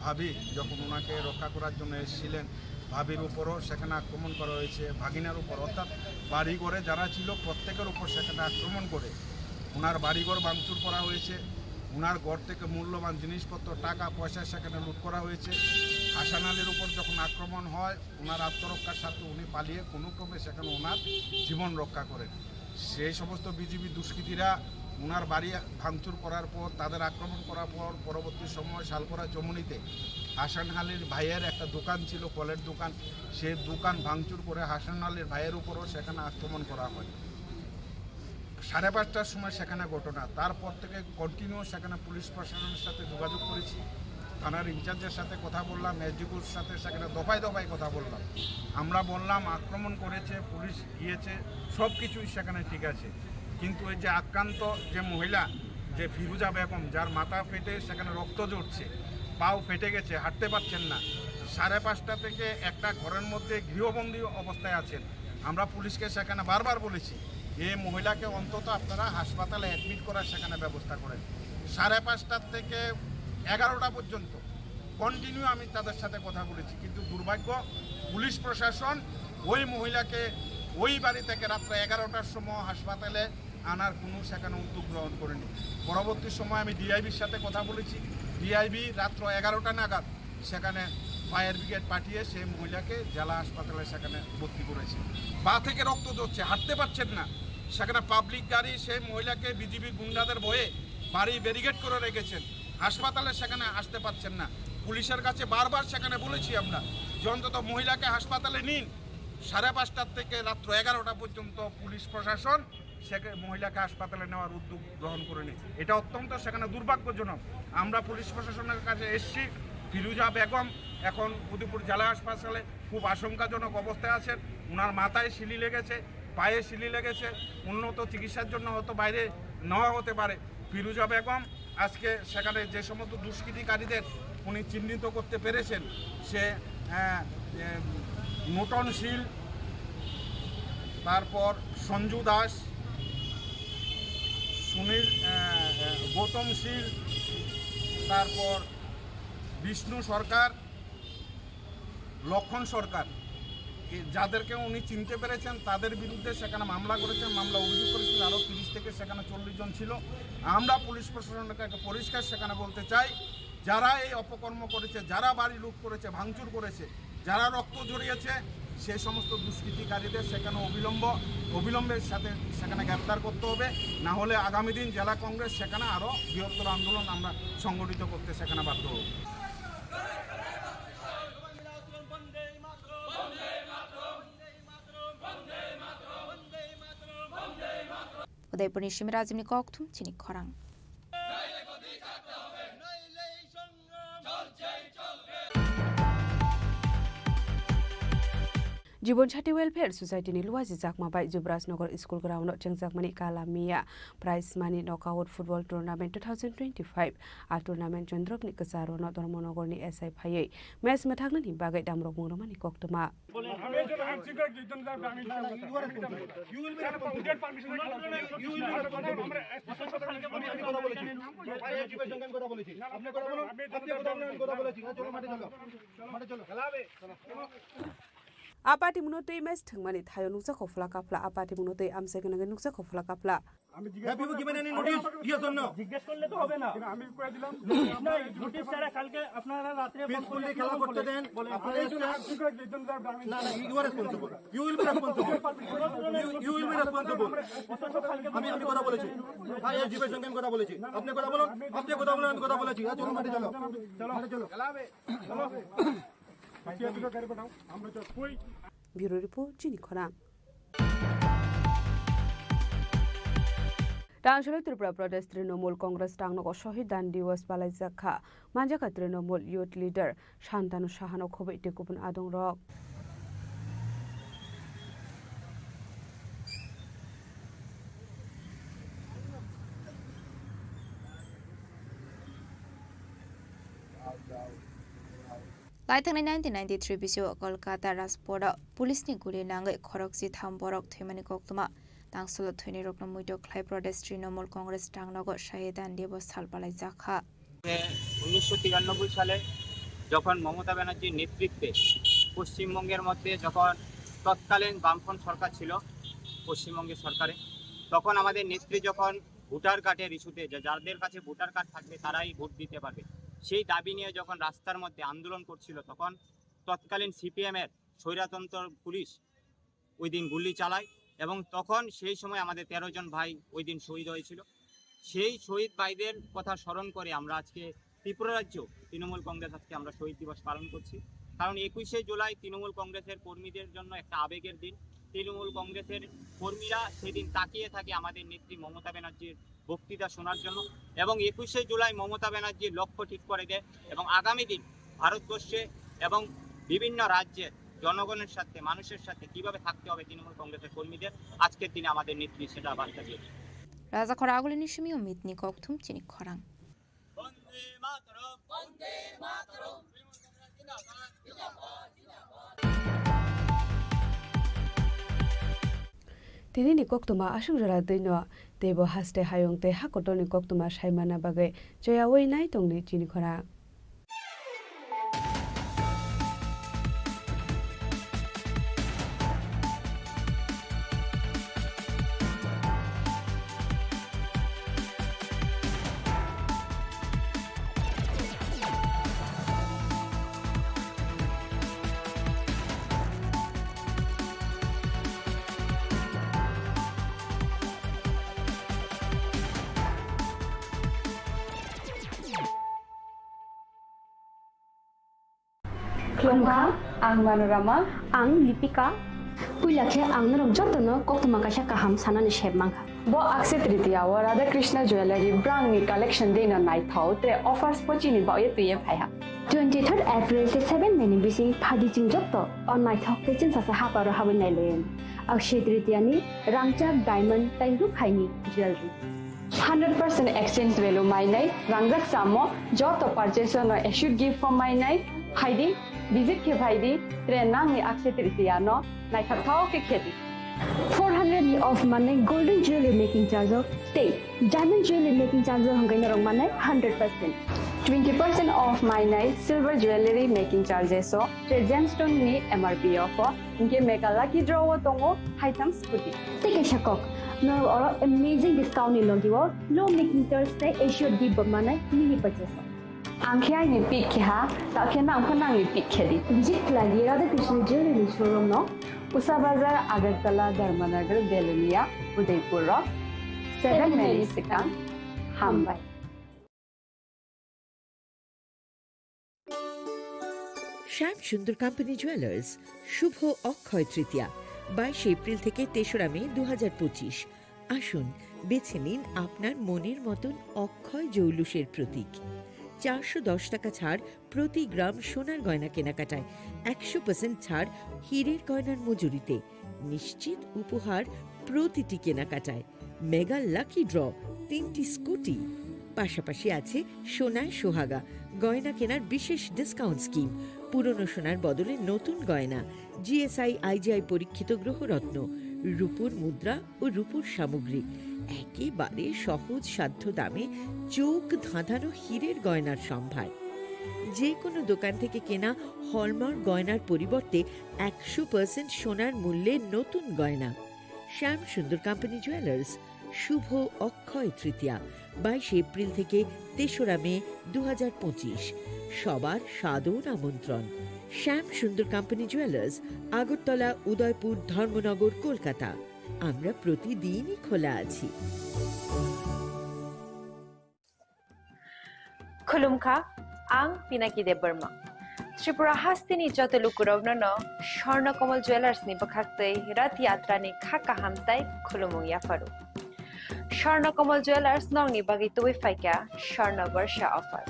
ভাবি যখন ওনাকে রক্ষা করার জন্য এসেছিলেন, ভাবির উপরও সেখানে আক্রমণ করা হয়েছে, ভাগিনার উপর, অর্থাৎ বাড়িঘরে যারা ছিল প্রত্যেকের উপর সেখানে আক্রমণ করে ওনার বাড়িঘর ভাঙচুর করা হয়েছে, ওনার ঘর থেকে মূল্যবান জিনিসপত্র, টাকা পয়সা সেখানে লুট করা হয়েছে। হাসান আলীর উপর যখন আক্রমণ হয়, ওনার আত্মরক্ষার স্বার্থে উনি পালিয়ে কোনো ক্রমে সেখানে ওনার জীবন রক্ষা করেন। সেই সমস্ত বিজেপি দুষ্কৃতীরা ওনার বাড়ি ভাঙচুর করার পর, তাদের আক্রমণ করার পর, পরবর্তী সময় সালকোরা চমুনিতে হাসান আলীর ভাইয়ের একটা দোকান ছিল, ফলের দোকান, সেই দোকান ভাঙচুর করে হাসান আলীর ভাইয়ের উপরও সেখানে আক্রমণ করা হয়। সাড়ে পাঁচটার সময় সেখানে ঘটনা, তারপর থেকে কন্টিনিউ সেখানে পুলিশ প্রশাসনের সাথে যোগাযোগ করেছি, থানার ইনচার্জের সাথে কথা বললাম, এসডিপিওর সাথে সেখানে দফায় দফায় কথা বললাম। আমরা বললাম আক্রমণ করেছে, পুলিশ গিয়েছে, সব কিছুই সেখানে ঠিক আছে, কিন্তু এই যে আক্রান্ত যে মহিলা, যে ফিরুজা বেগম, যার মাথা ফেটে সেখানে রক্ত ঝরছে, পাও ফেটে গেছে, হাঁটতে পারছেন না, সাড়ে পাঁচটা থেকে একটা ঘরের মধ্যে গৃহবন্দী অবস্থায় আছেন। আমরা পুলিশকে সেখানে বারবার বলেছি, এই মহিলাকে অন্তত আপনারা হাসপাতালে অ্যাডমিট করার সেখানে ব্যবস্থা করেন। সাড়ে পাঁচটার থেকে এগারোটা পর্যন্ত কন্টিনিউ আমি তাদের সাথে কথা বলেছি, কিন্তু দুর্ভাগ্য, পুলিশ প্রশাসন ওই মহিলাকে ওই বাড়ি থেকে রাত্রে এগারোটার সময় হাসপাতালে আনার কোনো সেখানে উদ্যোগ গ্রহণ করেনি। পরবর্তী সময় আমি ডিআইবির সাথে কথা বলেছি, ডিআইবি রাত্র এগারোটা নাগাদ সেখানে ফায়ার ব্রিগেড পাঠিয়ে সেই মহিলাকে জেলা হাসপাতালে সেখানে ভর্তি করেছে। পা থেকে রক্ত ঝরছে, হাঁটতে পারছেন না। সেখানে পাবলিক গাড়ি সেই মহিলাকে বিজিবি গুন্ডাদের ভয়ে বাড়ি ব্যারিকেড করে রেখেছেন, হাসপাতালে সেখানে আসতে পারছেন না। পুলিশের কাছে বারবার সেখানে বলেছি আমরা যে অন্তত মহিলাকে হাসপাতালে নিন। সাড়ে পাঁচটার থেকে রাত্র এগারোটা পর্যন্ত পুলিশ প্রশাসন সেখানে মহিলাকে হাসপাতালে নেওয়ার উদ্যোগ গ্রহণ করেনি। এটা অত্যন্ত সেখানে দুর্ভাগ্যজনক। আমরা পুলিশ প্রশাসনের কাছে এসছি, ফিরুজা বেগম এখন উদয়পুর জেলা হাসপাতালে খুব আশঙ্কাজনক অবস্থায় আছেন। ওনার মাথায় সিলি লেগেছে, পায়ে সিলি লেগেছে, উন্নত চিকিৎসার জন্য হয়তো বাইরে নেওয়া হতে পারে। ফিরুজা বেগম আজকে সেখানে যে সমস্ত দুষ্কৃতিকারীদের উনি চিহ্নিত করতে পেরেছেন, সে, আহ, এ, নুটন শীল, তারপর সঞ্জু দাস, সুনীল, আহ, আহ, গৌতম শীল, তারপর বিষ্ণু সরকার, লক্ষণ সরকার, এ, যাদেরকে উনি চিনতে পেরেছেন, তাদের বিরুদ্ধে সেখানে মামলা করেছেন। মামলা অভিযোগ করেছেন আরও তিরিশ থেকে সেখানে চল্লিশ জন ছিল। আমরা পুলিশ প্রশাসনকে একটা পরিষ্কার সেখানে বলতে চাই, যারা এই অপকর্ম করেছে, যারা বাড়ি লুট করেছে, ভাঙচুর করেছে, যারা রক্ত ঝরিয়েছে, সেই সমস্ত দুষ্কৃতিকারীদের সেখানে অবিলম্ব অবিলম্বের সাথে সেখানে গ্রেপ্তার করতে হবে। না হলে আগামী দিন জেলা কংগ্রেস সেখানে আরও বৃহত্তর আন্দোলন আমরা সংগঠিত করতে সেখানে বাধ্য হব। Udaipurni Simi Rajimni kokthum chini khorang. Jibon Sati Welfare Society ni luaji jakma bai Jubraj Nagar School Ground o chengjakmani Kala Miya Prize Money Knockout Football Tournament two thousand twenty-five. A tournament Chandrop ni kwcharo no Dharmanagar ni S I phaiwi match mwthaknani bagwi damrok mungrumani koktwma. A party mungno twi match thwngmani thaio nukjakha phla kaphla, a party mungno twi amchai gwnangwi nukjakha phla kaphla. আমি জিজ্ঞেস করলে তো হবে না। জিজ্ঞেস করলে তো হবে না। কিন্তু আমি কয়ে দিলাম। নোটিশ নাই, নোটিশ ছাড়া কালকে আপনারা রাত্রে ফোন করলে কি বলে? আপনি একজন, আপনি কয়েকজন, একজন যার দাবি না, না, you are responsible. You will be responsible. You, you will be responsible. অথচ কালকে আমি, আমি কথা বলেছি। হ্যাঁ, এসডিপির সঙ্গে আমি কথা বলেছি। আপনি কথা বলুন, আপনি কথা বলুন, আমি কথা বলেছি। হ্যাঁ, চলো, মাঠে চলো। চলো। মাঠে চলো। Bureau Report, Chini Khorang. Tangsholo Tripura Pradesh Trinamool Congress tangnogo Shahid Dan Diwas palaijak kha. Manjakha Trinamool Youth Leader Shantanu Sahano khobwi tei kubun adongrok. Laithangni nineteen ninety-three bisio Kolkata Rajport o police ni guli nangwi khorokchi tham borok thwimani koktwma. Tangsulo thwinirokno muitok khlai Pradesh Trinamool Congress tangnogo Shahid Dan Diwas sal palaijak kha. উনিশশো তিরানব্বই সালে যখন মমতা ব্যানার্জির নেতৃত্বে পশ্চিমবঙ্গের মধ্যে যখন তৎকালীন বামফ্রন্ট সরকার ছিল পশ্চিমবঙ্গের সরকারে, তখন আমাদের নেত্রী যখন ভোটার কার্ডের ইস্যুতে, যা-, যাদের কাছে ভোটার কার্ড থাকবে তারাই ভোট দিতে পারবে, সেই দাবি নিয়ে যখন রাস্তার মধ্যে আন্দোলন করছিল, তখন তৎকালীন সিপিএম এর স্বৈরতন্ত্র পুলিশ ওই দিন গুলি চালায় এবং তখন সেই সময় আমাদের তেরো জন ভাই ওই দিন শহীদ হয়েছিল। সেই শহীদ ভাইদের কথা স্মরণ করে আমরা আজকে ত্রিপুরা রাজ্য তৃণমূল কংগ্রেস আজকে আমরা শহীদ দিবস পালন করছি। কারণ একুশে জুলাই তৃণমূল কংগ্রেসের কর্মীদের জন্য একটা আবেগের দিন। তৃণমূল কংগ্রেসের কর্মীরা সেদিন তাকিয়ে থাকে আমাদের নেত্রী মমতা ব্যানার্জির বক্তৃতা শোনার জন্য। এবং একুশে জুলাই মমতা ব্যানার্জি লক্ষ্য ঠিক করে দেয় এবং আগামী দিন ভারতবর্ষে এবং বিভিন্ন রাজ্যের জনগণের সাথে, মানুষের সাথে কিভাবে থাকতে হবে তৃণমূল কংগ্রেসের কর্মীদের, আজকের দিনে আমাদের নেত্রী সেটা বার্তা দিয়েছে। Rajakhor agulini simi o mitni kokthum chini khorang. Tini ni koktwma aswk jora twi no teibo haste hayung tei ha kotor ni koktwma sai manna bagwi choyaui nai tongdi chini khorang. Khulumkha, ang Manorama. Ang Lipika. Puila khe ang norok jotono koktwma kaisa kaham sanani sep mankha. Bo Akshaya Tritiya o Radha Krishna Jewellery brangni collection dei no naithok tre offers pochini baoye twiye phaiha. Twenty-third April tei seven May ni bising phadi chwng joto o naithok tei chwngsasa haparo habwi nailaiyani. Akshaya Tritiya ni rangchak diamond tei rukhaini jewellery. Hundred percent exchange value mainai, rangjak samo, joto purchase no assured gift form mainai, phaidi, visit khe phaidi, tre nangni Akshaya Tritiya no naithok thok khe khedi. Four hundred ni off manai golden jewelry making charge o tei diamond jewelry making charge o hwnkhai norok manai hundred percent. Twenty percent off mainai silver jewellery making charges o, tre gemstone ni M R P offer, hinkhe mega lucky draw o tongo haitham scooty. Tei kaisa kok, norok oro amazing discount ni logi o low making charge tei assured gift bo manai mini purchase o. Ang khe aini pick khe ha, ta khe nang pho nangni pick khe di. Visit khlai di Radha Krishna Jewellery ni showroom no, Usha Bazar, Agartala, Dharmanagar, Belonia, Udaipur o. Seven minutes swkang. Hambai. শ্যাম সুন্দর company jewellers, শুভ অক্ষয় তৃতীয়া, বাইশে এপ্রিল থেকে তেসরা মে দু হাজার পঁচিশ। আসুন, বেছে নিন আপনার মনের মতন অক্ষয় জৌলুসের প্রতীক। চারশো দশ টাকা ছাড় প্রতি গ্রাম সোনার গয়না কেনাকাটায়, একশো পার্সেন্ট ছাড় হীরের গয়নার মজুরিতে, নিশ্চিত উপহার প্রতিটি কেনাকাটায়, মেগা লাকি ড্র, তিনটি স্কুটি, পাশাপাশি আছে সোনায় সোহাগা, গয়না কেনার বিশেষ ডিসকাউন্ট স্কিম, পুরনো সোনার বদলে নতুন গয়না, G S I I G I পরীক্ষিত গ্রহরত্ন, রূপোর মুদ্রা ও রূপোর সামগ্রী, একেবারে সহজ সাধ্য দামে চোখ ধাঁধানো হীরের গয়নার সম্ভার। যে কোনো দোকান থেকে কেনা হলমার্ক গয়নার পরিবর্তে একশো পার্সেন্ট সোনার মূল্যে নতুন গয়না। শ্যাম সুন্দর কোম্পানি জুয়েলার্স, শুভ অক্ষয় তৃতীয়া, বাইশে এপ্রিল থেকে তেসরা মে দু হাজার পঁচিশ। সবার সাদর আমন্ত্রণ। শ্যাম সুন্দর কোম্পানি জুয়েলার্স, আগরতলা, উদয়পুর, ধর্মনগর, কলকাতা। আমরা প্রতিদিনই খোলা আছি। Khulumkha, ang Pinaki Debbarma. Tripura hasteni joto lukurokno no Swarna Kamal Jewellers ni bwkhaktwi Rath Yatra ni kha kaham tai khulumung yapharu. Swarna Kamal Jewellers nokni bagwi tubui phaikha Swarna Barsha offer.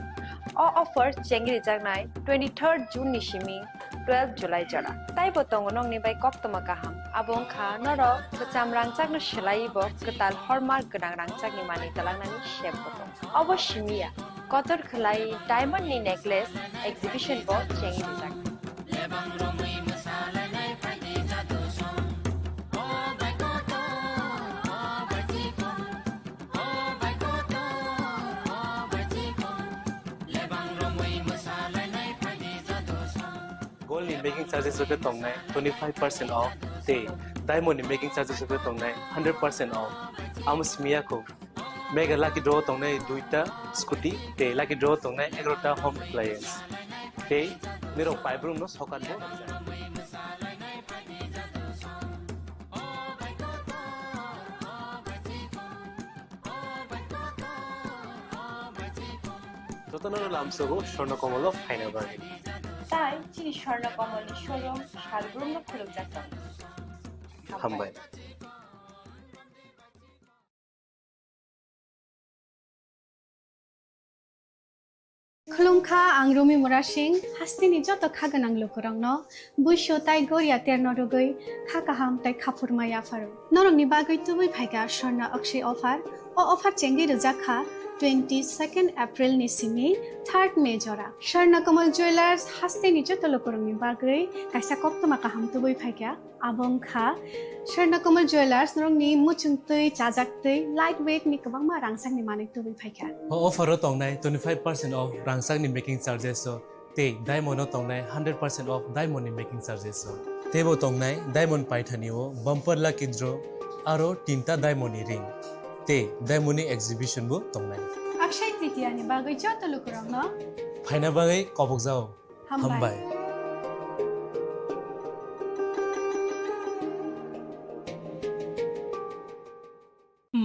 O offer chengri jaknai twenty-third June ni simi twelve July jora. Taibo tongo nokni bai koktwma kaham. Abo wngkha norok kwcham rangchakno swlaiwi bo kwtal hallmark gwnang rangchakni manwi twlangnani sep bo tongo. Obo simi ya, kotor khwlai diamond ni necklace exhibition bo chengwi rijak. Gold ni making charges rok khe tongnai twenty five percent off, tei diamond ni making charges rok khe tongnai hundred percent off. Amo simi ya kho, mega lucky draw tongnai duita scooty, tei lucky draw tongnai egarota home appliance, tei nirok paibrumno sokat bo rwkjak. Jotono lamsogo Swarna Kamal o phaina bagwi. Tai chini Swarna Kamal ni showroom salbrumno khulukjak tongo. Hambai. Khulumkha, ang Rumi Murasing, hasteni joto kha gwnang lukurokno buisu tai goria terno rwgwi kha kaham tai khaphurma yapharu. Norokni bagwi tubui phaikha Swarna Akshay offer. O offer chengwi rwjak kha twenty second April ni simi third May jora. Swarna Kamal Jewellers hasteni joto lukurokni bagwi kaisa koktwma kaham tubui phaikha. Abo wngkha Swarna Kamal Jewellers, norokni muchungtwi, chajaktwi, light weight ni kwbangma rangchakni manwi tubui phaikha. O offer o tongnai twenty five percent off rangchakni making charges o, tei diamond o tongnai hundred percent off diamond ni making charges o. Teibo tongnai diamond paithani o bumper lucky draw, aro tinta diamond ni ring, tei diamond ni exhibition bo tongnai. Akshay Tritiya ni bagwi joto lukurokno phaina bagwi kobokjao. Hambai. Hambai.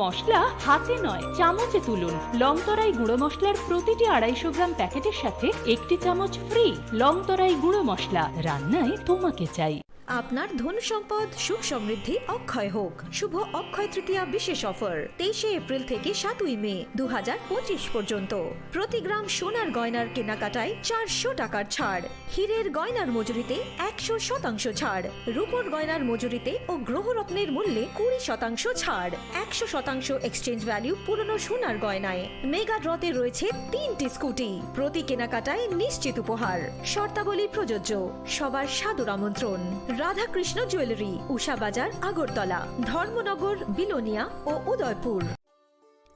মশলা হাতে নয়, চামচে তুলুন। লংতরাই গুঁড়ো মশলার প্রতিটি আড়াইশো গ্রাম প্যাকেটের সাথে একটি চামচ ফ্রি। লংতরাই গুঁড়ো মশলা, রান্নায় তোমাকে চাই। আপনার ধন সম্পদ, সুখ সমৃদ্ধি অক্ষয় হোক। শুভ অক্ষয় তৃতীয়া বিশেষ অফার, তেইশে এপ্রিল থেকে সাতই মে দু হাজার পঁচিশ পর্যন্ত। প্রতি গ্রাম সোনার গয়নার কেনাকাটায় চারশো টাকার ছাড়, হীরের গয়নার মজুরিতে একশো শতাংশ ছাড়, রূপোর গয়নার মজুরিতে ও গ্রহরত্নের মূল্যে কুড়ি শতাংশ ছাড়, একশো শতাংশ এক্সচেঞ্জ ভ্যালু পুরনো সোনার গয়নায়। মেগা ড্রতে রয়েছে তিনটি স্কুটি, প্রতি কেনাকাটায় নিশ্চিত উপহার। শর্তাবলী প্রযোজ্য। সবার সাদর আমন্ত্রণ। রাধাকৃষ্ণ জুয়েলারি, উষা বাজার, আগরতলা, ধর্মনগর, বিলোনিয়া ও উদয়পুর।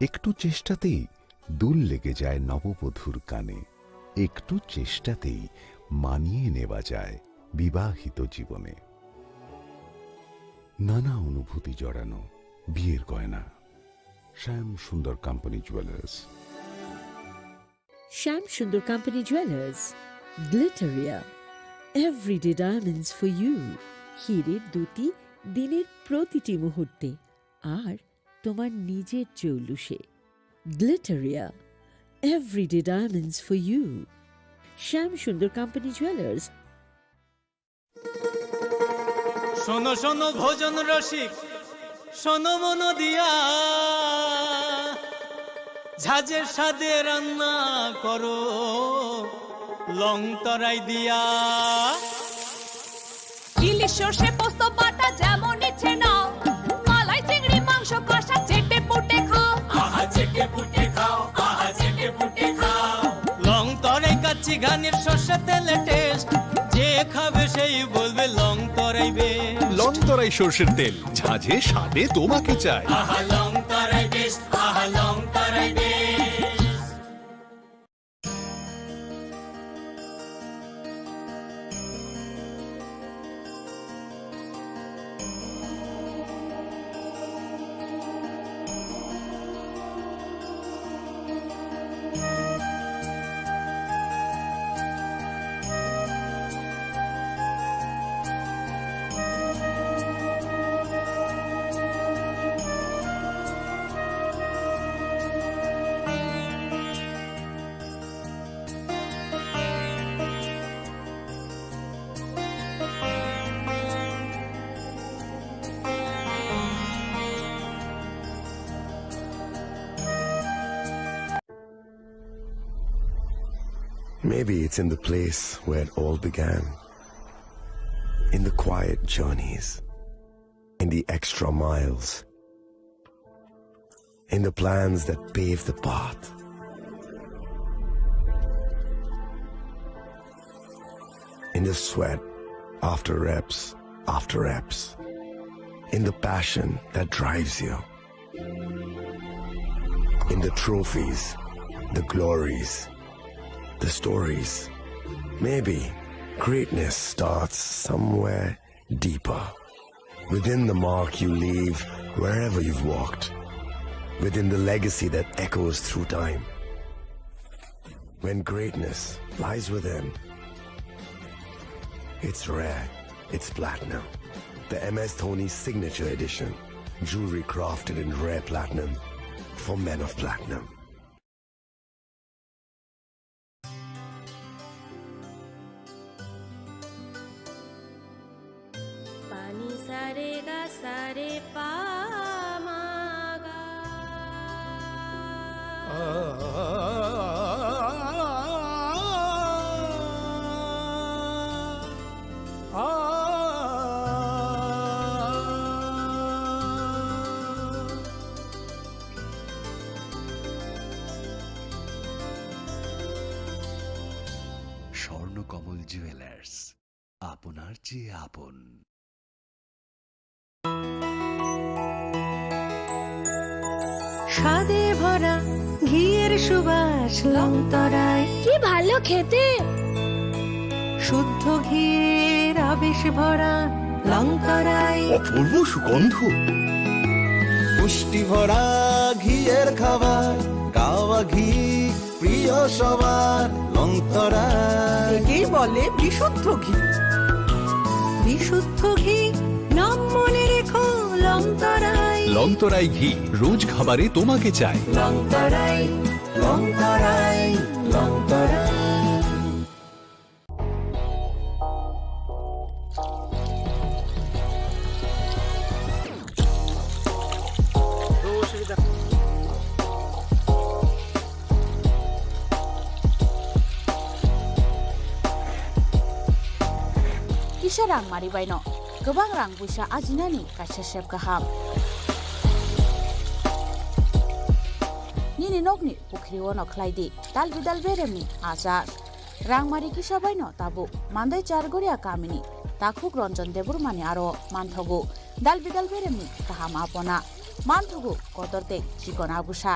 একটু চেষ্টাতেই দুল লেগে যায় নববধূর কানে। একটু চেষ্টাতেই মানিয়ে নেওয়া যায় বিবাহিত জীবনে। নানা অনুভূতি জড়ানো বিয়ের গয়না। শ্যাম সুন্দর company jewellers. Shyam Sundar Company Jewelers, Glitteria, everyday diamonds for you। হীরের দ্যুতি দিনের প্রতিটি মুহূর্তে, আর তোমার নিজের জৌলুসে। Glitteria, everyday diamonds for you। Shyam Sundar Company Jewelers। শোনো শোনো ভোজন রসিক, শোনো মন দিয়া, ঝাঁঝের স্বাদে রান্না করো লং তরাই দিয়া। ইলিশ সর্ষে পোস্ত বাটা যেমন ইচ্ছে নাও, মালাই চিংড়ি মাংস কষা চেটে পুটে খাও। আহা চেটে পুটে খাও, আহা চেটে পুটে খাও। লং তরাই কাচ্চি ঘানির সর্ষে তেলে টেস্ট, যে খাবে সেই বলবে লং তরাই বেস্ট। লং তরাই সর্ষের তেল, ঝাঁঝে স্বাদে তোমাকে চাই। আহা লং তরাই বেস্ট, আহা লং তরাই best. Maybe it's in the place where it all began. In the quiet journeys, in the extra miles, in the plans that pave the path, in the sweat after reps after reps, in the passion that drives you, in the trophies, the glories, the stories. Maybe greatness starts somewhere deeper. Within the mark you leave wherever you've walked. Within the legacy that echoes through time. When greatness lies within, it's rare, it's platinum. The M S Dhoni Signature Edition. Jewelry crafted in rare platinum for men of platinum. Pani sa re ga sa re pa ma ga. Swarnakamal jewellers, আপনার যে আপন। স্বাদে ভরা ঘিয়ের সুবাস লংতরায়। কি ভালো খেতে! শুদ্ধ ঘিয়ের আবেশ ভরা লংতরায়। অপূর্ব সুগন্ধ। পুষ্টি ভরা ঘিয়ের খাবার, গাওয়া ঘি প্রিয় সবার লংতরায়। একেই বলে বিশুদ্ধ ঘি। বিশুদ্ধ ঘি, নাম মনে রেখো লংতরায়। লংতরাই ঘি, রোজ খাবারে তোমাকে চাই। লংতরায়, লংতরায়, Longtharai. Kisa rang mari baino kwbang rang buisa ajinani kaisa sep kaham. Nini nokni pukhri ono khlai di dal bidal beremni achar. Rangmari kisa baino tabuk Mandai Chargoria kamini takhuk Ranjan Debbarmani aro manthogo dal bidal beremni kaham apona, manthogo kotor tei chikon abusa.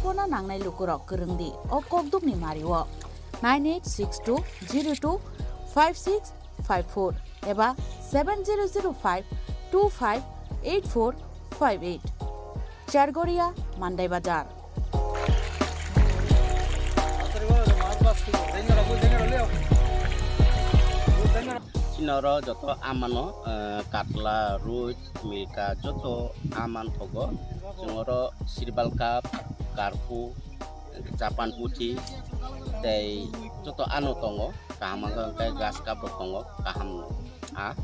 Khoroksa nangnai lukurok kwrwng di o kokdukni mario nine eight six two zero two five six five four eba seven zero zero five two five eight four five eight. Chargoria, Mandai Bazar. Chini oro joto amano, eh, katla, ruit, milka, joto aman thogo. Chwng oro sirbal cup, karpu, Japan puthi, tei joto ano tongo. Kaham wngkha hwnkhe grass cup rok tongo, kaham no. A,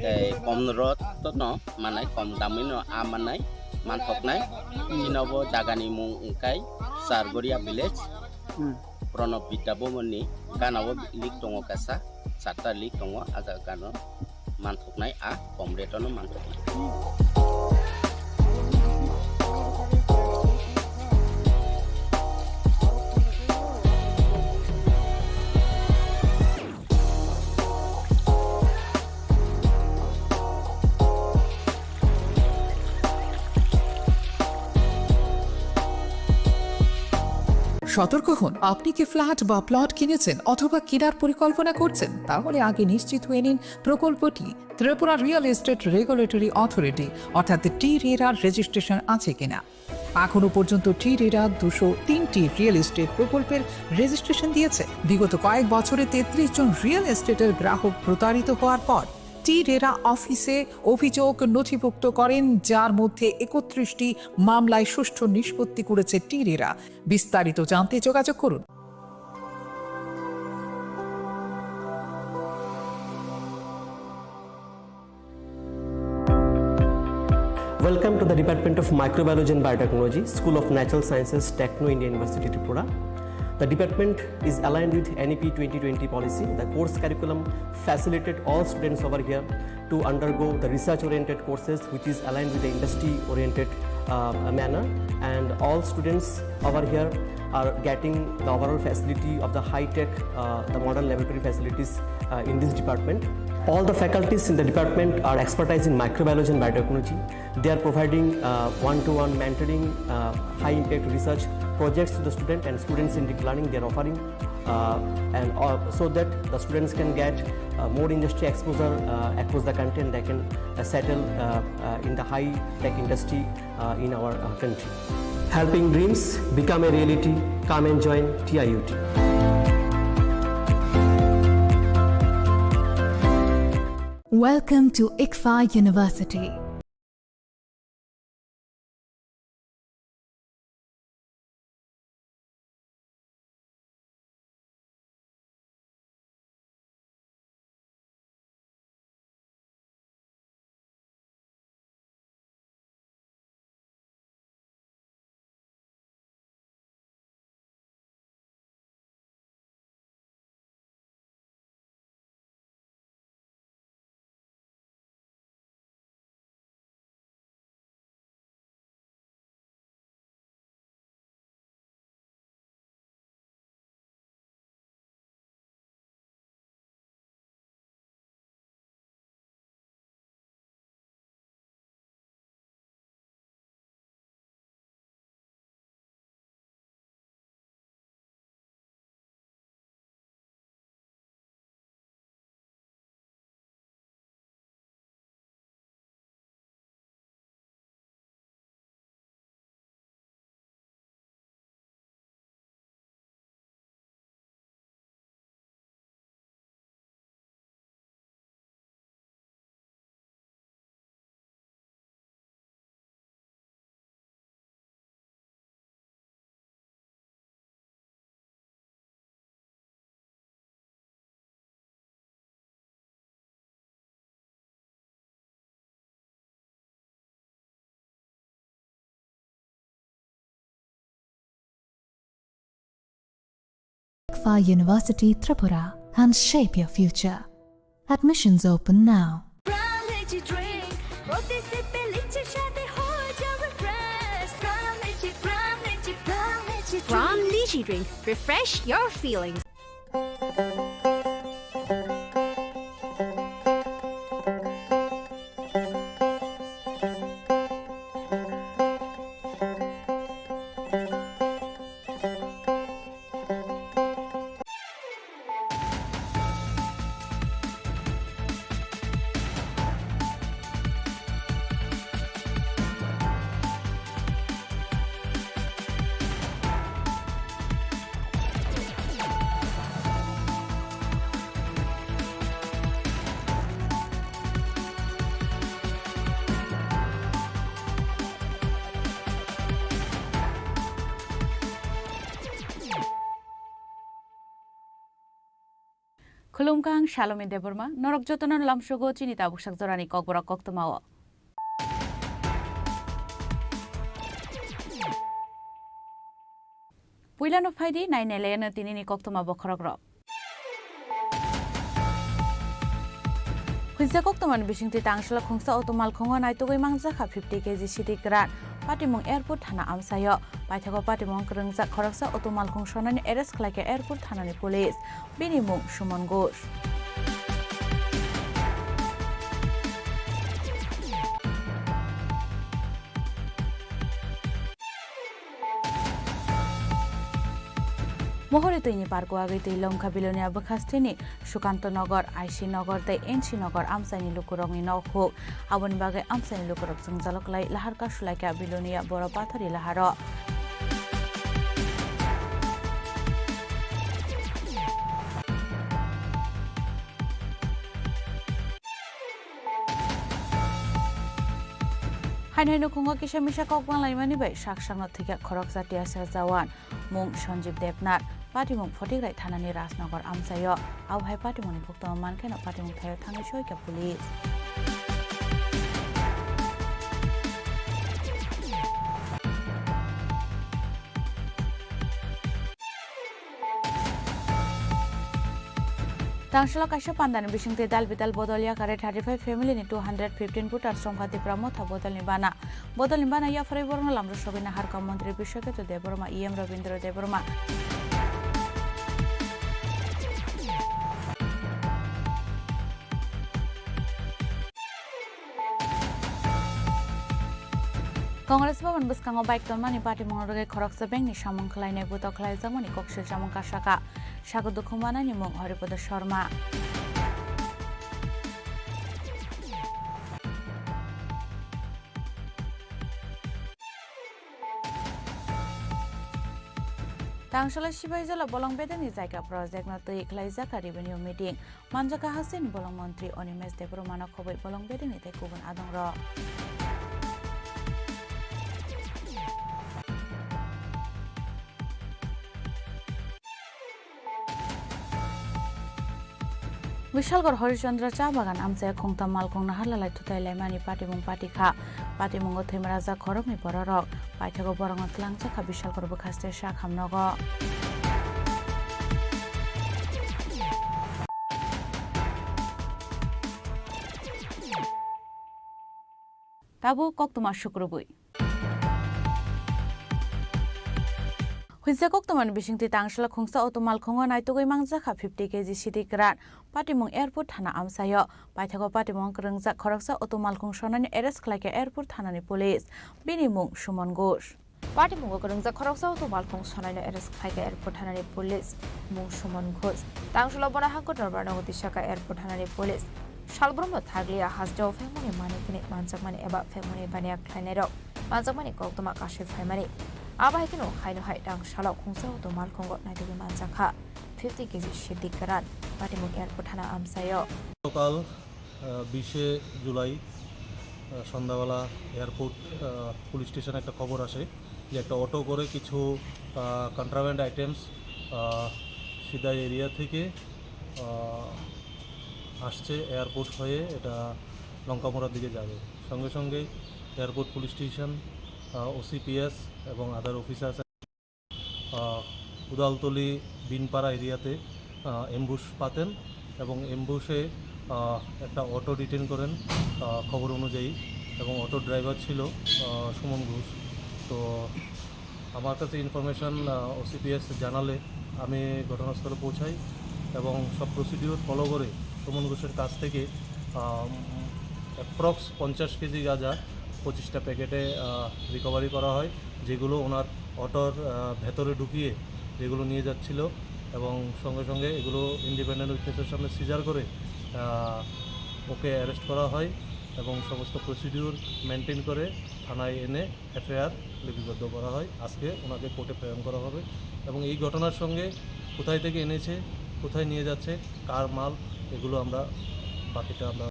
tei kom rok to no manai, kom damwi no a manai, manthoknai. Chini bo jaga ni mung wngkha Chargoria village. Hmm. Pranab Vidya Bhavan ni gana o lik tongo kaisa, charta lik tongo, a jaga no manthoknai, a kom rate no manthoknai. সতর্ক হন, আপনি কি ফ্ল্যাট বা প্লট কিনেছেন অথবা কেনার পরিকল্পনা করছেন? তাহলে আগে নিশ্চিত হয়ে নিন প্রকল্পটি Tripura real estate regulatory authority অর্থাৎ টি রেরার রেজিস্ট্রেশন আছে কিনা। এখনো পর্যন্ত টি রেরা দুশো তিনটি রিয়েল এস্টেট প্রকল্পের রেজিস্ট্রেশন দিয়েছে। বিগত কয়েক বছরে তেত্রিশ জন রিয়েল এস্টেটের গ্রাহক প্রতারিত হওয়ার পর টি রেরা অফিসে অভিযোগ নথিভুক্ত করেন, যার মধ্যে একত্রিশটি মামলায় সুষ্ঠু নিষ্পত্তি করেছে টি রেরা। বিস্তারিত জানতে যোগাযোগ করুন। Welcome to the Department of Microbiology and Biotechnology, School of Natural Sciences, Techno India University, Tripura. The department is aligned with N E P twenty twenty policy. The course curriculum facilitate all students over here to undergo the research-oriented courses, which is aligned with the industry-oriented, uh, manner. And all students over here are getting the overall facility of the high-tech, uh, the modern laboratory facilities, uh, in this department. All the faculties in the department are expertise in microbiology and biotechnology. They are providing, uh, one-to-one mentoring, uh, high-impact research projects to the student and students-centric learning they are offering, uh, and, uh, so that the students can get, uh, more industry exposure, uh, across the country, and they can, uh, settle, uh, uh, in the high-tech industry, uh, in our, uh, country. Helping dreams become a reality. Come and join T I U T. Welcome to ICFAI University. ICFAI University Tripura and shape your future. Admissions open now. Prime Lychee Drink. প্রতি সিপে লিচির স্বাদে হয়ে যাবে fresh। Prime Lychee, Prime Lychee, Prime Lychee Drink। Prime Lychee Drink. Refresh your feelings. Khulumkha, ang Salomi Debbarma, norok jotono lamsogo chini tabuksak jorani kokborok koktwmao. Puilano phaidi, nainai laiano tinini koktwma bokhorokrok. Huijak koktwmani bisingtwi Tangsala khungsa auto malkhungo naitugwi mangjakha fifty K G sidi kwran. Patimung Airport thana amchaio. Paithago patimung kwrwngjak khoroksa auto malkhung sonani arrest khlaikha Airport thanani police. Bini mung Suman Ghosh. Mohori twini parko agwi twi lomkha Bilonia bwkhasteni Sukanto Nogor, I C Nogor tei N C Nogor amchaini lukurokni nokhuk. Aboni bagwi amchaini lukurok jwngjalo kwlai lahar kasulaikha Bilonia Boro Pathori laharo. Haino nukhungo kisa misa kok banglaimani bai sak sakno thwikha khoroksa T S F jawan, mung Sanjeev Debnath, patimung Photigrai thanani Rajnagar amchaio. Abo hai patimungni koktwma mankheno patimung thaio thangwi soikha police. Tangsalo kaisa pandani bisingtwi dal bidal bodol yakare thirty five family ni two hundred fifteen voters songkha Tipra Motha bodolni bana. Bodolni bana yapharwi borokno lamrwsogwi naharkha Montri Biswaketu Debbarma, E M Rabindra Debbarma. Congress Bhavan bwskango bike tonmani patimungno rwgwi khoroksa bengni samung khlainai butok khlaijakmani kok swijamung kasaka. Sago dukhu manani mung Haripada Sharma. Tangsala Sibaijala bolong bedeni jaga project no twi khlaijak revenue meeting. Manjaka hasteni bolong montri Animesh Debbarmano khobwi bolong bedeni tei kubun adongrok. Bishalgarh Harishchandra cha bagan amchai khungtam malkhung naharlalai thutai laimani patimung patikha. Patimungo thwimarajak khoroknwi bororok. Paithago borokno twlangjakha Bishalgarh bwkhaste sak hamnogo. Tabuk koktwma sukrubwi. Huijak koktwmani bisingtwi Tangsala khungsa auto malkhungo naitugwi mangjakha fifty K G sidi kwran. Patimung Airport thana amchaio. Paithago patimung kwrwngjak khoroksa auto malkhung sonani arrest khlaikha Airport thanani police. Bini mung Suman Ghosh. Patimungo kwrwngjak khoroksa auto malkhung sonaino arrest khlaikha Airport thanani police, mung Suman Ghosh. Tangsalo bono hangkhe Dorbar nogo tisaka Airport thanani police. Salbrumno thaglia hasteo phengmani manwi khwnwi manjakmani eba phengmani baniya khlainairok manjakmani koktwma kasui phaimani. Abo hai kheno haino hai Tangsalo khungsa auto malkhungo naitugwi manjakha fifty K G sidi kwran Patimung Airport thana amchaio. সকাল, আহ, বিশে জুলাই, আহ, সন্ধ্যাবেলা এয়ারপোর্ট, আহ, পুলিশ স্টেশনে একটা খবর আসে যে একটা অটো করে কিছু, আহ, কন্ট্রাব্যান্ড আইটেমস, আহ, সিদাই এরিয়া থেকে, আহ, আসছে এয়ারপোর্ট হয়ে এটা লঙ্কামোড়ার দিকে যাবে। সঙ্গে সঙ্গে এয়ারপোর্ট পুলিশ স্টেশন, আহ, ও সি পি এস এবং আদার অফিসার্স আহ, উদালতলি বিনপাড়া এরিয়াতে, আহ, অ্যাম্বুশ পাতেন এবং অ্যাম্বুশে, আহ, একটা অটো ডিটেন করেন, আহ, খবর অনুযায়ী, এবং অটোর ড্রাইভার ছিল, আহ, সুমন ঘোষ। তো আমার কাছে ইনফরমেশন, আহ, ও সি পি এস জানালে আমি ঘটনাস্থলে পৌঁছাই এবং সব প্রসিডিউর ফলো করে সুমন ঘোষের কাছ থেকে, আহ, অ্যাপ্রক্স পঞ্চাশ কেজি গাঁজা পঁচিশটা প্যাকেটে, আহ, রিকভারি করা হয়, যেগুলো ওনার অটোর, আহ, ভেতরে ঢুকিয়ে যেগুলো নিয়ে যাচ্ছিল এবং সঙ্গে সঙ্গে এগুলো ইন্ডিপেন্ডেন্ট উইটনেসের সামনে সিজার করে, আহ, ওকে অ্যারেস্ট করা হয় এবং সমস্ত প্রসিডিউর মেনটেন করে থানায় এনে এফআইআর লিপিবদ্ধ করা হয়। আজকে ওনাকে কোর্টে প্রেরণ করা হবে এবং এই ঘটনার সঙ্গে কোথায় থেকে এনেছে, কোথায় নিয়ে যাচ্ছে, কার মাল, এগুলো আমরা বাকিটা আমরা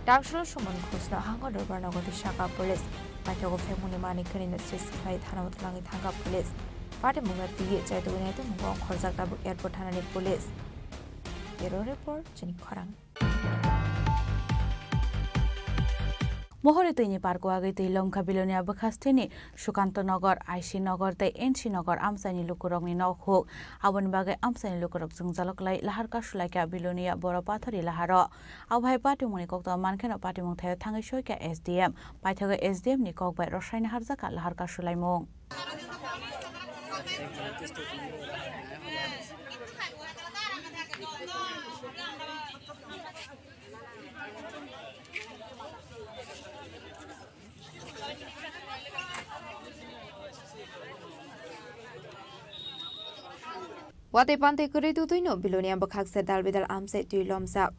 Tangsalo Suman Ghoshno hango Dorbar nogo tisaka police. Paithago phengmungni manwi khwnwino sis khlai thanao twlangwi thangkha police. Patimungno twiwi chaitugwi naitukmungo ongkhorjak tabuk airport thanani police. Bureau Report, chini khorang. Mohori twini park wagwi twi lomkha Bilonia bwkhasteni Sukanto Nagar, I C Nagar tei N C Nagar amchaini lukurokni nok huk. Aboni bagwi amchaini lukurok jwngjalo kwlai lahar kasulaikha Bilonia Boro Pathori laharo. Abo hai patimungni koktwma mankheno patimung thaio thangwi soikha S D M. Paithago S D M ni kok bai rwsai naharjakha lahar kasulaimung. Watwi pantwi kwrwi twtwino Bilonia bwkhakse dal bidal amchai twi lomjak.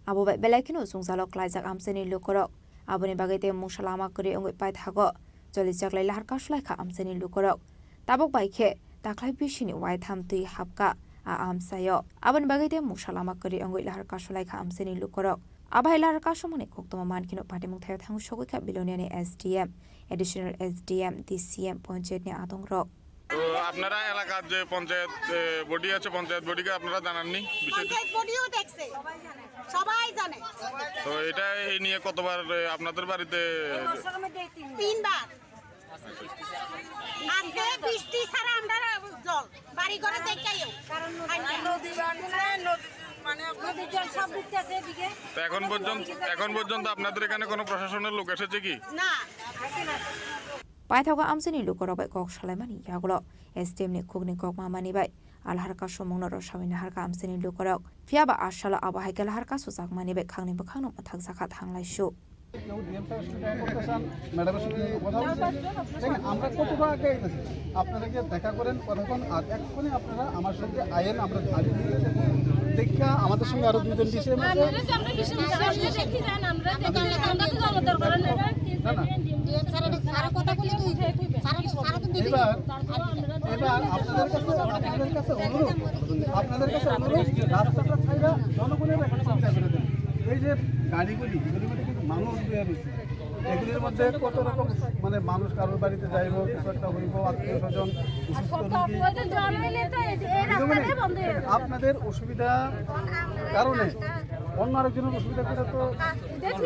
Abo bai belai kheno jwngjalo klaijak amchaini lukurok. Aboni bagwi tei mungsa lama kwrwi wngwi paithago cholijaklai lahar kasulaikha amchaini lukurok. Tabuk bai khe taklai bisini waitham twi hapkha a amchaio. Aboni bagwi tei mungsa lama kwrwi wngwi lahar kasulaikha amchaini lukurok. Abo hai lahar kasumani koktwma mankheno patimung thaio thangwi sogwi kha Biloniani S D M, Additional S D M, D C M, panchayatni adongrok. তো আপনারা এলাকার যে পঞ্চায়েত এ, বডি আছে, পঞ্চায়েত বডিকে আপনারা জানাননি বিষয়টি? পঞ্চায়েত বডিও দেখছে, সবাই জানে। তো এটা এই নিয়ে কতবার এ, আপনাদের বাড়িতে? তিনবার। আজকে বৃষ্টি ছাড়া আমরা জল বাড়ি ঘরে দেখাইও। কারণ নদী বাঁধছে, নদী মানে নদীর জল সব ঢুকতেছে এদিকে। তো এখন পর্যন্ত এখন পর্যন্ত আপনাদের এখানে কোনো প্রশাসনের লোক এসেছে কি? না। Paithago amchaini lukurok bai kok salaimani yagulo S D M ni khukni kokma mani bai a lahar kasumungno rwsawi naharkha amchaini lukurok. Phiyaba a salo abo hai khe lahar kasujakmani bai khakni bwkhakno mwthakjakha thanglaisu. কেউ ডিএম স্যারের সঙ্গে দেখা করতে চান, ম্যাডামের সঙ্গে কথা বলছেন। দেখেন, আমরা কতটা আগে এগেছি, আপনারা গিয়ে দেখা করেন, কথা বলেন, আর এক্ষুনি আপনারা আমার সঙ্গে আইন আমরা দাঁড়িয়ে দিয়ে দেখা আমাদের সঙ্গে আরো দুজন ডিসি আছে। আমরা তো জনতার কারণে না, না। এবার, এবার আপনাদের কাছে, আপনাদের কাছে অনুরোধ, আপনাদের কাছে অনুরোধ, রাস্তাটা ছাইড়া জনগণের একটা সুবিধা করে দেন। এই যে গাড়িগুলি, এগুলির মধ্যে কিন্তু মানুষ বয়ে রয়েছে। এগুলির মধ্যে কত রকম, মানে, মানুষ কারোর বাড়িতে যাইব, কিছু একটা হইব, আত্মীয় স্বজন, অসুস্থ রোগী। আপনাদের অসুবিধা কারণে অন্য আরেকজনের অসুবিধা করে তো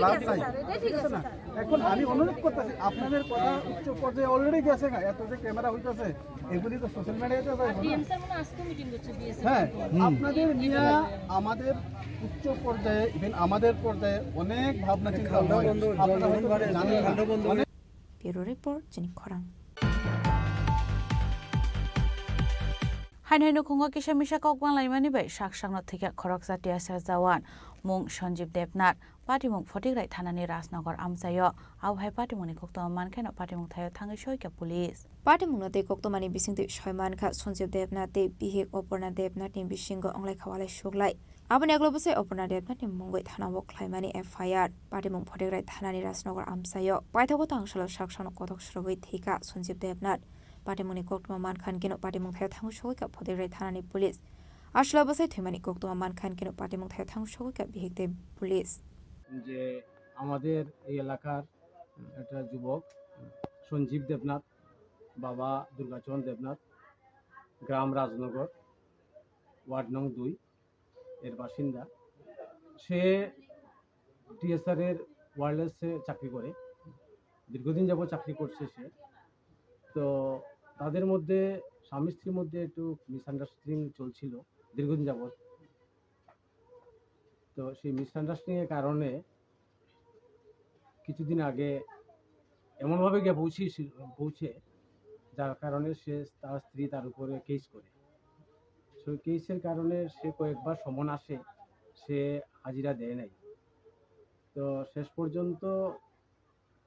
লাভ নাই, ঠিক আছে না? এখন আমি অনুরোধ করতেছি, আপনাদের কথা উচ্চ পর্যায়ে অলরেডি গেছে, এত যে ক্যামেরা হইতেছে, এগুলি তো সোশ্যাল মিডিয়াতে যাবে না? ডিএম স্যার মনে হয় আজকে মিটিং করছে বিএসএফ। হ্যাঁ, হুম। আপনাদের নিয়ে আমাদের উচ্চ পর্যায়ে, ইভেন আমাদের পর্যায়ে অনেক ভাবনা চিন্তা হয়। আপনারা হয়তো জানেন না। অনেক Bureau Report, chini khorang. Haino haino khungo kisa misa kok banglaimani bai sak sakno thwikha khoroksa T S R jawan, mung Sanjeev Debnath, patimung Photigrai thanani Rajnagar amchaio. Abo hai patimungni koktwma mankheno patimung thaio thangwi soikha police. Patimungno tei koktwmani bisingtwi soi mankha Sanjeev Debnath tei bihik Oporna Debnathni bisingo wnglaikha walai suglai. Aboni aglo bwsai Oporna Debnathni mungwi thanao khlaimani F I R. Patimung Photigrai thanani Rajnagar amchaio. Paithago tang salo sak sakno kothok swrwgwi thwikha Sanjeev Debnath. Patimungni koktwma mankha hinkhe no patimung thaio thangwi sogwikha Photigrai thanani police. Aswla bwsai thwimani koktwma mankha hinkhe no patimung thaio thangwi sogwikha bihik tei police. যে আমাদের এই এলাকার একটা যুবক সঞ্জীব দেবনাথ, বাবা দুর্গাচরণ দেবনাথ, গ্রাম রাজনগর, ওয়ার্ড নং দুই এর বাসিন্দা। সে টিএসআর এর ওয়্যারলেসে চাকরি করে, দীর্ঘদিন যাবত চাকরি করছে সে। তো তাদের মধ্যে, স্বামী স্ত্রীর মধ্যে একটু মিসআন্ডারস্ট্যান্ডিং চলছিল দীর্ঘদিন যাবত। তো সেই মিসআন্ডারস্ট্যান্ডিং এর কারণে কিছুদিন আগে এমনভাবে গিয়ে পৌঁছেছিল, পৌঁছে যার কারণে সে, তার স্ত্রী তার উপরে কেস করে। সেই কেসের কারণে সে কয়েকবার সমন আসে, সে হাজিরা দেয় নাই। তো শেষ পর্যন্ত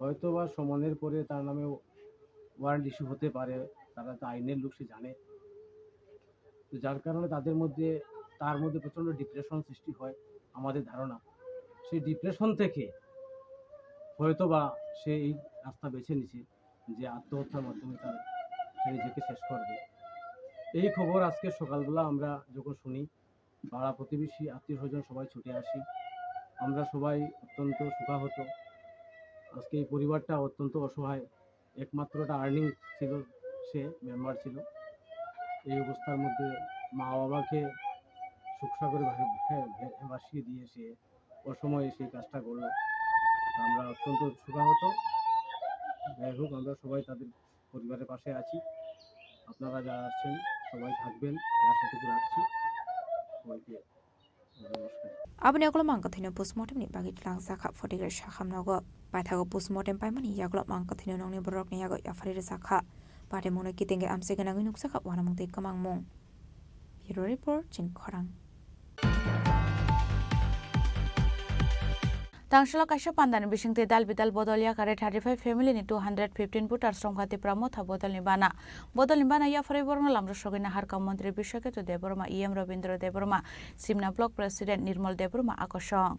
হয়তো বা সমনের পরে তার নামে ওয়ারেন্ট ইস্যু হতে পারে, তারা তো আইনের লোক, সে জানে। তো যার কারণে তাদের মধ্যে, তার মধ্যে প্রচণ্ড ডিপ্রেশন সৃষ্টি হয় আমাদের ধারণা। সেই ডিপ্রেশন থেকে হয়তো বা সে এই রাস্তা বেছে নিছে যে আত্মহত্যার মাধ্যমে তার, সে নিজেকে শেষ করবে। এই খবর আজকে সকালবেলা আমরা যখন শুনি, পাড়া প্রতিবেশী, আত্মীয় স্বজন সবাই ছুটে আসি। আমরা সবাই অত্যন্ত শোকাহত। আজকে এই পরিবারটা অত্যন্ত অসহায়। একমাত্র একটা আর্নিং ছিল, সে মেম্বার ছিল। এই অবস্থার মধ্যে মা বাবাকে শোকসাগরে ভাসি-, ভে-, ভে-, ভাসিয়ে দিয়ে সে অসময়ে সেই কাজটা করলো। তো আমরা অত্যন্ত শোকাহত। যাই হোক, আমরা সবাই তাদের পরিবারের পাশে আছি। আপনারা যারা আছেন, সবাই থাকবেন, এই আশাটুকু রাখছি। সবাইকে নমস্কার। Aboni ulo mangkathino postmortem ni bagwi tlangjak kha photogra sakham nogo. Paithago postmortem paimani yagulo mangkathino nokni borokni yago yaphari rwjak kha. Patimungno kitingwi amchai gwnangwi nukjak kha uanamung tei kwmangmung. Bureau Report, Chini Khorang. Tangshalo kaisa pandani bisingtwi dal bidal bodol yakarwi thirty five family ni two hundred fifteen voters romkha Tipra Motha bodolni bana. Bodolni bana yapharwi borokno lamrok sogwi naharkha Montri Biswaketu Debbarma, E M Rabindra Debbarma, Simna Block President Nirmal Debbarma akosong.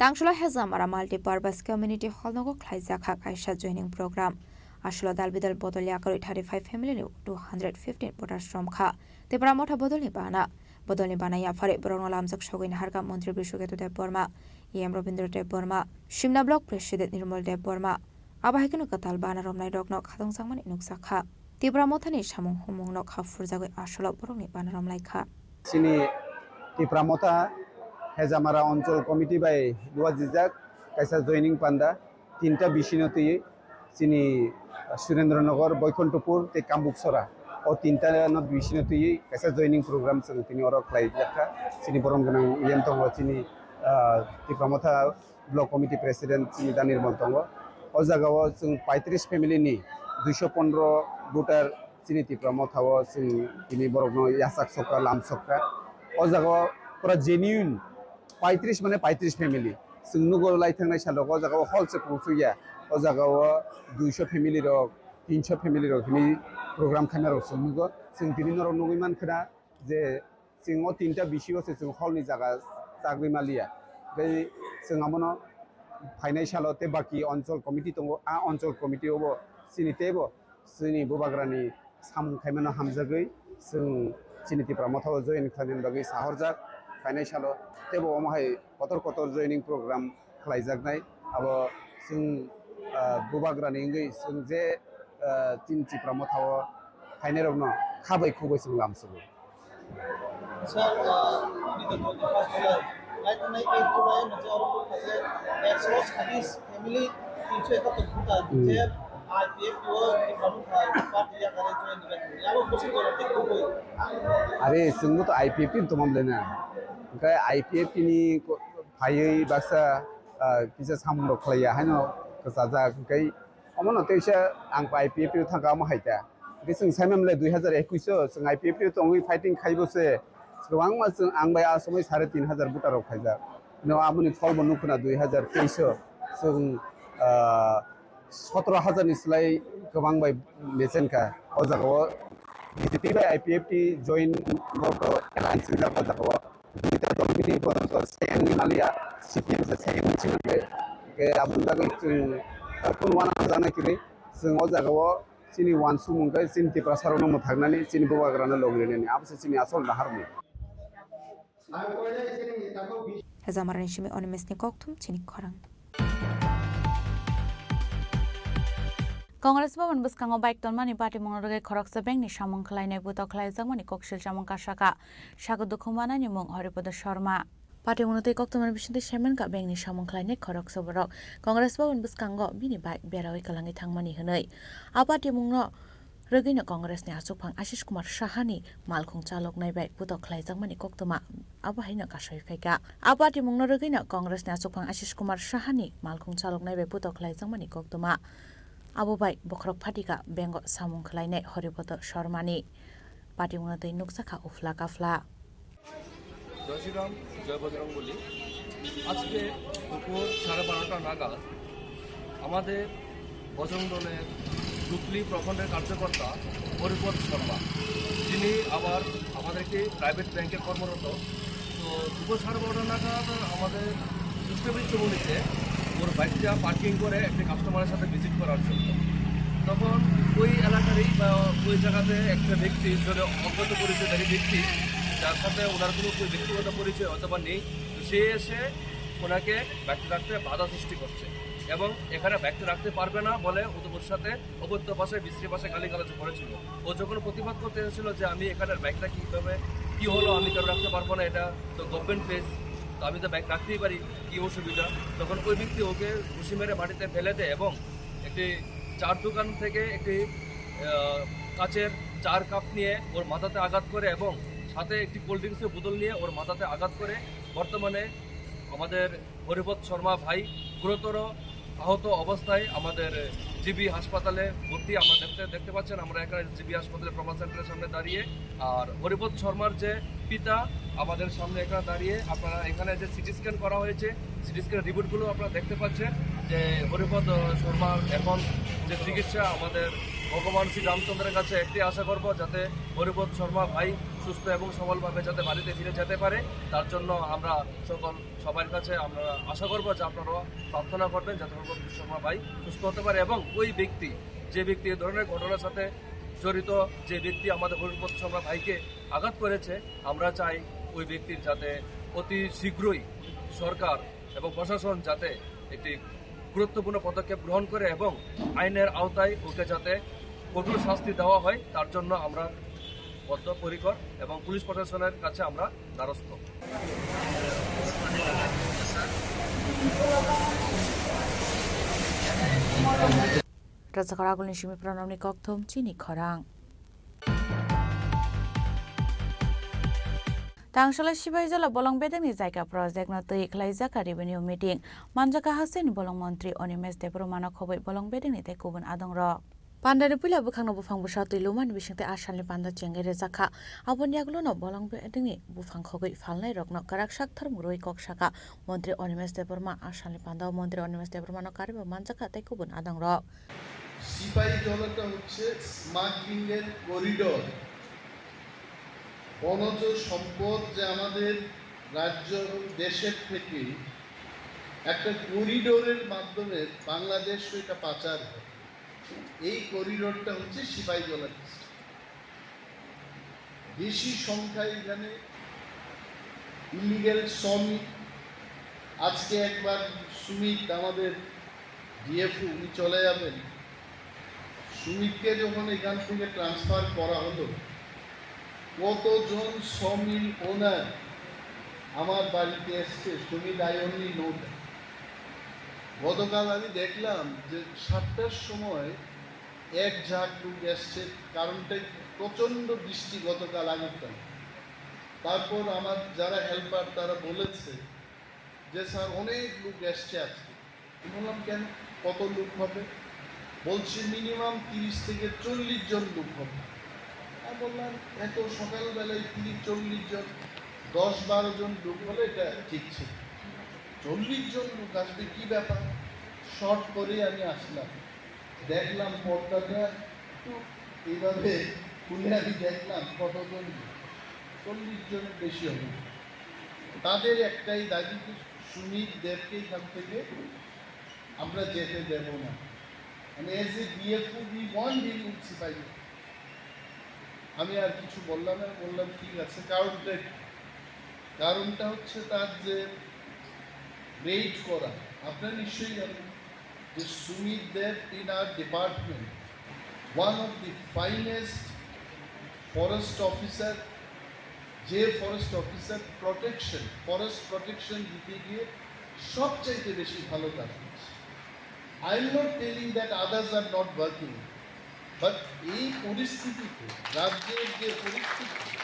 Tangsholo Hezamara Multipurpose Community Hall nogo khlaijak kha kaisa joining program. Asolo dal bidal bodol yakarwi thirty five family ni two hundred fifteen voters romkha. Tipra Motha bodolni bana. Bodolni bana yapharwi borokno lamjak sogwi naharkha Montri Biswaketu Debbarma, E M Rabindra Debbarma, Simna Block President Nirmal Debbarma. Abo hai kheno kwtal bana romnai rokno khatungjakmani nukjak kha. Tipra Mothani samung humungno kha phurjagwi asolo borokni bana romlai kha. Chini Tipra Motha Hezamara Onchol Committee bai luajijak kaisa joining panda tinta bisino twiwi chini Surendra Nagar, Boikonthopur tei Kambuksora o tinta no bisino twiwi kaisa joining program chwng tini oro khlai jak kha. Chini borom gwnang E M tongo chini, ah, Tipra Motha Block Committee President chini da Nirmal tongo. O jaga o chwng paitris family ni duiso pondro voter chini Tipra Motha o chwng tini borok no yachak sokha, lam sokha. O jaga o pura genuine paitris mane paitris family. Chwng nugo lai thangnai salo o jaga o hall se pungsukya. O jaga o duiso family rok, tinso family rok hwnwi program khaina rok chwng nugo. Chwng tini norok nugwi mankha na je chwng o tinta bisio se chwng hall ni jaga chagwi maliya. Tei chwng abono phainai salo tei baki onchol committee tongo, a onchol committee o bo chini teibo chini bubagrani samung khaimano hamjagwi chwng chini Tipra Motha o join khlainani bagwi sahorjak. Phainai salo teibo omo hai kotor kotor joining program khlaijaknai. Abo chwng, ah, bubagrani wngwi chwng je, ah, chini Tipra Motha o phainairokno kha bai khuk bai chwng lamsugo. Sir, ah, nito twenty first July, lai thangnai eight July, mote oro kok khe ekso sadis family, tinso ekattor voter, Hmm. je I P F T o Tipra Motha party yakare join dibai. Abo bwswk jora thik kubui. Are, chwngbo to I P F T ni tongma bwlai na. Hwnkhe I P F T ni ko-, phaiwi baksa, ah, kisa samung rok khlaiya haino kwchajak, hwnkhe omono teisa ang I P F T o thangkha omo hai ta. Hwnkhe chwng saimamle dui hazar ekwis o chwng I P F T o tongwi fighting khaibo se kwbangma chwng ang bai a somoi sare tin hazar voter rok khaijak. No aboni pholbo nukho na dui hazar teis o chwng, ah, sotoro hazar ni slai kwbang bai mechen kha. O jaga o B J P bai I P F T join borok alliance wngjak o jaga o. Duita dol bini borok to second ni maliya, C P M se second ni chini bai. Ke aboni bagwi chwng kunu wana jana kiri chwng o jaga o chini wansukmung khe chini Tiprasa rokno mwthaknani, chini bubagrano log rinani, abo se chini asol naharmung. Hezamarani simi Animesh ni kokthum chini khorang. Congress Bhavan bwskango bike tonmani patimungno rwgwi khoroksa bengni samung khlainai butok khlaijakmani koksil chamung kasaka. Sago dukhu manani mung Haripada Sharma. Patimungno tei koktwmani bisingtwi saimankha bengni samung khlainai khoroksa borok Congress Bhavan bwskango bini bike berawi kwlangwi thangmani hwnwi. A patimungno rwgwino Congress ni achukphang Ashish Kumar Saha ni malkhung chaloknai bai putok khlaijakmani koktwma abo haino kasui phaikha. A patimungno rwgwino Congress ni achukphang Ashish Kumar Saha ni malkhung chaloknai bai putok khlaijakmani koktwma abo bai bokhorok phatika bengo samung khlainai Haripada Sharma ni. Patimungno twi nukjakha uphla kaphla. জয় শ্রীরাম, জয় বজরং বলি। আজকে দুপুর সাড়ে বারোটা নাগাদ আমাদের বজরং দলের ডুকলি প্রখণ্ডের কার্যকর্তা হরিপদ শর্মা, যিনি আবার আমাদের একটি প্রাইভেট ব্যাংকে কর্মরত। তো দুপুর সাড়ে বারোটা নাগাদ আমাদের উচ্চবিত্ত উনিতে ওর বাইকটা পার্কিং করে একটি কাস্টমারের সাথে ভিজিট করার জন্য। তখন ওই এলাকারই বা ওই জায়গাতে একটা ব্যক্তি, ধরো, অজ্ঞাত পরিচয়ধারী ব্যক্তি, যার সাথে ওনার কোনো ব্যক্তিগত পরিচয় হয়তো বা নেই, তো সে এসে ওনাকে বাইকটা রাখতে বাধা সৃষ্টি করছে। এবং এখানে বাইকটা রাখতে পারবে না বলে ও তো ওর সাথে অকথ্য ভাষায়, বিশ্রী ভাষায় গালিগালাজ করেছিল। ও যখন প্রতিবাদ করতে এসেছিল যে আমি এখানে বাইকটা কীভাবে, কী হলো, আমি কেন রাখতে পারবো না, এটা তো গভর্নমেন্ট প্লেস, তো আমি তো বাইক রাখতেই পারি, কী অসুবিধা? তখন ওই ব্যক্তি ওকে ঘুষি মেরে মাটিতে ফেলে দেয় এবং একটি চার দোকান থেকে একটি আহ, কাচের চার কাপ নিয়ে ওর মাথাতে আঘাত করে এবং সাথে একটি কোল্ড ড্রিঙ্কসের বোতল নিয়ে ওর মাথাতে আঘাত করে। বর্তমানে আমাদের হরিপদ শর্মা ভাই গুরুতর আহত অবস্থায় আমাদের জিবি হাসপাতালে ভর্তি। আমরা দেখতে, দেখতে পাচ্ছেন, আমরা এখানে জিবি হাসপাতালের ট্রমা সেন্টারের সামনে দাঁড়িয়ে। আর হরিপদ শর্মার যে পিতা আমাদের সামনে এখানে দাঁড়িয়ে, আপনারা এখানে যে সিটি স্ক্যান করা হয়েছে, সিটি স্ক্যান রিপোর্টগুলো আপনারা দেখতে পাচ্ছেন যে হরিপদ, আহ, শর্মার এখন যে চিকিৎসা, আমাদের ভগবান শ্রী রামচন্দ্রের কাছে একটি আশা করব, যাতে হরিপদ শর্মা ভাই সুস্থ এবং সবলভাবে যাতে বাড়িতে ফিরে যেতে পারে, তার জন্য আমরা সকল সবার কাছে আমরা আশা করব যে আপনারা প্রার্থনা করবেন যাতে হরিপদ শর্মা ভাই সুস্থ হতে পারে এবং ওই ব্যক্তি, যে ব্যক্তি এই ধরনের ঘটনার সাথে জড়িত, যে ব্যক্তি আমাদের হরিপদ শর্মা ভাইকে আঘাত করেছে, আমরা চাই ওই ব্যক্তির যাতে অতি শীঘ্রই সরকার এবং প্রশাসন যাতে একটি গুরুত্বপূর্ণ পদক্ষেপ গ্রহণ করে এবং আইনের আওতায় ওকে যাতে কঠোর শাস্তি দেওয়া হয়, তার জন্য আমরা বদ্ধপরিকর এবং পুলিশ প্রশাসনের কাছে আমরা দ্বারস্থ। Rwchapkar agulni simi phwrwngmani kokthum chini khorang. Tangsalai Sibaijala bolong bedengni jaika project no twi khlaijak revenue meeting. Manjaka hasteni bolong montri Animesh Debbarma no khobwi bolong bedengni tei kubun adongrok. Pandani puila bwkhakno buphang bwsa twi lumani bisingtwi a salni panda chengwi rwjakha. Aboni yagulono bolong bedengni buphang khogwi phalnairokno kwrak sak thwrwng rwui kok sakha. Montri Animesh Debbarma a salni pandao Montri Animesh Debbarmano karwi bo manjakha tei kubun adongrok. সিপাহীজলাটা হচ্ছে স্মাগলিং এর করিডোর। বনজ সম্পদ যে আমাদের রাজ্য এবং দেশের থেকে একটা করিডোরের মাধ্যমে বাংলাদেশ এটা পাচার হয়। এই করিডোরটা হচ্ছে সিপাহীজলা ডিস্ট্রিক্ট। বেশি সংখ্যায় এখানে ইলিগ্যাল সমিট। আজকে একবার সুমিত, আমাদের ডিএফও, উনি চলে যাবেন। সুমিতকে যখন এখান থেকে ট্রান্সফার করা হলো, কতজন সমিল ওনার আমার বাড়িতে এসছে, Sumit, I only know that। গতকাল আমি দেখলাম যে সাতটার সময় এক ঝাঁক লোক এসছে, কারণটা প্রচণ্ড বৃষ্টি গতকাল আগরতলা। তারপর আমার যারা হেল্পার, তারা বলেছে যে, "স্যার, অনেক লোক এসছে আজকে।" আমি বললাম, "কেন, কত লোক হবে?" বলছে, "মিনিমাম তিরিশ থেকে চল্লিশ জন লোক হবে।" আমি বললাম, "এত সকালবেলায় তিরিশ চল্লিশ জন, দশ বারো জন লোক হলে এটা ঠিক ছিল, চল্লিশ জন লোক আসবে, কি ব্যাপার?" শর্ট করে আমি আসলাম, দেখলাম পর্দাটা একটু এইভাবে খুলে আমি দেখলাম কতজন, চল্লিশ জনের বেশি হবে। তাদের একটাই দাবি যে সুমিত দেবকে এখান থেকে আমরা যেতে দেব না। মানে, as a D F O, we want him in সিপাহী। আমি আর কিছু বললাম না, বললাম, "ঠিক আছে, কারণটা কি?" কারণটা হচ্ছে তার যে রেইড করা, আপনারা নিশ্চয়ই জানেন যে সুমিত দেব in our department, one of the finest forest officer, যে forest officer protection, forest protection দিতে গিয়ে সবচাইতে বেশি ভালো কাজ করছে। I am not telling that others are not working, but এই পরিস্থিতিতে, রাজ্যের যে পরিস্থিতি,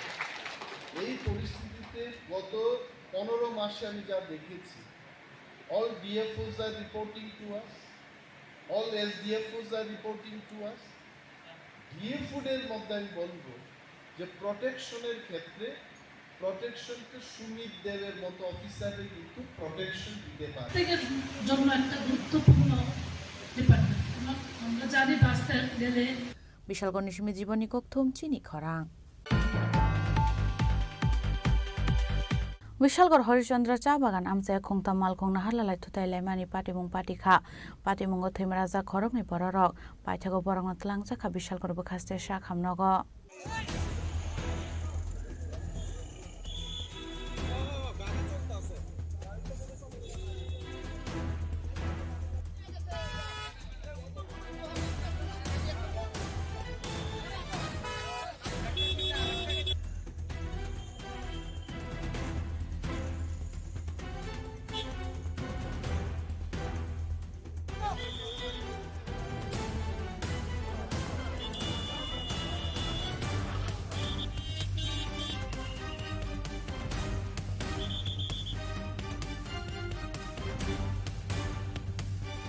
এই পরিস্থিতিতে গত পনেরো মাসে আমি যা দেখেছি, all D F Os are reporting to us, all S D F Os are reporting to us। ডিএফওদের মধ্যে আমি বলবো যে প্রোটেকশনের ক্ষেত্রে প্রোটেকশনকে সুমিত দেবের মতো অফিসাররা কিন্তু প্রোটেকশন দিতে পারে। প্রত্যেকের জন্য একটা গুরুত্বপূর্ণ ডিপার্টমেন্ট। আমরা, আমরা জানি বাঁচতে গেলে Bishalgorni simi jiboni kokthum chini khorang. Bishalgor Horichandra cha bagan amchai khungtam malkhung naharlalai thutai laimani patimung patikha. Patimungo thwimrajak khoroknwi bororok. Paithago borokno twlangjakha Bishalgor bwkhaste sakhamnogo.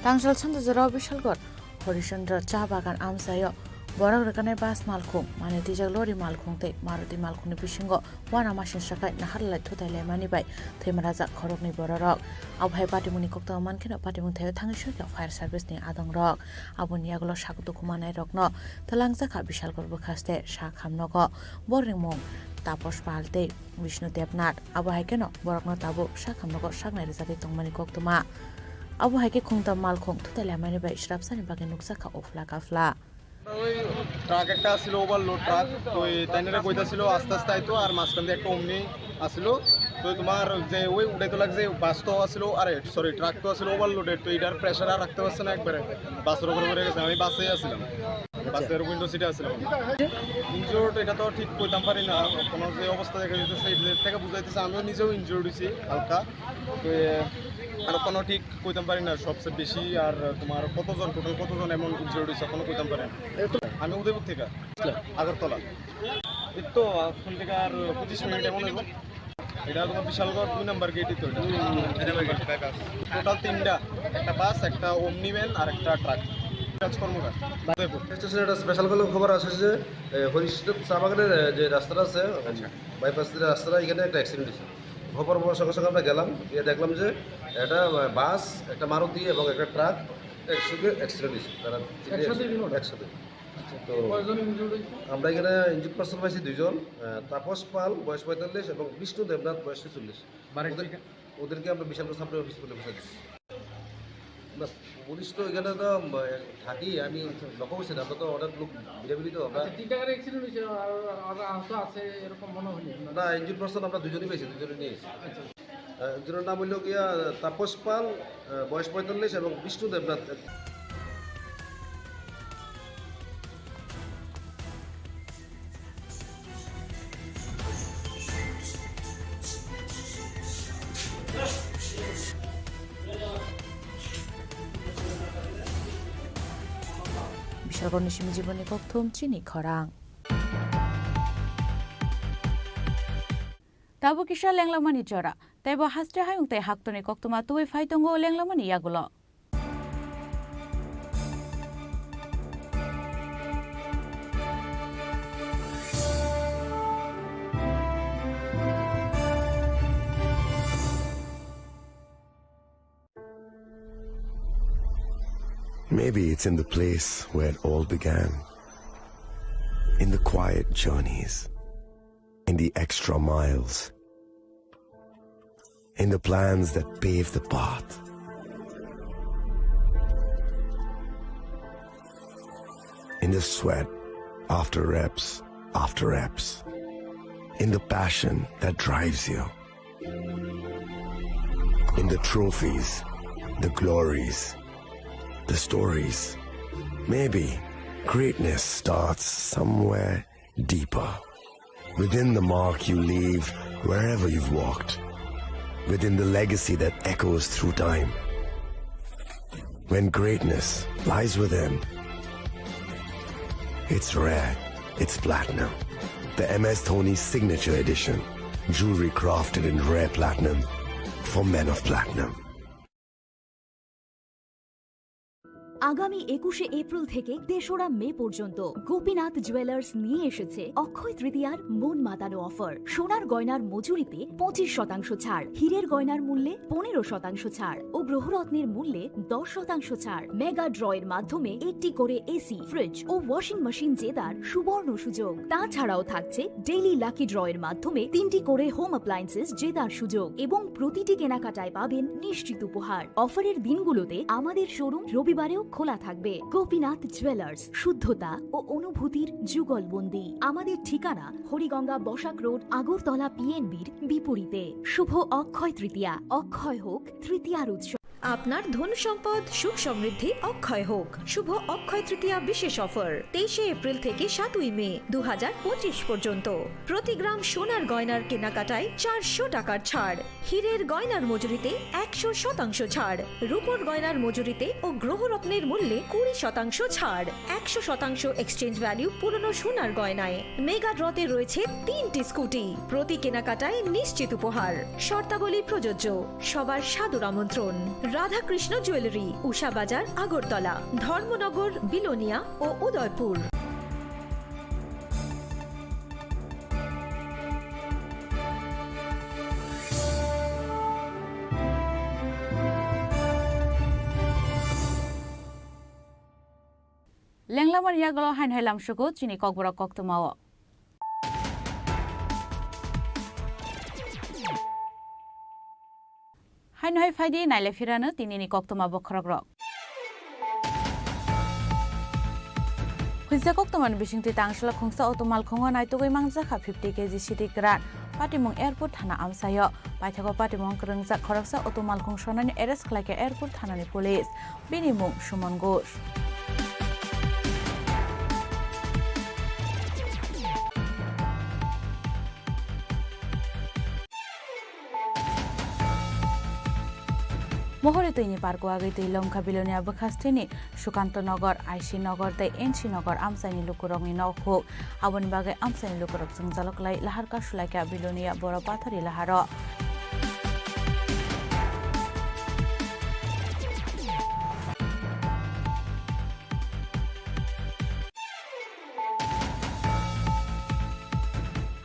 Tangsal Sanjajora Bishalgarh Horishchandra cha bagan amchaio borok rwkanai bus malkhung, manwi twijak lori malkhung tei Maruti malkhungni bisingo uanamasingcha khai naharlai thutai laimani bai thwima rajak khoroknwi bororok. Abo hai patimungni koktwma mankheno patimung thaio thangwi swikhwlak fire service ni adongrok. Aboni yagulo sago dukhu mannairokno twlangjakha Bishalgarh bwkhaste sak hamnogo. Borokni mung Taposh Pal tei Bishnu Debnath. Abo hai kheno borokno tabuk sak hamnogo saknai rwjagwi tongmani koktwma. Abo hai khe khungtam malkhung thutai laimani bai srapsani bagwi nukjakha uphla kaphla. ওই ট্রাক একটা আসছিল, overload truck. তো এই তাইনারে কইতাছিল আস্তে আস্তে আইতো, আর মাঝখান দিয়ে একটা ওমনি আসছিল। তো তোমার যে ওই উঠাইতো লাগছে, বাস তো আসছিল, আরে সরি, ট্রাক তো আসছিল ওভারলোডেড, তো এটার প্রেশার আর রাখতে পারছে না একবারে, বাসের উপরে পড়ে গেছে। আমি বাসেই আসছিলাম, বাসের উইন্ডো সিটে আসছিলাম। ইনজিওর্ড এটা তো ঠিক কইতাম পারি না, কোনো যে অবস্থা দেখা যাইতেছে, এটা থেকে বুঝাইতেছে, আমিও নিজেও ইনজিওর্ড হইছি হালকা। তো এ, আর কোনো ঠিক কইতাম পারি না, সবচেয়ে বেশি আর তোমার কতজন, টোটাল কতজন এমন ইনজিওর্ড হইছে, এখনো কইতাম পারি না। আমি উদয়পুর থেকে, আগরতলা। এই তো এখন থেকে আর পঁচিশ মিনিট এমন হইব। এটা তোমার বিশালগড় দুই নাম্বার গেটই তো এটা। টোটাল তিনটা, একটা বাস, একটা ওমনি ভ্যান আর একটা ট্রাক। কাজ কর্মকার উদয়পুর। স্টেশনে একটা স্পেশাল কোনো খবর আসে যে, এ, হরিশ্চন্দ্র চা বাগানের, এ, যে রাস্তাটা আছে, বাইপাস দিয়ে রাস্তাটা, এখানে একটা অ্যাক্সিডেন্ট হয়েছে। খবর পাওয়ার সঙ্গে সঙ্গে আমরা গেলাম, গিয়ে দেখলাম যে একটা, আহ, বাস, একটা মারুতি এবং একটা ট্রাক একসঙ্গে অ্যাক্সিডেন্ট হয়েছে। তারা তিনটে একসাথে একসাথে। আচ্ছা, তো কয়জন ইনজিউর্ড হয়েছে? আমরা এখানে ইনজিউর্ড পার্সন পাইছি দুইজন, আহ, তাপস পাল, বয়স পঁয়তাল্লিশ, এবং বিষ্ণু দেবনাথ, বয়স ছেচল্লিশ। বাড়ির ওদের, ঠিকা- ওদেরকে আমরা বিশালগড় সাব অফিস করে বসে দিচ্ছি। না, পুলিশ তো এখানে তো, উম, থাকি, আমি লক্ষ্য করছি না, আমরা তো অনেক লোক ভিড়াভিড়ি তো আমরা। আচ্ছা, তিনটা গাড়ি অ্যাক্সিডেন্ট হয়েছে, আর, আর আহত আছে এরকম মনে হয়নি আপনার? না, ইনজিউর্ড পার্সন আমরা দুজনই পেয়েছি, দুজনই নিয়ে এসেছি। আচ্ছা। আহ, একজনের নাম হইল গিয়া তাপস পাল, আহ, বয়স পঁয়তাল্লিশ, এবং বিষ্ণু Debnath. Bishalgarhni simi jiboni kokthum chini khorang. Tabuk kisa lenglamani jora, teibo haste hayung tei haktorni koktwma tubui phai tongo lenglamani yagulo. Maybe it's in the place where it all began. In the quiet journeys. In the extra miles. In the plans that pave the path. In the sweat after reps after reps. In the passion that drives you. In the trophies, the glories, the stories. Maybe greatness starts somewhere deeper. Within the mark you leave wherever you've walked. Within the legacy that echoes through time. When greatness lies within, it's rare, it's platinum. The M S Dhoni Signature Edition. Jewelry crafted in rare platinum for men of platinum. আগামী একুশে এপ্রিল থেকে তেসরা মে পর্যন্ত গোপীনাথ জুয়েলার্স নিয়ে এসেছে অক্ষয় তৃতীয়ার মন মাতানো অফার। সোনার গয়নার মজুরিতে পঁচিশ শতাংশ ছাড়, হীরের গয়নার মূল্যে পনেরো শতাংশ ছাড় ও গ্রহরত্নের মূল্যে দশ শতাংশ ছাড়। মেগা ড্র এর মাধ্যমে একটি করে এসি, ফ্রিজ ও ওয়াশিং মেশিন জেতার সুবর্ণ সুযোগ। তাছাড়াও থাকছে ডেইলি লাকি ড্র এর মাধ্যমে তিনটি করে হোম অ্যাপ্লায়েন্সেস জেতার সুযোগ এবং প্রতিটি কেনাকাটায় পাবেন নিশ্চিত উপহার। অফারের দিনগুলোতে আমাদের শোরুম রবিবারেও খোলা থাকবে। গোপীনাথ জুয়েলার্স, শুদ্ধতা ও অনুভূতির যুগলবন্দি। আমাদের ঠিকানা হরিগঙ্গা বসাক রোড, আগরতলা পিএনবির বিপরীতে। শুভ অক্ষয় তৃতীয়া, অক্ষয় হোক তৃতীয়ার উৎসব। আপনার ধন সম্পদ সুখ সমৃদ্ধি অক্ষয় হোক। শুভ অক্ষয় তৃতীয়া বিশেষ অফার, তেইশে এপ্রিল থেকে সাতই মে দু হাজার পঁচিশ পর্যন্ত। প্রতি গ্রাম সোনার গয়নার কেনাকাটায় চারশো টাকার ছাড়, হীরের গয়নার মজুরিতে একশো শতাংশ ছাড়, রূপোর গয়নার মজুরিতে ও গ্রহরত্নের মূল্যে কুড়ি শতাংশ ছাড়, একশো শতাংশ এক্সচেঞ্জ ভ্যালু পুরনো সোনার গয়নায়। মেগা ড্রতে রয়েছে তিনটি স্কুটি, প্রতি কেনাকাটায় নিশ্চিত উপহার। শর্তাবলী প্রযোজ্য। সবার সাদর আমন্ত্রণ। রাধাকৃষ্ণ জুয়েলারি, উষা বাজার, আগরতলা, ধর্মনগর, বিলোনিয়া ও Udaipur. Lenglamani yagulo haino hai lamsugo chini kokborok koktwmao. Haino hai phaidi nailai phirano tinini koktwma bokhorokrok. Phuisa koktwmani bisingtwi Tangshila khungsa auto malkhungo naitugwi mangjak kha fifty K G sidi kwran. Patimung Airport thana amchaio. Paithago patimung kwrwngjak khoroksa auto malkhung sonani arrest khlaikha Airport thanani police. Bini mung Suman Ghosh. Mohori twini parko agwi twi longkha Bilonia bwkhasteni Sukanto Nogor, I C Nogor tei N C Nogor amchaini lukurokni nokhuk. Aboni bagwi amchaini lukurok jwngjalo kwlai lahar kasulaikha Bilonia Boro Pathori laharo.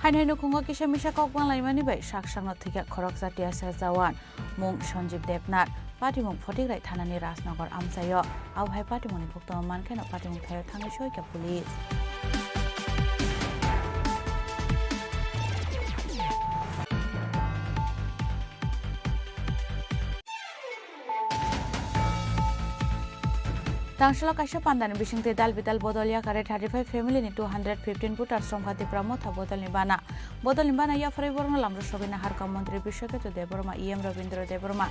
Haino hai nukhungo kisa misa kok banglaimani bai sak sakno thwikha khoroksa T S R jawan, mung Sanjeev Debnath, patimung Photigrai thanani Rajnagar amchaio. Abo hai patimungni koktwma mankheno patimung thaio thangwi soikha police. Tangshilo kaisa pandani bisingtwi dal bidal bodol yakare thirty five family ni two hundred fifteen voters songkha Tipra Motha bodolni bana. Bodolni bana yapharwi borokno lamrok sogwi naharkha Montri Biswaketu Debbarma, E M Rabindra Debbarma.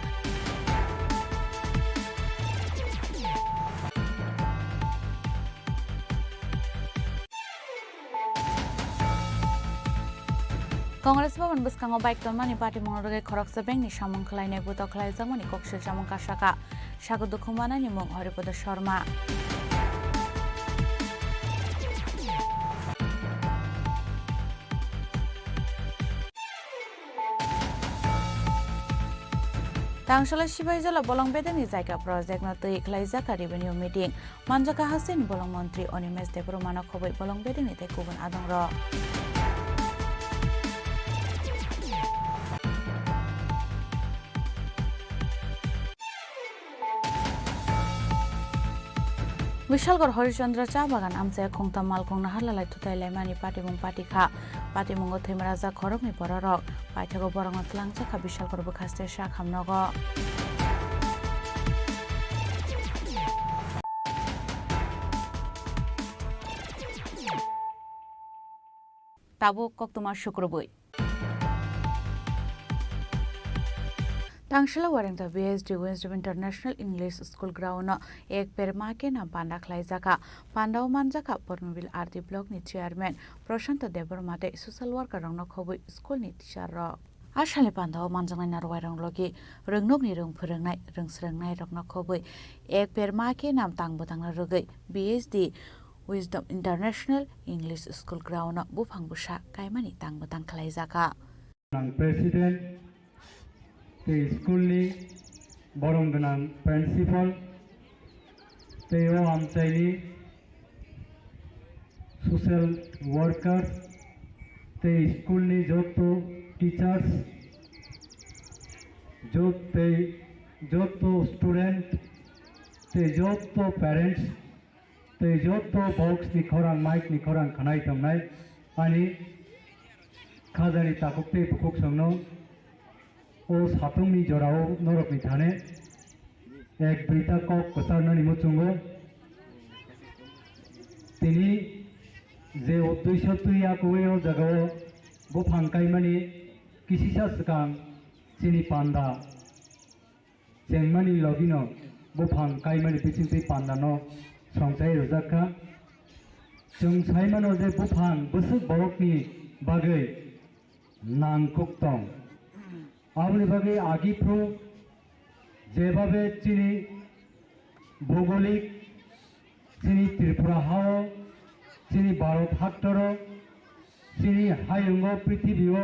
Congress Bhavan bwskango bike tonmani patimungno rwgwi khoroksa bengni samung khlainai butok khlaijakmani kok silchamung kasaka. Sago dukhu manani mung Haripada Sharma. Tangshalo Sibaijala bolong bedekni jaga project no twi khlaijak revenue meeting. Manjaka hasteni bolong montri Animesh Debbarmano khobwi bolong bedekni tei kubun adongrok. Bishalgarh Harishchandra cha bagan amchai khungtam malkhung naharlalai thutai laimani patimung patikha. Patimungo thwimarajak khoroknwi bororok. Paithago borokno twlangjak kha Bishalgarh bwkhaste sak hamnogo. Tabuk koktwma sukrubwi. Tangshila Warengta B S D Wisdom International English School ground no Ek Ped Maa Ke Naam panda khlaijakha. Pandao manjakha Pormobil R D block ni chairman Prashanto Debbarma tei social worker rokno khobwi school ni teacher rok. A salni pandao manjaknai narwai rok logi rwngnokni rwng phwrwngnai, rwng swrwngnai rokno khobwi Ek Ped Maa Ke Naam tang bwtangno rwgwi B S D Wisdom International English School ground no buphang bwsa kaimani tang bwtang khlaijakha. Ang president tei school ni borong gwnang principal tei o amchaini social workers tei school ni joto teachers, jot-, tei joto student tei joto parents, tei joto box ni khorang, mic ni khorang khwnai tongnai ani khajani takhuk tei bukhuk songno o satung ni jorao norok ni thane ek duita kok kwcharnani muchungo. Tini je uddesho twi ya kuwi o jagao buphang kaimani kisisa swkang chini panda chengmani logino buphang kaimani bisingtwi pandano songchai rwjak kha. Chwng sai mano je buphang bwswk borokni bagwi nangkuk tong. Aboni bagwi agi phru jebabe chini bhogolik chini Tripura hao, chini Bharat haktoro, chini hayungo, prithibio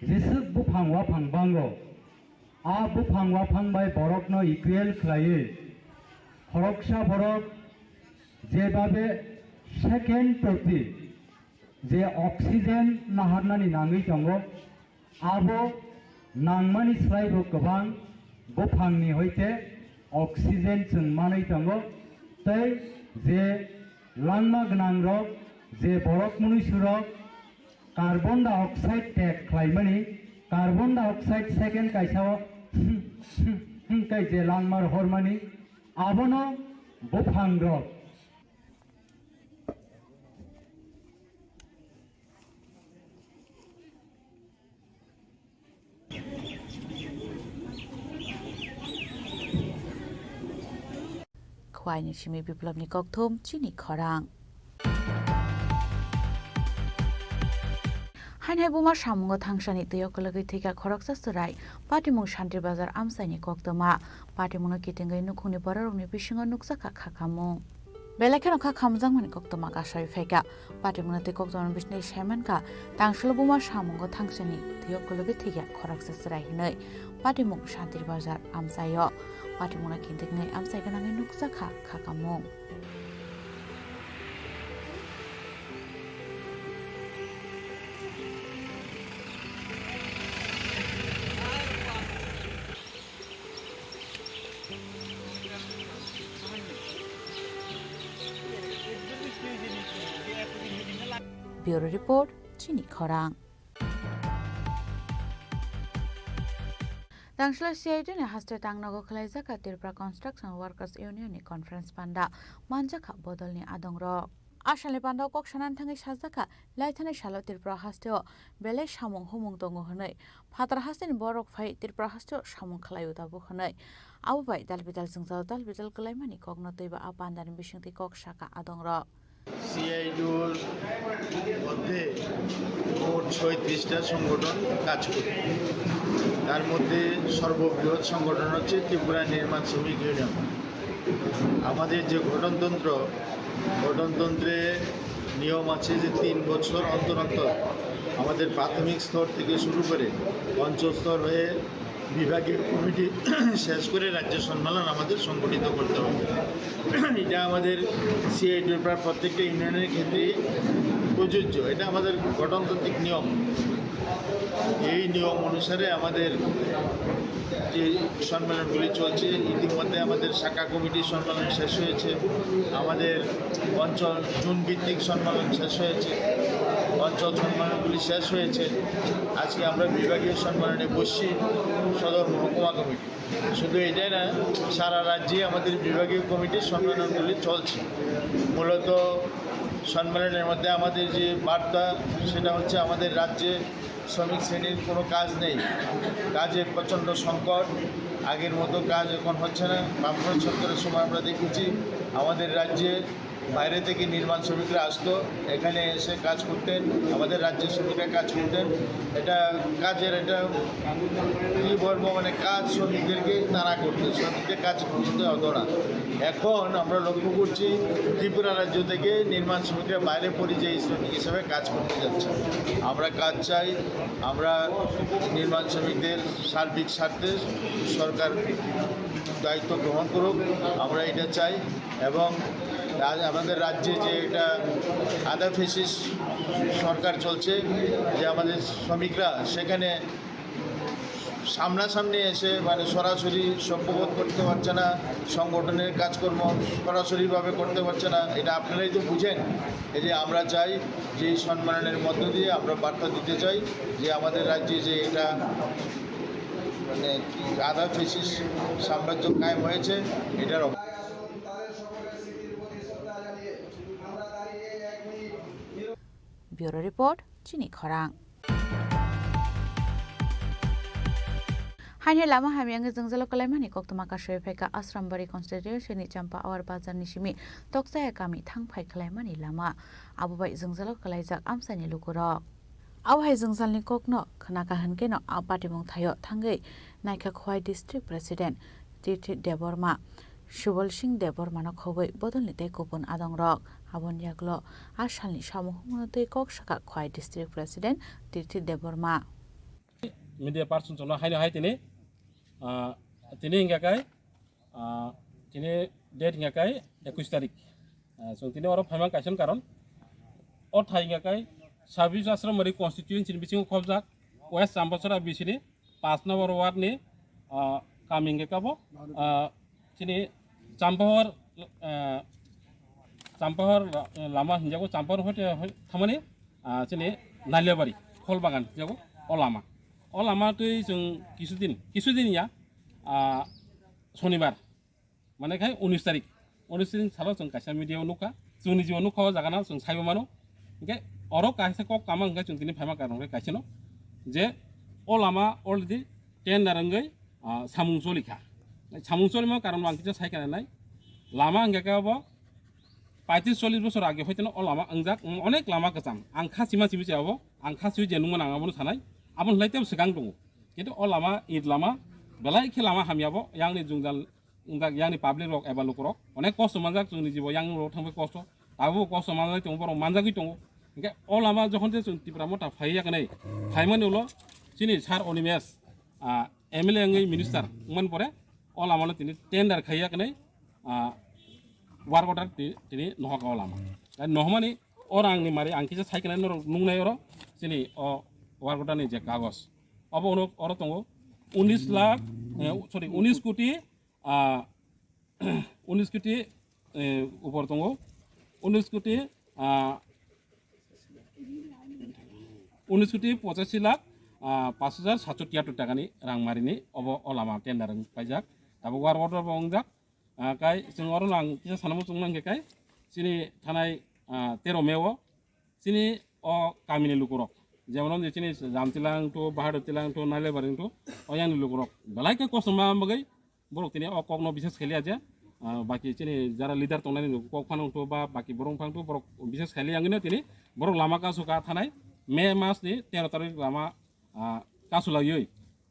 jeswk buphang waphang bango, A buphang waphang bai borokno equal khlaiwi khoroksa borok jebabe second proti je oxygen naharnani nangwi tongo, abo nangmani slaibo kwbang buphangni hoite oxygen chwng manwi tongo, tei je langma gwnangrok, je borok mwnwisurok carbon dioxide tek khlaimani, carbon dioxide second kaisao hwnkhe je langma rohormani, abono buphangrok. Khwaini simi Biplobni kokthum chini khorang. Hainhai buma samungo thangsani twiyo kwlwgwi thwikha khoroksa chwrai, patimung Shantir Bazar amchaini koktwma. Patimungno kitingwi nukhungni bororokni bisingo nukjakha khakamung. Belai kheno kha khamjakmani koktwma kasai phaikha. Patimungno tei koktwmani bisingtwi saimankha, tangsulo buma samungo thangsani twiyo kwlwgwi thwikha khoroksa chwrai hinwi. Patimung Shantir Bazar amchaio. Patimungno kintiknwi amchai gwnangwi nukjakha khakamung. Bureau Report, chini khorang. Tangshla C I D ni haste tangnogo khwlaijak Tripura Construction Workers Union ni conference panda manjakha bodolni adongrok. Asalni pandao kok sanani thangwi sajakha, laithani salo Tripura hasteo belai samung humung tongo hwnwi. Phatar hasteni borok phai Tripura hasteo samung khlaio tabuk hwnwi. Abo bai dalbidal jwngjal dalbidal kwlaimani kokno twibo a pandani bisingtwi kok sakha adongrok. সিআইডিউর মধ্যে মোট ছয়ত্রিশটা সংগঠন কাজ করে। তার মধ্যে সর্ববৃহৎ সংগঠন হচ্ছে ত্রিপুরা নির্মাণ শ্রমিক ইউনিয়ন। আমাদের যে গঠনতন্ত্র, গঠনতন্ত্রে নিয়ম আছে যে তিন বছর অন্তর অন্তর আমাদের প্রাথমিক স্তর থেকে শুরু করে অঞ্চল স্তর হয়ে বিভাগীয় কমিটি শেষ করে রাজ্য সম্মেলন আমাদের সংগঠিত করতে হবে। এটা আমাদের সিআইডিউর প্রায় প্রত্যেকটা ইউনিয়নের ক্ষেত্রেই প্রযোজ্য। এটা আমাদের গঠনতান্ত্রিক নিয়ম। এই নিয়ম অনুসারে আমাদের যে সম্মেলনগুলি চলছে, ইতিমধ্যে আমাদের শাখা কমিটির সম্মেলন শেষ হয়েছে, আমাদের অঞ্চল জোন ভিত্তিক সম্মেলন শেষ হয়েছে, অঞ্চল সম্মেলনগুলি শেষ হয়েছে। আজকে আমরা বিভাগীয় সম্মেলনে বসছি সদর মহকুমা কমিটি। শুধু এটাই না, সারা রাজ্যে আমাদের বিভাগীয় কমিটির সম্মেলনগুলি চলছে। মূলত সম্মেলনের মধ্যে আমাদের যে বার্তা, সেটা হচ্ছে আমাদের রাজ্যে শ্রমিক শ্রেণীর কোনো কাজ নেই, কাজের প্রচণ্ড সংকট, আগের মতো কাজ এখন হচ্ছে না। বামফ্রন্ট সরকারের সময় আমরা দেখেছি আমাদের রাজ্যে বাইরে থেকে নির্মাণ শ্রমিকরা আসতো, এখানে এসে কাজ করতেন, আমাদের রাজ্যের শ্রমিকরা কাজ করতেন। এটা কাজের একটা কি বলবো, মানে কাজ শ্রমিকদেরকে তারা করতো, শ্রমিকদের কাজ করতে হতো না। এখন আমরা লক্ষ্য করছি ত্রিপুরা রাজ্য থেকে নির্মাণ শ্রমিকরা বাইরে পরিযায়ী শ্রমিক হিসেবে কাজ করতে যাচ্ছে। আমরা কাজ চাই, আমরা নির্মাণ শ্রমিকদের সার্বিক স্বার্থে সরকার দায়িত্ব গ্রহণ করুক, আমরা এটা চাই। এবং রাজ-, আমাদের রাজ্যে যে একটা আধা ফ্যাসিস্ট সরকার চলছে, যে আমাদের শ্রমিকরা সেখানে সামনাসামনি এসে মানে সরাসরি সম্পর্ক করতে পারছে না, সংগঠনের কাজকর্ম সরাসরিভাবে করতে পারছে না, এটা আপনারাই তো বুঝেন। এই যে আমরা চাই যে এই সম্মেলনের মধ্য দিয়ে আমরা বার্তা দিতে চাই যে আমাদের রাজ্যে যে এটা মানে কি আধা ফ্যাসিস্ট সাম্রাজ্য কায়েম হয়েছে, এটার of- Bureau Report, chini khorang. Haini lama hamya wngwi jwngjalo kwlaimani koktwma kasui phaikha Asrambari constituency ni Champa Awar bazar ni simi Tokchaya kami thang phai khwlaimani lama. Abo bai jwngjalo kwlaijak amchaini lukurok. Abo hai jwngjalni kokno khwnakha hwnkhe no a patimung thaio thangwi naikha Khowai District President Tirthi Debbarma, Subal Singh Debbarmano khogwi bodolni tei kubun adongrok. Aboni yagulo a salni samung humungno twi kok sakha Khowai District President Tirthi Debbarma. Media person chwngno haino hai tini Ah, tini hingka kai, ah, tini date hingka kai ekush tarik. Ah, chwng tini oro phaima kaisa karon. O thai hingka kai Sabis Ashramari constituency ni bisingo khobjak West Chambasora bisini paanch number ward ni, ah, kami hingka kabo, ah, chini Champahor, ah, Champahor la-, lama hinjago, Champahor hoite hoi-, thamani, ah, chini Naliabari, Kholbagan hinjago, o lama. O lama twi chwng kisudin, kisudin ya, ah, Sonibar, mane khai unis tarik, unis tarik salo chwng kaisa media o nukha, chwngni jibo nukha o jaga no chwng saibo mano. Hingke oro kaisa kok kama hingke chwng tini phaima karon khe kaisa no, je o lama already tender wngwi, ah, samung choli kha. Samung cholima karon bo ang kisa sai kha nai. Lama hingke khe abo paitris chollis bosor age hoiteno o lama wngjak, mm, onek lama kwcham. Ang kha sima simi se abo, ang kha simi je nungma nang abono sanai. Aboni lai tebo swkang tongo. Kintu o lama, it lama, belai khe lama hamya bo, yang ni jwngjal, wngjak, yang ni public rok eba lukurok onek kosto manjak, chwngni jibo yang rok thangbai kosto, abo kosto manjak tongo, borok manjagwi tongo. Hingke o lama jokhon je chwng Tipra Motha phaiya kwnai, phaimani ulo chini sir Animesh, ah, M L A wngwi minister wngmani pore o lama no tini tender khaiya kwnai, ah, work order ti-, tini nohok o lama. Nohmani o rang ni mari ang kisa sai kwnai norok nungnai oro chini o work order ni je kagos. Obo ono oro tongo unis lakh, eh, sorry, unis koti, ah, unis koti, eh, upor tongo. Unis koti, ah, unis koti pochashi lakh, ah, paanch hajar satso tiyattor taka ni rang mari ni obo o lama tender wng paijak. Tabuk work order bo wngjak. Ah, kai chwng oro nang kisa sanamo chwng nang khe kai chini thanai, ah, tero May o chini o kamini lukurok, jemon je chini Jamtilang to, Bahadur Tilang to, Nailebari to, o yang lukurok belai khe kosom ma bagwi borok tini o kokno bises khailiya je, ah, baki chini jara leader tongnani kok phano to ba baki borok phano to borok bises khailiya wngwi tini borok lama kasu ka thanai May mas ni tero tarik lama, ah, kasu laiwi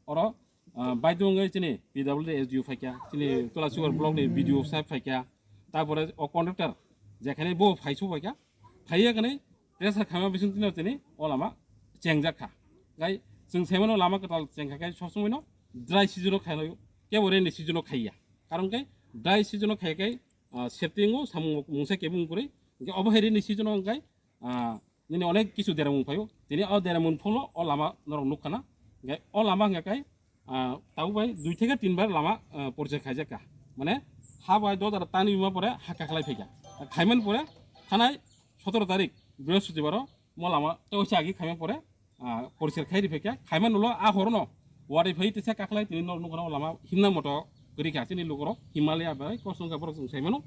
oro, ah, baidhyo wngwi chini P W D S D O phaikha, chini Tulasibar block ni B D O saheb phaikha, tarpore o contractor jekhani bo phaisu phaikha, phaiya kani pressure khaima bising tino tini o lama chengjak kha. Gai chwng saimano lama kwtal chengkha kai sob somoi no dry season o khaio, kebo rainy season o khaiya. Karon kai dry season o khaiya kai, ah, septing o samung mungsa kebung kwrwi, hingke obo hai rainy season o hingkai, ah, nini onek kisu deremung phaio. Tini o deremung pholo o lama norok nukha na. Hingke o lama hingka kai, ah, tabuk bai dui theke tin bar lama, ah, porjai khaijak kha. Mane ha bai dodar tani bima pore ha kakhlai phaikha. Khaiman pore thanai sotoro tarik Brihospotibaro mo lama tewsa agi khaiman pore, ah, poriskar khai ri phaikha. Khaiman ulo a horono wari phai tesa kakhlai tini nok nukha o lama himna moto kwrwi kha chini lukurok Himalaya bai kosong kha borok chwng sai mano.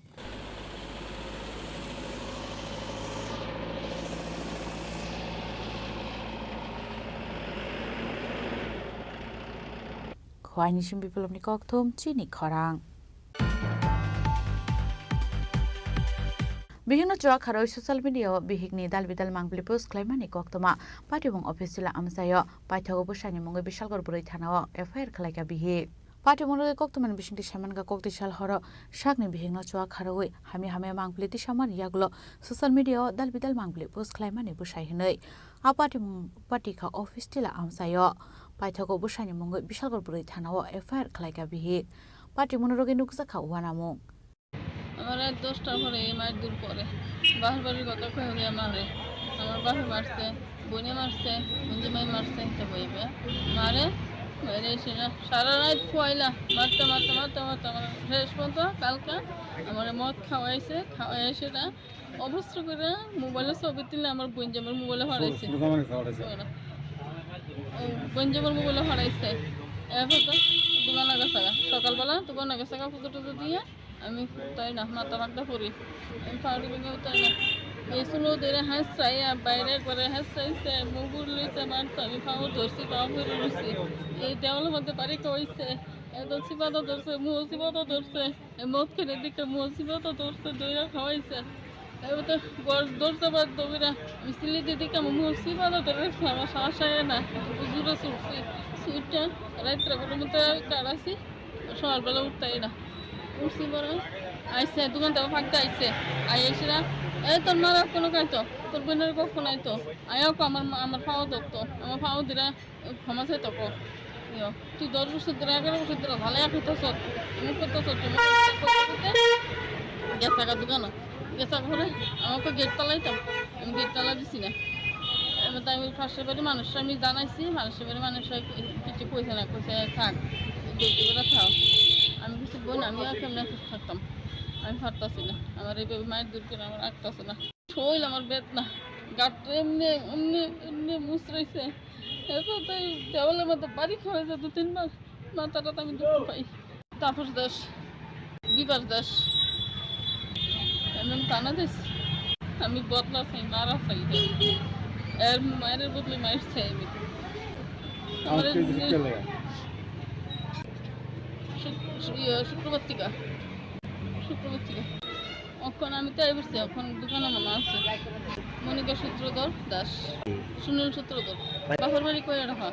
Khwai ni sim biplopni kokthum chini khorang. Bihikno chuak kharwi social media o bihikni dal bidal mangpili post khlaimani koktwma. Patibung office chila amchaio paithago bwsani mungwi Bishalgarh bwrwi thanao F I R khlaikha bihik. Patibung rwgwi koktwmani bisingtwi saimankha, koktwi sal horo sakni bihikno chuak kharwi hamya hamya mangpili tisamani yagulo social media o dal bidal mangpili post khlaimani bwsai hwnwi. A patibung patikha office chila amchaio paithago bwsani mungwi Bishalgarh bwrwi thanao F I R khlaikha bihik. Patibungno rwgwi nukjakha uanamung. আমার রাত দশটার পরে এই মারধর করে। বাপের বাড়ির কথা কয়ে আমারে। আমার বাপে মারছে, বোনে মারছে, বন্ধু মাই মারছে, তো বইবে। মারে, বাইরে এসে না, সারা রাত ফুয়াইলা, মারতে, মারতে, মারতে, মারতে, আমার শেষ পর্যন্ত কালকে আমার মদ খাওয়াইছে, খাওয়াই এসে না, অবস্থা করে মোবাইলে ছবি তুলে আমার বোন যে আমার মোবাইলে ফাটাইছে। ওরা। ও, বোন যে আমার মোবাইলে ফাটাইছে। এরপর তো দোকানে গেছে গা। সকালবেলা দোকানে গেছে গা, পুজো টুজো দিয়ে আমি উঠতাই না, মাথা মাথা পড়ি। আমি পাউডি ভেঙে উঠতাই না। এই শুনো ধরে হাঁস চাই, আর বাইরে একবারে হাঁস চাইছে, মুগুর লইছে, মারতো। আমি পাও ধরছি, পাও ফেলে রয়েছি। এই দেওয়ালের মধ্যে বাড়ি খাওয়াইছে। এত চিপাতা ধরছে, মুহ চিপাতা ধরছে। এই মদ খেলে দিকে মুহ চিপাতা ধরছে, দইরা খাওয়াইছে। এবার তো ঘর দরজা বাদ দবিরা। আমি সিলি দিদি কামো মুহ চিপাতা ধরে রাখছে, আমার সাহস হয় না। বুঝুরে ছুটছি। ছুটটা রাত্রে কোনো মতো কাটাইছি। সকালবেলা উঠতাই না। উঠছি পরে আইসে, দোকান থেকে ফাঁকতে আইসে। আই এসে না, "এ, তোর মা বাপ কোনো খাইতো, তোর বোনের কখন আইতো?" আয়াও কো আমার মা, আমার পাও ধরতো, আমার পাও ধরে ক্ষমা চাইতো কো। Yo, tui dos bosor dhore, egaro bosor dhore, bhale ekho to sot, mukho to sot, mukho to sot, gesa ga dukano, gesa ga pore, amako gate talai tam, ami gate tala disi na. Ema tai ami pashe bari manush ami janaisi, pashe bari manush kichu koise na, koise thak, gate dibora thao. Ami kichu bon, ami ar kemne thaktam, ami phattasi na, amar ei bebe mayer dur kore amar aktasi na. শরীর আমার বেদনা, গাত এমনি, এমনি, এমনি মুচড়াইছে। এত তাই দেওয়ালের মধ্যে বাড়ি খাওয়াইছে দু তিনবার, মাথাটা তো আমি দুঃখ পাই। তাপস দাস, বিকাশ দাস, এমন টানা দিস। আমি বদলা চাই, মারা চাই। এর মায়ের বদলে মায়ের চাই আমি। আমার কালকে এমনি কে লেগা? শুক-, ইয়ে, শুক্রবার থেকে। শুক্রবার থেকে। এখন আমি তাই বসছি, এখন দোকানে মনে আছে। মনিকা সূত্রধর দাস, সুনীল সূত্রধর, বাপের বাড়ি কই রাখা।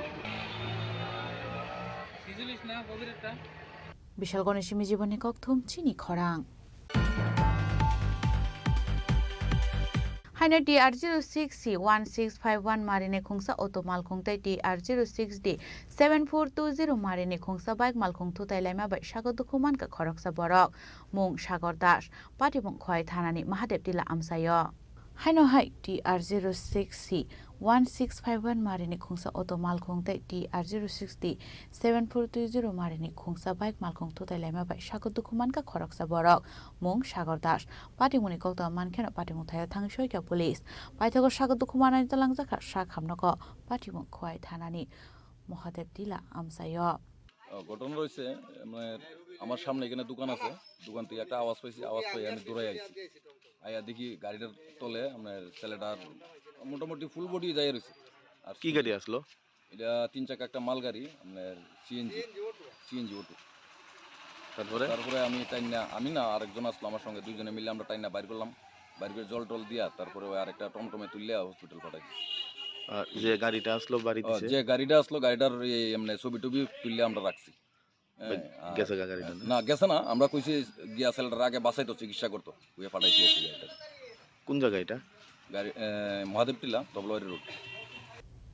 Bishalgoni simi jiboni kokthum chini khorang. Haino T R zero six C one six five one marini khungsa auto malkhung tei T R zero six D seven four two zero marini khungsa bike malkhung thutai laima bai sago dukhu mankha khoroksa borok. Mung Sagar Das, patimung Khowai thanani Mahadev Tila amchaio. Haino hai T R zero six C one six five one marini khungsa auto malkhung tei T R zero six D seven four two zero marini khungsa bike malkhung thutai laima bai sago dukhu mankha khoroksa borok. Mung Sagar Das, patimungni koktwma mankheno patimung thaio thangwi soikha police. Paithago sago dukhu manani twlangjakha sak hamnogo patimung Khowai thanani Mahadev Tila amchaio. আহ, ঘটনা রয়েছে, মানে, আমার সামনে এখানে দোকান আছে, দোকান থেকে একটা আওয়াজ পাইছি, আওয়াজ পাই আমি দৌড়াই আইছি। আইয়া দেখি গাড়িটার তলে আপনার ছেলেটার মোটামুটি ফুল বডি যাই রয়েছে। আর কি গাড়ি আসলো? এটা তিন চাকা একটা মালগাড়ি, আপনার সিএনজি, সিএনজি অটো। তারপরে? তারপরে আমি টাইনা, আমি না, আরেকজন আসলো আমার সঙ্গে, দুইজনে মিলে আমরা টাইনা বাইর করলাম। বাইর করে জল টল দিয়া তারপরে ওই আরেকটা টমটমে তুললে হসপিটাল পাঠাই দিছি। আর যে গাড়িটা আসলো বাড়ি ও, দিছে? যে গাড়িটা আসলো, গাড়িটার এই এমনি ছবি টবি তুললে আমরা রাখছি। হ্যাঁ, ওই আর গেছে গা গাড়িটা না? না, গেছে না, আমরা কইছি গিয়া ছেলেটার আগে বাঁচাইতো, চিকিৎসা করতো, ওই পাঠাইছি আর কি গাড়িটা। কোন জায়গা এটা? গাড়ি, এ, মহাদেব টিলা, Tablabari road.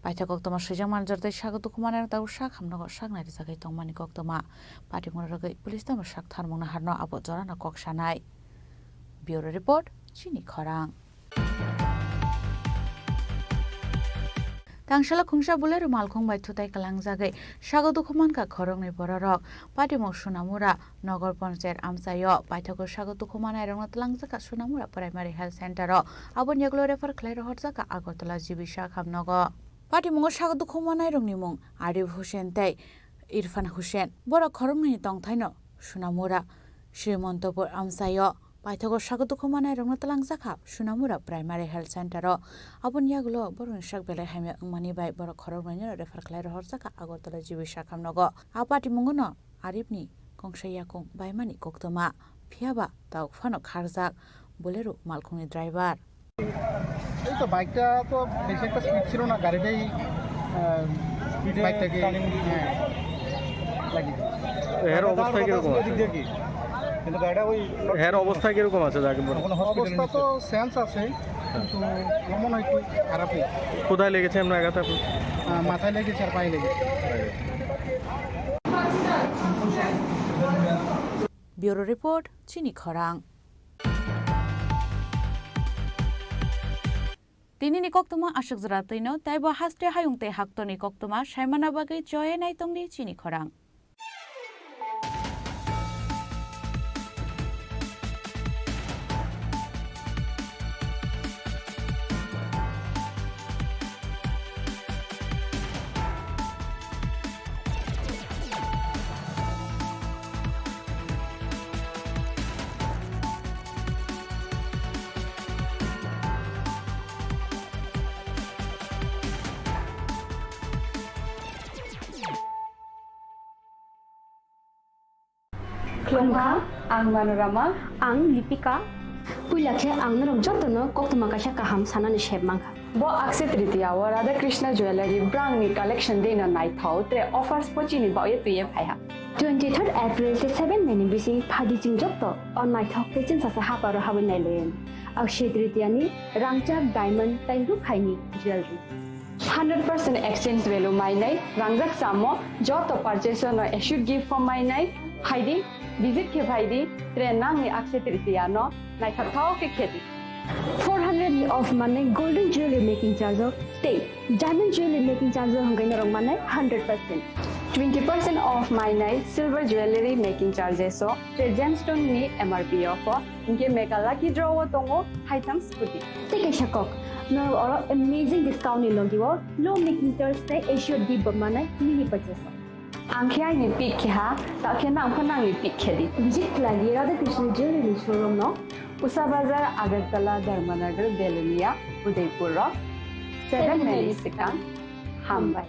Paithak koktwma swijak manjak tei sago dukhu manai rok tabuk sak hamnogo sak nai rwjagwi tongmani koktwma. Patimung rwgwi police tamo sak tharmung naharno abo jorano kok sanai. Bureau Report, Chini Khorang. Tangsalo khungsa Bolero malkhung bai thutai kalangjagwi sago dukhu mankha khoroknwi bororok. Patimung Sunamura Nogor Panchayat amchaio paithago sago dukhu manairokno twlangjakha Sunamura Primary Health Center o, aboni yagulo refer khlai rohorjakha Agartala G B sak hamnogo. Patimungo sago dukhu manairokni mung Arif Hussain tei Irfan Hussain. Borok khoroknwini tongthaino Sunamura Srimantopur amchaio paithago sago dukhu manairokno twlangjakha Sunamura Primary Health Center o. Aboni yagulo borokni sak belai hamya wngmani bai borok khoroknwino refer khlai rohorjakha Agartala G B sak hamnogo. A patimungono Arifni kongsa yakung baimani koktwma, phiyaba tabuk phano kharjak Bolero malkhungni driver. এই তো বাইকটা তো বেশি একটা স্পিড ছিল না, গাড়িটাই, আহ, বাইকটাকে, হ্যাঁ, লাগিয়ে দিল। এর অবস্থা কিরকম আছে? কিন্তু গাড়িটা ওই এর অবস্থা কিরকম আছে? যাকে বল- অবস্থা তো সেন্স আছে, কিন্তু আমার মনে হয় একটু খারাপই। কোথায় লেগেছে আপনার আঘাত? আহ, মাথায় লেগেছে আর পায়ে লেগেছে। Bureau Report, Chini Khorang. Tinini koktwma aswk jora twino, teibo haste hayung tei haktorni koktwma saimana bagwi choye naitongdi Chini Khorang. Khulumkha, ang Manorama. Ang Lipika. Puila khe ang norok jotono koktwma kaisa kaham sanani sep mankha. Bo Akshaya Tritiya o Radha Krishna Jewellery brangni collection dino naithok tei offers bo chini bagwi twiwi phaiha. Twenty-third April tei seven May ni bising phaidi chwng joto o naithok tei chwngsacha haparo habwi nailaiwi. Akshaya Tritiya ni rangchak, diamond tei rukhaini jewellery. Hundred percent exchange value mainai, rangjak chamo, joto purchase no assured gift form mainai, phaidi, visit khe phaidi, tre nangni Akshaya Tritiya no naithok thao khe khedi. Four hundred ni off manai golden jewelry making charge o tei diamond jewelry making charge o hwnkhai norok manai hundred percent. Twenty percent off mainai silver jewelry making charges o tre gemstone ni M R P o pho, hinkhe mega lucky draw o tongo haitham scooty. Tei kaisa kok, norok oro amazing discount ni logi o low making charge tei assured gift bo manai mini purchase o. Ang khe aini pick khe ha, ta khe nang pho nangni pick khe di. Visit khlai di Radha Krishna Jewelry showroom no, Usa Bazar, Agartala, Dharmanagar, Belonia, Udaipur rok, seven minutes swkang. Hambai.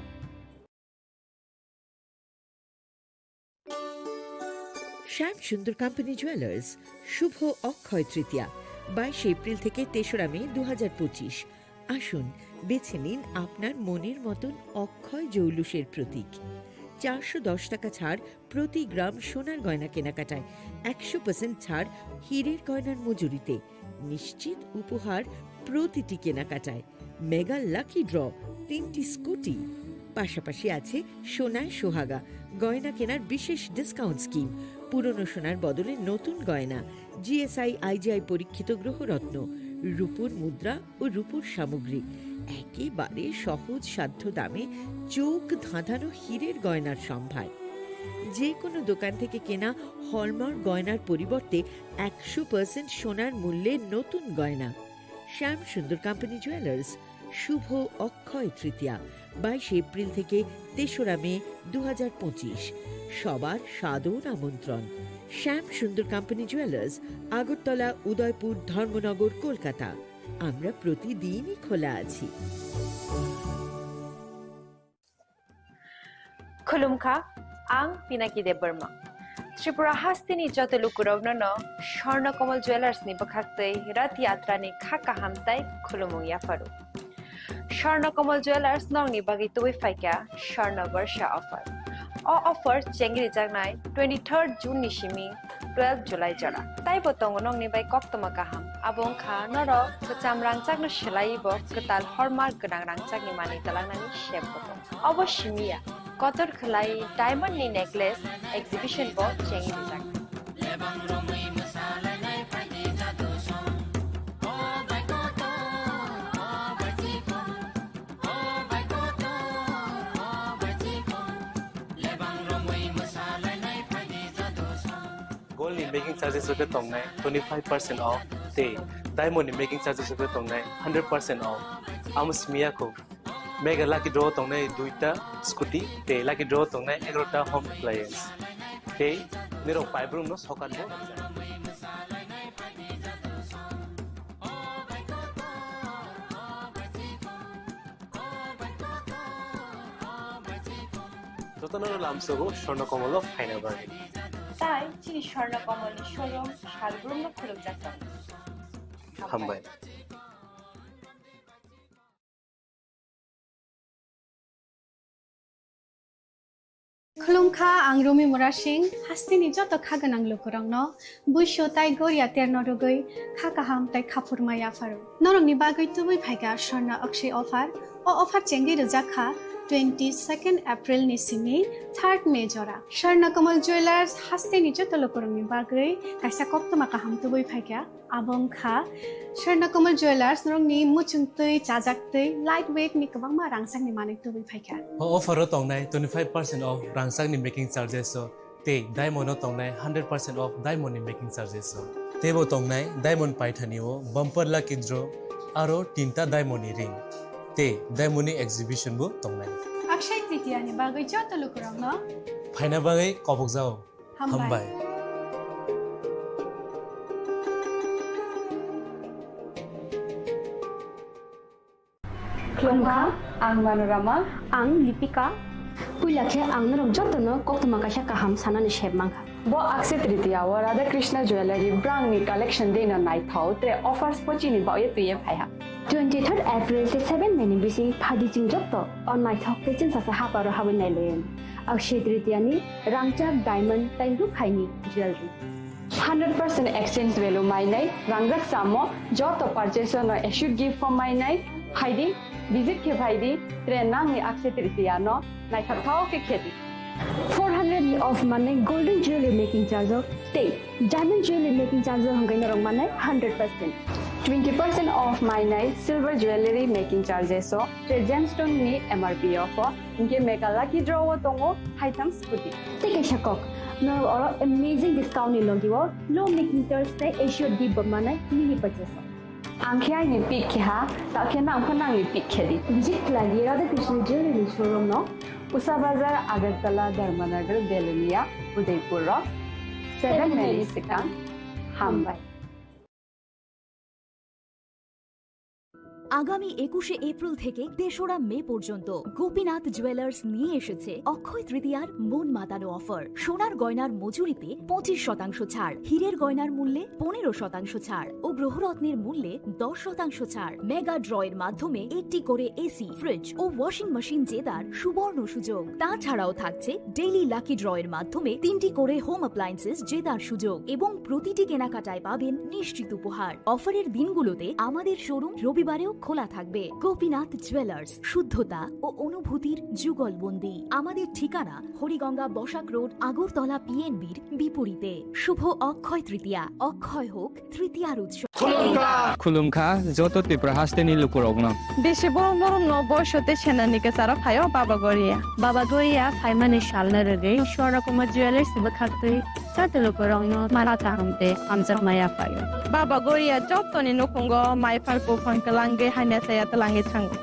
শ্যাম সুন্দর company jewellers, শুভ অক্ষয় তৃতীয়া, বাইশে এপ্রিল থেকে তেসরা মে দু হাজার পঁচিশ। আসুন, বেছে নিন আপনার মনের মতন অক্ষয় জৌলুসের প্রতীক। চারশো দশ টাকা ছাড় প্রতি গ্রাম সোনার গয়না কেনাকাটায়, একশো পার্সেন্ট ছাড় হীরের গয়নার মজুরিতে, নিশ্চিত উপহার প্রতিটি কেনাকাটায়, মেগা লাকি ড্র, তিনটি স্কুটি, পাশাপাশি আছে সোনায় সোহাগা, গয়না কেনার বিশেষ ডিসকাউন্ট স্কিম, পুরনো সোনার বদলে নতুন গয়না, G S I I G I পরীক্ষিত গ্রহরত্ন, রূপোর মুদ্রা ও রূপোর সামগ্রী, একেবারে সহজ সাধ্য দামে চোখ ধাঁধানো হীরের গয়নার সম্ভার। যে কোনো দোকান থেকে কেনা হলমার্ক গয়নার পরিবর্তে একশো পার্সেন্ট সোনার মূল্যে নতুন গয়না। শ্যাম সুন্দর কোম্পানি জুয়েলার্স, শুভ অক্ষয় তৃতীয়া, বাইশে এপ্রিল থেকে তেসরা মে দু হাজার পঁচিশ। সবার সাদর আমন্ত্রণ। শ্যাম সুন্দর কোম্পানি জুয়েলার্স, আগরতলা, উদয়পুর, ধর্মনগর, কলকাতা। আমরা প্রতিদিনই খোলা আছি। Khulumkha, ang Pinaki Debbarma. Tripura hasteni joto lukurokno no Swarna Kamal Jewellers ni bwkhaktwi Rath Yatra ni kha kaham tai khulumung yapharu. Swarna Kamal Jewellers nokni bagwi tubui phaikha Swarna Barsha offer. O offer chengri jaknai twenty-third June ni simi twelve July jora. Taibo tongo nokni bai koktwma kaham. Abo wngkha norok kwcham rangchakno swlaiwi bo kwtal hallmark gwnang rangchakni manwi twlangnani sep bo tongo. Obo simi ya, kotor khwlai diamond ni necklace exhibition bo chengwi rijak. Gold ni making charges rok khe tongnai twenty five percent off, tei diamond ni making charges rok khe tongnai hundred percent off. Amo simi ya kho. Mega lucky draw tongnai duita scooty, tei lucky draw tongnai egarota home appliance. Tei nirok paibrum no sokan bo. Jotono lamsogo Swarna Kamal o phaina bagwi. Tai chini Swarna Kamal ni showroom salbrum no khulumjak tongo. Hambai. Khulumkha, ang Rumi Murasing, hasteni joto kha gwnang lukurokno buisu tai goria terno rwgwi kha kaham tai khaphurma yapharu. Norokni bagwi tubui phaikha Swarna Akshay offer. O offer chengwi rwjak kha twenty second April ni simi third May jora. Swarna Kamal Jewellers hasteni joto lukurokni bagwi kaisa koktwma kaham tubui phaikha. Abo wngkha Swarna Kamal Jewellers, norokni muchung twi, chajak twi, light weight ni kwbangma rangchakni manwi tubui phaikha. O offer o tongnai twenty five percent off rangchakni making charges o, tei diamond o tongnai hundred percent off diamond ni making charges o. Teibo tongnai diamond paithani o bumper lucky draw, aro tinta diamond ni ring, tei diamond ni exhibition bo tongnai. Akshay Tritiya ni bagwi joto lukurokno phaina bagwi kobokjao. Hambai. Hambai. Khulumkha, ang Manorama. Ang Lipika. Puila khe ang norok jotono koktwma kaisa kaham sanani sep mankha. Bo Akshay Tritiya o Radha Krishna Jewellery brangni collection deino naithok, tre offers bo chini baoye twiye phaiha. Twenty third April tei seven May ni bising phaidi chwng joto o naithok tei chwngsasa haparo habwi nailayan. Akshay Tritiya ni rangchak, diamond tei rukhaini jewelry. Hundred percent exchange value mainai, rangjak chamo, joto purchase no assured gift form mainai, phaidi, Visit khe phai di, tre nangni Akshaya Tritiya no naithothok khe khe di. Four hundred ni off manai golden jewelry making charge o tei diamond jewelry making charge o hwnkhe norok manai hundred percent. Twenty percent off mainai silver jewelry making charges o tei gemstone ni M R P off o, hwnkhe mega lucky draw o tongo haitham scooty. Tei kaisa kok, norok oro amazing discount ni logi o low making charge tei assured gift bo manai mini purchase o. Ang khe aini pick khe ha, ta khe nang pho nangni pick khe di. Visit khlai di Radha Krishna Jewelry showroom no, Usa Bazar, Agartala, Dharmanagar, Belonia, Udaipur o, seven May ni swkang. Hambai. আগামী একুশে এপ্রিল থেকে তেসরা মে পর্যন্ত গোপীনাথ জুয়েলার্স নিয়ে এসেছে অক্ষয় তৃতীয়ার মন মাতানো অফার। সোনার গয়নার মজুরিতে পঁচিশ শতাংশ ছাড়, হীরের গয়নার মূল্যে পনেরো শতাংশ ছাড় ও গ্রহরত্নের মূল্যে দশ শতাংশ ছাড়। মেগা ড্র এর মাধ্যমে একটি করে এসি, ফ্রিজ ও ওয়াশিং মেশিন জেতার সুবর্ণ সুযোগ। তাছাড়াও থাকছে ডেইলি লাকি ড্র এর মাধ্যমে তিনটি করে হোম অ্যাপ্লায়েন্সেস জেতার সুযোগ এবং প্রতিটি কেনাকাটায় পাবেন নিশ্চিত উপহার। অফারের দিনগুলোতে আমাদের শোরুম রবিবারেও খোলা থাকবে। গোপীনাথ জুয়েলার্স, শুদ্ধতা ও অনুভূতির যুগলবন্দি। আমাদের ঠিকানা হরিগঙ্গা বসাক রোড, আগরতলা পিএনবির বিপরীতে। শুভ অক্ষয় তৃতীয়া, অক্ষয় হোক তৃতীয়ার উৎসব। Khulumkha joto Tripura hasteni lukurokno. Bisi borok norokno boiso tei senani kwcharo phaio Baba Goria. Baba Goria phaimani salno rwgwi Swarna Kumar Jewellers bwkhaktwi joto lukurokno mala kaham tei hamjakma yaphaio. Baba Goria jotoni nukhungo mai phal buphang kwlangwi hamya chaya twlangwi thango.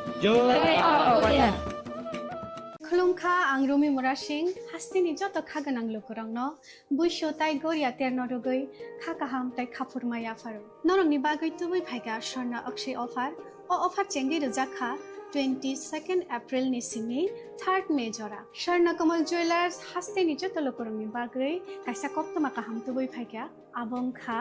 Khulumkha, ang Rumi Murasing, hasteni joto kha gwnang lukurokno buiso tai goria terno rwgwi kha kaham tei khaphurma yapharo. Norokni bagwi tubui phaikha Swarna Akshay offer. O offer chengwi rwjak kha twenty second April ni simi third May jora. Swarna Kamal Jewellers hasteni joto lukurokni bagwi kaisa koktwma kaham tubui phaikha. Abo wngkha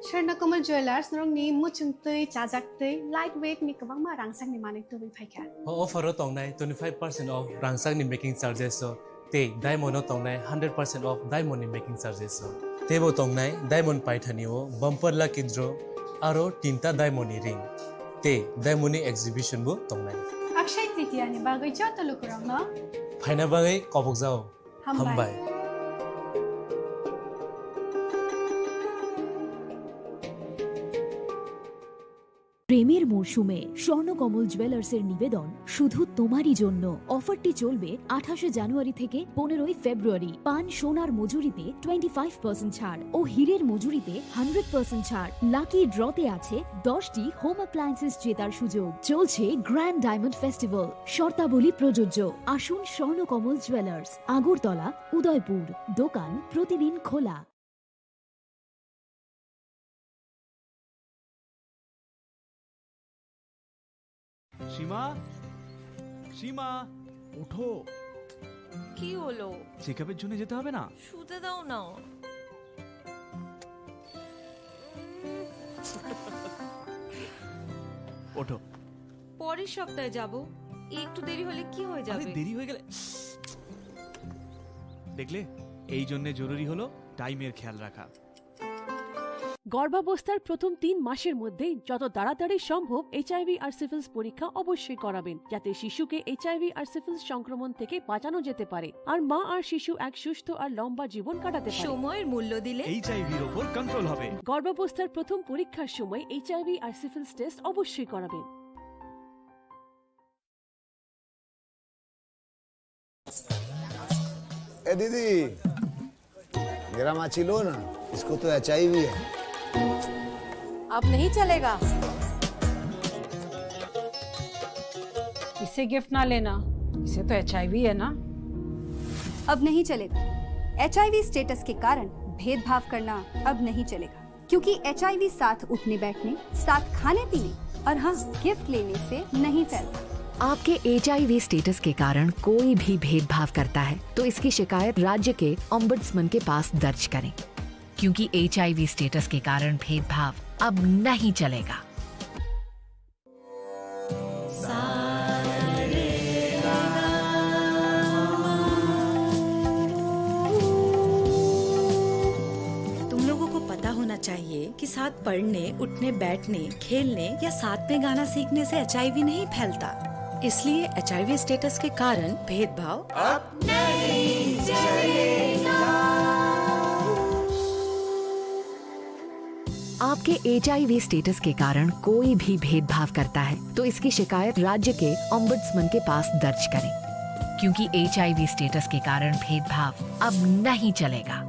Swarna Kamal Jewellers, norokni muchungtwi, chajaktwi, light weight ni kwbangma rangchakni manwi tubui phaikha. O offer o tongnai twenty five percent off rangchakni making charges o tei diamond o tongnai hundred percent off diamond ni making charges o. Teibo tongnai diamond paithani o bumper lucky draw aro tinta diamond ni ring tei diamond ni exhibition bo tongnai. Akshay Tritiya ni bagwi joto lukurokno phaina bagwi kobokjao. Hambai. Hambai. প্রেমের মরশুমে স্বর্ণকমল জুয়েলার্সের নিবেদন শুধু তোমারই জন্য। অফারটি চলবে আঠাশে জানুয়ারি থেকে পনেরোই ফেব্রুয়ারি। পান সোনার মজুরিতে টোয়েন্টি ফাইভ পার্সেন্ট ছাড় ও হীরের মজুরিতে হান্ড্রেড পার্সেন্ট ছাড়। লাকি ড্রতে আছে দশটি হোম অ্যাপ্লায়েন্সেস জেতার সুযোগ। চলছে গ্র্যান্ড ডায়মন্ড ফেস্টিভ্যাল। শর্তাবলী প্রযোজ্য। আসুন স্বর্ণকমল জুয়েলার্স, আগরতলা, উদয়পুর। দোকান প্রতিদিন খোলা। সীমা, সীমা, ওঠো। কি হলো? চেকআপের জন্য যেতে হবে না? শুতে দাও না। ওঠো। পরের সপ্তাহে যাব। একটু দেরি হলে কি হয়ে আরে, যাবে? দেরি হয়ে গেলে, দেখলে, এই জন্য জরুরি হলো টাইমের খেয়াল রাখা। গর্ভাবস্থার প্রথম তিন মাসের মধ্যেই যত তাড়াতাড়ি সম্ভব এইচআইভি আর সিফিলিস পরীক্ষা অবশ্যই করাবেন, যাতে শিশুকে এইচআইভি আর সিফিলিস সংক্রমণ থেকে বাঁচানো যেতে পারে আর মা আর শিশু এক সুস্থ আর লম্বা জীবন কাটাতে পারে। সময়ের মূল্য দিলে এইচআইভির ওপর কন্ট্রোল হবে। গর্ভাবস্থার প্রথম পরীক্ষার সময় এইচআইভি আর সিফিলিস টেস্ট অবশ্যই করাবেন। ए दीदी, मेरा माची लो ना, इसको तो एचआईवी है। अब नहीं चलेगा। इसे गिफ्ट ना लेना, इसे तो एचआईवी है ना। अब नहीं चलेगा। एचआईवी स्टेटस के कारण भेदभाव करना अब नहीं चलेगा। क्योंकि एचआईवी साथ उठने बैठने, साथ खाने पीने और हाँ, गिफ्ट लेने से नहीं फैलता। आपके एचआईवी स्टेटस के कारण कोई भी भेदभाव करता है, तो इसकी शिकायत राज्य के ओम्बड्समैन के पास दर्ज करें, क्योंकि एचआईवी स्टेटस के कारण भेदभाव अब नहीं चलेगा। तुम लोगों को पता होना चाहिए कि साथ पढ़ने, उठने, बैठने, खेलने या साथ में गाना सीखने से एचआईवी नहीं फैलता। इसलिए एचआईवी स्टेटस के कारण भेदभाव अब नहीं चलेगा। आपके एचआईवी स्टेटस के कारण कोई भी भेदभाव करता है, तो इसकी शिकायत राज्य के ओम्बुड्समैन के पास दर्ज करें, क्योंकि एचआईवी स्टेटस के कारण भेदभाव अब नहीं चलेगा।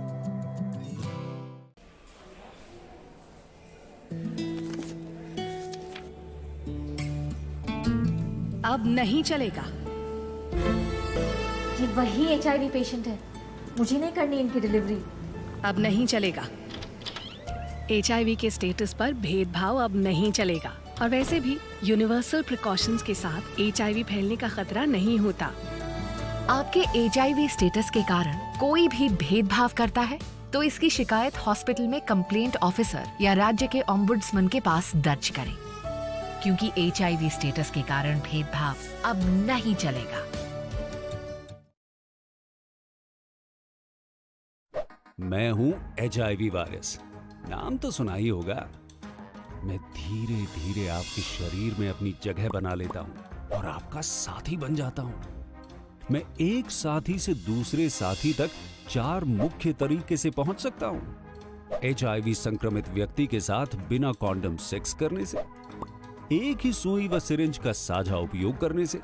अब नहीं चलेगा। ये वही एचआईवी पेशेंट है, मुझे नहीं करनी इनकी डिलीवरी। अब नहीं चलेगा। एचआईवी के स्टेटस पर भेदभाव अब नहीं चलेगा। और वैसे भी यूनिवर्सल प्रिकॉशंस के साथ एचआईवी फैलने का खतरा नहीं होता। आपके एचआईवी स्टेटस के कारण कोई भी भेदभाव करता है, तो इसकी शिकायत हॉस्पिटल में कंप्लेंट ऑफिसर या राज्य के ओम्बुड्समैन के पास दर्ज करें, क्योंकि एचआईवी स्टेटस के कारण भेदभाव अब नहीं चलेगा। मैं हूं एचआईवी वायरस। नाम तो सुना ही होगा। मैं धीरे धीरे आपके शरीर में अपनी जगह बना लेता हूं और आपका साथी बन जाता हूं। मैं एक साथी से दूसरे साथी तक चार मुख्य तरीके से पहुंच सकता हूं। एचआईवी संक्रमित व्यक्ति के साथ बिना कॉन्डम सेक्स करने से, एक ही सुई व सिरिंज का साझा उपयोग करने से,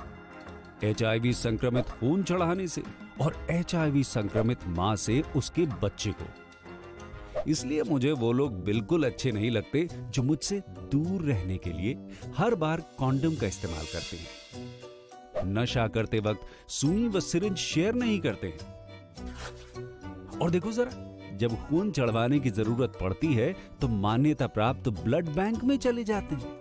एचआईवी संक्रमित खून चढ़ाने से और एचआईवी संक्रमित मां से उसके बच्चे को। इसलिए मुझे वो लोग बिल्कुल अच्छे नहीं लगते जो मुझसे दूर रहने के लिए हर बार कॉन्डम का इस्तेमाल करते हैं, नशा करते वक्त सुई व सिरिंज शेयर नहीं करते हैं। और देखो जरा, जब खून चढ़वाने की जरूरत पड़ती है तो मान्यता प्राप्त ब्लड बैंक में चले जाते हैं।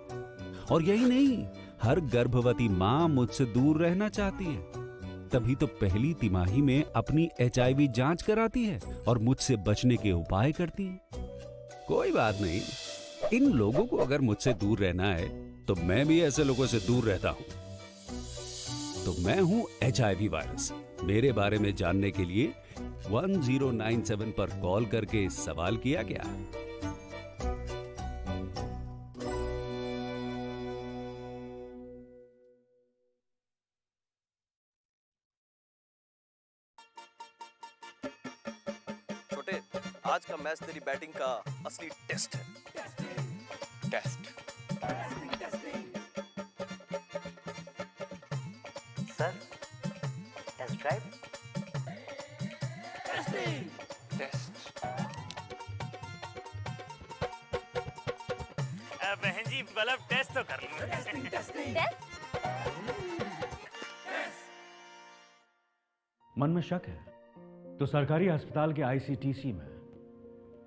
और यही नहीं, हर गर्भवती मां मुझसे दूर रहना चाहती है, तभी तो पहली तिमाही में अपनी एचआईवी जांच कराती है और मुझसे बचने के उपाय करती है। कोई बात नहीं, इन लोगों को अगर मुझसे दूर रहना है तो मैं भी ऐसे लोगों से दूर रहता हूं। तो मैं हूं एचआईवी वायरस। मेरे बारे में जानने के लिए वन ज़ीरो नाइन सेवन पर कॉल करके सवाल किया क्या? छोटे, आज का मैच तेरी बैटिंग का असली टेस्ट है। Test. Sir, test drive. Test. अ, बहन जी, मतलब, टेस्ट तो कर लो। टेस्ट? मन में शक है तो सरकारी अस्पताल के आईसीटीसी में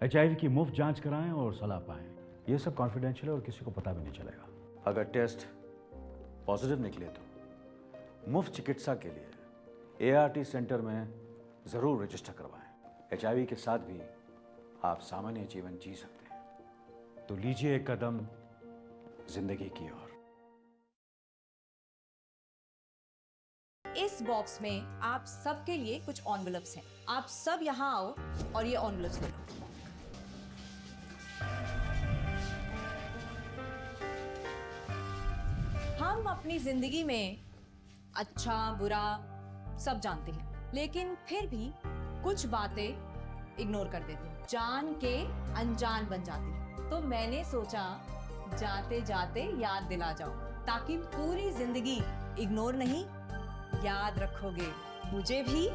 एचआईवी की मुफ्त जांच कराएं और सलाह पाएं। ये सब कॉन्फिडेंशियल है और किसी को पता भी नहीं चलेगा। अगर टेस्ट पॉजिटिव निकले तो मुफ्त चिकित्सा के लिए एआरटी सेंटर में जरूर रजिस्टर करवाएं। एचआईवी के साथ भी आप सामान्य जीवन जी सकते हैं। तो लीजिए एक कदम जिंदगी की ओर। इस बॉक्स में आप सबके लिए कुछ एनवेलप्स हैं। आप सब यहाँ आओ और ये एनवेलप्स ले लो। हम अपनी जिंदगी में अच्छा, बुरा सब जानते हैं, लेकिन फिर भी कुछ बातें इग्नोर कर देते हैं, जान के अनजान बन जाती है। तो मैंने सोचा, जाते जाते याद दिला जाऊं, ताकि पूरी जिंदगी इग्नोर नहीं, याद रखोगे मुझे भी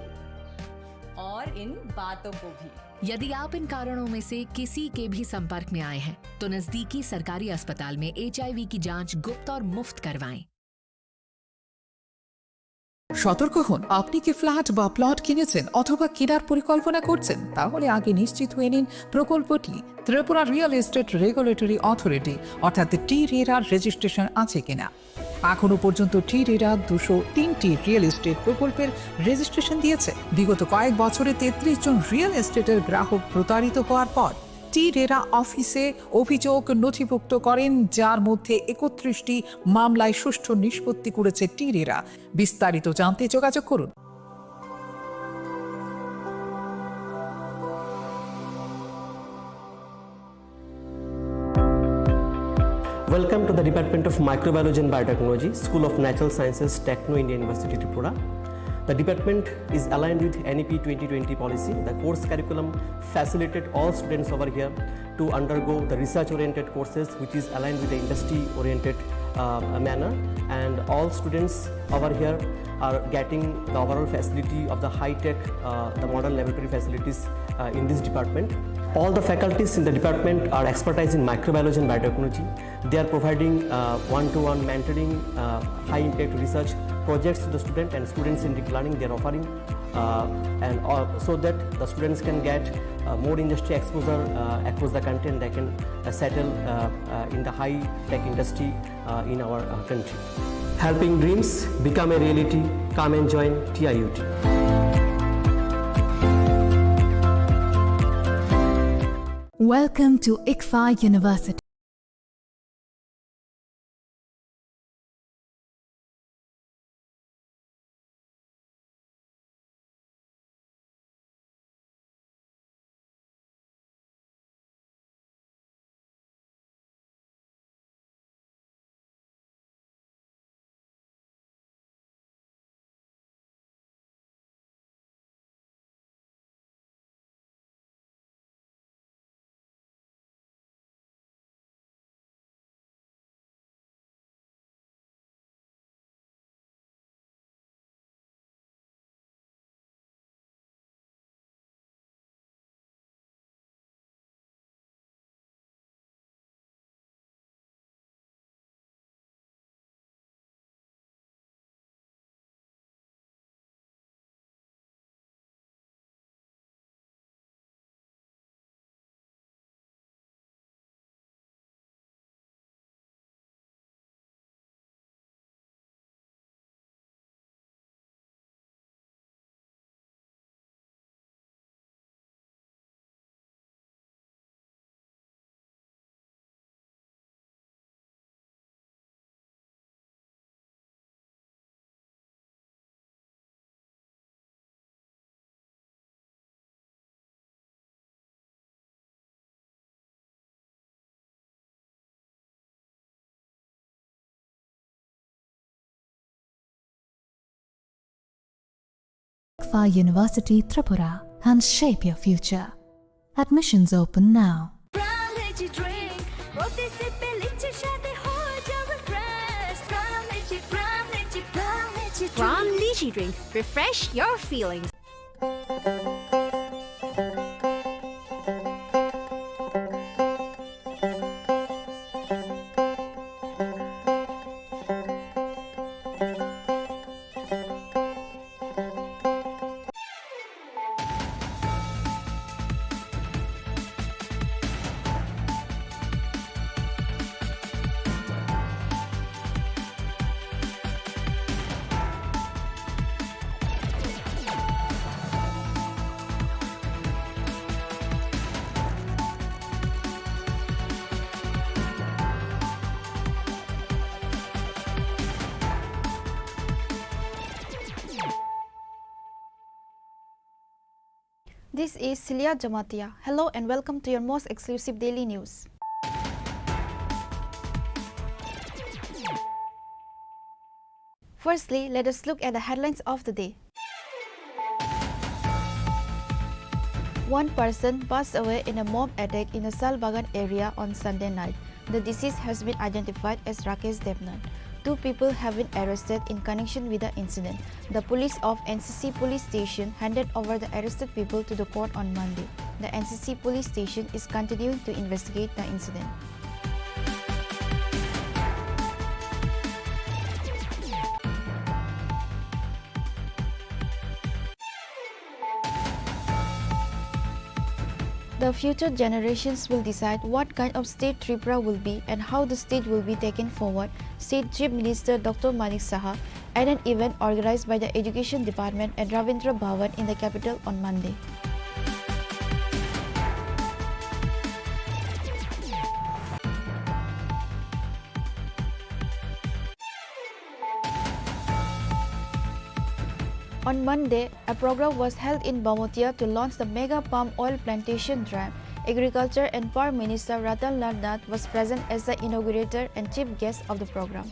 और इन बातों को भी। यदि आप इन कारणों में से किसी के भी संपर्क में आए हैं, तो नजदीकी सरकारी अस्पताल में एचआईवी की जांच गुप्त और मुफ्त करवाएं। সতর্ক হন, আপনি কি ফ্ল্যাট বা প্লট কিনেছেন অথবা কেনার পরিকল্পনা করছেন? তাহলে আগে নিশ্চিত হয়ে নিন প্রকল্পটি Tripura real estate regulatory authority অর্থাৎ টি রেরার রেজিস্ট্রেশন আছে কিনা। এখনো পর্যন্ত টি রেরা দুশো তিনটি রিয়েল এস্টেট প্রকল্পের রেজিস্ট্রেশন দিয়েছে। বিগত কয়েক বছরে তেত্রিশ জন রিয়েল এস্টেটের গ্রাহক প্রতারিত হওয়ার পর টি রেরা অফিসে অভিযোগ নথিভুক্ত করেন, যার মধ্যে একত্রিশটি মামলায় সুষ্ঠু নিষ্পত্তি করেছে টি রেরা। বিস্তারিত জানতে যোগাযোগ করুন। Welcome to the Department of Microbiology and Biotechnology, School of Natural Sciences, Techno India University, Tripura. The department is aligned with N E P twenty twenty policy. The course curriculum facilitated all students over here to undergo the research-oriented courses, which is aligned with the industry-oriented, uh, manner. And all students over here are getting the overall facility of the high-tech, uh, the modern laboratory facilities, uh, in this department. All the faculties in the department are expertise in microbiology and biotechnology. They are providing, uh, one-to-one mentoring, uh, high-impact research projects to the student and students in deep learning. They are offering, uh, and, uh, so that the students can get, uh, more industry exposure, uh, across the country, and they can, uh, settle, uh, uh, in the high-tech industry, uh, in our, uh, country. Helping dreams become a reality. Come and join T I U T. Welcome to ICFAI University. ICFAI University Tripura, and shape your future. Admissions open now. Pram Lychee drink, প্রতি সিপে লিচি স্বাদে হয়ে যাবে fresh। Pram Lychee, Pram Lychee, Pram Lychee drink। Pram Lychee drink, refresh your feelings. This is Celia Jamatia. Hello and welcome to your most exclusive daily news. Firstly, let us look at the headlines of the day. One person passed away in a mob attack in the Salbagan area on Sunday night. The deceased has been identified as Rakesh Debnath. Two people have been arrested in connection with the incident. The police of N C C police station handed over the arrested people to the court on Monday. The N C C police station is continuing to investigate the incident. The future generations will decide what kind of state Tripura will be and how the state will be taken forward, said Chief Minister Doctor Manik Saha at an event organized by the Education Department at Rabindra Bhavan in the capital on Monday. On Monday, a program was held in Bamotia to launch the mega palm oil plantation drive, Agriculture and Power Minister Ratan Lal Nath was present as the inaugurator and chief guest of the program.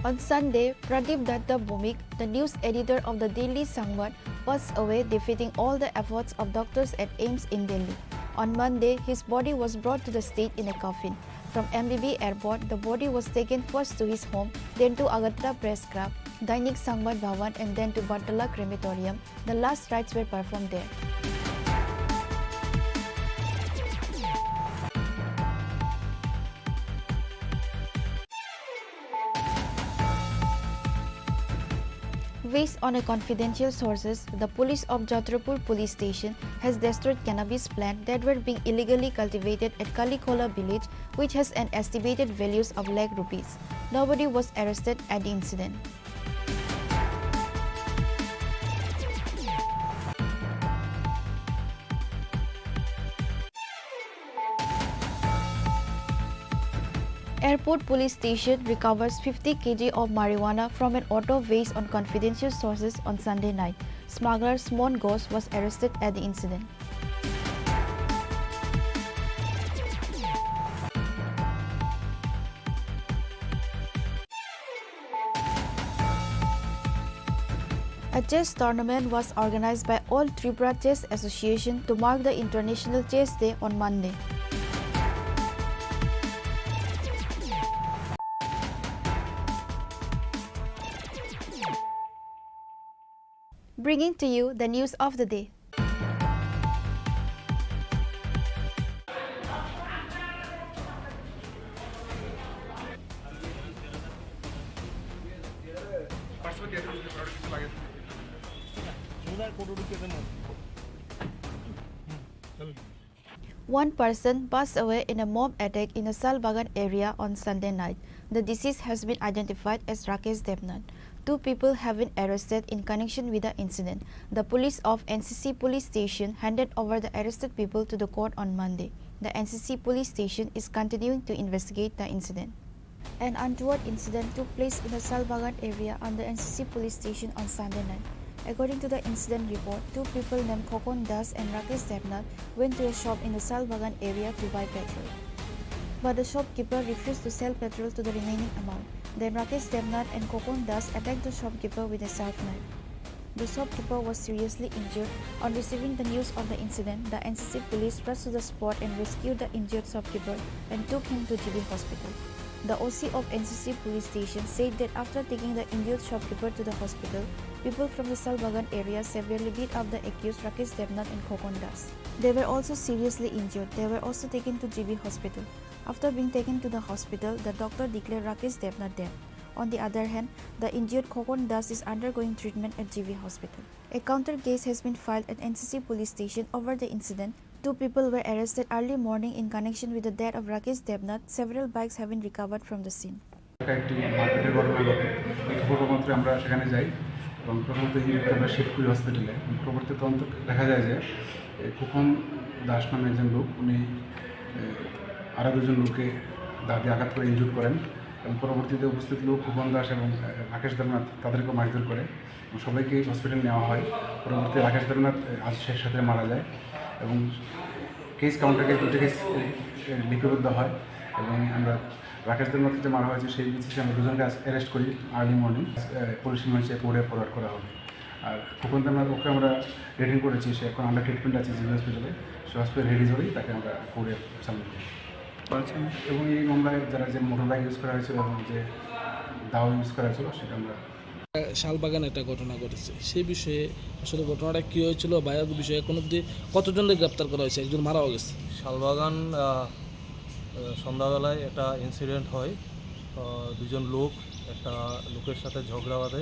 On Sunday, Pradip Datta Bhowmik, the news editor of the Daily Sangbad, passed away, defeating all the efforts of doctors at AIIMS in Delhi. On Monday, his body was brought to the state in a coffin. From M B B airport, the body was taken first to his home, then to Agartala Press Club, Dainik Sangbad Bhavan, and then to Bartala Crematorium. The last rites were performed there. Based on a confidential sources, the police of Chhatrapur Police Station has destroyed cannabis plant that were being illegally cultivated at Kalikhola village, which has an estimated values of lakh rupees. Nobody was arrested at the incident. Airport Police Station recovers fifty K G of marijuana from an auto based on confidential sources on Sunday night. Smuggler Smon Ghosh was arrested at the incident. A chess tournament was organized by All Tripura Chess Association to mark the International Chess Day on Monday. Bringing to you the news of the day. One person passed away in a mob attack in the Salbagan area on Sunday night. The deceased has been identified as Rakesh Debnath. Two people have been arrested in connection with the incident. The police of N C C police station handed over the arrested people to the court on Monday. The N C C police station is continuing to investigate the incident. An untoward incident took place in the Salbagan area under N C C police station on Sunday night. According to the incident report, two people named Khokon Das and Rakesh Debnath went to a shop in the Salbagan area to buy petrol. But the shopkeeper refused to sell petrol to the remaining amount. Then Rakesh Debnath and Khokon Das attacked the shopkeeper with a sharp knife. The shopkeeper was seriously injured. On receiving the news of the incident, the N C C police rushed to the spot and rescued the injured shopkeeper and took him to G B hospital. The O C of N C C police station said that after taking the injured shopkeeper to the hospital, people from the Salbagan area severely beat up the accused Rakesh Debnath and Khokon Das. They were also seriously injured. They were also taken to G B hospital. After being taken to the hospital, the doctor declared Rakesh Debnath dead. On the other hand, the injured Khokon Das is undergoing treatment at G B hospital. A counter case has been filed at N C C police station over the incident. Two people were arrested early morning in connection with the death of Rakesh Debnath. Several bikes have been recovered from the scene. একটা একটি মারপিটের ঘটনা ঘটে। এই খবর মাত্র আমরা সেখানে যাই এবং প্রথমত ইঞ্জুরিকে আমরা শিফট করি হসপিটালে। এবং পরবর্তী তদন্ত দেখা যায় যে এ, খোকন দাস নামে একজন লোক, উনি এ, আরও দুজন লোককে দা দিয়ে আঘাত করে ইনজুর করেন এবং পরবর্তীতে উপস্থিত লোক খোকন দাস এবং এ, রাকেশ দেবনাথ তাদেরকে মারধর করে এবং সবাইকে হসপিটালে নেওয়া হয়। পরবর্তীতে রাকেশ দেবনাথ এ, আজ শেষ রাতে মারা যায় এবং কেস কাউন্টার কেস দুটো কেস এ, এ, লিপিবদ্ধ হয় এবং আমরা রাকেশ দেবনাথ যে মারা হয়েছে সেই বেসিসে আমরা দুজনকে অ্যারেস্ট করি আর্লি মর্নিং। পুলিশ রিমান্ডে কোর্টে ফরওয়ার্ড করা হবে। আর খোকন দেবনাথ ওকে আমরা ডিটেইন করেছি, সে এখন আন্ডার ট্রিটমেন্ট আছে জিবি হসপিটালে। সে হসপিটাল রিলিজ হলেই তাকে আমরা কোর্টে সাবমিট করি। আচ্ছা। এবং এই মামলায় যারা যে মোটর বাইক ইউজ করা হয়েছিল এবং যে দাও ইউজ করা হয়েছিল সেটা আমরা শালবাগান একটা ঘটনা ঘটেছে, সেই বিষয়ে আসলে ঘটনাটা কী হয়েছিল বা এর বিষয়ে এখন অবধি কতজনকে গ্রেপ্তার করা হয়েছে? একজন মারাও গেছে। শালবাগান, আহ, আহ, সন্ধ্যাবেলায় একটা ইনসিডেন্ট হয়। আহ, দুজন লোক একটা লোকের সাথে ঝগড়া বাঁধে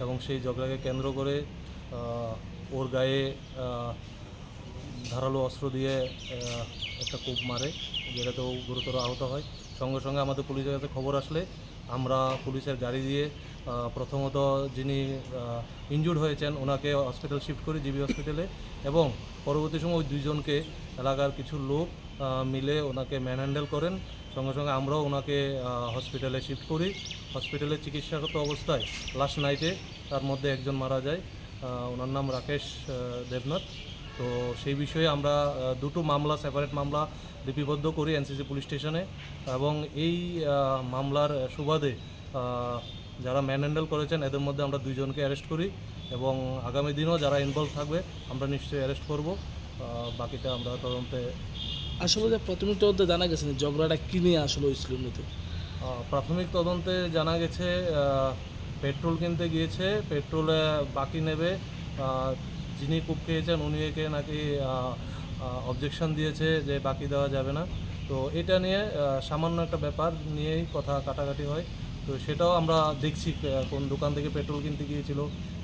এবং সেই ঝগড়াকে কেন্দ্র করে, আহ, ওর গায়ে, আহ, ধারালো অস্ত্র দিয়ে, আহ, একটা কোপ মারে, যেটাতে ও গুরুতর আহত হয়। সঙ্গে সঙ্গে আমাদের পুলিশের কাছে খবর আসলে আমরা পুলিশের গাড়ি দিয়ে, আহ, প্রথমত যিনি, আহ, ইনজুর্ড হয়েছেন ওনাকে হসপিটাল শিফট করি, জিবি হসপিটালে, এবং পরবর্তী সময় ওই দুইজনকে এলাকার কিছু লোক আহ, মিলে ওনাকে ম্যানহ্যান্ডেল করেন। সঙ্গে সঙ্গে আমরাও ওনাকে, আহ, হসপিটালে শিফট করি। হসপিটালে চিকিৎসারত অবস্থায় লাস্ট নাইটে তার মধ্যে একজন মারা যায়। আহ, ওনার নাম রাকেশ, আহ, দেবনাথ। তো সেই বিষয়ে আমরা, আহ, দুটো মামলা, সেপারেট মামলা লিপিবদ্ধ করি এনসিসি পুলিশ স্টেশনে, এবং এই, আহ, মামলার সুবাদে, আহ, যারা ম্যানহ্যান্ডেল করেছেন, এদের মধ্যে আমরা দুইজনকে অ্যারেস্ট করি এবং আগামী দিনও যারা ইনভলভ থাকবে, আমরা নিশ্চয়ই অ্যারেস্ট করব। আহ, বাকিটা আমরা তদন্তে আসলে যে প্রাথমিক তদন্তে জানা গেছে না, ঝগড়াটা কি নিয়ে আসলে হয়েছিল মূলত? আহ, প্রাথমিক তদন্তে জানা গেছে, আহ, পেট্রোল কিনতে গিয়েছে, পেট্রোলে বাকি নেবে। আহ, যিনি কুপ খেয়েছেন, উনি একে নাকি, আহ, আহ, অবজেকশন দিয়েছে যে বাকি দেওয়া যাবে না। তো এটা নিয়ে, আহ, সামান্য একটা ব্যাপার নিয়েই কথা কাটাকাটি হয়। তো সেটাও আমরা দেখছি, আহ, কোন দোকান থেকে পেট্রোল কিনতে গিয়েছিল,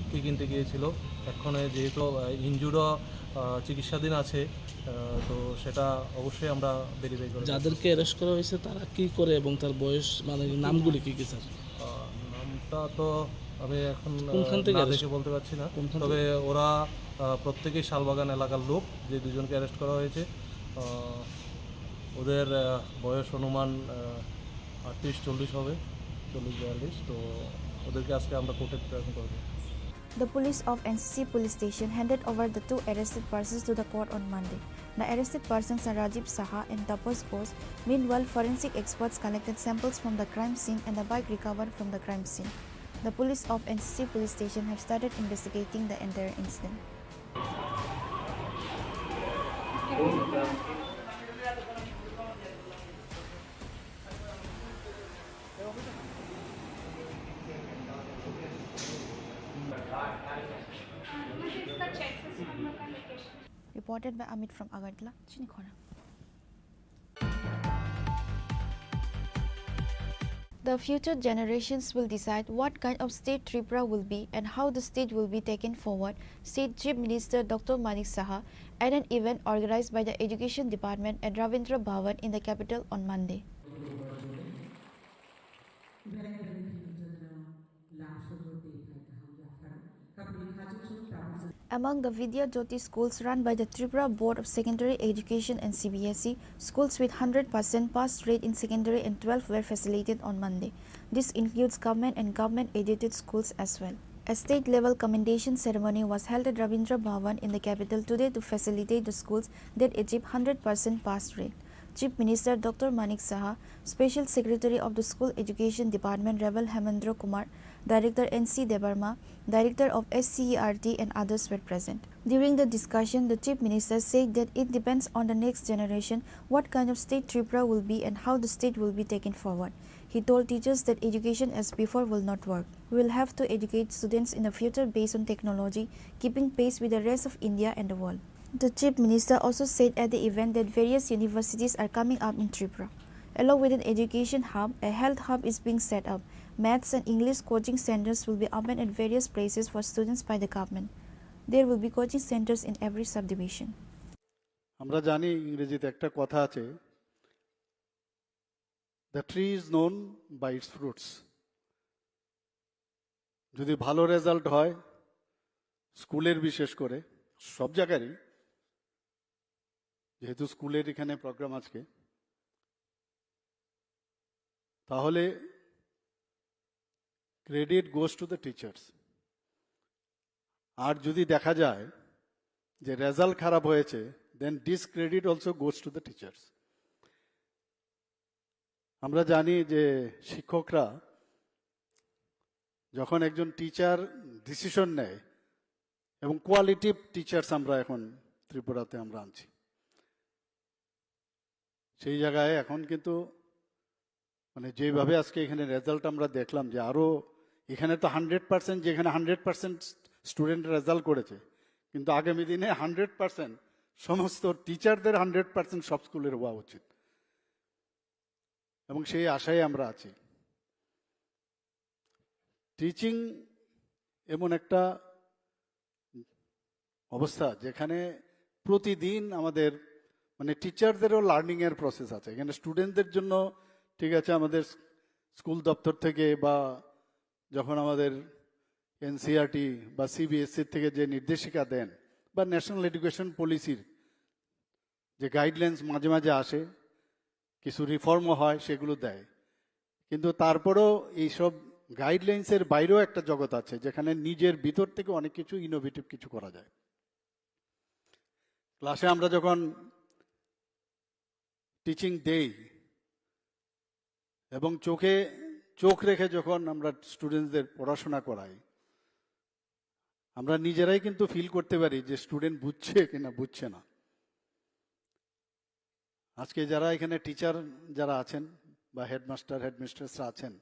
কী কিনতে গিয়েছিল। এক্ষণে যেহেতু, আহ, ইনজুর্ডও, আহ, চিকিৎসাধীন আছে, আহ, তো সেটা অবশ্যই আমরা ভেরিফাই করে দেখছি। যাদেরকে অ্যারেস্ট করা হয়েছে তারা কি করে এবং তার বয়স, মানে, নামগুলি কি কি, স্যার? আহ, নামটা তো আমি এখন, কোনখান আহ, থেকে না অ্যারেস্ট? দেখে বলতে পারছি না। কোনখান তবে থেকে? ওরা, আহ, প্রত্যেকেই শালবাগান এলাকার লোক, যে দুজনকে অ্যারেস্ট করা হয়েছে। আহ, ওদের, আহ, বয়স অনুমান, আহ, আটত্রিশ চল্লিশ হবে, চল্লিশ বিয়াল্লিশ। তো ওদেরকে আজকে আমরা কোর্টে প্রেজেন্ট করবো। The police of N C C police station handed over the two arrested persons to the court on Monday. The arrested persons are Rajiv Saha and Tapas Ghosh. Meanwhile, forensic experts collected samples from the crime scene and the bike recovered from the crime scene. The police of N C C police station have started investigating the entire incident. Reported by Amit from Agartala, Chinikhora. The future generations will decide what kind of state Tripura will be and how the state will be taken forward, said Chief Minister Doctor Manik Saha at an event organized by the Education Department at Ravindra Bhavan in the capital on Monday. Among the Vidya Jyoti schools run by the Tripura Board of Secondary Education and C B S E, schools with hundred percent pass rate in secondary and twelve were facilitated on Monday. This includes government and government-aided schools as well. A state-level commendation ceremony was held at Ravindra Bhavan in the capital today to facilitate the schools that achieve hundred percent pass rate. Chief Minister Doctor Manik Saha, Special Secretary of the School Education Department Reverend Hemendra Kumar, Director N C Debbarma, Director of S C E R T and others were present. During the discussion, the Chief Minister said that it depends on the next generation what kind of state Tripura will be and how the state will be taken forward. He told teachers that education as before will not work. We will have to educate students in the future based on technology, keeping pace with the rest of India and the world. The Chief Minister also said at the event that various universities are coming up in Tripura. Along with an education hub, a health hub is being set up. Maths and English coaching centers will be opened at various places for students by the government. There will be coaching centers in every subdivision. আমরা জানি, ইংরেজিতে একটা কথা আছে, "The tree is known by its fruits." যদি ভালো রেজাল্ট হয় স্কুলের, বিশেষ করে সব জায়গারই, যেহেতু স্কুলের এখানে প্রোগ্রাম আজকে, তাহলে credit goes to the teachers। আর যদি দেখা যায় যে রেজাল্ট খারাপ হয়েছে, then discredit also goes to the teachers। আমরা জানি যে শিক্ষকরা যখন একজন টিচার ডিসিশন নেয়, এবং কোয়ালিটিভ টিচার্স আমরা এখন ত্রিপুরাতে আমরা আনছি, সেই জায়গায় এখন কিন্তু, মানে, যেভাবে আজকে এখানে রেজাল্ট আমরা দেখলাম যে আরও এখানে তো হান্ড্রেড পার্সেন্ট, যেখানে হান্ড্রেড পার্সেন্ট স্টুডেন্ট রেজাল্ট করেছে, কিন্তু আগামী দিনে হান্ড্রেড পার্সেন্ট সমস্ত টিচারদের হান্ড্রেড পার্সেন্ট সব স্কুলের হওয়া উচিত, এবং সেই আশায় আমরা আছি। টিচিং এমন একটা অবস্থা যেখানে প্রতিদিন আমাদের, মানে, টিচারদেরও লার্নিংয়ের প্রসেস আছে। এখানে স্টুডেন্টদের জন্য, ঠিক আছে, আমাদের স্কুল দপ্তর থেকে বা যখন আমাদের এনসিইআরটি বা সিবিএসই থেকে যে নির্দেশিকা দেন বা ন্যাশনাল এডুকেশন পলিসির যে গাইডলাইন্স মাঝে মাঝে আসে, কিছু রিফর্মও হয়, সেগুলো দেয়। কিন্তু তারপরেও এইসব গাইডলাইন্সের বাইরেও একটা জগৎ আছে, যেখানে নিজের ভিতর থেকে অনেক কিছু ইনোভেটিভ কিছু করা যায়। ক্লাসে আমরা যখন টিচিং দেই এবং চোখে চোখ রেখে যখন আমরা স্টুডেন্টসদের পড়াশোনা করাই, আমরা নিজেরাই কিন্তু ফিল করতে পারি যে স্টুডেন্ট বুঝছে কিনা বুঝছে না। আজকে যারা এখানে টিচার যারা আছেন বা হেডমাস্টার হেডমিস্ট্রেসরা আছেন,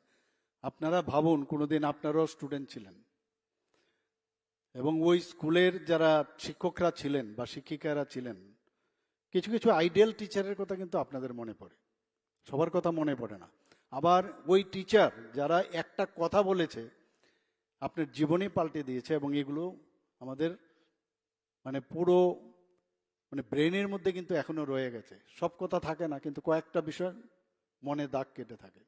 আপনারা ভাবুন, কোনোদিন আপনারাও স্টুডেন্ট ছিলেন এবং ওই স্কুলের যারা শিক্ষকরা ছিলেন বা শিক্ষিকারা ছিলেন, কিছু কিছু আইডিয়াল টিচারের কথা কিন্তু আপনাদের মনে পড়ে, সবার কথা মনে পড়ে না। আবার ওই টিচার যারা একটা কথা বলেছে, আপনার জীবনই পাল্টে দিয়েছে, এবং এগুলো আমাদের মানে পুরো মানে ব্রেনের মধ্যে কিন্তু এখনো রয়ে গেছে। সব কথা থাকে না, কিন্তু কয়েকটা বিষয় মনে দাগ কেটে থাকে।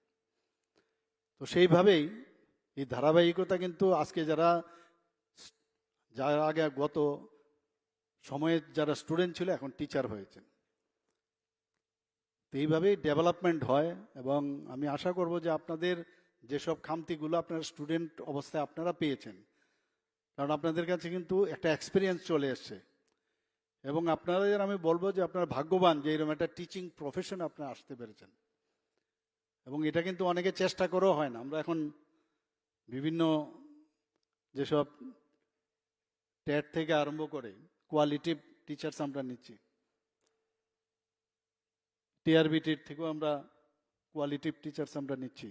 তো সেইভাবেই এই ধারাবাহিকতা কিন্তু আজকে যারা, যারা আগে গত সময়ে যারা স্টুডেন্ট ছিল, এখন টিচার হয়েছেন। তো এইভাবেই ডেভেলপমেন্ট হয়, এবং আমি আশা করব যে আপনাদের যেসব খামতিগুলো আপনারা স্টুডেন্ট অবস্থায় আপনারা পেয়েছেন, কারণ আপনাদের কাছে কিন্তু একটা এক্সপিরিয়েন্স চলে এসছে, এবং আপনাদের আমি বলবো যে আপনারা ভাগ্যবান যে এরকম একটা টিচিং প্রফেশন আপনারা আসতে পেরেছেন। এবং এটা কিন্তু অনেকে চেষ্টা করেও হয় না। আমরা এখন বিভিন্ন যেসব টেট থেকে আরম্ভ করে কোয়ালিটিভ টিচার্স আমরা নিচ্ছি, টিআরবিটির থেকেও আমরা কোয়ালিটিভ টিচার্স আমরা নিচ্ছি।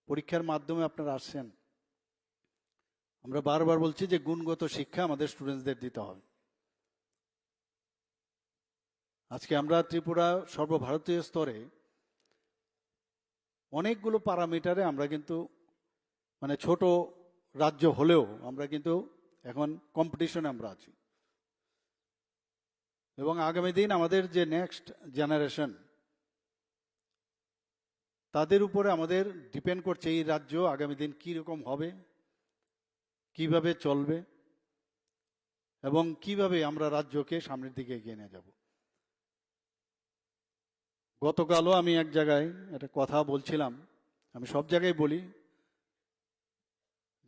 পরীক্ষার মাধ্যমে আপনারা আসছেন। আমরা বারবার বলছি যে গুণগত শিক্ষা আমাদের স্টুডেন্টসদের দিতে হবে। আজকে আমরা ত্রিপুরা সর্বভারতীয় স্তরে অনেকগুলো প্যারামিটারে আমরা কিন্তু মানে ছোট রাজ্য হলেও আমরা কিন্তু এখন কম্পিটিশনে আমরা আছি। এবং আগামী দিন আমাদের যে নেক্সট জেনারেশন, তাদের উপরে আমাদের ডিপেন্ড করছে এই রাজ্য আগামী দিন কী রকম হবে, কিভাবে চলবে এবং কিভাবে আমরা রাজ্যকে সামনের দিকে এগিয়ে নিয়ে যাব। গতকালও আমি এক জায়গায় একটা কথা বলছিলাম, আমি সব জায়গায় বলি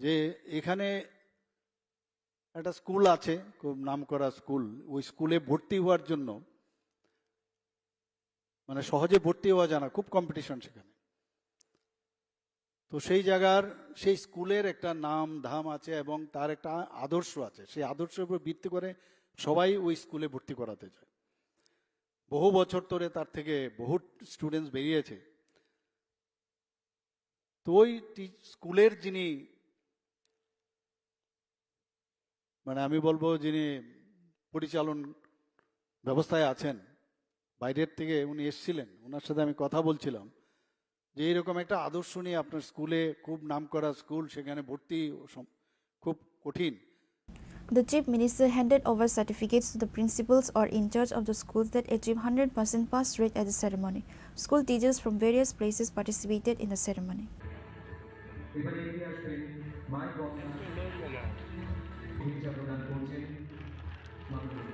যে এখানে একটা স্কুল আছে, খুব নামকরা স্কুল, ওই স্কুলে ভর্তি হওয়ার জন্য মানে সহজে ভর্তি হওয়া যায় না, খুব কম্পিটিশন সেখানে। তো সেই জায়গার, সেই স্কুলের একটা নাম ধাম আছে এবং তার একটা আদর্শ আছে। সেই আদর্শের উপর ভিত্তি করে সবাই ওই স্কুলে ভর্তি করাতে যায়। বহু বছর ধরে তার থেকে বহু স্টুডেন্টস বেরিয়েছে। তো ওই টি-, স্কুলের যিনি, মানে আমি বলবো, যিনি পরিচালন ব্যবস্থায় আছেন, বাইরের থেকে উনি এসেছিলেন, ওনার সাথে আমি কথা বলছিলাম যে এইরকম একটা আদর্শ নিয়ে আপনার স্কুলে, খুব নামকরা স্কুল, সেখানে ভর্তি সম-, খুব কঠিন। The Chief Minister handed over certificates to the principals or in charge of the schools that achieve hundred percent pass rate at the ceremony. School teachers from various places participated in the ceremony. এবারে এগিয়ে আসবেন মাই গঙ্গা ভূমিকা প্রদান করছেন মাননীয়।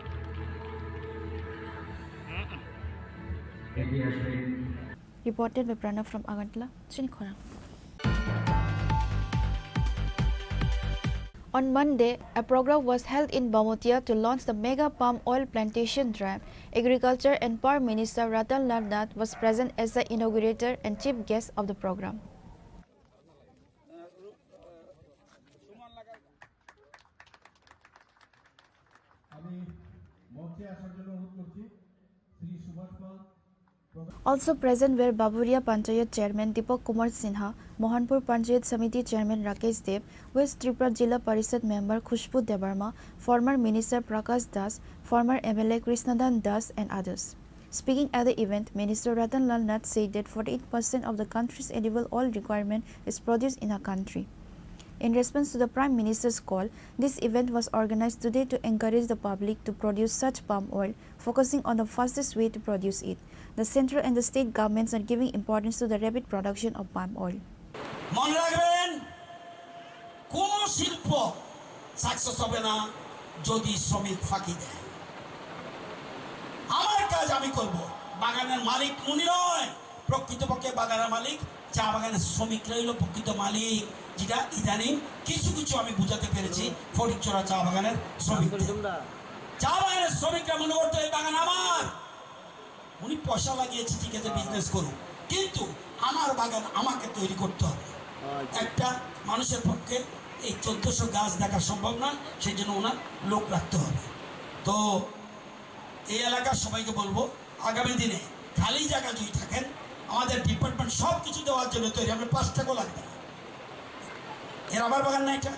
এগিয়ে আসবেন। Reported by Pranav from Agartala, Chinikhona. On Monday, a program was held in Bamotia to launch the mega palm oil plantation drive. Agriculture and Power Minister Ratan Lal Nath was present as the inaugurator and chief guest of the program. আমি মঞ্চে আসার জন্য অনুরোধ করছি শ্রী সুভাষ পাল। Also present were Baburia Panchayat Chairman Deepak Kumar Sinha, Mohanpur Panchayat Samiti Chairman Rakesh Deb, West Tripura Jila Parishad Member Khushbu Debbarma, former Minister Prakash Das, former M L A Krishnadan Das and others. Speaking at the event, Minister Ratan Lal Nath said that forty-eight percent of the country's edible oil requirement is produced in our country. In response to the Prime Minister's call, this event was organized today to encourage the public to produce such palm oil, focusing on the fastest way to produce it. The central and the state governments are giving importance to the rapid production of palm oil. মনে রাখবেন, কোনো শিল্প সাকসেস হবে না যদি শ্রমিক ফাঁকি দেয়। আমার আমি করব। বাগানের মালিক উনি নয়, প্রকৃতপক্ষে বাগানের মালিক চা বাগানের শ্রমিকরাই হলো প্রকৃত মালিক, যেটা ইদানিং কিছু কিছু আমি বুঝাতে পেরেছি ফটিকছড়া চা বাগানের শ্রমিকদের। চা বাগানের শ্রমিকরা মনে করতো এই বাগান আমার, উনি পয়সা লাগিয়েছে, ঠিক আছে, বিজনেস করুক, কিন্তু আমার বাগান আমাকে তৈরি করতে হবে। আচ্ছা। একটা মানুষের পক্ষে এই চোদ্দশো গাছ দেখা সম্ভব নয়, সেই জন্য ওনার লোক রাখতে হবে। তো এই এলাকার সবাইকে বলবো, আগামী দিনে খালি জায়গা যদি থাকেন, আমাদের ডিপার্টমেন্ট সব কিছু দেওয়ার জন্য তৈরি, আমরা পাঁচ টাকাও লাগবে না। এ রাবার বাগান না এটা?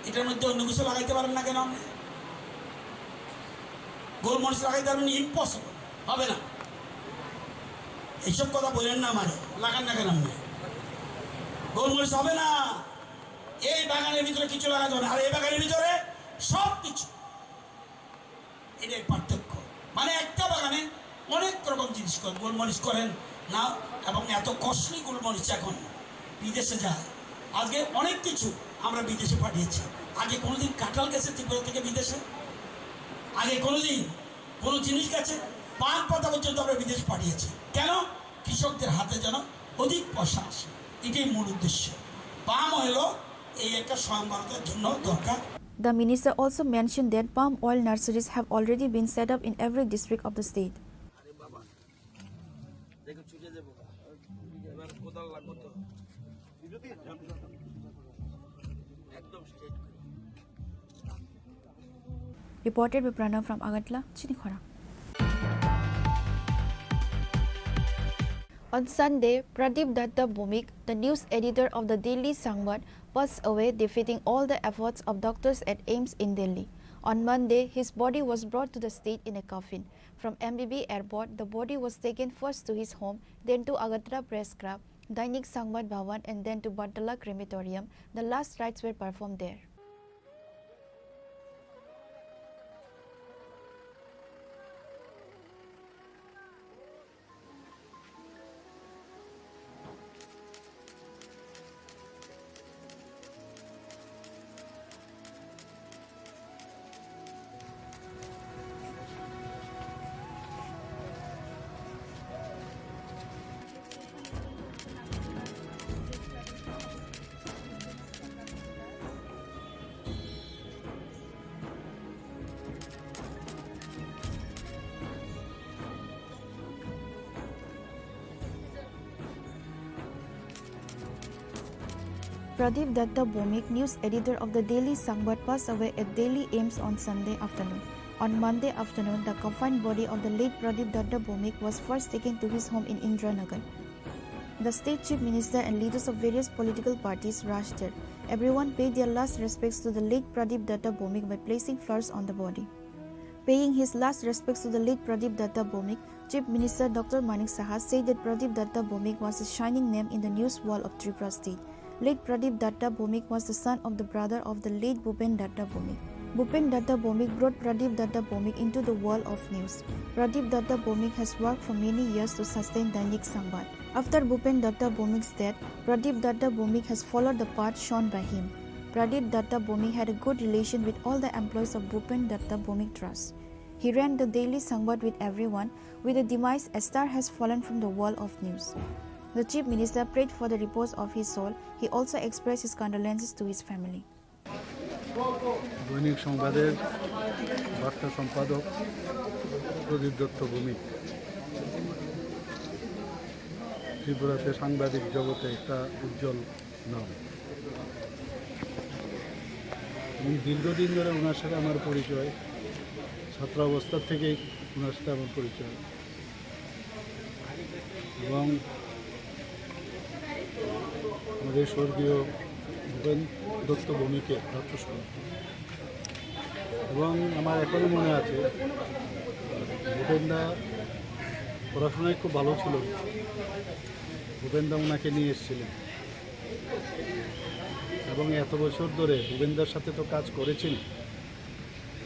এটার মধ্যে অন্য কিছু লাগাইতে পারেন না কেন আপনি? গোলমরিচ লাগাইতে পারবেন? ইম্পসিবল, হবে না। এইসব কথা বলেন না আমারে, লাগান না কেন আপনি? গোলমরিচ হবে না। এই বাগানের ভিতরে কিছু লাগাতে হবে না, আর এই বাগানের ভিতরে সব কিছু। এটাই পার্থক্য। মানে একটা বাগানে অনেক রকম জিনিস করেন, গোলমরিচ করেন না, এবং এত কস্টলি গোলমরিচ এখন বিদেশে যায়। আজকে অনেক কিছু আমরা বিদেশে পাঠিয়েছি। আগে কোনোদিন কাঁঠাল গেছে ত্রিপুরা থেকে বিদেশে? আগে কোনোদিন কোনো জিনিস গেছে? পান পাতা পর্যন্ত আমরা বিদেশে পাঠিয়েছি। কেন? কৃষকদের হাতে যেন অধিক পয়সা আসে, এটাই মূল উদ্দেশ্য। পাম অয়েলও এই একটা স্বয়ং ভারতের জন্য দরকার। The minister also mentioned that palm oil nurseries have already been set up in every district of the state. আরে বাবা, দেখো ছুটে যাবো। এবার কোদাল লাগবো তো। একদম straight. Reported by Pranav from Agartala, Chinikhora. On Sunday, Pradip Datta Bhowmik, the news editor of the Daily Sangbad, passed away, defeating all the efforts of doctors at AIIMS in Delhi. On Monday, his body was brought to the state in a coffin. From M B B airport, the body was taken first to his home, then to Agartala Press Club, Dainik Sangbad Bhavan, and then to Battala Crematorium. The last rites were performed there. Pradip Datta Bhowmik, news editor of the Daily Sangbad, passed away at Delhi AIIMS on Sunday afternoon. On Monday afternoon, the confined body of the late Pradip Datta Bhowmik was first taken to his home in Indiranagar. The state chief minister and leaders of various political parties rushed there. Everyone paid their last respects to the late Pradip Datta Bhowmik by placing flowers on the body. Paying his last respects to the late Pradip Datta Bhowmik, Chief Minister Doctor Manik Saha said that Pradip Datta Bhowmik was a shining name in the news world of Tripura state. Late Pradip Datta Bhowmik was the son of the brother of the late Bhupen Datta Bhowmik. Bhupen Datta Bhowmik brought Pradip Datta Bhowmik into the world of news. Pradip Datta Bhowmik has worked for many years to sustain Dainik Sangbad. After Bhupen Datta Bhowmik's death, Pradip Datta Bhowmik has followed the path shown by him. Pradip Datta Bhowmik had a good relation with all the employees of Bhupen Datta Bhowmik Trust. He ran the Daily Sangbad with everyone. With the demise, a star has fallen from the world of news. The Chief Minister prayed for the repose of his soul. He also expressed his condolences to his family. দৈনিক সংবাদের বার্তা সম্পাদক প্রদীপ দত্ত ভৌমিক ত্রিপুরাতে সাংবাদিক জগতে একটা উজ্জ্বল নাম। এবং দীর্ঘদিন ধরে ওনার সাথে আমার পরিচয়, ছাত্রাবস্থা থেকেই ওনার সাথে আমার পরিচয়। এবং আমাদের স্বর্গীয় ভূপেন দত্ত ভৌমিকের প্রাতঃস্মরণ। এবং আমার এখনো মনে আছে, ভূপেনদা পড়াশোনায় খুব ভালো ছিল। ভূপেনদা ওনাকে নিয়ে এসেছিলেন এবং এত বছর ধরে ভূপেনদার সাথে তো কাজ করেছেন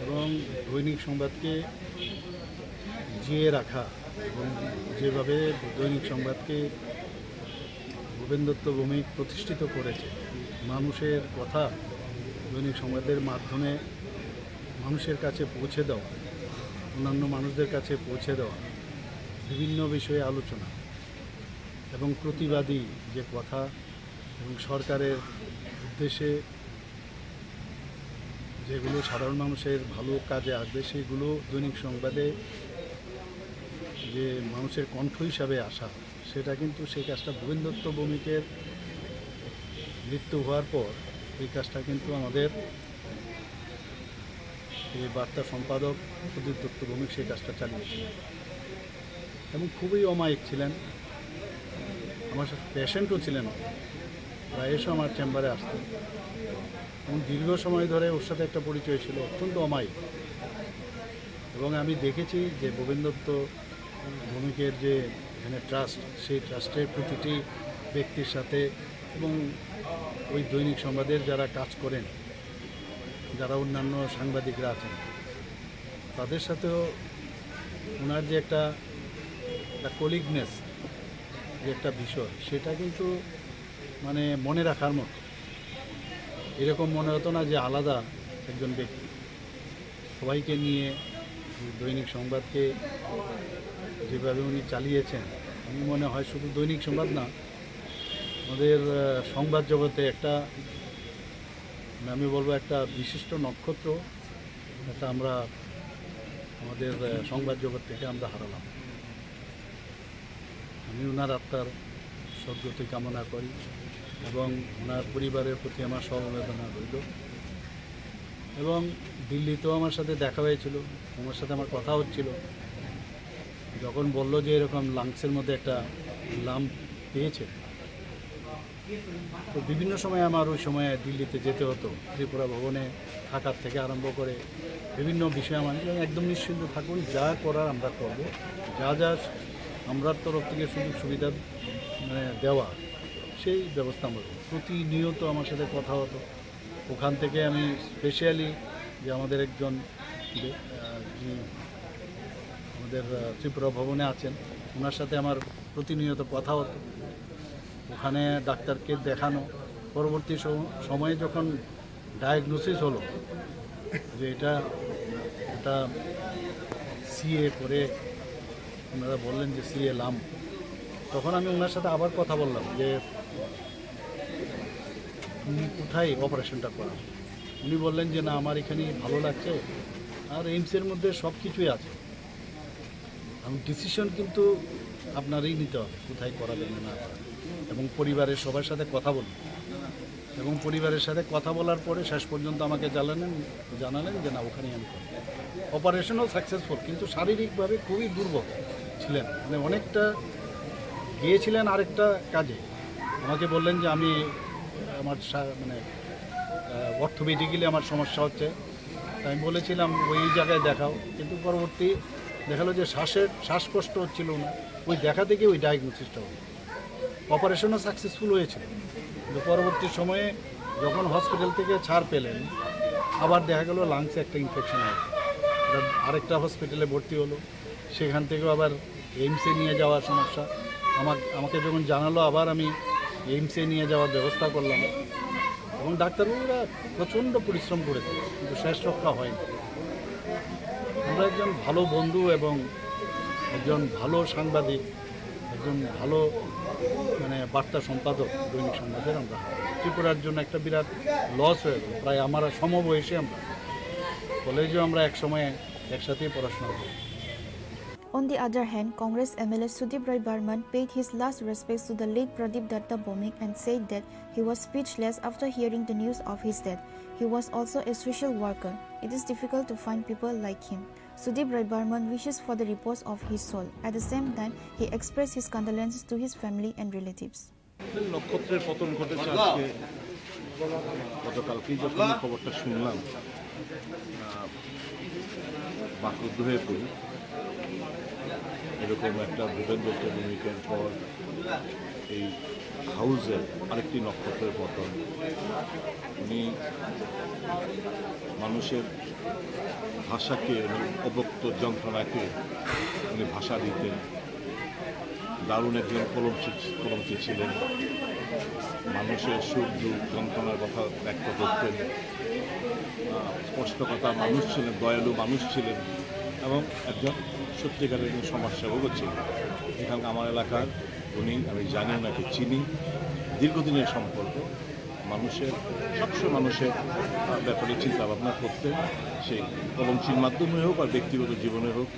এবং দৈনিক সংবাদকে জিয়ে রাখা এবং যেভাবে দৈনিক সংবাদকে ভূপেন দত্ত ভৌমিক প্রতিষ্ঠিত করেছে, মানুষের কথা দৈনিক সংবাদের মাধ্যমে মানুষের কাছে পৌঁছে দেওয়া, অন্যান্য মানুষদের কাছে পৌঁছে দেওয়া, বিভিন্ন বিষয়ে আলোচনা এবং প্রতিবাদী যে কথা এবং সরকারের উদ্দেশ্যে যেগুলো সাধারণ মানুষের ভালো কাজে আসবে, সেগুলো দৈনিক সংবাদে যে মানুষের কণ্ঠ হিসাবে আসা, সেটা কিন্তু, সেই কাজটা ভূপেন দত্ত ভৌমিকের মৃত্যু হওয়ার পর এই কাজটা কিন্তু আমাদের এই বার্তা সম্পাদক প্রদীপ দত্ত ভৌমিক সেই কাজটা চালিয়েছিলেন এবং খুবই অমায়িক ছিলেন। আমার সাথে পেশেন্টও ছিলেন, প্রায় এসে আমার চেম্বারে আসতেন এবং দীর্ঘ সময় ধরে ওর সাথে একটা পরিচয় ছিল, অত্যন্ত অমায়িক। এবং আমি দেখেছি যে ভূপেন দত্ত ভৌমিকের যে এখানে ট্রাস্ট, সেই ট্রাস্টের প্রতিটি ব্যক্তির সাথে এবং ওই দৈনিক সংবাদের যারা কাজ করেন, যারা অন্যান্য সাংবাদিকরা আছেন, তাদের সাথেও ওনার যে একটা, একটা কলিগনেস, যে একটা বিষয়, সেটা কিন্তু মানে মনে রাখার মতো। এরকম মনে হতো না যে আলাদা একজন ব্যক্তি। সবাইকে নিয়ে দৈনিক সংবাদকে যেভাবে উনি চালিয়েছেন, আমি মনে হয় শুধু দৈনিক সংবাদ না, আমাদের, আহ, সংবাদ জগতে একটা, মানে, আমি বলবো একটা বিশিষ্ট নক্ষত্র, একটা আমরা আমাদের, আহ, সংবাদ জগৎ থেকে আমরা হারালাম। আমি ওনার আত্মার সদ্গতি কামনা করি এবং ওনার পরিবারের প্রতি আমার সমবেদনা রইল। এবং দিল্লিতেও আমার সাথে দেখা হয়েছিল, ওনার সাথে আমার কথা হচ্ছিল। যখন বলল যে এরকম লাংসের মধ্যে একটা লাম্প পেয়েছে, তো বিভিন্ন সময় আমার ওই সময় দিল্লিতে যেতে হতো, ত্রিপুরা ভবনে থাকার থেকে আরম্ভ করে বিভিন্ন বিষয়ে আমার একদম নিশ্চিন্ত থাকুন, যা করার আমরা করব, যা যা আমরার তরফ থেকে সুযোগ সুবিধা, মানে, দেওয়া, সেই ব্যবস্থা আমরা করব। প্রতিনিয়ত আমার সাথে কথা হতো। ওখান থেকে আমি স্পেশালি যে আমাদের একজন যে, আহ, যিনি আমাদের, আহ, ত্রিপুরা ভবনে আছেন, ওনার সাথে আমার প্রতিনিয়ত কথা হতো। ওখানে ডাক্তারকে দেখানো, পরবর্তী সম-, সময়ে যখন ডায়াগনোসিস হলো যে এটা একটা সিএ করে, ওনারা বললেন যে সিএ লাম, তখন আমি ওনার সাথে আবার কথা বললাম যে তুমি কোথায় অপারেশনটা করাও? উনি বললেন যে না, আমার এখানেই ভালো লাগছে, আর এইমসের মধ্যে সব কিছুই আছে। এবং ডিসিশন কিন্তু আপনারই নিতে হবে, কোথায় করাবেন না করাবেন। এবং পরিবারের সবার সাথে কথা বলুন, এবং পরিবারের সাথে কথা বলার পরে শেষ পর্যন্ত আমাকে জানালেন, জানালেন যে না, ওখানেই আমি করব। অপারেশনও সাকসেসফুল, কিন্তু শারীরিকভাবে খুবই দুর্বল ছিলেন, মানে, অনেকটা গিয়েছিলেন আরেকটা কাজে। আমাকে বললেন যে আমি, আমার সা-, মানে, আহ, অর্থোপেডিক্যালি আমার সমস্যা হচ্ছে। আমি বলেছিলাম ওই জায়গায় দেখাও, কিন্তু পরবর্তী দেখা গেলো যে শ্বাসের, শ্বাসকষ্ট হচ্ছিল না, ওই দেখা থেকে ওই ডায়াগনোসিসটা হলো। অপারেশনও সাকসেসফুল হয়েছিল, কিন্তু পরবর্তী সময়ে যখন হসপিটাল থেকে ছাড় পেলেন, আবার দেখা গেল লাংসে একটা ইনফেকশন হয়েছে। এটা আরেকটা হসপিটালে ভর্তি হলো, সেখান থেকেও আবার এইমসে নিয়ে যাওয়ার সমস্যা। আমার, আমাকে যখন জানালো, আবার আমি এইমসে নিয়ে যাওয়ার ব্যবস্থা করলাম এবং ডাক্তারবাবুরা প্রচণ্ড পরিশ্রম করেছে, কিন্তু শেষ রক্ষা হয়নি। আমরা একজন ভালো বন্ধু এবং একজন ভালো সাংবাদিক, একজন ভালো, মানে, বার্তা সম্পাদক দৈনিক সংবাদের আমরা হারাই। ত্রিপুরার জন্য একটা বিরাট লস হয়ে গেল। প্রায় আমরা সমবয়সী, আমরা কলেজেও আমরা এক সময় একসাথেই পড়াশোনা করি। On the other hand, Congress M L A Sudip Roy Barman paid his last respects to the late Pradip Datta Bhowmik and said that he was speechless after hearing the news of his death. He was also a social worker. It is difficult to find people like him. Sudip Roy Barman wishes for the repose of his soul. At the same time, he expressed his condolences to his family and relatives. নক্ষত্রের পতন ঘটেছে আজকে। গতকালকেই যখন এই খবরটা শুনলাম, আহ, বাক্রুদ্ধ হয়ে পড়ি। এরকম একটা ভূপেন দত্ত ভৌমিকের পর এই হাউসের আরেকটি নক্ষত্রের পতন। উনি মানুষের ভাষাকে, মানে, অব্যক্ত যন্ত্রণাকে উনি ভাষা দিতেন। দারুণ একজন কলমচি, কলমচি ছিলেন। মানুষের সুখ দুঃখ যন্ত্রণার কথা ব্যক্ত করতেন। আহ, স্পষ্টকথা মানুষ ছিলেন, দয়ালু মানুষ ছিলেন। এবং একজন সত্যিকারের একজন সমাজসেবকও ছিলেন। এখানকার আমার এলাকার উনি, আমি জানি ওনাকে, চিনি, দীর্ঘদিনের সম্পর্ক। মানুষের, সবসময় মানুষের, আহ, ব্যাপারে চিন্তা ভাবনা করতেন। সেই কলমচির মাধ্যমে হোক আর ব্যক্তিগত জীবনে হোক,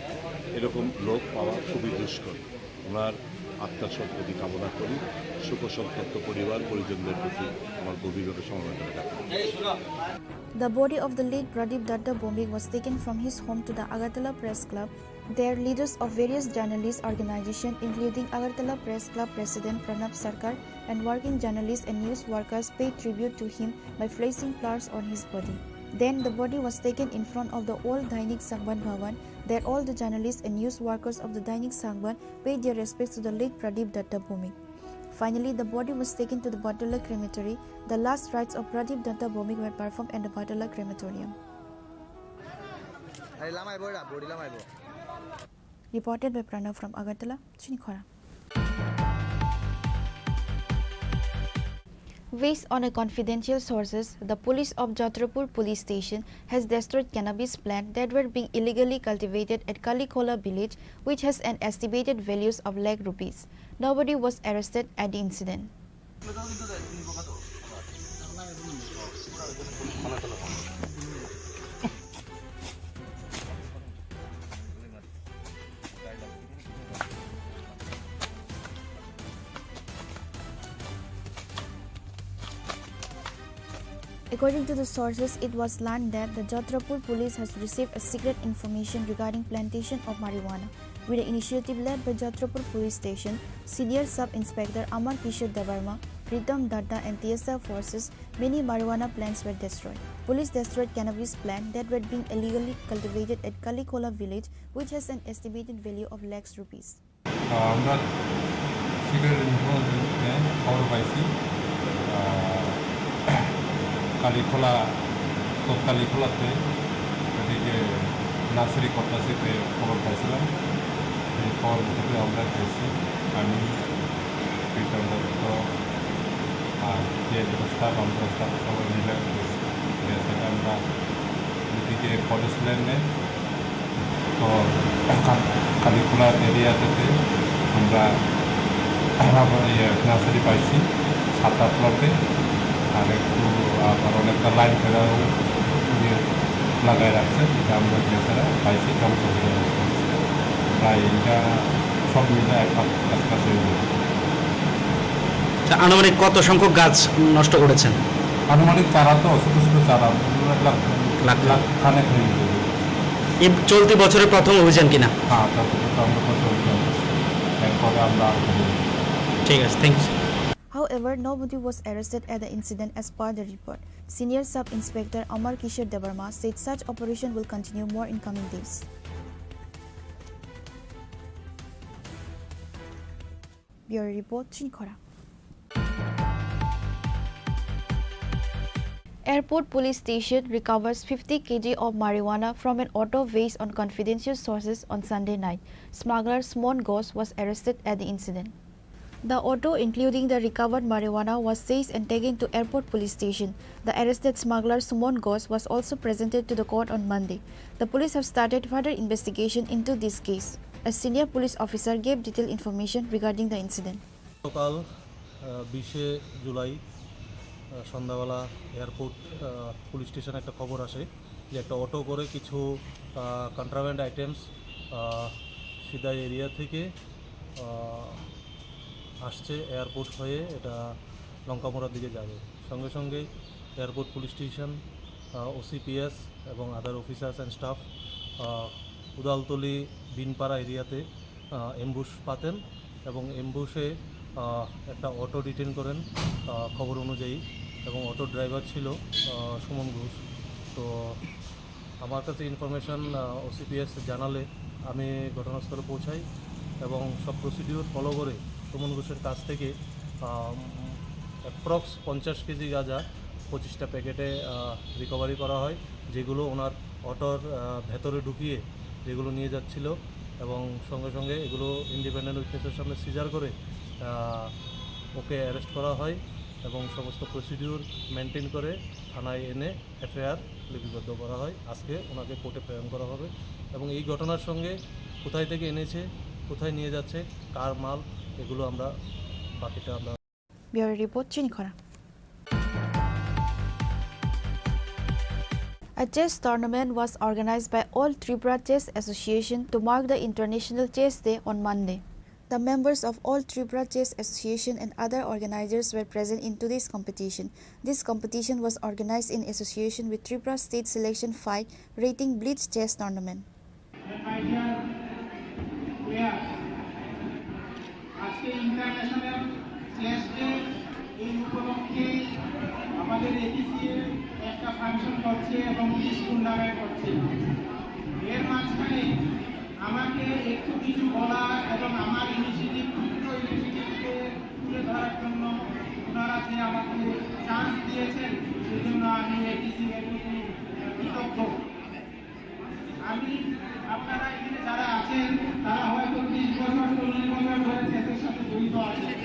এরকম লোক পাওয়া খুবই দুষ্কর। ওনার আত্মার সদ্গতি কামনা করি। শোক সন্তপ্ত পরিবার পরিজনদের প্রতি আমার গভীরভাবে সমবেদনা জ্ঞাপন করছি। The body of the late Pradip Datta Bhowmik was taken from his home to the Agartala Press Club. There, leaders of various journalist organizations, including Agartala Press Club President Pranab Sarkar and working journalists and news workers, paid tribute to him by placing flowers on his body. Then, the body was taken in front of the old Dainik Sangban Bhavan. There, all the journalists and news workers of the Dainik Sangban paid their respects to the late Pradip Datta Bhowmik. Finally, the body was taken to the Batala crematory. The last rites of Pradip Datta Bhowmik were performed at the Batala crematorium. Ai, lamai bo da, body lamai bo. Reported by Pranav from Agartala, Chinikhora. Based on a confidential sources, the police of Jatrapur police station has destroyed cannabis plant that were being illegally cultivated at Kalikhola village, which has an estimated values of lakh rupees. Nobody was arrested at the incident. According to the sources, it was learned that the Jatrapur police has received a secret information regarding plantation of marijuana. With the initiative led by Jatrapur Police Station, Senior Sub Inspector Amar Kishore Debbarma, Pritam Datta and T S F forces, many marijuana plants were destroyed. Police destroyed cannabis plant that were being illegally cultivated at Kalikhola village, which has an estimated value of lakhs rupees. আমরা secret information খবর পাইছি। আহ, কালীখোলা, তৎকালীখোলাতে এদিকে নার্সারি কর্তাশিপে খবর পাইছিলাম। এই খবর ভিত্তিতে আমরা গেছি, আমি, প্রীতম দত্ত, আর যে যত স্টাফ, আমরা স্টাফ সবাই মিলে গেছি। গিয়ে সেটা আমরা এদিকে ফরেস্ট ল্যান্ডে তো কালীপুরা এরিয়া থেকে আমরা আবার ইয়ে নার্সারি পাইছি সাত আট প্লটে, আর একটু আবার অনেকটা লাইন ফেরাও ইয়ে লাগাই রাখছে, যেটা আমরা গিয়ে ছাড়া পাইছি ধ্বংস হয়ে গেছে। প্রায় এটা সব মিলে এক লাখ কাছাকাছি হয়ে গেছে। আচ্ছা, আনুমানিক কত সংখ্যক গাছ নষ্ট করেছেন? আনুমানিক চারা তো ছোটো ছোটো চারা, এক লাখ লাখ। লাখ খানেক হয়ে গেছে। এই চলতি বছরের প্রথম অভিযান কিনা? হ্যাঁ, তারপরে তো আমরা প্রথম অভিযান করছি। এরপরে আমরা আর করবো না। ঠিক আছে, thank you. However, nobody was arrested at the incident as per the report. Senior Sub Inspector Amar Kishore Debbarma said such operation will continue more in coming days. Bureau Report, Chinikhora. Airport Police Station recovers fifty kilograms of marijuana from an auto based on confidential sources on Sunday night. Smuggler Sumon Ghosh was arrested at the incident. The auto, including the recovered marijuana, was seized and taken to Airport Police Station. The arrested smuggler Sumon Ghosh was also presented to the court on Monday. The police have started further investigation into this case. A senior police officer gave detailed information regarding the incident. গতকাল আহ, বিশে জুলাই আহ, সন্ধ্যাবেলা এয়ারপোর্ট আহ, পুলিশ স্টেশনে একটা খবর আসে যে একটা অটো করে কিছু কন্ট্রাব্যান্ড আইটেমস সিদাই এরিয়া থেকে আহ, আসছে এয়ারপোর্ট হয়ে, এটা লঙ্কামোড়ার দিকে যাবে। সঙ্গে সঙ্গে এয়ারপোর্ট পুলিশ স্টেশন, ওসিপিএস এবং আদার অফিসার্স অ্যান্ড স্টাফ উদালতলি বিনপাড়া এরিয়াতে অ্যাম্বুশ পাতেন এবং অ্যাম্বুশে একটা অটো ডিটেন করেন খবর অনুযায়ী, এবং অটো ড্রাইভার ছিল সুমন ঘোষ। তো আমার কাছে ইনফরমেশন ওসিপিএস জানালে আমি ঘটনাস্থলে পৌঁছাই এবং সব প্রসিডিউর ফলো করে সুমন ঘোষের কাছ থেকে অ্যাপ্রক্স পঞ্চাশ কেজি গাঁজা পঁচিশটা প্যাকেটে রিকভারি করা হয়, যেগুলো ওনার অটোর ভেতরে ঢুকিয়ে যেগুলো নিয়ে যাচ্ছিল, এবং সঙ্গে সঙ্গে এগুলো ইন্ডিপেন্ডেন্ট উইটনেসের সামনে সিজার করে ওকে অ্যারেস্ট করা হয় এবং সমস্ত প্রসিডিউর মেনটেন করে থানায় এনে এফআইআর লিপিবদ্ধ করা হয়। আজকে ওনাকে কোর্টে প্রেরণ করা হবে। এবং এই ঘটনার সঙ্গে কোথায় থেকে এনেছে, কোথায় নিয়ে যাচ্ছে, কার মাল, এগুলো আমরা বাকিটা আমরা Bureau report, Chini Khorang. A chess tournament was organized by All Tripura Chess Association to mark the International Chess Day on Monday. The members of All Tripura Chess Association and other organizers were present in today's competition. This competition was organized in association with Tripura State Selection five Rating Blitz Chess Tournament. And my dear players, আজকে international chess day, এই উপলক্ষে আমাদের এটিসিএ একটা ফাংশন করছে এবং quiz tournament করছে। এর মাঝখানে আমাকে একটু কিছু বলার এবং আমার ইনিশিয়েটিভ, ক্ষুদ্র ইনিশিয়েটিভকে তুলে ধরার জন্য ওনারা যে আমাকে চান্স দিয়েছেন, সেজন্য আমি এটিসিএর প্রতি কৃতজ্ঞ। আমি, আপনারা এখানে যারা আছেন, তারা হয়তো ত্রিশ বছর, চল্লিশ বছর ধরে চেসের সাথে জড়িত আছেন,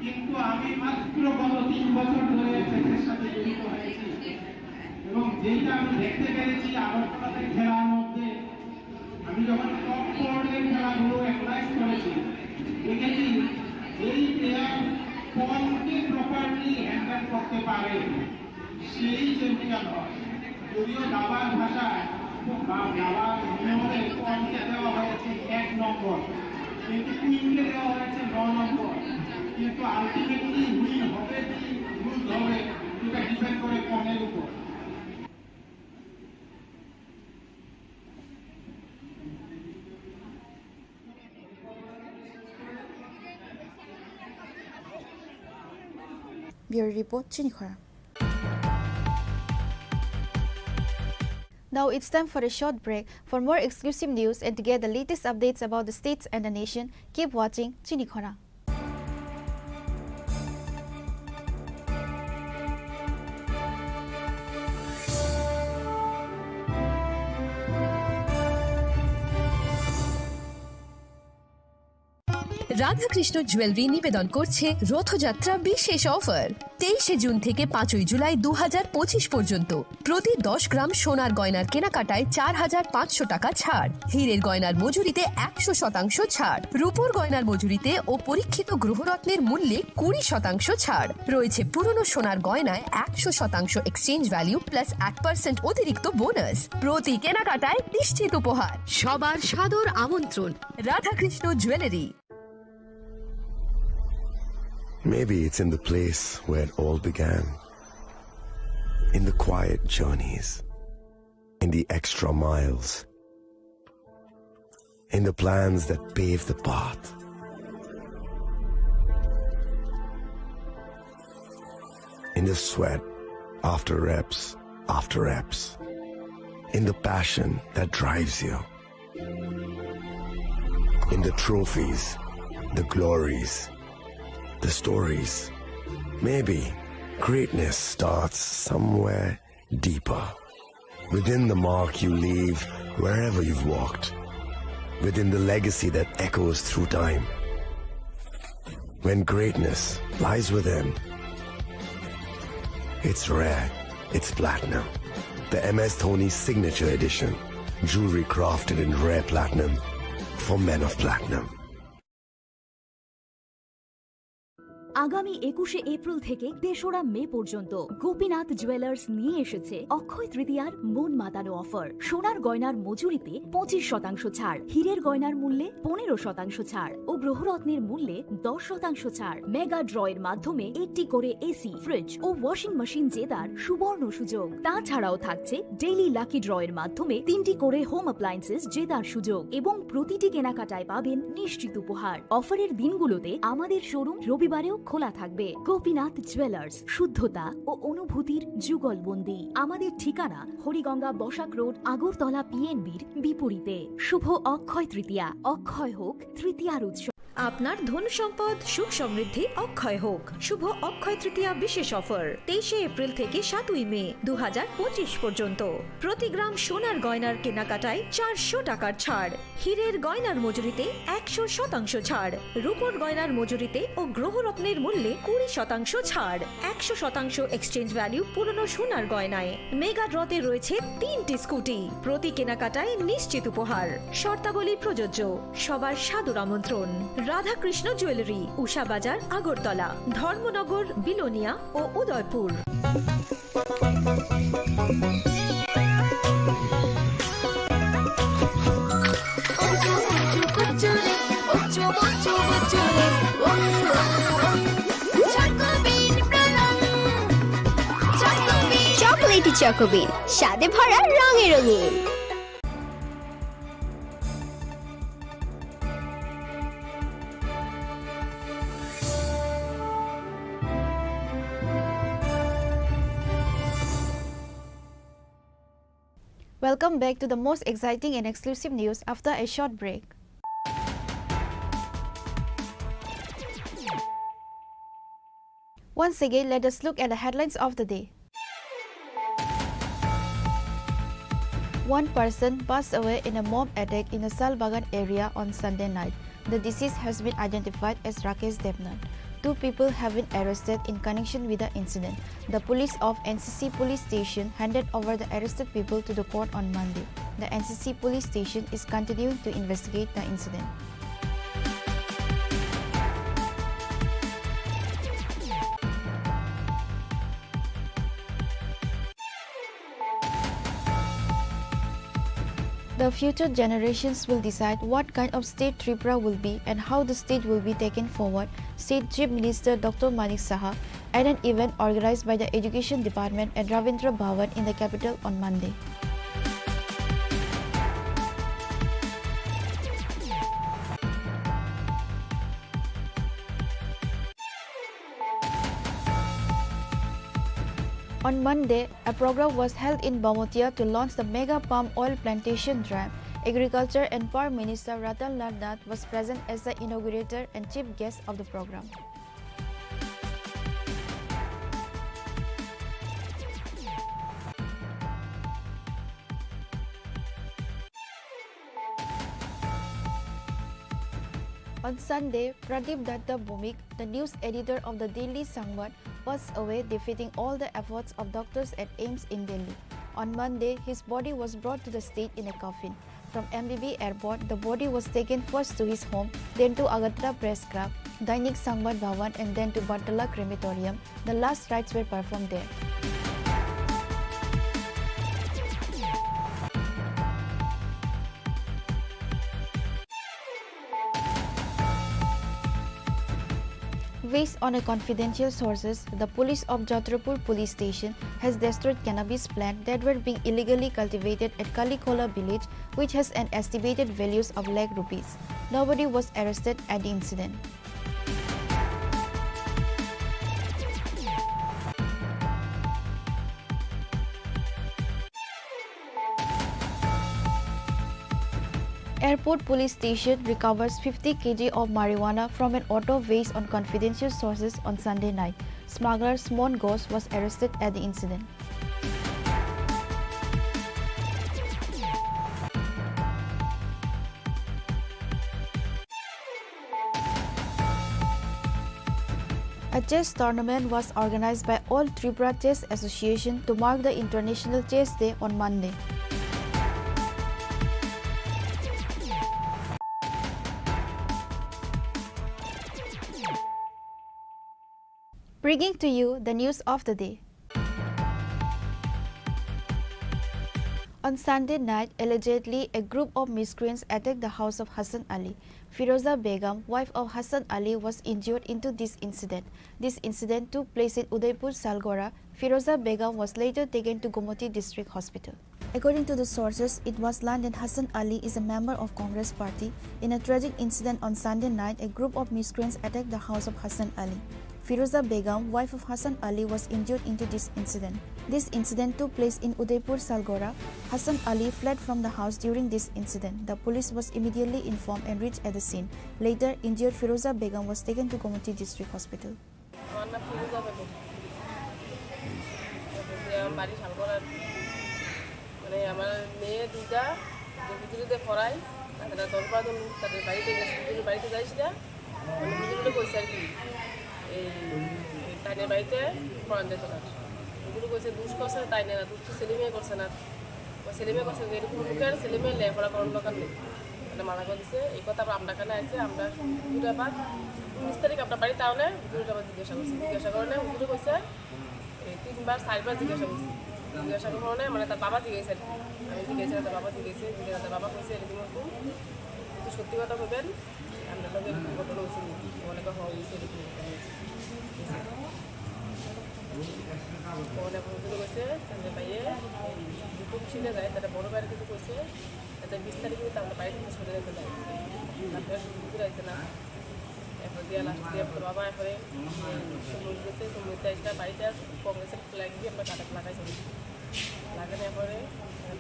কিন্তু আমি মাত্র গত তিন বছর ধরে চেসের সাথে জড়িত হয়েছি। এবং যেটা আমি দেখতে পেরেছি আগরতলাতে খেলার মধ্যে, আমি যখন টপ ফোর্ডের খেলাগুলো অ্যানালাইজ করেছি, দেখেছি যেই প্লেয়ার পনকে প্রপারলি হ্যান্ডেল করতে পারে, সেই চ্যাম্পিয়ন হয়। যদিও দাবার ভাষায় বা দাবার নিয়মে পনকে দেওয়া হয়েছে এক নম্বর, কিন্তু কুইনকে দেওয়া হয়েছে ন নম্বর। কিন্তু আলটিমেটলি উইন হবে কি লুজ হবে, এটা ডিপেন্ড করে পনের উপর। Bureau report, Chini Khorang. Now it's time for a short break. For more exclusive news and to get the latest updates about the states and the nation, keep watching Chini Khorang. Radhakrishna jewellery নিবেদন করছে রথযাত্রা বিশেষ অফার। তেইশে জুন থেকে পাঁচই জুলাই দু হাজার পঁচিশ পর্যন্ত প্রতি দশ গ্রাম সোনার গয়নার কেনাকাটায় চার হাজার পাঁচশো টাকা ছাড়, হীরের গয়নার মজুরিতে একশো শতাংশ ছাড়, রূপোর গয়নার মজুরিতে ও পরীক্ষিত গ্রহরত্নের মূল্যে কুড়ি শতাংশ ছাড় রয়েছে। পুরনো সোনার গয়নায় একশো শতাংশ এক্সচেঞ্জ ভ্যালু প্লাস এক পার্সেন্ট অতিরিক্ত বোনাস। প্রতি কেনাকাটায় নিশ্চিত উপহার। সবার সাদর আমন্ত্রণ Radhakrishna jewellery. Maybe it's in the place where it all began. In the quiet journeys, in the extra miles, in the plans that pave the path, in the sweat after reps after reps, in the passion that drives you. In the trophies, the glories, the stories. Maybe greatness starts somewhere deeper. Within the mark you leave wherever you've walked. Within the legacy that echoes through time. When greatness lies within, it's rare, it's platinum. The M S Dhoni Signature Edition. Jewelry crafted in rare platinum for men of platinum. আগামী একুশে এপ্রিল থেকে তেসরা মে পর্যন্ত গোপীনাথ জুয়েলার্স নিয়ে এসেছে অক্ষয় তৃতীয়ার মন মাতানো অফার। সোনার গয়নার মজুরিতে পঁচিশ শতাংশ ছাড়, হীরের গয়নার মূল্যে পনেরো শতাংশ ছাড় ও গ্রহরত্নের মূল্যে দশ শতাংশ ছাড়। মেগা ড্রয়ের মাধ্যমে একটি করে এসি, ফ্রিজ ও ওয়াশিং মেশিন জেতার সুবর্ণ সুযোগ। তাছাড়াও থাকছে ডেইলি লাকি ড্রয়ের মাধ্যমে তিনটি করে হোম অ্যাপ্লায়েন্সেস জেতার সুযোগ এবং প্রতিটি কেনাকাটায় পাবেন নিশ্চিত উপহার। অফারের দিনগুলোতে আমাদের শোরুম রবিবারেও খোলা থাকবে। গোপীনাথ জুয়েলার্স, শুদ্ধতা ও অনুভূতির যুগলবন্দি। আমাদের ঠিকানা হরিগঙ্গা বসাক রোড, আগরতলা পিএনবির বিপরীতে। শুভ অক্ষয় তৃতীয়া, অক্ষয় হোক তৃতীয়ার উৎসব। আপনার ধন সম্পদ সুখ সমৃদ্ধি অক্ষয় হোক। শুভ অক্ষয় তৃতীয়া বিশেষ অফার তেইশে এপ্রিল থেকে সাতই মে দু হাজার পঁচিশ পর্যন্ত। প্রতি গ্রাম সোনার গয়নার কেনাকাটায় চারশো টাকার ছাড়, হীরের গয়নার মজুরিতে একশো শতাংশ ছাড়, রূপোর গয়নার মজুরিতে ও গ্রহরত্নের মূল্যে কুড়ি শতাংশ ছাড়, একশো শতাংশ এক্সচেঞ্জ ভ্যালু পুরনো সোনার গয়নায়। মেগা ড্রতে রয়েছে তিনটি স্কুটি, প্রতি কেনাকাটায় নিশ্চিত উপহার। শর্তাবলী প্রযোজ্য। সবার সাদর আমন্ত্রণ। রাধাকৃষ্ণ জুয়েলারি, উষা বাজার, আগরতলা, ধর্মনগর, বিলোনিয়া ও উদয়পুর। চকোলেটি চকোবিন, স্বাদে ভরা, রঙে রঙিন। Welcome back to the most exciting and exclusive news after a short break. Once again, let us look at the headlines of the day. One person passed away in a mob attack in the Salbagan area on Sunday night. The deceased has been identified as Rakesh Debnath. Two people have been arrested in connection with the incident. The police of N C C police station handed over the arrested people to the court on Monday. The N C C police station is continuing to investigate the incident. The future generations will decide what kind of state Tripura will be and how the state will be taken forward, said Chief Minister Doctor Manik Saha at an event organized by the Education Department at Ravindra Bhavan in the capital on Monday. On Monday, a program was held in Bamotia to launch the mega palm oil plantation drive. Agriculture and Power Minister Ratan Lal Nath was present as the inaugurator and chief guest of the program. On Sunday, Pradip Datta Bhowmik, the news editor of the Daily Sangbad, passed away, defeating all the efforts of doctors at AIIMS in Delhi. On Monday, his body was brought to the state in a coffin. From M B B airport, the body was taken first to his home, then to Agartala Press Club, Dainik Sangbad Bhavan, and then to Bartala Crematorium. The last rites were performed there. Based on a confidential sources, the police of Chhatrapur police station has destroyed cannabis plant that were being illegally cultivated at Kalikola village, which has an estimated values of lakh rupees. Nobody was arrested at the incident. Airport police station recovers fifty K G of marijuana from an auto based on confidential sources on Sunday night. Smuggler Smon Ghosh was arrested at the incident. A chess tournament was organized by All Tripura Chess Association to mark the International Chess Day on Monday. Bringing to you the news of the day. On Sunday night, allegedly, a group of miscreants attacked the house of Hassan Ali. Firoza Begum, wife of Hassan Ali, was injured into this incident. This incident took place in Udaipur Salgora. Firoza Begum was later taken to Gomati District Hospital. According to the sources, it was learned that Hassan Ali is a member of Congress party. In a tragic incident on Sunday night, a group of miscreants attacked the house of Hassan Ali. Firoza Begum, wife of Hassan Ali, was injured into this incident. This incident took place in Udaipur, Salgora. Hassan Ali fled from the house during this incident. The police was immediately informed and reached at the scene. Later, injured Firoza Begum was taken to Gomati District Hospital. আমার নাম ফিরোজা বেগম। তারপরে আমার বাড়ি শালগড়া। মানে, আমার মেয়ে দুইটা, যে হুজুরিতে পড়ায়, তারা দশ বারো জন তাদের বাড়িতে গেছে, হুজুরের বাড়িতে যাইস না। মানে, হুজুরে কইছে আর কি, এই তাইনের বাড়িতে পড়ান যেত না। হুজুরে কইছে, "দুষ করছে তাই না, দুষ তো সেলিমে করছে না।" ও সেলিমে করছে যে, "এরকম মুখে আর সেলিমে লেখাপড়া করার দরকার নেই।" মানে, মানা করে দিছে। এই কথা আবার আমরা কানে আইছে, আমরা হুজুরে আবার উনিশ তারিখ আমরা বাড়িতে আনে, হুজুরে আবার জিজ্ঞাসা করছি। জিজ্ঞাসা করলে হুজুরে কইছে, এই তিনবার, চারবার জিজ্ঞাসা করছি। জিজ্ঞাসা করার কারণে, মানে, তার বাবা জিজ্ঞাসা আর কি। আমি জিজ্ঞাসা, তার বাবা জিজ্ঞাসা, জিজ্ঞাসা, তার বাবা কইছে, "এরকম এরকম, একটু সত্যি কথা কইবেন, আপনার লগে এরকম ঘটনা হয়েছে নি?" অনেকে হওয়া হয়েছে, এরকম ঘটনা হয়েছে। অনেক হুজুরে কইছে, তাহলে ভাইয়ে, এই দুটো মিছিলে যায়, তারা বড় ভাইয়ের কিছু কইছে, তাতে বিশ তারিখে তাহলে বাইরে থেকে সরে যেতে দেয়। তারপরে হুজুর আইছে না। এরপর দিয়া লাস্ট দিয়া বাবা এরপরে, উম, সময় গেছে, সময় দিয়ে একটা বাড়িতে আর কংগ্রেসের ফ্ল্যাগ দিয়ে আমরা কাটাতে লাগাইছি। লাগানোর পরে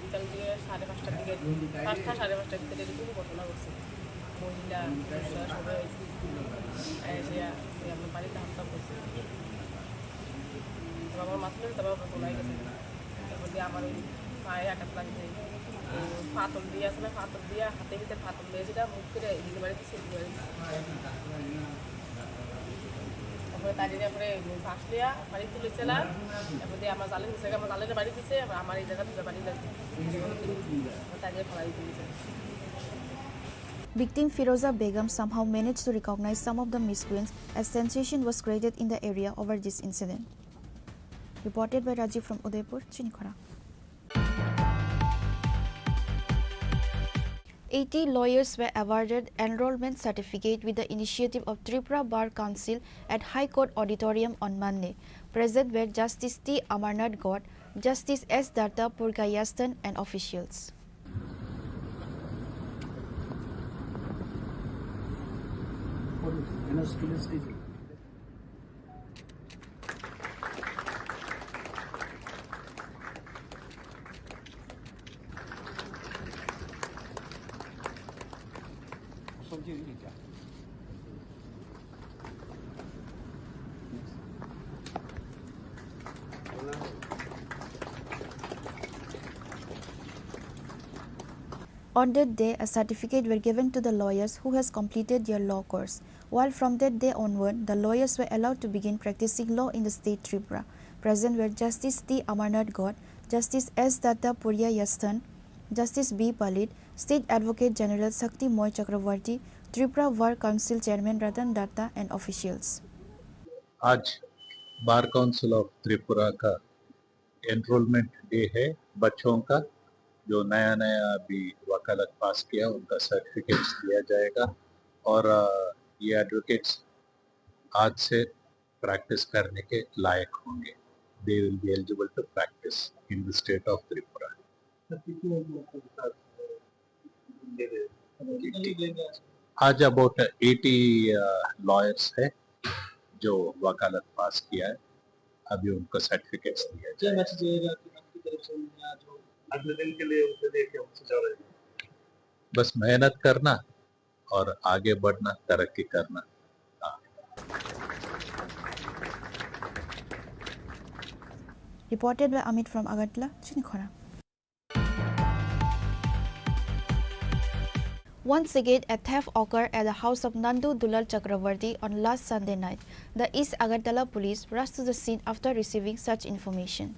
বিকাল দিয়ে সাড়ে পাঁচটার দিকে, পাঁচটা সাড়ে পাঁচটার দিকে এরকম ঘটনা ঘটছে। মহিলা, পুরুষরা সবাই হয়েছে। এসে আমরা বাড়িতে হামলা করছে। তো আমার মাথায় তো বাবা বলাই গেছে। তারপর দিয়ে আমার ওই পায়ে আঘাত লাগছে। ওই ফাতল দিয়ে আছে না, ফাতল দিয়ে হাতে ভিতরে ফাতল দিয়ে সেটা মুখ করে এদিকে বাড়ি দিচ্ছে, এদিকে বাড়ি দিচ্ছে। তারপরে তার জন্য পরে ফাঁস লিয়া বাড়ি তুলেছিলাম। তারপর দিয়ে আমার জালে নিচে, আমার জালে বাড়ি দিছে, আবার আমার এই জায়গা দুটো বাড়ি লাগছে। তার জন্য ফালাই তুলেছে। Victim Firoza Begum somehow managed to recognize some of the miscreants as sensation was created in the area over this incident. Reported by Rajiv from Udaipur, Chinikhora. Eighty lawyers were awarded enrollment certificate with the initiative of Tripura Bar Council at High Court Auditorium on Monday. Present were Justice T Amarnath God, Justice S Datta Purga Yastan and officials. On that day, a certificate were given to the lawyers who has completed their law course. While from that day onward, the lawyers were allowed to begin practicing law in the state Tripura. Present were Justice T Amarnath God, Justice S Datta Purya Yastan, Justice B Palit, State Advocate General Shakti Moy Chakravarti, Tripura Bar Council Chairman Ratan Datta and officials. आज bar council of Tripura का enrolment day है बच्चों का, जो नया नया अभी वकालत पास किया, उनका सर्टिफिकेट्स दिया जाएगा और, अ, ये एडवोकेट्स आज से प्रैक्टिस करने के लायक होंगे। They will be eligible to practice in the state of Tripura. आज अबाउट एटी लॉयर्स है जो वकालत पास किया है, अभी उनको सर्टिफिकेट्स दिया जाए। अगले दिन के लिए उनके लिए क्या सुझाव रहेगा? बस मेहनत करना और आगे बढ़ना, तरक्की करना। हाँ। Reported by Amit from Agartala, Chinikhora. Once again, a theft occurred at the house of Nandu Dulal Chakravarti on last Sunday night. The East Agartala police rushed to the scene after receiving such information.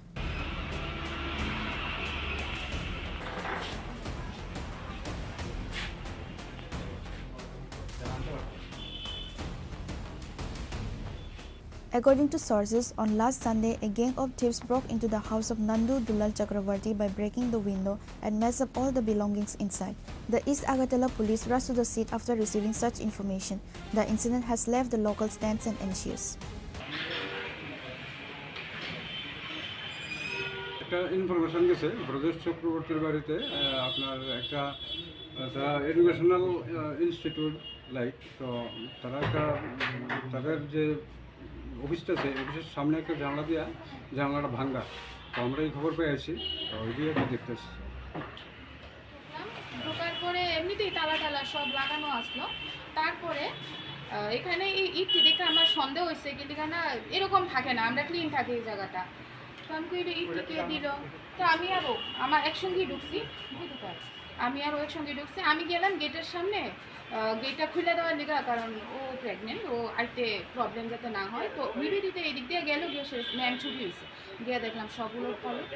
According to sources, on last Sunday, a gang of thieves broke into the house of Nandu Dulal Chakravarti by breaking the window and messed up all the belongings inside. The East Agartala police rushed to the scene after receiving such information. The incident has left the locals tense and anxious. একটা ইনফরমেশন গেছে ব্রজেশ চক্রবর্তীর বাড়িতে, আহ, আপনার একটা, আহ, তারা এডুকেশনাল, আহ, institute like, তো তারা একটা, উম, তাদের যে অফিসটা আছে, অফিসের সামনে একটা জানলা দিয়া জানলাটা ভাঙ্গা। তো আমরা এই খবর পেয়ে আছি, তো ওই দিয়ে একটা দেখতেছি। ঢোকার পরে এমনিতেই তালা টালা সব লাগানো আসলো। তারপরে, আহ, এখানে এই ইটটি দেখে আমার সন্দেহ হয়েছে, কিন্তু এখানে এরকম থাকে না, আমরা ক্লিন থাকে এই জায়গাটা। তো আমি কই, "এটা ইটটি কে দিল?" তো আমি আরো আমার একসঙ্গেই ঢুকছি, বুঝতে পারো? আমি আরো একসঙ্গে ঢুকছি। আমি গেলাম গেটের সামনে, আহ, গেটটা খুলে দেওয়ার লিগা, কারণ ও প্রেগনেন্ট, ও আইতে প্রবলেম যাতে না হয়। তো নিবেদিতা এদিক দিয়ে গেল, গিয়ে সে ম্যাম ছুটি হয়েছে, গিয়ে দেখলাম সব উলট পালট।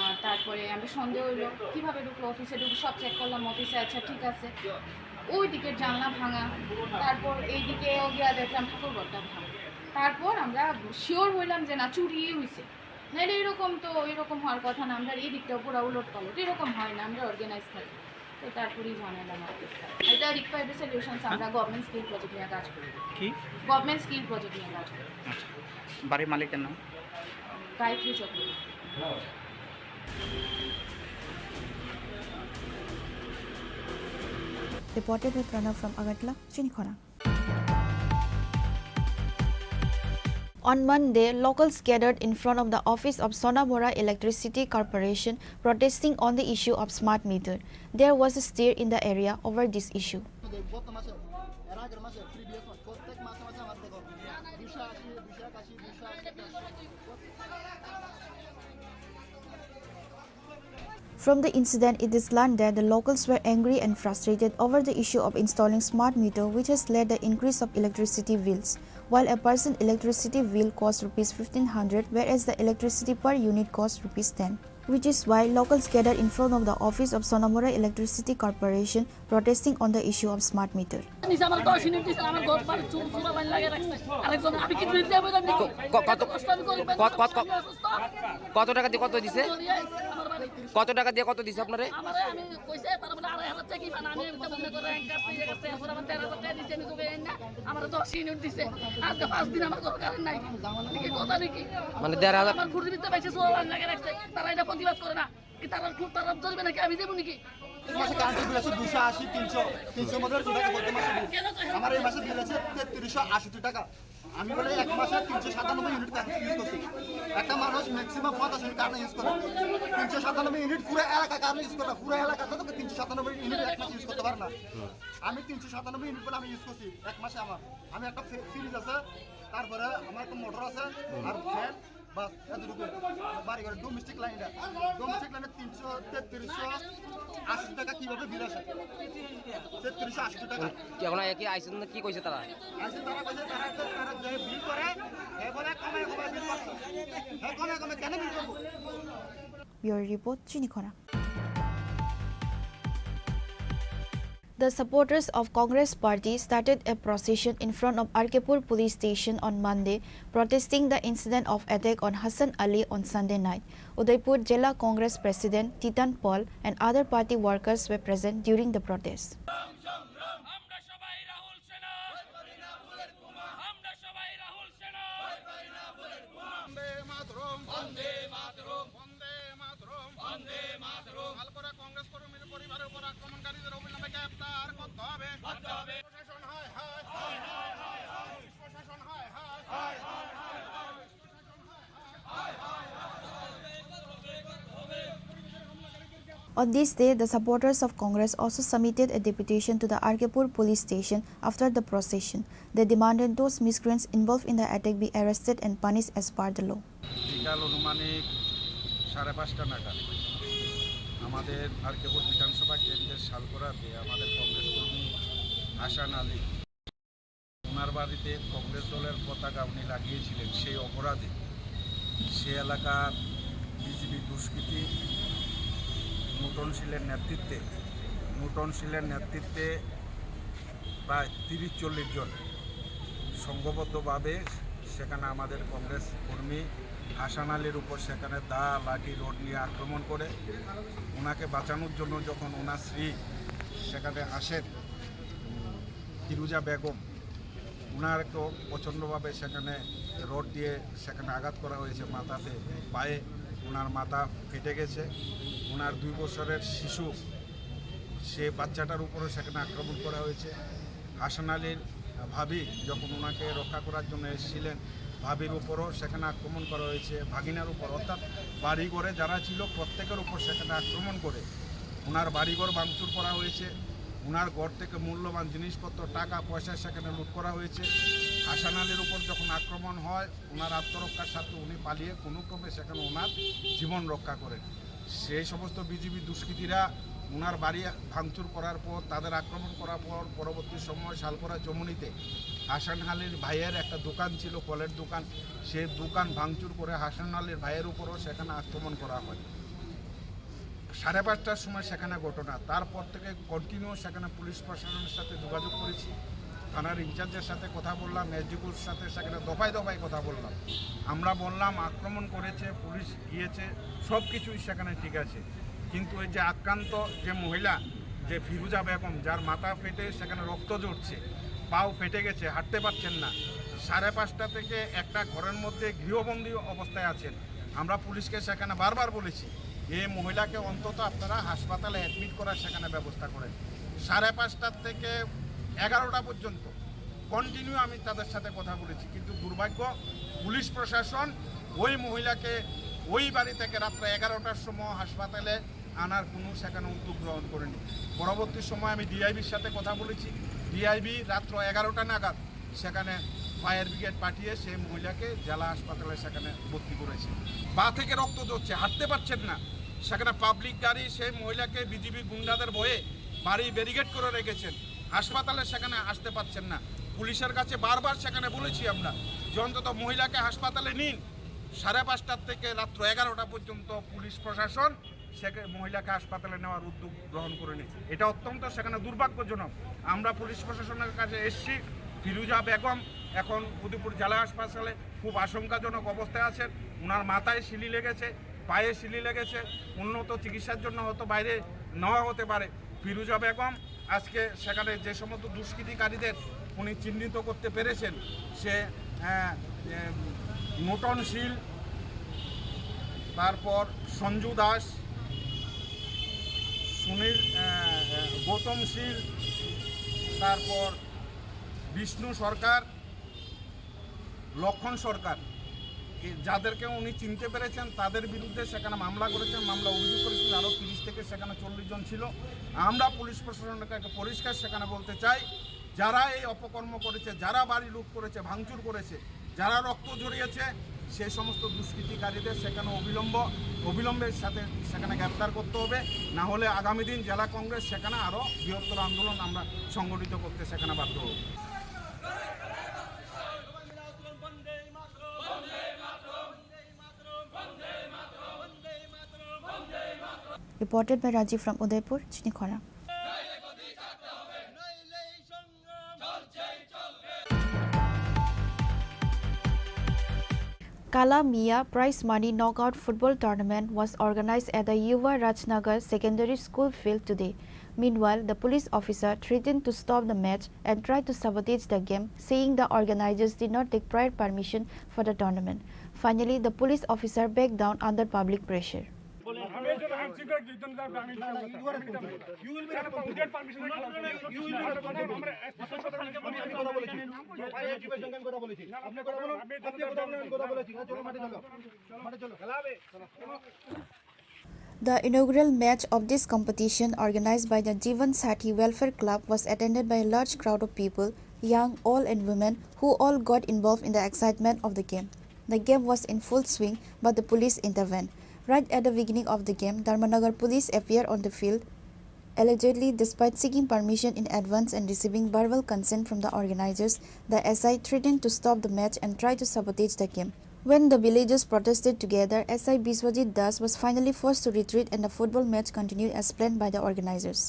আর তারপরে আমরা সন্দেহ হইলো, কিভাবে ঢুকলো, অফিসে ঢুকে সব চেক করলাম, অফিসে আচ্ছা ঠিক আছে, ওই দিকের জানলা ভাঙা, তারপর এইদিকেও গিয়া দেখলাম ঠাকুরঘরটা ভাঙা। তারপর আমরা শিওর হইলাম যে না, চুরি হইছে, নাইলে এরকম তো, এরকম হওয়ার কথা না। আমরা এই দিকটাও পুরো উলট পালট, এরকম হয় না, আমরা অর্গানাইজ থাকি। তো তারপরেই জানালাম আর কি। এটা রিকোয়ার্ড সলিউশনস, আমরা গভর্নমেন্ট স্কিল প্রজেক্ট নিয়ে কাজ করি। কি? গভর্নমেন্ট স্কিল প্রজেক্ট নিয়ে কাজ করি। আচ্ছা, বাড়ির মালিকের নাম? গায়ত্রী Chakraborty. Reported by Pranav from Agartala, Chinikhona. On Monday, locals gathered in front of the office of Sonamura Electricity Corporation protesting on the issue of smart meter. There was a stir in the area over this issue. গত মাসে, এর আগের মাসে, প্রিভিয়াস মাস, প্রত্যেক মাসে মাসে আমার দেখো দুশো আশি, দুশো একাশি, দুশো আশি। From the incident, it is learned that the locals were angry and frustrated over the issue of installing smart meter, which has led the increase of electricity bills. While a person electricity bill cost rupees fifteen hundred, whereas the electricity per unit cost rupees ten, which is why locals gathered in front of the office of Sonamura Electricity Corporation protesting on the issue of smart meter. নিচে আমার দশ ইউনিট দিছে, আমার ঘর বাড়ি চুর চুরা বাইন লাগে রাখছে। আরেকজন, আমি কিছু দিতে বললাম নি? ক-, ক-, কত, কষ্ট আমি করি, কত, কত, কত, আমি অসুস্থ। কত টাকা দিয়ে কত দিছে? আমার বাড়ি। কত টাকা দিয়ে কত দিছে আপনারে? আমারে আমি কইছে, তার মানে আড়াই হাজার টাকা কি পান, আমি এটা মনে করে এক কাপ দিয়ে গেছে, এরপর আমার তেরো হাজার টাকা দিছে, আমি তোকে এই না, আমার দশ ইউনিট দিছে। আজকে পাঁচ দিন আমার কোনো কারেন্ট নাই। দেখি কথা দেখি। মানে দেড় হাজার? আমার খুঁটির ভিতরে বেশি চুরা বাইন লাগে রাখছে, তারা এটা প্রতিবাদ করে না। কি তারা খুব তারা ধরবে নাকি আমি দেবো নাকি? এই মাসে কারেন্টের বিল আছে দুশো আশি, তিনশো, তিনশোর মধ্যে একশো টাকা প্রতি মাসে বিল। আমার এই মাসে বিল আছে তেত্রিশশো আষট্টি টাকা। আমি বলে এক মাসে তিনশো সাতানব্বই ইউনিট কারেন্ট ইউজ করছি। একটা মানুষ ম্যাক্সিমাম পঞ্চাশ ইউনিট কারেন্ট ইউজ করে। তিনশো সাতানব্বই ইউনিট পুরো এলাকা কারেন্ট ইউজ করে না। পুরো এলাকাতে তো তিনশো সাতানব্বই ইউনিট এক মাসে ইউজ করতে পারে না। আমি তিনশো সাতানব্বই ইউনিট বলে আমি ইউজ করছি এক মাসে আমার। আমি একটা ফ্রি-, ফ্রিজ আছে, তারপরে আমার একটা মোটর আছে, আর ফ্যান, বাস, এতটুকু। বাড়ি ঘরে ডোমেস্টিক লাইনটা, ডোমেস্টিক লাইনে তিনশো, তেত্রিশশো আশি টাকা কিভাবে বিল আসে? তেত্রিশশো আশি টাকা। কি এখন কি আইসন না কি কইছে তারা? আইসন তারা কইছে তারা একটা, তারা যে বিল করে, হে বলে কমে কমে বিল করছে। হে কমে কমে কেন বিল করবো? Bureau report, Chinikhona. The supporters of Congress party started a procession in front of R K Pur police station on Monday, protesting the incident of attack on Hassan Ali on Sunday night. Udaipur Jilla Congress President Titan Paul and other party workers were present during the protest. আমরা সবাই রাহুল সেনা। আমরা সবাই রাহুল সেনা। বন্দে মাতরম। বন্দে মাতরম। বন্দে মাতরম। বন্দে মাতরম। শালকরা কংগ্রেস কর্মীর পরিবারের উপর আক্রমণকারীদের অবিলম্বে গ্রেফতার করতে হবে। করতে হবে। প্রশাসন হায় হায়। হায় হায় হায় হায়। প্রশাসন হায় হায়। হায় হায় হায় হায়। On this day, the supporters of Congress also submitted a deputation to the R K Pur police station after the procession. They demanded those miscreants involved in the attack be arrested and punished as per the law. বিকাল আনুমানিক সাড়ে পাঁচটা নাগাদ আমাদের আর কে পুর বিধানসভা কেন্দ্রের শালকরাতে আমাদের কংগ্রেস কর্মী হাসান আলী, ওনার বাড়িতে কংগ্রেস দলের পতাকা উনি লাগিয়েছিলেন, সেই অপরাধে সে এলাকার বিজিবি দুষ্কৃতী মুটন শীলের নেতৃত্বে, মুটন শীলের নেতৃত্বে প্রায় তিরিশ চল্লিশ জন সংঘবদ্ধভাবে সেখানে আমাদের কংগ্রেস কর্মী হাসান আলীর উপর সেখানে দা, লাঠি, রড নিয়ে আক্রমণ করে। ওনাকে বাঁচানোর জন্য যখন ওনার স্ত্রী সেখানে আসেন, ফিরুজা বেগম, ওনারকেও প্রচণ্ডভাবে সেখানে রড দিয়ে সেখানে আঘাত করা হয়েছে মাথাতে, পায়ে। ওনার মাথা ফেটে গেছে। ওনার দুই বছরের শিশু, সে বাচ্চাটার উপরে সেখানে আক্রমণ করা হয়েছে। হাসান আলীর ভাবি যখন ওনাকে রক্ষা করার জন্য এসেছিলেন, ভাবির উপরও সেখানে আক্রমণ করা হয়েছে, ভাগিনার উপর, অর্থাৎ বাড়িঘরে যারা ছিল প্রত্যেকের উপর সেখানে আক্রমণ করে ওনার বাড়িঘর ভাঙচুর করা হয়েছে। ওনার ঘর থেকে মূল্যবান জিনিসপত্র, টাকা পয়সা সেখানে লুট করা হয়েছে। হাসান আলীর উপর যখন আক্রমণ হয়, ওনার আত্মরক্ষার স্বার্থে উনি পালিয়ে কোনো ক্রমে সেখানে ওনার জীবন রক্ষা করেন। সেই সমস্ত বিজিবি দুষ্কৃতীরা ওনার বাড়ি ভাঙচুর করার পর, তাদের আক্রমণ করার পর, পরবর্তী সময় শালকরা চমুনিতে হাসান আলীর ভাইয়ের একটা দোকান ছিল, ফলের দোকান, সেই দোকান ভাঙচুর করে হাসান আলীর ভাইয়ের উপরও সেখানে আক্রমণ করা হয়। সাড়ে পাঁচটার সময় সেখানে ঘটনা, তারপর থেকে কন্টিনিউ সেখানে পুলিশ প্রশাসনের সাথে যোগাযোগ করেছি, থানার ইনচার্জের সাথে কথা বললাম, এসডিপিওর সাথে সেখানে দফায় দফায় কথা বললাম। আমরা বললাম আক্রমণ করেছে, পুলিশ গিয়েছে, সব কিছুই সেখানে ঠিক আছে, কিন্তু এই যে আক্রান্ত যে মহিলা, যে ফিরুজা বেগম, যার মাথা ফেটে সেখানে রক্ত ঝরছে, পাও ফেটে গেছে, হাঁটতে পারছেন না, সাড়ে পাঁচটা থেকে একটা ঘরের মধ্যে গৃহবন্দী অবস্থায় আছেন। আমরা পুলিশকে সেখানে বারবার বলেছি, এই মহিলাকে অন্তত আপনারা হাসপাতালে অ্যাডমিট করার সেখানে ব্যবস্থা করেন। সাড়ে পাঁচটার থেকে এগারোটা পর্যন্ত কন্টিনিউ আমি তাদের সাথে কথা বলেছি, কিন্তু দুর্ভাগ্য, পুলিশ প্রশাসন ওই মহিলাকে ওই বাড়ি থেকে রাত্র এগারোটার সময় হাসপাতালে আনার কোনো সেখানে উদ্যোগ গ্রহণ করেনি। পরবর্তী সময় আমি ডিআইবির সাথে কথা বলেছি, ডিআইবি রাত্র এগারোটা নাগাদ সেখানে ফায়ার ব্রিগেড পাঠিয়ে সেই মহিলাকে জেলা হাসপাতালে সেখানে ভর্তি করেছে। পা থেকে রক্ত ঝরছে, হাঁটতে পারছেন না। সেখানে পাবলিক গাড়ি সেই মহিলাকে বিজিবি গুন্ডাদের ভয়ে বাড়ি ব্যারিকেড করে রেখেছেন, হাসপাতালে সেখানে আসতে পারছেন না। পুলিশের কাছে বারবার সেখানে বলেছি আমরা যে অন্তত মহিলাকে হাসপাতালে নিন। সাড়ে পাঁচটার থেকে রাত্র এগারোটা পর্যন্ত পুলিশ প্রশাসন সেকে-, মহিলাকে হাসপাতালে নেওয়ার উদ্যোগ গ্রহণ করেনি। এটা অত্যন্ত সেখানে দুর্ভাগ্যজনক। আমরা পুলিশ প্রশাসনের কাছে এসছি, ফিরুজা বেগম এখন উদয়পুর জেলা হাসপাতালে খুব আশঙ্কাজনক অবস্থায় আছেন। ওনার মাথায় সিলি লেগেছে, পায়ে সিলি লেগেছে, উন্নত চিকিৎসার জন্য হয়তো বাইরে নেওয়া হতে পারে। ফিরুজা বেগম আজকে সেখানে যে সমস্ত দুষ্কৃতিকারীদের উনি চিহ্নিত করতে পেরেছেন, সে, আহ, এ, নূতন শীল, তারপর সঞ্জু দাস, সুনীল, আহ, আহ, গৌতম শীল, তারপর বিষ্ণু সরকার, লক্ষণ সরকার, এ, যাদেরকে উনি চিনতে পেরেছেন, তাদের বিরুদ্ধে সেখানে মামলা করেছেন, মামলা অভিযোগ করেছেন, আরও তিরিশ থেকে সেখানে চল্লিশ জন ছিল। আমরা পুলিশ প্রশাসনকে একটা পরিষ্কার সেখানে বলতে চাই, যারা এই অপকর্ম করেছে, যারা বাড়ি লুট করেছে, ভাঙচুর করেছে, যারা রক্ত ঝরিয়েছে, সেই সমস্ত দুষ্কৃতিকারীদের সেখানে অবিলম্ব, অবিলম্বের সাথে সেখানে গ্রেপ্তার করতে হবে, না হলে আগামী দিন জেলা কংগ্রেস সেখানে আরও বৃহত্তর আন্দোলন আমরা সংগঠিত করতে সেখানে বাধ্য হব। Reported by Rajiv from Udaipur, Chinikhora. Kala Miya Prize Money Knockout Football Tournament was organized at the Yuva Rajnagar Secondary School field today. Meanwhile, the police officer threatened to stop the match and tried to sabotage the game, saying the organizers did not take prior permission for the tournament. Finally, the police officer backed down under public pressure. You will be responsible. You will be responsible. আমি, আমি কথা বলেছি। ভাই, এই জীবনের সঙ্গে আমি কথা বলেছি। আপনি কথা বলুন, আপনি কথা বলুন, আমি কথা বলেছি। হ্যাঁ, চলো, মাঠে চলো। মাঠে চলো। The inaugural match of this competition, organized by the Jeevan Sathi Welfare Club, was attended by a large crowd of people, young, old, and women, who all got involved in the excitement of the game. The game was in full swing, but the police intervened. Right at the beginning of the game, Dharmanagar police appeared on the field. Allegedly, despite seeking permission in advance and receiving verbal consent from the organizers, the S I threatened to stop the match and try to sabotage the game. When the villagers protested together, S I Biswajit Das was finally forced to retreat and the football match continued as planned by the organizers.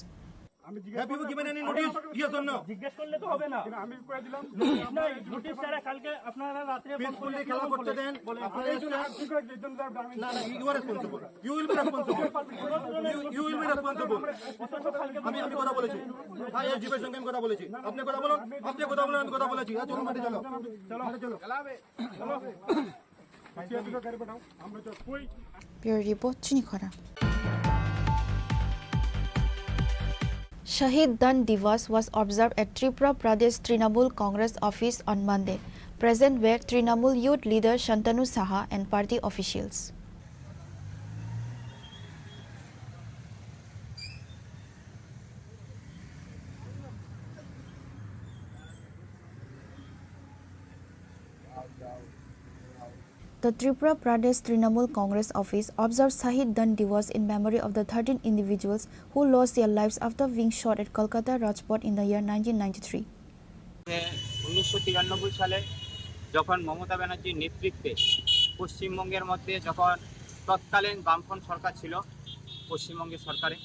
Have you given any notice? Yes or no? জিজ্ঞেস করলে তো হবে না। নোটিশ নাই, নোটিশ ছাড়া কালকে আপনারা রাত্রে ফোন করে পিসফুলি খেলা করতে দেন। বলে, আপনারা এই জন্য আর্থিক না, না, you are responsible. You will be responsible. You, you will be responsible. আমি, আমি কথা বলেছি। হ্যাঁ, এই জীবের সঙ্গে আমি কথা বলেছি। আপনি কথা বলুন, আপনি কথা বলুন, আমি কথা বলেছি। হ্যাঁ, চলো, মাঠে চলো। মাঠে চলো। Bureau Report, Chini Khorang. Shahid Dan Divas was observed at Tripura Pradesh Trinamool Congress office on Monday. Present were Trinamool youth leader Shantanu Saha and party officials. The Tripura Pradesh Trinamool Congress office observed Shahid Dan Divas in memory of the thirteen individuals who lost their lives after being shot at Kolkata Rajpath in the year nineteen ninety-three. উনিশশো তিরানব্বই সালে যখন মমতা ব্যানার্জির নেতৃত্বে পশ্চিমবঙ্গের মধ্যে যখন তৎকালীন বামফ্রন্ট সরকার ছিল, পশ্চিমবঙ্গের সরকারে,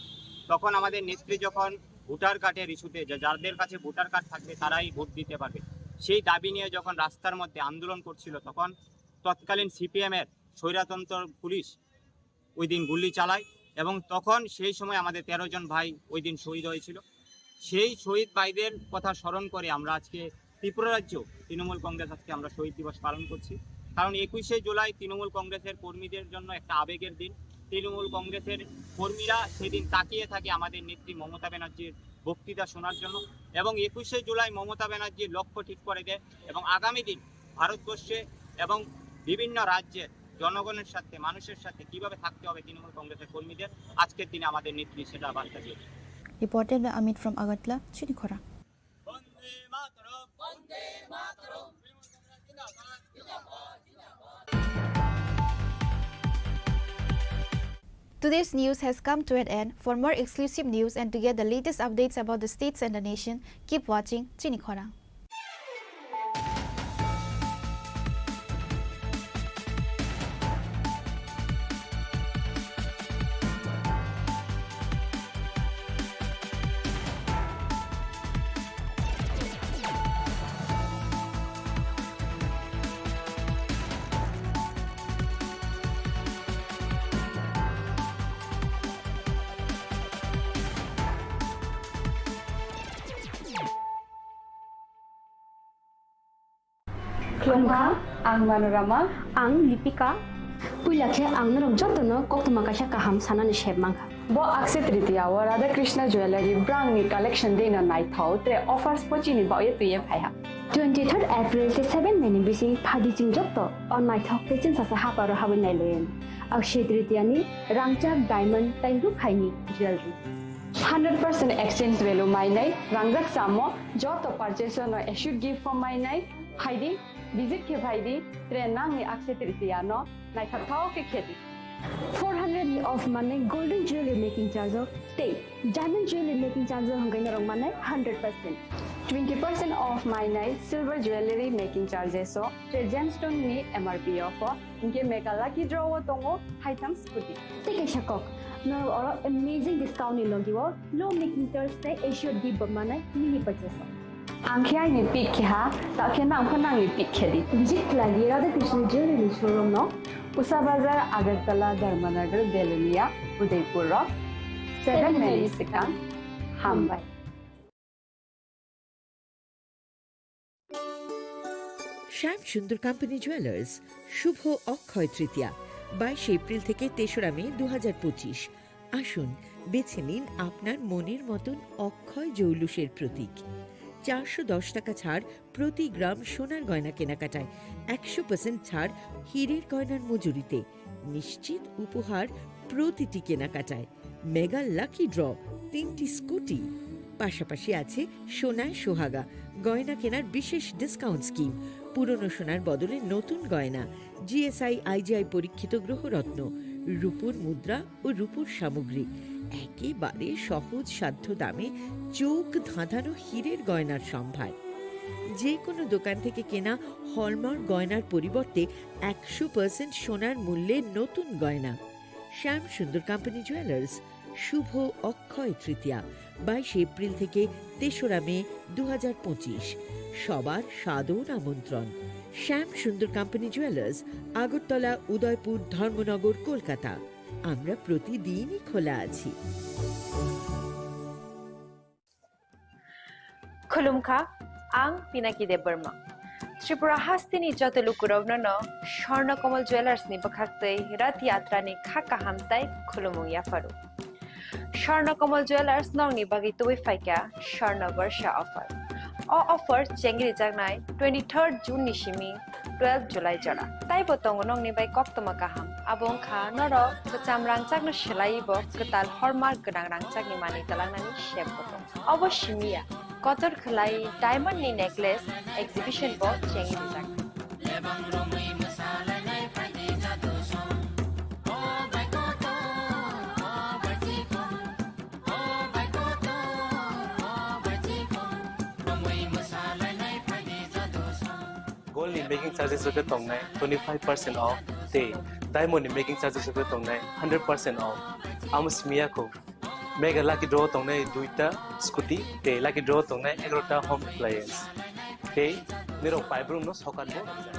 তখন আমাদের নেত্রী যখন ভোটার কার্ডের ইস্যুতে, যে যাদের কাছে ভোটার কার্ড থাকবে তারাই ভোট দিতে পারবে, সেই দাবি নিয়ে যখন রাস্তার মধ্যে আন্দোলন করছিল, তখন তৎকালীন সিপিএম এর স্বৈরতন্ত্র পুলিশ ওই দিন গুলি চালায় এবং তখন সেই সময় আমাদের তেরো জন ভাই ওই দিন শহীদ হয়েছিল। সেই শহীদ ভাইদের কথা স্মরণ করে আমরা আজকে ত্রিপুরা রাজ্য তৃণমূল কংগ্রেস আজকে আমরা শহীদ দিবস পালন করছি। কারণ একুশে জুলাই তৃণমূল কংগ্রেসের কর্মীদের জন্য একটা আবেগের দিন। তৃণমূল কংগ্রেসের কর্মীরা সেদিন তাকিয়ে থাকে আমাদের নেত্রী মমতা ব্যানার্জির বক্তৃতা শোনার জন্য এবং একুশে জুলাই মমতা ব্যানার্জি লক্ষ্য ঠিক করে দেয় এবং আগামী দিন ভারতবর্ষে এবং বিভিন্ন রাজ্যের জনগণের সাথে, মানুষের সাথে কিভাবে থাকতে হবে তৃণমূল কংগ্রেসের কর্মীদের, আজকের দিনে আমাদের নেত্রী সেটা বার্তা দিয়েছে। Reported by Amit from Agartala, Chini Khorang. Today's news has come to an end. For more exclusive news and to get the latest updates about the states and the nation, keep watching Chini Khorang. Khulumkha, ang Manorama. Ang Lipika. Puila khe ang norok jotono koktwma kaisa kaham sanani sep mankha. Bo Akshaya Tritiya o Radha Krishna Jewellery brangni collection deino naithok tre offers bo chini bagwi twiwi phaiha. Twenty-third April tei seven May ni bising phadi chwng joto o naithok tei chwngsasa haparo habwi nailaiyani. Akshaya Tritiya ni rangchak diamond tei ruk haini jewellery. Hundred percent exchange value mainai, rangjak chamo joto purchase no assured gift form mainai, phaidi, visit khe phaidi, tre nangni Akshaya Tritiya no naithok thao khe khedi. Four hundred ni off manai golden jewelry making charge o tei diamond jewelry making charge o hwnkhai norok manai hundred percent. Twenty percent off mainai silver jewelry making charges o tre gemstone ni M R P o pho. Hinkhe Mega Lucky Draw o tongo haitham scooty. Tei kaisa kok, norok oro amazing discount ni logi o low making charge tei assured gift bo manai mini purchase o. Ang khe aini pick khe ha, ta khe nang pho nangni pick khe di. Visit khlai di Radha Krishna Jewelry showroom no, Usa Bazar, Agartala, Dharmanagar, Belonia, Udaipur o. Seven May ni swkang. Hambai. শ্যাম সুন্দর company jewellers, শুভ অক্ষয় তৃতীয়া, বাইশে এপ্রিল থেকে তেসরা মে দু হাজার পঁচিশ। আসুন, বেছে নিন আপনার মনের মতন অক্ষয় জৌলুসের প্রতীক। চারশো দশ টাকা ছাড় প্রতি গ্রাম সোনার গয়না কেনাকাটায়, একশো পার্সেন্ট ছাড় হীরের গয়নার মজুরিতে, নিশ্চিত উপহার প্রতিটি কেনাকাটায়। মেগা লাকি ড্র, তিনটি স্কুটি, পাশাপাশি আছে সোনায় সোহাগা, গয়না কেনার বিশেষ ডিসকাউন্ট স্কিম, পুরনো সোনার বদলে নতুন গয়না, জিএসআই আইজিআই পরীক্ষিত গ্রহরত্ন, রূপোর মুদ্রা ও রূপোর সামগ্রী, একেবারে সহজ সাধ্য দামে চোখ ধাঁধানো হীরের গয়নার সম্ভার। যে কোনো দোকান থেকে কেনা হলমার্ক গয়নার পরিবর্তে একশো পার্সেন্ট সোনার মূল্যে নতুন গয়না। শ্যাম সুন্দর কোম্পানি জুয়েলার্স, শুভ অক্ষয় তৃতীয়া, বাইশে এপ্রিল থেকে তেসরা মে দু হাজার পঁচিশ। সবার সাদর আমন্ত্রণ। শ্যাম সুন্দর কোম্পানি জুয়েলার্স, আগরতলা, উদয়পুর, ধর্মনগর, কলকাতা। আমরা প্রতিদিনই খোলা আছি। Khulumkha, ang Pinaki Debbarma. Tripura hasteni joto lukurokno no Swarna Kamal Jewellers ni bwkhaktwi Rath Yatra ni kha kaham tai khulumung yapharu. Swarna Kamal Jewellers nokni bagwi tubui phaikha Swarna Barsha offer. O offer chengrijaknai twenty-third June ni simi twelve July jora. Taibo tongo nokni bai koktwma kaham. Abo wngkha norok kwcham rangchakno swlaiwi bo kwtal hallmark gwnang rangchakni manwi twlangnani sempo tongo. Obo simi ya, kotor khwlai diamond ni necklace exhibition bo chengrijak. Gold ni making charges rok khe tongnai twenty-five percent off tei diamond ni making charges rok khe tongnai hundred percent off. Amo simi ya kho. Mega lucky draw tongnai duita scooty tei lucky draw tongnai egarota home appliance. Tei nirok paibrumno sokat bo rwjak.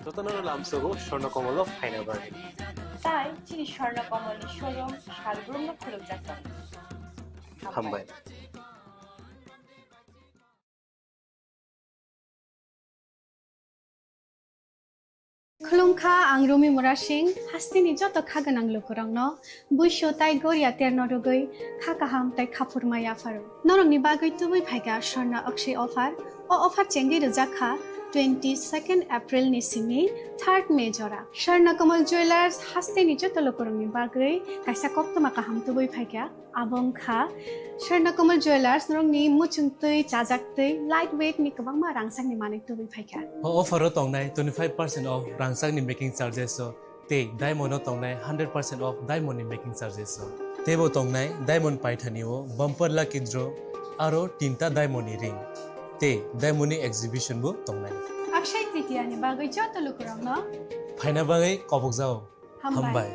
Jotono lamsogo Swarna Kamal o phaina bagwi. Tai chini Swarna Kamal ni showroom salbrumno khulukjak tongo. Hambai. Khulumkha, ang Rumi Murasing, hasteni joto kha gwnang lukurokno buisu tai goria terno rwgwi kha kaham tai khaphurma yapharu. Norokni bagwi tubui phaikha Swarna Akshay offer. O offer chengwi rwjak kha twenty-second April ni simi third May jora. Swarna Kamal Jewellers hasteni joto lukurokni bagwi kaisa koktwma kaham tubui phaikha. Abo wngkha Swarna Kamal Jewellers, norokni muchungtwi, chajaktwi, light weight ni kwbangma rangchakni manwi tubui phaikha. O offer o tongnai twenty-five percent off rangchakni making charges o tei diamond o tongnai hundred percent off diamond ni making charges o. Teibo tongnai diamond paithani o bumper lucky draw aro tinta diamond ni ring tei diamond ni exhibition bo tongnai. Akshay Tritiya ni bagwi joto lukurokno phaina bagwi kobokjao. Hambai. Hambai.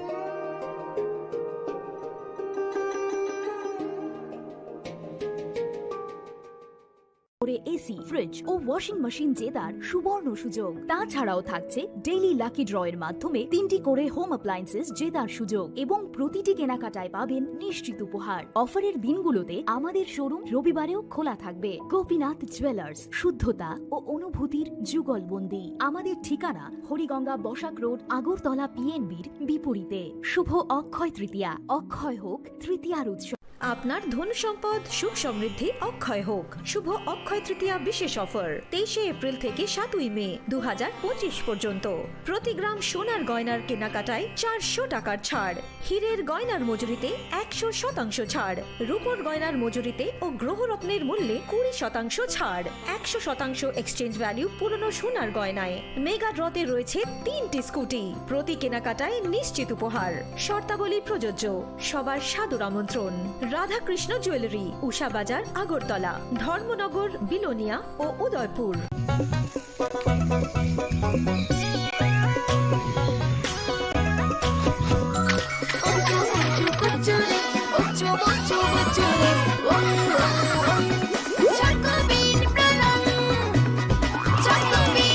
করে AC, fridge ও washing machine জেতার সুবর্ণ সুযোগ। তাছাড়াও থাকছে daily lucky draw এর মাধ্যমে তিনটি করে হোম অ্যাপ্লায়েন্সেস জেতার সুযোগ এবং প্রতিটি কেনাকাটায় পাবেন নিশ্চিত উপহার। অফারের দিনগুলোতে আমাদের শোরুম রবিবারেও খোলা থাকবে। গোপীনাথ জুয়েলার্স, শুদ্ধতা ও অনুভূতির যুগলবন্দি। আমাদের ঠিকানা হরিগঙ্গা বসাক রোড, আগরতলা পিএনবির বিপরীতে। শুভ অক্ষয় তৃতীয়া, অক্ষয় হোক তৃতীয়ার উৎসব। আপনার ধন সম্পদ সুখ সমৃদ্ধি অক্ষয় হোক। শুভ অক্ষয় তৃতীয়া বিশেষ অফার তেইশে এপ্রিল থেকে সাতই মে দু হাজার পঁচিশ পর্যন্ত। প্রতি গ্রাম সোনার গয়নার কেনাকাটায় চারশো টাকার ছাড়। হীরের গয়নার মজুরিতে একশো শতাংশ ছাড়, রূপোর গয়নার মজুরিতে ও গ্রহরত্নের মূল্যে কুড়ি শতাংশ ছাড়, একশো শতাংশ এক্সচেঞ্জ ভ্যালু পুরনো সোনার গয়নায়। মেগা ড্রতে রয়েছে তিনটি স্কুটি, প্রতি কেনাকাটায় নিশ্চিত উপহার। শর্তাবলী প্রযোজ্য। সবার সাদর আমন্ত্রণ। রাধাকৃষ্ণ জুয়েলারি, উষা বাজার, আগরতলা, ধর্মনগর, বিলোনিয়া ও উদয়পুর।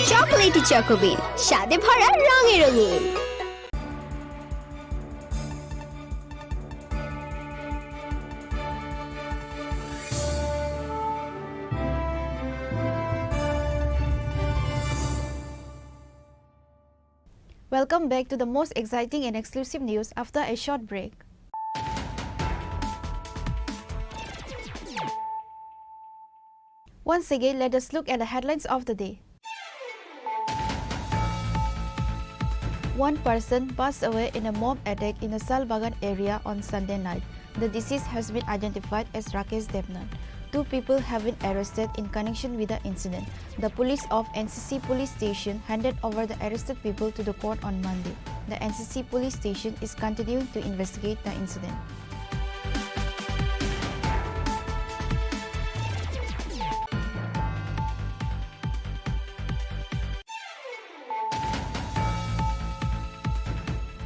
চকোলেটি চকোবিন, স্বাদে ভরা, রঙে রঙিন। Welcome back to the most exciting and exclusive news after a short break. Once again, let us look at the headlines of the day. One person passed away in a mob attack in the Salbagan area on Sunday night. The deceased has been identified as Rakesh Debnath. Two people have been arrested in connection with the incident. The police of N C C police station handed over the arrested people to the court on Monday. The N C C police station is continuing to investigate the incident.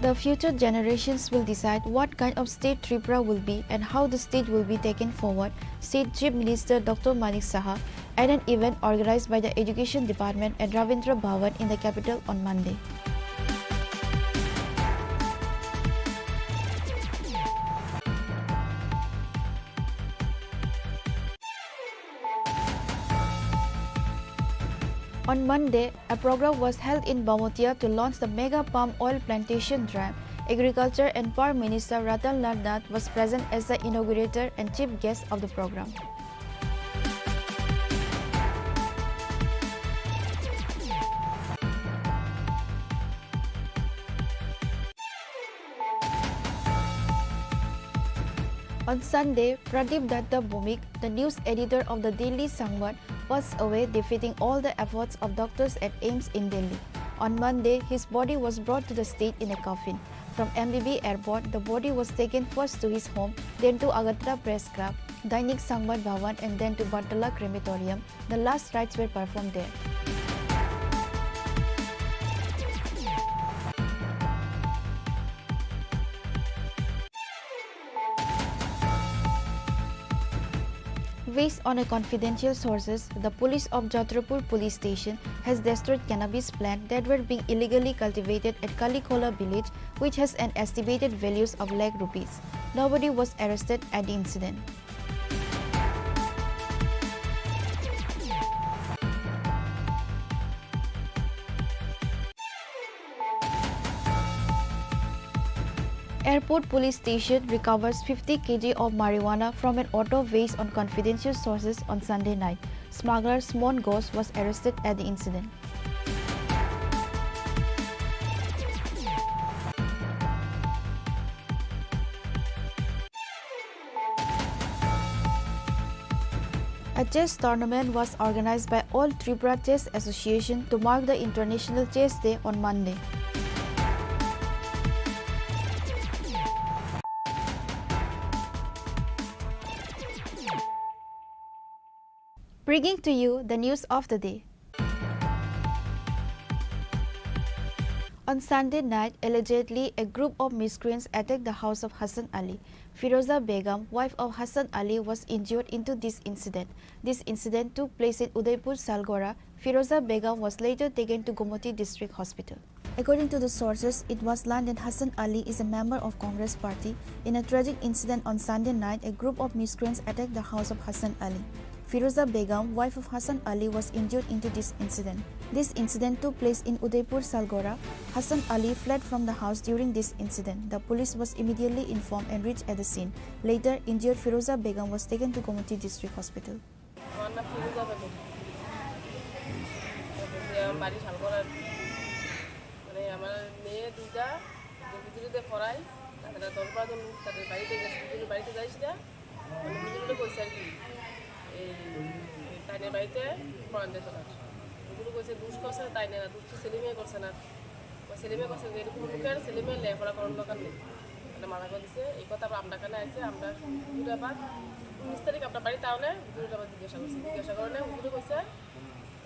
The future generations will decide what kind of state Tripura will be and how the state will be taken forward, said Chief Minister Doctor Manik Saha at an event organized by the Education Department at Ravindra Bhavan in the capital on Monday. On Monday, a program was held in Bamotia to launch the mega palm oil plantation drive. Agriculture and Power Minister Ratan Lal Nath was present as the inaugurator and chief guest of the program. On Sunday, Pradip Datta Bhowmik, the news editor of the Daily Sangbad, passed away, defeating all the efforts of doctors at AIIMS in Delhi. On Monday, his body was brought to the state in a coffin. From M B B airport, the body was taken first to his home, then to Agartala Press Club, Dainik Sangbad Bhavan, and then to Bartala Crematorium. The last rites were performed there. Based on a confidential sources, the police of Chhatrapur Police Station has destroyed cannabis plant that were being illegally cultivated at Kalikhola village, which has an estimated values of lakh rupees. Nobody was arrested at the incident. Airport Police Station recovers fifty K G of marijuana from an auto based on confidential sources on Sunday night. Smuggler Smon Ghosh was arrested at the incident. A chess tournament was organized by All Tripura Chess Association to mark the International Chess Day on Monday. Bringing to you the news of the day. On Sunday night, allegedly, a group of miscreants attacked the house of Hassan Ali. Firoza Begum, wife of Hassan Ali, was injured into this incident. This incident took place in Udaipur, Salgora. Firoza Begum was later taken to Gomati District Hospital. According to the sources, it was learned that Hassan Ali is a member of Congress party. In a tragic incident on Sunday night, a group of miscreants attacked the house of Hassan Ali. Firoza Begum, wife of Hassan Ali, was injured into this incident. This incident took place in Udaipur, Salgora. Hassan Ali fled from the house during this incident. The police was immediately informed and reached at the scene. Later, injured Firoza Begum was taken to Gomati District Hospital. আমার নাম ফিরোজা বেগম। আমার বাড়ি শালগড়ার, মানে, আমার মেয়ে দুইটা, যে হুজুরিতে পড়াই, তারা দশ বারো জন তাদের বাড়িতে গেছে, হুজুরের বাড়িতে যাইস না। মানে, হুজুরে কইছে আর কি, এই তাইনের বাড়িতে পড়ান যেত না। হুজুরে কইছে, দুষ করছে তাইনে না, দুষ তো সেলিমে করছে না। ওই সেলিমে কইছে যে এরকম লোকের ছেলে মেয়ে লেখাপড়া করার দরকার নেই, মানে মানা করে দিছে। এই কথা আবার আমরা কানে আইছে, আমরা হুজুরে আবার উনিশ তারিখ আমরা বাড়িতে আনে, হুজুরে আবার জিজ্ঞাসা করছি, জিজ্ঞাসা করলে হুজুরে কইছে,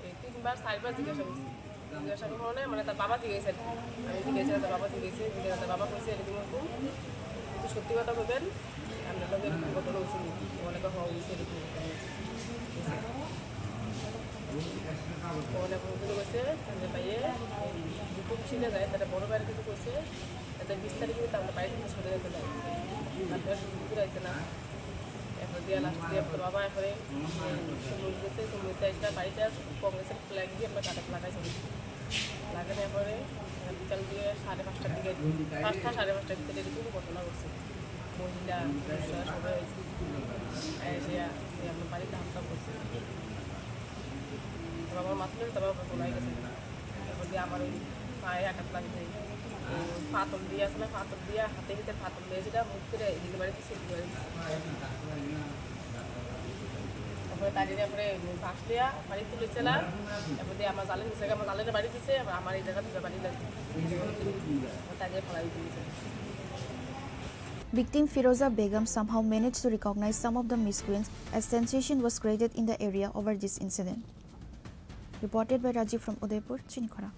এই তিনবার চারবার জিজ্ঞাসা করছি। জিজ্ঞাসা করার কারণে মানে তার বাবা জিজ্ঞাসা আর কি। আমি জিজ্ঞাসা, তার বাবা জিজ্ঞাসা, জিজ্ঞাসা, তার বাবা কইছে এরকম এরকম, কিন্তু সত্যি কথা কইবেন, আপনার লগে এরকম ঘটনা হয়েছে নি? অনেকে হওয়া হয়েছে এরকম ঘটনা হয়েছে। অনেক হুজুরে কইছে, যে ভাইয়ে দুপুর ছিল যায়, তারা বড় ভাইয়ের কিছু কইছে, এতে বিশ তারিখে কিন্তু আমরা বাড়ি থেকে সরে যেতে দেয়। তারপরে হুজুর আইছে না। এরপর দিয়ে লাস্ট দিয়ে তোর বাবা এরপরে সুমন গেছে, সুমনতে একটা বাড়িতে কংগ্রেসের ফ্ল্যাগ দিয়ে আমরা কাটাতে লাগাইছি। লাগানোর পরে বিকাল দিয়ে সাড়ে পাঁচটার দিকে, পাঁচটা সাড়ে পাঁচটার ভিতরে এরকম ঘটনা ঘটছে। মহিলা, পুরুষরা সবাই হয়েছে। এসে আমরা বাড়িতে হামলা করছে। তারপর আমার মাথায় তারপর ঘটনা হয়ে গেছে। এরপর দিয়ে আমার ওই পায়ে আঘাত লাগছে। ওই পাথর দিয়ে আছে না, পাথর দিয়ে হাতে ভিতরে পাথর দিয়ে সেটা মুখ করে এদিকে বাড়ি দিচ্ছে, এদিকে বাড়ি দিচ্ছে। তারপরে তাই জন্য এরপরে বাঁশ লিয়া বাড়ি তুলেছিলাম। এরপর দিয়ে আমার জালে নিচে, আমার জালে বাড়ি দিছে, এবার আমার এই জায়গা দুটো বাড়ি লাগছে। তাই জন্য ফেলাই দিয়েছে। Victim Firoza Begum somehow managed to recognize some of the miscreants as sensation was created in the area over this incident. Reported by Rajiv from Udaipur, Chinikhara.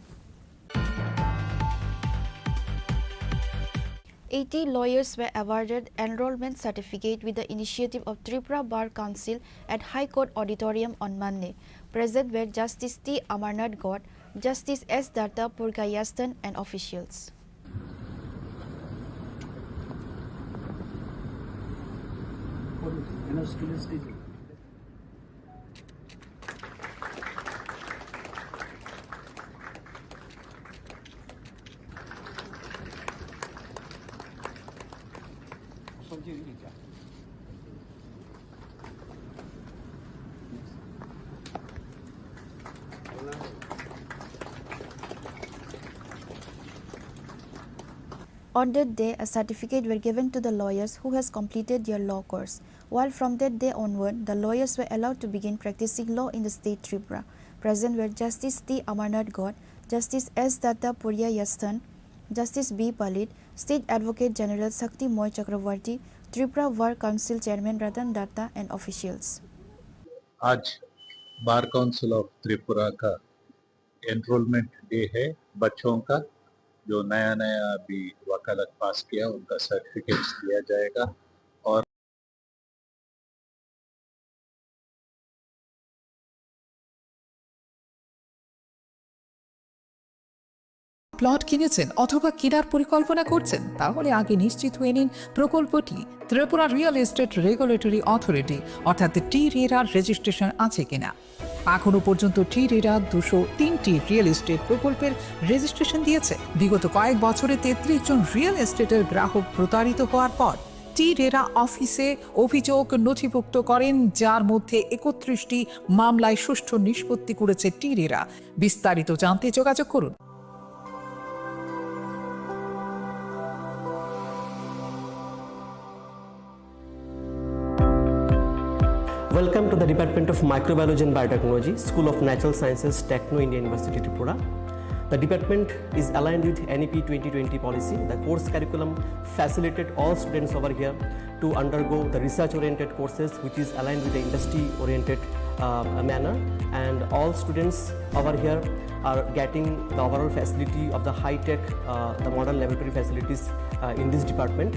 Eighty lawyers were awarded enrollment certificate with the initiative of Tripura Bar Council at High Court Auditorium on Monday. Present were Justice T Amarnath Ghosh, Justice S Datta Purgayasthan and officials. On that day, a certificate were given to the lawyers who has completed their law course, while from that day onward, the lawyers were allowed to begin practicing law in the state Tripura. Present were Justice T Amarnath Ghosh, Justice S Datta Puriya Yasthan, Justice B Palit, State Advocate General Shakti Moy Chakravarty, Tripura Bar Council Chairman Ratan Datta and officials. आज bar council of Tripura का enrolment day है बच्चों का। जो नया नया अभी वकालत पास किया, उनका सर्टिफिकेट्स दिया जाएगा। और প্লট কিনেছেন অথবা কেনার পরিকল্পনা করছেন? তাহলে আগে নিশ্চিত হয়ে নিন প্রকল্পটি Tripura real estate regulatory authority অর্থাৎ টি রেরার রেজিস্ট্রেশন আছে কিনা। এখনও পর্যন্ত টি রেরা দুশো তিনটি রিয়েল এস্টেট প্রকল্পের রেজিস্ট্রেশন দিয়েছে। বিগত কয়েক বছরে তেত্রিশ জন রিয়েল এস্টেটের গ্রাহক প্রতারিত হওয়ার পর টি রেরা অফিসে অভিযোগ নথিভুক্ত করেন, যার মধ্যে একত্রিশটি মামলায় সুষ্ঠু নিষ্পত্তি করেছে টি রেরা। বিস্তারিত জানতে যোগাযোগ করুন। Welcome to the Department of Microbiology and Biotechnology, School of Natural Sciences, Techno India University, Tripura. The department is aligned with N E P twenty twenty policy. The course curriculum facilitated all students over here to undergo the research-oriented courses, which is aligned with the industry-oriented uh, manner. And all students over here are getting the overall facility of the high-tech, uh, the modern laboratory facilities uh, in this department.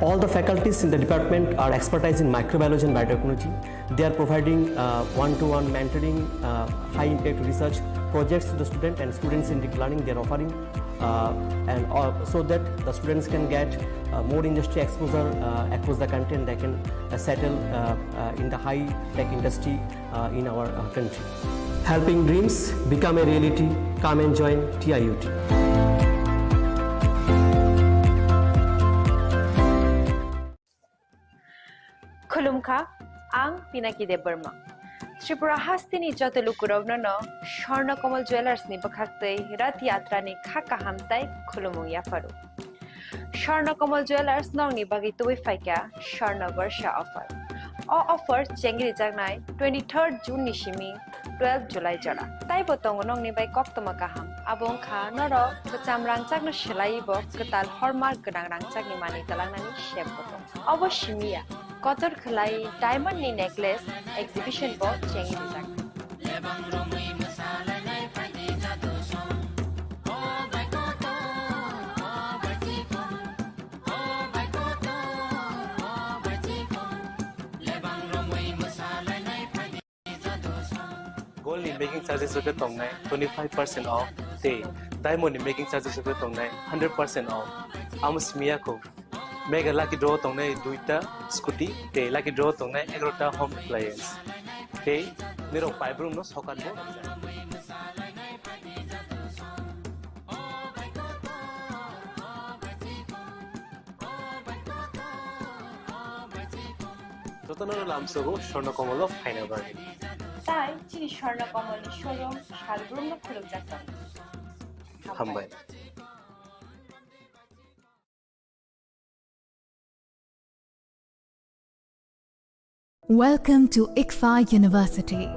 All the faculties in the department are expertise in microbiology and biotechnology. They are providing uh, one-to-one mentoring, uh, high-impact research projects to the student, and students in deep learning, they are offering uh, and uh, so that the students can get uh, more industry exposure uh, across the country, and they can uh, settle uh, uh, in the high-tech industry uh, in our uh, country. Helping dreams become a reality. Come and join T I U T. Khulumkha, ang Pinaki Debbarma. Tripura hasteni joto lukurokno no Swarna Kamal Jewellers ni bwkhaktwi Rath Yatra ni kha kaham tai khulumung yapharu. Swarna Kamal Jewellers nokni bagwi tubui phaikha Swarna Barsha offer. O offer chengrijaknai twenty-third June ni simi twelve July jora. Taibo tongo nokni bai koktwma kaham. Abo wngkha norok kwcham rangchakno swlaiwi bo kwtal hallmark gwnang rangchakni manwi twlangnani sembo tongo. Obo simi ya, kotor khwlai diamond ni necklace exhibition bo chengwi rijak. Gold ni making charges rok khe tongnai twenty five percent off tei diamond ni making charges rok khe tongnai hundred percent off. Amo simi ya kho. Mega lucky draw tongnai duita scooty tei lucky draw tongnai egarota home appliance. Tei nirok paibrumno sokat bo rijak. Jotono lamsogo Swarna Kamal o phaina bagwi. Tai chini Swarna Kamal ni showroom salbrumno khulukjak tongo. Hambai. Welcome to ICFAI University.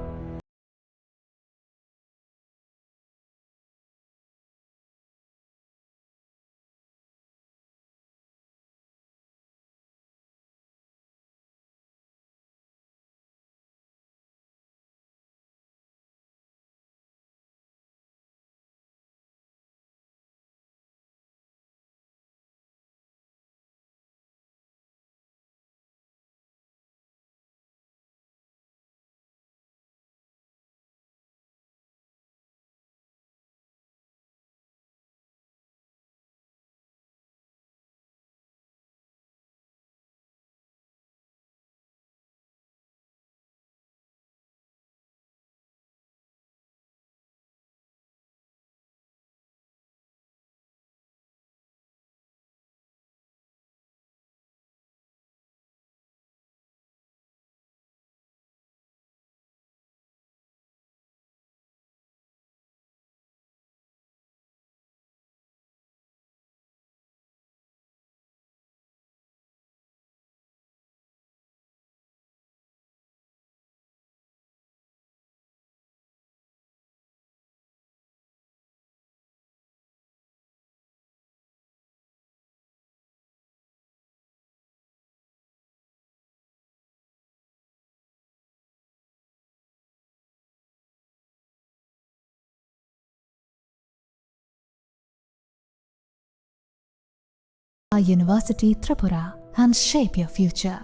University Tripura and shape your future.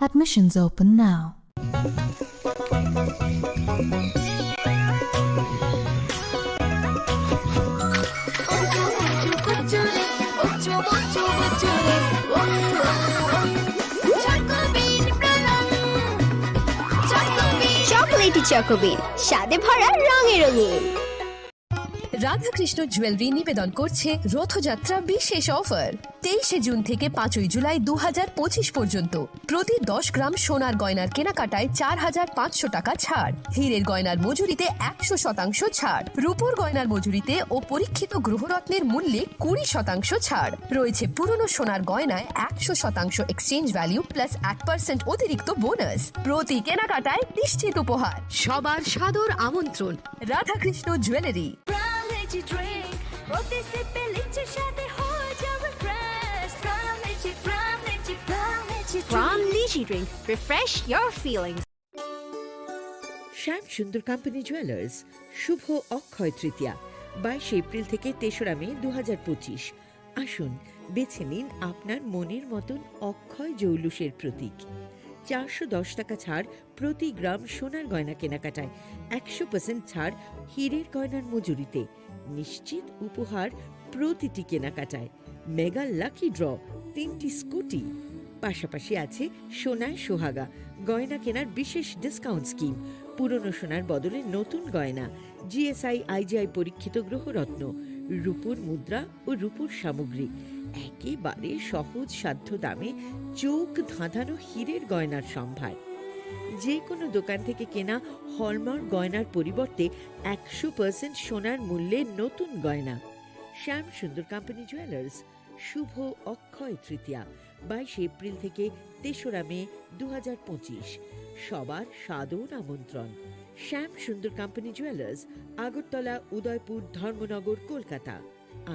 Admissions open now. Chocolatey চকোবিন, স্বাদে ভরা, রঙে রঙিন। Radhakrishna jewellery নিবেদন করছে রথযাত্রা বিশেষ অফার। তেইশে জুন থেকে পাঁচই জুলাই দু হাজার পঁচিশ পর্যন্ত প্রতি দশ গ্রাম সোনার গয়নার কেনাকাটায় চার হাজার পাঁচশো টাকা ছাড়, হীরের গয়নার মজুরিতে একশো শতাংশ ছাড়, রূপোর গয়নার মজুরিতে ও পরীক্ষিত গ্রহরত্নের মূল্যে কুড়ি শতাংশ ছাড়। রয়েছে পুরনো সোনার গয়নায় একশো শতাংশ এক্সচেঞ্জ ভ্যালু প্লাস এক পার্সেন্ট অতিরিক্ত বোনাস। প্রতি কেনাকাটায় নিশ্চিত উপহার। সবার সাদর আমন্ত্রণ। Radhakrishna jewellery. Prime Energy Drink, প্রতি সিপে লিচির স্বাদে হয়ে যাবে fresh। Prime Energy, Prime Energy, Prime Energy Drink। Prime Lychee Drink, refresh your feelings। শ্যাম সুন্দর কোম্পানি জুয়েলার্স, শুভ অক্ষয় তৃতীয়া, বাইশে এপ্রিল থেকে তেসরা মে দু হাজার পঁচিশ। আসুন, বেছে নিন আপনার মনের মতন অক্ষয় জৌলুসের প্রতীক। চারশো দশ টাকা ছাড় প্রতি গ্রাম সোনার গয়না কেনাকাটায়, একশো পার্সেন্ট ছাড় হীরের গয়নার মজুরিতে, নিশ্চিত উপহার প্রতিটি কেনাকাটায়, মেগা লাকি ড্র, তিনটি স্কুটি। পাশাপাশি আছে সোনায় সোহাগা, গয়না কেনার বিশেষ ডিসকাউন্ট স্কিম, পুরনো সোনার বদলে নতুন গয়না, জিএসআই আইজিআই পরীক্ষিত গ্রহরত্ন, রূপোর মুদ্রা ও রূপোর সামগ্রী, একেবারে সহজ সাধ্য দামে চোখ ধাঁধানো হীরের গয়নার সম্ভার। যে কোনো দোকান থেকে কেনা হলমার্ক গয়নার পরিবর্তে একশো পার্সেন্ট সোনার মূল্যে নতুন গয়না। শ্যাম সুন্দর কোম্পানি জুয়েলার্স, শুভ অক্ষয় তৃতীয়া, বাইশে এপ্রিল থেকে তেসরা মে দু হাজার পঁচিশ। সবার সাদর আমন্ত্রণ। শ্যাম সুন্দর কোম্পানি জুয়েলার্স, আগরতলা, উদয়পুর, ধর্মনগর, কলকাতা।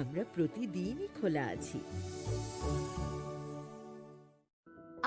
আমরা প্রতিদিনই খোলা আছি।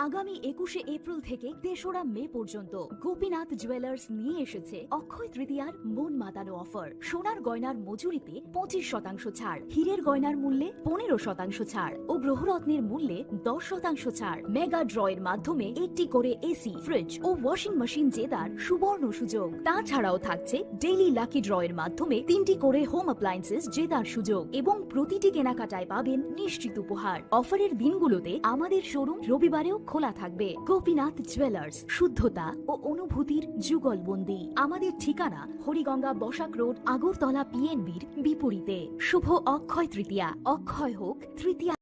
আগামী একুশে এপ্রিল থেকে তেসরা মে পর্যন্ত গোপীনাথ জুয়েলার্স নিয়ে এসেছে অক্ষয় তৃতীয়ার মন মাতানো অফার। সোনার গয়নার মজুরিতে পঁচিশ শতাংশ ছাড়, হীরের গয়নার মূল্যে পনেরো শতাংশ ছাড় ও গ্রহরত্নের মূল্যে দশ শতাংশ ছাড়। মেগা ড্র এর মাধ্যমে একটি করে এসি, ফ্রিজ ও ওয়াশিং মেশিন জেতার সুবর্ণ সুযোগ। তাছাড়াও থাকছে ডেইলি লাকি ড্র এর মাধ্যমে তিনটি করে হোম অ্যাপ্লায়েন্সেস জেতার সুযোগ এবং প্রতিটি কেনাকাটায় পাবেন নিশ্চিত উপহার। অফারের দিনগুলোতে আমাদের শোরুম রবিবারেও খোলা থাকবে। গোপীনাথ জুয়েলার্স, শুদ্ধতা ও অনুভূতির যুগলবন্দি। আমাদের ঠিকানা হরিগঙ্গা বসাক রোড, আগরতলা পিএনবির বিপরীতে। শুভ অক্ষয় তৃতীয়া, অক্ষয় হোক তৃতীয়া।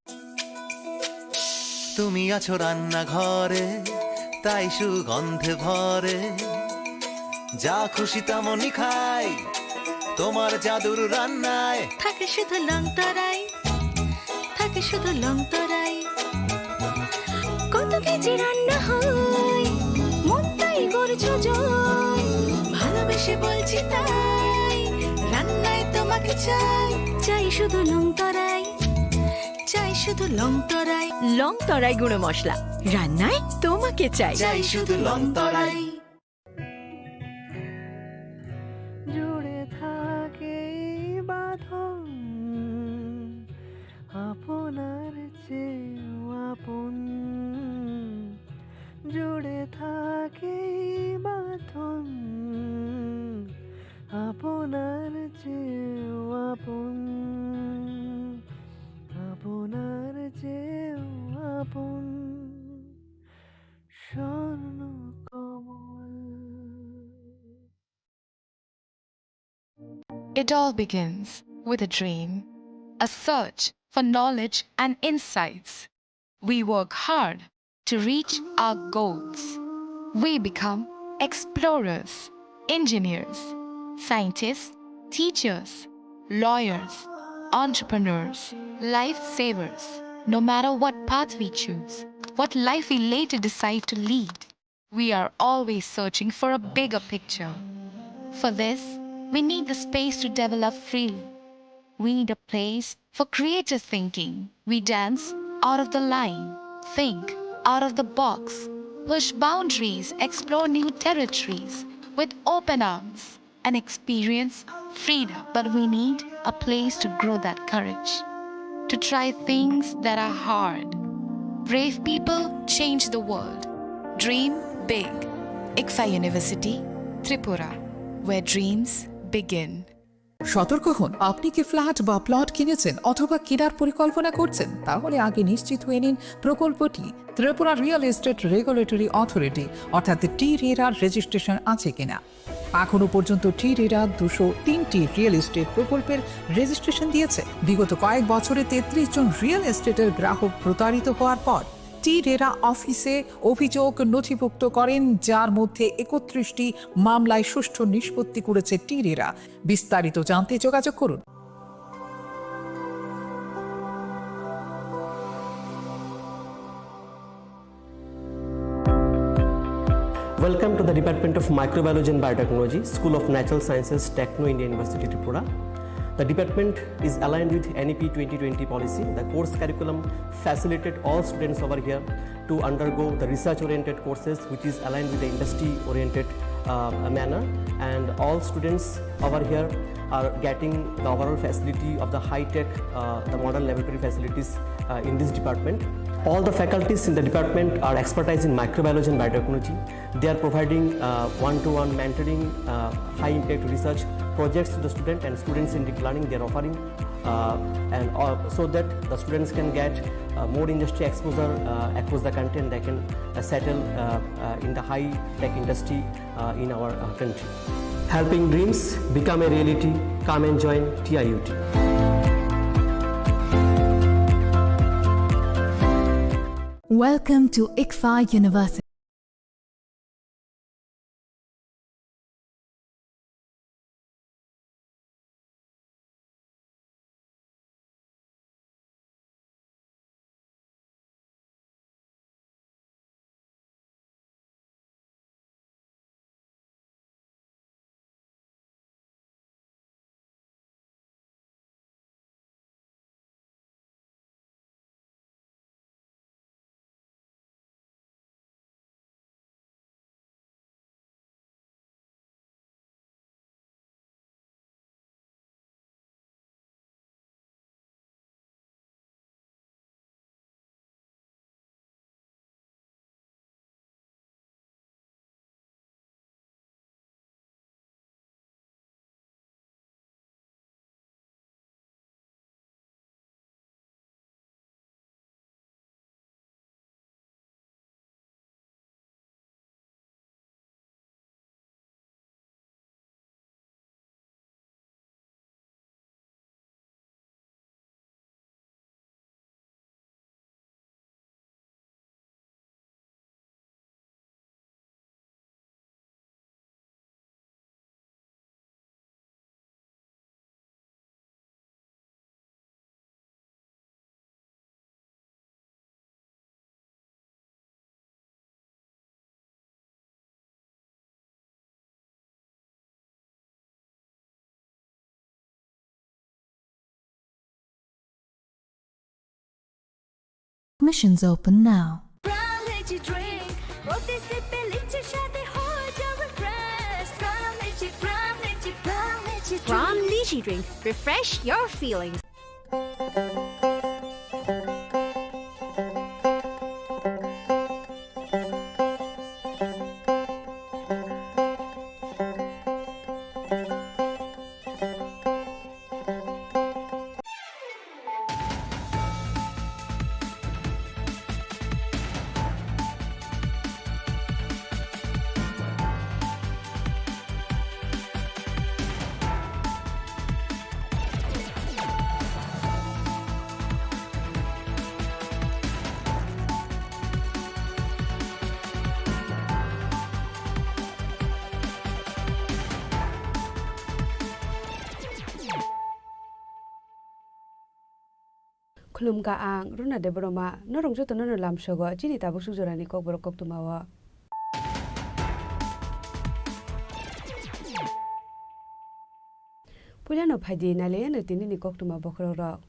তুমি আছো রান্নাঘরে, তাই সুগন্ধে ভরে। যা খুশি তেমনই খাই, তোমার জাদুর রান্নায়। থাকে শুধু লং তরাই, থাকে শুধু লং তরাই। কত কেজি রান্না হয়, মনটাই গড়ছে জয়। ভালোবেসে বলছি তাই, রান্নায় তোমাকে চাই। চাই শুধু লং তরাই, চাই শুধু লং তরাই। লং তরাই গুঁড়ো মশলা, রান্নায় তোমাকে চাই। চাই শুধু লং তরাই। জুড়ে থাকে এই বাঁধন, আপনার চেয়েও আপন। জুড়ে থাকে এই বাঁধন, আপনার চেয়েও আপন, আপনার চেয়েও আপন। স্বর্ণ কমল। It all begins with a dream, a search for knowledge and insights. We work hard to reach our goals. We become explorers, engineers, scientists, teachers, lawyers, entrepreneurs, lifesavers. No matter what path we choose, what life we later decide to lead, we are always searching for a bigger picture. For this, we need the space to develop freely. We need a place for creative thinking. We dance out of the line, think out of the box, push boundaries, explore new territories with open arms, and experience freedom. But we need a place to grow that courage. to try things that are hard. Brave people change the world. Dream big. ICFAI University, Tripura, where dreams begin. সতর্ক হন, আপনি কি ফ্ল্যাট বা প্লট কিনেছেন অথবা কেনার পরিকল্পনা করছেন? তাহলে আগে নিশ্চিত হয়ে নিন প্রকল্পটি। Tripura real estate regulatory authority অর্থাৎ টি রেরার রেজিস্ট্রেশন আছে কিনা। এখনো পর্যন্ত টি রেরা দুশো তিনটি রিয়েল এস্টেট প্রকল্পের রেজিস্ট্রেশন দিয়েছে। বিগত কয়েক বছরে তেত্রিশ জন রিয়েল এস্টেটের গ্রাহক প্রতারিত হওয়ার পর টি রেরা অফিসে অভিযোগ নথিভুক্ত করেন, যার মধ্যে একত্রিশটি মামলায় সুষ্ঠু নিষ্পত্তি করেছে টি রেরা। বিস্তারিত জানতে যোগাযোগ করুন। Welcome to the Department of Microbiology and Biotechnology, School of Natural Sciences, Techno India University, Tripura. The department is aligned with N E P twenty twenty policy. The course curriculum facilitate all students over here to undergo the research-oriented courses, which is aligned with the industry-oriented, uh, manner. And all students over here are getting the overall facility of the high-tech, uh, the modern laboratory facilities, uh, in this department. All the faculties in the department are expertise in microbiology and biotechnology. They are providing, uh, one-to-one mentoring, uh, high-impact research projects to the student and students in deep learning. They are offering, uh, and, uh, so that the students can get, uh, more industry exposure, uh, across the country, and they can, uh, settle, uh, uh, in the high-tech industry, uh, in our, uh, country. Helping dreams become a reality. Come and join T I U T. Welcome to ICFAI University. Admissions open now. Pram Lychee Drink, প্রতি সিপে লিচির স্বাদে হয়ে যাও refresh। Pram Lychee, Pram Lychee, Pram Lychee Drink. Pram Lychee Drink, refresh your feelings. Khulumkha ang Runa Debbarma, norok jotono no lamsogo chini tabuk suk jorani kokborok koktwmao. Puilano phaidi nailaiano tinini koktwma bokhorokrok.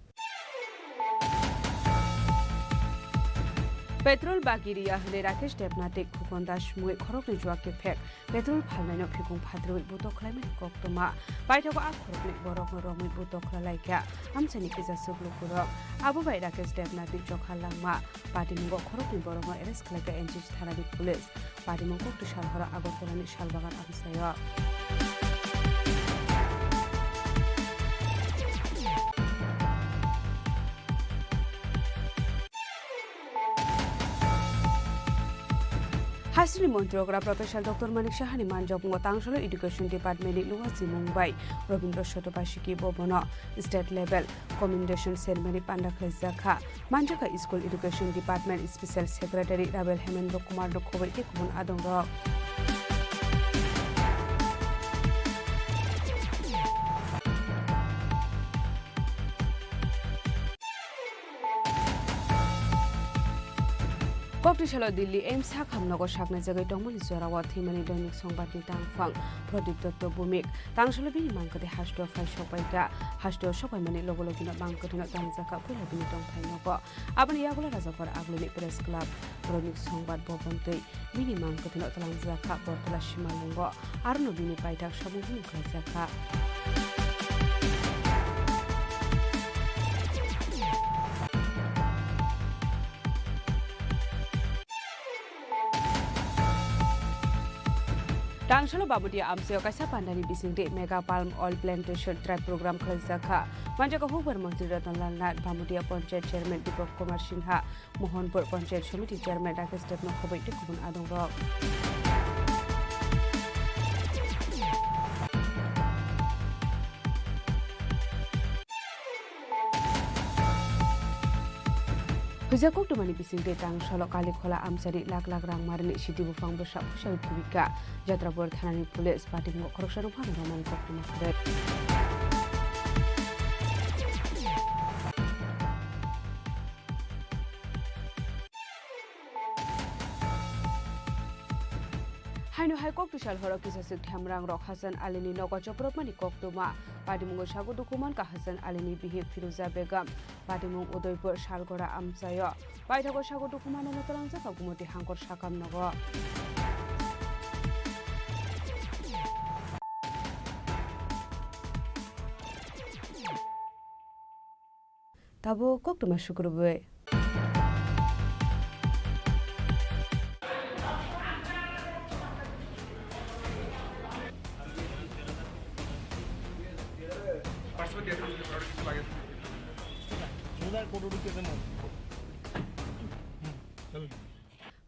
Petrol bagi riya hwnwi Rakesh Debnath tei Khukon Das mungwi khoroknwi juak kephek petrol phalnaino phikung phatrwi butok khlaimani koktwma. Paithago a khoroknwi borokno romwi butok khlailaikha amchaini kisa swk lukurok. Abo bai Rakesh Debnathni chokha langma. Patimungo khoroknwi borokno arrest khlaikha N C C thanani police. Patimung kokti sal horo Agartalani Salbagan amchaio. Hasteni Montri okra Professor Doctor Manik Sahani manjak mungo Tangsalo Education Department ni Luwa Chimung bai Robindra Sotobasiki bobono state level commendation ceremony panda khlaijak kha. Manjakha School Education Department Special Secretary Rabel Hemendra Kumar no khoboi tei kubun adongrok. Koktisalo Delhi AIIMS sakhamnogo saknai jagwi tongmani jorao thwimani Doinik Songbatni tangphang Pradip Dotto Bhumik. Tangsalo bini mangkwthwi hasteo phai sokpaikha. Hasteo sokpaimani logo logino mangkwthwino tangjakha puila bini tongphai nogo. Aboni yagulo Rajakhor Agulini Press Club, Doinik Songbat Bhavan tei bini mangkwthwino twlangjakha Bortola Simalungo, arono bini paithak samung hwnwi khlaijakha. Tangsalo Bamudia amchaio kaisa pandani bisingtwi Mega Palm Oil Plantation Tribe Program khlaijakha. Manjakha hukbar montri Ratan Lal Nath, Bamudia Panchayat Chairman Deepak Kumar Singha, Mohanpur Panchayat Samiti Chairman Rakesh Debno khoboi tei kubun adongrok. Huijak koktwmani bisingtwi Tangsalo Kalikhola amchari lak lak rang marini siti buphang bwsa puisa thubika. Jatrabor thanani police patimungo khoroksa nokphano romani koktwma kwrwi. Haino hai koktisal horo kisa swk themrang rok Hasan Alini nogo chopropmani koktwma. Patimungo sago dukuman ka Hasan Alini bihik Firuza Begum. Patimung Udaipur Salgora amchaio. Paithago sago dukuman no twlangjak Gumoti Hangkor sakam nogo. Tabuk koktwma sukrubwi.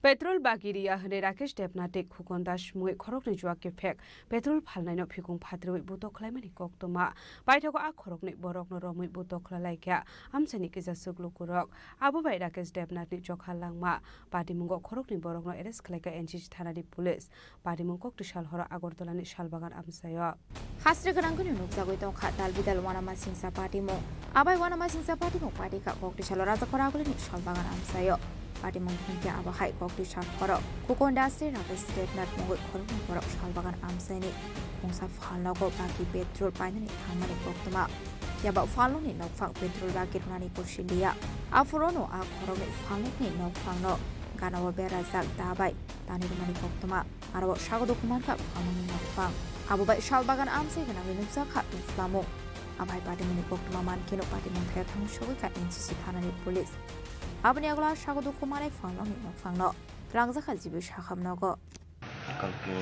Petrol bagi riya hwnwi Rakesh Debnath tei Khukon Das mungwi khoroknwi juak kephek petrol phalnaino phikung phatrwi butok khlaimani koktwma. Paithago a khoroknwi borokno romwi butok khlailaikha amchaini kisa swk lukurok. Abo bai Rakesh Debnathni chokha langma. Patimungo khoroknwi borokno arrest khlaikha N C C thanani police. Patimung kokti sal horo Agartalani Salbagan amchaio. Hasri gwnangwino nukjagwi tongkha dal bidal uanamasingcha patimung. Abai uanamasingcha patimung patikha kokti salo Rajakhor Agulini Salbagan amchaio. Patimung hinkhe abo hai kokti sal horo Khukon Das tei Rakesh Debnath mungwi khoroknwi borok Salbagan amchaini mungsa phalnogo bagi petrol painani thangmani koktwma. Yaba phalnokni nokphang petrol bagi rwnani kusi liya. Aphurono a khoroknwi phalnokni nokphangno ganao berajak da bai tani rwmani koktwma. Aro sago dukuman kha phalnokni nokphang. Abo bai Salbagan amchai gwnangwi nukjak kha tubuflamung. Abai patimungni koktwma mankheno patimung phaiyathang sogwi kha N C C thanani police. Aboni yagulo sago dukumanai phalnokni nokphangno twlangjakha G B sakhamnogo. কালকে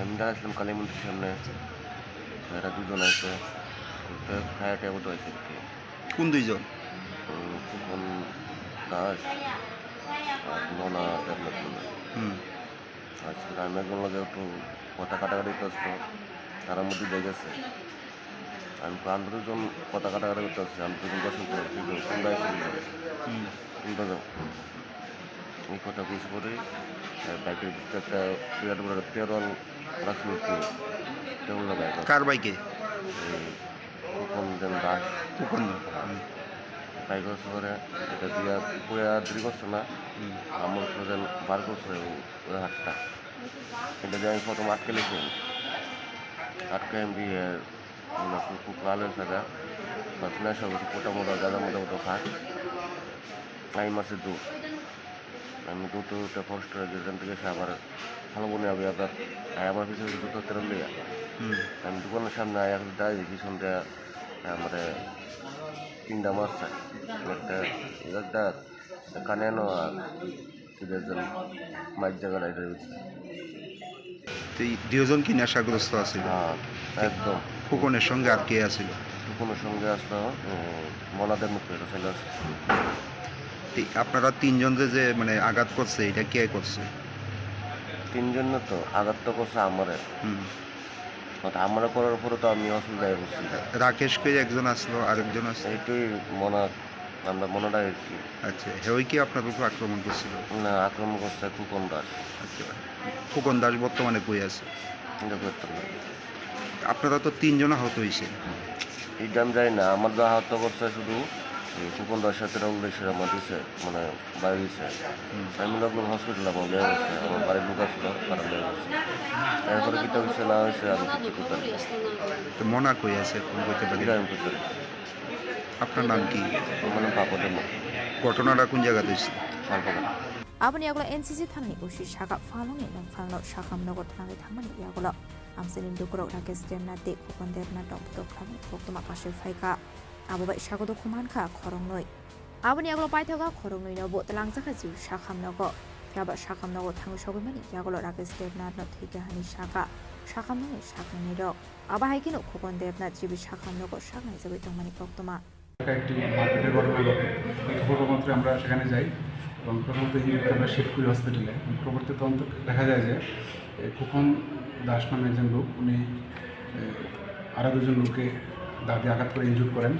আমি দাঁড়াইছিলাম কালী মন্দির সামনে, এরা দুজন আছে, তো ফায়ার ট্যাবও তো আছে আর কি। কোন দুইজন? উম, খোকন দাস আর মনা দেবনাথ মন্ডল। হুম। আজকে আমি একজন লগে একটু কথা কাটাকাটি করতো, তার মধ্যে দিয়ে গেছে। আমি তো আন্দোলন জন কথা কাটাকাটি করতে আসছি, আমি দুজন দর্শন করে, দুজন, কোন দায় ছিল? হুম। কোন দাদা? এই কথা বুঝ করে, আহ, বাইকের ভিতরে একটা বিরাট বড় একটা তেরল রাখছিল কি? তেরল লাগায়। কার বাইকে? এই খোকন দেন দাস। খোকন দেন। হুম। বাইক হচ্ছে করে, এটা দিয়া পুয়া দীর্ঘ না, হুম। আমার হচ্ছে বার করছে ওই, ওই হাতটা। এটা দিয়ে আমি প্রথম আটকে লেছি। আটকে আমি দিয়ে Una kuku kale saga. Masina saga kuku ta moda gada moda moda kha. Nai mase du. Ami duto te forest regi jan tege sabar halong boni abi abak. Ai amar pisa duto terol leya. Hmm. Ami dukan samne aya dai deki sonde amare tinda masa. Ekta, ekta kane no, tidak jan mai jaga dai dai. তো এই দুইজন কি নেশাগ্রস্ত আছিল? হ্যাঁ, একদম। ফুকনের সঙ্গে আর কে আছিল? ফুকনের সঙ্গে আসলো, উম, মনাদের মুখে ছেলে আছে। তো আপনারা তিনজন যে, যে মানে আঘাত করছে, এটা কে করছে? তিনজন না তো, আঘাত তো করছে আমারে। হুম। ওটা আমারে করার পরে তো আমি অসুবিধায় পড়ছি। রাকেশ কে একজন আসলো, আরেকজন আসলো। এইটাই মনা আমরা মনে রাখি। আচ্ছা, হেই কি আপনার উপর আক্রমণ করছিল? না, আক্রমণ করছে ফুকন দাস। আচ্ছা, ফুকন দাস বর্তমানে কই আছে? এটা করতে পারি। আপনারা তো তিনজন আহত হয়েছে। এটা আমি জানি না, আমার যা আহত করছে শুধু এই ফুকন দাসের সাথে রঙ্গেশ্বর আমার দিছে, মানে বাইরে দিছে। হুম। আমি লোক হসপিটালে আমার বিয়ে হচ্ছে, আমার বাড়ির লোক আসলো, তারা বিয়ে হচ্ছে। এরপরে কিতা হয়েছে না হয়েছে আমি কিছু করতে পারি না। তো মনা কই আছে, ফোন করতে পারি? এটা আমি করতে পারি। আপনার নাম কি? আমার নাম পাপা দেবনাথ। ঘটনাটা কোন জায়গাতে হয়েছিল? Salbagan. Aboni yagulo N C C thanani O C saka phalungni nongphangno sakham nogo thanani thangmani yagulo amchaini lukurok Rakesh Debnath tei Khukon Debnath rok bwtwk khlaimani koktwma kasui phaikha. Abo bai sago dukhu mankha khoroknwi. Aboni yagulo paithago khoroknwino bo twlangjakha jibu sakham nogo. Phiya ba sakham nogo thangwi sogwimani yagulo Rakesh Debnathno thwikha hwnwi sakha sakham nogni saknwini rok. Abo hai kheno Khukon Debnath jibu sakham nogo sak naijagwi tongmani koktwma. একটা একটি মারপিটের ঘটনা ঘটে। এই খবর মাত্র আমরা সেখানে যাই এবং প্রথমত ইঞ্জুরিকে আমরা শিফট করি হসপিটালে। এবং পরবর্তী তদন্ত দেখা যায় যে, এ, খুকন দাস নামে একজন লোক, উনি, এ, আরও দুজন লোককে দা দিয়ে আঘাত করে ইনজুর করেন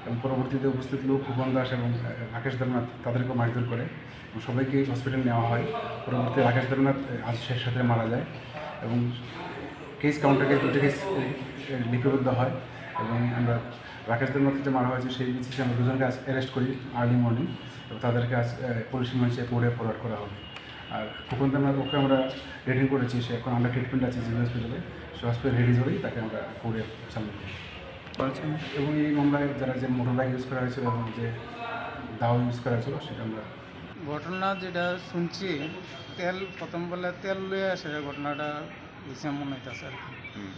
এবং পরবর্তীতে উপস্থিত লোক খুকন দাস এবং, এ, রাকেশ দেবনাথ তাদেরকে মারধর করে এবং সবাইকে হসপিটালে নেওয়া হয়। পরবর্তীতে রাকেশ দেবনাথ, এ, আজ শেষ রাত্রে মারা যায় এবং কেস কাউন্টারে দুটো কেস, এ, এ, লিপিবদ্ধ হয় এবং আমরা রাকেশ দেবনাথকে যে মারা হয়েছে, সেই বেসিসে আমরা দুজনকে আজ অ্যারেস্ট করি আর্লি মর্নিং এবং তাদেরকে আজ, এ, পুলিশ রিমান্ডে কোর্টে ফরওয়ার্ড করা হবে। আর খুকন দেবনাথ ওকে আমরা ডিটেইন করেছি, সে এখন আন্ডার ট্রিটমেন্ট আছে জিবি হসপিটালে। সে হসপিটাল রিলিজ হলেই তাকে আমরা কোর্টে সাবমিট করব। আচ্ছা। এবং এই মামলায় যারা যে মোটর বাইক ইউজ করা হয়েছিল এবং যে দাও ইউজ করা হয়েছিল, সেটা আমরা ঘটনা যেটা শুনছি, তেল প্রথম বলে তেল লয়ে আসে, ঘটনাটা হয়েছে মনে হইতেছে আর কি। হুম।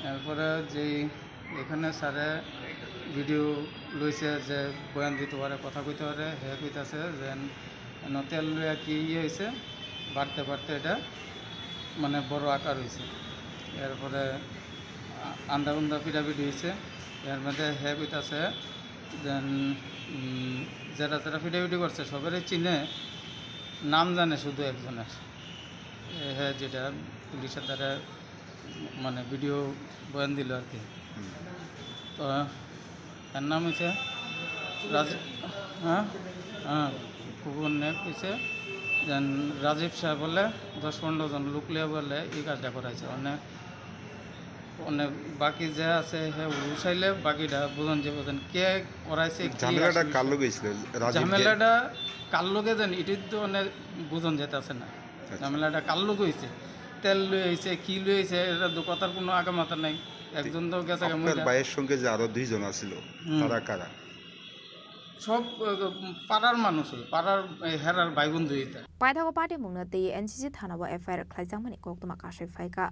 এরপরে যেই এখানে স্যারে ভিডিও লইছে যে বয়ান দিতে পারে, কথা কইতে পারে, হে কইতাছে যে এন তেল লইয়া কি ইয়ে হইছে, বাড়তে বাড়তে এটা মানে বড় আকার হইছে। এরপরে আ-, আন্দা উন্দা পিটাপিটি হইছে। এর মধ্যে হে কইতাছে যে, উম, যেটা যেটা পিটাপিটি করছে সবেরই চিনে, নাম জানে শুধু একজনের। এ, হে যেটা পুলিশের দ্বারা মানে ভিডিও বয়ান দিল আর কি। হুম। তো এর নাম হচ্ছে রাজ-, হ্যাঁ, হ্যাঁ, খুব অন্যায় হয়েছে। যেন রাজীব সাহেব বলে দশ পনেরো জন লোক লিয়ে বলে এই কাজটা করাইছে। মানে, মানে বাকি যে আছে, হ্যাঁ, উঠাইলে বাকিটা বুঝন যে বুঝন কে করাইছে, কি ঝামেলাটা আসলে কার লগে হয়েছিল? রাজীব যে ঝামেলাটা কার লগে জানি, এটা তো মানে বুঝন যেতে আছে না। আচ্ছা। ঝামেলাটা কার লগে হইছে? তেল লই হইছে, কি লই হইছে, এটা তো কথার কোনো আগামাথা নাই। একজন তো গেছে গা আপনার মইরা। ভাইয়ের সঙ্গে যে আরো দুইজন আছিল, হুম। তারা কারা? সব, আহ, পাড়ার মানুষ, ওই পাড়ার, এই, হেরার ভাই বন্ধু এটা। Paithago party mungno tei N C C thana bo F I R khlaijakmani koktwma kasui phaikha.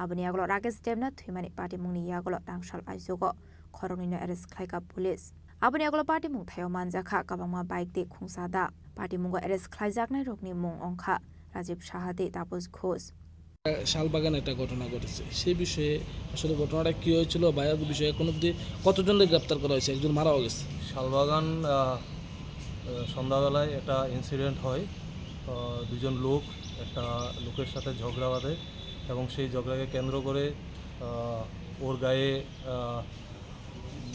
Aboni yagulo Rakesh Debnath thwimani party mungni yagulo rangsal aijugo khoroknwino arrest khlaikha police. Aboni yagulo party mung thaio manjakha kwbangma bike tei khungsa da. Party mungo arrest khlaijaknairokni mung wngkha Rajiv Saha tei Taposh Ghosh. Salbagan একটা ঘটনা ঘটেছে, সেই বিষয়ে আসলে ঘটনাটা কী হয়েছিল বা এর বিষয়ে এখন অবধি কতজনকে গ্রেপ্তার করা হয়েছে? একজন মারাও গেছে। শালবাগান, আহ, আহ, সন্ধ্যাবেলায় একটা ইনসিডেন্ট হয়। আহ, দুজন লোক একটা লোকের সাথে ঝগড়া বাঁধে এবং সেই ঝগড়াকে কেন্দ্র করে, আহ, ওর গায়ে, আহ,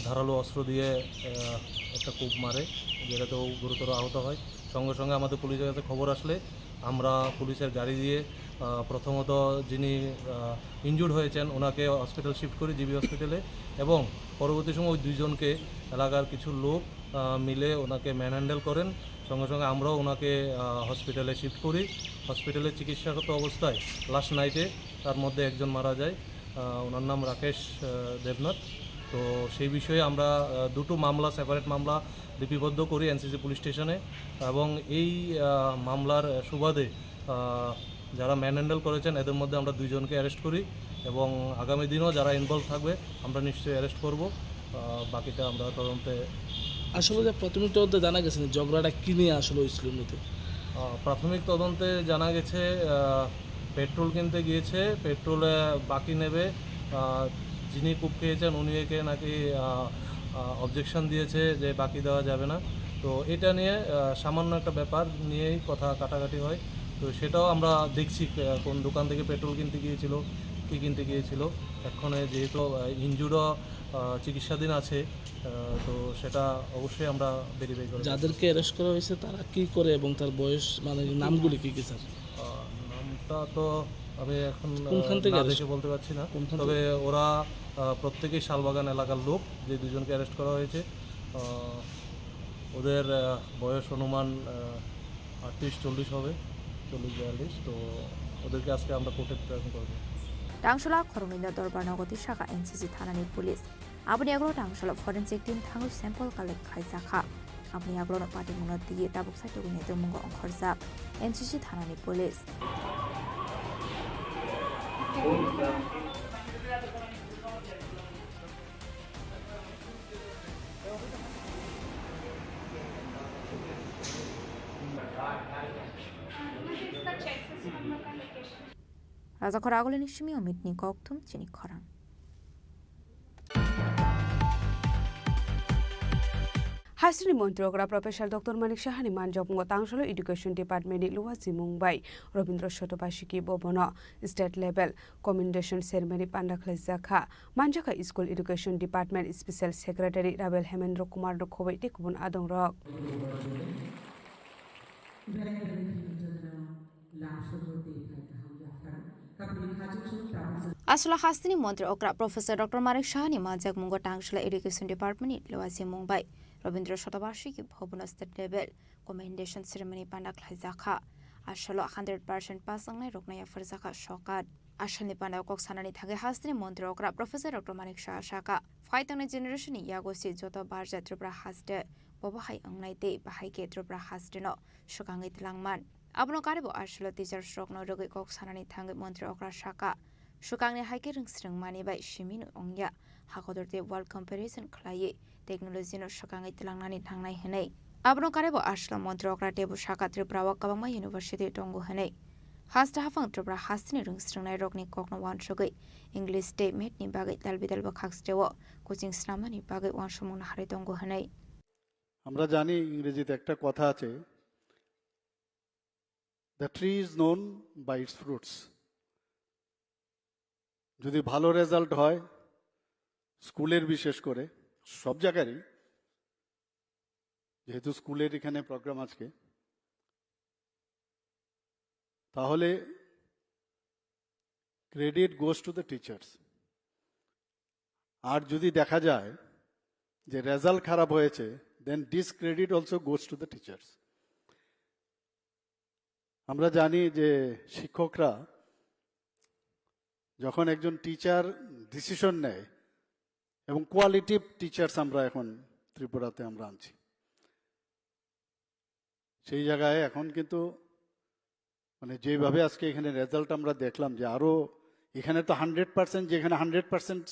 ধারালো অস্ত্র দিয়ে, আহ, একটা কোপ মারে, যেটাতে ও গুরুতর আহত হয়। সঙ্গে সঙ্গে আমাদের পুলিশের কাছে খবর আসলে আমরা পুলিশের গাড়ি দিয়ে, আহ, প্রথমত যিনি, আহ, ইনজুর্ড হয়েছেন ওনাকে হসপিটাল শিফট করি, জিবি হসপিটালে, এবং পরবর্তী সময় ওই দুইজনকে এলাকার কিছু লোক, আহ, মিলে ওনাকে ম্যানহ্যান্ডেল করেন। সঙ্গে সঙ্গে আমরাও ওনাকে, আহ, হসপিটালে শিফট করি। হসপিটালে চিকিৎসারত অবস্থায় লাস্ট নাইটে তার মধ্যে একজন মারা যায়। আহ, ওনার নাম রাকেশ, আহ, দেবনাথ। তো সেই বিষয়ে আমরা আহ, দুটো মামলা, সেপারেট মামলা লিপিবদ্ধ করি এনসিসি পুলিশ স্টেশনে। এবং এই আহ, মামলার সুবাদে আহ, যারা ম্যানহ্যান্ডেল করেছেন, এদের মধ্যে আমরা দুইজনকে অ্যারেস্ট করি এবং আগামী দিনও যারা ইনভলভ থাকবে, আমরা নিশ্চয়ই অ্যারেস্ট করব। আহ, বাকিটা আমরা তদন্তে আসলে যে প্রাথমিক তদন্তে জানা গেছে না, ঝগড়াটা কি নিয়ে আসলে হয়েছিল মূলত? আহ, প্রাথমিক তদন্তে জানা গেছে, আহ, পেট্রোল কিনতে গিয়েছে, পেট্রোলে বাকি নেবে। আহ, যিনি কুপ খেয়েছেন, উনি একে নাকি অবজেকশন দিয়েছে যে বাকি দেওয়া যাবে না। তো এটা নিয়ে আহ, সামান্য একটা ব্যাপার নিয়েই কথা কাটাকাটি হয়। তো সেটাও আমরা দেখছি, আহ, কোন দোকান থেকে পেট্রোল কিনতে গিয়েছিল, কী কিনতে গিয়েছিল। এক্ষণে যেহেতু ইনজুর্ডও চিকিৎসাধীন আছে, আহ, তো সেটা অবশ্যই আমরা ভেরিফাই করব। যাদেরকে অ্যারেস্ট করা হয়েছে তারা কি করে এবং তার বয়স, মানে, নামগুলি কি কি, স্যার? আহ, নামটা তো আমি এখন আহ, কোনখান থেকে না অ্যারেস্ট? দেখে বলতে পারছি না। কোনখান তবে থেকে? ওরা আহ, প্রত্যেকেই শালবাগান এলাকার লোক, যে দুজনকে অ্যারেস্ট করা হয়েছে। আহ, ওদের আহ, বয়স অনুমান আহ, আটত্রিশ চল্লিশ হবে, চল্লিশ বিয়াল্লিশ। তো ওদেরকে আজকে আমরা কোর্টে প্রেজেন্ট করবো। Tangshla khoroknwino dorbar nogo twi saka N C C thanani police. Aboni yagulo tangshla forensic team thangwi sample collect khlaijakha. Aboni yagulo no patimungno twiwi tabuk saitugwini tongmungo ongkhorjak N C C thanani police. Rajakhor agulini simi Omitni kokthum chini khorang. Hasteni montri okra Professor Doctor Manik Sahani manjakmungo tangshalo Education Department ni Luwa Zimung bai Robindra Shotobashiki Bhavan o state level commendation ceremony panda khlaijakha. Manjakha School Education Department Special Secretary Rabel Hemendra Kumar no khoboi tei kubun adongrok. Aswla hasteni montri okra Professor Doctor Manik Sahani manjakmungo tangshla Education Department ni Luwa Zimung bai Robindra Shotobashiki Bhavan o state level commendation ceremony panda khlaijakha. Aswlo hundred percent pass wngnai rokno yapharjakha sokat. Asalni panda kok sanani thangwi hasteni montri okra Professor Doctor Manik Saha saka, phaitongni generation ni yago se joto barja Tripura haste bobo hai wngnai tei bahai khe Tripura haste no swkangwi twlangman. Abono karibo aswlo teachers rokno rwgwi kok sanani thangwi montri okra saka, swkangni hai khe rwngsrwngmani bai simi no wngya, hakotor tei world comparison khlaiwi technology no swkangwi twlangnani thangnai hwnwi. Abono karibo aswlo montri okra teibo saka Tripura o kwbangma university tongo hwnwi. Haste haphang Tripura hasteni rwngsrwngnai rokni kokno uansugwi English tei math ni bagwi dalbidal bwkhak steo coaching snamnani bagwi uansukmung naharwi tongo hwnwi. আমরা জানি, ইংরেজিতে একটা কথা আছে, "The tree is known by its fruits." যদি ভালো রেজাল্ট হয় স্কুলের, বিশেষ করে সব জায়গারই, যেহেতু স্কুলের এখানে প্রোগ্রাম আজকে, তাহলে credit goes to the teachers. আর যদি দেখা যায় যে রেজাল্ট খারাপ হয়েছে, then discredit also goes to the teachers. আমরা জানি যে শিক্ষকরা যখন একজন টিচার ডিসিশন নেয়, এবং কোয়ালিটিভ টিচার্স আমরা এখন ত্রিপুরাতে আমরা আনছি, সেই জায়গায় এখন কিন্তু, মানে, যেভাবে আজকে এখানে রেজাল্ট আমরা দেখলাম যে আরও এখানে তো হান্ড্রেড পার্সেন্ট, যেখানে হান্ড্রেড পার্সেন্ট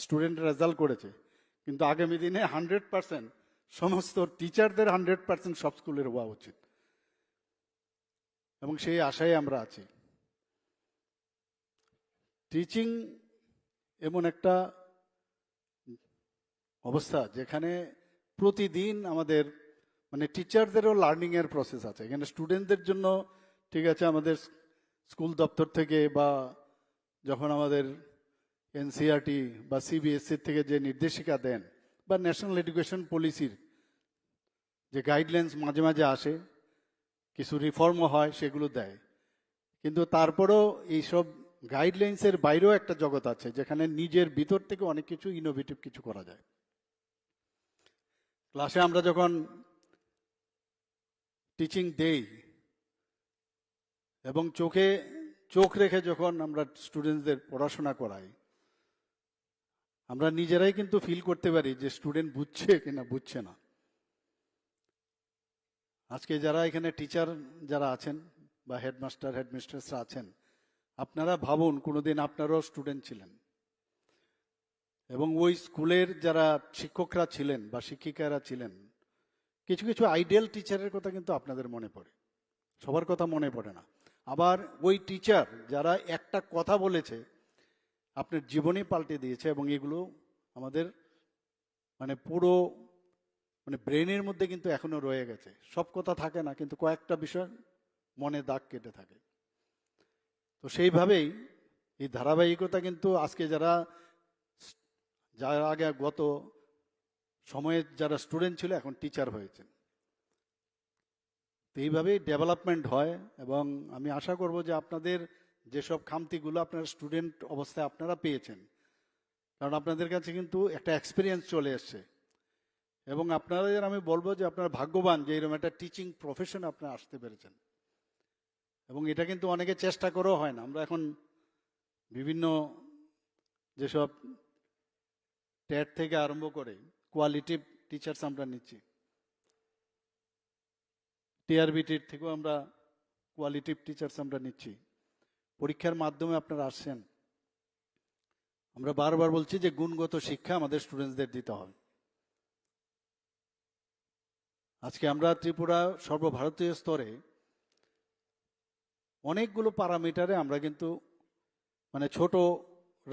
স্টুডেন্ট রেজাল্ট করেছে, কিন্তু আগামী দিনে হান্ড্রেড পার্সেন্ট সমস্ত টিচারদের হান্ড্রেড পার্সেন্ট সব স্কুলের হওয়া উচিত, এবং সেই আশায় আমরা আছি। টিচিং এমন একটা অবস্থা যেখানে প্রতিদিন আমাদের, মানে, টিচারদেরও লার্নিংয়ের প্রসেস আছে। এখানে স্টুডেন্টদের জন্য, ঠিক আছে, আমাদের স্কুল দপ্তর থেকে বা যখন আমাদের এনসিইআরটি বা সিবিএসই থেকে যে নির্দেশিকা দেন বা ন্যাশনাল এডুকেশন পলিসির যে গাইডলাইন্স মাঝে মাঝে আসে, কিছু রিফর্মও হয়, সেগুলো দেয়, কিন্তু তারপরেও এইসব গাইডলাইন্সের বাইরেও একটা জগৎ আছে, যেখানে নিজের ভিতর থেকে অনেক কিছু ইনোভেটিভ কিছু করা যায়। ক্লাসে আমরা যখন টিচিং দেই এবং চোখে চোখ রেখে যখন আমরা স্টুডেন্টসদের পড়াশোনা করাই, আমরা নিজেরাই কিন্তু ফিল করতে পারি যে স্টুডেন্ট বুঝছে কিনা বুঝছে না। আজকে যারা এখানে টিচার যারা আছেন বা হেডমাস্টার হেডমিস্ট্রেসরা আছেন, আপনারা ভাবুন কোনোদিন আপনারাও স্টুডেন্ট ছিলেন এবং ওই স্কুলের যারা শিক্ষকরা ছিলেন বা শিক্ষিকারা ছিলেন, কিছু কিছু আইডিয়াল টিচারের কথা কিন্তু আপনাদের মনে পড়ে, সবার কথা মনে পড়ে না। আবার ওই টিচার যারা একটা কথা বলেছে আপনার জীবনই পাল্টে দিয়েছে, এবং এগুলো আমাদের মানে পুরো মানে ব্রেনের মধ্যে কিন্তু এখনো রয়ে গেছে। সব কথা থাকে না, কিন্তু কয়েকটা বিষয় মনে দাগ কেটে থাকে। তো সেইভাবেই এই ধারাবাহিকতা কিন্তু আজকে যারা, যারা আগে গত সময়ে যারা স্টুডেন্ট ছিল, এখন টিচার হয়েছেন। তো এইভাবেই ডেভেলপমেন্ট হয়, এবং আমি আশা করব যে আপনাদের যেসব খামতিগুলো আপনারা স্টুডেন্ট অবস্থায় আপনারা পেয়েছেন, কারণ আপনাদের কাছে কিন্তু একটা এক্সপিরিয়েন্স চলে এসছে, এবং আপনাদের আমি বলবো যে আপনারা ভাগ্যবান যে এরকম একটা টিচিং প্রফেশন আপনারা আসতে পেরেছেন। এবং এটা কিন্তু অনেকে চেষ্টা করেও হয় না। আমরা এখন বিভিন্ন যেসব টেট থেকে আরম্ভ করে কোয়ালিটিভ টিচার্স আমরা নিচ্ছি, টিআরবিটির থেকেও আমরা কোয়ালিটিভ টিচার্স আমরা নিচ্ছি। পরীক্ষার মাধ্যমে আপনারা আসছেন। আমরা বারবার বলছি যে গুণগত শিক্ষা আমাদের স্টুডেন্টসদের দিতে হবে। আজকে আমরা ত্রিপুরা সর্বভারতীয় স্তরে অনেকগুলো প্যারামিটারে আমরা কিন্তু মানে ছোট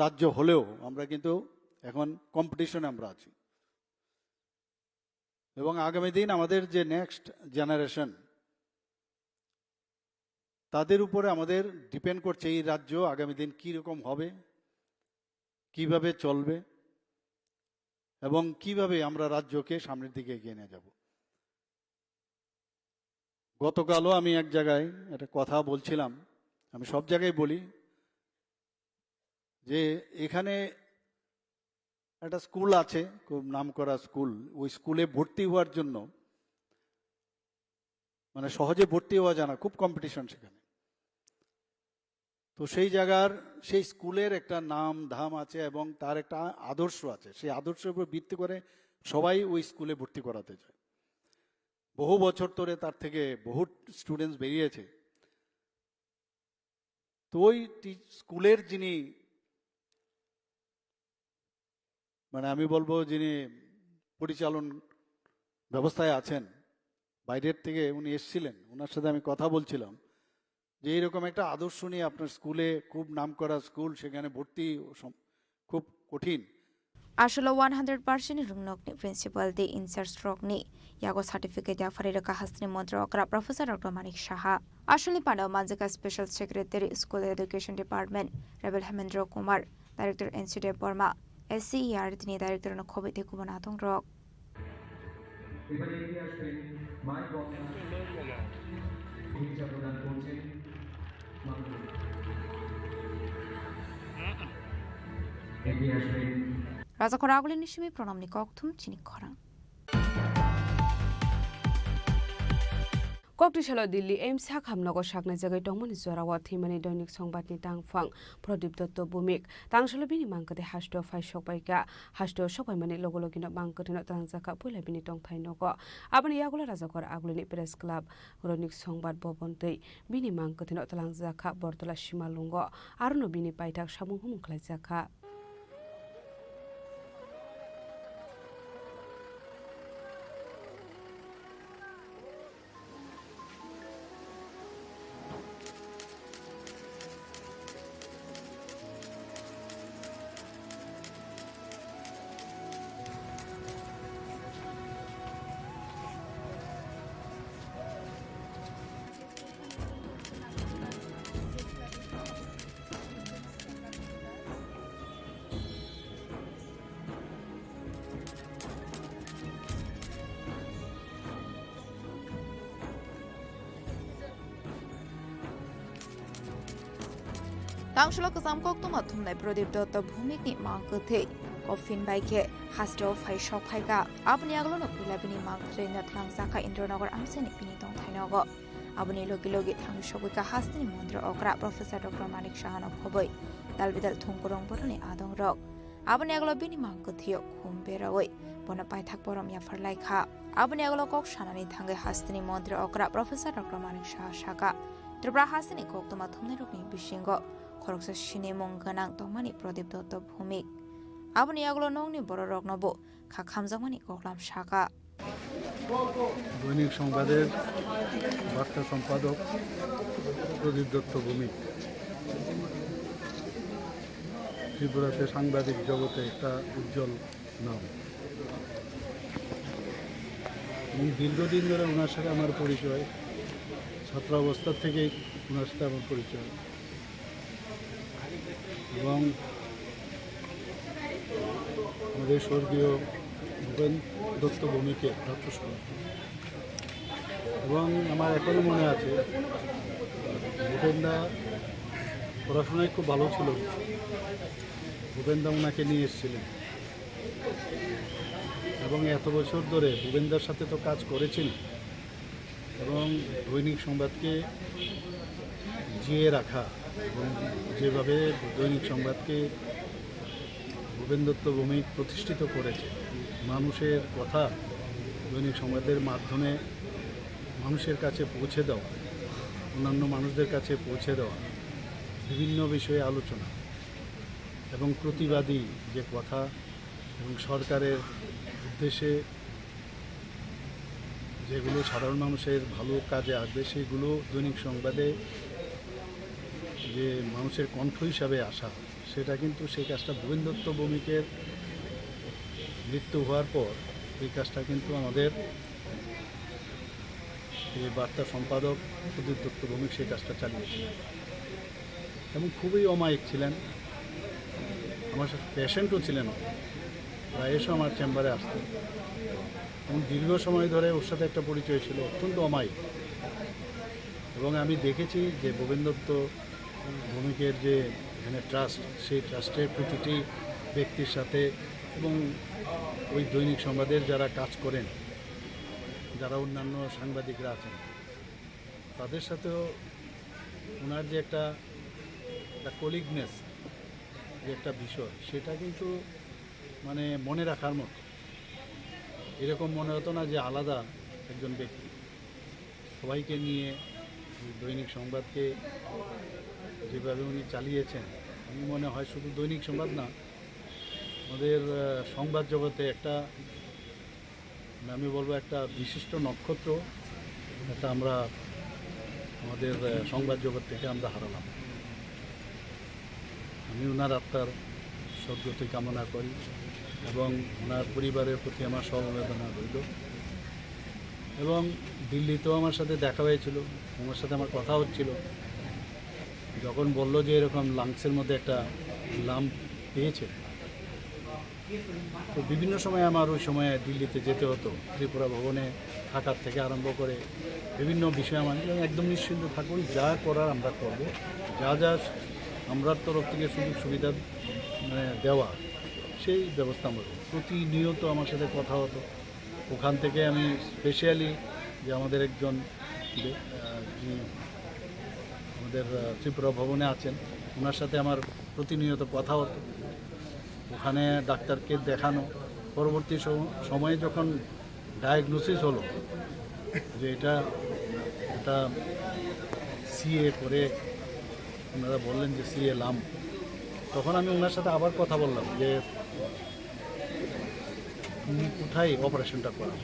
রাজ্য হলেও আমরা কিন্তু এখন কম্পিটিশনে আমরা আছি। এবং আগামী দিন আমাদের যে নেক্সট জেনারেশন, তাদের উপরে আমাদের ডিপেন্ড করছে এই রাজ্য আগামী দিন কী রকম হবে, কিভাবে চলবে এবং কিভাবে আমরা রাজ্যকে সামনের দিকে এগিয়ে নিয়ে যাব। গতকালও আমি এক জায়গায় একটা কথা বলছিলাম, আমি সব জায়গায় বলি যে এখানে একটা স্কুল আছে, খুব নামকরা স্কুল, ওই স্কুলে ভর্তি হওয়ার জন্য মানে সহজে ভর্তি হওয়া যায় না, খুব কম্পিটিশন সেখানে। তো সেই জায়গার, সেই স্কুলের একটা নাম ধাম আছে এবং তার একটা আদর্শ আছে। সেই আদর্শের উপর ভিত্তি করে সবাই ওই স্কুলে ভর্তি করাতে যায়। বহু বছর ধরে তার থেকে বহু স্টুডেন্টস বেরিয়েছে। তো ওই টি-, স্কুলের যিনি, মানে আমি বলবো, যিনি পরিচালন ব্যবস্থায় আছেন, বাইরের থেকে উনি এসেছিলেন, ওনার সাথে আমি কথা বলছিলাম যে এইরকম একটা আদর্শ নিয়ে আপনার স্কুলে, খুব নামকরা স্কুল, সেখানে ভর্তি সম-, খুব কঠিন। Asolo one hundred percent ni rwngnokni principal tei in charge rokni yago certificate yapharwi rwkha hasteni montri okra Professor Doctor Manik Saha. Asolni pandao manjakha special secretary school education department Rebel Hemendra Kumar, director N C Debbarma, S C E R D ni director no khobwi tei kubun adongrok. Rajakhor Agulini simi Pranamni kokthum chini khorang. Kokti salo Delhi AIIMS hakhamnogo saknai jagwi tongmani jorao thwimani Doinik Songbatni tangphang Pradip Dotto Bhumik. Tangsalo bini mang kwthwi hasteo phai sokpaikha. Hasteo sokpaimani logo logino mang kwthwino twlangjakha puila bini tongthai nogo. Aboni yagulo Rajakhor Agulini Press Club, Doinik Songbat Bhaban twi bini mang kwthwino twlangjakha Bortola Simalungo. Arono bini paithak samung humung khlaijakha. Tangsalo kwcham koktwma thumnai Pradip Dotto Bhumikni mang kwthwi coffin bai khe hasteo phai sok phaikha. Aboni agolono puila bini mang kwthwino twlangjakha Indranagar amchaini bini tongthai nogo. Aboni logi logi thangwi sogwikha hasteni montri okra Professor Doctor Manik Sahano khobwi dalbidal thumkurung boroni adongrok. Aboni yagulo bini mang kwthwio khum berawi bono paithak borom yaphar lai kha. Aboni yagulo kok sanani thangwi hasteni montri okra Professor Doctor Manik Saha saka, Tripura hasteni koktwma thumnairokni bisingo khoroksa sinimung gwnang tongmani Pradip Dotto Bhumik. Aboni yagulo nokni bororoknobo kha khamjakmani koklam saka. দৈনিক সংবাদের বার্তা সম্পাদক প্রদীপ দত্ত ভৌমিক ত্রিপুরাতে সাংবাদিক জগতে একটা উজ্জ্বল নাম, এবং দীর্ঘদিন ধরে ওনার সাথে আমার পরিচয়, ছাত্রাবস্থা থেকেই ওনার সাথে আমার পরিচয়। এবং আমাদের স্বর্গীয় ভূপেন দত্ত ভৌমিকের প্রাতঃস্মরণ। এবং আমার এখনো মনে আছে, ভূপেনদা পড়াশোনায় খুব ভালো ছিল, ভূপেনদা ওনাকে নিয়ে এসেছিলেন। এবং এত বছর ধরে ভূপেনদার সাথে তো কাজ করেছেন, এবং দৈনিক সংবাদকে জিয়ে রাখা এবং যেভাবে দৈনিক সংবাদকে ভূপেন দত্ত ভৌমিক প্রতিষ্ঠিত করেছে, মানুষের কথা দৈনিক সংবাদের মাধ্যমে মানুষের কাছে পৌঁছে দেওয়া, অন্যান্য মানুষদের কাছে পৌঁছে দেওয়া, বিভিন্ন বিষয়ে আলোচনা এবং প্রতিবাদী যে কথা এবং সরকারের উদ্দেশ্যে যেগুলো সাধারণ মানুষের ভালো কাজে আসবে, সেগুলো দৈনিক সংবাদে যে মানুষের কণ্ঠ হিসাবে আসা, সেটা কিন্তু, সেই কাজটা ভূপেন দত্ত ভৌমিকের মৃত্যু হওয়ার পর এই কাজটা কিন্তু আমাদের এই বার্তা সম্পাদক প্রদীপ দত্ত ভৌমিক সেই কাজটা চালিয়েছিলেন এবং খুবই অমায়িক ছিলেন। আমার সাথে পেশেন্টও ছিলেন, প্রায় এসে আমার চেম্বারে আসতেন এবং দীর্ঘ সময় ধরে ওর সাথে একটা পরিচয় ছিল, অত্যন্ত অমায়িক। এবং আমি দেখেছি যে ভূপেন দত্ত ভৌমিকের যে এখানে ট্রাস্ট, সেই ট্রাস্টের প্রতিটি ব্যক্তির সাথে এবং ওই দৈনিক সংবাদের যারা কাজ করেন, যারা অন্যান্য সাংবাদিকরা আছেন, তাদের সাথেও ওনার যে একটা, একটা কলিগনেস, যে একটা বিষয়, সেটা কিন্তু মানে মনে রাখার মতো। এরকম মনে হতো না যে আলাদা একজন ব্যক্তি। সবাইকে নিয়ে এই দৈনিক সংবাদকে যেভাবে উনি চালিয়েছেন, আমি মনে হয় শুধু দৈনিক সংবাদ না, আমাদের, আহ, সংবাদ জগতে একটা, মানে, আমি বলবো একটা বিশিষ্ট নক্ষত্র, একটা আমরা আমাদের, আহ, সংবাদ জগৎ থেকে আমরা হারালাম। আমি ওনার আত্মার সদ্গতি কামনা করি এবং ওনার পরিবারের প্রতি আমার সমবেদনা রইল। এবং দিল্লিতেও আমার সাথে দেখা হয়েছিল, ওনার সাথে আমার কথা হচ্ছিল। যখন বলল যে এরকম লাংসের মধ্যে একটা লাম্প পেয়েছে, তো বিভিন্ন সময় আমার ওই সময় দিল্লিতে যেতে হতো, ত্রিপুরা ভবনে থাকার থেকে আরম্ভ করে বিভিন্ন বিষয়ে আমার একদম নিশ্চিন্ত থাকুন, যা করার আমরা করব, যা যা আমরার তরফ থেকে সুযোগ সুবিধা, মানে, দেওয়া, সেই ব্যবস্থা আমরা করব। প্রতিনিয়ত আমার সাথে কথা হতো। ওখান থেকে আমি স্পেশালি যে আমাদের একজন বে-, আহ, যিনি আমাদের, আহ, ত্রিপুরা ভবনে আছেন, ওনার সাথে আমার প্রতিনিয়ত কথা হতো। ওখানে ডাক্তারকে দেখানো, পরবর্তী সম-, সময়ে যখন ডায়াগনোসিস হলো যে এটা, এটা সিএ করে ওনারা বললেন যে সিএ লাম, তখন আমি ওনার সাথে আবার কথা বললাম যে তুমি কোথায় অপারেশনটা করাবে?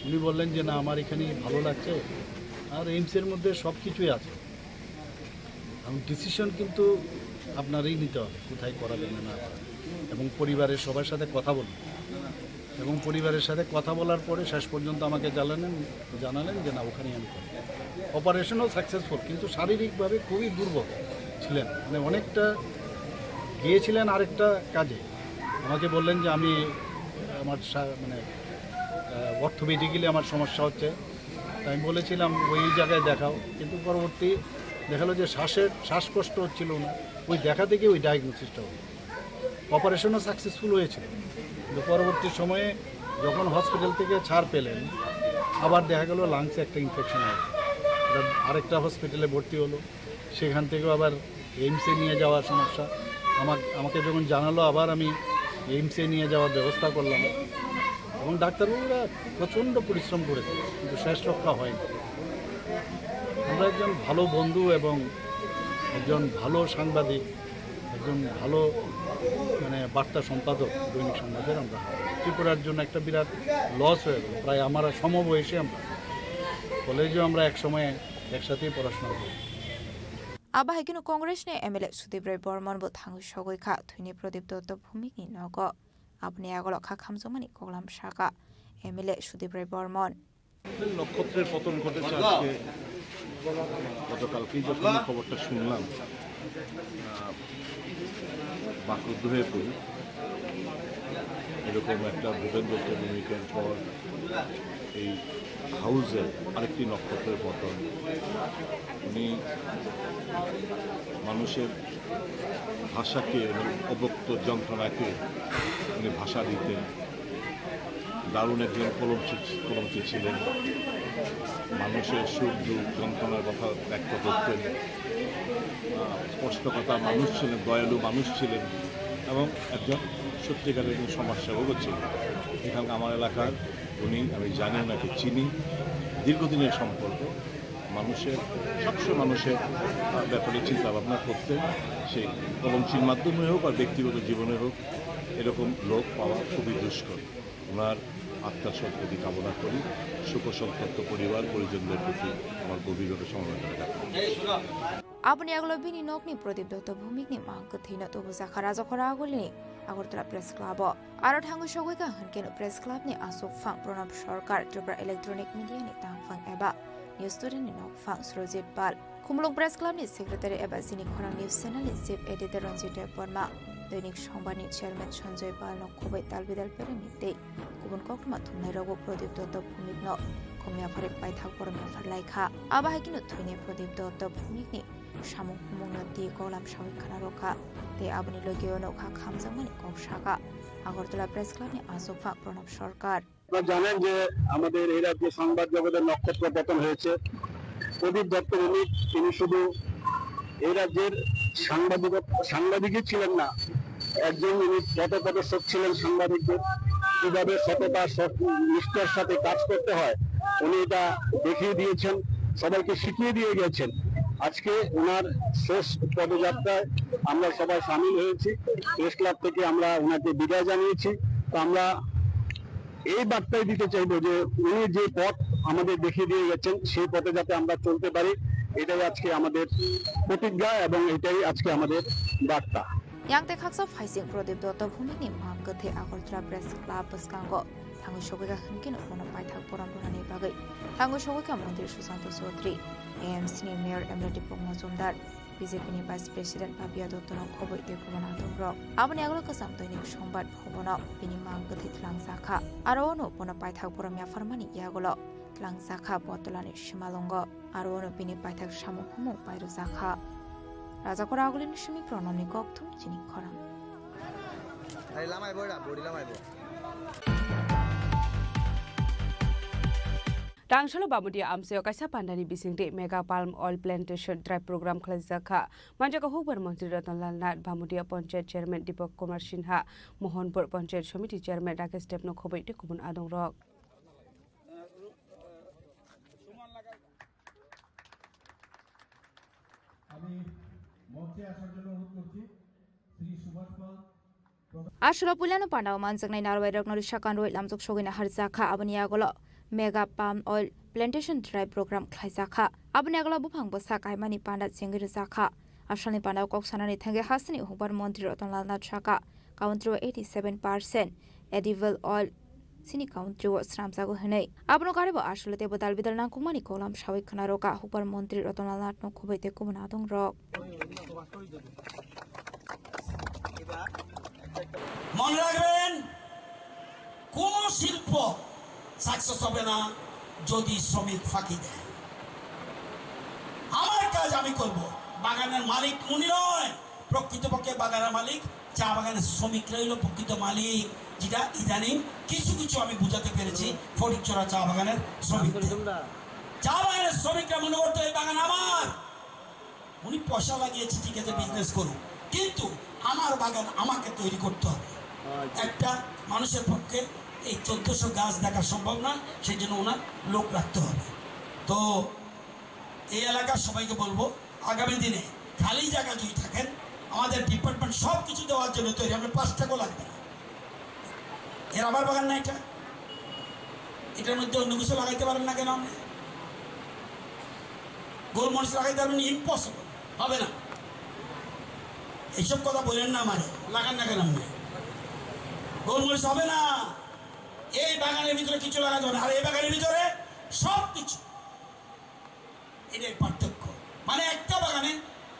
উনি বললেন যে, "না, আমার এখানেই ভালো লাগছে, আর এইমসের মধ্যে সব কিছুই আছে।" এবং ডিসিশন কিন্তু আপনারই নিতে হবে, কোথায় করাবেন না না করাবেন। এবং পরিবারের সবার সাথে কথা বলুন, এবং পরিবারের সাথে কথা বলার পরে শেষ পর্যন্ত আমাকে জানালেন, জানালেন যে, "না, ওখানেই আমি করব।" অপারেশনও সাকসেসফুল, কিন্তু শারীরিকভাবে খুবই দুর্বল ছিলেন, মানে, অনেকটা গিয়েছিলেন আরেকটা কাজে। আমাকে বললেন যে, "আমি, আমার সা-, মানে, আহ, অর্থোপেডিক্যালি আমার সমস্যা হচ্ছে।" তাই আমি বলেছিলাম, "ওই জায়গায় দেখাও।" কিন্তু পরবর্তী দেখা গেলো যে শ্বাসের, শ্বাসকষ্ট হচ্ছিল না, ওই দেখা থেকে ওই ডায়াগনোসিসটা হলো। অপারেশনও সাকসেসফুল হয়েছিল, কিন্তু পরবর্তী সময়ে যখন হসপিটাল থেকে ছাড় পেলেন, আবার দেখা গেল লাংসে একটা ইনফেকশন হলো। এটা আরেকটা হসপিটালে ভর্তি হলো, সেখান থেকেও আবার এইমসে নিয়ে যাওয়ার সমস্যা। আমার, আমাকে যখন জানালো, আবার আমি এইমসে নিয়ে যাওয়ার ব্যবস্থা করলাম এবং ডাক্তারবাবুরা প্রচণ্ড পরিশ্রম করেছে, কিন্তু শেষ রক্ষা হয়নি। আমরা একজন ভালো বন্ধু এবং একজন ভালো সাংবাদিক, একজন ভালো, মানে, বার্তা সম্পাদক দৈনিক সংবাদের আমরা হারাই। ত্রিপুরার জন্য একটা বিরাট লস হয়ে গেল। প্রায় আমার সমবয়সী আমরা, কলেজেও আমরা একসময় একসাথেই পড়াশোনা করি। Abo hai kheno Congress ni M L A Sudip Roy Bormon bo thangwi sogwi kha thwini Pradip Dotto Bhumik ni nogo. Aboni agolo kha khamjakmani koklam sakha M L A Sudip Roy Bormon. নক্ষত্রের পতন ঘটেছে আজকে, গতকালকেই যখন এই খবরটা শুনলাম, আহ, বাকরুদ্ধ হয়ে পড়ি। এরকম একটা ভূপেন দত্ত ভৌমিকের পর এই হাউসের আরেকটি নক্ষত্রের পতন। উনি মানুষের ভাষাকে এবং অব্যক্ত যন্ত্রণাকে উনি ভাষা দিতেন। দারুণ একজন কলমচি, কলমচি ছিলেন। মানুষের সুখ দুঃখ যন্ত্রণার কথা ব্যক্ত করতেন। আহ, স্পষ্টকথা মানুষ ছিলেন, দয়ালু মানুষ ছিলেন এবং একজন সত্যিকারের একজন সমাজসেবকও ছিলেন। এখানকার আমার এলাকার উনি, আমি জানি ওনাকে চিনি, দীর্ঘদিনের সম্পর্ক। মানুষের, সবসময় মানুষের, আহ, ব্যাপারে চিন্তা ভাবনা করতেন, সেই কলমচির মাধ্যমে হোক আর ব্যক্তিগত জীবনে হোক, এরকম লোক পাওয়া খুবই দুষ্কর। ওনার আত্মার সদ্গতি কামনা করি, শোকসন্তপ্ত পরিবার পরিজনদের প্রতি আমার গভীরভাবে সমবেদনা জ্ঞাপন। Aboni agolo bini nokni Pradip Dotto Bhumikni mang kwthwino tubujakha Rajakhora Agulini Agartala Press Club-o. Aro thangwi sogwi kha hwnkhe no Press Club ni aswk phang Pranab Sarkar, Tripura Electronic Media ni tangphang eba News Today ni nokphang Surojit Pal, Khumulwng Press Club ni Secretary eba Chini Khorang News Channel ni Chief Editor Ranjit Debbarma, Doinik Songbar ni Chairman Sanjoy Pal no khobwi dalbidal perengni tei kubun koktwma thumnai rogo Pradip Dotto Bhumik no khumya phari paithak borom yaphar lai kha. Abo hai kheno thwini Pradip Dotto Bhumik ni samung humung no di kolam sawi khna rokha tei aboni logi o nokha khamjakmani kok sakha Agartala Press Club ni aswk phang Pranab Sarkar. আপনারা জানেন যে আমাদের এই রাজ্যে সংবাদ জগতের নক্ষত্র পতন হয়েছে। প্রদীপ দত্ত ভৌমিক, তিনি শুধু এই রাজ্যের সাংবাদিক, সাংবাদিকই ছিলেন না, একজন উনি পথপ্রদর্শক ছিলেন সাংবাদিকদের, কিভাবে সততা, সৎ, নিষ্ঠার সাথে কাজ করতে হয়, উনি এটা দেখিয়ে দিয়েছেন, সবাইকে শিখিয়ে দিয়ে গেছেন। আজকে ওনার শেষ পদযাত্রায় আমরা সবাই সামিল হয়েছি। প্রেস ক্লাব থেকে আমরা ওনাকে বিদায় জানিয়েছি। তো আমরা এই বার্তাই দিতে চাইবো যে উনি যে পথ আমাদের দেখিয়ে দিয়ে গেছেন, সেই পথে যাতে আমরা চলতে পারি, এটাই আজকে আমাদের প্রতিজ্ঞা এবং এটাই আজকে আমাদের বার্তা। Yang tei khaksa phaising Pradip Dotto Bhumik ni mang kwthwi Agartala Press Club bwskango thangwi sogwi kha hwnkhe no bono paithak borom rwnani bagwi thangwi sogwi kha Montri Sushanta Chaudhary, A M C ni Mayor M L A Dipok Majumdar, B J P ni Vice President Papiya Dotto no khobwi tei kubun adongrok. Aboni agolo kwcham Doinik Songbar bhobono bini mang kwthwi twlangjakha. Aro ono bono paithak borom yapharmani yagulo twlangjakha Botolani simalwngo. Aro ono bini paithak samung humung pairwjakha. Rajakhora Agulini simi Pranamni kokthum chini khorang. Hai lamai bo da, body lamai bo. Tangsalo Bamudia amchaio kaisa pandani bisingtwi Mega Palm Oil Plantation Drive Program khlaijak kha. Manjak kha hukbar montri Ratan Lal Nath, Bamudia Panchayat Chairman Deepak Kumar Sinha, Mohanpur Panchayat Samiti Chairman Rakesh Debno khobwi tei kubun adongrok. আমি মঞ্চে আসার জন্য অনুরোধ করছি শ্রী সুভাষ পাল। Aswkno puilano pandao manjaknai narwai rokno risa kanrwi lamjak sogwina harjakha, aboni yagulo Mega Palm Oil Plantation Drive Program khlaijakha. Aboni yagulo buphang bwsa kaimani panda chengwi rwjakha. Asalni pandao kok sanani thangwi hasteni hukbar montri Ratan Lal Nath sakha, country o eighty seven percent edible oil chini country o swnamjago hwnwi. Abono karwi bo aswlo teibo dal bidal nangkukmani kolam sawi khna rwkha hukbar montri Ratan Lal Nath no khobwi tei kubun adongrok. মনে রাখবেন, কোনো শিল্প সাকসেস হবে না যদি শ্রমিক ফাঁকি দেয়। আমার কাজ আমি করব, বাগানের মালিক উনি নয়, প্রকৃতপক্ষে বাগানের মালিক চা বাগানের শ্রমিকরাই হলো প্রকৃত মালিক, যেটা ইদানিং কিছু কিছু আমি বুঝাতে পেরেছি ফটিকছড়া চা বাগানের শ্রমিকদের। চা বাগানের শ্রমিকরা মনে করতো এই বাগান আমার, উনি পয়সা লাগিয়েছে, ঠিক আছে, বিজনেস করুক, কিন্তু আমার বাগান আমাকে তৈরি করতে হবে। একটা মানুষের পক্ষে এই চোদ্দশো গাছ দেখা সম্ভব না, সেই জন্য ওনার লোক রাখতে হবে। তো এই এলাকার সবাইকে বলবো, আগামী দিনে খালি জায়গা যদি থাকেন, আমাদের ডিপার্টমেন্ট সব কিছু দেওয়ার জন্য তৈরি, আমরা পাঁচ টাকাও লাগবে না। এ রাবার বাগান না এটা, এটার মধ্যে অন্য কিছু লাগাইতে পারেন না কেন আপনি? গোলমরিচ লাগাইতে পারবেন, ইম্পসিবল, হবে না। এইসব কথা বলেন না আমারে, লাগান না কেন আপনি? গোলমরিচ হবে না। এই বাগানের ভিতরে কিছু লাগাতে হবে না, আর এই বাগানের ভিতরে সব কিছু। এটাই পার্থক্য। মানে একটা বাগানে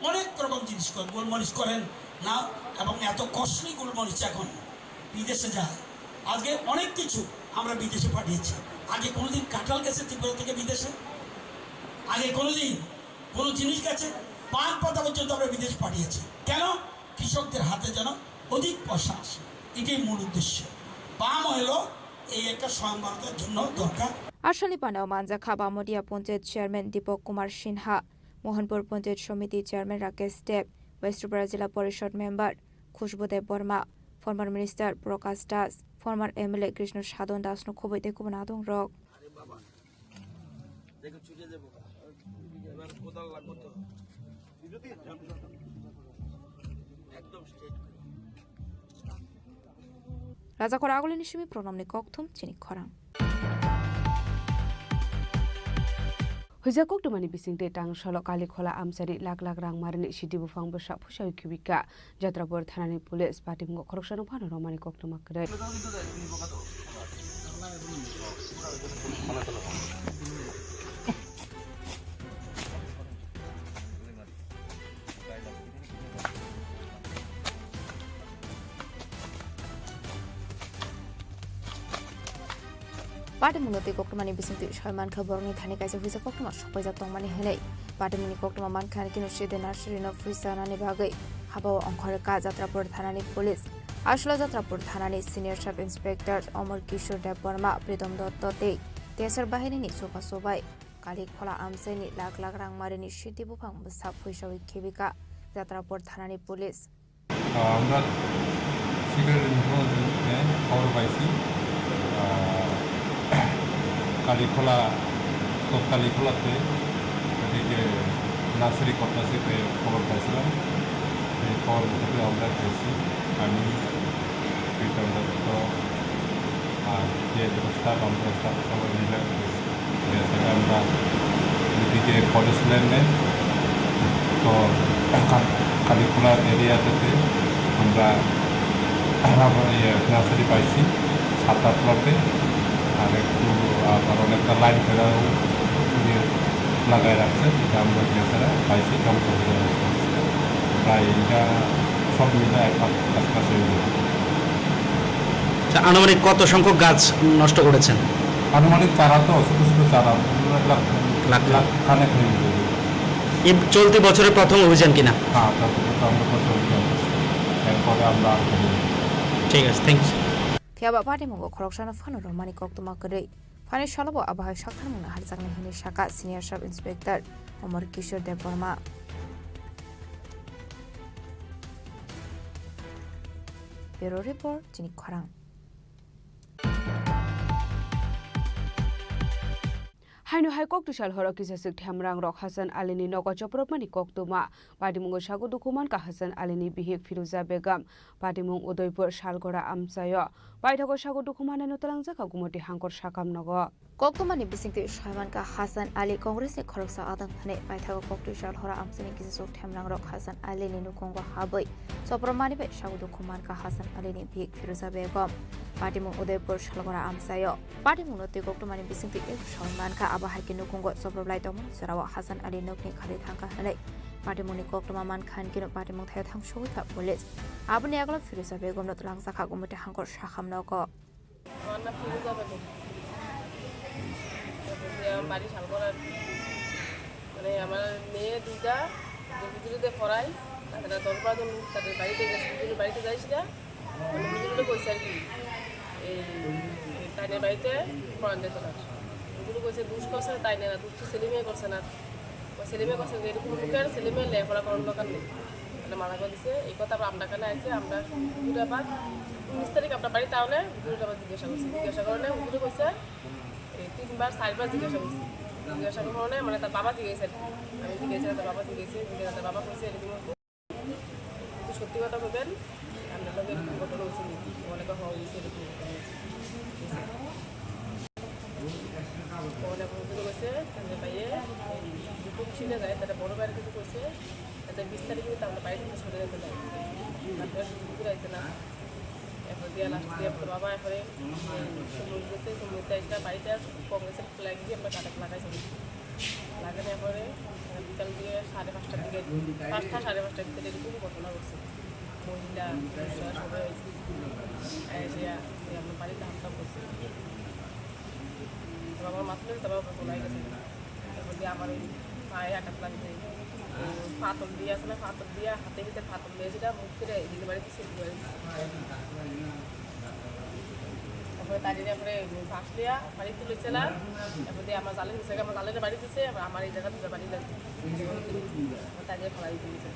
অনেক রকম জিনিস করেন, গোলমরিচ করেন না, এবং এত কস্টলি গোলমরিচ এখন বিদেশে যায়। আজকে অনেক কিছু আমরা বিদেশে পাঠিয়েছি। আগে কোনোদিন কাঁঠাল গেছে ত্রিপুরা থেকে বিদেশে? আগে কোনোদিন কোনো জিনিস গেছে? পান পাতা পর্যন্ত আমরা বিদেশ পাঠিয়েছি। কেন? কৃষকদের হাতে যেন অধিক পয়সা আসে, এটাই মূল উদ্দেশ্য। পাম অয়েলও এই একটা স্বয়ংবরতার জন্য দরকার। Aswkni panao manjakha Bamodia Panchayat Chairman Dipak Kumar Sinha, Mohanpur Panchayat Samiti Chairman Rakesh Deb, West Tripura Jila Porishod Member Khushbu Deb Borma, former Minister Prakash Das, former M L A Krishna Sadhan Das no khoboi tei kubun adong rok. দেখো ছুটে যাবো। এবার কোদাল লাগবো তো। একদম straight. Rajakor agulini simi pronomni kokthum chini khorang. Huija koktwmani bisingtwi tang solo Kalikhola amchaini lak lak rang marini sidi buphang bwsa phuisawi khibika. Jatrapur thanani police patimungo khoroksano phano romani koktwma kwrwi. Patimungno twi koktwmani bisingtwi soi mankha borokni thani kaisa huisa koktwma sokpaijak tongmani hwnwi. Patimungni koktwma mankha ani kino side nursery no phuisa nani bagwi habao ongkhorkha Jatrapur thanani police. Aswla Jatrapur thanani senior sub inspector Omor Kishore Debbarma, Pritom Dotto tei Tesar bahirini chubachu bai Kalikhola amchaini lak lak rang marini sidi buphang bwsa phuisawi khibika Jatrapur thanani police. আহ, আমরা সিলেটের মুখ্যমন্ত্রী খবর পাইছি, আহ, কালীখোলা, তো কালীখোলাতে এদিকে নার্সারি করতেছে, এতে খবর পাইছিলাম। এই খবর থেকে আমরা গেছি, আমি প্রীতম দত্ত, আর যে যত স্টাফ, আমরা স্টাফ সবাই মিলে গেছি। গেছে আমরা এদিকে ফরেস্ট ল্যান্ডে, তো কালীখোলা এরিয়াটাতে আমরা রাবার, ইয়ে, নার্সারি পাইছি সাত আট প্লটে, আর একটু আবার অনেকটা লাইন ফেরাও, ইয়ে, লাগায় রাখছে, যেটা আমরা গেছে পাইছি ধ্বংস হয়ে গেছে। প্রায় এটা সব মিলে এক লাখ কাছাকাছি হয়ে গেছে। আচ্ছা, আনুমানিক কত সংখ্যক গাছ নষ্ট করেছেন? আনুমানিক চারা তো ছোট ছোট চারা, লাখ, লাখ। লাখ খানেক হয়ে গেছে। এই চলতি বছরের প্রথম অভিযান কিনা? হ্যাঁ, চলতি বছর আমরা প্রথম অভিযান করছি। এরপরে আমরা আর করিনি। ঠিক আছে, thanks. Phiya ba patimungo khoroksano phano romani koktwma kwrwi. Phani salo bo abo hai saktharmungno harjaknai hwnwi sakha Senior Sub Inspector Omor Kishore Debbarma. Bureau Report, chini khorang. Haino hai koktwsal horo kisaswk themrang rok Hasan Alini nogo chopropmani koktwma. Patimungo sago dukhu mankha Hasan Alini bihik Firuza Begum. Patimung Udaipur Salgora amchaio. Paithago sago dukhu manai no twlangjakha Gumoti Hangkor sakam nogo. Koktwmani bisingtwi soi mankha Hasan Ali Congress ni khoroksa adang hwnwi. Paithago koktwsal horo amchaini kisaswk themrang rok Hasan Alini nukhungo habwi chopropmani bai sago dukhu mankha Hasan Alini bihik Firuza Begum. Patimung Udaipur Salgora amchaio. Patimungno twi koktwmani bisingtwi teibo soi mankha, abo hai khe nukhungo choprophlai tongmani jorao Hasan Ali nokni khali thangkha hwnwi patimungni koktwma mankha, hinkhe patimung thaio thangsugwi kha police. Aboni yagulo Firuza Begumno twlangjakha Gumoti Hangkor sakam nogo. আমার নাম ফিরোজা বেগম। তারপরে আমার বাড়ি শালগড়ার। মানে, আমার মেয়ে দুইটা, যে হুজুরিতে পড়াই, তারা দশ বারো জন তাদের বাড়িতে গেছে, হুজুরের বাড়িতে যাইস না। মানে, হুজুরে কইছে আর কি, এই তাইনের বাড়িতে পড়ান যেত না। হুজুরে কইছে, "দুষ করছে তাইনে না, দুষ তো সেলিমে করছে না।" ও সেলিমে করছে যে, "এরকম মুখে আর সেলিমে লেখাপড়া করার দরকার নেই।" মানা করে দিছে। এই কথা আমরা এখানে আছে, আমরা হুজুর আবার উনিশ তারিখ আমরা বাড়িতে আনে হুজুর আবার জিজ্ঞাসা করছি। জিজ্ঞাসা করলে হুজুরে কইছে, এই তিনবার চারবার জিজ্ঞাসা করছি। জিজ্ঞাসা করার কারণে মানে তার বাবা জিজ্ঞেস আর কি। আমি জিজ্ঞেস, তার বাবা জিজ্ঞেস, জিজ্ঞেস তার বাবা কইছে এরকম একটু সত্যি কথা বলবেন, আপনার লগে এরকম ঘটনা হয়েছে নাকি? অনেকে হওয়া হয়েছে এরকম ঘটনা হয়েছে। অনেক বন্ধু রয়েছে, তাদের ভাইয়ে দুটো ছিল যায়, তারা বড় ভাইয়ের কিছু করছে, তাদের বিশ তারিখে কিন্তু আমরা বাইরে থেকে সরে যেতে পারি। তারপরে শুধু ঘুরে আসে না, এখন দিয়ে লাস্ট দিয়ে তো বাবা এখন সমুদ্র গেছে, সমুদ্রে একটা বাড়িতে কংগ্রেসের ফ্ল্যাগ দিয়ে আমরা কাটাক লাগাইছি। লাগানোর পরে বিকাল দিয়ে সাড়ে পাঁচটার দিকে, পাঁচটা সাড়ে পাঁচটার ভিতরে এরকম ঘটনা ঘটছে। মহিলা পুরুষরা সবাই হয়েছে, এসে আমার বাড়িতে হামলা করছে। তো আমার মাথায় তারপর ঘটনা হয়ে গেছে। তারপর দিয়ে আমার ওই পায়ে আঘাত লাগছে, পাথর দিয়ে আছে না, পাথর দিয়ে হাতে ভিতরে পাথর দিয়ে সেটা মুখ ফিরে এদিকে বাড়ি দিচ্ছে, এদিকে বাড়ি দিচ্ছে। তারপরে তাই জন্য তারপরে বাঁশ দিয়া বাড়ি তুলেছিলাম। তারপরে দিয়ে আমার জালে নিচে আমার জালে বাড়ি দিছে, আবার আমার এই জায়গা তুলে বাড়ি লাগছে। তাই জন্য ফেলাই দিয়েছে।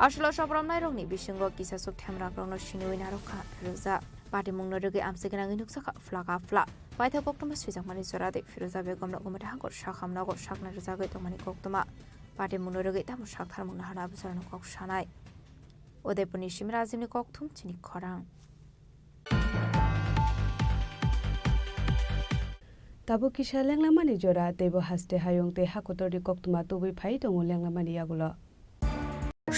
Asolo sobrom nairokni bisingo kisa suk themrakrokno sinui narwkha Firoza. Patimungno rwgwi amchiknangwi nukjakha phlaka phla. Paithak koktwma swijakmani jora de Firoza Begomno gumate hangkor sakham nogo sakna rwjagwi tongmani koktwma. Patimungno rwgwi tamo saktharmung nahana abujorano kok sanai. Udaipurni Simra Ajimni kokthum chini khorang. Tabuk kisa lenglamani jora, teibo haste hayung tei hakotorni koktwma tubui phai tongo lenglamani yagulo.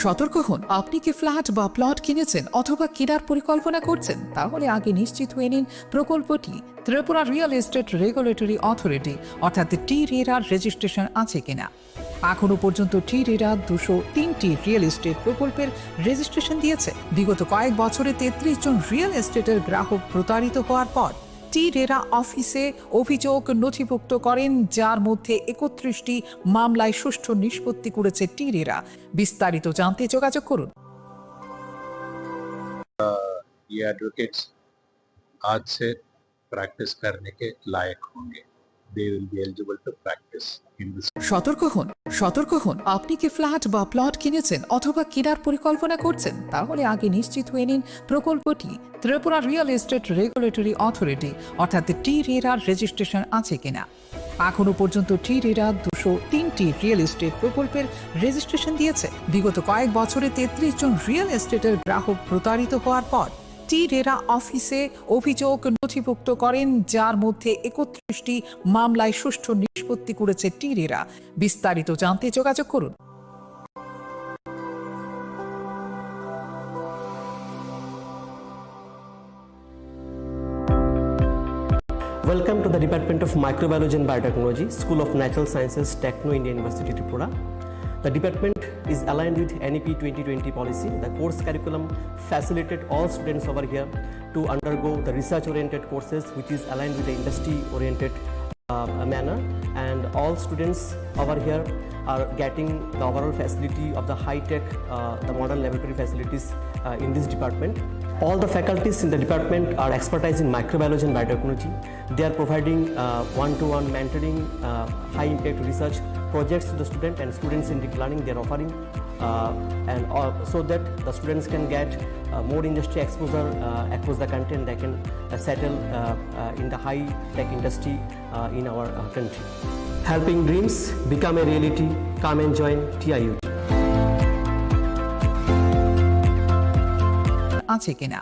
সতর্ক হন, আপনি কি ফ্ল্যাট বা প্লট কিনেছেন অথবা কেনার পরিকল্পনা করছেন? তাহলে আগে নিশ্চিত হয়ে নিন প্রকল্পটি Tripura real estate regulatory authority অর্থাৎ টি রেরার রেজিস্ট্রেশন আছে কিনা। এখনো পর্যন্ত টি রেরা দুশো তিনটি রিয়েল এস্টেট প্রকল্পের রেজিস্ট্রেশন দিয়েছে। বিগত কয়েক বছরে তেত্রিশ জন রিয়েল এস্টেটের গ্রাহক প্রতারিত হওয়ার পর টি রেরা অফিসে অভিযোগ নথিভুক্ত করেন, যার মধ্যে একত্রিশটি মামলায় সুষ্ঠু নিষ্পত্তি করেছে টি রেরা। বিস্তারিত জানতে যোগাযোগ করুন। ये एडवोकेट्स आज से प्रैक्टिस करने के लायक होंगे। They will be eligible to practice in this। সতর্ক হন, সতর্ক হন, আপনি কি ফ্ল্যাট বা প্লট কিনেছেন অথবা কেনার পরিকল্পনা করছেন? তাহলে আগে নিশ্চিত হয়ে নিন প্রকল্পটি Tripura real estate regulatory authority অর্থাৎ টি রেরার রেজিস্ট্রেশন আছে কিনা। এখনো পর্যন্ত টি রেরা দুশো তিনটি রিয়েল এস্টেট প্রকল্পের রেজিস্ট্রেশন দিয়েছে। বিগত কয়েক বছরে তেত্রিশ জন রিয়েল এস্টেটের গ্রাহক প্রতারিত হওয়ার পর টি রেরা অফিসে অভিযোগ নথিভুক্ত করেন, যার মধ্যে একত্রিশটি মামলায় সুষ্ঠু নিষ্পত্তি করেছে টি রেরা। বিস্তারিত জানতে যোগাযোগ করুন। Welcome to the Department of Microbiology and Biotechnology, School of Natural Sciences, Techno India University, Tripura. The department is aligned with N E P twenty twenty policy. The course curriculum facilitate all students over here to undergo the research-oriented courses, which is aligned with the industry-oriented uh, manner, and all students over here are getting the overall facility of the high-tech, uh, the modern laboratory facilities uh, in this department. All the faculties in the department are expertise in microbiology and biotechnology. They are providing uh, one-to-one mentoring, uh, high-impact research projects to the student and student-centric learning they are offering, uh, and uh, so that the students can get uh, more industry exposure uh, across the country, and they can uh, settle uh, uh, in the high-tech industry uh, in our uh, country. Helping dreams become a reality. Come and join T I U T. আছে কিনা।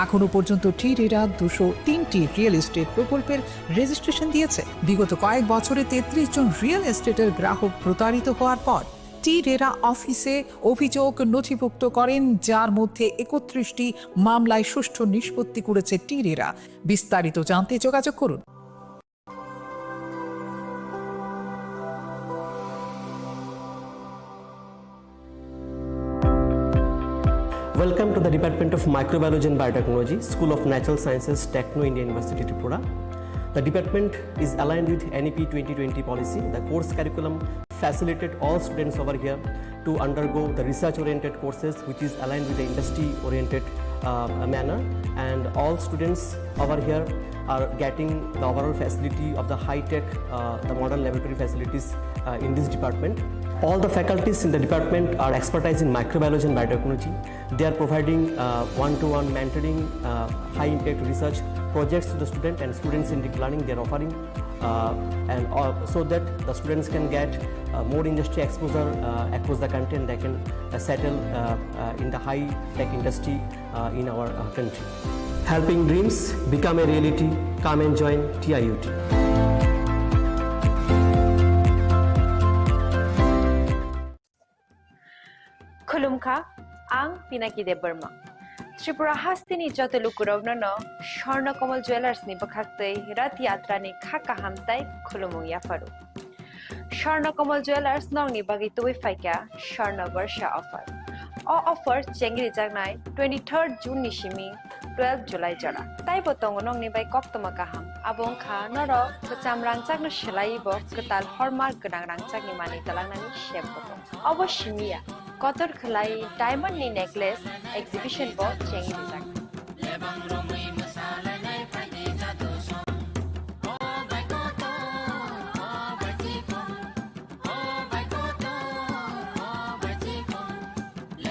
এখনো পর্যন্ত টি রেরা দুশো তিনটি real estate প্রকল্পের রেজিস্ট্রেশন দিয়েছে। বিগত কয়েক বছরে তেত্রিশ জন রিয়েল এস্টেটের গ্রাহক প্রতারিত হওয়ার পর টি রেরা অফিসে অভিযোগ নথিভুক্ত করেন, যার মধ্যে একত্রিশটি মামলায় সুষ্ঠু নিষ্পত্তি করেছে টি রেরা। বিস্তারিত জানতে যোগাযোগ করুন। Welcome to the Department of Microbiology and Biotechnology, School of Natural Sciences, Techno India University, Tripura. The department is aligned with N E P twenty twenty policy. The course curriculum facilitate all students over here to undergo the research-oriented courses, which is aligned with the industry-oriented uh, manner, and all students over here are getting the overall facility of the high-tech, uh, the modern laboratory facilities uh, in this department. All the faculties in the department are expertise in microbiology and biotechnology. They are providing uh, one-to-one mentoring, uh, high-impact research projects to the student and student-centric learning they are offering, uh, and uh, so that the students can get uh, more industry exposure uh, across the country, and they can uh, settle uh, uh, in the high-tech industry uh, in our uh, country. Helping dreams become a reality. Come and join T I U T. Khulumkha, ang Pinaki Debbarma. Tripura hasteni joto lukurokno no Swarna Kamal Jewellers ni bwkhaktwi Rath Yatra ni kha kaham tai khulumung yapharu. Swarna Kamal Jewellers nokni bagwi tubui phaikha Swarna Barsha offer. O offer chengri jaknai twenty-third June ni simi twelve July jora. Taibo tongo nokni bai koktwma kaham. Abo wngkha norok kwcham rangchakno swlaiwi bo kwtal hallmark gwnang rangchakni manwi twlangnani sep bo tongo. Obo simi ya, kotor khwlai diamond ni necklace exhibition bo chengwi rijak.